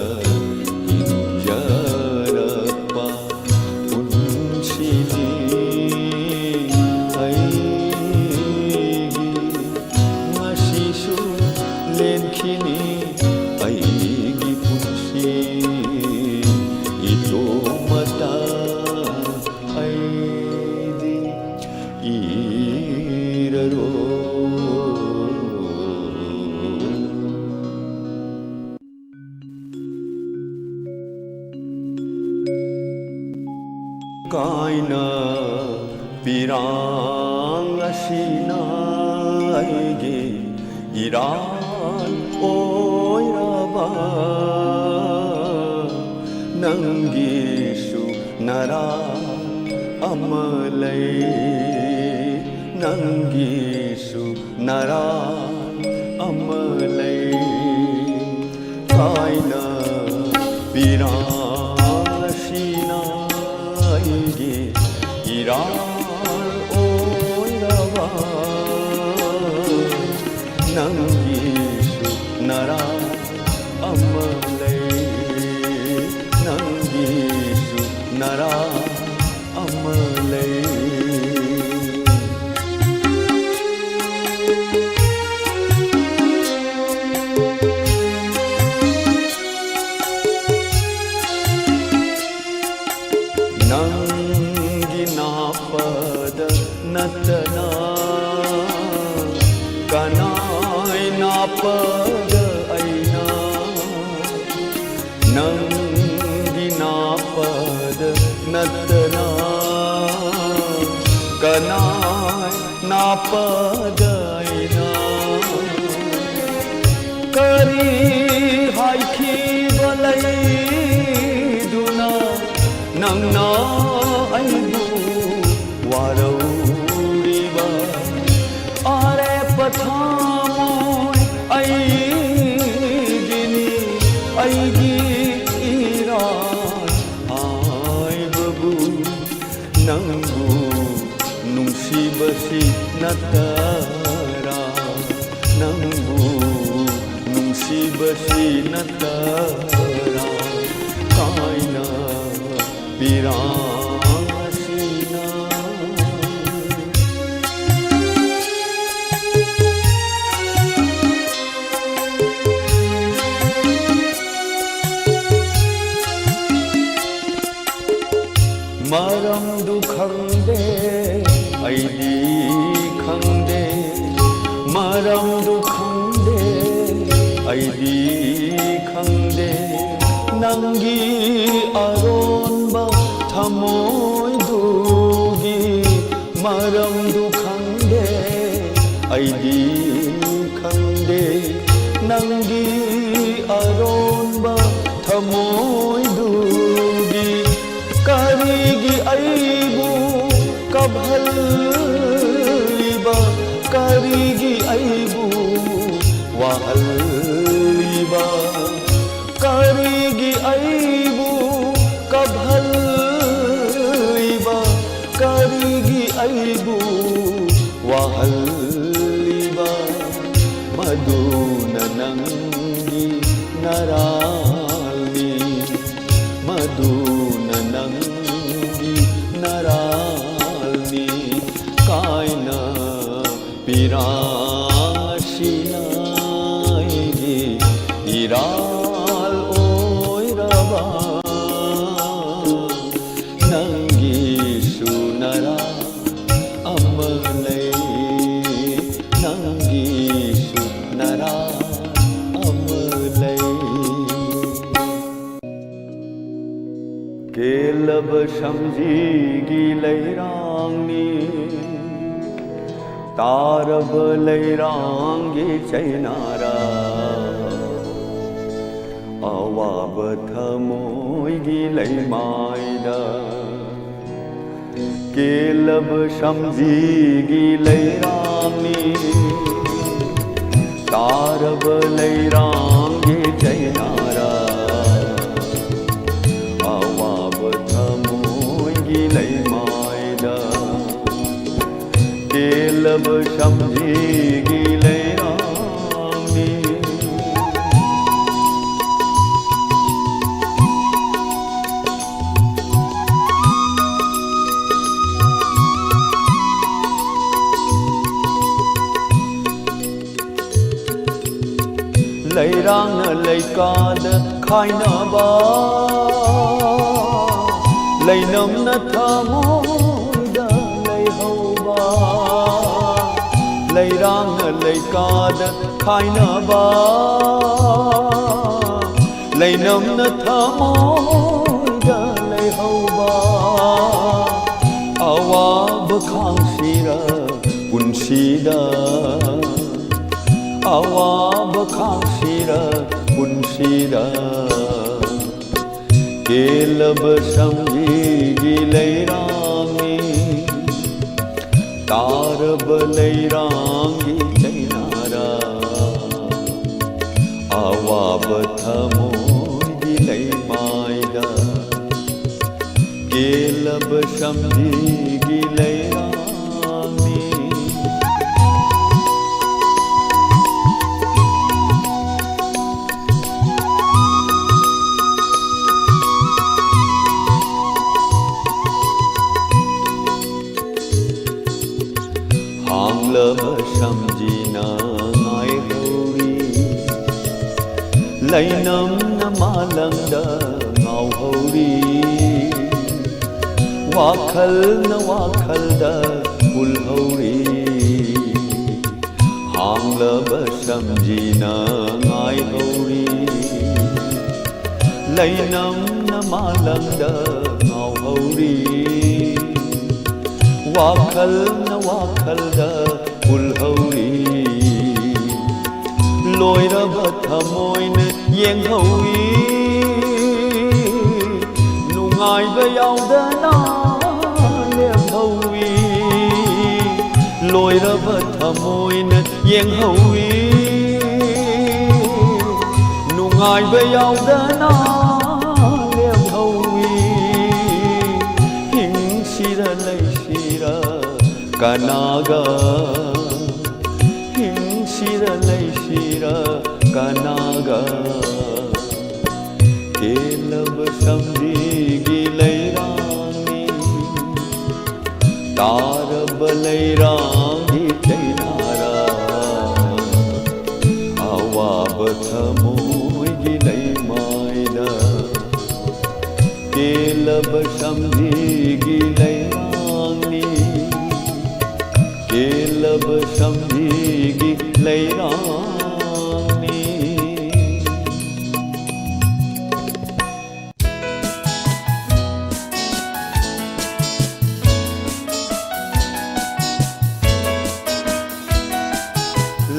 ꯏꯟꯖꯔꯛꯄ ꯄꯨꯟꯁꯤꯅꯤ ꯑꯩꯒꯤ꯫ ꯉꯁꯤꯁꯨ ꯂꯦꯟꯈꯤꯅꯤ ꯑꯩꯒꯤ ꯄꯨꯟꯁꯤ ꯏꯇꯣꯝꯇ꯫ ꯑꯩꯗꯤ ꯏꯔꯔꯣꯏ꯫ ꯀꯥꯏꯅ ꯄꯤꯔꯥꯡ ꯑꯁꯤꯅ ꯑꯩꯒꯤ ꯏꯔꯥꯜ ꯑꯣꯏꯔꯕ꯫ ꯅꯪꯒꯤꯁꯨ ꯅꯔꯥꯜ ꯑꯃ ꯂꯩ, ꯅꯪꯒꯤꯁꯨ ꯅꯔꯥꯜ ꯑꯃ ꯂꯩ꯫ ꯀꯥꯏꯅ ꯄꯤꯔꯥꯡ ꯑꯁꯤꯅ ꯑꯩꯒꯤ ꯏꯔꯥꯜ ꯑꯣꯏꯔꯕ꯫ ꯅꯪꯒꯤꯁꯨ ꯅꯔꯥꯜ ꯑꯃ ꯂꯩ, ꯅꯪꯒꯤꯁꯨ ꯅꯔꯥꯜ ꯑꯃ ꯂꯩ꯫ ꯅꯪ ꯄꯗ ꯅꯠꯇꯅ ꯀꯅꯥꯏ ꯅꯥꯄꯗ ꯑꯩꯅ ꯅꯪꯒꯤ ꯅꯥꯄꯗ ꯅꯠꯇꯅ ꯀꯅꯥꯏ ꯅꯥꯄꯗ ꯑꯩꯅ ꯀꯔꯤ ꯍꯥꯏꯈꯤꯕ ꯂꯩꯗꯨꯅ ꯅꯪꯅ ꯑꯩꯕꯨ ꯋꯥꯔꯧꯔꯤꯕ? ꯑꯔꯦꯞꯄ ꯊꯝꯃꯣꯏ ꯑꯩꯒꯤꯅꯤ, ꯑꯩꯒꯤ ꯏꯔꯥꯜ ꯍꯥꯏꯕꯕꯨ ꯅꯪꯕꯨ ꯅꯨꯡꯁꯤꯕꯁꯤ ꯅꯠꯇꯔꯥ? ꯅꯪꯕꯨ ꯅꯨꯡꯁꯤꯕꯁꯤ ꯅꯠꯇꯔꯥ? ꯀꯥꯏꯅ ꯄꯤꯔꯥꯡ ꯑꯁꯤꯅ꯫ ꯃꯔꯝꯗꯨ ꯈꯪꯗꯦ, ꯑꯩꯗꯤ ꯈꯪꯗꯦ꯫ ꯃꯔꯝꯗꯨ ꯈꯪꯗꯦ, ꯑꯩꯗꯤ ꯈꯪꯗꯦ꯫ ꯅꯪꯒꯤ ꯑꯔꯣꯟꯕ ꯊꯃꯣꯏꯗꯨꯒꯤ ꯃꯔꯝꯗꯨ ꯈꯪꯗꯦ, ꯑꯩꯗꯤ ꯈꯪꯗꯦ꯫ ꯅꯪꯒꯤ ꯑꯔꯣꯟꯕ ꯊꯃꯣꯏꯗꯨꯒꯤ ꯀꯔꯤꯒꯤ ꯑꯩꯕꯨ ꯀꯞꯍꯜꯂꯤꯕ? ꯀꯔꯤꯒꯤ ꯑꯩꯕꯨ ꯋꯥꯍꯜꯂꯤꯕ? ꯀꯔꯤꯒꯤ ꯑꯩꯕꯨ ꯀꯞꯍꯜꯂꯤꯕ? ꯀꯔꯤꯒꯤ ꯑꯩꯕꯨ ꯋꯥꯍꯜꯂꯤꯕ? ꯃꯗꯨꯅ ꯅꯪꯒꯤ ꯅꯔꯥꯜꯅꯤ, ꯃꯗꯨꯅ ꯅꯪꯒꯤ ꯅꯔꯥꯜꯅꯤ꯫ ꯀꯥꯏꯅ ꯄꯤꯔꯥꯡ ꯑꯁꯤꯅ ꯑꯩꯒꯤ ꯏꯔꯥꯜ ꯑꯣꯏꯔꯕ? ꯅꯪꯒꯤꯁꯨ ꯅꯔꯥꯜ ꯁꯝꯖꯤꯒꯤ ꯂꯩꯔꯥꯡꯅꯤ꯫ ꯇꯥꯔꯕ ꯂꯩꯔꯥꯡꯒꯤ ꯆꯩꯅꯥꯔ, ꯑꯋꯥꯕ ꯊꯃꯣꯏꯒꯤ ꯂꯩꯃꯥꯏꯗ꯫ ꯀꯦꯜꯂꯕ ꯁꯝꯖꯤꯒꯤ ꯂꯩꯔꯥꯡꯅꯤ꯫ ꯇꯥꯔꯕ ꯂꯩꯔꯥꯡꯒꯤ ꯆꯩꯅꯥꯔ, ꯑꯋꯥꯕ ꯊꯃꯣꯏꯒꯤ ꯂꯩꯃꯥꯏꯗ꯫ ꯀꯦꯜꯂꯕ ꯁꯝꯖꯤꯒꯤ ꯂꯩꯔꯥꯡꯅꯤ꯫ ꯂꯩꯔꯥꯡꯅ ꯂꯩꯀꯥꯗ ꯈꯥꯏꯅꯕ, ꯂꯩꯅꯝꯅ ꯊꯃꯣꯏꯗ ꯂꯩꯍꯧꯕ꯫ ꯂꯩꯔꯥꯡꯅ ꯂꯩꯀꯥꯗ ꯈꯥꯏꯅꯕ, ꯂꯩꯅꯝꯅ ꯊꯃꯣꯏꯗ ꯂꯩꯍꯧꯕ꯫ ꯑꯋꯥꯕ ꯈꯥꯡꯁꯤꯔ ꯄꯨꯟꯁꯤꯗ, ꯑꯋꯥꯕ ꯈꯥꯡꯁꯤꯔ ꯄꯨꯟꯁꯤꯗ꯫ ꯀꯦꯜꯂꯕ ꯁꯝꯖꯤꯒꯤ ꯂꯩꯔꯥꯡꯅꯤ꯫ ꯇꯥꯔꯕ ꯂꯩꯔꯥꯡꯒꯤ ꯆꯩꯅꯥꯔ, ꯑꯋꯥꯕ ꯊꯃꯣꯏꯒꯤ ꯂꯩꯃꯥꯏꯗ꯫ ꯀꯦꯜꯂꯕ ꯁꯝꯖꯤꯒꯤ ꯂꯩꯔꯥꯡꯅꯤ꯫ ꯍꯥꯡꯂꯕ ꯁꯝꯖꯤꯅ ꯉꯥꯏꯍꯧꯔꯤ꯫ ꯂꯩꯅꯝꯅ ꯃꯥꯂꯪꯗ ꯉꯥꯎꯍꯧꯔꯤ꯫ ꯋꯥꯈꯜꯅ ꯋꯥꯈꯜꯗ ꯎꯜꯍꯧꯔꯤ꯫ ꯍꯥꯡꯂꯕ ꯁꯝꯖꯤꯅ ꯉꯥꯏꯍꯧꯔꯤ꯫ ꯂꯩꯅꯝꯅ ꯃꯥꯂꯪꯗ ꯉꯥꯎꯍꯧꯔꯤ꯫ ꯋꯥꯈꯜꯅ ꯋꯥꯈꯜꯗ ꯄꯨꯜꯍꯧꯔꯤ꯫ ꯂꯣꯏꯔꯕ ꯊꯃꯣꯏꯅ ꯌꯦꯡꯍꯧꯏ꯫ ꯅꯨꯡꯉꯥꯏꯕ ꯌꯥꯎꯗꯅ ꯂꯦꯝꯍꯧꯏ꯫ ꯂꯣꯏꯔꯕ ꯊꯃꯣꯏꯅ ꯌꯦꯡꯍꯧꯏ꯫ ꯅꯨꯡꯉꯥꯏꯕ ꯌꯥꯎꯗꯅ ꯂꯦꯝꯍꯧꯏ꯫ ꯍꯤꯡꯁꯤꯔ ꯂꯩꯁꯤꯔ ꯀꯅꯥꯒ? ꯍꯤꯡꯁꯤꯔ ꯂꯩꯁꯤꯔ ꯀꯅꯥꯒ? ꯀꯦꯜꯂꯕ ꯁꯝꯕꯤꯒꯤ ꯂꯩꯔꯥꯡꯅꯤ꯫ ꯇꯥꯔꯕ ꯂꯩꯔꯥꯡꯒꯤ ꯆꯩꯅꯥꯔ? ꯑꯋꯥꯕ ꯊꯃꯣꯏꯒꯤ ꯂꯩꯃꯥꯏꯗ ꯀꯦꯜꯂꯕ ꯁꯝꯕꯤꯒꯤ ꯂꯩꯔꯥꯡꯅꯤ꯫ ꯀꯦꯜꯂꯕ ꯁꯝꯕꯤꯒꯤ ꯂꯩꯔꯥꯡꯅꯤ꯫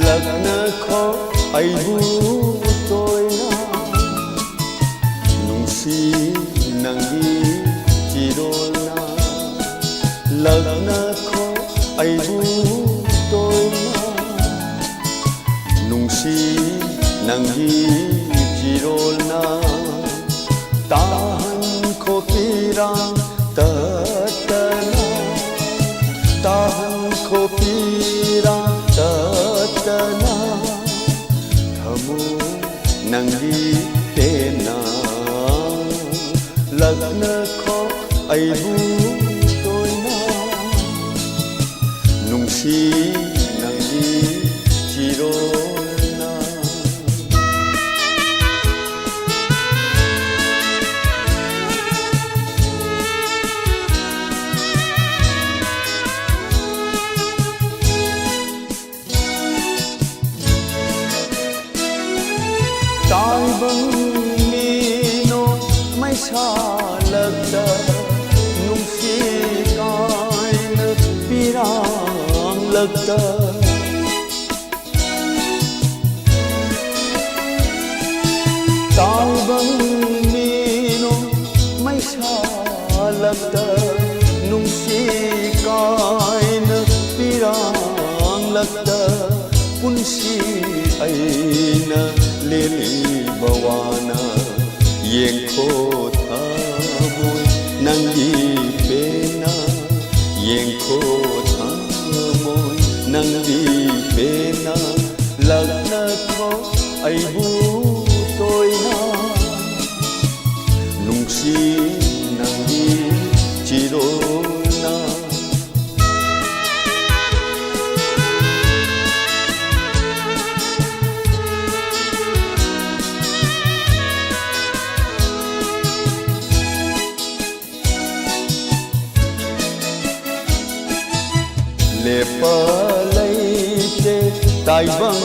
ꯂꯛꯅꯈꯣ ꯑꯩꯕꯨ ꯇꯣꯏꯅ, ꯅꯨꯡꯁꯤ ꯅꯪꯒꯤ ꯆꯤꯔꯣꯜꯅ꯫ ꯂꯛꯅꯈꯣ ꯑꯩꯕꯨ ꯇꯣꯏꯅ, ꯅꯨꯡꯁꯤ ꯅꯪꯒꯤ ꯆꯤꯔꯣꯜꯅ꯫ ꯇꯥꯍꯟꯈꯣ ꯄꯤꯔꯥꯡ ꯇꯠꯇꯅ, ꯇꯥꯍꯟꯈꯣ ꯄꯤꯔꯥꯡ ꯇꯠꯇꯅ꯫ ꯊꯝꯃꯨ ꯅꯪꯒꯤ ꯄꯦꯟꯅ, ꯂꯛꯅꯈꯣ ꯑꯩꯕꯨ ꯇꯣꯏꯅ, ꯅꯨꯡꯁꯤ ꯅꯪꯒꯤ ꯆꯤꯔꯣꯜꯅ꯫ ꯇꯥꯏꯕꯪ ꯃꯤꯅꯣꯛ ꯃꯩꯁꯥꯂꯛꯇ ꯂꯛꯇ ꯇꯥꯏꯕꯪ ꯃꯤꯅꯣ ꯃꯩꯁꯥ ꯂꯛꯇ ꯅꯨꯡꯁꯤ ꯀꯥꯏꯅ ꯄꯤꯔꯥꯡ ꯂꯛꯇ ꯄꯨꯟꯁꯤ ꯑꯩꯅ ꯂꯦꯜꯂꯤꯕ ꯋꯥꯅ ꯌꯦꯡꯈꯣ ꯊꯃꯣꯏ ꯅꯪꯒꯤ ꯄꯦꯟꯅ ꯌꯦꯡꯈꯣ ꯊꯃꯣꯏ ꯅꯪꯒꯤ ꯄꯦꯟꯅ ꯂꯛꯅꯈꯣ ꯑꯩꯕꯨ ꯇꯣꯏꯅ ꯅꯨꯡꯁꯤ ꯅꯪꯒꯤ ꯆꯤꯔꯣꯜꯅ ꯂꯦꯞꯄ ꯂꯩꯇꯦ ꯇꯥꯏꯕꯪ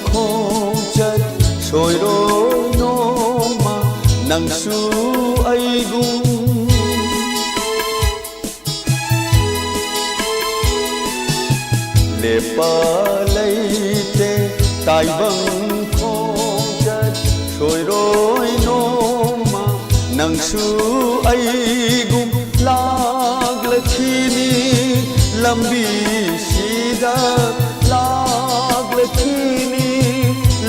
ꯈꯣꯡꯆꯠ ꯁꯣꯏꯔꯣꯏ ꯅꯣꯡꯃ ꯅꯪꯁꯨ ꯑꯩꯒꯨꯝ ꯂꯦꯞꯄ ꯂꯩꯇꯦ ꯇꯥꯏꯕꯪ ꯈꯣꯡꯆꯠ ꯁꯣꯏꯔꯣꯏ ꯅꯣꯡꯃ ꯅꯪꯁꯨ ꯑꯩꯒꯨꯝ ꯂꯥꯛꯂꯛꯈꯤꯅꯤ ꯂꯝꯕꯤꯁꯤꯗ ꯂꯥꯛꯂꯛꯈꯤꯅꯤ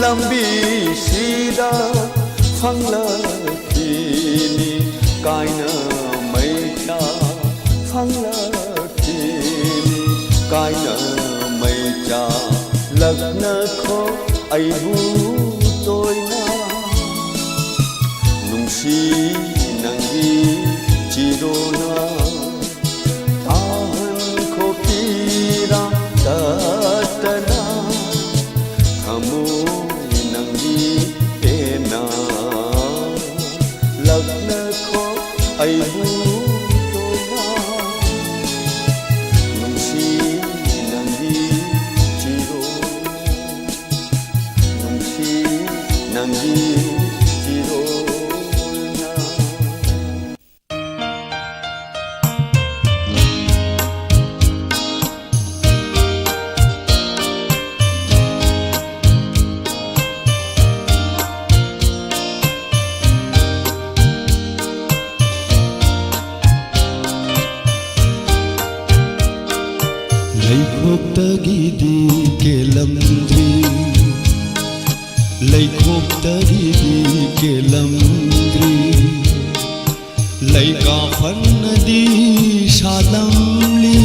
ꯂꯝꯕꯤꯁꯤꯗ ꯐꯪꯂꯛꯈꯤꯅꯤ ꯀꯥꯏꯅ ꯃꯩꯆꯥ ꯐꯪꯂꯛꯈꯤꯅꯤ ꯀꯥꯏꯅ ꯃꯩꯆꯥ ꯂꯛꯅꯈꯣ ꯑꯩꯕꯨ ꯇꯣꯏꯅ ꯅꯨꯡꯁꯤ ꯅꯪꯒꯤ ꯆꯤꯔꯣꯅ ꯇꯥꯍꯟꯈꯣ ꯄꯤꯔꯥꯡ ꯇꯠꯇꯅ ꯊꯃꯣꯏ ꯅꯪꯒꯤ ꯄꯦꯟꯅ ꯂꯛꯅꯈꯣ ꯑꯩꯕꯨ ꯇꯣꯏꯅ ꯅꯨꯡꯁꯤ ꯅꯪꯒꯤ ꯆꯤꯔꯣꯅ ꯅꯨꯡꯁꯤ ꯅꯪꯒꯤ ꯆꯤꯔꯣꯜꯅ ꯂꯩꯈꯣꯛꯇꯒꯤꯗꯤ ꯀꯦꯜꯂꯝꯗ꯭ꯔꯤ, ꯂꯩꯈꯣꯛꯇꯒꯤꯗꯤ ꯀꯦꯜꯂꯝꯗ꯭ꯔꯤ꯫ ꯂꯩꯀꯥ ꯐꯅꯗꯤ ꯁꯥꯠꯂꯝꯂꯤ,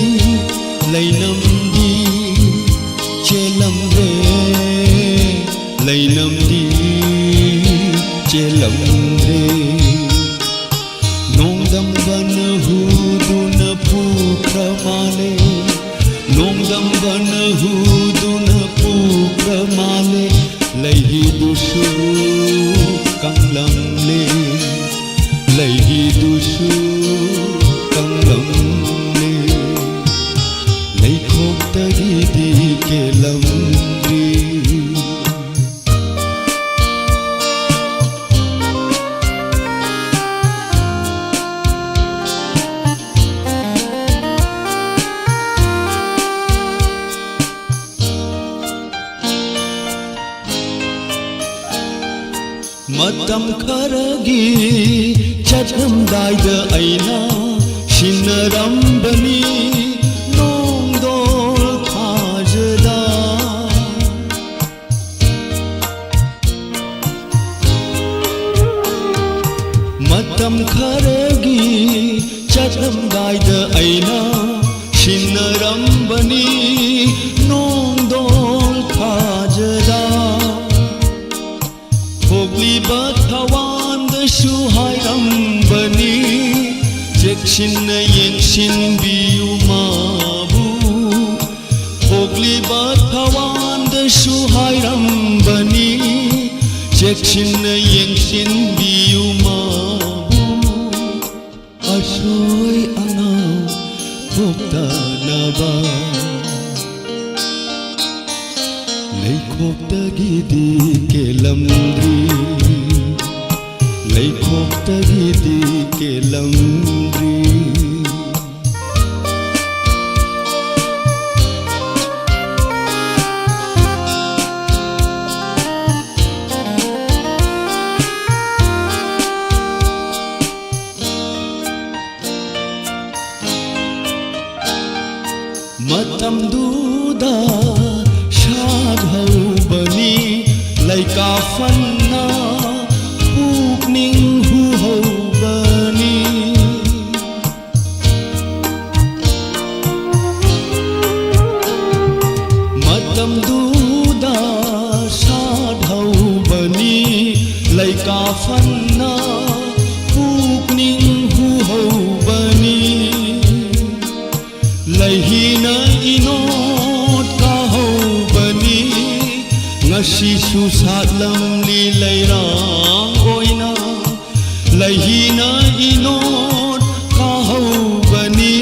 ꯂꯩꯅꯝꯗꯤ ꯆꯦꯜꯂꯝꯔꯦ, ꯂꯩꯅꯝꯗꯤ ꯆꯦꯜꯂꯝꯔꯦ꯫ ꯅꯣꯡꯗꯝꯕꯅ ꯍꯨꯗꯨꯅ ꯄꯨꯈ꯭ꯔ ꯃꯥꯜꯂꯦ, ꯅꯣꯡꯗꯝꯕꯅ ꯍꯨꯗꯨꯅ ꯄꯨꯈ꯭ꯔ ꯃꯥꯜꯂꯦ꯫ ꯂꯩꯍꯤꯗꯨꯁꯨ ꯀꯪꯂꯝꯂꯦ, ꯂꯩꯍꯤꯗꯨꯁꯨ ꯀꯪꯂꯝꯂꯦ꯫ ꯂꯩꯈꯣꯛꯇꯒꯤꯗꯤ ꯀꯦꯜꯂꯝꯗ꯭ꯔꯤ꯫ ꯃꯇꯝ ꯈꯔꯒꯤ ꯆꯠꯂꯝꯗꯥꯏꯗ ꯑꯩꯅ ꯁꯤꯟꯅꯔꯝꯕꯅꯤ ꯅꯣꯡꯗꯣꯜ ꯊꯥꯖꯗ꯫ ꯃꯇꯝ ꯈꯔꯒꯤ ꯆꯠꯂꯝꯗꯥꯏꯗ ꯑꯩꯅ ꯁꯤꯟꯅꯔꯝꯕꯅꯤ ꯅꯣꯡꯗꯣꯜ ꯊꯥꯖꯗ꯫ ꯊꯣꯛꯂꯤꯕ ꯊꯋꯥꯟꯗꯁꯨ ꯍꯥꯏꯔꯝꯕꯅꯤ, ꯆꯦꯛꯁꯤꯟꯅ ꯌꯦꯡꯁꯤꯟꯕꯤꯌꯨ ꯃꯥꯕꯨ꯫ ꯊꯣꯛꯂꯤꯕ ꯊꯋꯥꯟꯗꯁꯨ ꯍꯥꯏꯔꯝꯕꯅꯤ, ꯆꯦꯛꯁꯤꯟꯅ ꯌꯦꯡꯁꯤꯟꯕꯤꯌꯨ ꯃꯥꯕꯨ꯫ ꯑꯁꯣꯏ ꯑꯉꯥꯝ ꯊꯣꯛꯇꯅꯕ꯫ ꯂꯩꯈꯣꯛꯇꯒꯤꯗꯤ ꯀꯦꯜꯂꯝꯗ꯭ꯔꯤ, ꯂꯩꯈꯣꯛꯇꯒꯤꯗꯤ ꯀꯦꯜꯂꯝꯗ꯭ꯔꯤ꯫ ꯃꯇꯝꯗꯨꯗ ꯁꯥꯠꯍꯧꯕꯅꯤ ꯂꯩꯀꯥ ꯐꯟꯅ ꯄꯨꯛꯅꯤꯡ ꯍꯨꯍꯧꯕꯅꯤ꯫ ꯃꯇꯝꯗꯨꯗ ꯁꯥꯠꯍꯧꯕꯅꯤ ꯂꯩꯀꯥ ꯐꯟꯅ ꯄꯨꯛꯅꯤꯡ ꯍꯨꯍꯧꯕꯅꯤ꯫ ꯂꯩꯍꯤꯅ ꯏꯅꯣꯠ ꯀꯥꯍꯧꯕꯅꯤ ꯉꯁꯤꯁꯨ ꯁꯥꯠꯂꯝꯂꯤ ꯂꯩꯔꯥꯡ ꯑꯣꯏꯅ꯫ ꯂꯩꯍꯤꯅ ꯏꯅꯣꯠ ꯀꯥꯍꯧꯕꯅꯤ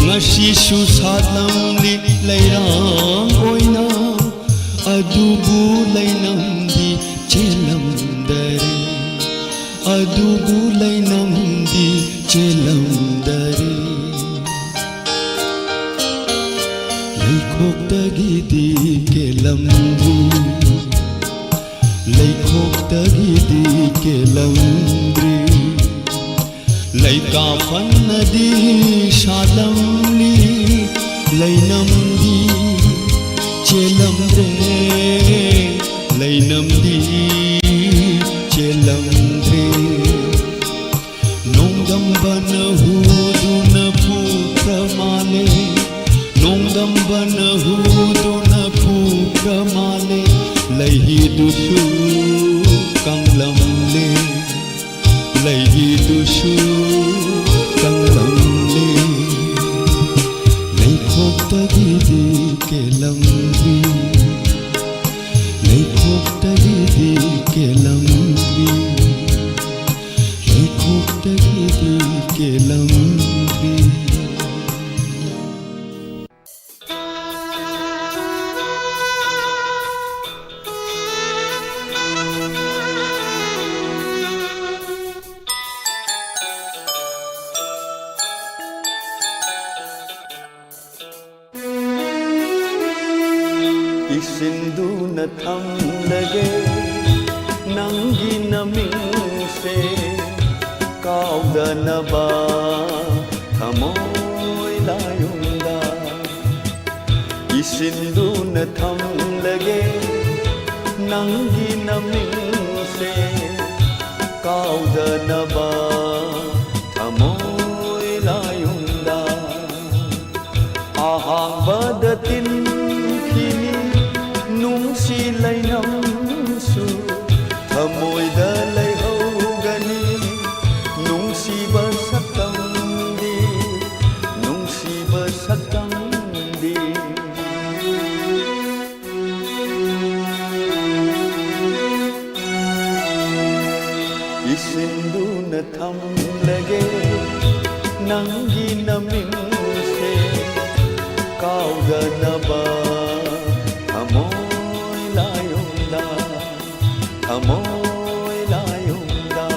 ꯉꯁꯤꯁꯨ ꯁꯥꯠꯂꯝꯂꯤ ꯂꯩꯔꯥꯡ ꯑꯣꯏꯅ꯫ ꯑꯗꯨꯕꯨ ꯂꯩꯅꯝꯗꯤ ꯆꯦꯜꯂꯝꯗꯔꯦ꯫ ꯑꯗꯨꯕꯨ ꯂꯩꯅꯝꯗꯤ ꯆꯦꯜꯂꯝꯗꯔꯦ꯫ ꯂꯩꯈꯣꯛꯇꯒꯤꯗꯤ ꯀꯦꯜꯂꯝꯗ꯭ꯔꯤ꯫ ꯂꯩꯈꯣꯛꯇꯒꯤꯗꯤ ꯀꯦꯜꯂꯝꯗ꯭ꯔꯤ꯫ ꯂꯩꯀꯥ ꯐꯟꯅꯗꯤ ꯁꯥꯠꯂꯝꯂꯤ ꯂꯩꯅꯝꯗꯤ ꯆꯦꯜꯂꯝꯗ꯭ꯔꯦ꯫ ꯂꯩꯅꯝꯗꯤ ꯆꯦꯜꯂꯝꯗ꯭ꯔꯦ꯫ ꯅꯣꯡꯗꯝꯕꯅ ꯍꯨꯗꯨꯅ ꯄꯨꯈ꯭ꯔ ꯃꯥꯜꯂꯦ꯫ ꯅꯣꯡꯗꯝꯕꯅ ꯍꯨꯗꯨꯅ ꯄꯨꯈ꯭ꯔ ꯃꯥꯜꯂꯦ꯫ ꯂꯩꯍꯤꯗꯨꯁꯨ ꯀꯪꯂꯝꯂꯦ꯫ ꯂꯩꯍꯤꯗꯨꯁꯨ ꯀꯪꯂꯝꯂꯦ꯫ ꯂꯩꯈꯣꯛꯇꯒꯤꯗꯤ ꯀꯦꯜꯂꯝꯂꯤ꯫ ꯂꯩꯈꯣꯛꯇꯒꯤꯗꯤ ꯀꯦꯜꯂꯝꯂꯤ꯫ ꯂꯩꯈꯣꯛꯇꯒꯤꯗꯤ ꯀꯦꯜꯂꯝꯂꯤ꯫ ꯏꯁꯤꯟꯗꯨꯅ ꯊꯝꯂꯒꯦ ꯅꯪꯒꯤ ꯅꯃꯤꯡꯁꯦ ꯀꯥꯎꯗꯅꯕ ꯊꯃꯣꯏ ꯂꯥꯌꯨꯡꯗ꯫ ꯁꯤꯟꯗꯨꯅ ꯊꯝꯂꯒꯦ ꯅꯪꯒꯤ ꯅꯃꯤꯡꯁꯦ, ꯀꯥꯎꯗꯅꯕ ꯊꯃꯣꯏ ꯂꯥꯏꯌꯨꯝꯗ꯫ ꯑꯍꯥꯡꯕꯗ ꯇꯤꯟꯈꯤꯅꯤ ꯅꯨꯡꯁꯤ ꯂꯩꯅꯝꯁꯨ, ꯊꯃꯣꯏꯗ ꯂꯩꯍꯧꯒꯅꯤ ꯅꯨꯡꯁꯤꯕ ꯁꯛꯇꯝꯗꯤ, ꯅꯨꯡꯁꯤꯕ ꯁꯛꯇꯝꯗꯤ꯫ ꯏꯁꯤꯟꯗꯨꯅ ꯊꯝꯂꯒꯦ ꯅꯪꯒꯤ ꯅꯃꯤꯡꯁꯦ, ꯀꯥꯎꯗꯅꯕ ꯊꯃꯣꯏ ꯂꯥꯏꯌꯨꯝꯗ, ꯊꯃꯣꯏ ꯂꯥꯏꯌꯨꯝꯗ꯫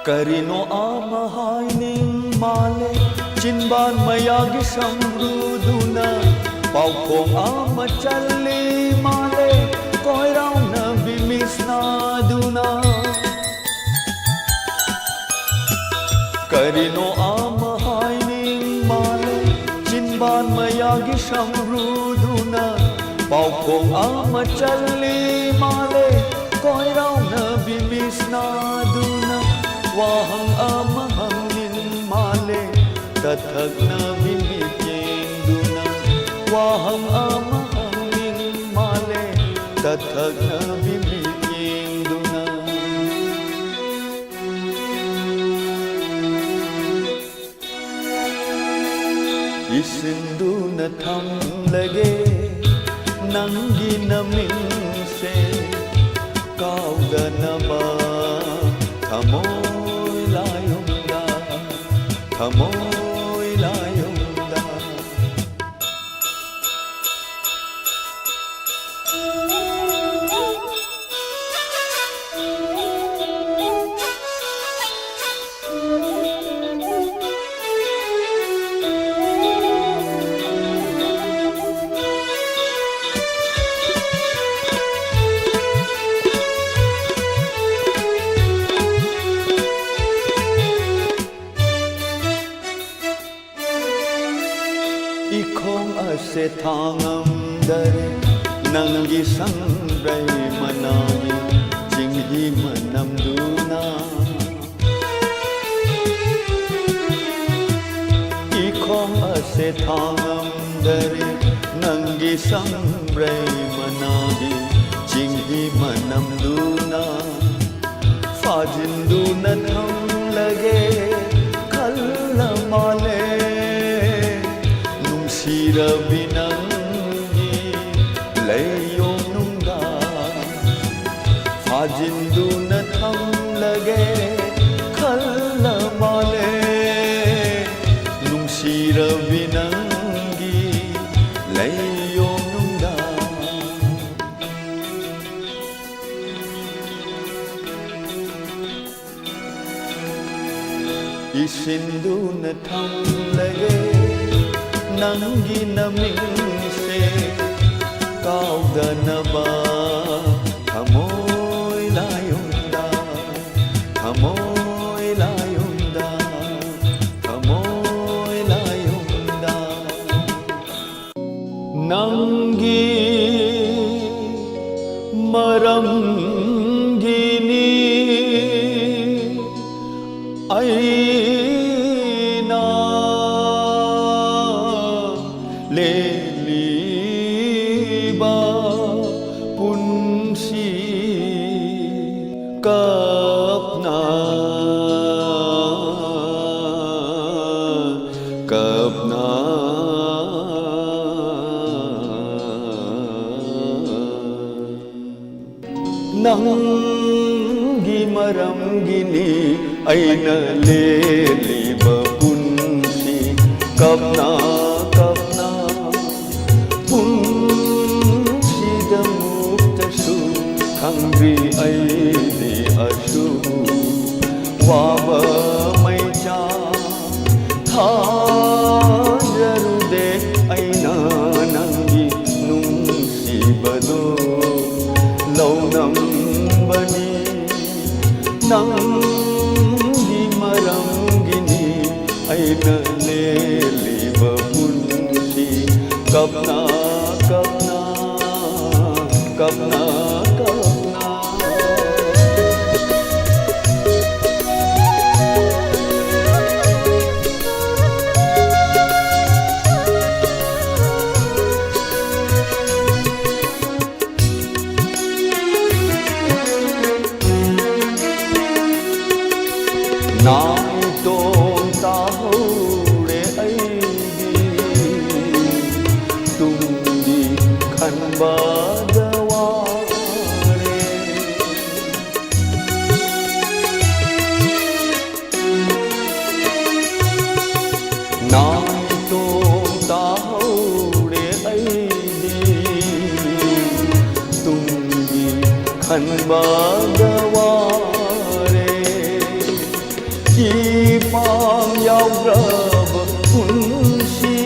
ꯀꯔꯤꯅꯣ ꯑꯃ ꯍꯥꯏꯅꯤꯡ ꯃꯥꯜꯂꯦ, ꯆꯤꯟꯕꯥꯟ ꯃꯌꯥꯒꯤ ꯁꯝꯕ꯭ꯔꯨꯗꯨꯅ ꯄꯥꯎꯈꯣꯡ ꯑꯃ ꯆꯜꯂꯤ ꯃꯥꯜꯂꯦ, ꯀꯣꯏꯔꯥꯎꯅꯕꯤ ꯃꯤꯁꯅꯥꯗꯨꯅ꯫ ꯀꯔꯤꯅꯣ ꯑꯃ ꯍꯥꯏꯅꯤꯡ ꯃꯥꯜꯂꯦ, ꯆꯤꯟꯕꯥꯟ ꯃꯌꯥꯒꯤ ꯁꯝꯕ꯭ꯔꯨꯗꯨꯅ ꯄꯥꯎꯈꯣꯡ ꯑꯃ ꯆꯜꯂꯤ ꯃꯥꯜꯂꯦ, ꯀꯣꯏꯔꯥꯎꯅꯕꯤ ꯃꯤꯁꯅꯥꯗꯨꯅ ꯋꯥꯍꯪ ꯑꯃ ꯍꯪꯅꯤꯡ ꯃꯥꯜꯂꯦ, ꯇꯠꯊꯛꯅꯕꯤ ꯃꯤꯠꯌꯦꯡꯗꯨꯅ ꯋꯥꯍꯪ ꯑꯃ ꯍꯪꯅꯤꯡ ꯃꯥꯜꯂꯦ, ꯇꯠꯊꯛꯅꯕꯤ ꯃꯤꯠꯌꯦꯡꯗꯨꯅ꯫ ꯏꯁꯤꯟꯗꯨꯅ ꯊꯝꯂꯒꯦ ꯅꯪꯒꯤ ꯅꯃꯤꯡꯁꯦ, ꯀꯥꯎꯗꯅꯕ ꯊꯃꯣꯏ ꯂꯥꯏꯌꯨꯝꯗ, ꯊꯃꯣꯏ ꯂꯥꯏꯌꯨꯝꯗ꯫ ꯏꯈꯣꯡ ꯑꯁꯦ ꯊꯥꯡꯉꯝꯗꯔꯦ, ꯅꯪꯒꯤ ꯁꯪꯕ꯭ꯔꯩ ꯃꯅꯥꯒꯤ ꯆꯤꯡꯍꯤ ꯃꯅꯝꯗꯨꯅ꯫ ꯏꯈꯣꯡ ꯑꯁꯦ ꯊꯥꯡꯉꯝꯗꯔꯦ, ꯅꯪꯒꯤ ꯁꯪꯕ꯭ꯔꯩ ꯃꯅꯥꯒꯤ ꯆꯤꯡꯍꯤ ꯃꯅꯝꯗꯨꯅ꯫ ꯐꯥꯖꯤꯟꯗꯨꯅ ꯊꯝꯂꯒꯦ ꯈꯜꯂ ꯃꯥꯜꯂꯦ, ꯅꯨꯡꯁꯤꯔꯕꯤ ꯅꯪꯒꯤ ꯂꯩꯌꯣꯡ ꯅꯨꯡꯗ꯫ ꯐꯥꯖꯤꯟꯗꯨꯅ ꯊꯝꯂꯒꯦ ꯈꯜꯂ ꯃꯥꯜꯂꯦ, ꯅꯨꯡꯁꯤꯔꯕꯤ ꯅꯪꯒꯤ ꯂꯩꯌꯣꯡ ꯅꯨꯡꯗ꯫ ꯏꯁꯤꯟꯗꯨꯅ ꯊꯝꯂꯒꯦ ꯅꯪꯒꯤ ꯅꯃꯤꯡꯁꯦ ꯀꯥꯎꯗꯅꯕ꯫ ꯊꯃꯣꯏ ꯂꯥꯏꯌꯣꯟꯗ, ꯊꯃꯣꯏ ꯂꯥꯏꯌꯣꯟꯗ, ꯊꯃꯣꯏ ꯂꯥꯏꯌꯣꯟꯗ꯫ ꯅꯪꯒꯤ ꯃꯔꯝꯒꯤꯅꯤ ꯑꯩꯅ ꯂꯦꯜꯂꯤꯕ ꯄꯨꯟꯁꯤ꯫ ꯀꯞꯅ, ꯀꯞꯅ꯫ ꯅꯪꯒꯤ ꯃꯔꯝꯒꯤꯅꯤ ꯑꯩꯅ ꯂꯦꯜꯂꯤꯕ ꯄꯨꯟꯁꯤ꯫ ꯀꯞꯅ, ꯀꯞꯅ꯫ ꯄꯨꯟꯁꯤꯗ ꯃꯨꯛꯇꯁꯨ ꯈꯪꯗ꯭ꯔꯤ ꯑꯩꯗꯤ ꯑꯁꯨꯛ ꯋꯥꯕ ꯑꯩꯅ ꯂꯦꯜꯂꯤꯕ ꯄꯨꯟꯁꯤ ꯀꯞꯅ ꯀꯞꯅ ꯀꯞꯅ ꯀꯞꯅ꯫ ꯅꯥꯏꯇꯣꯝ ꯇꯥꯍꯧꯔꯦ ꯑꯩꯗꯤ ꯇꯨꯡꯒꯤ ꯈꯟꯕꯗ ꯋꯥꯔꯦ꯫ ꯅꯥꯏꯇꯣꯝ ꯇꯥꯍꯧꯔꯦ ꯑꯩꯗꯤ ꯇꯨꯡꯒꯤ ꯈꯟꯕꯗ ꯋꯥꯔꯦ꯫ ꯏꯄꯥꯝ ꯌꯥꯎꯗ꯭ꯔꯕ ꯄꯨꯟꯁꯤ,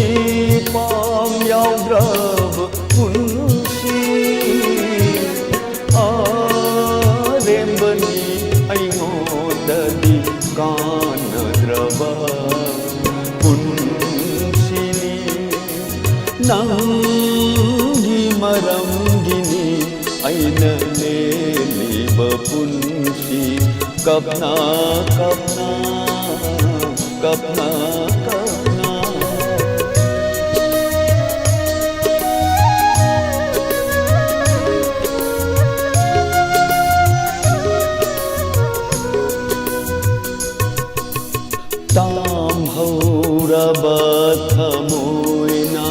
ꯏꯄꯥꯝ ꯌꯥꯎꯗ꯭ꯔꯕ ꯄꯨꯟꯁꯤ ꯑꯔꯦꯝꯕꯅꯤ, ꯑꯩꯉꯣꯟꯗꯗꯤ ꯀꯥꯟꯅꯗ꯭ꯔꯕ ꯄꯨꯟꯁꯤꯅꯤ꯫ ꯅꯪꯒꯤ ꯃꯔꯝꯒꯤꯅꯤ ꯑꯩꯅ ꯂꯦꯜꯂꯤꯕ ꯄꯨꯟꯁꯤ ꯀꯞꯅ ꯀꯞꯅ ꯀꯞꯅ ꯀꯞꯅ꯫ ꯇꯥꯝꯍꯧꯔꯕ ꯊꯃꯣꯏꯅ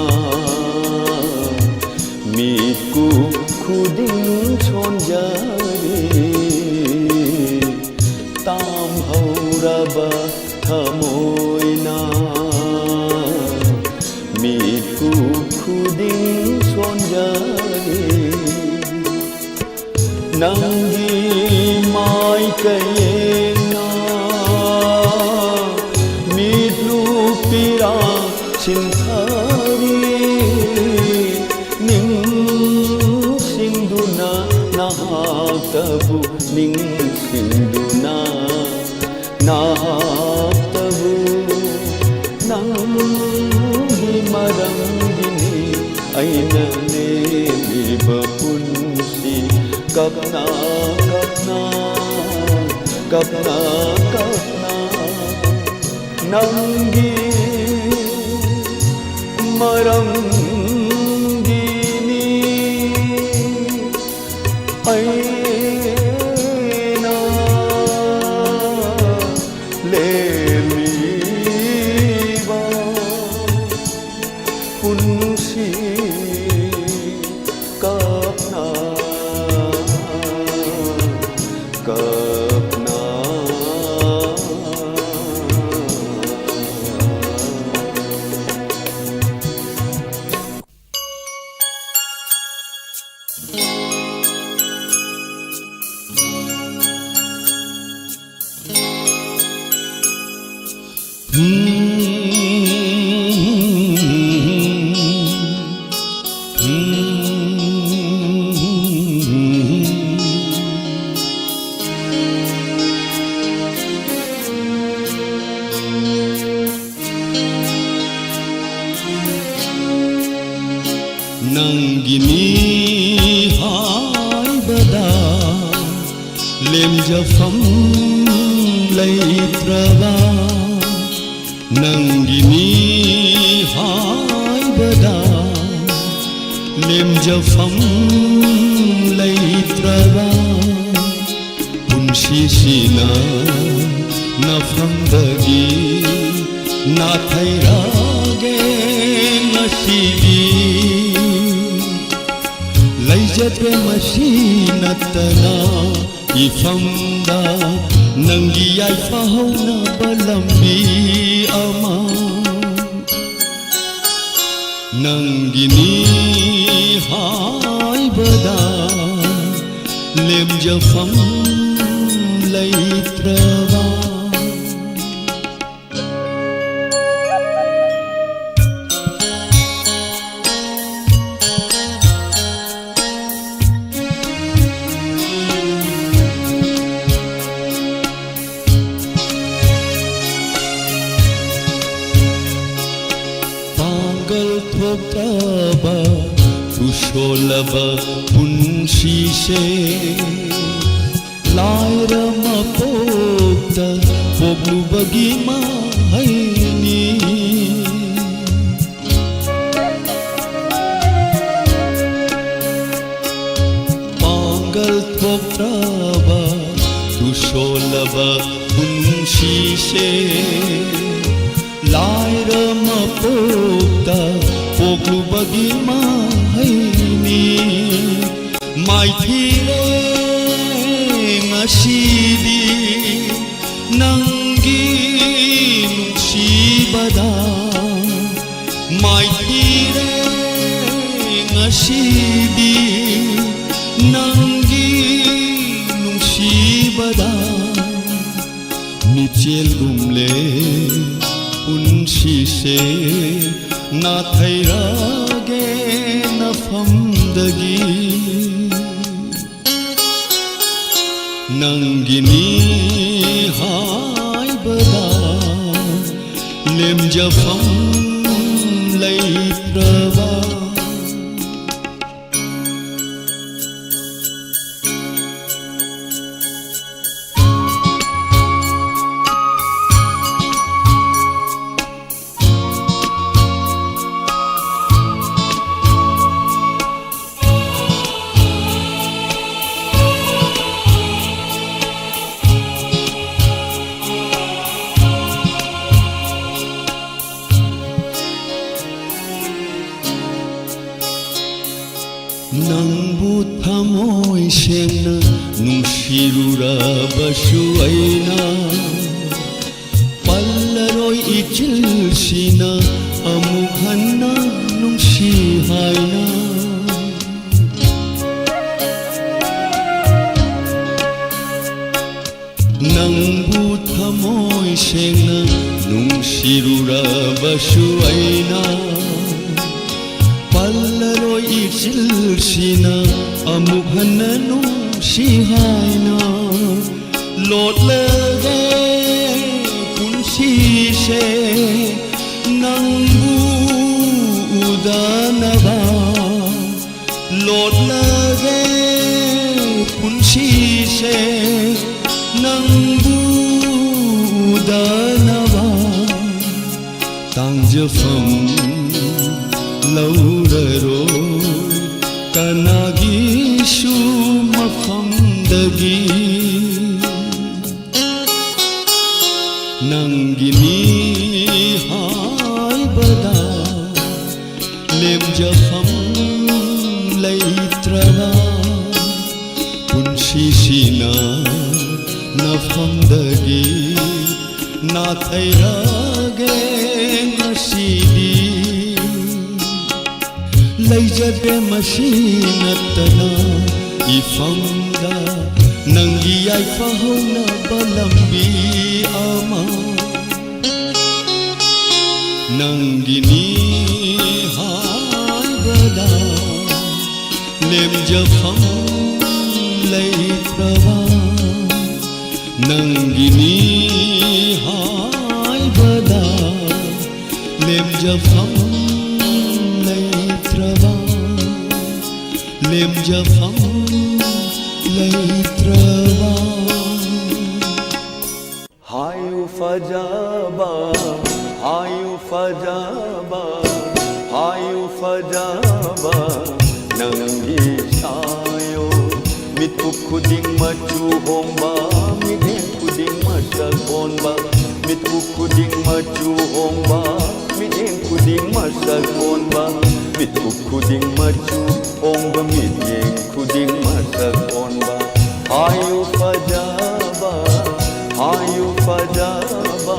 ꯃꯤꯀꯨꯞ ꯈꯨꯗꯤꯡ ꯁꯣꯟꯖꯔꯤ꯫ ꯇꯥꯝꯍꯧꯔꯕ ꯊꯃꯣꯏꯅ ꯃꯤꯀꯨꯞ ꯈꯨꯗꯤꯡ ꯁꯣꯟꯖꯔꯤ꯫ ꯅꯪꯒꯤ ꯃꯥꯏꯀꯩꯌꯦꯡꯅ ꯃꯤꯠꯂꯨ ꯄꯤꯔꯥꯡ ꯁꯤꯟꯊꯔꯤ꯫ ꯅꯤꯡꯁꯤꯡꯗꯨꯅ ꯅꯍꯥꯛꯇꯕꯨ ꯅꯤꯡꯁꯤꯡꯗꯨꯅ ꯅꯍꯥꯛ ꯑꯩꯅ ꯂꯦꯝꯂꯤꯕ ꯄꯨꯟꯁꯤ ꯀꯞꯅ ꯀꯞꯅ, ꯀꯞꯅ ꯀꯞꯅ ꯅꯪꯒꯤ ꯃꯔꯝꯒꯤꯅꯤ ꯑꯩꯅ ꯂꯦꯝꯂꯤꯕ ꯄꯨꯟꯁꯤ ꯀꯞꯅ ꯀꯞꯅ꯫ ꯅꯪꯒꯤꯅꯤ ꯍꯥꯏꯕꯗ ꯂꯦꯝꯖꯐꯝ ꯂꯩꯇ꯭ꯔꯕ, ꯅꯪꯒꯤꯅꯤ ꯍꯥꯏꯕꯗ ꯂꯦꯝꯖꯐꯝ ꯂꯩꯇ꯭ꯔꯕ, ꯄꯨꯟꯁꯤꯁꯤꯅ ꯅꯐꯝꯗꯒꯤ ꯅꯥꯊꯩꯔꯒꯦ ꯉꯁꯤꯗꯤ꯫ ꯂꯩꯖꯗꯦ ꯃꯁꯤ ꯅꯠꯇꯅ ꯏꯐꯝꯗ ꯅꯪꯒꯤ ꯌꯥꯏꯐ ꯍꯧꯅꯕ ꯂꯝꯕꯤ ꯑꯃ꯫ ꯅꯪꯒꯤꯅꯤ ꯍꯥꯏꯕꯗ ꯂꯦꯝꯖꯐꯝ ꯂꯩꯇ꯭ꯔꯕ꯫ ꯄꯥꯡꯒꯜ ꯄꯣꯛꯇ꯭ꯔꯕ ꯇꯨꯁꯣꯜꯂꯕ ꯄꯨꯟꯁꯤꯁꯦ ꯂꯥꯏꯔ ꯃꯄꯣꯛꯇ ꯄꯣꯛꯂꯨꯕꯒꯤ ꯃꯍꯩꯅꯤ꯫ ꯄꯥꯡꯒꯜ ꯊꯣꯛꯇ꯭ꯔꯕ ꯇꯨꯁꯣꯜꯂꯕ ꯄꯨꯟꯁꯤꯁꯦ ꯂꯥꯏꯔ ꯃꯄꯣꯛꯇ ꯄꯣꯛꯂꯨꯕꯒꯤ ꯃꯍꯩꯅꯤ꯫ ꯃꯥꯏꯊꯤꯔꯦ ꯉꯁꯤꯗꯤ ꯅꯪꯒꯤ ꯅꯨꯡꯁꯤꯕꯗ꯫ ꯃꯥꯏꯊꯤꯔꯦ ꯉꯁꯤꯗꯤ ꯅꯪꯒꯤ ꯅꯨꯡꯁꯤꯕꯗ꯫ ꯃꯤꯆꯦꯜꯒꯨꯝꯂꯦ ꯄꯨꯟꯁꯤꯁꯦ ꯅꯥꯊꯩꯔꯒꯦ ꯅꯐꯝꯗꯒꯤ꯫ ꯅꯪꯒꯤꯅꯤ ꯍꯥꯏꯕꯗ ꯂꯦꯝꯖꯐꯝ ꯂꯩꯇ꯭ꯔꯕ꯫ ꯅꯪꯕꯨ ꯊꯃꯣꯏ ꯁꯦꯡꯅ ꯅꯨꯡꯁꯤꯔꯨꯔꯕꯁꯨ ꯑꯩꯅ ꯄꯜꯂꯔꯣꯏ ꯏꯆꯤꯜꯁꯤꯅ ꯑꯃꯨꯛ ꯍꯟꯅ ꯅꯨꯡꯁꯤ ꯍꯥꯏꯅ꯫ ꯅꯪꯕꯨ ꯊꯃꯣꯏ ꯁꯦꯡꯅ ꯅꯨꯡꯁꯤꯔꯨꯔꯕꯁꯨ ꯑꯩꯅ ꯄꯜꯂꯔꯣꯏ ꯏꯆꯤꯜꯁꯤꯅ ꯑꯃꯨꯛ ꯍꯟꯅ ꯅꯨꯡꯁꯤ ꯍꯥꯏꯅ꯫ ꯂꯣꯠꯂꯒꯦ ꯄꯨꯟꯁꯤꯁꯦ ꯅꯪꯕꯨ ꯌꯥꯐꯝ ꯂꯧꯔꯔꯣꯏ ꯀꯅꯥꯒꯤꯁꯨ ꯃꯐꯝꯗꯒꯤ꯫ ꯅꯪꯒꯤꯅꯤ ꯍꯥꯏꯕꯗ ꯂꯦꯝꯖꯐꯝ ꯂꯩꯇ꯭ꯔꯕ ꯄꯨꯟꯁꯤꯁꯤꯅ ꯅꯐꯝꯗꯒꯤ ꯅꯥꯊꯩꯔꯒꯦ ꯉꯁꯤꯗꯤ꯫ ꯂꯩꯖꯗꯦ ꯃꯁꯤ ꯅꯠꯇꯅ ꯏꯐꯝꯗ ꯅꯪꯒꯤ ꯌꯥꯏꯐ ꯍꯧꯅꯕ ꯂꯝꯕꯤ ꯑꯃ꯫ ꯅꯪꯒꯤꯅꯤ ꯍꯥꯏꯕꯗ ꯂꯦꯝꯖꯐꯝ ꯂꯩꯇ꯭ꯔꯕ, ꯅꯪꯒꯤꯅꯤ ꯍꯥꯏꯕꯗ ꯂꯦꯝꯖꯐꯝ ꯂꯩꯇ꯭ꯔꯕ, ꯂꯦꯝꯖꯐꯝ ꯂꯩꯇ꯭ꯔꯕ꯫ ꯍꯥꯏꯌꯨ ꯐꯖꯕ, ꯍꯥꯏꯌꯨ ꯐꯖꯕ, ꯍꯥꯏꯌꯨ ꯐꯖꯕ, ꯅꯪꯒꯤ ꯁꯥꯌꯣ꯫ ꯃꯤꯠꯀꯨꯞ ꯈꯨꯗꯤꯡ ꯃꯆꯨ ꯍꯣꯡꯕ, ꯃꯤꯠꯌꯦꯡ ꯈꯨꯗꯤꯡ ꯃꯁꯛ ꯑꯣꯟꯕ, ꯃꯤꯠꯀꯨꯞ ꯈꯨꯗꯤꯡ ꯃꯆꯨ ꯍꯣꯡꯕ, ꯃꯤꯠꯌꯦꯡ ꯈꯨꯗꯤꯡ ꯃꯁꯛ ꯑꯣꯟꯕ, ꯃꯤꯠꯀꯨꯞ ꯈꯨꯗꯤꯡ ꯃꯆꯨ ꯍꯣꯡꯕ, ꯃꯤꯠꯌꯦꯡ ꯈꯨꯗꯤꯡ ꯃꯁꯛ ꯑꯣꯟꯕ꯫ ꯍꯥꯏꯌꯨ ꯐꯖꯕ, ꯍꯥꯏꯌꯨ ꯐꯖꯕ꯫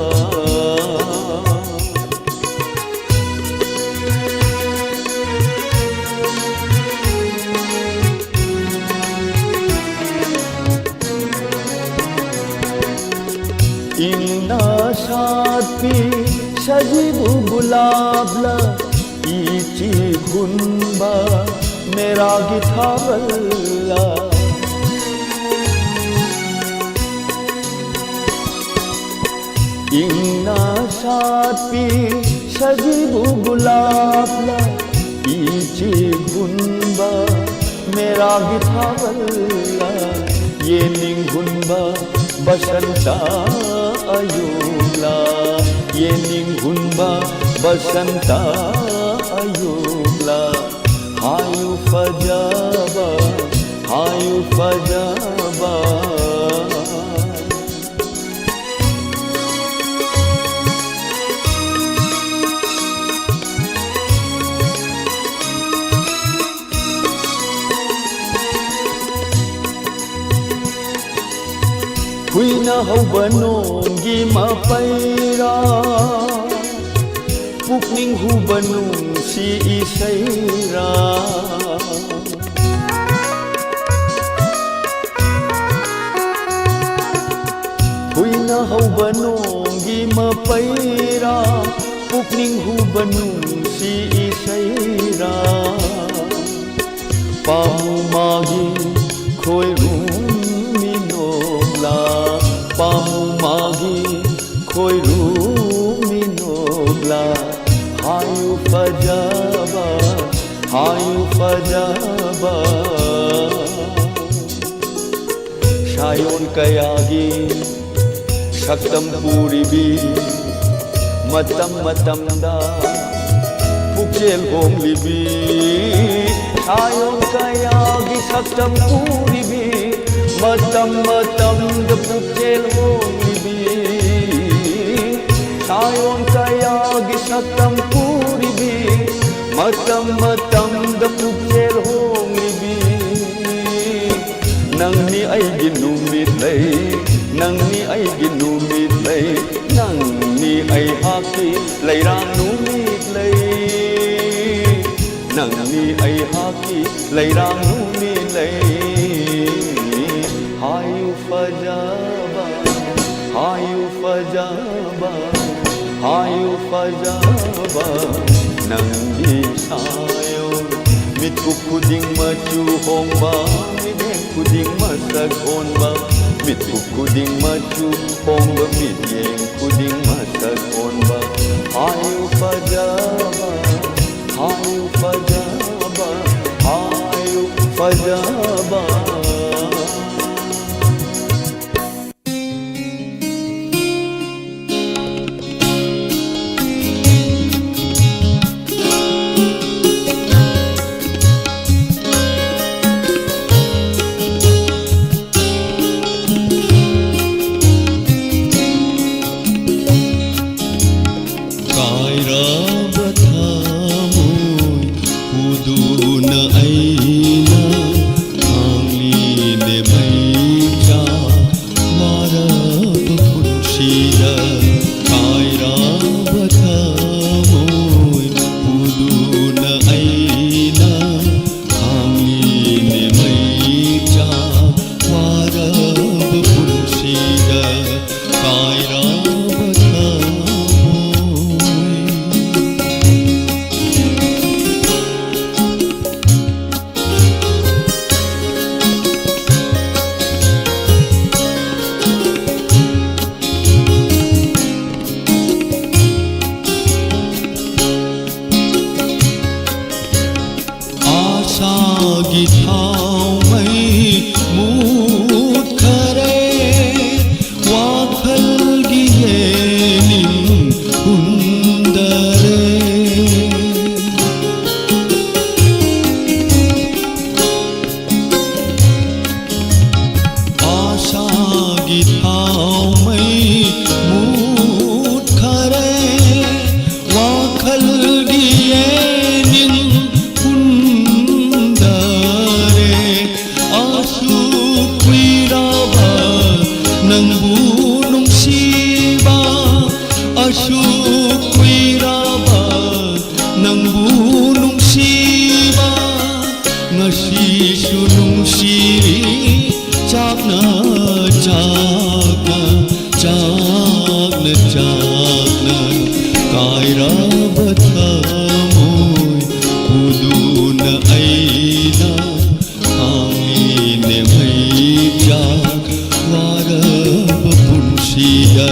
ꯏꯪꯅ ꯁꯥꯠꯄꯤ ꯁꯖꯤꯕꯨ ꯒꯨꯂꯥꯞꯂ, ꯏꯆꯦꯛ ꯍꯨꯟꯕ ꯃꯦꯔꯥꯒꯤ ꯊꯥꯕꯜꯂ꯫ ꯏꯪꯅ ꯁꯥꯠꯄꯤ ꯁꯖꯤꯕꯨ ꯒꯨꯂꯥꯞꯂ, ꯏꯆꯦꯛ ꯍꯨꯟꯕ ꯃꯦꯔꯥꯒꯤ ꯊꯥꯕꯜꯂ, ꯌꯦꯅꯤꯡ ꯍꯨꯟꯕ ꯕꯁꯟꯇ ꯑꯌꯨꯛꯂ, ꯌꯦꯅꯤꯡ ꯍꯨꯟꯕ ꯕꯁꯟꯇ ꯑꯌꯨꯛꯂꯥ, ꯍꯥꯏꯌꯨ ꯐꯖꯕ, ꯍꯥꯏꯌꯨ ꯐꯖꯕ꯫ ꯍꯨꯏꯅ ꯍꯧꯕ ꯅꯣꯡꯒꯤ ꯃꯄꯩꯔꯥ, ꯄꯨꯛꯅꯤꯡ ꯍꯨꯕ ꯅꯨꯡꯁꯤ ꯏꯁꯩꯔꯥ꯫ ꯍꯨꯏꯅ ꯍꯧꯕ ꯅꯣꯡꯒꯤ ꯃꯄꯩꯔꯥ, ꯄꯨꯛꯅꯤꯡ ꯍꯨꯕ ꯅꯨꯡꯁꯤ ꯏꯁꯩꯔꯥ꯫ ꯄꯥꯃꯨ ꯃꯥꯒꯤ ꯈꯣꯏꯔꯨꯝ ꯃꯤꯅꯣꯛꯂꯥ, ꯄꯥꯃꯨ ꯃꯥꯒꯤ ꯈꯣꯏꯔꯨꯝ ꯃꯤꯅꯣꯛꯂꯥ꯫ ꯍꯥꯏꯌꯨ ꯐꯖꯕ, ꯍꯥꯏꯌꯨ ꯐꯖꯕ꯫ ꯁꯥꯌꯣꯟ ꯀꯌꯥꯒꯤ ꯁꯛꯇꯝ ꯄꯨꯔꯤꯕꯤ, ꯃꯇꯝ ꯃꯇꯝꯗ ꯄꯨꯛꯆꯦꯜ ꯍꯣꯡꯂꯤꯕꯤ꯫ ꯁꯥꯌꯣꯟ ꯀꯌꯥꯒꯤ ꯁꯛꯇꯝ ꯄꯨꯔꯤꯕꯤ, ꯃꯇꯝ ꯃꯇꯝꯗ ꯄꯨꯛꯆꯦꯜ ꯍꯣꯡꯂꯤꯕꯤ꯫ ꯁꯥꯌꯣꯟ ꯀꯌꯥꯒꯤ ꯁꯛꯇꯝ ꯄꯨꯔꯤꯕꯤ, ꯃꯇꯝ ꯃꯇꯝꯗ ꯄꯨꯛꯆꯦꯜ ꯍꯣꯡꯂꯤꯕꯤ꯫ ꯅꯪꯅꯤ ꯑꯩꯒꯤ ꯅꯨꯃꯤꯠ ꯂꯩ, ꯅꯪꯅꯤ ꯑꯩꯒꯤ ꯅꯨꯃꯤꯠ ꯂꯩ, ꯅꯪꯅꯤ ꯑꯩꯍꯥꯛꯀꯤ ꯂꯩꯔꯥꯡ ꯅꯨꯃꯤꯠ ꯂꯩ, ꯅꯪꯅꯤ ꯑꯩꯍꯥꯛꯀꯤ ꯂꯩꯔꯥꯡ ꯅꯨꯃꯤꯠ ꯂꯩ꯫ ꯍꯥꯏꯌꯨ ꯐꯖꯕ, ꯍꯥꯏꯌꯨ ꯐꯖꯕ, ꯍꯥꯏꯌꯨ ꯐꯖꯕ, ꯅꯪꯒꯤ ꯁꯥꯌꯣꯟ꯫ ꯃꯤꯠꯀꯨꯞ ꯈꯨꯗꯤꯡ ꯃꯆꯨ ꯍꯣꯡꯕ, ꯃꯤꯠꯌꯦꯡ ꯈꯨꯗꯤꯡ ꯃꯁꯛ ꯑꯣꯟꯕ, ꯃꯤꯠꯀꯨꯞ ꯈꯨꯗꯤꯡ ꯃꯆꯨ ꯍꯣꯡꯕ, ꯃꯤꯠꯌꯦꯡ ꯈꯨꯗꯤꯡ ꯃꯁꯛ ꯑꯣꯟꯕ꯫ ꯍꯥꯏꯌꯨ ꯐꯖꯕ, ꯍꯥꯏꯌꯨ ꯐꯖꯕ, ꯍꯥꯏꯌꯨ ꯐꯖꯕ꯫ ꯀꯥꯏꯔꯕ ꯊꯃꯣꯏ꯫ ꯑꯥꯁꯥꯒꯤ ꯊꯥꯎꯃꯩ ꯃꯨꯠꯈꯔꯦ, ꯋꯥꯈꯜꯒꯤ ꯌꯦꯅꯤꯡ ꯍꯨꯟꯗꯔꯦ꯫ ꯑꯥꯁꯥꯒꯤ ꯊꯥꯎꯃꯩ ꯃꯨꯠꯈꯔꯦ, ꯋꯥꯈꯜꯒꯤ ꯌꯦꯅꯤꯡ ꯍꯨꯟꯗꯔꯦ꯫ ꯑꯁꯨꯛ ꯀꯨꯏꯔꯕ ꯅꯪꯕꯨ ꯅꯨꯡꯁꯤꯕ, ꯑꯁꯨꯛ ꯀꯨꯏꯔꯕ ꯅꯪꯕꯨ ꯅꯨꯡꯁꯤꯕ, ꯉꯁꯤꯁꯨ ꯅꯨꯡꯁꯤꯔꯤ꯫ ꯆꯥꯛꯅ, ꯆꯥꯛꯅ, ꯆꯥꯛꯅ, ꯆꯥꯛꯅ ꯀꯥꯏꯔꯕ ꯊꯃꯣꯏ ꯄꯨꯗꯨꯅ ꯑꯩꯅ ꯈꯥꯡꯂꯤꯅꯦ ꯃꯩꯆꯥꯛ ꯋꯥꯔꯕ ꯄꯨꯟꯁꯤꯗ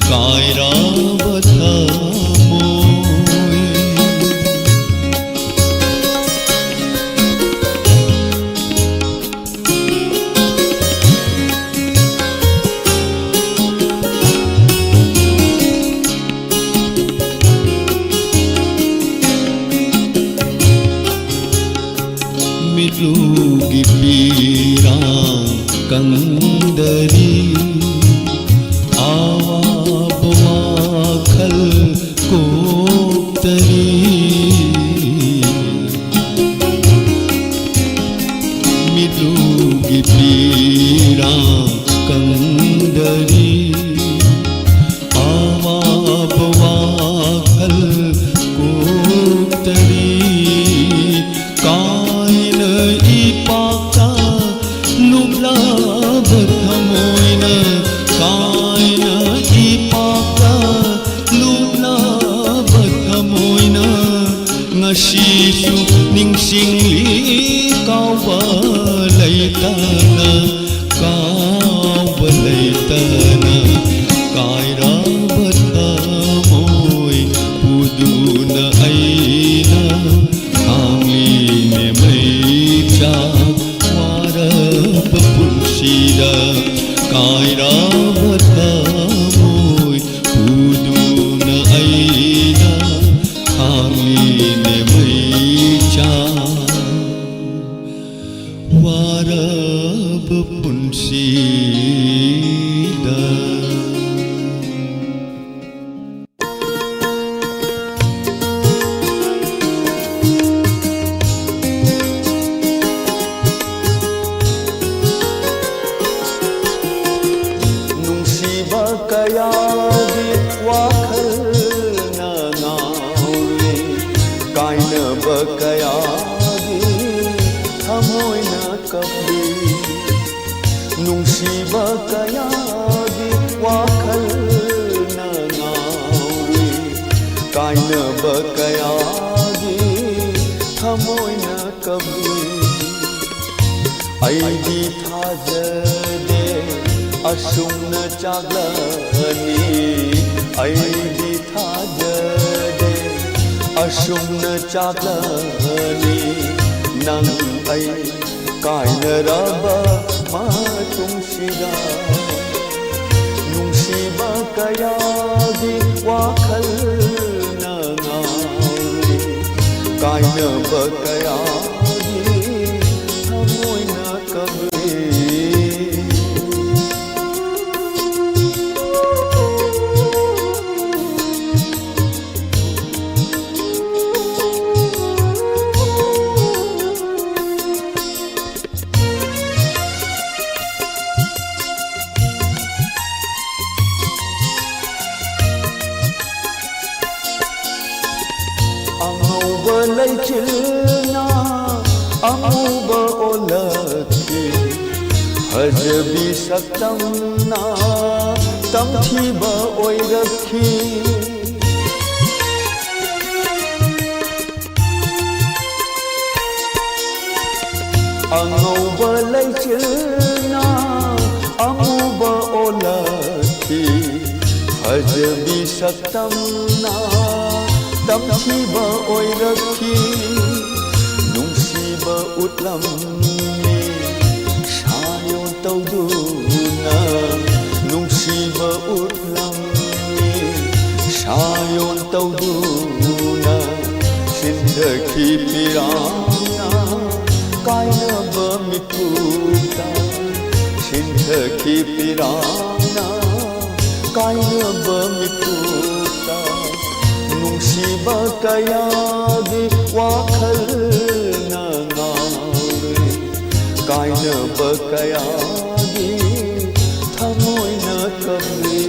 ꯀꯥꯏꯔꯕ ꯊꯃꯣꯏ꯫ ꯃꯤꯠꯂꯨꯒꯤ ꯄꯤꯔꯥꯡ ꯀꯪꯗꯔꯤ, ꯑꯋꯥꯕ ꯋꯥꯈꯜ ꯀꯣꯛꯇꯔꯤ꯫ ꯃꯤꯠꯂꯨꯒꯤ ꯄꯤꯔꯥꯡ ꯀꯪꯗꯔꯤ, ꯑꯋꯥꯕ ꯋꯥꯈꯜ ꯀꯣꯛꯇꯔꯤ꯫ ꯀꯥꯏꯅ ꯏꯄꯥꯛꯇ ꯂꯨꯞꯂꯕ ꯊꯃꯣꯏꯅ ꯉꯁꯤꯁꯨ ꯅꯤꯡꯁꯤꯡꯂꯤ ꯀꯥꯎꯕ ꯂꯩꯇꯅ, ꯀꯥꯎꯕ ꯂꯩꯇꯅ꯫ ꯀꯥꯏꯔꯕ ꯊꯃꯣꯏ ꯄꯨꯗꯨꯅ ꯑꯩꯅ ꯈꯥꯡꯂꯤꯅꯦ ꯃꯩꯆꯥꯛ꯫ ꯋꯥꯔꯕ ꯄꯨꯟꯁꯤꯗ ꯀꯥꯏꯔꯕ ꯊꯃꯣꯏ ꯄꯨꯗꯨꯅ ꯑꯩꯅ ꯈꯥꯡꯂꯤꯅꯦ ꯃꯩꯆꯥꯛ꯫ ꯋꯥꯔꯕ ꯄꯨꯟꯁꯤꯗ꯫ ꯅꯨꯡꯁꯤꯕ ꯀꯌꯥꯒꯤ ꯋꯥꯈꯜꯅ ꯉꯥꯎꯔꯤ, ꯀꯥꯏꯅꯕ ꯀꯌꯥꯒꯤ ꯊꯃꯣꯏꯅ ꯀꯞꯂꯤ꯫ ꯅꯨꯡꯁꯤꯕ ꯀꯌꯥꯒꯤ ꯋꯥꯈꯜꯅ ꯉꯥꯎꯔꯤ, ꯀꯥꯏꯅꯕ ꯀꯌꯥꯒꯤ ꯊꯃꯣꯏꯅ ꯀꯞꯂꯤ꯫ ꯑꯩꯗꯤ ꯊꯥꯖꯗꯦ ꯑꯁꯨꯝꯅ ꯆꯥꯛꯂꯛꯑꯅꯤ꯫ ꯑꯩꯗꯤ ꯊꯥꯖꯗꯦ ꯑꯁꯨꯝꯅ ꯆꯥꯛꯂꯛꯑꯅꯤ꯫ ꯅꯪ ꯑꯩ ꯀꯥꯏꯅꯔꯕ ꯃꯇꯨꯡꯁꯤꯗ ꯅꯨꯡꯁꯤꯕ ꯀꯌꯥꯒꯤ ꯋꯥꯈꯜꯅ ꯉꯥꯎꯔꯤ꯫ ꯀꯥꯏꯅꯕ ꯀꯌꯥꯒꯤ ꯊꯃꯣꯏꯅ ꯀꯞꯂꯤ꯫ ꯑꯉꯧꯕ ꯂꯩꯆꯤꯜꯅ ꯑꯃꯨꯕ ꯑꯣꯜꯂꯛꯈꯤ, ꯐꯖꯕꯤ ꯁꯛꯇꯝꯅ ꯇꯝꯊꯤꯕ ꯑꯣꯏꯔꯛꯈꯤ꯫ ꯑꯉꯧꯕ ꯂꯩꯆꯤꯜꯅ ꯑꯃꯨꯕ ꯑꯣꯜꯂꯛꯈꯤ, ꯐꯖꯕꯤ ꯁꯛꯇꯝꯅ ꯇꯝꯊꯤꯕ ꯑꯣꯏꯔꯛꯈꯤ꯫ ꯅꯨꯡꯁꯤꯕ ꯎꯠꯂꯝꯃꯤ ꯁꯥꯌꯣꯟ ꯇꯧꯗꯨꯅ, ꯅꯨꯡꯁꯤꯕ ꯎꯠꯂꯝꯃꯤ ꯁꯥꯌꯣꯟ ꯇꯧꯗꯨꯅ꯫ ꯁꯤꯟꯊꯈꯤ ꯄꯤꯔꯥꯡꯅ ꯀꯥꯏꯅꯕ ꯃꯤꯀꯨꯞꯇ, ꯁꯤꯟꯊꯈꯤ ꯄꯤꯔꯥꯡꯅ ꯀꯥꯏꯅꯕ ꯃꯤꯀꯨꯞꯇ꯫ ꯅꯨꯡꯁꯤꯕ ꯀꯌꯥꯒꯤ ꯋꯥꯈꯜꯅ ꯉꯥꯎꯔꯦ, ꯀꯥꯏꯅꯕ ꯀꯌꯥꯒꯤ ꯊꯃꯣꯏꯅ ꯀꯞꯂꯤ꯫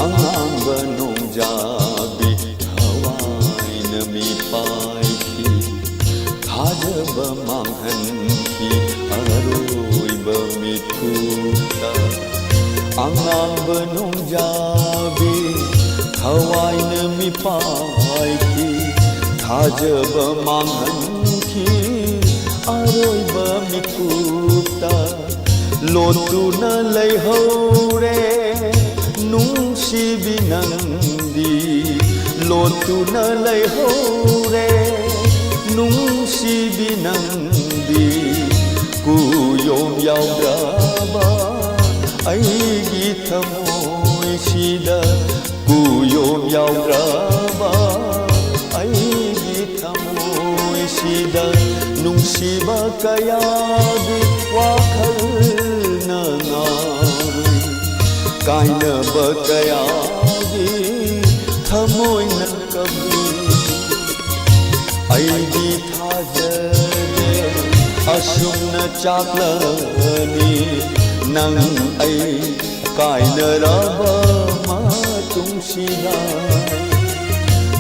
ꯑꯉꯥꯡꯕ ꯅꯣꯡꯖꯥꯕꯤ ꯊꯋꯥꯏꯅ ꯃꯤꯄꯥꯏꯈꯤ, ꯊꯥꯖꯕ ꯃꯥꯡꯍꯟꯈꯤ ꯑꯔꯣꯏꯕ ꯃꯤꯠꯀꯨꯞꯇ꯫ ꯑꯉꯥꯡꯕ ꯅꯣꯡꯖꯥꯕꯤ ꯊꯋꯥꯏꯅ ꯃꯤꯄꯥꯏꯈꯤ, ꯊꯥꯖꯕ ꯃꯥꯡꯍꯟꯈꯤ ꯑꯔꯣꯏꯕ ꯃꯤꯀꯨꯞꯇ꯫ ꯂꯣꯠꯇꯨꯅ ꯂꯩꯍꯧꯔꯦ ꯅꯨꯡꯁꯤꯕꯤ ꯅꯪꯗꯤ, ꯂꯣꯠꯇꯨꯅ ꯂꯩꯍꯧꯔꯦ ꯅꯨꯡꯁꯤꯕꯤ ꯅꯪꯗꯤ꯫ ꯀꯨꯌꯣꯝ ꯌꯥꯎꯗ꯭ꯔꯕ ꯑꯩꯒꯤ ꯊꯃꯣꯏꯁꯤꯗ, ꯀꯨꯌꯣꯝ ꯌꯥꯎꯗ꯭ꯔꯕ ꯑꯩꯒꯤ ꯊꯃꯣꯏꯁꯤꯗ꯫ ꯅꯨꯡꯁꯤꯕ ꯀꯌꯥꯒꯤ ꯋꯥꯈꯜꯅ ꯉꯥꯎꯏ, ꯀꯥꯏꯅꯕ ꯀꯌꯥꯒꯤ ꯊꯃꯣꯏꯅ ꯀꯞꯂꯤ꯫ ꯑꯩꯗꯤ ꯊꯥꯖꯗꯦ ꯑꯁꯨꯝꯅ ꯆꯥꯛꯂꯅꯤ ꯅꯪ ꯑꯩ ꯀꯥꯏꯅꯔꯕ ꯃꯇꯝ꯫ ꯇꯨꯡꯁꯤꯗ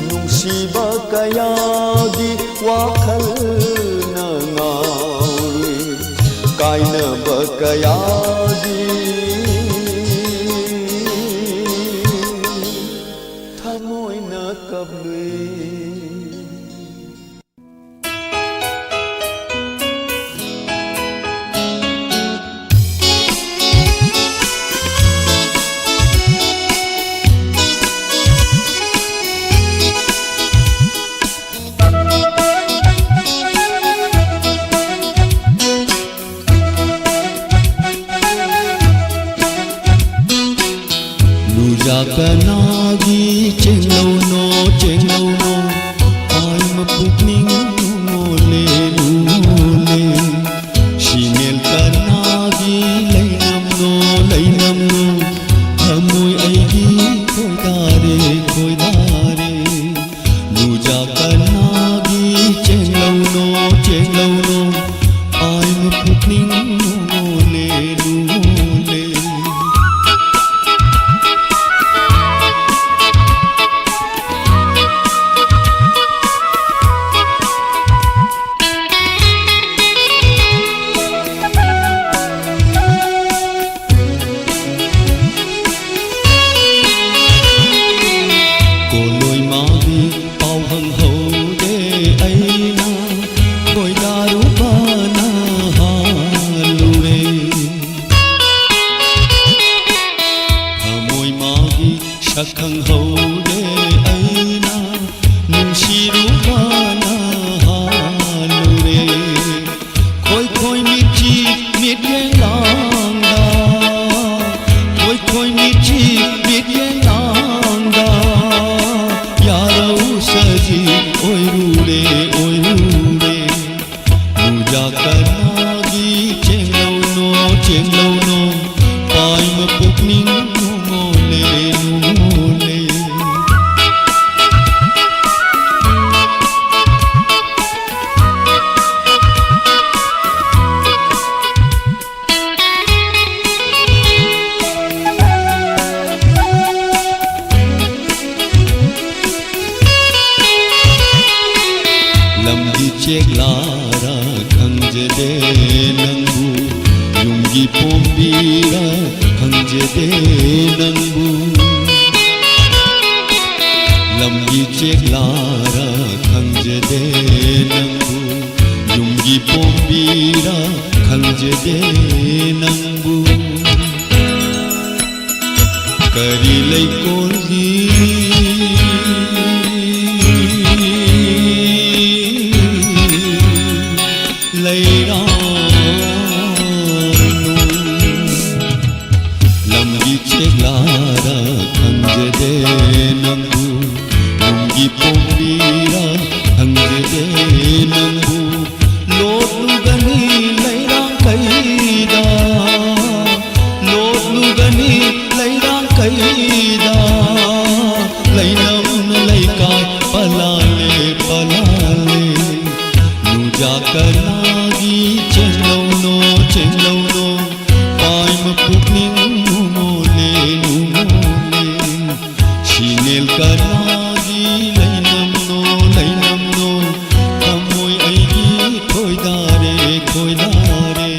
ꯅꯨꯡꯁꯤꯕ ꯀꯌꯥꯒꯤ ꯋꯥꯈꯜꯅ ꯉꯥꯎꯔꯤ, ꯀꯥꯏꯅꯕ ꯀꯌꯥꯒꯤ ꯊꯃꯣꯏꯅ ꯀꯞꯂꯨꯏ꯫ ꯅꯨꯖꯥ ꯀꯅꯥꯒꯤ ꯆꯦꯡꯂꯧꯅꯣ, ꯆꯦꯡꯂꯧꯅꯣ, ꯑꯩꯃ ꯄꯨꯛꯅꯤꯡ ꯅꯨꯡꯉꯣꯜꯂꯦ, ꯅꯨꯡꯉꯣꯜꯂꯦ꯫ ꯁꯤꯃꯦꯜ ꯀꯅꯥꯒꯤ ꯂꯩꯅꯝꯅꯣ, ꯂꯩꯅꯝꯅꯣ, ꯊꯃꯣꯏ ꯑꯩꯒꯤ ꯈꯣꯏꯗꯥꯔꯦ, ꯈꯣꯏꯗꯥꯔꯦ꯫ ꯅꯨꯖꯥ ꯀꯅꯥꯒꯤ ꯆꯦꯡꯂꯧꯅꯣ, ꯆꯦꯡꯂꯧꯅꯣ, ꯑꯩꯃ ꯄꯨꯛꯅꯤꯡ ꯅꯨꯡꯉꯣꯜꯂꯦ, ꯅꯨꯡꯉꯣꯜꯂꯦ꯫ ꯀꯣꯂꯣꯏ ꯃꯥꯒꯤ ꯄꯥꯎ ꯍꯪꯍꯧꯗꯦ ꯑꯩꯅ, ꯈꯣꯏꯗꯥꯔꯨꯕꯅ ꯍꯥꯜꯂꯨꯔꯦ꯫ ꯊꯃꯣꯏ ꯃꯥꯒꯤ ꯁꯛ ꯈꯪꯍꯧꯗꯦ ꯑꯩꯅ, ꯅꯨꯡꯁꯤꯔꯨꯕꯅ ꯍꯥꯜꯂꯨꯔꯦ꯫ ꯈꯣꯏ ꯈꯣꯏ ꯃꯤꯠꯆꯤ ꯃꯤꯠꯌꯦꯡ ꯂꯥꯡꯗ, ꯈꯣꯏ ꯈꯣꯏ ꯃꯤꯠꯆꯤ ꯃꯤꯠꯌꯦꯡ ꯂꯥꯡꯗ, ꯌꯥꯔꯧ ꯁꯖꯤ ꯑꯣꯏꯔꯨꯔꯦ, ꯑꯣꯏꯔꯨꯔꯦ꯫ ꯅꯨꯖꯥ ꯀꯅꯥꯒꯤ ꯆꯦꯡꯂꯧꯅꯣ, ꯆꯦꯡꯂꯧꯅꯣ, ꯄꯥꯏꯃ ꯄꯨꯛꯅꯤꯡ ꯅꯨꯡꯉꯣꯜꯂꯦ, ꯅꯨꯡꯉꯣꯜꯂꯦ꯫ ꯈꯪꯖꯗꯦ ꯅꯪꯕꯨ, ꯌꯨꯝꯒꯤ ꯄꯣꯝꯕꯤꯔ ꯈꯪꯖꯗꯦ ꯅꯪꯕꯨ, ꯂꯝꯒꯤ ꯆꯦꯛꯂꯥꯔ ꯈꯪꯖꯗꯦ ꯅꯪꯕꯨ, ꯌꯨꯝꯒꯤ ꯄꯣꯝꯕꯤꯔ ꯈꯪꯖꯗꯦ ꯅꯪꯕꯨ꯫ ꯀꯔꯤ ꯂꯩꯀꯣꯜꯒꯤ ꯂꯩꯔꯥꯡꯅꯣ? ꯂꯝꯒꯤ ꯆꯦꯛꯂꯥꯔ ꯈꯪꯖꯗꯦ ꯅꯪꯕꯨ, ꯌꯨꯝꯒꯤ ꯄꯣꯝꯕꯤꯔ ꯈꯪꯖꯗꯦ ꯅꯪꯕꯨ꯫ ꯂꯣꯠꯂꯨꯒꯅꯤ ꯂꯩꯔꯥꯡ ꯀꯩꯗ, ꯂꯣꯠꯂꯨꯒꯅꯤ ꯂꯩꯔꯥꯡ ꯀꯩꯗ, ꯂꯩꯅꯝꯅ ꯂꯩꯀꯥꯏ ꯄꯂꯥꯂꯦ, ꯄꯂꯥꯂꯦ꯫ ꯅꯨꯡꯖꯥ ꯀꯅꯥꯒꯤ ꯆꯦꯡꯂꯧꯅꯣ, ꯆꯦꯡꯂꯧꯅꯣ? ꯄꯥꯏꯃ ꯄꯨꯛꯅꯤꯡ ꯅꯨꯡꯉꯣꯜꯂꯦ, ꯅꯨꯡꯉꯣꯜꯂꯦ꯫ ꯁꯤꯅꯦꯜ ꯀꯅꯥꯒꯤ ꯂꯩꯅꯝꯅꯣ, ꯂꯩꯅꯝꯅꯣ? ꯊꯃꯣꯏ ꯑꯩꯒꯤ ꯈꯣꯏꯗꯥꯔꯦ, ꯈꯣꯏꯗꯥꯔꯦ꯫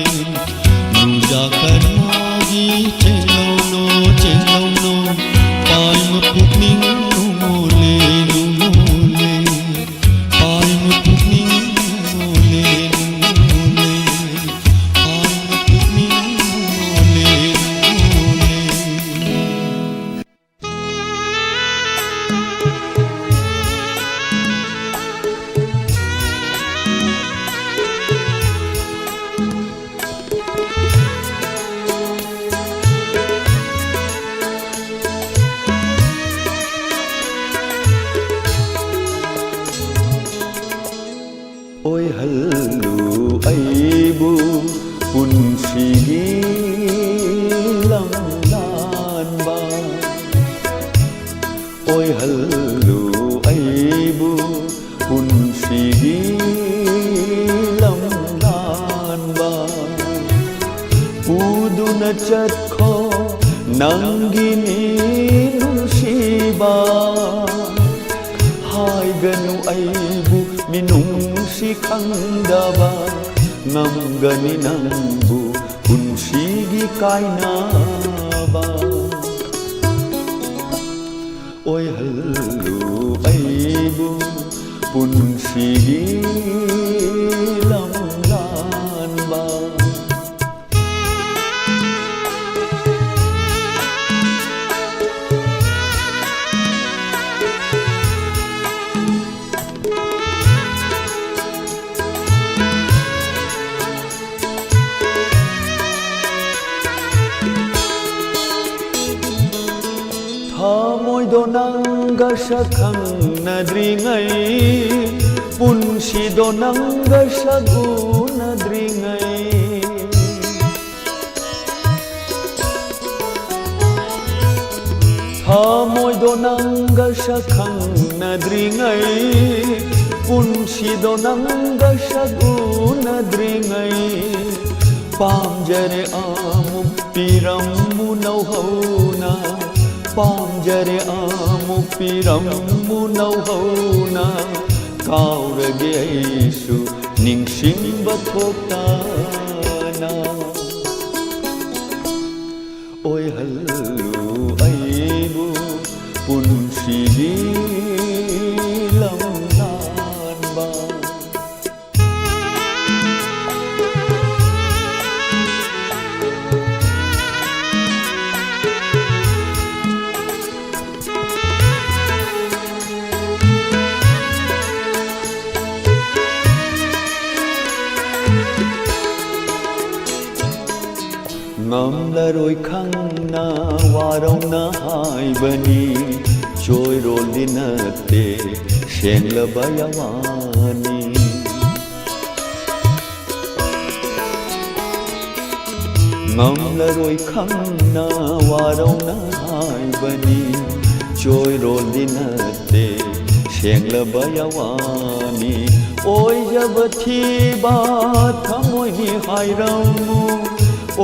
ꯅꯨꯡꯖꯥ ꯀꯅꯥꯒꯤ ꯆꯦꯡꯂꯧꯅꯣ, ꯆꯦꯡꯂꯧꯅꯣ? ꯄꯥꯏꯃ ꯄꯨꯛꯅꯤꯡ ꯅꯨꯡꯉꯣꯜꯂꯦ, ꯅꯨꯡꯉꯣꯜꯂꯦ꯫ ꯄꯥꯏꯃ ꯄꯨꯛꯅꯤꯡ ꯅꯨꯡꯉꯣꯜꯂꯦ, ꯅꯨꯡꯉꯣꯜꯂꯦ꯫ ꯄꯥꯏꯃ ꯄꯨꯛꯅꯤꯡ ꯅꯨꯡꯉꯣꯜꯂꯦ, ꯅꯨꯡꯉꯣꯜꯂꯦ꯫ ꯑꯣꯏꯍꯜꯂꯨ ꯑꯩꯕꯨ ꯄꯨꯟꯁꯤꯒꯤ ꯂꯝꯂꯥꯟꯕ, ꯑꯣꯏꯍꯜꯂꯨ ꯑꯩꯕꯨ ꯄꯨꯟꯁꯤꯒꯤ ꯂꯝꯂꯥꯟꯕ꯫ ꯄꯨꯗꯨꯅ ꯆꯠꯈꯣ ꯅꯪꯒꯤꯅꯤ ꯅꯨꯡꯁꯤꯕ, ꯍꯥꯏꯒꯅꯨ ꯑꯩꯕꯨ ꯃꯤꯅꯨꯡꯁꯤ ꯈꯪꯗꯕ ꯉꯝꯒꯅꯤ ꯅꯪꯕꯨ ꯄꯨꯟꯁꯤꯒꯤ ꯀꯥꯏꯅꯕ꯫ ꯑꯣꯏꯍꯜꯂꯨ ꯑꯩꯕꯨ ꯄꯨꯟꯁꯤꯒꯤ ꯂꯝꯂꯥꯟꯕ꯫ ꯊꯃꯣꯏꯗꯣ ꯅꯪꯒ ꯁꯛ ꯈꯪꯅꯗ꯭ꯔꯤꯉꯩ, ꯄꯨꯟꯁꯤꯗꯣ ꯅꯪꯒ ꯁꯛ ꯎꯅꯗ꯭ꯔꯤꯉꯩ꯫ ꯊꯃꯣꯏꯗꯣ ꯅꯪꯒ ꯁꯛ ꯈꯪꯅꯗ꯭ꯔꯤꯉꯩ, ꯄꯨꯟꯁꯤꯗꯣ ꯅꯪꯒ ꯁꯛ ꯎꯅꯗ꯭ꯔꯤꯉꯩ꯫ ꯄꯥꯝꯖꯔꯦ ꯑꯃꯨꯛ ꯄꯤꯔꯝꯃꯨ ꯅꯧꯍꯧꯅ, ꯄꯥꯝꯖꯔꯦ ꯑꯃꯨꯛ ꯄꯤꯔꯝꯃꯨ ꯅꯧꯍꯧꯅ꯫ ꯀꯥꯎꯔꯒꯦ ꯑꯩꯁꯨ ꯅꯤꯡꯁꯤꯡꯕ ꯊꯣꯛꯇꯅ꯫ ꯑꯣꯏꯍꯜꯂꯨ ꯑꯩꯕꯨ ꯄꯨꯟꯁꯤꯒꯤ ꯂꯝꯂꯥꯟꯕ꯫ ꯉꯝꯂꯔꯣꯏ ꯈꯪꯅ ꯋꯥꯔꯧꯅ ꯍꯥꯏꯕꯅꯤ, ꯆꯣꯏꯔꯣꯜꯗꯤ ꯅꯠꯇꯦ, ꯁꯦꯡꯂꯕ ꯌꯥꯋꯥꯅꯤ꯫ ꯉꯝꯂꯔꯣꯏ ꯈꯪꯅ ꯋꯥꯔꯧꯅ ꯍꯥꯏꯕꯅꯤ, ꯆꯣꯏꯔꯣꯜꯗꯤ ꯅꯠꯇꯦ, ꯁꯦꯡꯂꯕ ꯌꯥꯋꯥꯅꯤ꯫ ꯑꯣꯏꯖꯕ ꯊꯤꯕ ꯊꯃꯣꯏꯅꯤ ꯍꯥꯏꯔꯝꯃꯨ,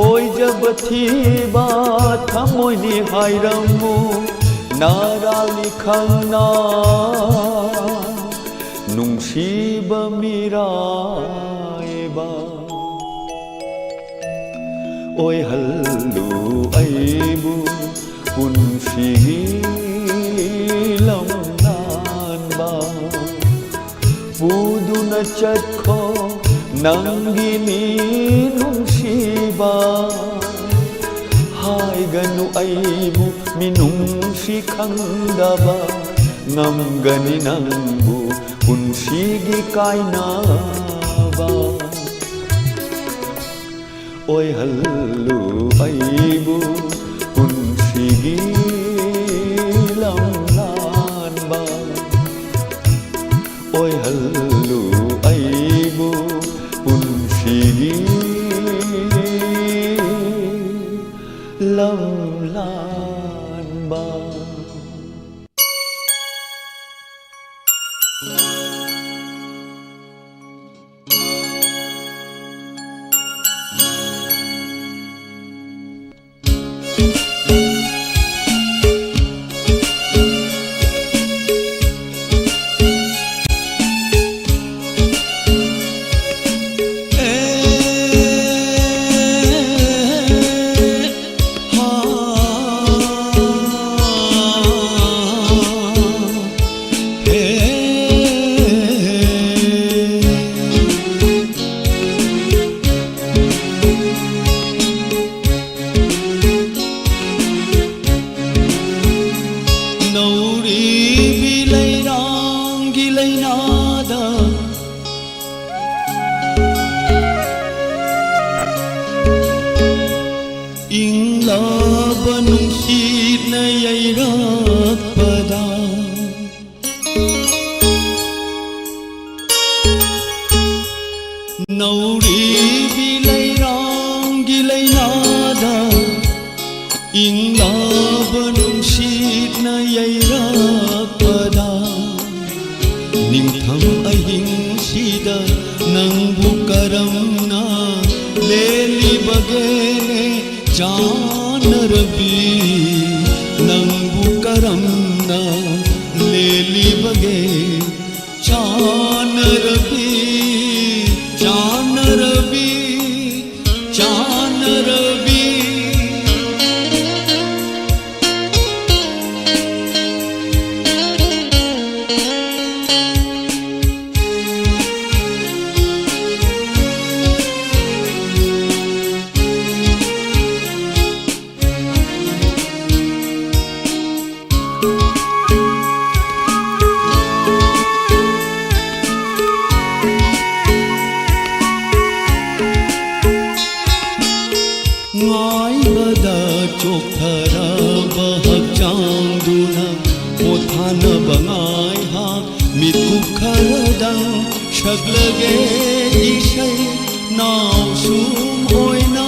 ꯑꯣꯏꯖꯕ ꯊꯤꯕ ꯊꯃꯣꯏꯅꯤ ꯍꯥꯏꯔꯝꯃꯨ, ꯅꯔꯥꯜꯅꯤ ꯈꯪꯅ꯫ ꯅꯨꯡꯁꯤꯕ ꯃꯤꯔꯥꯏꯕ, ꯑꯣꯏꯍꯜꯂꯨ ꯑꯩꯕꯨ ꯄꯨꯟꯁꯤꯒꯤ ꯂꯝꯂꯥꯟꯕ꯫ ꯄꯨꯗꯨꯅ ꯆꯠꯈꯣ ꯅꯪꯒꯤꯅꯤ ꯅꯨꯡꯁꯤꯕ꯫ ꯍꯥꯏꯒꯅꯨ ꯑꯩꯕꯨ ꯃꯤꯅꯨꯡꯁꯤ ꯈꯪꯗꯕ, ꯉꯝꯒꯅꯤ ꯅꯪꯕꯨ ꯄꯨꯟꯁꯤꯒꯤ ꯀꯥꯏꯅꯕ꯫ ꯑꯣꯏꯍꯜꯂꯨ ꯑꯩꯕꯨ ꯄꯨꯟꯁꯤꯒꯤ ꯂꯝꯂꯥꯟꯕ꯫ ꯑꯣꯏꯍꯜꯂꯨ ꯑꯩꯕꯨ ꯄꯨꯟꯁꯤꯒꯤ ꯂꯝꯂꯥꯟꯕ꯫ ꯅꯧꯔꯤꯕꯤ ꯂꯩꯔꯥꯡꯒꯤ ꯂꯩꯅꯥꯗ ꯏꯪꯂꯕ ꯅꯨꯡꯁꯤꯠꯅ ꯌꯩꯔꯛꯄꯗ, ꯅꯧꯔꯤꯕꯤ ꯂꯩꯔꯥꯡꯒꯤ ꯂꯩꯅꯥꯗ ꯏꯪꯂꯕ ꯅꯨꯡꯁꯤꯠꯅ ꯌꯩꯔꯛꯄꯗ, ꯅꯤꯡꯊꯝ ꯑꯍꯤꯡꯁꯤꯗ ꯅꯪꯕꯨ ꯀꯔꯝꯅ ꯂꯦꯜꯂꯤꯕꯒꯦꯅꯦ ꯆꯥꯟꯅꯔꯕꯤ? ꯅꯪꯕꯨ ꯀꯔꯝꯅ ꯂꯦꯜꯂꯤꯕꯒꯦ ꯆꯥꯟꯅꯔꯕꯤ? ꯆꯥꯟꯅꯔꯕꯤ, ꯆꯥꯟꯅꯔꯕꯤ꯫ ꯉꯥꯏꯕꯗ ꯆꯣꯛꯊꯔꯕ ꯍꯛꯆꯥꯡꯗꯨꯅ ꯄꯣꯊꯥꯅꯕ ꯉꯥꯏꯍꯥꯛ ꯃꯤꯠ ꯀꯨꯞꯈꯔꯗꯪ ꯁꯛꯂꯒꯦ ꯏꯁꯩ ꯅꯥꯎꯁꯨꯝ ꯑꯣꯏꯅ꯫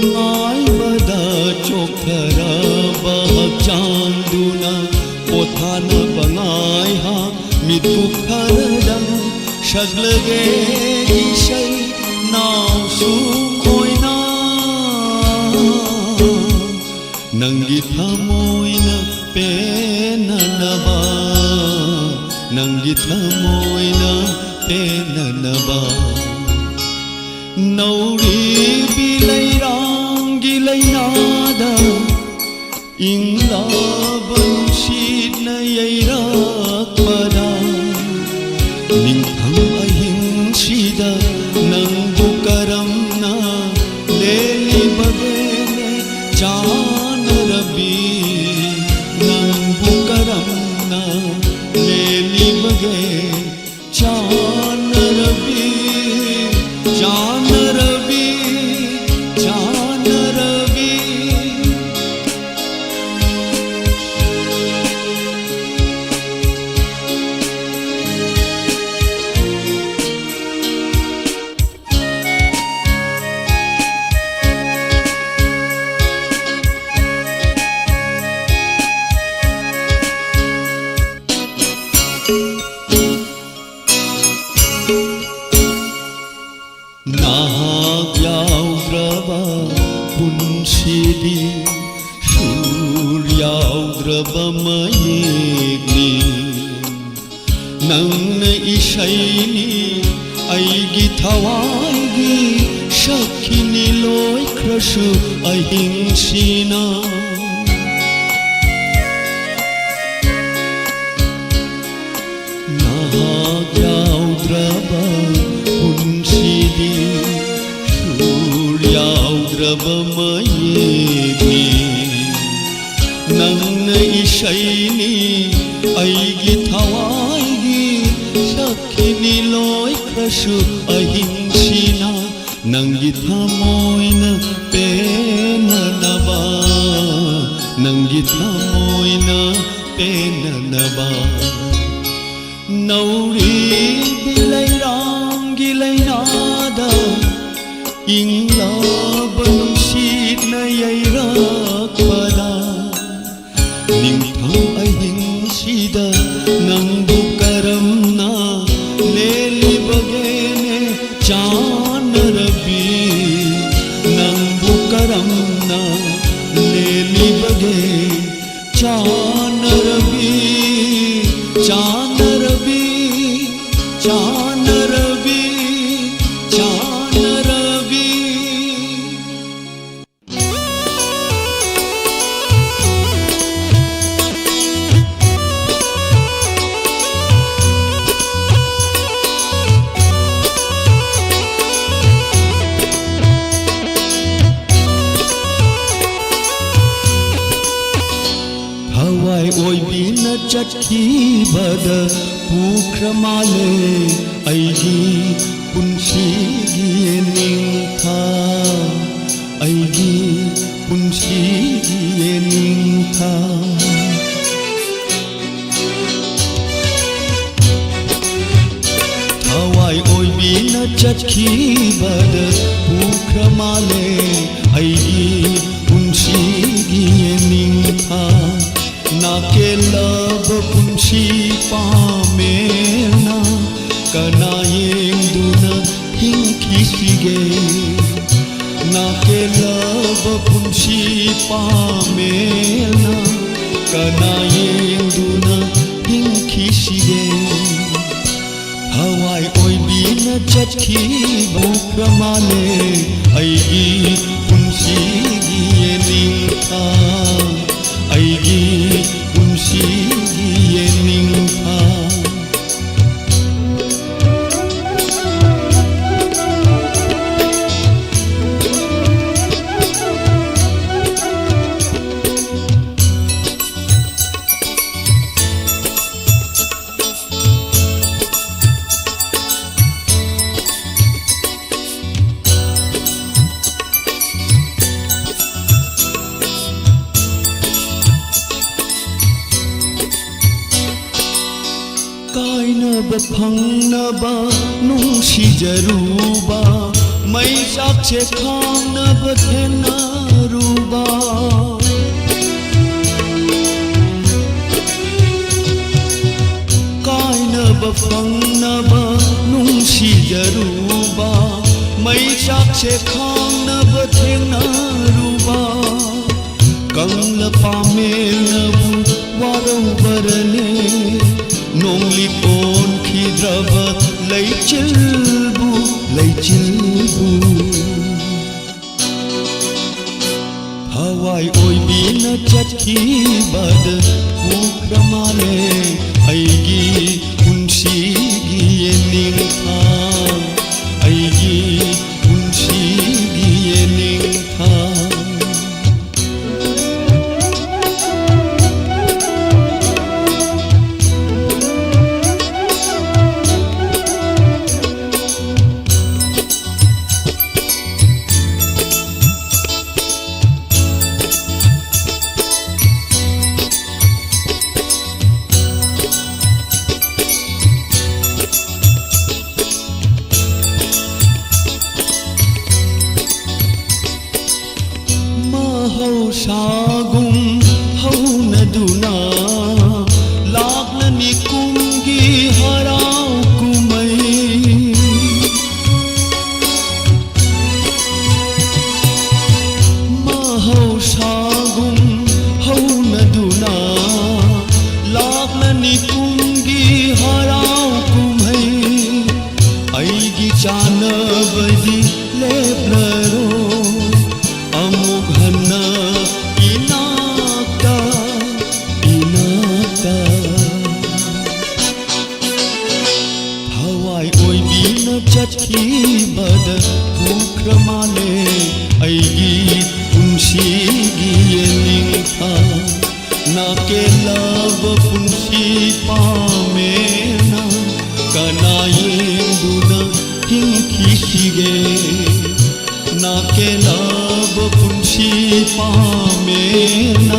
ꯉꯥꯏꯕꯗ ꯆꯣꯛꯊꯔꯕ ꯍꯛꯆꯥꯡꯗꯨꯅ ꯄꯣꯊꯥꯅꯕ ꯉꯥꯏꯍꯥꯛ ꯃꯤꯠ ꯀꯨꯞꯊꯔꯗꯪ ꯁꯛꯂꯒꯦ ꯏꯁꯩ ꯅꯥꯎꯁꯨꯝ ꯑꯣꯏꯅ꯫ ꯅꯪꯒꯤ ꯊꯃꯣꯏꯅ ꯄꯦꯟꯅꯅꯕ, ꯅꯪꯒꯤ ꯊꯃꯣꯏꯅ ꯄꯦꯟꯅꯅꯕ꯫ ꯅꯧꯔꯤꯕꯤ ꯂꯩꯔꯥꯡꯒꯤ ꯂꯩꯅꯥꯗ ꯏꯪꯂꯕ ꯅꯨꯡꯁꯤꯠꯅ ꯌꯩꯔꯛꯄꯗ, ꯅꯤꯡꯊꯝ ꯑꯍꯤꯡꯁꯤꯗ ꯅꯪꯕꯨ ꯀꯔꯝꯅ ꯂꯦꯜꯂꯤꯕꯒꯦꯅꯦ ꯆꯥꯟꯅꯔꯕꯤ? ꯅꯪꯕꯨ ꯀꯔꯝꯅ ꯂꯦꯜꯂꯤꯕꯒꯦ? ꯆꯥꯟꯅꯔꯕꯤ, ꯆꯥꯟꯅꯔꯕꯤ, ꯆꯥꯟꯅꯔꯕꯤ꯫ ꯌꯥꯎꯗ꯭ꯔꯕ ꯃꯌꯦꯛꯅꯤ꯫ ꯅꯪꯅ ꯏꯁꯩꯅꯤ, ꯑꯩꯒꯤ ꯊꯋꯥꯏꯒꯤ ꯁꯛꯈꯤꯅꯤ ꯂꯣꯏꯈ꯭ꯔꯁꯨ ꯑꯍꯤꯡꯁꯤꯅ꯫ ꯅꯍꯥꯛ ꯌꯥꯎꯗ꯭ꯔꯕ ꯄꯨꯟꯁꯤꯗꯤ ꯁꯨꯔ ꯌꯥꯎꯗ꯭ꯔꯕ ꯃꯌꯦꯛꯅꯤ꯫ ꯅꯪꯅ ꯏꯁꯩꯅꯤ, ꯑꯩꯒꯤ ꯊꯋꯥꯏꯒꯤ ꯁꯛꯈꯤꯅꯤ ꯂꯣꯏꯈ꯭ꯔꯁꯨ ꯑꯍꯤꯡꯁꯤꯅ꯫ ꯅꯪꯒꯤ ꯊꯃꯣꯏꯅ ꯄꯦꯟꯅꯅꯕ, ꯅꯪꯒꯤ ꯊꯃꯣꯏꯅ ꯄꯦꯟꯅꯅꯕ꯫ ꯅꯧꯔꯤꯕꯤ ꯂꯩꯔꯥꯡꯒꯤ ꯂꯩꯅꯥꯗ ꯏꯪꯂꯕ ꯅꯨꯡꯁꯤꯠꯅ ꯌꯩꯔꯛꯄꯗ, ꯅꯤꯡꯊꯝ ꯑꯍꯤꯡꯁꯤꯗ ꯅꯪꯕꯨ ꯀꯔꯝꯅ ꯂꯦꯜꯂꯤꯕꯒꯦꯅꯦ ꯆꯥꯟꯅꯔꯕꯤ? ꯅꯪꯕꯨ ꯀꯔꯝꯅ ꯂꯦꯜꯂꯤꯕꯒꯦ ꯆꯥꯟꯅꯔꯕꯤ? ꯆꯥꯟꯅꯔꯕꯤ, ꯆꯥꯟꯅꯔꯕꯤ, ꯆꯥꯟꯅꯔꯕꯤ꯫ ꯊꯋꯥꯏ ꯑꯣꯏꯕꯤꯅ ꯆꯠꯈꯤꯕꯗ ꯄꯨꯈ꯭ꯔ ꯃꯥꯜꯂꯦ ꯑꯩꯒꯤ ꯄꯨꯟꯁꯤꯒꯤ ꯌꯦꯅꯤꯡꯊꯥ, ꯑꯩꯒꯤ ꯄꯨꯟꯁꯤꯒꯤ ꯌꯦꯅꯤꯡꯊꯥ꯫ ꯊꯋꯥꯏ ꯑꯣꯏꯕꯤꯅ ꯆꯠꯈꯤꯕꯗ ꯄꯨꯈ꯭ꯔ ꯃꯥꯜꯂꯦ ꯑꯩꯒꯤ ꯄꯨꯟꯁꯤꯒꯤ ꯌꯦꯅꯤꯡꯊꯥ꯫ ꯅꯥꯀꯦꯜꯂꯕ ꯄꯨꯟꯁꯤ ꯄꯥꯃꯦꯅ ꯀꯅꯥ ꯌꯦꯡꯗꯨꯅ ꯍꯤꯡꯈꯤꯁꯤꯒꯦ? ꯅꯥꯀꯦꯜꯂꯕ ꯄꯨꯟꯁꯤ ꯄꯥꯃꯦꯅ ꯆꯠꯈꯤꯕ ꯎꯈ꯭ꯔ ꯃꯥꯜꯂꯦ ꯑꯩꯒꯤ ꯄꯨꯟꯁꯤꯒꯤ ꯌꯦꯅꯤꯡꯊꯥ, ꯑꯩꯒꯤ ꯄꯨꯟꯁꯤꯒꯤ ꯌꯦꯅꯤꯡꯊꯥ꯫ ꯀꯥꯏꯅꯕ ꯐꯪꯅꯕ ꯅꯨꯡꯁꯤꯖꯔꯨꯕ, ꯃꯩꯆꯥꯛꯁꯦ ꯈꯥꯡꯅꯕ ꯊꯦꯡꯅꯔꯨꯕ꯫ ꯀꯥꯏꯅꯕ ꯐꯪꯅꯕ ꯅꯨꯡꯁꯤꯖꯔꯨꯕ, ꯃꯩꯆꯥꯛꯁꯦ ꯈꯥꯡꯅꯕ ꯊꯦꯡꯅꯔꯨꯕ꯫ ꯀꯪꯂ ꯄꯥꯃꯦꯜꯅꯕꯨ ꯋꯥꯔꯧꯕꯔꯅꯦ, ꯅꯣꯡꯂꯤꯛ ꯑꯣꯟꯈꯤꯗ꯭ꯔꯕ ꯂꯩꯆꯤꯜꯕꯨ, ꯂꯩꯆꯤꯜꯕꯨ꯫ ꯊꯋꯥꯏ ꯑꯣꯏꯕꯤꯅ ꯆꯠꯈꯤꯕꯗ ꯎꯈ꯭ꯔ ꯃꯥꯜꯂꯦ ꯑꯩꯒꯤ ꯄꯨꯟꯁꯤꯒꯤ ꯌꯦꯅꯤꯡꯊꯥ, ꯑꯩꯒꯤ ꯄꯨꯟꯁꯤꯒꯤ ꯌꯦꯅꯤꯡꯊꯥ꯫ ꯃꯍꯧꯁꯥꯒꯨꯝ ꯍꯧꯅꯗꯨꯅ ꯂꯥꯛꯂꯅꯤ ꯀꯨꯝꯒꯤ ꯍꯔꯥꯎ ꯀꯨꯝꯍꯩ꯫ ꯃꯍꯧꯁꯥꯒꯨꯝ ꯍꯧꯅꯗꯨꯅ ꯂꯥꯛꯂꯅꯤ ꯀꯨꯝꯒꯤ ꯍꯔꯥꯎ ꯀꯨꯝꯍꯩ꯫ ꯑꯩꯒꯤ ꯅꯥꯀꯦꯜꯂꯕ ꯄꯨꯟꯁꯤ ꯄꯥꯝꯃꯦꯅ ꯀꯅꯥ ꯌꯦꯡꯗꯨꯅ ꯍꯤꯡꯈꯤꯁꯤꯒꯦ? ꯅꯥꯀꯦꯜꯂꯕ ꯄꯨꯟꯁꯤ ꯄꯥꯝꯃꯦꯅ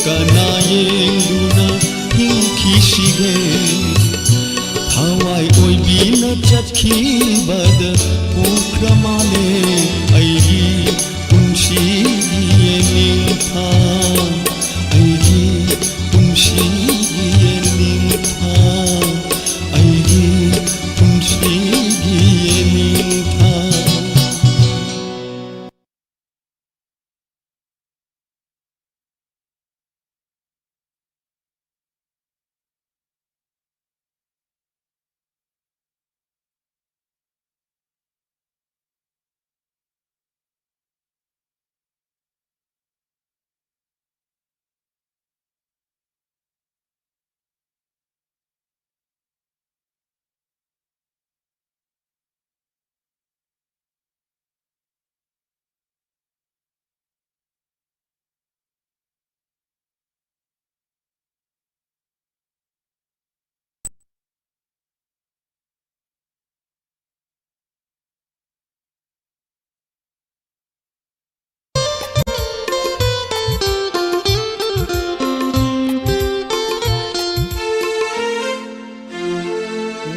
ꯀꯅꯥ ꯌꯦꯡꯗꯨꯅ ꯍꯤꯡꯈꯤꯁꯤꯒꯦ? ꯊꯋꯥꯏ ꯑꯣꯏꯕꯤꯅ ꯆꯠꯈꯤꯕꯗ ꯎꯈ꯭ꯔ ꯃꯥꯜꯂꯦ ꯑꯩꯒꯤ ꯄꯨꯟꯁꯤꯒꯤ ꯌꯦꯅꯤꯡꯊꯧ, ꯑꯩꯒꯤ ꯄꯨꯟꯁꯤꯒꯤ ꯌꯦꯅꯤꯡꯊꯧ, ꯑꯩꯒꯤ ꯄꯨꯟꯁꯤꯒꯤ ꯌꯦꯅꯤꯡꯊꯧ꯫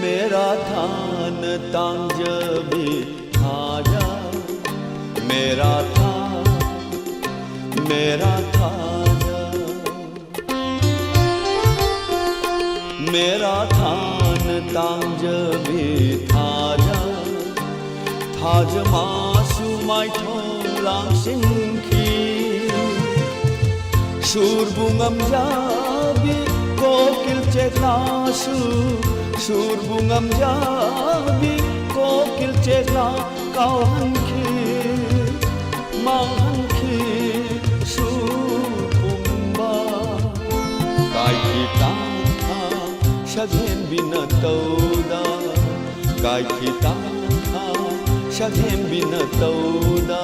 मेरा थान तांजवी थाजा, मेरा था, मेरा थाजा। मेरा थान तांजवी थाजा, थाजा मासु माइथो लांसिंखी। ꯁꯨꯔꯕꯨ ꯉꯝꯖꯕꯤ ꯀꯣꯀꯤꯜ ꯆꯦꯛꯂꯥꯁꯨ, ꯁꯨꯔꯕꯨ ꯉꯝꯖꯕꯤ ꯀꯣꯀꯤꯜ ꯆꯦꯛꯂꯥ ꯀꯥꯎꯍꯟꯈꯤ, ꯃꯥꯡꯍꯟꯈꯤ ꯁꯨꯔ ꯄꯨꯝꯕ꯫ ꯀꯥꯏꯈꯤ ꯇꯥꯡꯊꯥ ꯁꯛꯍꯦꯟꯕꯤꯅ ꯇꯧꯗ, ꯀꯥꯏꯈꯤ ꯇꯥꯡꯊꯥ ꯁꯛꯍꯦꯟꯕꯤꯅ ꯇꯧꯗ꯫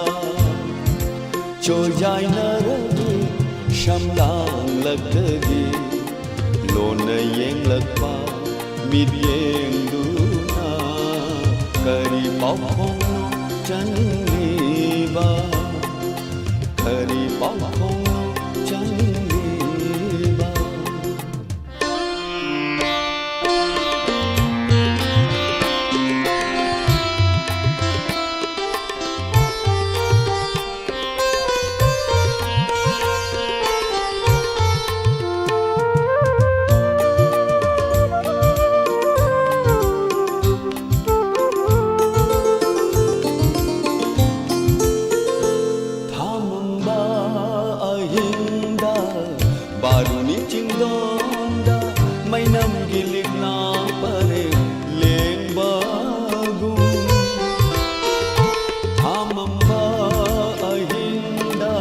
ꯆꯣꯏꯖꯥꯏꯅꯔꯕꯤ ꯁꯝꯂꯥꯡꯂꯛꯇꯒꯤ ꯂꯣꯟꯅ ꯌꯦꯡꯂꯛꯄ ꯃꯤꯠꯌꯦꯡꯗꯨꯅ ꯀꯔꯤ ꯄꯥꯎꯈꯣꯡꯅꯣ ꯆꯪꯂꯤꯕ? ꯀꯔꯤ ꯄꯥꯎꯈꯣꯡꯅꯣ ꯆꯪꯂꯤꯕ? ꯊꯥꯃꯝꯕ ꯑꯍꯤꯡꯗ ꯕꯥꯔꯨꯅꯤ ꯆꯤꯡꯗꯣꯟꯗ ꯃꯩꯅꯝꯒꯤ ꯂꯤꯛꯂꯥ ꯄꯔꯦꯡ ꯂꯦꯡꯕꯒꯨꯝ꯫ ꯊꯥꯃꯝꯕ ꯑꯍꯤꯡꯗ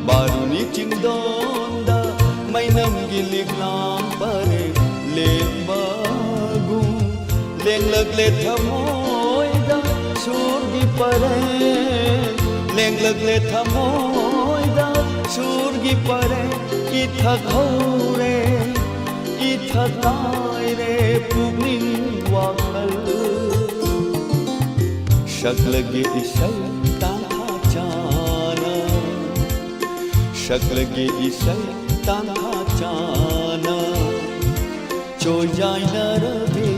ꯕꯥꯔꯨꯅꯤ ꯆꯤꯡꯗꯣꯟꯗ ꯃꯩꯅꯝꯒꯤ ꯂꯤꯛꯂꯥ ꯄꯔꯦꯡ ꯂꯦꯡꯕꯒꯨꯝ꯫ ꯂꯦꯡꯂꯛꯂꯦ ꯊꯃꯣꯏꯗ ꯁꯨꯔꯒꯤ ꯄꯔꯦꯡ, ꯂꯦꯡꯂꯛꯂꯦ ꯊꯃꯣꯏꯗ ꯁꯨꯔꯒꯤ ꯄꯔꯦꯡ, ꯏꯊꯛ ꯍꯧꯔꯦ, ꯏꯊꯛ ꯇꯥꯏꯔꯦ ꯄꯨꯛꯅꯤꯡ ꯋꯥꯈꯜ꯫ ꯁꯛꯂꯒꯦ ꯏꯁꯩ ꯇꯥꯟꯊꯥ ꯆꯥꯅ, ꯁꯛꯂꯒꯦ ꯏꯁꯩ ꯇꯥꯟꯊꯥ ꯆꯥꯅ꯫ ꯆꯣꯏꯖꯥꯏꯅꯔꯕꯤ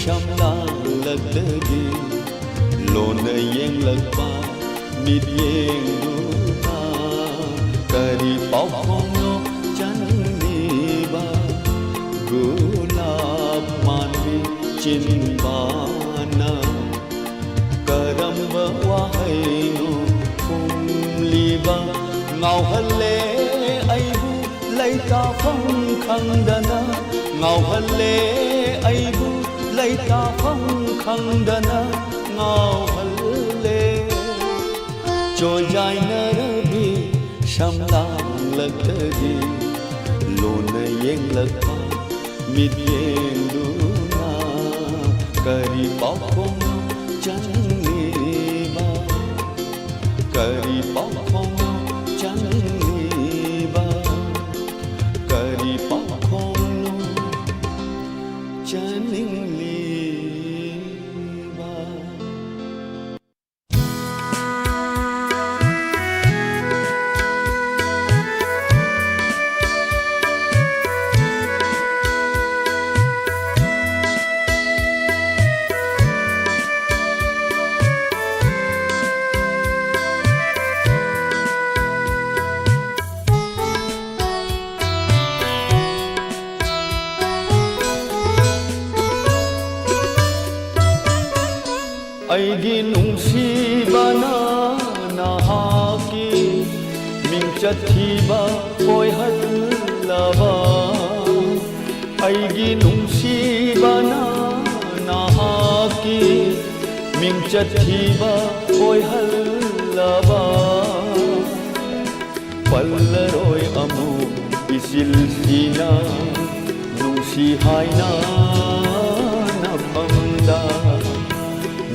ꯁꯝꯂꯥꯡꯂꯛꯇꯒꯤ ꯂꯣꯟꯅ ꯌꯦꯡꯂꯛꯄ ꯃꯤꯠꯌꯦꯡꯗꯨꯅ ꯀꯔꯤ ꯄꯥꯎꯈꯣꯡꯅꯣ ꯆꯟꯂꯤꯕ? ꯒꯨꯂꯥꯞ ꯃꯥꯟꯕꯤ ꯆꯤꯟꯕꯥꯟꯅ ꯀꯔꯝꯕ ꯋꯥꯍꯩꯅꯣ ꯈꯨꯝꯂꯤꯕ? ꯉꯥꯎꯍꯜꯂꯦ ꯑꯩꯕꯨ ꯂꯩꯇꯥꯐꯝ ꯈꯪꯗꯅ, ꯉꯥꯎꯍꯜꯂꯦ ꯑꯩꯕꯨ ꯂꯩꯇꯥꯐꯝ ꯈꯪꯗꯅ ꯉꯥꯎꯍꯜꯂꯦ꯫ ꯆꯣꯏꯖꯥꯏꯅꯔꯕꯤ ꯁꯝꯂꯥꯡꯂꯛꯇꯒꯤ ꯂꯣꯟꯅ ꯌꯦꯡꯂꯛꯄ ꯃꯤꯠꯌꯦꯡꯗꯨꯅ ꯀꯔꯤ ꯄꯥꯎꯈꯣꯡ ꯆꯟꯂꯤꯕ? ꯀꯔꯤ ꯄꯥꯎꯈꯣꯡ ꯆꯟꯂꯤꯕ? ꯑꯩꯒꯤ ꯅꯨꯡꯁꯤꯕꯅ ꯅꯍꯥꯛꯀꯤ ꯃꯤꯡꯆꯠ ꯊꯤꯕ ꯑꯣꯏꯍꯜꯂꯕ꯫ ꯑꯩꯒꯤ ꯅꯨꯡꯁꯤꯕꯅ ꯅꯍꯥꯛꯀꯤ ꯃꯤꯡꯆꯠ ꯊꯤꯕ ꯑꯣꯏꯍꯜꯂꯕ꯫ ꯄꯜꯂꯔꯣꯏ ꯑꯃꯨꯛ ꯏꯆꯤꯜꯁꯤꯅ ꯅꯨꯡꯁꯤ ꯍꯥꯏꯅ ꯅꯐꯝꯗ,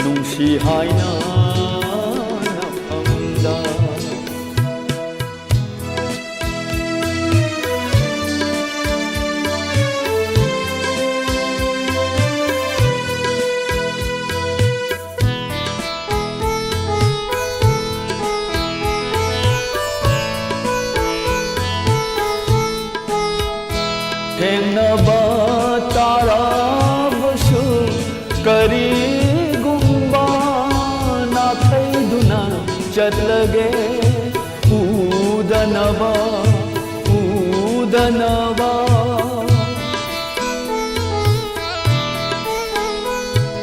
ꯅꯨꯡꯁꯤ ꯍꯥꯏꯅ ꯅꯐꯝꯗ꯫ ꯊꯦꯡꯅꯕ ꯇꯥꯔꯕꯁꯨ ꯀꯔꯤꯒꯨꯝꯕ ꯅꯥꯊꯩꯗꯨꯅ ꯆꯠꯂꯒꯦ꯫ ꯎꯗꯅꯕ, ꯎꯗꯅꯕ꯫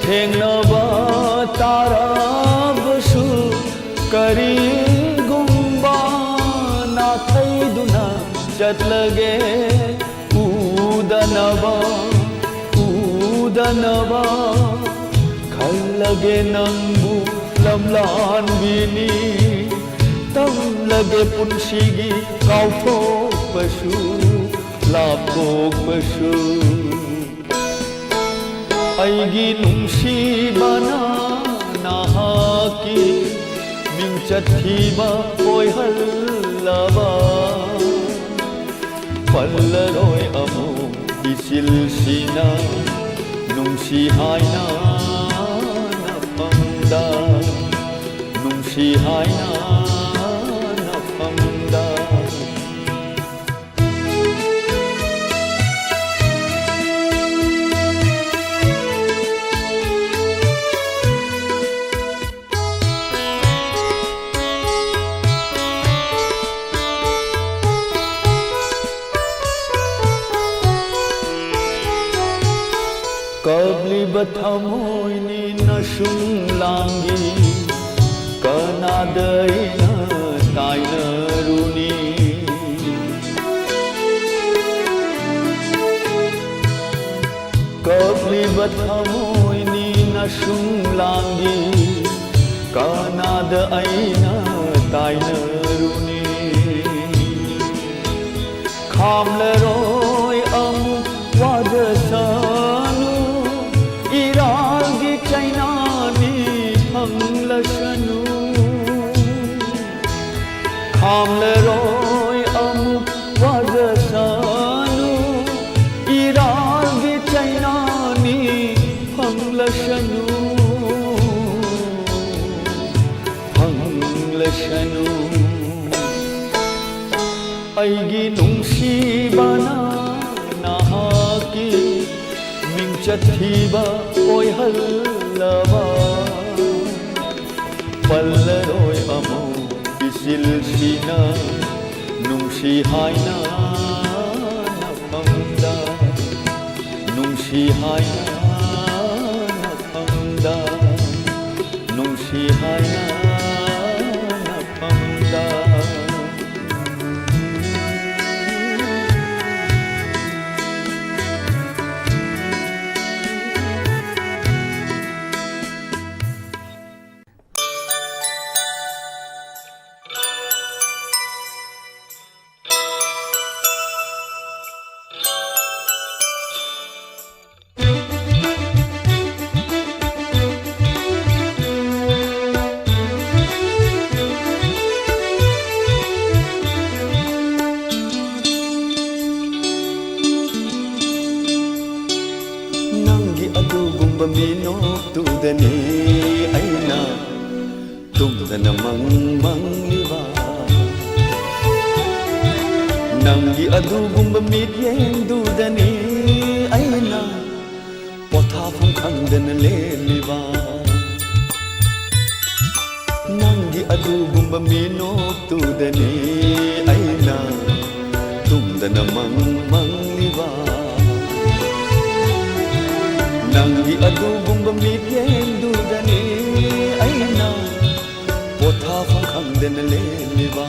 ꯊꯦꯡꯅꯕ ꯇꯥꯔꯕꯁꯨ ꯀꯔꯤꯒꯨꯝꯕ ꯅꯥꯊꯩꯗꯨꯅ ꯆꯠꯂꯒꯦ꯫ ꯎꯗꯅꯕ, ꯎꯗꯅꯕ꯫ ꯈꯜꯂꯒꯦ ꯅꯪꯕꯨ ꯂꯝꯂꯥꯟꯕꯤꯅꯤ꯫ ꯇꯝꯂꯒꯦ ꯄꯨꯟꯁꯤꯒꯤ ꯀꯥꯎꯊꯣꯛꯄꯁꯨ ꯂꯥꯞꯊꯣꯛꯄꯁꯨ꯫ ꯑꯩꯒꯤ ꯅꯨꯡꯁꯤꯕꯅ ꯅꯍꯥꯛꯀꯤ ꯃꯤꯡꯆꯠ ꯊꯤꯕ ꯑꯣꯏꯍꯜꯂꯕ꯫ ꯄꯜꯂꯔꯣꯏ ꯑꯃꯨꯛ ꯏꯆꯤꯜꯁꯤꯅ ꯅꯨꯡꯁꯤ ꯍꯥꯏꯅ ꯅꯐꯝꯗ, ꯅꯨꯡꯁꯤ ꯍꯥꯏꯅ ꯅꯐꯝꯗ꯫ ꯀꯞꯂꯤꯕ ꯊꯃꯣꯏꯅꯤ ꯅꯁꯨꯝ ꯂꯥꯡꯒꯤ, ꯀꯅꯥꯗ ꯑꯩꯅ ꯇꯥꯏꯅꯔꯨꯅꯤ? ꯀꯞꯂꯤꯕ ꯊꯃꯣꯏꯅꯤ ꯅꯁꯨꯝ ꯂꯥꯡꯒꯤ, ꯀꯅꯥꯗ ꯑꯩꯅ ꯇꯥꯏꯅꯔꯨꯅꯤ? ꯈꯥꯝꯂꯔꯣꯏ ꯑꯃꯨꯛ ꯋꯥꯖꯁꯅꯨ, ꯏꯔꯥꯜꯒꯤ ꯆꯩꯅꯥꯅꯤ ꯐꯪꯂꯁꯅꯨ꯫ ꯈꯥꯝꯂꯔꯣꯏ ꯑꯃꯨꯛ ꯋꯥꯖꯁꯅꯨ, ꯏꯔꯥꯜꯒꯤ ꯆꯩꯅꯥꯅꯤ ꯐꯪꯂꯁꯅꯨ, ꯐꯪꯂꯁꯅꯨ꯫ ꯑꯩꯒꯤ ꯅꯨꯡꯁꯤꯕꯅ ꯅꯍꯥꯛꯀꯤ ꯃꯤꯡꯆꯠ ꯊꯤꯕ ꯑꯣꯏꯍꯜꯂꯕ, ꯄꯜꯂꯔꯣꯏ ꯑꯃꯨꯛ ꯏꯆꯤꯜꯁꯤꯅ ꯅꯨꯡꯁꯤ ꯍꯥꯏꯅ ꯅꯐꯝꯗ, ꯅꯨꯡꯁꯤ ꯍꯥꯏꯅ ꯅꯐꯝꯗ, ꯅꯨꯡꯁꯤ ꯍꯥꯏꯅ ꯅꯐꯝꯗ꯫ ꯅꯪꯒꯤ ꯑꯗꯨꯒꯨꯝꯕ ꯃꯤꯅꯣꯛꯇꯨꯗꯅꯤ ꯑꯩꯅ ꯇꯨꯝꯗꯅ ꯃꯪ ꯃꯪꯂꯤꯕ꯫ ꯅꯪꯒꯤ ꯑꯗꯨꯒꯨꯝꯕ ꯃꯤꯠꯌꯦꯡꯗꯨꯗꯅꯤ ꯑꯩꯅ ꯄꯣꯊꯥꯐꯝ ꯈꯪꯗꯅ ꯂꯦꯜꯂꯤꯕ꯫ ꯅꯪꯒꯤ ꯑꯗꯨꯒꯨꯝꯕ ꯃꯤꯅꯣꯛꯇꯨꯗꯅꯤ ꯑꯩꯅ ꯇꯨꯝꯗꯅ ꯃꯪ ꯃꯪꯂꯤꯕ꯫ ꯅꯪꯒꯤ ꯑꯗꯨꯒꯨꯝꯕ ꯃꯤꯠꯌꯦꯡꯗꯨꯗꯅꯤ ꯑꯩꯅ ꯄꯣꯊꯥꯐꯝ ꯈꯪꯗꯅ ꯂꯦꯜꯂꯤꯕ꯫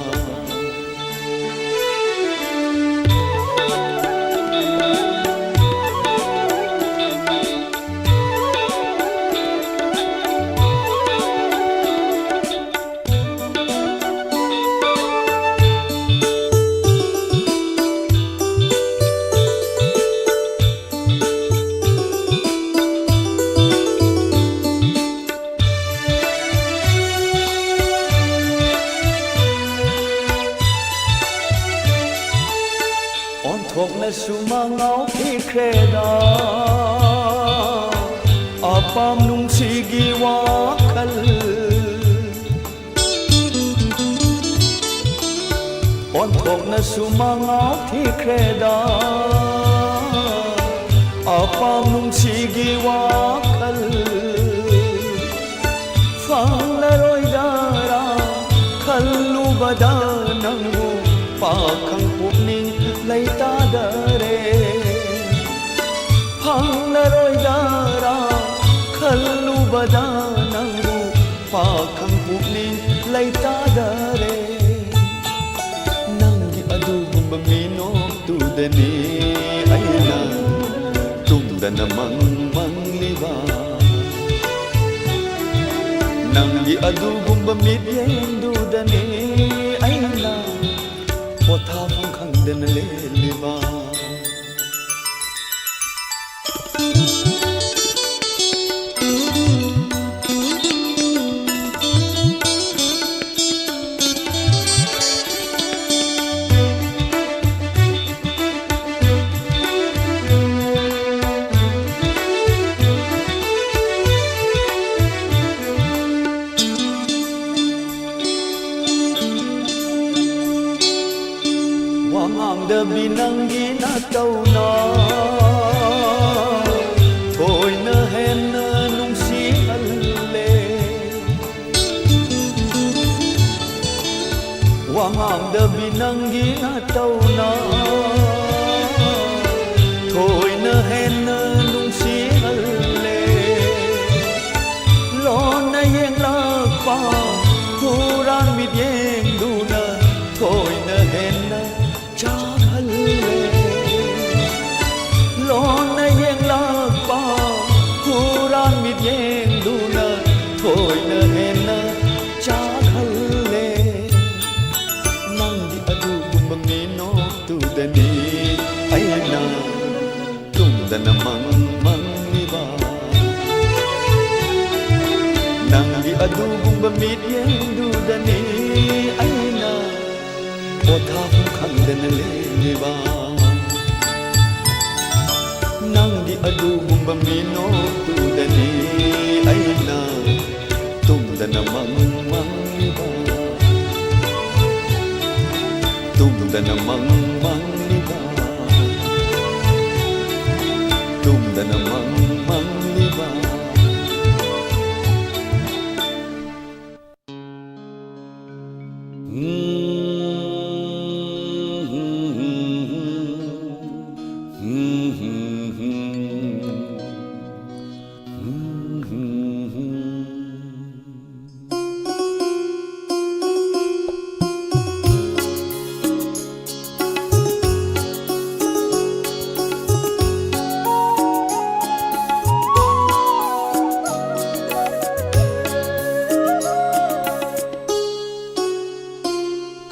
ꯑꯣꯟꯊꯣꯛꯅꯁꯨ ꯃꯉꯥꯎ ꯊꯤꯈ꯭ꯔꯦꯗ ꯑꯄꯥꯝ ꯅꯨꯡꯁꯤꯒꯤ ꯋꯥꯈꯜ꯫ ꯑꯣꯟꯊꯣꯛꯅꯁꯨ ꯃꯉꯥꯎ ꯊꯤꯈ꯭ꯔꯦꯗ ꯑꯄꯥꯝ ꯅꯨꯡꯁꯤꯒꯤ ꯋꯥꯈꯜ꯫ ꯐꯪꯂꯔꯣꯏꯗꯔꯥ ꯈꯜꯂꯨꯕꯗ ꯅꯪꯕꯨ ꯄꯥꯈꯪ ꯄꯨꯛꯅꯤꯡ ꯂꯩꯇꯥꯗꯔꯦ꯫ ꯐꯪꯂꯔꯣꯏꯗꯔꯥ ꯈꯜꯂꯨꯕꯗ ꯅꯪꯕꯨ ꯄꯥꯈꯪ ꯄꯨꯛꯅꯤꯡ ꯂꯩꯇꯥꯗꯔꯦ꯫ ꯅꯪꯒꯤ ꯑꯗꯨꯒꯨꯝꯕ ꯃꯤꯅꯣꯛꯇꯨꯗꯅꯤ ꯑꯩꯅ ꯇꯨꯝꯗꯅ ꯃꯪ ꯃꯪꯂꯤꯕ꯫ ꯅꯪꯒꯤ ꯑꯗꯨꯒꯨꯝꯕ ꯃꯤꯠꯌꯦꯡꯗꯨꯗꯅꯤ ꯑꯩꯅ ꯄꯣꯊꯥꯐꯝ ꯈꯪꯗꯅ ꯂꯦꯜꯂꯤꯕ꯫ ꯋꯥꯉꯥꯡꯗꯕꯤ ꯅꯪꯒꯤ ꯅꯇꯧꯅ ꯊꯣꯏꯅ ꯍꯦꯟꯅ ꯅꯨꯡꯁꯤꯍꯜꯂꯦ꯫ ꯋꯥꯉꯥꯡꯗꯕꯤ ꯅꯪꯒꯤ ꯅꯇꯧꯅ ꯊꯣꯏꯅ ꯍꯦꯟꯅ ꯅꯨꯡꯁꯤꯍꯜꯂꯦ꯫ ꯅ ꯃꯪ ꯃꯪꯂꯤꯕ ꯅꯪꯒꯤ ꯑꯗꯨꯒꯨꯝꯕ ꯃꯤꯠꯌꯦꯡꯗꯨꯗꯅꯤ ꯑꯩꯅ ꯄꯣꯊꯥꯐꯝ ꯈꯪꯗꯅ ꯂꯦꯜꯂꯤꯕ꯫ ꯅꯪꯒꯤ ꯑꯗꯨꯒꯨꯝꯕ ꯃꯤꯅꯣꯛꯇꯨꯗꯅꯤ ꯑꯩꯅ ꯇꯨꯝꯗꯅ ꯃꯪ ꯃꯪꯂꯤꯕ꯫ ꯇꯨꯝꯗꯅ ꯃꯪ ꯃꯪꯂꯤꯕ꯫ ꯇꯨꯝꯗꯅ ꯃꯪ ꯃꯪꯂꯤꯕ꯫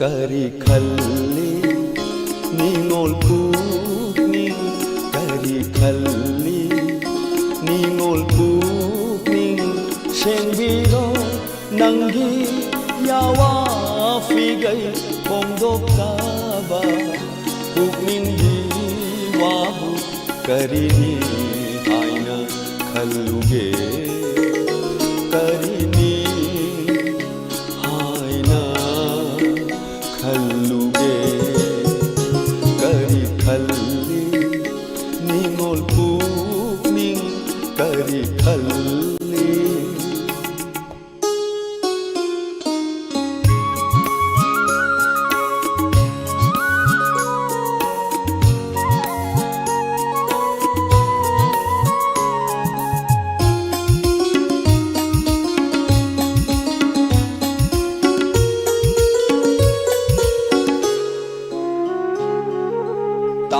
ꯀꯔꯤ ꯈꯜꯂꯤ ꯅꯤꯡꯉꯣꯜ ꯄꯨꯛꯅꯤꯡ? ꯀꯔꯤ ꯈꯜꯂꯤ ꯅꯤꯡꯉꯣꯜ ꯄꯨꯛꯅꯤꯡ? ꯁꯦꯡꯕꯤꯔꯣ ꯅꯪꯒꯤ ꯌꯥꯋꯥ ꯐꯤꯒꯩ ꯐꯣꯡꯗꯣꯛꯇꯕ ꯄꯨꯛꯅꯤꯡꯒꯤ ꯋꯥꯕꯨ ꯀꯔꯤꯅꯤ ꯍꯥꯏꯅ ꯈꯜꯂꯨꯒꯦ? ꯀꯔꯤꯅꯤ ꯍꯥꯏꯅ ꯈꯜꯂꯨꯒꯦ? ꯀꯔꯤ ꯈꯜꯂꯤ ꯅꯤꯡꯉꯣꯜ ꯄꯨꯛꯅꯤꯡ? ꯀꯔꯤ ꯈꯜꯂꯤ?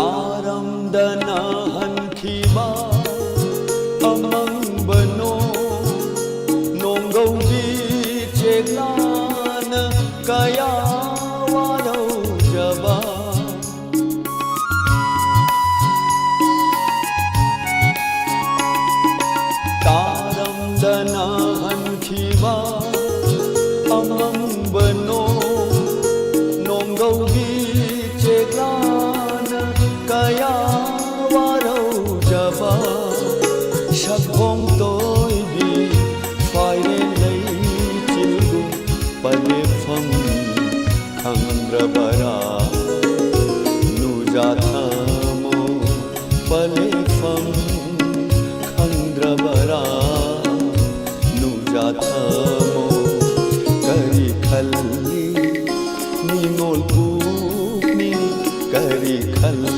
ꯇꯥꯔꯝꯗꯅ ꯍꯟꯈꯤꯕ ꯑꯃꯪꯕ ꯅꯣꯡ, ꯅꯣꯡꯒꯧꯕꯤ ꯆꯦꯛꯂꯥꯅ ꯀꯌꯥ ꯋꯥꯔꯧꯖꯕ꯫ ꯃꯌꯥ ꯋꯥꯔꯧꯖꯕ ꯁꯛꯍꯣꯡ ꯇꯣꯏꯕꯤ ꯐꯥꯏꯔꯦꯟ ꯂꯩꯆꯤꯜꯒꯨꯝ ꯄꯂꯦꯐꯝ ꯈꯪꯗ꯭ꯔꯕꯔꯥ? ꯅꯨꯖꯥ ꯊꯃꯣ ꯄꯂꯦꯐꯝ ꯈꯪꯗ꯭ꯔꯕꯔꯥ? ꯅꯨꯖꯥ ꯊꯃꯣ ꯀꯔꯤ ꯈꯜꯂꯤ? ꯅꯤꯡꯉꯣꯜ ꯄꯨꯛꯅꯤꯡ ꯀꯔꯤ ꯈꯜꯂꯤ?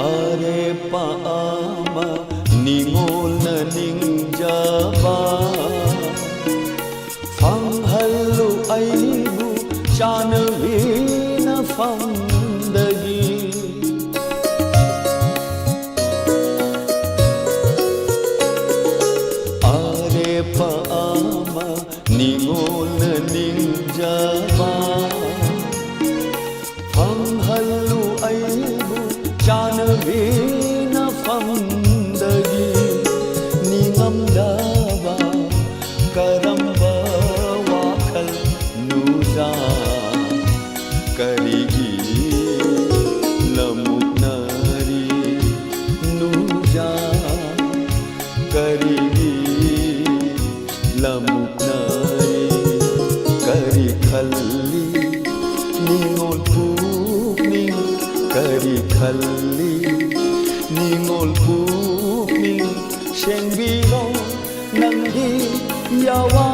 ꯑꯔꯦꯞꯄ ꯑꯃ ꯅꯤꯡꯉꯣꯜꯅ ꯅꯤꯡꯖꯕ ꯐꯪꯍꯜꯂꯨ ꯑꯩꯕꯨ ꯆꯥꯟꯅꯕꯤꯅꯐꯝꯗꯒꯤ꯫ ꯑꯔꯦꯞꯄ ꯑꯃ ꯅꯤꯡꯉꯣꯜꯅ ꯅꯤꯡꯖꯕ ꯐꯪꯍꯜꯂꯨ ꯑꯩꯕꯨ ꯆꯥꯟꯅꯕꯤꯅꯐꯝꯗꯒꯤ꯫ ꯅꯤꯡꯉꯝꯗꯕ ꯀꯔꯝꯕ ꯋꯥꯈꯜ ꯅꯨꯖꯥ? ꯀꯔꯤꯒꯤ ꯂꯃꯨꯛꯅꯔꯤ ꯅꯨꯖꯥ? ꯀꯔꯤꯒꯤ ꯂꯃꯨꯛꯅꯔꯤ? ꯀꯔꯤ ꯈꯜꯂꯤ ꯅꯤꯡꯉꯣꯜ ꯄꯨꯛꯅꯤꯡ? ꯀꯔꯤ ꯈꯜꯂꯤ ꯅꯤꯡꯉꯣꯜ ꯄꯨꯛꯅꯤꯡ? ꯁꯦꯡꯕꯤꯔꯣ ꯅꯪꯒꯤ ꯌꯥꯋꯥ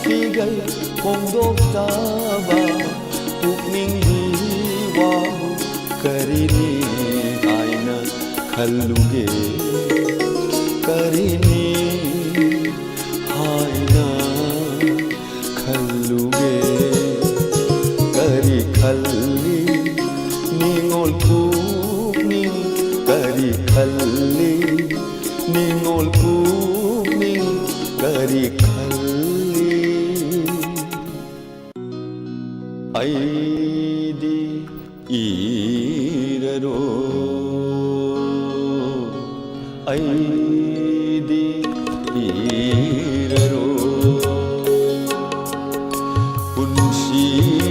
ꯐꯤꯒꯜ ꯐꯣꯡꯗꯣꯛꯇꯕ ꯄꯨꯛꯅꯤꯡꯒꯤ ꯋꯥꯕꯨ ꯀꯔꯤꯅꯤ ꯍꯥꯏꯅ ꯈꯜꯂꯨꯒꯦ? ꯀꯔꯤꯅꯤ ꯍꯥꯏꯅ ꯈꯜꯂꯨꯒꯦ? ꯀꯔꯤ ꯈꯜꯂꯤ ꯅꯤꯡꯉꯣꯜ ꯄꯨꯛꯅꯤꯡ? ꯀꯔꯤ ꯈꯜꯂꯤ ꯅꯤꯡꯉꯣꯜ ꯄꯨꯛꯅꯤꯡ? ꯀꯔꯤ ꯈꯜꯂꯤ? ꯑꯩꯗꯤ ꯏꯔꯔꯣꯏ, ꯑꯩꯗꯤ ꯏꯔꯔꯣꯏ꯫ ꯄꯨꯟꯁꯤꯒꯤ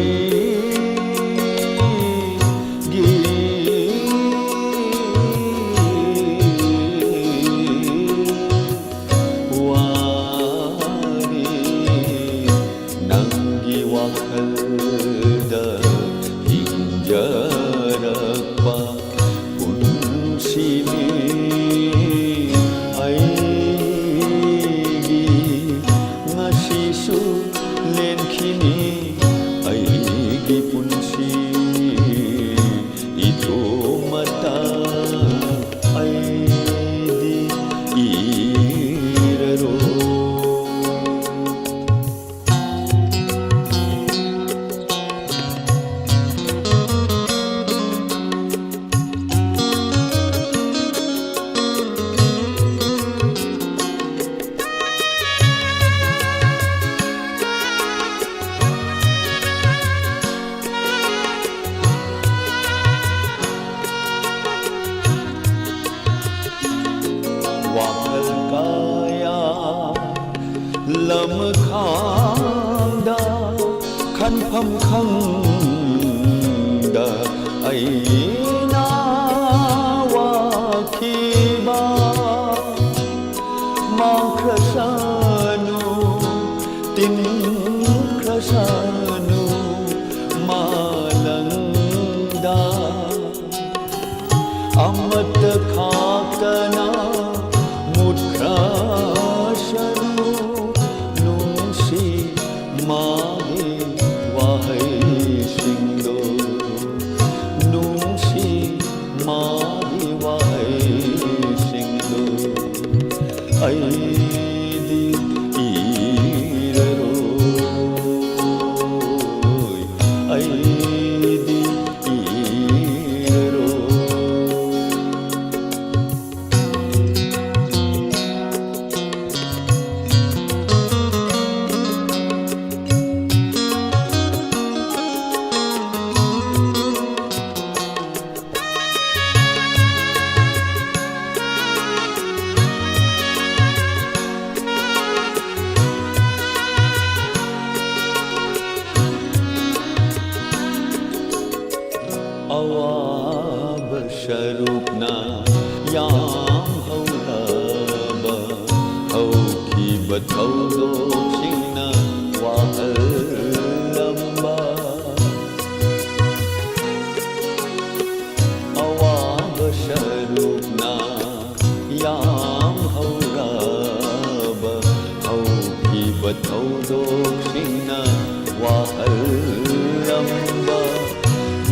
ꯋꯥꯔꯤ ꯅꯪꯒꯤ ꯋꯥꯈꯜꯗ ꯍꯤꯡꯖꯔꯛꯄ ꯄꯨꯟꯁꯤꯅꯤ꯫ ꯑꯩꯒꯤ ꯉꯁꯤꯁꯨ ꯂꯦꯟꯈꯤꯅꯤ ꯑꯩꯒꯤ ꯄꯨꯟꯁꯤ ꯏꯇꯣꯝꯇ꯫ ꯑꯩꯗꯤ ꯏꯔꯔꯣꯏ꯫ ꯋꯥꯈꯜ ꯀꯌꯥ ꯂꯝꯈꯥꯡꯗ ꯈꯟꯐꯝ ꯈꯪꯗ ꯑꯩꯅ ꯋꯥꯈꯤꯕ ꯃꯥꯡꯈ꯭ꯔꯁꯅꯨ, ꯇꯤꯟꯈ꯭ꯔꯁꯅꯨ ꯃꯥꯂꯪꯗ꯫ ꯑꯃꯠꯇ ꯈꯥꯛꯇꯅ ꯃꯨꯠꯈ꯭ꯔꯁꯅꯨ ꯅꯨꯡꯁꯤ ꯃꯥꯒꯤ ꯋꯥꯍꯩꯁꯤꯡꯗꯣ, ꯅꯨꯡꯁꯤ ꯃꯥꯒꯤ ꯋꯥꯍꯩꯁꯤꯡꯗꯣ꯫ ꯑꯩꯗꯤ ꯏꯔꯔꯣꯏ, ꯑꯩꯗꯤ ꯏꯔꯔꯣꯏ꯫ ꯁꯔꯨꯛꯅ ꯌꯥꯝ ꯍꯧꯔꯕ ꯍꯧꯈꯤꯕ ꯊꯧꯗꯣꯛꯁꯤꯡꯅ ꯋꯥꯍꯜꯂꯝꯕ ꯑꯋꯥꯕ ꯁꯔꯨꯛꯅ ꯌꯥꯝ ꯍꯧꯔꯕ ꯍꯧꯈꯤꯕ ꯊꯧꯗꯣꯛꯁꯤꯡꯅ ꯋꯥꯍꯜꯂꯝꯕ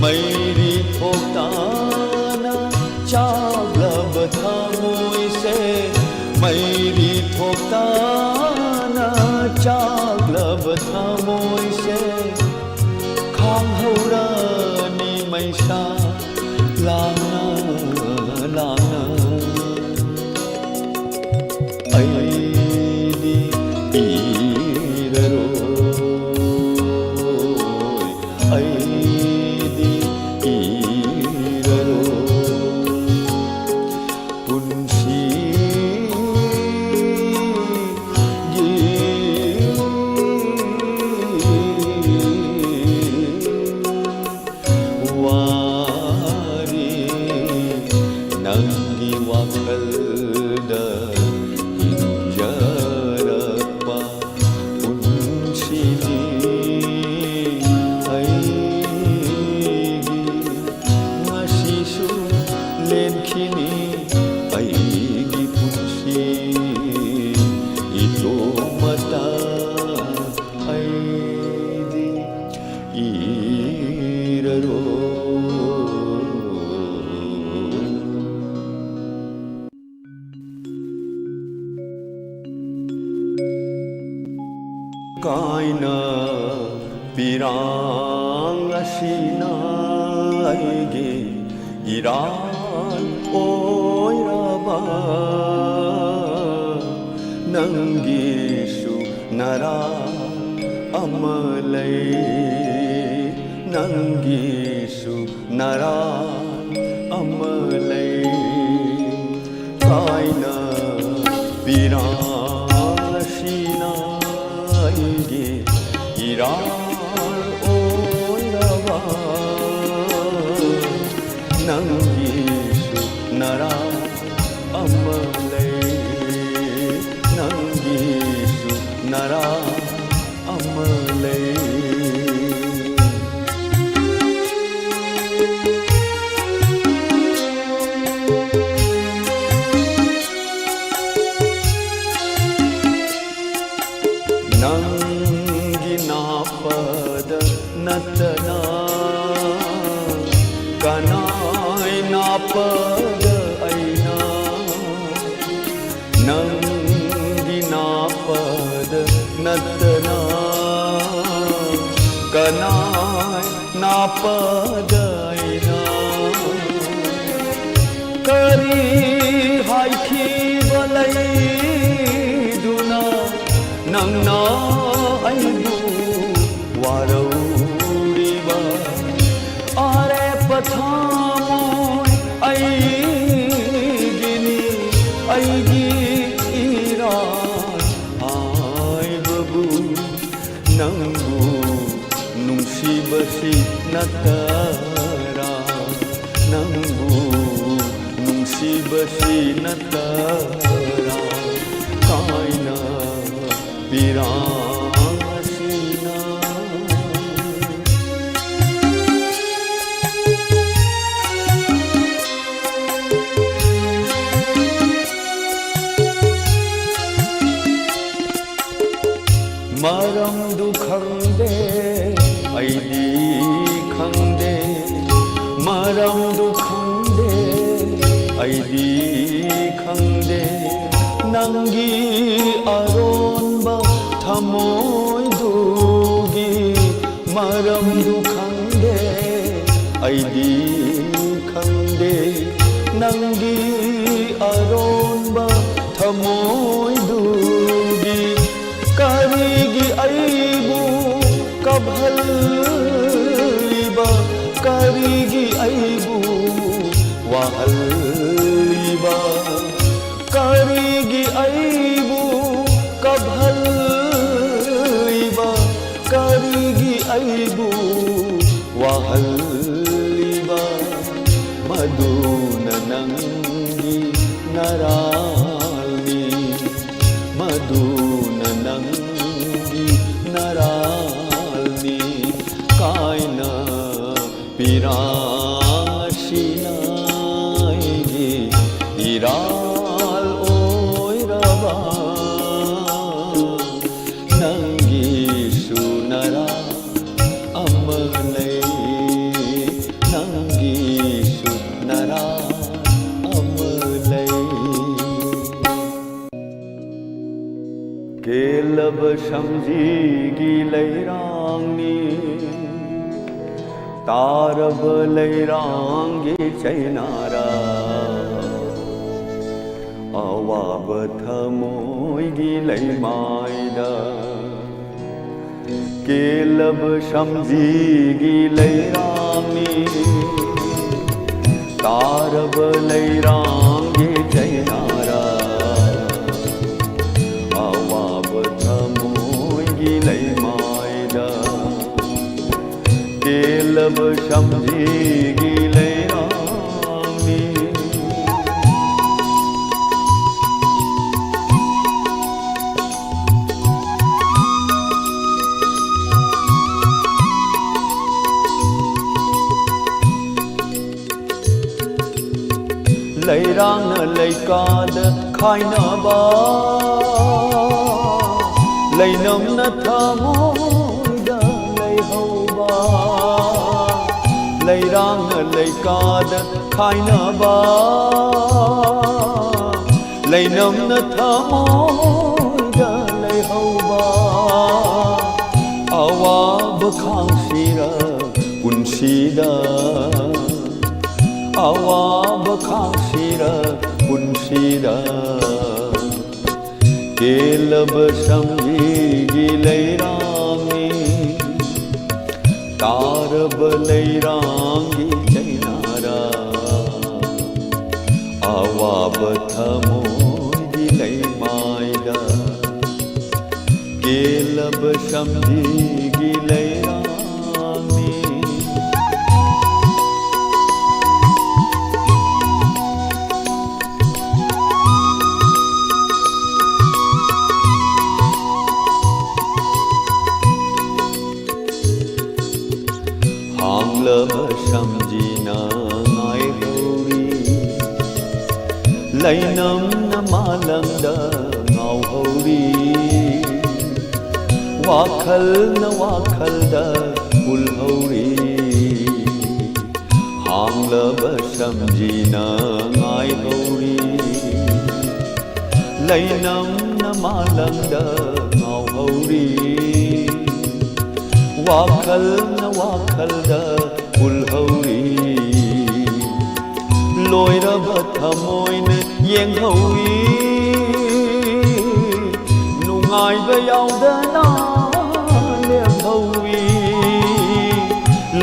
ꯃꯩꯔꯤ ꯊꯣꯛꯇꯥꯅ ꯆꯥꯛꯂꯕ ꯊꯃꯣꯏꯁꯦ, ꯃꯩꯔꯤ ꯊꯣꯛꯇꯥꯅ ꯆꯥꯛꯂꯕ ꯊꯃꯣꯏꯁꯦ ꯈꯥꯡꯍꯧꯔꯅꯤ ꯃꯩꯁꯥ ꯂꯥꯡꯅ ꯂꯥꯡꯅ꯫ ꯑꯩꯗꯤ ꯏꯔꯔꯣꯏ, ꯑꯩꯗꯤ ꯏꯔꯔꯣꯏ꯫ ꯄꯨꯟꯁꯤꯒꯤ ꯋꯥꯔꯤ ꯅꯪꯒꯤ ꯋꯥꯈꯜꯗ ꯍꯤꯡꯖꯔꯛꯄ ꯄꯨꯟꯁꯤꯅꯤ ꯑꯩꯒꯤ꯫ ꯉꯁꯤꯁꯨ ꯂꯦꯟꯈꯤꯅꯤ ꯑꯩꯒꯤ ꯄꯨꯟꯁꯤ ꯏꯇꯣꯝꯇ꯫ ꯑꯩꯗꯤ ꯏꯔꯔꯣꯏ꯫ ꯀꯥꯏꯅ ꯄꯤꯔꯥꯡ ꯑꯁꯤꯅ ꯑꯩꯒꯤ ꯏꯔꯥꯜ ꯑꯣꯏꯔꯕ꯫ ꯅꯪꯒꯤꯁꯨ ꯅꯔꯥꯜ ꯑꯃ ꯂꯩ, ꯅꯪꯒꯤꯁꯨ ꯅꯔꯥꯜ ꯑꯃ ꯂꯩ꯫ ꯀꯥꯏꯅ ꯄꯤꯔꯥꯡ ꯑꯁꯤꯅ ꯑꯩꯒꯤ ꯏꯔꯥꯜ ꯑꯣꯏꯔꯕ꯫ ꯅꯪꯒꯤ ꯇꯔꯥ ꯑꯃ ꯂꯩ꯫ ꯅꯪꯒꯤ ꯅꯥꯄꯗ ꯅꯠꯇꯅ ꯀꯅꯥꯏ ꯅꯥꯄꯗ ꯑꯩꯅ, ꯅꯪꯒꯤ ꯅꯥꯄꯗ ꯅꯠꯇꯅ ꯀꯅꯥꯏ ꯅꯥꯄꯗ ꯑꯩꯅ? ꯀꯔꯤ ꯍꯥꯏꯈꯤꯕ ꯂꯩꯗꯨꯅ ꯅꯪꯅ ꯑꯩꯕꯨ ꯋꯥꯔꯧꯔꯤꯕ? ꯑꯔꯦꯞꯄ ꯊꯃꯣꯏ ꯑꯩꯒꯤꯅꯤ, ꯑꯩꯒꯤ ꯏꯔꯥꯜ ꯍꯥꯏꯕꯕꯨ ꯅꯪꯕꯨ ꯅꯨꯡꯁꯤꯕꯁꯤ ꯅꯠꯇꯔꯥ? ꯅꯪꯕꯨ ꯅꯨꯡꯁꯤꯕꯁꯤ ꯅꯠꯇꯔꯥ? ꯀꯥꯏꯅ ꯄꯤꯔꯥꯡ ꯑꯁꯤꯅ꯫ ꯃꯔꯝꯗꯨ ꯈꯪꯗꯦ, ꯑꯩꯗꯤ ꯈꯪꯗꯦ꯫ ꯃꯔꯝꯗꯨ ꯈꯪꯗꯦ, ꯑꯩꯗꯤ ꯈꯪꯗꯦ꯫ ꯅꯪꯒꯤ ꯑꯔꯣꯟꯕ ꯊꯃꯣꯏꯗꯨꯒꯤ ꯃꯔꯝꯗꯨ ꯈꯪꯗꯦ, ꯑꯩꯗꯤ ꯈꯪꯗꯦ꯫ ꯅꯪꯒꯤ ꯑꯔꯣꯟꯕ ꯊꯃꯣꯏꯗꯨꯒꯤ ꯀꯔꯤꯒꯤ ꯑꯩꯕꯨ ꯀꯞꯍꯜꯂꯤꯕ? ꯀꯔꯤꯒꯤ ꯑꯩꯕꯨ ꯋꯥꯍꯜꯂꯤꯕ? ꯀꯔꯤꯒꯤ ꯑꯩꯕꯨ ꯀꯞꯍꯜꯂꯤꯕ? ꯀꯔꯤꯒꯤ ꯑꯩꯕꯨ ꯋꯥꯍꯜꯂꯤꯕ? ꯃꯗꯨꯅ ꯅꯪꯒꯤ ꯅꯔꯥꯜꯅꯤ, ꯃꯗꯨꯅ ꯅꯪ ꯁꯝꯖꯤꯒꯤ ꯂꯩꯔꯥꯡꯅꯤ꯫ ꯇꯥꯔꯕ ꯂꯩꯔꯥꯡꯒꯤ ꯆꯩꯅꯥꯔ, ꯑꯋꯥꯕ ꯊꯃꯣꯏꯒꯤ ꯂꯩꯃꯥꯏꯗ꯫ ꯀꯦꯜꯂꯕ ꯁꯝꯖꯤꯒꯤ ꯂꯩꯔꯥꯡꯅꯤ꯫ ꯇꯥꯔꯕ ꯂꯩꯔꯥꯡꯒꯤ ꯆꯩꯅꯥꯔ, ꯑꯋꯥꯕ ꯊꯃꯣꯏꯒꯤ ꯂꯩꯃꯥꯏꯗ꯫ ꯀꯦꯜꯂꯕ ꯁꯝꯖꯤꯒꯤ ꯂꯩꯔꯥꯡꯅꯤ꯫ ꯂꯩꯔꯥꯡꯅ ꯂꯩꯀꯥꯗ ꯈꯥꯏꯅꯕ, ꯂꯩꯅꯝꯅ ꯊꯃꯣꯏꯗ ꯂꯩꯍꯧꯕ꯫ ꯂꯩꯔꯥꯡꯅ ꯂꯩꯀꯥꯗ ꯈꯥꯏꯅꯕ, ꯂꯩꯅꯝꯅ ꯊꯃꯣꯏꯗ ꯂꯩꯍꯧꯕ꯫ ꯑꯋꯥꯕ ꯈꯥꯡꯁꯤꯔ ꯄꯨꯟꯁꯤꯗ, ꯑꯋꯥꯕ ꯈꯥꯡꯁꯤꯔ ꯄꯨꯟꯁꯤꯗ꯫ ꯀꯦꯜꯂꯕ ꯁꯝꯖꯤꯒꯤ ꯂꯩꯔꯥꯡꯅꯤ꯫ ꯇꯥꯔꯕ ꯂꯩꯔꯥꯡꯒꯤ ꯆꯩꯅꯥꯔ, ꯑꯋꯥꯕ ꯊꯃꯣꯏꯒꯤ ꯂꯩꯃꯥꯏꯗ꯫ ꯀꯦꯜꯂꯕ ꯁꯝꯖꯤꯒꯤ ꯂꯩꯔꯥꯡꯅꯤ꯫ ꯍꯥꯡꯂꯕ ꯁꯝꯖꯤꯅ ꯉꯥꯏꯍꯧꯔꯤ꯫ ꯂꯩꯅꯝꯅ ꯃꯥꯂꯪꯗ ꯉꯥꯎꯍꯧꯔꯤ꯫ ꯋꯥꯈꯜꯅ ꯋꯥꯈꯜꯗ ꯍꯨꯜꯍꯧꯔꯤ꯫ ꯍꯥꯡꯂꯕ ꯁꯝꯖꯤꯅ ꯉꯥꯏꯍꯧꯔꯤ꯫ ꯂꯩꯅꯝꯅ ꯃꯥꯂꯪꯗ ꯉꯥꯎꯍꯧꯔꯤ꯫ ꯍꯧꯔꯤ꯫ ꯋꯥꯈꯜꯅ ꯋꯥꯈꯜꯗ ꯍꯨꯜꯍꯧꯔꯤ꯫ ꯂꯣꯏꯔꯕ ꯊꯃꯣꯏꯅ ꯌꯦꯡꯍꯧꯏ꯫ ꯅꯨꯡꯉꯥꯏꯕ ꯌꯥꯎꯗꯅ ꯂꯦꯝꯍꯧꯏ꯫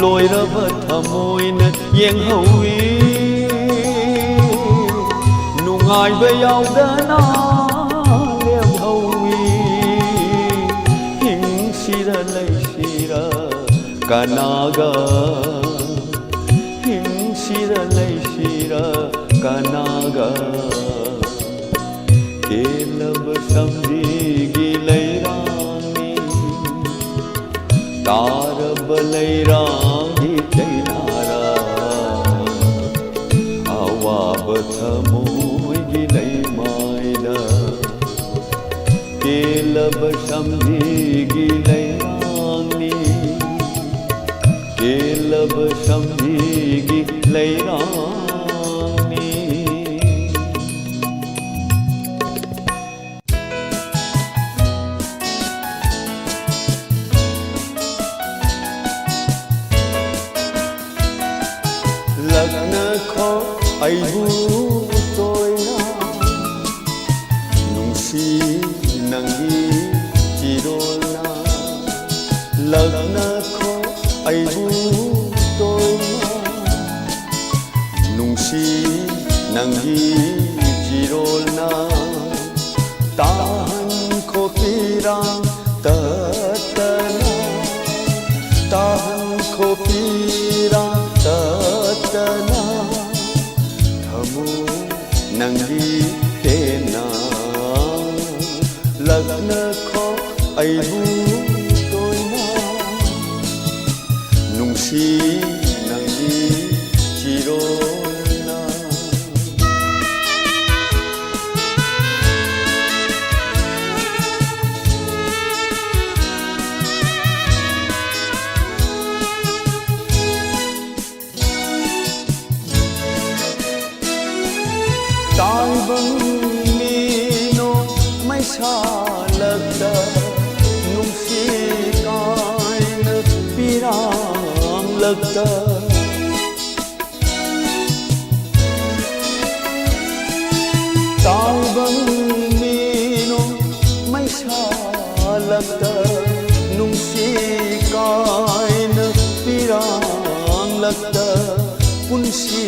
ꯂꯣꯏꯔꯕ ꯊꯃꯣꯏꯅ ꯌꯦꯡꯍꯧꯏ꯫ ꯅꯨꯡꯉꯥꯏꯕ ꯌꯥꯎꯗꯅ ꯂꯦꯝꯍꯧꯏ꯫ ꯍꯤꯡꯁꯤꯔ ꯂꯩꯁꯤꯔ ꯀꯅꯥꯒ? ꯍꯤꯡꯁꯤꯔ ꯂꯩꯁꯤꯔ ꯀꯅꯥꯒ? ꯀꯦꯜꯂꯕ ꯁꯝꯖꯤꯒꯤ ꯂꯩꯔꯥꯡꯅꯤ꯫ ꯇꯥꯔꯕ ꯂꯩꯔꯥꯡꯒꯤ ꯆꯩꯅꯥꯔ? ꯑꯋꯥꯕ ꯊꯃꯣꯏꯒꯤ ꯂꯩꯃꯥꯏꯗ ꯀꯦꯜꯂꯕ ꯁꯝꯖꯤꯒꯤ ꯂꯩꯔꯥꯡꯅꯤ꯫ ꯀꯦꯜꯂꯕ ꯁꯝꯖꯤꯒꯤ ꯂꯩꯔꯥꯡꯅꯤ꯫ ꯂꯛꯅꯈꯣ ꯑꯩꯕꯨ ꯇꯣꯏꯅ, ꯅꯨꯡꯁꯤ ꯅꯪꯒꯤ ꯆꯤꯔꯣꯜꯅ꯫ ꯂꯛꯅꯈꯣ ꯑꯩꯕꯨ ꯇꯣꯏꯅ, ꯅꯨꯡꯁꯤ ꯅꯪꯒꯤ ꯆꯤꯔꯣꯜꯅ꯫ ꯇꯥꯍꯟꯈꯣ ꯄꯤꯔꯥꯡ ꯇꯠꯇꯅ, ꯇꯥꯍꯟꯈꯣ ꯄꯤꯔꯥꯡ ꯇꯠꯇꯅ꯫ ꯊꯝꯃꯨ ꯅꯪꯒꯤ ꯄꯦꯟꯅ꯫ ꯂꯛꯅꯈꯣ ꯑꯩꯕꯨ ꯇꯣꯏꯅ, ꯅꯨꯡꯁꯤ ꯅꯪꯒꯤ ꯆꯤꯔꯣꯜꯅ꯫ ꯇꯥꯡꯕꯪ ꯃꯤ ꯅꯣꯡꯃꯩ ꯁꯥꯠꯂꯛꯇ ꯇꯥꯏꯕꯪ ꯃꯤꯅꯣ ꯃꯩꯁꯥꯂꯛꯇ ꯅꯨꯡꯁꯤ ꯀꯥꯏꯅ ꯄꯤꯔꯥꯡꯂꯛꯇ ꯄꯨꯟꯁꯤ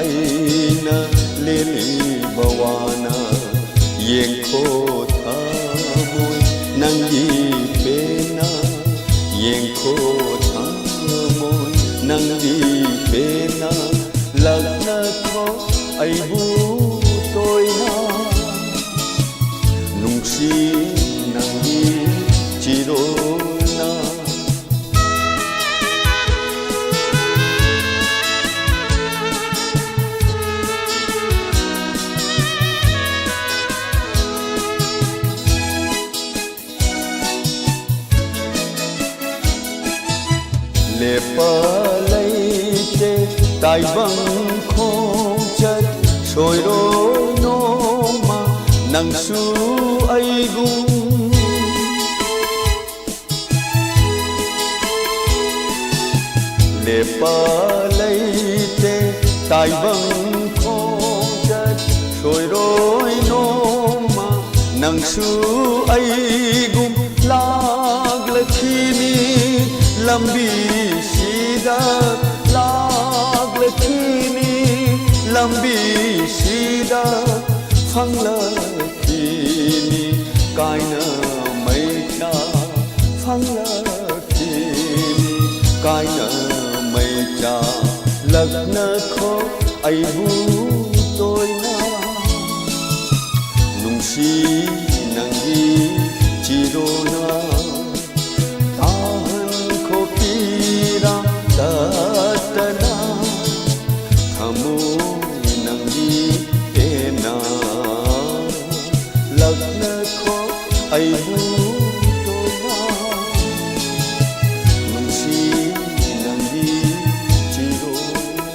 ꯑꯩꯅ ꯂꯦꯜꯂꯤꯕ ꯋꯥꯅ ꯌꯦꯡꯈꯣ ꯊꯃꯣꯏ ꯅꯪꯒꯤ ꯄꯦꯟꯅ ꯌꯦꯡꯈꯣ ꯊꯃꯣꯏ ꯅꯪꯒꯤ ꯄꯦꯟꯅ ꯂꯛꯅꯈꯣ ꯑꯩꯕꯨ ꯇꯣꯏꯅ ꯅꯨꯡꯁꯤ ꯅꯪꯒꯤ ꯆꯤꯔꯣꯜꯅ ꯂꯦꯞꯄ ꯂꯩꯇꯦ ꯇꯥꯏꯕꯪ ꯈꯣꯡꯆꯠ ꯁꯣꯏꯔꯣꯏ ꯅꯣꯡꯃ ꯅꯪꯁꯨ ꯑꯩꯒꯨꯝ ꯂꯦꯞꯄ ꯂꯩꯇꯦ ꯇꯥꯏꯕꯪ ꯈꯣꯡꯆꯠ ꯁꯣꯏꯔꯣꯏ ꯅꯣꯡꯃ ꯅꯪꯁꯨ ꯑꯩꯒꯨꯝ ꯂꯥꯛꯂꯛꯈꯤꯅꯤ ꯂꯝꯕꯤꯁꯤꯗ ꯂꯥꯛꯂꯛꯈꯤꯅꯤ ꯂꯝꯕꯤꯁꯤꯗ ꯐꯪꯂꯛꯈꯤꯅꯤ ꯀꯥꯏꯅ ꯃꯩꯆꯥ ꯐꯪꯂꯛꯈꯤꯅꯤ ꯀꯥꯏꯅ ꯃꯩꯆꯥ ꯂꯛꯅꯈꯣ ꯑꯩꯕꯨ ꯇꯣꯏꯅ ꯅꯨꯡꯁꯤ ꯅꯪꯒꯤ ꯆꯤꯔꯣꯅ ꯇꯥꯍꯟꯈꯣ ꯄꯤꯔꯥꯡ ꯇꯠꯇꯅ ꯊꯃꯣꯏ ꯅꯪꯒꯤ ꯄꯦꯟꯅ ꯂꯛꯅꯈꯣ ꯑꯩꯕꯨ ꯇꯣꯏꯅ ꯅꯨꯡꯁꯤ ꯅꯪꯒꯤ ꯆꯤꯔꯣꯅ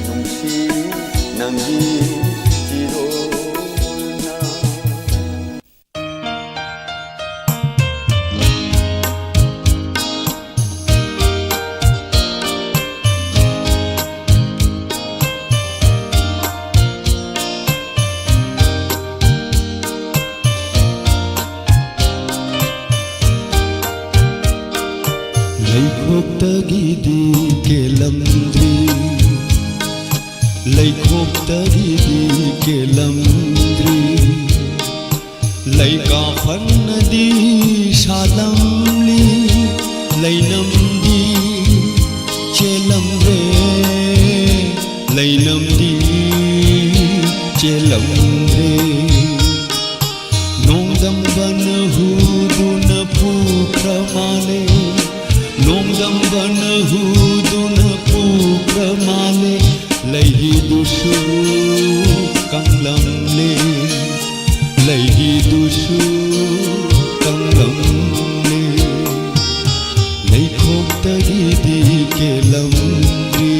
ꯅꯨꯡꯁꯤ ꯂꯩꯈꯣꯛꯇꯒꯤꯗꯤ ꯀꯦꯜꯂꯝꯗ꯭ꯔꯤ, ꯂꯩꯈꯣꯛꯇꯒꯤꯗꯤ ꯀꯦꯜꯂꯝꯗ꯭ꯔꯤ, ꯂꯩꯀꯥ ꯐꯅꯗꯤ ꯁꯥꯠꯂꯝꯂꯤ, ꯂꯩꯅꯝꯗꯤ ꯆꯦꯜꯂꯝꯗ꯭ꯔꯦ, ꯂꯩꯅꯝꯗꯤ ꯆꯦꯜꯂꯝꯗ꯭ꯔꯦ꯫ ꯅꯣꯡꯗꯝꯕꯅ ꯍꯨꯗꯨꯅ ꯄꯨꯈ꯭ꯔ ꯃꯥꯜꯂꯦ, ꯅꯣꯡꯗꯝꯕꯅ ꯍꯨꯗꯨꯅ ꯄꯨꯈ꯭ꯔ ꯃꯥꯜꯂꯦ, ꯂꯩꯍꯤꯗꯨꯁꯨ ꯀꯪꯂꯝꯂꯦ, ꯂꯩꯍꯤꯗꯨꯁꯨ ꯀꯪꯂꯝꯂꯦ, ꯂꯩꯈꯣꯛꯇꯒꯤꯗꯤ ꯀꯦꯜꯂꯝꯗ꯭ꯔꯤ꯫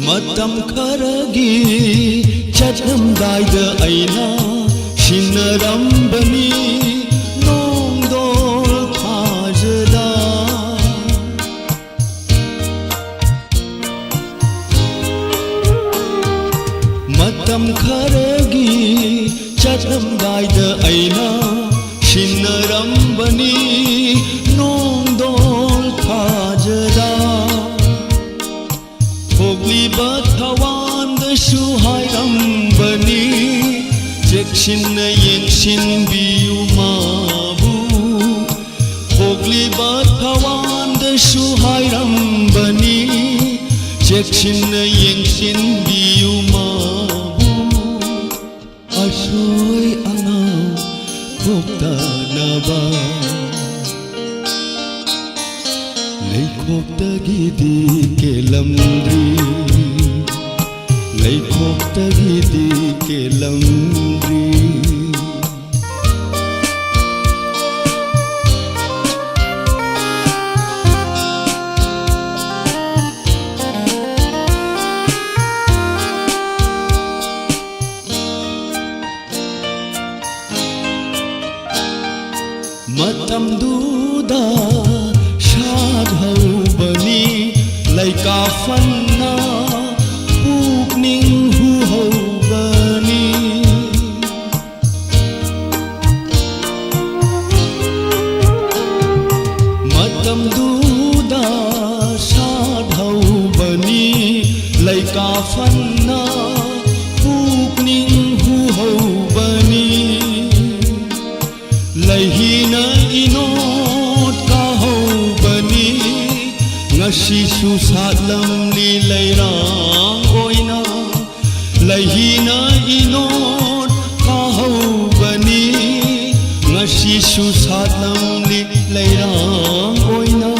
ꯃꯇꯝ ꯈꯔꯒꯤ ꯆꯠꯂꯝꯗꯥꯏꯗ ꯑꯩꯅ ꯁꯤꯟꯅꯔꯝꯕꯅꯤ ꯅꯣꯡꯗꯣꯜ ꯊꯥꯖꯗ꯫ ꯃꯇꯝ ꯈꯔꯒꯤ ꯆꯠꯂꯝꯗꯥꯏꯗ ꯑꯩꯅ ꯁꯤꯟꯅꯔꯝꯕꯅꯤ ꯅꯣꯡꯗꯣꯜ ꯊꯥꯖꯗ꯫ ꯊꯣꯛꯂꯤꯕ ꯊꯋꯥꯟꯗꯁꯨ ꯍꯥꯏꯔꯝꯕꯅꯤ, ꯆꯦꯛꯁꯤꯟꯅ ꯌꯦꯡꯁꯤꯟꯕꯤꯌꯨ ꯃꯥꯕꯨ꯫ ꯊꯣꯛꯂꯤꯕ ꯊꯋꯥꯟꯗꯁꯨ ꯍꯥꯏꯔꯝꯕꯅꯤ, ꯆꯦꯛꯁꯤꯟꯅ ꯌꯦꯡꯁꯤꯟꯕꯤꯌꯨ ꯃꯥꯕꯨ꯫ ꯑꯁꯣꯏ ꯑꯉꯥꯝ ꯊꯣꯛꯇꯅꯕ꯫ ꯂꯩꯈꯣꯛꯇꯒꯤꯗꯤ ꯀꯦꯜꯂꯝꯗ꯭ꯔꯤ, ꯂꯩꯈꯣꯛꯇꯒꯤꯗꯤ ꯀꯦꯜꯂꯝꯗ꯭ꯔꯤ꯫ ꯃꯇꯝꯗꯨꯗ ꯁꯥꯠꯍꯧꯕꯅꯤ ꯂꯩꯀꯥ ꯐꯟꯅ ꯄꯨꯛꯅꯤꯡ ꯍꯨꯍꯧꯕꯅꯤ꯫ ꯃꯇꯝꯗꯨꯗ ꯁꯥꯠꯍꯧꯕꯅꯤ ꯂꯩꯀꯥ ꯐꯟꯅ ꯄꯨꯛꯅꯤꯡ ꯍꯨꯍꯧꯕꯅꯤ꯫ ꯂꯩꯍꯤꯅ ꯏꯅꯣꯠ ꯀꯥꯍꯧꯕꯅꯤ, ꯉꯁꯤꯁꯨ ꯁꯥꯠꯂꯝꯂꯤ ꯂꯩꯔꯥꯡ ꯑꯣꯏꯅ꯫ ꯂꯩꯍꯤꯅ ꯏꯅꯣꯠ ꯀꯥꯍꯧꯕꯅꯤ, ꯉꯁꯤꯁꯨ ꯁꯥꯠꯂꯝꯂꯤ ꯂꯩꯔꯥꯡ ꯑꯣꯏꯅ꯫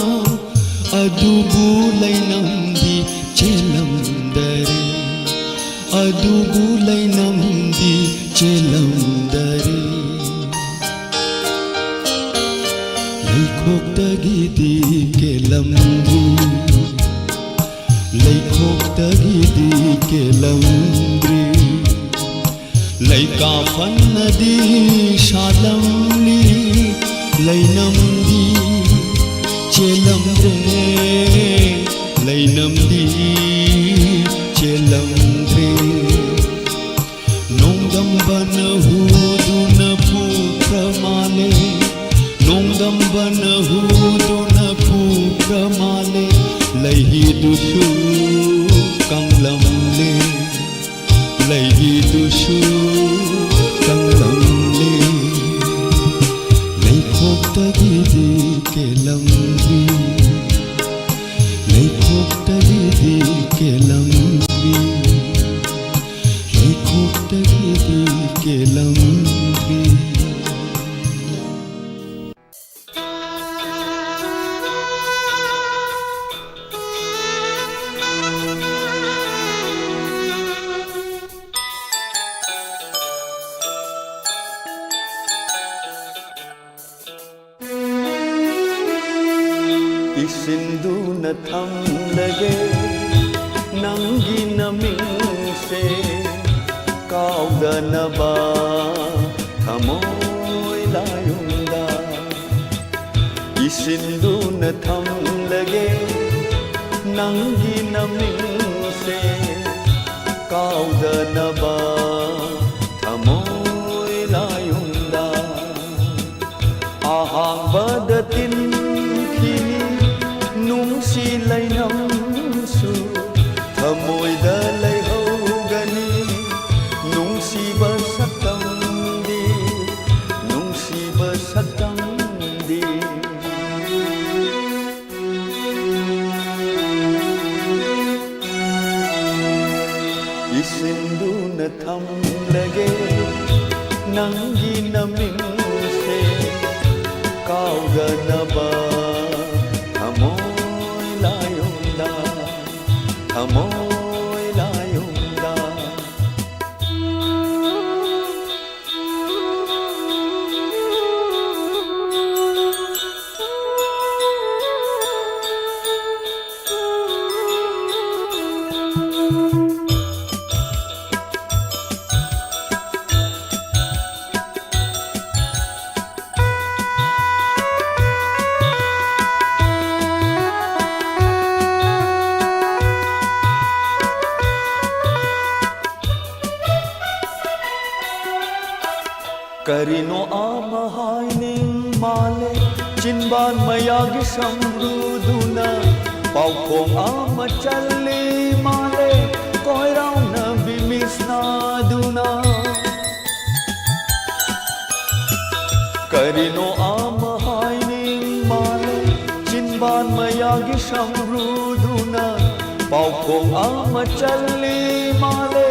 ꯑꯗꯨꯕꯨ ꯂꯩꯅꯝꯗꯤ ꯆꯦꯜꯂꯝꯗꯔꯦ, ꯑꯗꯨꯕꯨ ꯂꯩꯅꯝꯗꯤ ꯆꯦꯜꯂꯝꯗꯔꯦ꯫ ꯂꯩꯈꯣꯛꯇꯒꯤꯗꯤ ꯀꯦꯜꯂꯝꯗ꯭ꯔꯤ, ꯂꯩꯈꯣꯛꯇꯒꯤꯗꯤ ꯀꯦꯜꯂꯝꯗ꯭ꯔꯤ꯫ ꯂꯩꯀꯥ ꯐꯟꯅꯗꯤ ꯁꯥꯠꯂꯝꯂꯤ, ꯂꯩꯅꯝꯗꯤ ꯆꯦꯜꯂꯝꯗ꯭ꯔꯦ, ꯂꯩꯅꯝꯗꯤ ꯆꯦꯜꯂꯝꯗ꯭ꯔꯦ꯫ ꯅꯣꯡꯗꯝꯕꯅ ꯍꯨꯗꯨꯅ ꯄꯨꯈ꯭ꯔ ꯃꯥꯜꯂꯦ, ꯅꯣꯡꯗꯝꯕꯅ ꯍꯨꯗꯨꯅ ꯄꯨꯈ꯭ꯔ ꯃꯥꯜꯂꯦ, ꯂꯩꯍꯤꯗꯨꯁꯨ ꯀꯪꯂꯝꯂꯦ, ꯂꯩꯍꯤꯗꯨꯁꯨ ꯀꯪꯂꯝꯂꯦ꯫ ꯂꯩꯈꯣꯛꯇꯒꯤꯗꯤ ꯀꯦꯜꯂꯝꯂꯤ, ꯂꯩꯈꯣꯛꯇꯒꯤꯗꯤ ꯀꯦꯜꯂꯝꯂꯤ, ꯂꯩꯈꯣꯛꯇꯒꯤꯗꯤ ꯀꯦꯜꯂꯝꯂꯤ꯫ ꯏꯁꯤꯟꯗꯨꯅ ꯊꯝꯂꯒꯦ ꯅꯪꯒꯤ ꯅꯃꯤꯡꯁꯦ, ꯀꯥꯎꯗꯅꯕ ꯊꯃꯣꯏ ꯂꯥꯏꯌꯨꯝꯗ꯫ ꯁꯤꯟꯗꯨꯅ ꯊꯝꯂꯒꯦ ꯅꯪꯒꯤ ꯅꯃꯤꯡꯁꯦ, ꯀꯥꯎꯗꯅꯕ ꯊꯃꯣꯏ ꯂꯥꯏꯌꯨꯝꯗ꯫ ꯑꯍꯥꯡꯕꯗ ꯇꯤꯟꯈꯤꯅꯤ ꯅꯨꯡꯁꯤ ꯂꯩꯅꯝꯁꯨ, ꯊꯃꯣꯏꯗ ꯂꯩꯍꯧꯒꯅꯤ ꯅꯨꯡꯁꯤꯕ ꯁꯛꯇꯝꯗꯤ, ꯅꯨꯡꯁꯤꯕ ꯁꯛꯇꯝꯗꯤ꯫ ꯏꯁꯤꯟꯗꯨꯅ ꯊꯝꯂꯒꯦ ꯅꯪꯒꯤ ꯅꯃꯤꯡꯁꯦ, ꯀꯥꯎꯗꯅꯕ ꯊꯃꯣꯏ ꯂꯥꯏꯌꯨꯝꯗ, ꯊꯃꯣꯏ ꯂꯥꯏꯌꯨꯝꯗ꯫ ꯀꯔꯤꯅꯣ ꯑꯃ ꯍꯥꯏꯅꯤꯡ ꯃꯥꯜꯂꯦ, ꯆꯤꯟꯕꯥꯟ ꯃꯌꯥꯒꯤ ꯁꯝꯕ꯭ꯔꯨꯗꯨꯅ ꯄꯥꯎꯈꯣꯡ ꯑꯃ ꯆꯜꯂꯤ ꯃꯥꯜꯂꯦ, ꯀꯣꯏꯔꯥꯎꯅꯕꯤ ꯃꯤꯁꯅꯥꯗꯨꯅ꯫ ꯀꯔꯤꯅꯣ ꯑꯃ ꯍꯥꯏꯅꯤꯡ ꯃꯥꯜꯂꯦ, ꯆꯤꯟꯕꯥꯟ ꯃꯌꯥꯒꯤ ꯁꯝꯕ꯭ꯔꯨꯗꯨꯅ ꯄꯥꯎꯈꯣꯡ ꯑꯃ ꯆꯜꯂꯤ ꯃꯥꯜꯂꯦ,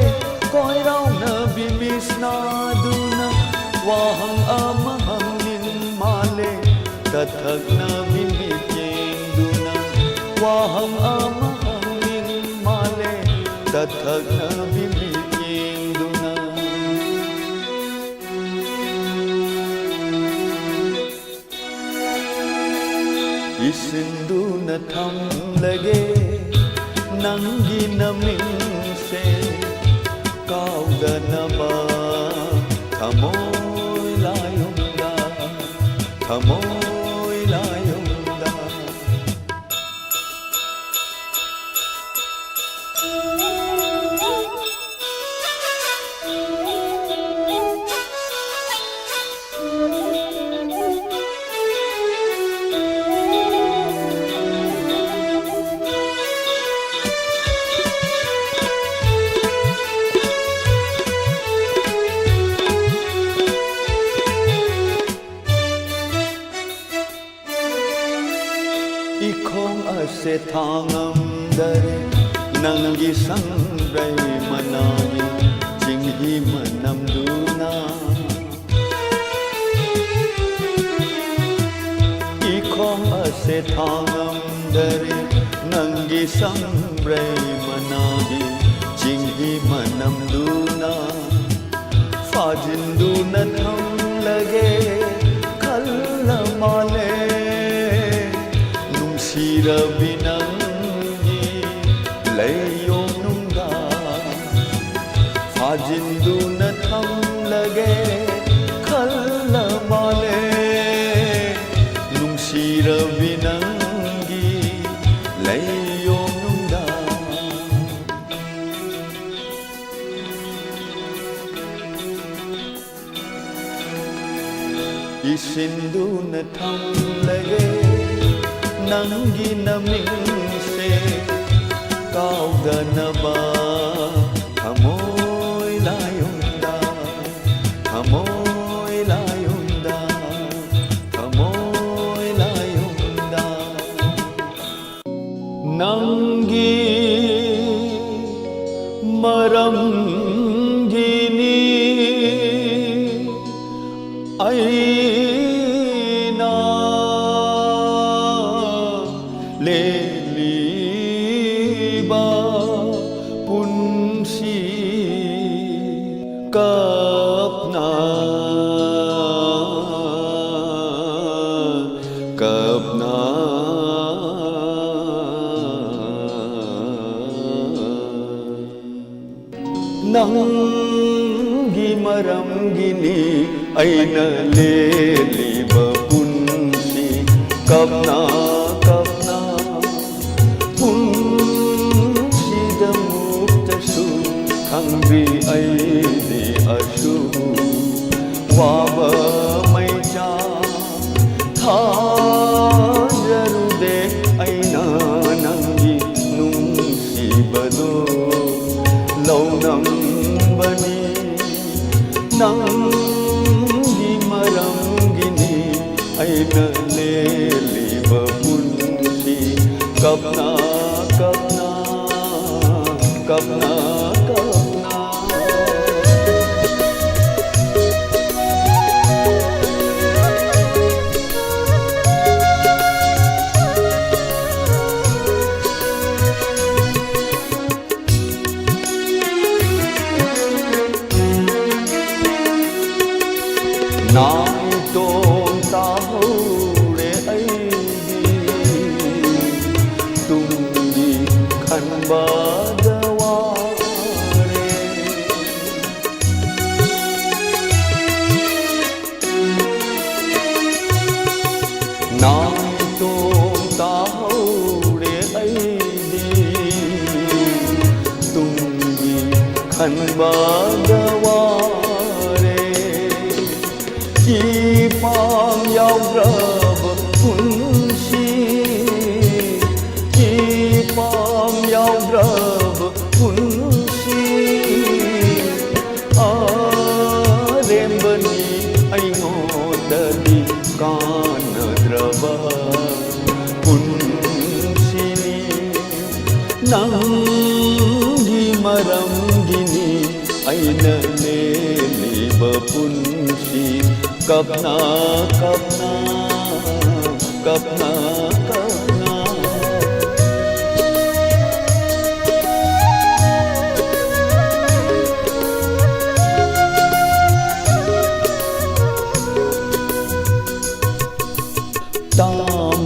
ꯀꯣꯏꯔꯥꯎꯅꯕꯤ ꯃꯤꯁꯅꯥꯗꯨꯅ ꯋꯥꯍꯪ ꯑꯃ ꯍꯪꯅꯤꯡ ꯃꯥꯜꯂꯦ, ꯇꯠꯊꯛꯅꯕꯤ ꯃꯤꯠꯌꯦꯡꯗꯨꯅ ꯋꯥꯍꯪ ꯑꯃ ꯍꯪꯅꯤꯡ ꯃꯥꯜꯂꯦ, ꯇꯠꯊꯛꯅꯕꯤ ꯃꯤꯠꯌꯦꯡꯗꯨꯅ꯫ ꯏꯁꯤꯟꯗꯨꯅ ꯊꯝꯂꯒꯦ ꯅꯪꯒꯤ ꯅꯃꯤꯡꯁꯦ, ꯀꯥꯎꯗꯅꯕ ꯊꯃꯣꯏ ꯂꯥꯏꯌꯨꯝꯗ, ꯊꯃꯣꯏ ꯂꯥꯏꯌꯨꯝꯗ꯫ ꯏꯈꯣꯡ ꯑꯁꯦ ꯊꯥꯡꯉꯝꯗꯔꯦ, ꯅꯪꯒꯤ ꯁꯪꯕ꯭ꯔꯩ ꯃꯅꯥꯒꯤ ꯆꯤꯡꯍꯤ ꯃꯅꯝꯗꯨꯅ꯫ ꯏꯈꯣꯡ ꯑꯁꯦ ꯊꯥꯡꯉꯝꯗꯔꯦ, ꯅꯪꯒꯤ ꯁꯪꯕ꯭ꯔꯩ ꯃꯅꯥꯒꯤ ꯆꯤꯡꯍꯤ ꯃꯅꯝꯗꯨꯅ꯫ ꯐꯥꯖꯤꯟꯗꯨꯅ ꯊꯝꯂꯒꯦ ꯈꯜꯂ ꯃꯥꯜꯂꯦ, ꯅꯨꯡꯁꯤꯔꯕꯤ ꯅꯪꯒꯤ ꯂꯩꯌꯣꯡ ꯅꯨꯡꯗ꯫ ꯐꯥꯖꯤꯟꯗꯨꯅ ꯊꯝꯂꯒꯦ ꯈꯜꯂ ꯃꯥꯜꯂꯦ, ꯅꯨꯡꯁꯤꯔꯕꯤ ꯅꯪꯒꯤ ꯂꯩꯌꯣꯡ ꯅꯨꯡꯗ꯫ ꯏꯁꯤꯟꯗꯨꯅ ꯊꯝꯂꯒꯦ ꯅꯪꯒꯤ ꯅꯃꯤꯡꯁꯦ ꯀꯥꯎꯗꯅꯕ꯫ ꯊꯃꯣꯏ ꯂꯥꯏꯌꯣꯟꯗ, ꯊꯃꯣꯏ ꯂꯥꯏꯌꯣꯟꯗ, ꯊꯃꯣꯏ ꯂꯥꯏꯌꯣꯟꯗ꯫ ꯅꯪꯒꯤ ꯃꯔꯝꯒꯤꯅꯤ ꯑꯩꯅ ꯂꯦꯜꯂꯤꯕ ꯄꯨꯟꯁꯤ꯫ ꯀꯞꯅ, ꯀꯞꯅ꯫ ꯅꯪꯒꯤ ꯃꯔꯝꯒꯤꯅꯤ ꯑꯩꯅ ꯂꯦꯜꯂꯤꯕ ꯄꯨꯟꯁꯤ꯫ ꯀꯞꯅ, ꯀꯞꯅ꯫ ꯄꯨꯟꯁꯤꯗ ꯃꯨꯛꯇꯁꯨ ꯈꯪꯗ꯭ꯔꯤ ꯑꯩꯗꯤ ꯑꯁꯨꯛ ꯋꯥꯕ ꯑꯩꯅ ꯂꯦꯜꯂꯤꯕ ꯄꯨꯟꯁꯤ ꯀꯞꯅ ꯀꯞꯅ ꯀꯞꯅ ꯀꯞꯅ꯫ ꯅꯥꯏꯇꯣꯝ ꯇꯥꯍꯧꯔꯦ ꯑꯩꯗꯤ, ꯇꯨꯡꯒꯤ ꯈꯟꯕꯗ ꯋꯥꯔꯦ꯫ ꯅꯥꯏꯇꯣꯝ ꯇꯥꯍꯧꯔꯦ ꯑꯩꯗꯤ, ꯇꯨꯡꯒꯤ ꯈꯟꯕꯗ ꯋꯥꯔꯦ꯫ ꯏꯄꯥꯝ ꯌꯥꯎꯗ꯭ꯔꯕ ꯄꯨꯟꯁꯤ, ꯏꯄꯥꯝ ꯌꯥꯎꯗ꯭ꯔꯕ ꯄꯨꯟꯁꯤ꯫ ꯑꯔꯦꯝꯕꯅꯤ ꯑꯩꯉꯣꯟꯗꯗꯤ ꯀꯥꯟꯅꯗ꯭ꯔꯕ ꯄꯨꯟꯁꯤꯅꯤ꯫ ꯅꯪꯒꯤ ꯃꯔꯝꯒꯤꯅꯤ ꯑꯩꯅ ꯂꯦꯜꯂꯤꯕ ꯄꯨꯟꯁꯤ ꯀꯞꯅ ꯀꯞꯅ ꯀꯞꯅ ꯀꯞꯅ꯫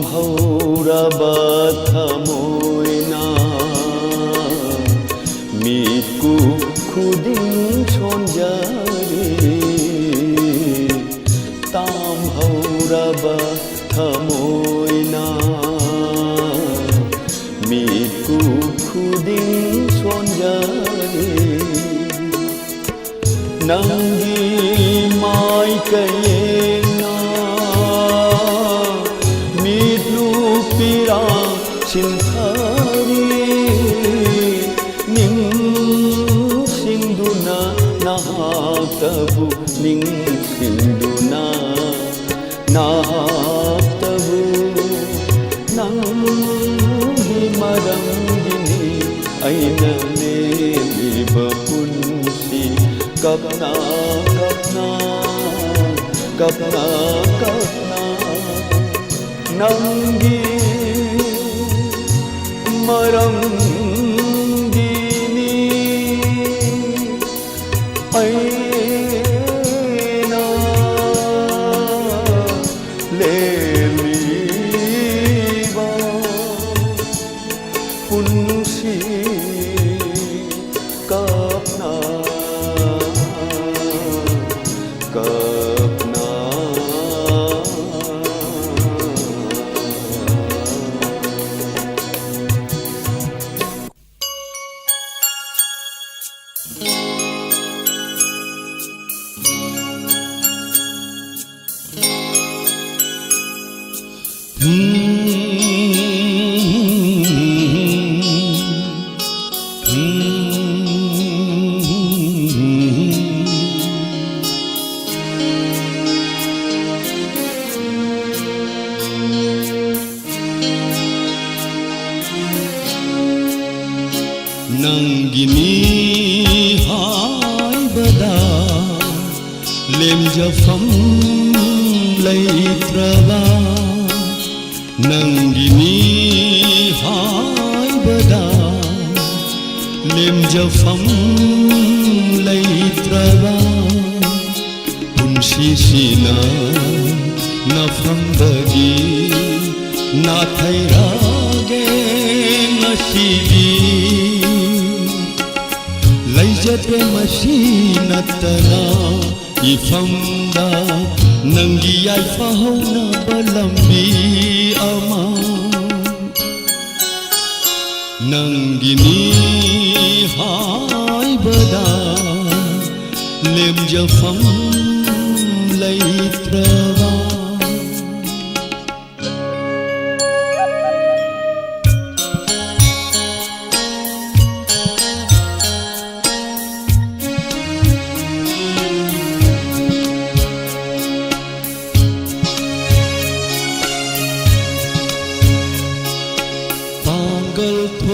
ꯇꯥꯝꯍꯧꯔꯕ ꯊꯃꯣꯏꯅ ꯃꯤꯠꯀꯨꯞ ꯈꯨꯗꯤꯡ ꯁꯣꯟꯖꯔꯤ꯫ ꯇꯥꯝꯍꯧꯔꯕ ꯊꯃꯣꯏꯅ ꯃꯤꯠꯀꯨꯞ ꯈꯨꯗꯤꯡ ꯁꯣꯟꯖꯔꯤ꯫ ꯅꯪꯒꯤ ꯃꯥꯏꯀꯩꯅ ꯃꯤꯠꯂꯨ ꯄꯤꯔꯥꯡ ꯁꯤꯟꯊꯔꯤ꯫ ꯅꯤꯡꯁꯤꯡꯗꯨꯅ ꯅꯍꯥꯛꯇꯕꯨ ꯅꯤꯡꯁꯤꯡꯗꯨꯅ ꯅꯥꯞꯇꯕꯨ ꯅꯪꯒꯤ ꯃꯔꯝꯒꯤꯅꯤ ꯑꯩꯅ ꯂꯦꯝꯂꯤꯕ ꯄꯨꯟꯁꯤ꯫ ꯀꯞꯅ ꯀꯞꯅ ꯀꯞꯅ ꯀꯞꯅ ꯅꯪꯒꯤ ꯃꯔꯝꯒꯤꯅꯤ ꯑꯩꯅ ꯂꯦꯝꯂꯤꯕ ꯄꯨꯟꯁꯤ꯫ ꯀꯞꯅ ꯀꯞꯅ ꯅꯪꯒꯤꯅꯤ ꯍꯥꯏꯕꯗ ꯂꯦꯝꯖꯐꯝ ꯂꯩꯇ꯭ꯔꯕ, ꯅꯪꯒꯤꯅꯤ ꯍꯥꯏꯕꯗ ꯂꯦꯝꯖꯐꯝ ꯂꯩꯇ꯭ꯔꯕ, ꯄꯨꯟꯁꯤꯁꯤꯅ ꯅꯐꯝꯗꯒꯤ ꯅꯥꯊꯩꯔꯒꯦ ꯉꯁꯤꯗꯤ꯫ ꯂꯩꯖꯗꯦ ꯃꯁꯤ ꯅꯠꯇꯅ ꯏꯐꯝꯗ ꯅꯪꯒꯤ ꯌꯥꯏꯐ ꯍꯧꯅꯕ ꯂꯝꯕꯤ ꯑꯃ꯫ ꯅꯪꯒꯤꯅꯤ ꯍꯥꯏꯕꯗ ꯂꯦꯝꯖꯐꯝ ꯂꯩꯇ꯭ꯔꯕ꯫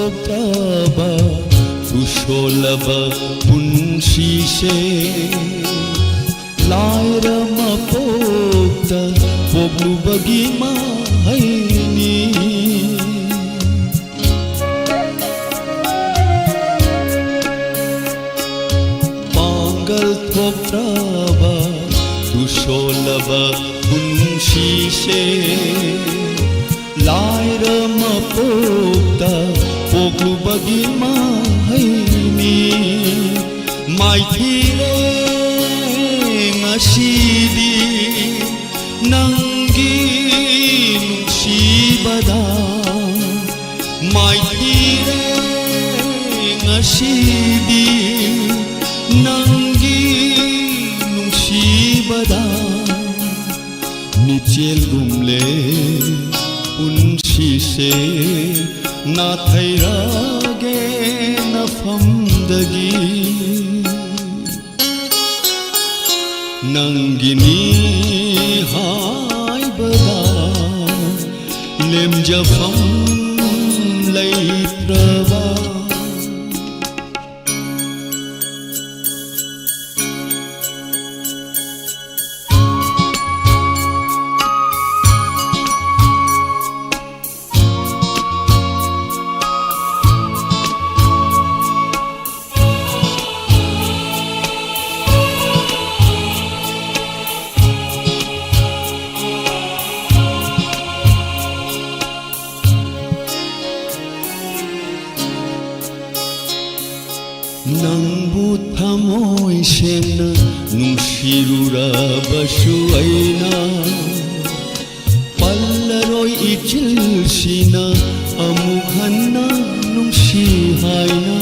ꯊꯣꯛꯇ꯭ꯔꯕ ꯇꯨꯁꯣꯜꯂꯕ ꯄꯨꯟꯁꯤꯁꯦ ꯂꯥꯏꯔ ꯃꯄꯣꯛꯇ ꯄꯣꯛꯂꯨꯕꯒꯤ ꯃꯍꯩꯅꯤ꯫ ꯄꯥꯡꯒꯜ ꯊꯣꯛꯇ꯭ꯔꯕ ꯇꯨꯁꯣꯜꯂꯕ ꯄꯨꯟꯁꯤꯁꯦ ꯂꯥꯏꯔ ꯃꯄꯣꯛꯇ ꯄꯣꯛꯂꯨꯕꯒꯤ ꯃꯍꯩꯅꯤ꯫ ꯃꯥꯏꯊꯤꯔꯦ ꯉꯁꯤꯗꯤ ꯅꯪꯒꯤ ꯅꯨꯡꯁꯤꯕꯗ꯫ ꯃꯥꯏꯊꯤꯔꯦ ꯉꯁꯤꯗꯤ ꯅꯪꯒꯤ ꯅꯨꯡꯁꯤꯕꯗ꯫ ꯃꯤꯆꯦꯜꯒꯨꯝꯂꯦ ꯄꯨꯟꯁꯤꯁꯦ ꯅꯥꯊꯩꯔꯒꯦ ꯅꯐꯝꯗꯒꯤ꯫ ꯅꯪꯒꯤꯅꯤ ꯍꯥꯏꯕꯗ ꯂꯦꯝꯖꯐꯝ ꯂꯩꯇ꯭ꯔꯕ꯫ ꯅꯪꯕꯨ ꯊꯃꯣꯏ ꯁꯦꯡꯅ ꯅꯨꯡꯁꯤꯔꯨꯔꯕꯁꯨ ꯑꯩꯅ ꯄꯜꯂꯔꯣꯏ ꯏꯆꯤꯜꯁꯤꯅ ꯑꯃꯨꯛ ꯍꯟꯅ ꯅꯨꯡꯁꯤ ꯍꯥꯏꯅ꯫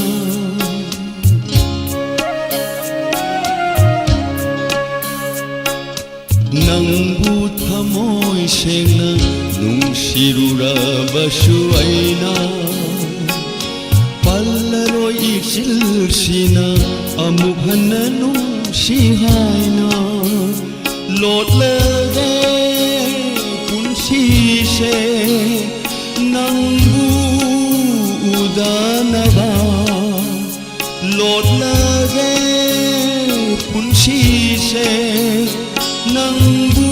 ꯅꯪꯕꯨ ꯊꯃꯣꯏ ꯁꯦꯡꯅ ꯅꯨꯡꯁꯤꯔꯨꯔꯕꯁꯨ ꯑꯩꯅ ꯄꯜꯂꯔꯣꯏ ꯏꯆꯤꯜꯁꯤꯅ ꯑꯃꯨꯛ ꯍꯟꯅ ꯅꯨꯡꯁꯤ ꯍꯥꯏꯅ꯫ ꯂꯣꯠꯂꯒꯦ ꯄꯨꯟꯁꯤꯁꯦ ꯅꯪꯕꯨ ꯎꯗ ꯁꯦ ꯅꯪꯕꯨ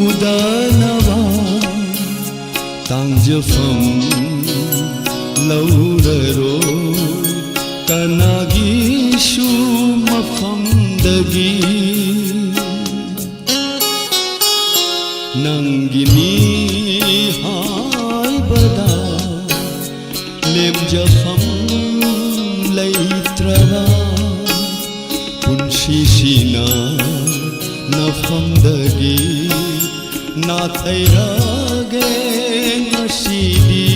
ꯎꯗꯅꯕ ꯇꯥꯡꯖꯐꯝ ꯂꯧꯔꯔꯣꯏ ꯀꯅꯥꯒꯤꯁꯨ ꯃꯐꯝꯗꯒꯤ꯫ ꯅꯪꯒꯤꯅꯤ ꯍꯥꯏꯕꯗ ꯂꯦꯝꯖꯐꯝ ꯂꯩꯇ꯭ꯔꯕ ꯄꯨꯟꯁꯤꯁꯤꯅ ꯅꯐꯝꯗꯒꯤ ꯅꯥꯊꯩꯔꯒꯦ ꯉꯁꯤꯗꯤ꯫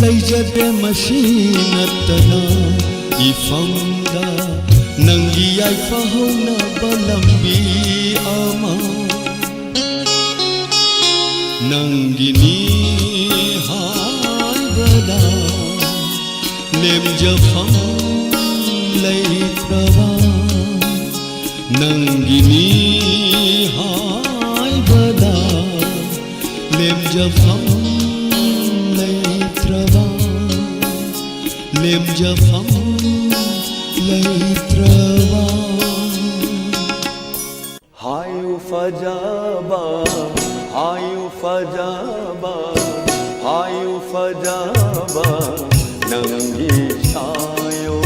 ꯂꯩꯖꯗꯦ ꯃꯁꯤ ꯅꯠꯇꯅ ꯏꯐꯝꯗ ꯅꯪꯒꯤ ꯌꯥꯏꯐ ꯍꯧꯅꯕ ꯂꯝꯕꯤ ꯑꯃ꯫ ꯅꯪꯒꯤꯅꯤ ꯍꯥꯏꯕꯗ ꯂꯦꯝꯖꯐꯝ ꯂꯩꯇ꯭ꯔꯕ, ꯅꯪꯒꯤꯅꯤ ꯍꯥꯏꯕꯗ ꯂꯦꯝꯖꯐꯝ ꯂꯩꯇ꯭ꯔꯕ, ꯂꯦꯝꯖꯐꯝ ꯂꯩꯇ꯭ꯔꯕ꯫ ꯍꯥꯏꯌꯨ ꯐꯖꯕ, ꯍꯥꯏꯌꯨ ꯐꯖꯕ, ꯍꯥꯏꯌꯨ ꯐꯖꯕ, ꯅꯪꯒꯤ ꯁꯥꯌꯣ꯫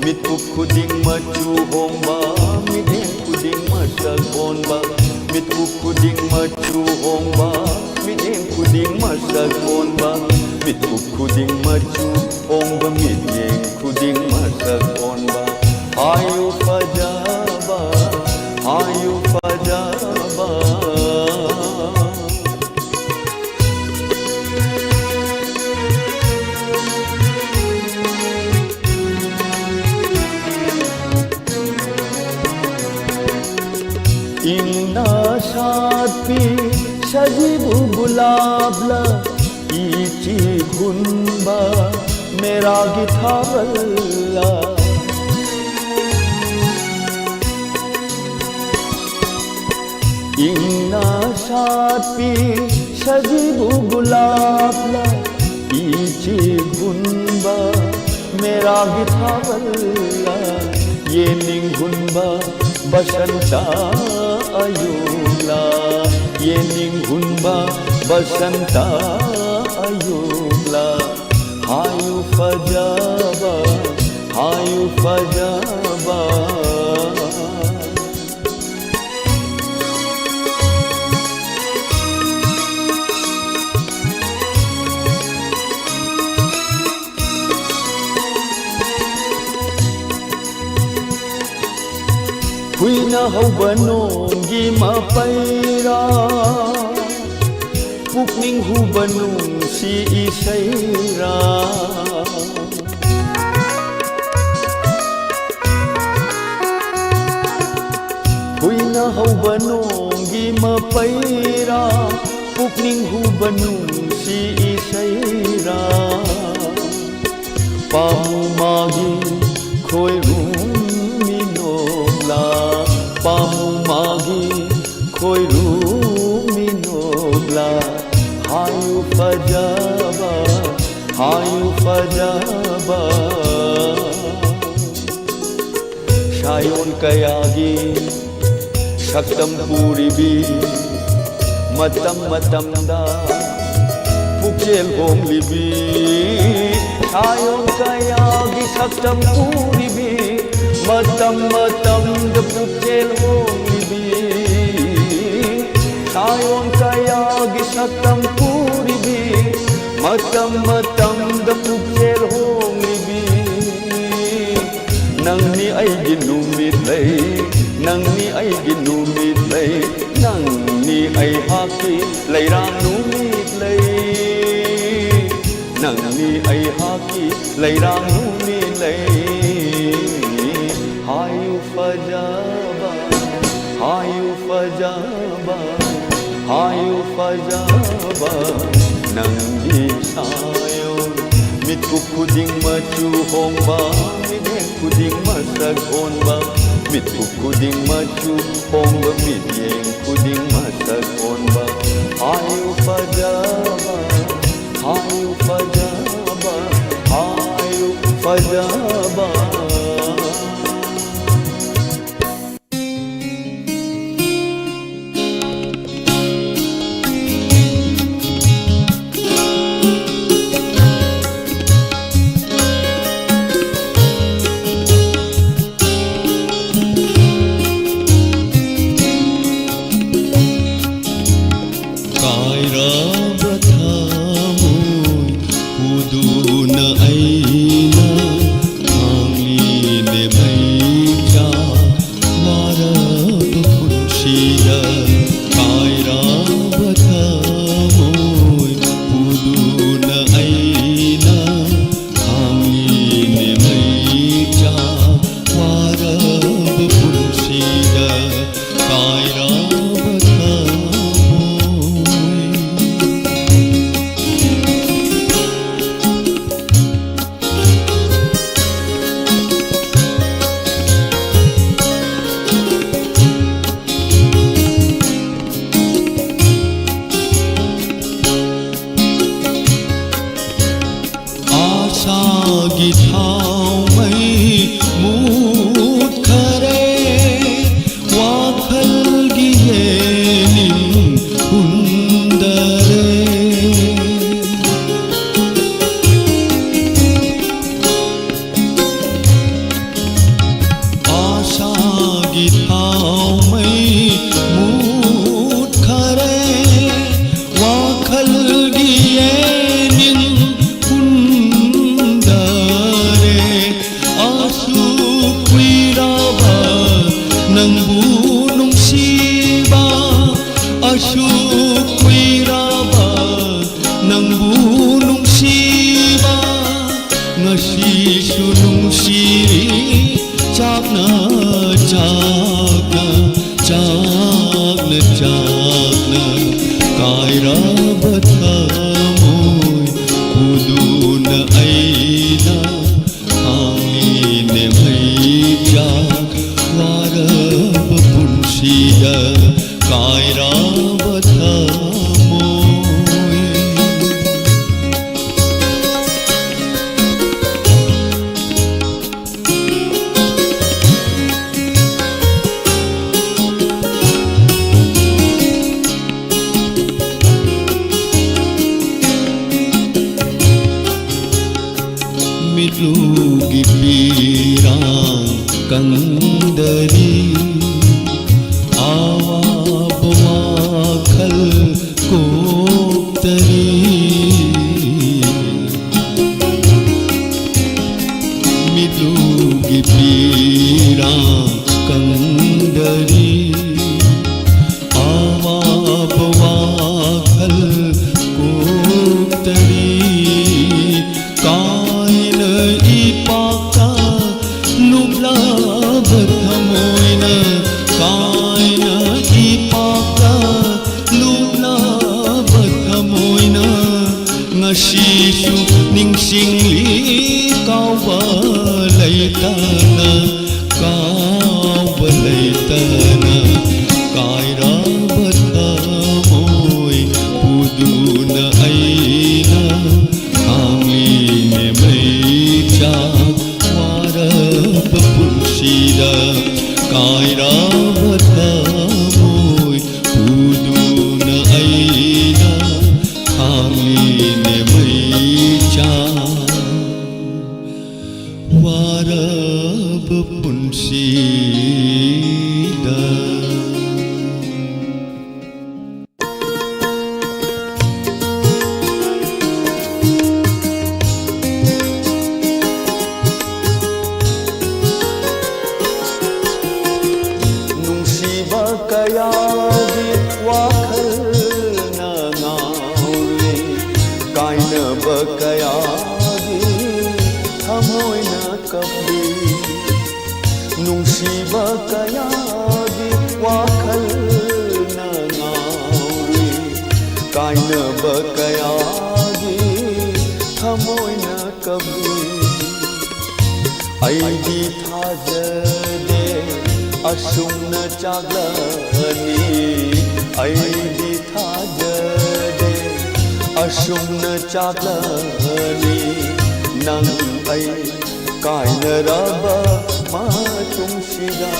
ꯃꯤꯠꯀꯨꯞ ꯈꯨꯗꯤꯡ ꯃꯆꯨ ꯍꯣꯡꯕ, ꯃꯤꯠꯌꯦꯡ ꯈꯨꯗꯤꯡ ꯃꯁꯛ ꯑꯣꯟꯕ, ꯃꯤꯠꯀꯨꯞ ꯈꯨꯗꯤꯡ ꯃꯆꯨ ꯍꯣꯡꯕ, ꯃꯤꯠꯌꯦꯡ ꯈꯨꯗꯤꯡ ꯃꯁꯛ ꯑꯣꯟꯕ, ꯃꯤꯠꯀꯨꯞ ꯈꯨꯗꯤꯡ ꯃꯆꯨ ꯍꯣꯡꯕ, ꯃꯤꯠꯌꯦꯡ ꯈꯨꯗꯤꯡ ꯃꯁꯛ ꯑꯣꯟꯕ꯫ ꯍꯥꯏꯌꯨ ꯐꯖꯕ, ꯍꯥꯏꯌꯨ ꯐꯖꯕ꯫ ꯏꯪꯅ ꯁꯥꯠꯄꯤ ꯁꯖꯤꯕꯨ ꯒꯨꯂꯥꯞꯂ, ꯏꯆꯤ ꯍꯨꯟꯕ ꯃꯦꯔꯥꯒꯤ ꯊꯥꯕꯜꯂ꯫ ꯏꯪꯅ ꯁꯥꯠꯄꯤ ꯁꯖꯤꯕꯨ ꯒꯨꯂꯥꯞꯂ, ꯏꯆꯤ ꯍꯨꯟꯕ ꯃꯦꯔꯥꯒꯤ ꯊꯥꯕꯜꯂ꯫ ꯌꯦꯡꯅꯤꯡ ꯍꯨꯟꯕ ꯕꯁꯟꯇ ꯑꯌꯨꯛꯂꯥ, ꯌꯦꯡꯅꯤꯡ ꯍꯨꯟꯕ ꯕꯁꯟꯇ ꯑꯌꯨꯛꯂꯥ, ꯍꯥꯏꯌꯨ ꯐꯖꯕ, ꯍꯥꯏꯌꯨ ꯐꯖꯕ꯫ ꯍꯨꯏꯅ ꯍꯧꯕ ꯅꯣꯡꯒꯤ ꯃꯄꯩꯔꯥ, ꯄꯨꯛꯅꯤꯡ ꯍꯨꯕ ꯅꯨꯡꯁꯤ ꯏꯁꯩꯔꯥ꯫ ꯍꯨꯏꯅ ꯍꯧꯕ ꯅꯣꯡꯒꯤ ꯃꯄꯩꯔꯥ, ꯄꯨꯛꯅꯤꯡ ꯍꯨꯕ ꯅꯨꯡꯁꯤ ꯏꯁꯩꯔꯥ꯫ ꯄꯥꯃꯨ ꯃꯥꯒꯤ ꯈꯣꯏꯔꯨꯝ ꯃꯤꯅꯣꯛꯂꯥ, ꯄꯥꯃꯨ ꯃꯥꯒꯤ ꯈꯣꯏꯔꯨꯝ ꯃꯤꯅꯣꯛꯂꯥ, ꯍꯥꯏꯌꯨ ꯐꯖꯕ, ꯍꯥꯏꯌꯨ ꯐꯖꯕ꯫ ꯁꯥꯌꯣꯟ ꯀꯌꯥꯒꯤ ꯁꯛꯇꯝ ꯄꯨꯔꯤꯕꯤ, ꯃꯇꯝ ꯃꯇꯝꯗ ꯄꯨꯛꯆꯦꯜ ꯍꯣꯡꯂꯤꯕꯤ꯫ ꯁꯥꯌꯣꯟ ꯀꯌꯥꯒꯤ ꯁꯛꯇꯝ ꯄꯨꯔꯤꯕꯤ, ꯃꯇꯝ ꯃꯇꯝꯗ ꯄꯨꯛꯆꯦꯜ ꯍꯣꯡꯂꯤꯕꯤ꯫ ꯁꯥꯌꯣꯟ ꯀꯌꯥꯒꯤ ꯁꯛꯇꯝ ꯄꯨꯔꯤꯕꯤ, ꯃꯇꯝ ꯃꯇꯝꯗ ꯄꯨꯛꯆꯦꯜ ꯍꯣꯡꯂꯤꯕꯤ꯫ ꯅꯪꯅꯤ ꯑꯩꯒꯤ ꯅꯨꯃꯤꯠ ꯂꯩ, ꯅꯪꯅꯤ ꯑꯩꯒꯤ ꯅꯨꯃꯤꯠ ꯂꯩ, ꯅꯪꯅꯤ ꯑꯩꯍꯥꯛꯀꯤ ꯂꯩꯔꯥꯡ ꯅꯨꯃꯤꯠ ꯂꯩ, ꯅꯪꯅꯤ ꯑꯩꯍꯥꯛꯀꯤ ꯂꯩꯔꯥꯡ ꯅꯨꯃꯤꯠ ꯂꯩ꯫ ꯍꯥꯏꯌꯨ ꯐꯖꯕ, ꯍꯥꯏꯌꯨ ꯐꯖꯕ, ꯍꯥꯏꯌꯨ ꯐꯖꯕ, ꯅꯪꯒꯤ ꯁꯥꯌꯣꯟ꯫ ꯃꯤꯠꯀꯨꯞ ꯈꯨꯗꯤꯡ ꯃꯆꯨ ꯍꯣꯡꯕ, ꯃꯤꯠꯌꯦꯡ ꯈꯨꯗꯤꯡ ꯃꯁꯛ ꯑꯣꯟꯕ, ꯃꯤꯠꯀꯨꯞ ꯈꯨꯗꯤꯡ ꯃꯆꯨ ꯍꯣꯡꯕ, ꯃꯤꯠꯌꯦꯡ ꯈꯨꯗꯤꯡ ꯃꯁꯛ ꯑꯣꯟꯕ꯫ ꯍꯥꯏꯌꯨ ꯐꯖꯕ, ꯍꯥꯏꯌꯨ ꯐꯖꯕ, ꯍꯥꯏꯌꯨ ꯐꯖꯕ꯫ ꯀꯥꯏꯔꯕ ꯊꯃꯣꯏ ꯄꯨꯗꯨꯅ ꯑꯩꯅ ꯍꯥꯡꯂꯤꯅꯦ ꯃꯩꯆꯥꯛ ꯋꯥꯔꯕ ꯄꯨꯟꯁꯤꯗ ꯀꯥꯏꯔꯕ ꯊꯃꯣꯏ꯫ ꯃꯤꯠꯂꯨꯒꯤ ꯄꯤꯔꯥꯡ ꯀꯪꯗꯔꯤ, ꯑꯋꯥꯕ ꯋꯥꯈꯜ ꯀꯣꯛꯇꯔꯤ꯫ ꯃꯤꯠꯂꯨꯒꯤ ꯄꯤꯔꯥꯡ ꯀꯪꯗꯔꯤ, ꯑꯋꯥꯕ ꯋꯥꯈꯜ ꯀꯣꯛꯇꯔꯤ꯫ ꯀꯥꯏꯅ ꯏꯄꯥꯛꯇ ꯂꯨꯞꯂꯕ ꯊꯃꯣꯏꯅ, ꯀꯥꯏꯅ ꯏꯄꯥꯛꯇ ꯂꯨꯞꯂꯕ ꯊꯃꯣꯏꯅ ꯉꯁꯤꯁꯨ ꯅꯤꯡꯁꯤꯡꯂꯤ ꯀꯥꯎꯕ ꯂꯩꯇꯅ, ꯀꯥꯎꯕ ꯂꯩꯇꯅ꯫ ꯀꯥꯏꯔꯕ ꯊꯃꯣꯏ ꯄꯨꯗꯨꯅ ꯑꯩꯅ ꯍꯥꯡꯂꯤꯅꯦ ꯃꯩꯆꯥꯛ ꯋꯥꯔꯕ ꯄꯨꯟꯁꯤꯗ꯫ ꯀꯥꯏꯔꯕ ꯊꯃꯣꯏ ꯄꯨꯗꯨꯅ ꯑꯩꯅ ꯍꯥꯡꯂꯤꯅꯦ ꯃꯩꯆꯥꯛ ꯋꯥꯔꯕ ꯄꯨꯟꯁꯤꯗ꯫ ꯅꯨꯡꯁꯤꯕ ꯀꯌꯥꯒꯤ ꯊꯃꯣꯏꯅ ꯀꯞꯂꯤ꯫ ꯑꯩꯗꯤ ꯊꯥꯖꯗꯦ ꯑꯁꯨꯝꯅ ꯆꯥꯛꯂꯛꯑꯅꯤ꯫ ꯑꯩꯗꯤ ꯊꯥꯖꯗꯦ ꯑꯁꯨꯝꯅ ꯆꯥꯛꯂꯛꯑꯅꯤ꯫ ꯅꯪ ꯑꯩ ꯀꯥꯏꯅꯔꯕ ꯃꯇꯨꯡꯁꯤꯗ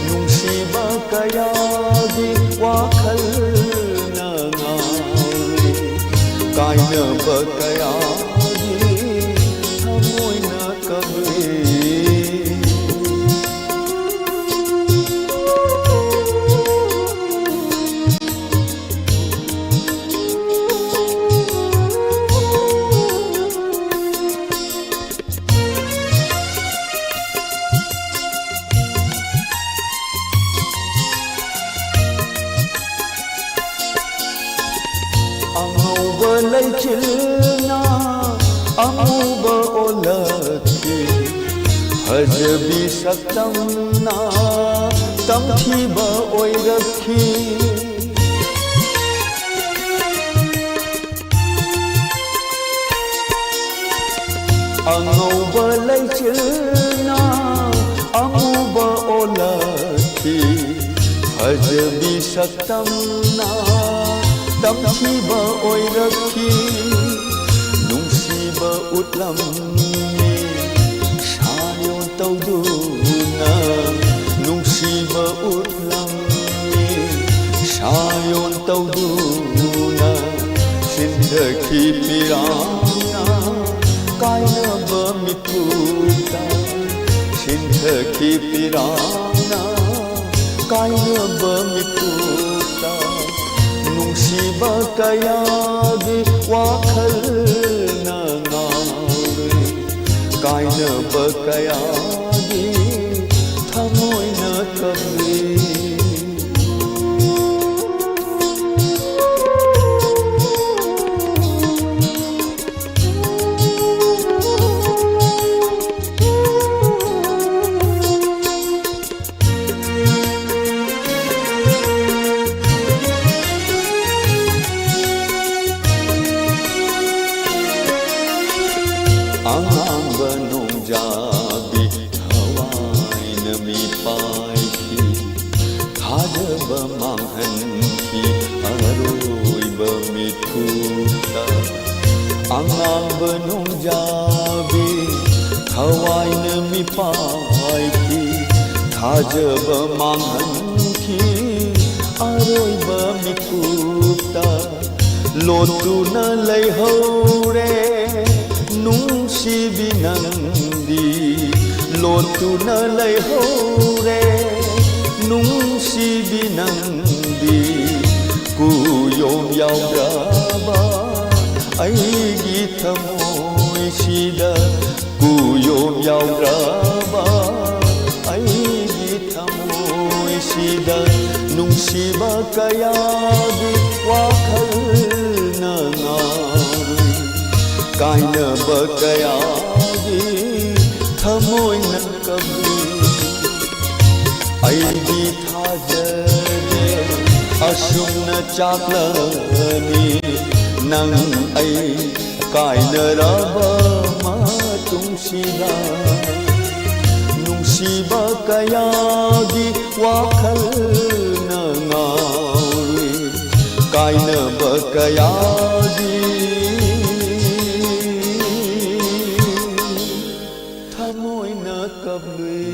ꯅꯨꯡꯁꯤꯕ ꯀꯌꯥꯒꯤ ꯋꯥꯈꯜꯅ ꯉꯥꯎꯔꯤ꯫ ꯀꯥꯏꯅꯕ ꯀꯌꯥꯒꯤ ꯊꯃꯣꯏꯅ ꯀꯞꯂꯤ꯫ ꯑꯉꯧꯕ ꯂꯩꯆꯤꯜꯅ ꯑꯃꯨꯕ ꯑꯣꯜꯂꯛꯈꯤ꯫ ꯐꯖꯕꯤ ꯁꯛꯇꯝꯅ ꯇꯝꯊꯤꯕ ꯑꯣꯏꯔꯛꯈꯤ꯫ ꯑꯉꯧꯕ ꯂꯩꯆꯤꯜꯅ ꯑꯃꯨꯕ ꯑꯣꯜꯂꯛꯈꯤ꯫ ꯐꯖꯕꯤ ꯁꯛꯇꯝꯅ ꯇꯝꯊꯤꯕ ꯑꯣꯏꯔꯛꯈꯤ꯫ ꯅꯨꯡꯁꯤꯕ ꯎꯠꯂꯝꯃꯤ ꯁꯥꯌꯣꯟ ꯇꯧꯗꯨꯅ꯫ ꯅꯨꯡꯁꯤꯕ ꯎꯠꯂꯝꯃꯤ ꯁꯥꯌꯣꯟ ꯇꯧꯗꯨꯅ꯫ ꯁꯤꯟꯊꯈꯤ ꯄꯤꯔꯥꯡꯅ ꯀꯥꯏꯅꯕ ꯃꯤꯀꯨꯞꯇ꯫ ꯁꯤꯟꯊꯈꯤ ꯄꯤꯔꯥꯡꯅ ꯀꯥꯏꯅꯕ ꯃꯤꯀꯨꯞꯇ꯫ ꯅꯨꯡꯁꯤꯕ ꯀꯌꯥꯒꯤ ꯋꯥꯈꯜꯅ ꯉꯥꯎꯔꯦ꯫ ꯀꯥꯏꯅꯕ ꯀꯌꯥꯒꯤ ꯊꯃꯣꯏꯅ ꯀꯞꯂꯤ꯫ ꯃꯥꯡꯍꯟꯈꯤ ꯑꯔꯣꯏꯕ ꯃꯤꯠꯀꯨꯞꯇ꯫ ꯑꯉꯥꯡꯕ ꯅꯣꯡꯖꯥꯕꯤ ꯊꯋꯥꯏꯅ ꯃꯤꯄꯥꯏꯈꯤ, ꯊꯥꯖꯕ ꯃꯥꯡꯍꯟꯈꯤ ꯑꯔꯣꯏꯕ ꯃꯤꯀꯨꯞꯇ꯫ ꯂꯣꯠꯇꯨꯅ ꯂꯩꯍꯧꯔꯦ ꯅꯨꯡꯁꯤꯕꯤ ꯅꯪꯗꯤ, ꯂꯣꯠꯇꯨꯅ ꯂꯩꯍꯧꯔꯦ ꯅꯨꯡꯁꯤꯕꯤ ꯅꯪꯗꯤ꯫ ꯀꯨꯌꯣꯝ ꯌꯥꯎꯗ꯭ꯔꯕ ꯑꯩꯒꯤ ꯊꯃꯣꯏꯁꯤꯗ, ꯀꯨꯌꯣꯝ ꯌꯥꯎꯗ꯭ꯔꯕ ꯑꯩꯒꯤ ꯊꯃꯣꯏꯁꯤꯗ ꯅꯨꯡꯁꯤꯕ ꯀꯌꯥꯒꯤ ꯋꯥꯈꯜꯅ ꯉꯥꯎꯔꯤ, ꯀꯥꯏꯅꯕ ꯀꯌꯥꯒꯤ ꯊꯃꯣꯏꯅ ꯀꯞꯂꯤ꯫ ꯑꯩꯗꯤ ꯊꯥꯖꯗꯦ ꯑꯁꯨꯝꯅ ꯆꯥꯛꯂꯅꯤ ꯅꯪ ꯑꯩ ꯀꯥꯏꯅꯔꯕ ꯃꯇꯨꯡꯁꯤꯗ꯫ ꯅꯨꯡꯁꯤꯕ ꯀꯌꯥꯒꯤ ꯋꯥꯈꯜꯅ ꯉꯥꯎꯔꯤ, ꯀꯥꯏꯅꯕ ꯀꯌꯥꯒꯤ ꯊꯃꯣꯏꯅ ꯀꯞꯂꯨꯏ꯫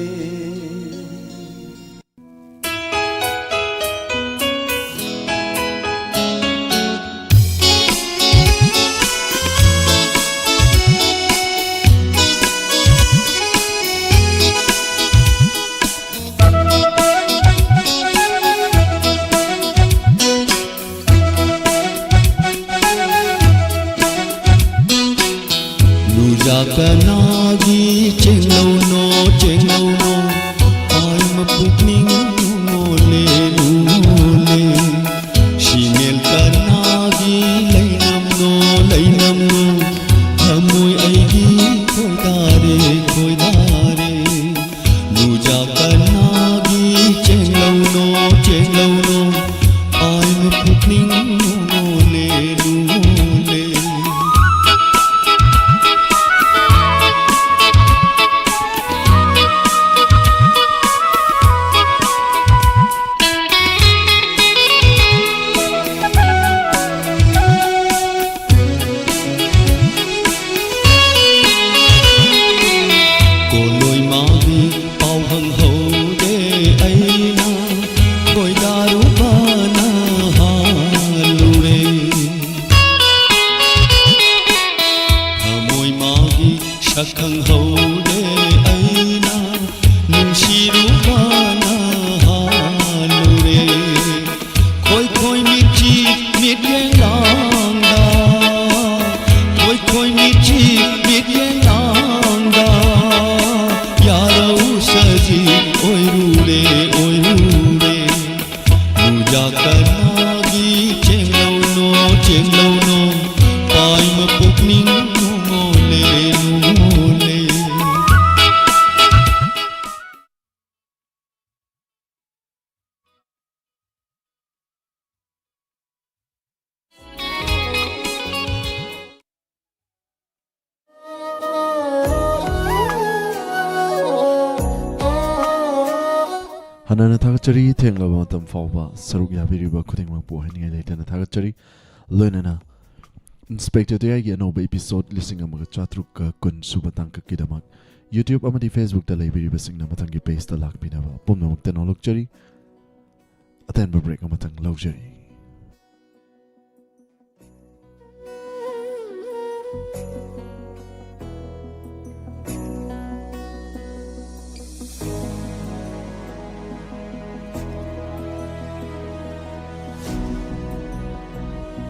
ꯑꯅꯅ ꯊꯥꯒꯠꯆꯔꯤ꯫ ꯊꯦꯡꯂꯕ ꯃꯇꯝ ꯐꯥꯎꯕ ꯁꯔꯨꯛ ꯌꯥꯕꯤꯔꯤꯕ ꯈꯨꯗꯤꯡꯃꯛꯄꯨ ꯍꯥꯏꯅꯤꯡꯉꯥꯏ ꯂꯩꯇꯅ ꯊꯥꯒꯠꯆꯔꯤ꯫ ꯂꯣꯏꯅꯅ ꯏꯟꯁꯄꯦꯛꯇꯔ ꯇꯌꯥꯏꯒꯤ ꯑꯅꯧꯕ episode ꯂꯤꯁꯤꯡ ꯑꯃꯒ ꯆꯥꯇ꯭ꯔꯨꯛꯀ ꯀꯨꯟ ꯁꯨꯕ ꯇꯥꯡꯀꯛꯀꯤꯗꯃꯛ YouTube ꯑꯃꯗꯤ Facebook ꯇ ꯂꯩꯕꯤꯔꯤꯕꯁꯤꯡꯅ ꯃꯊꯪꯒꯤ page ꯇ ꯂꯥꯛꯄꯤꯅꯕ ꯄꯨꯝꯅꯃꯛꯇ ꯅꯣꯂꯣꯛꯆꯔꯤ꯫ ꯑꯇꯦꯟꯕ break ꯑꯃꯇꯪ ꯂꯧꯖꯔꯤ꯫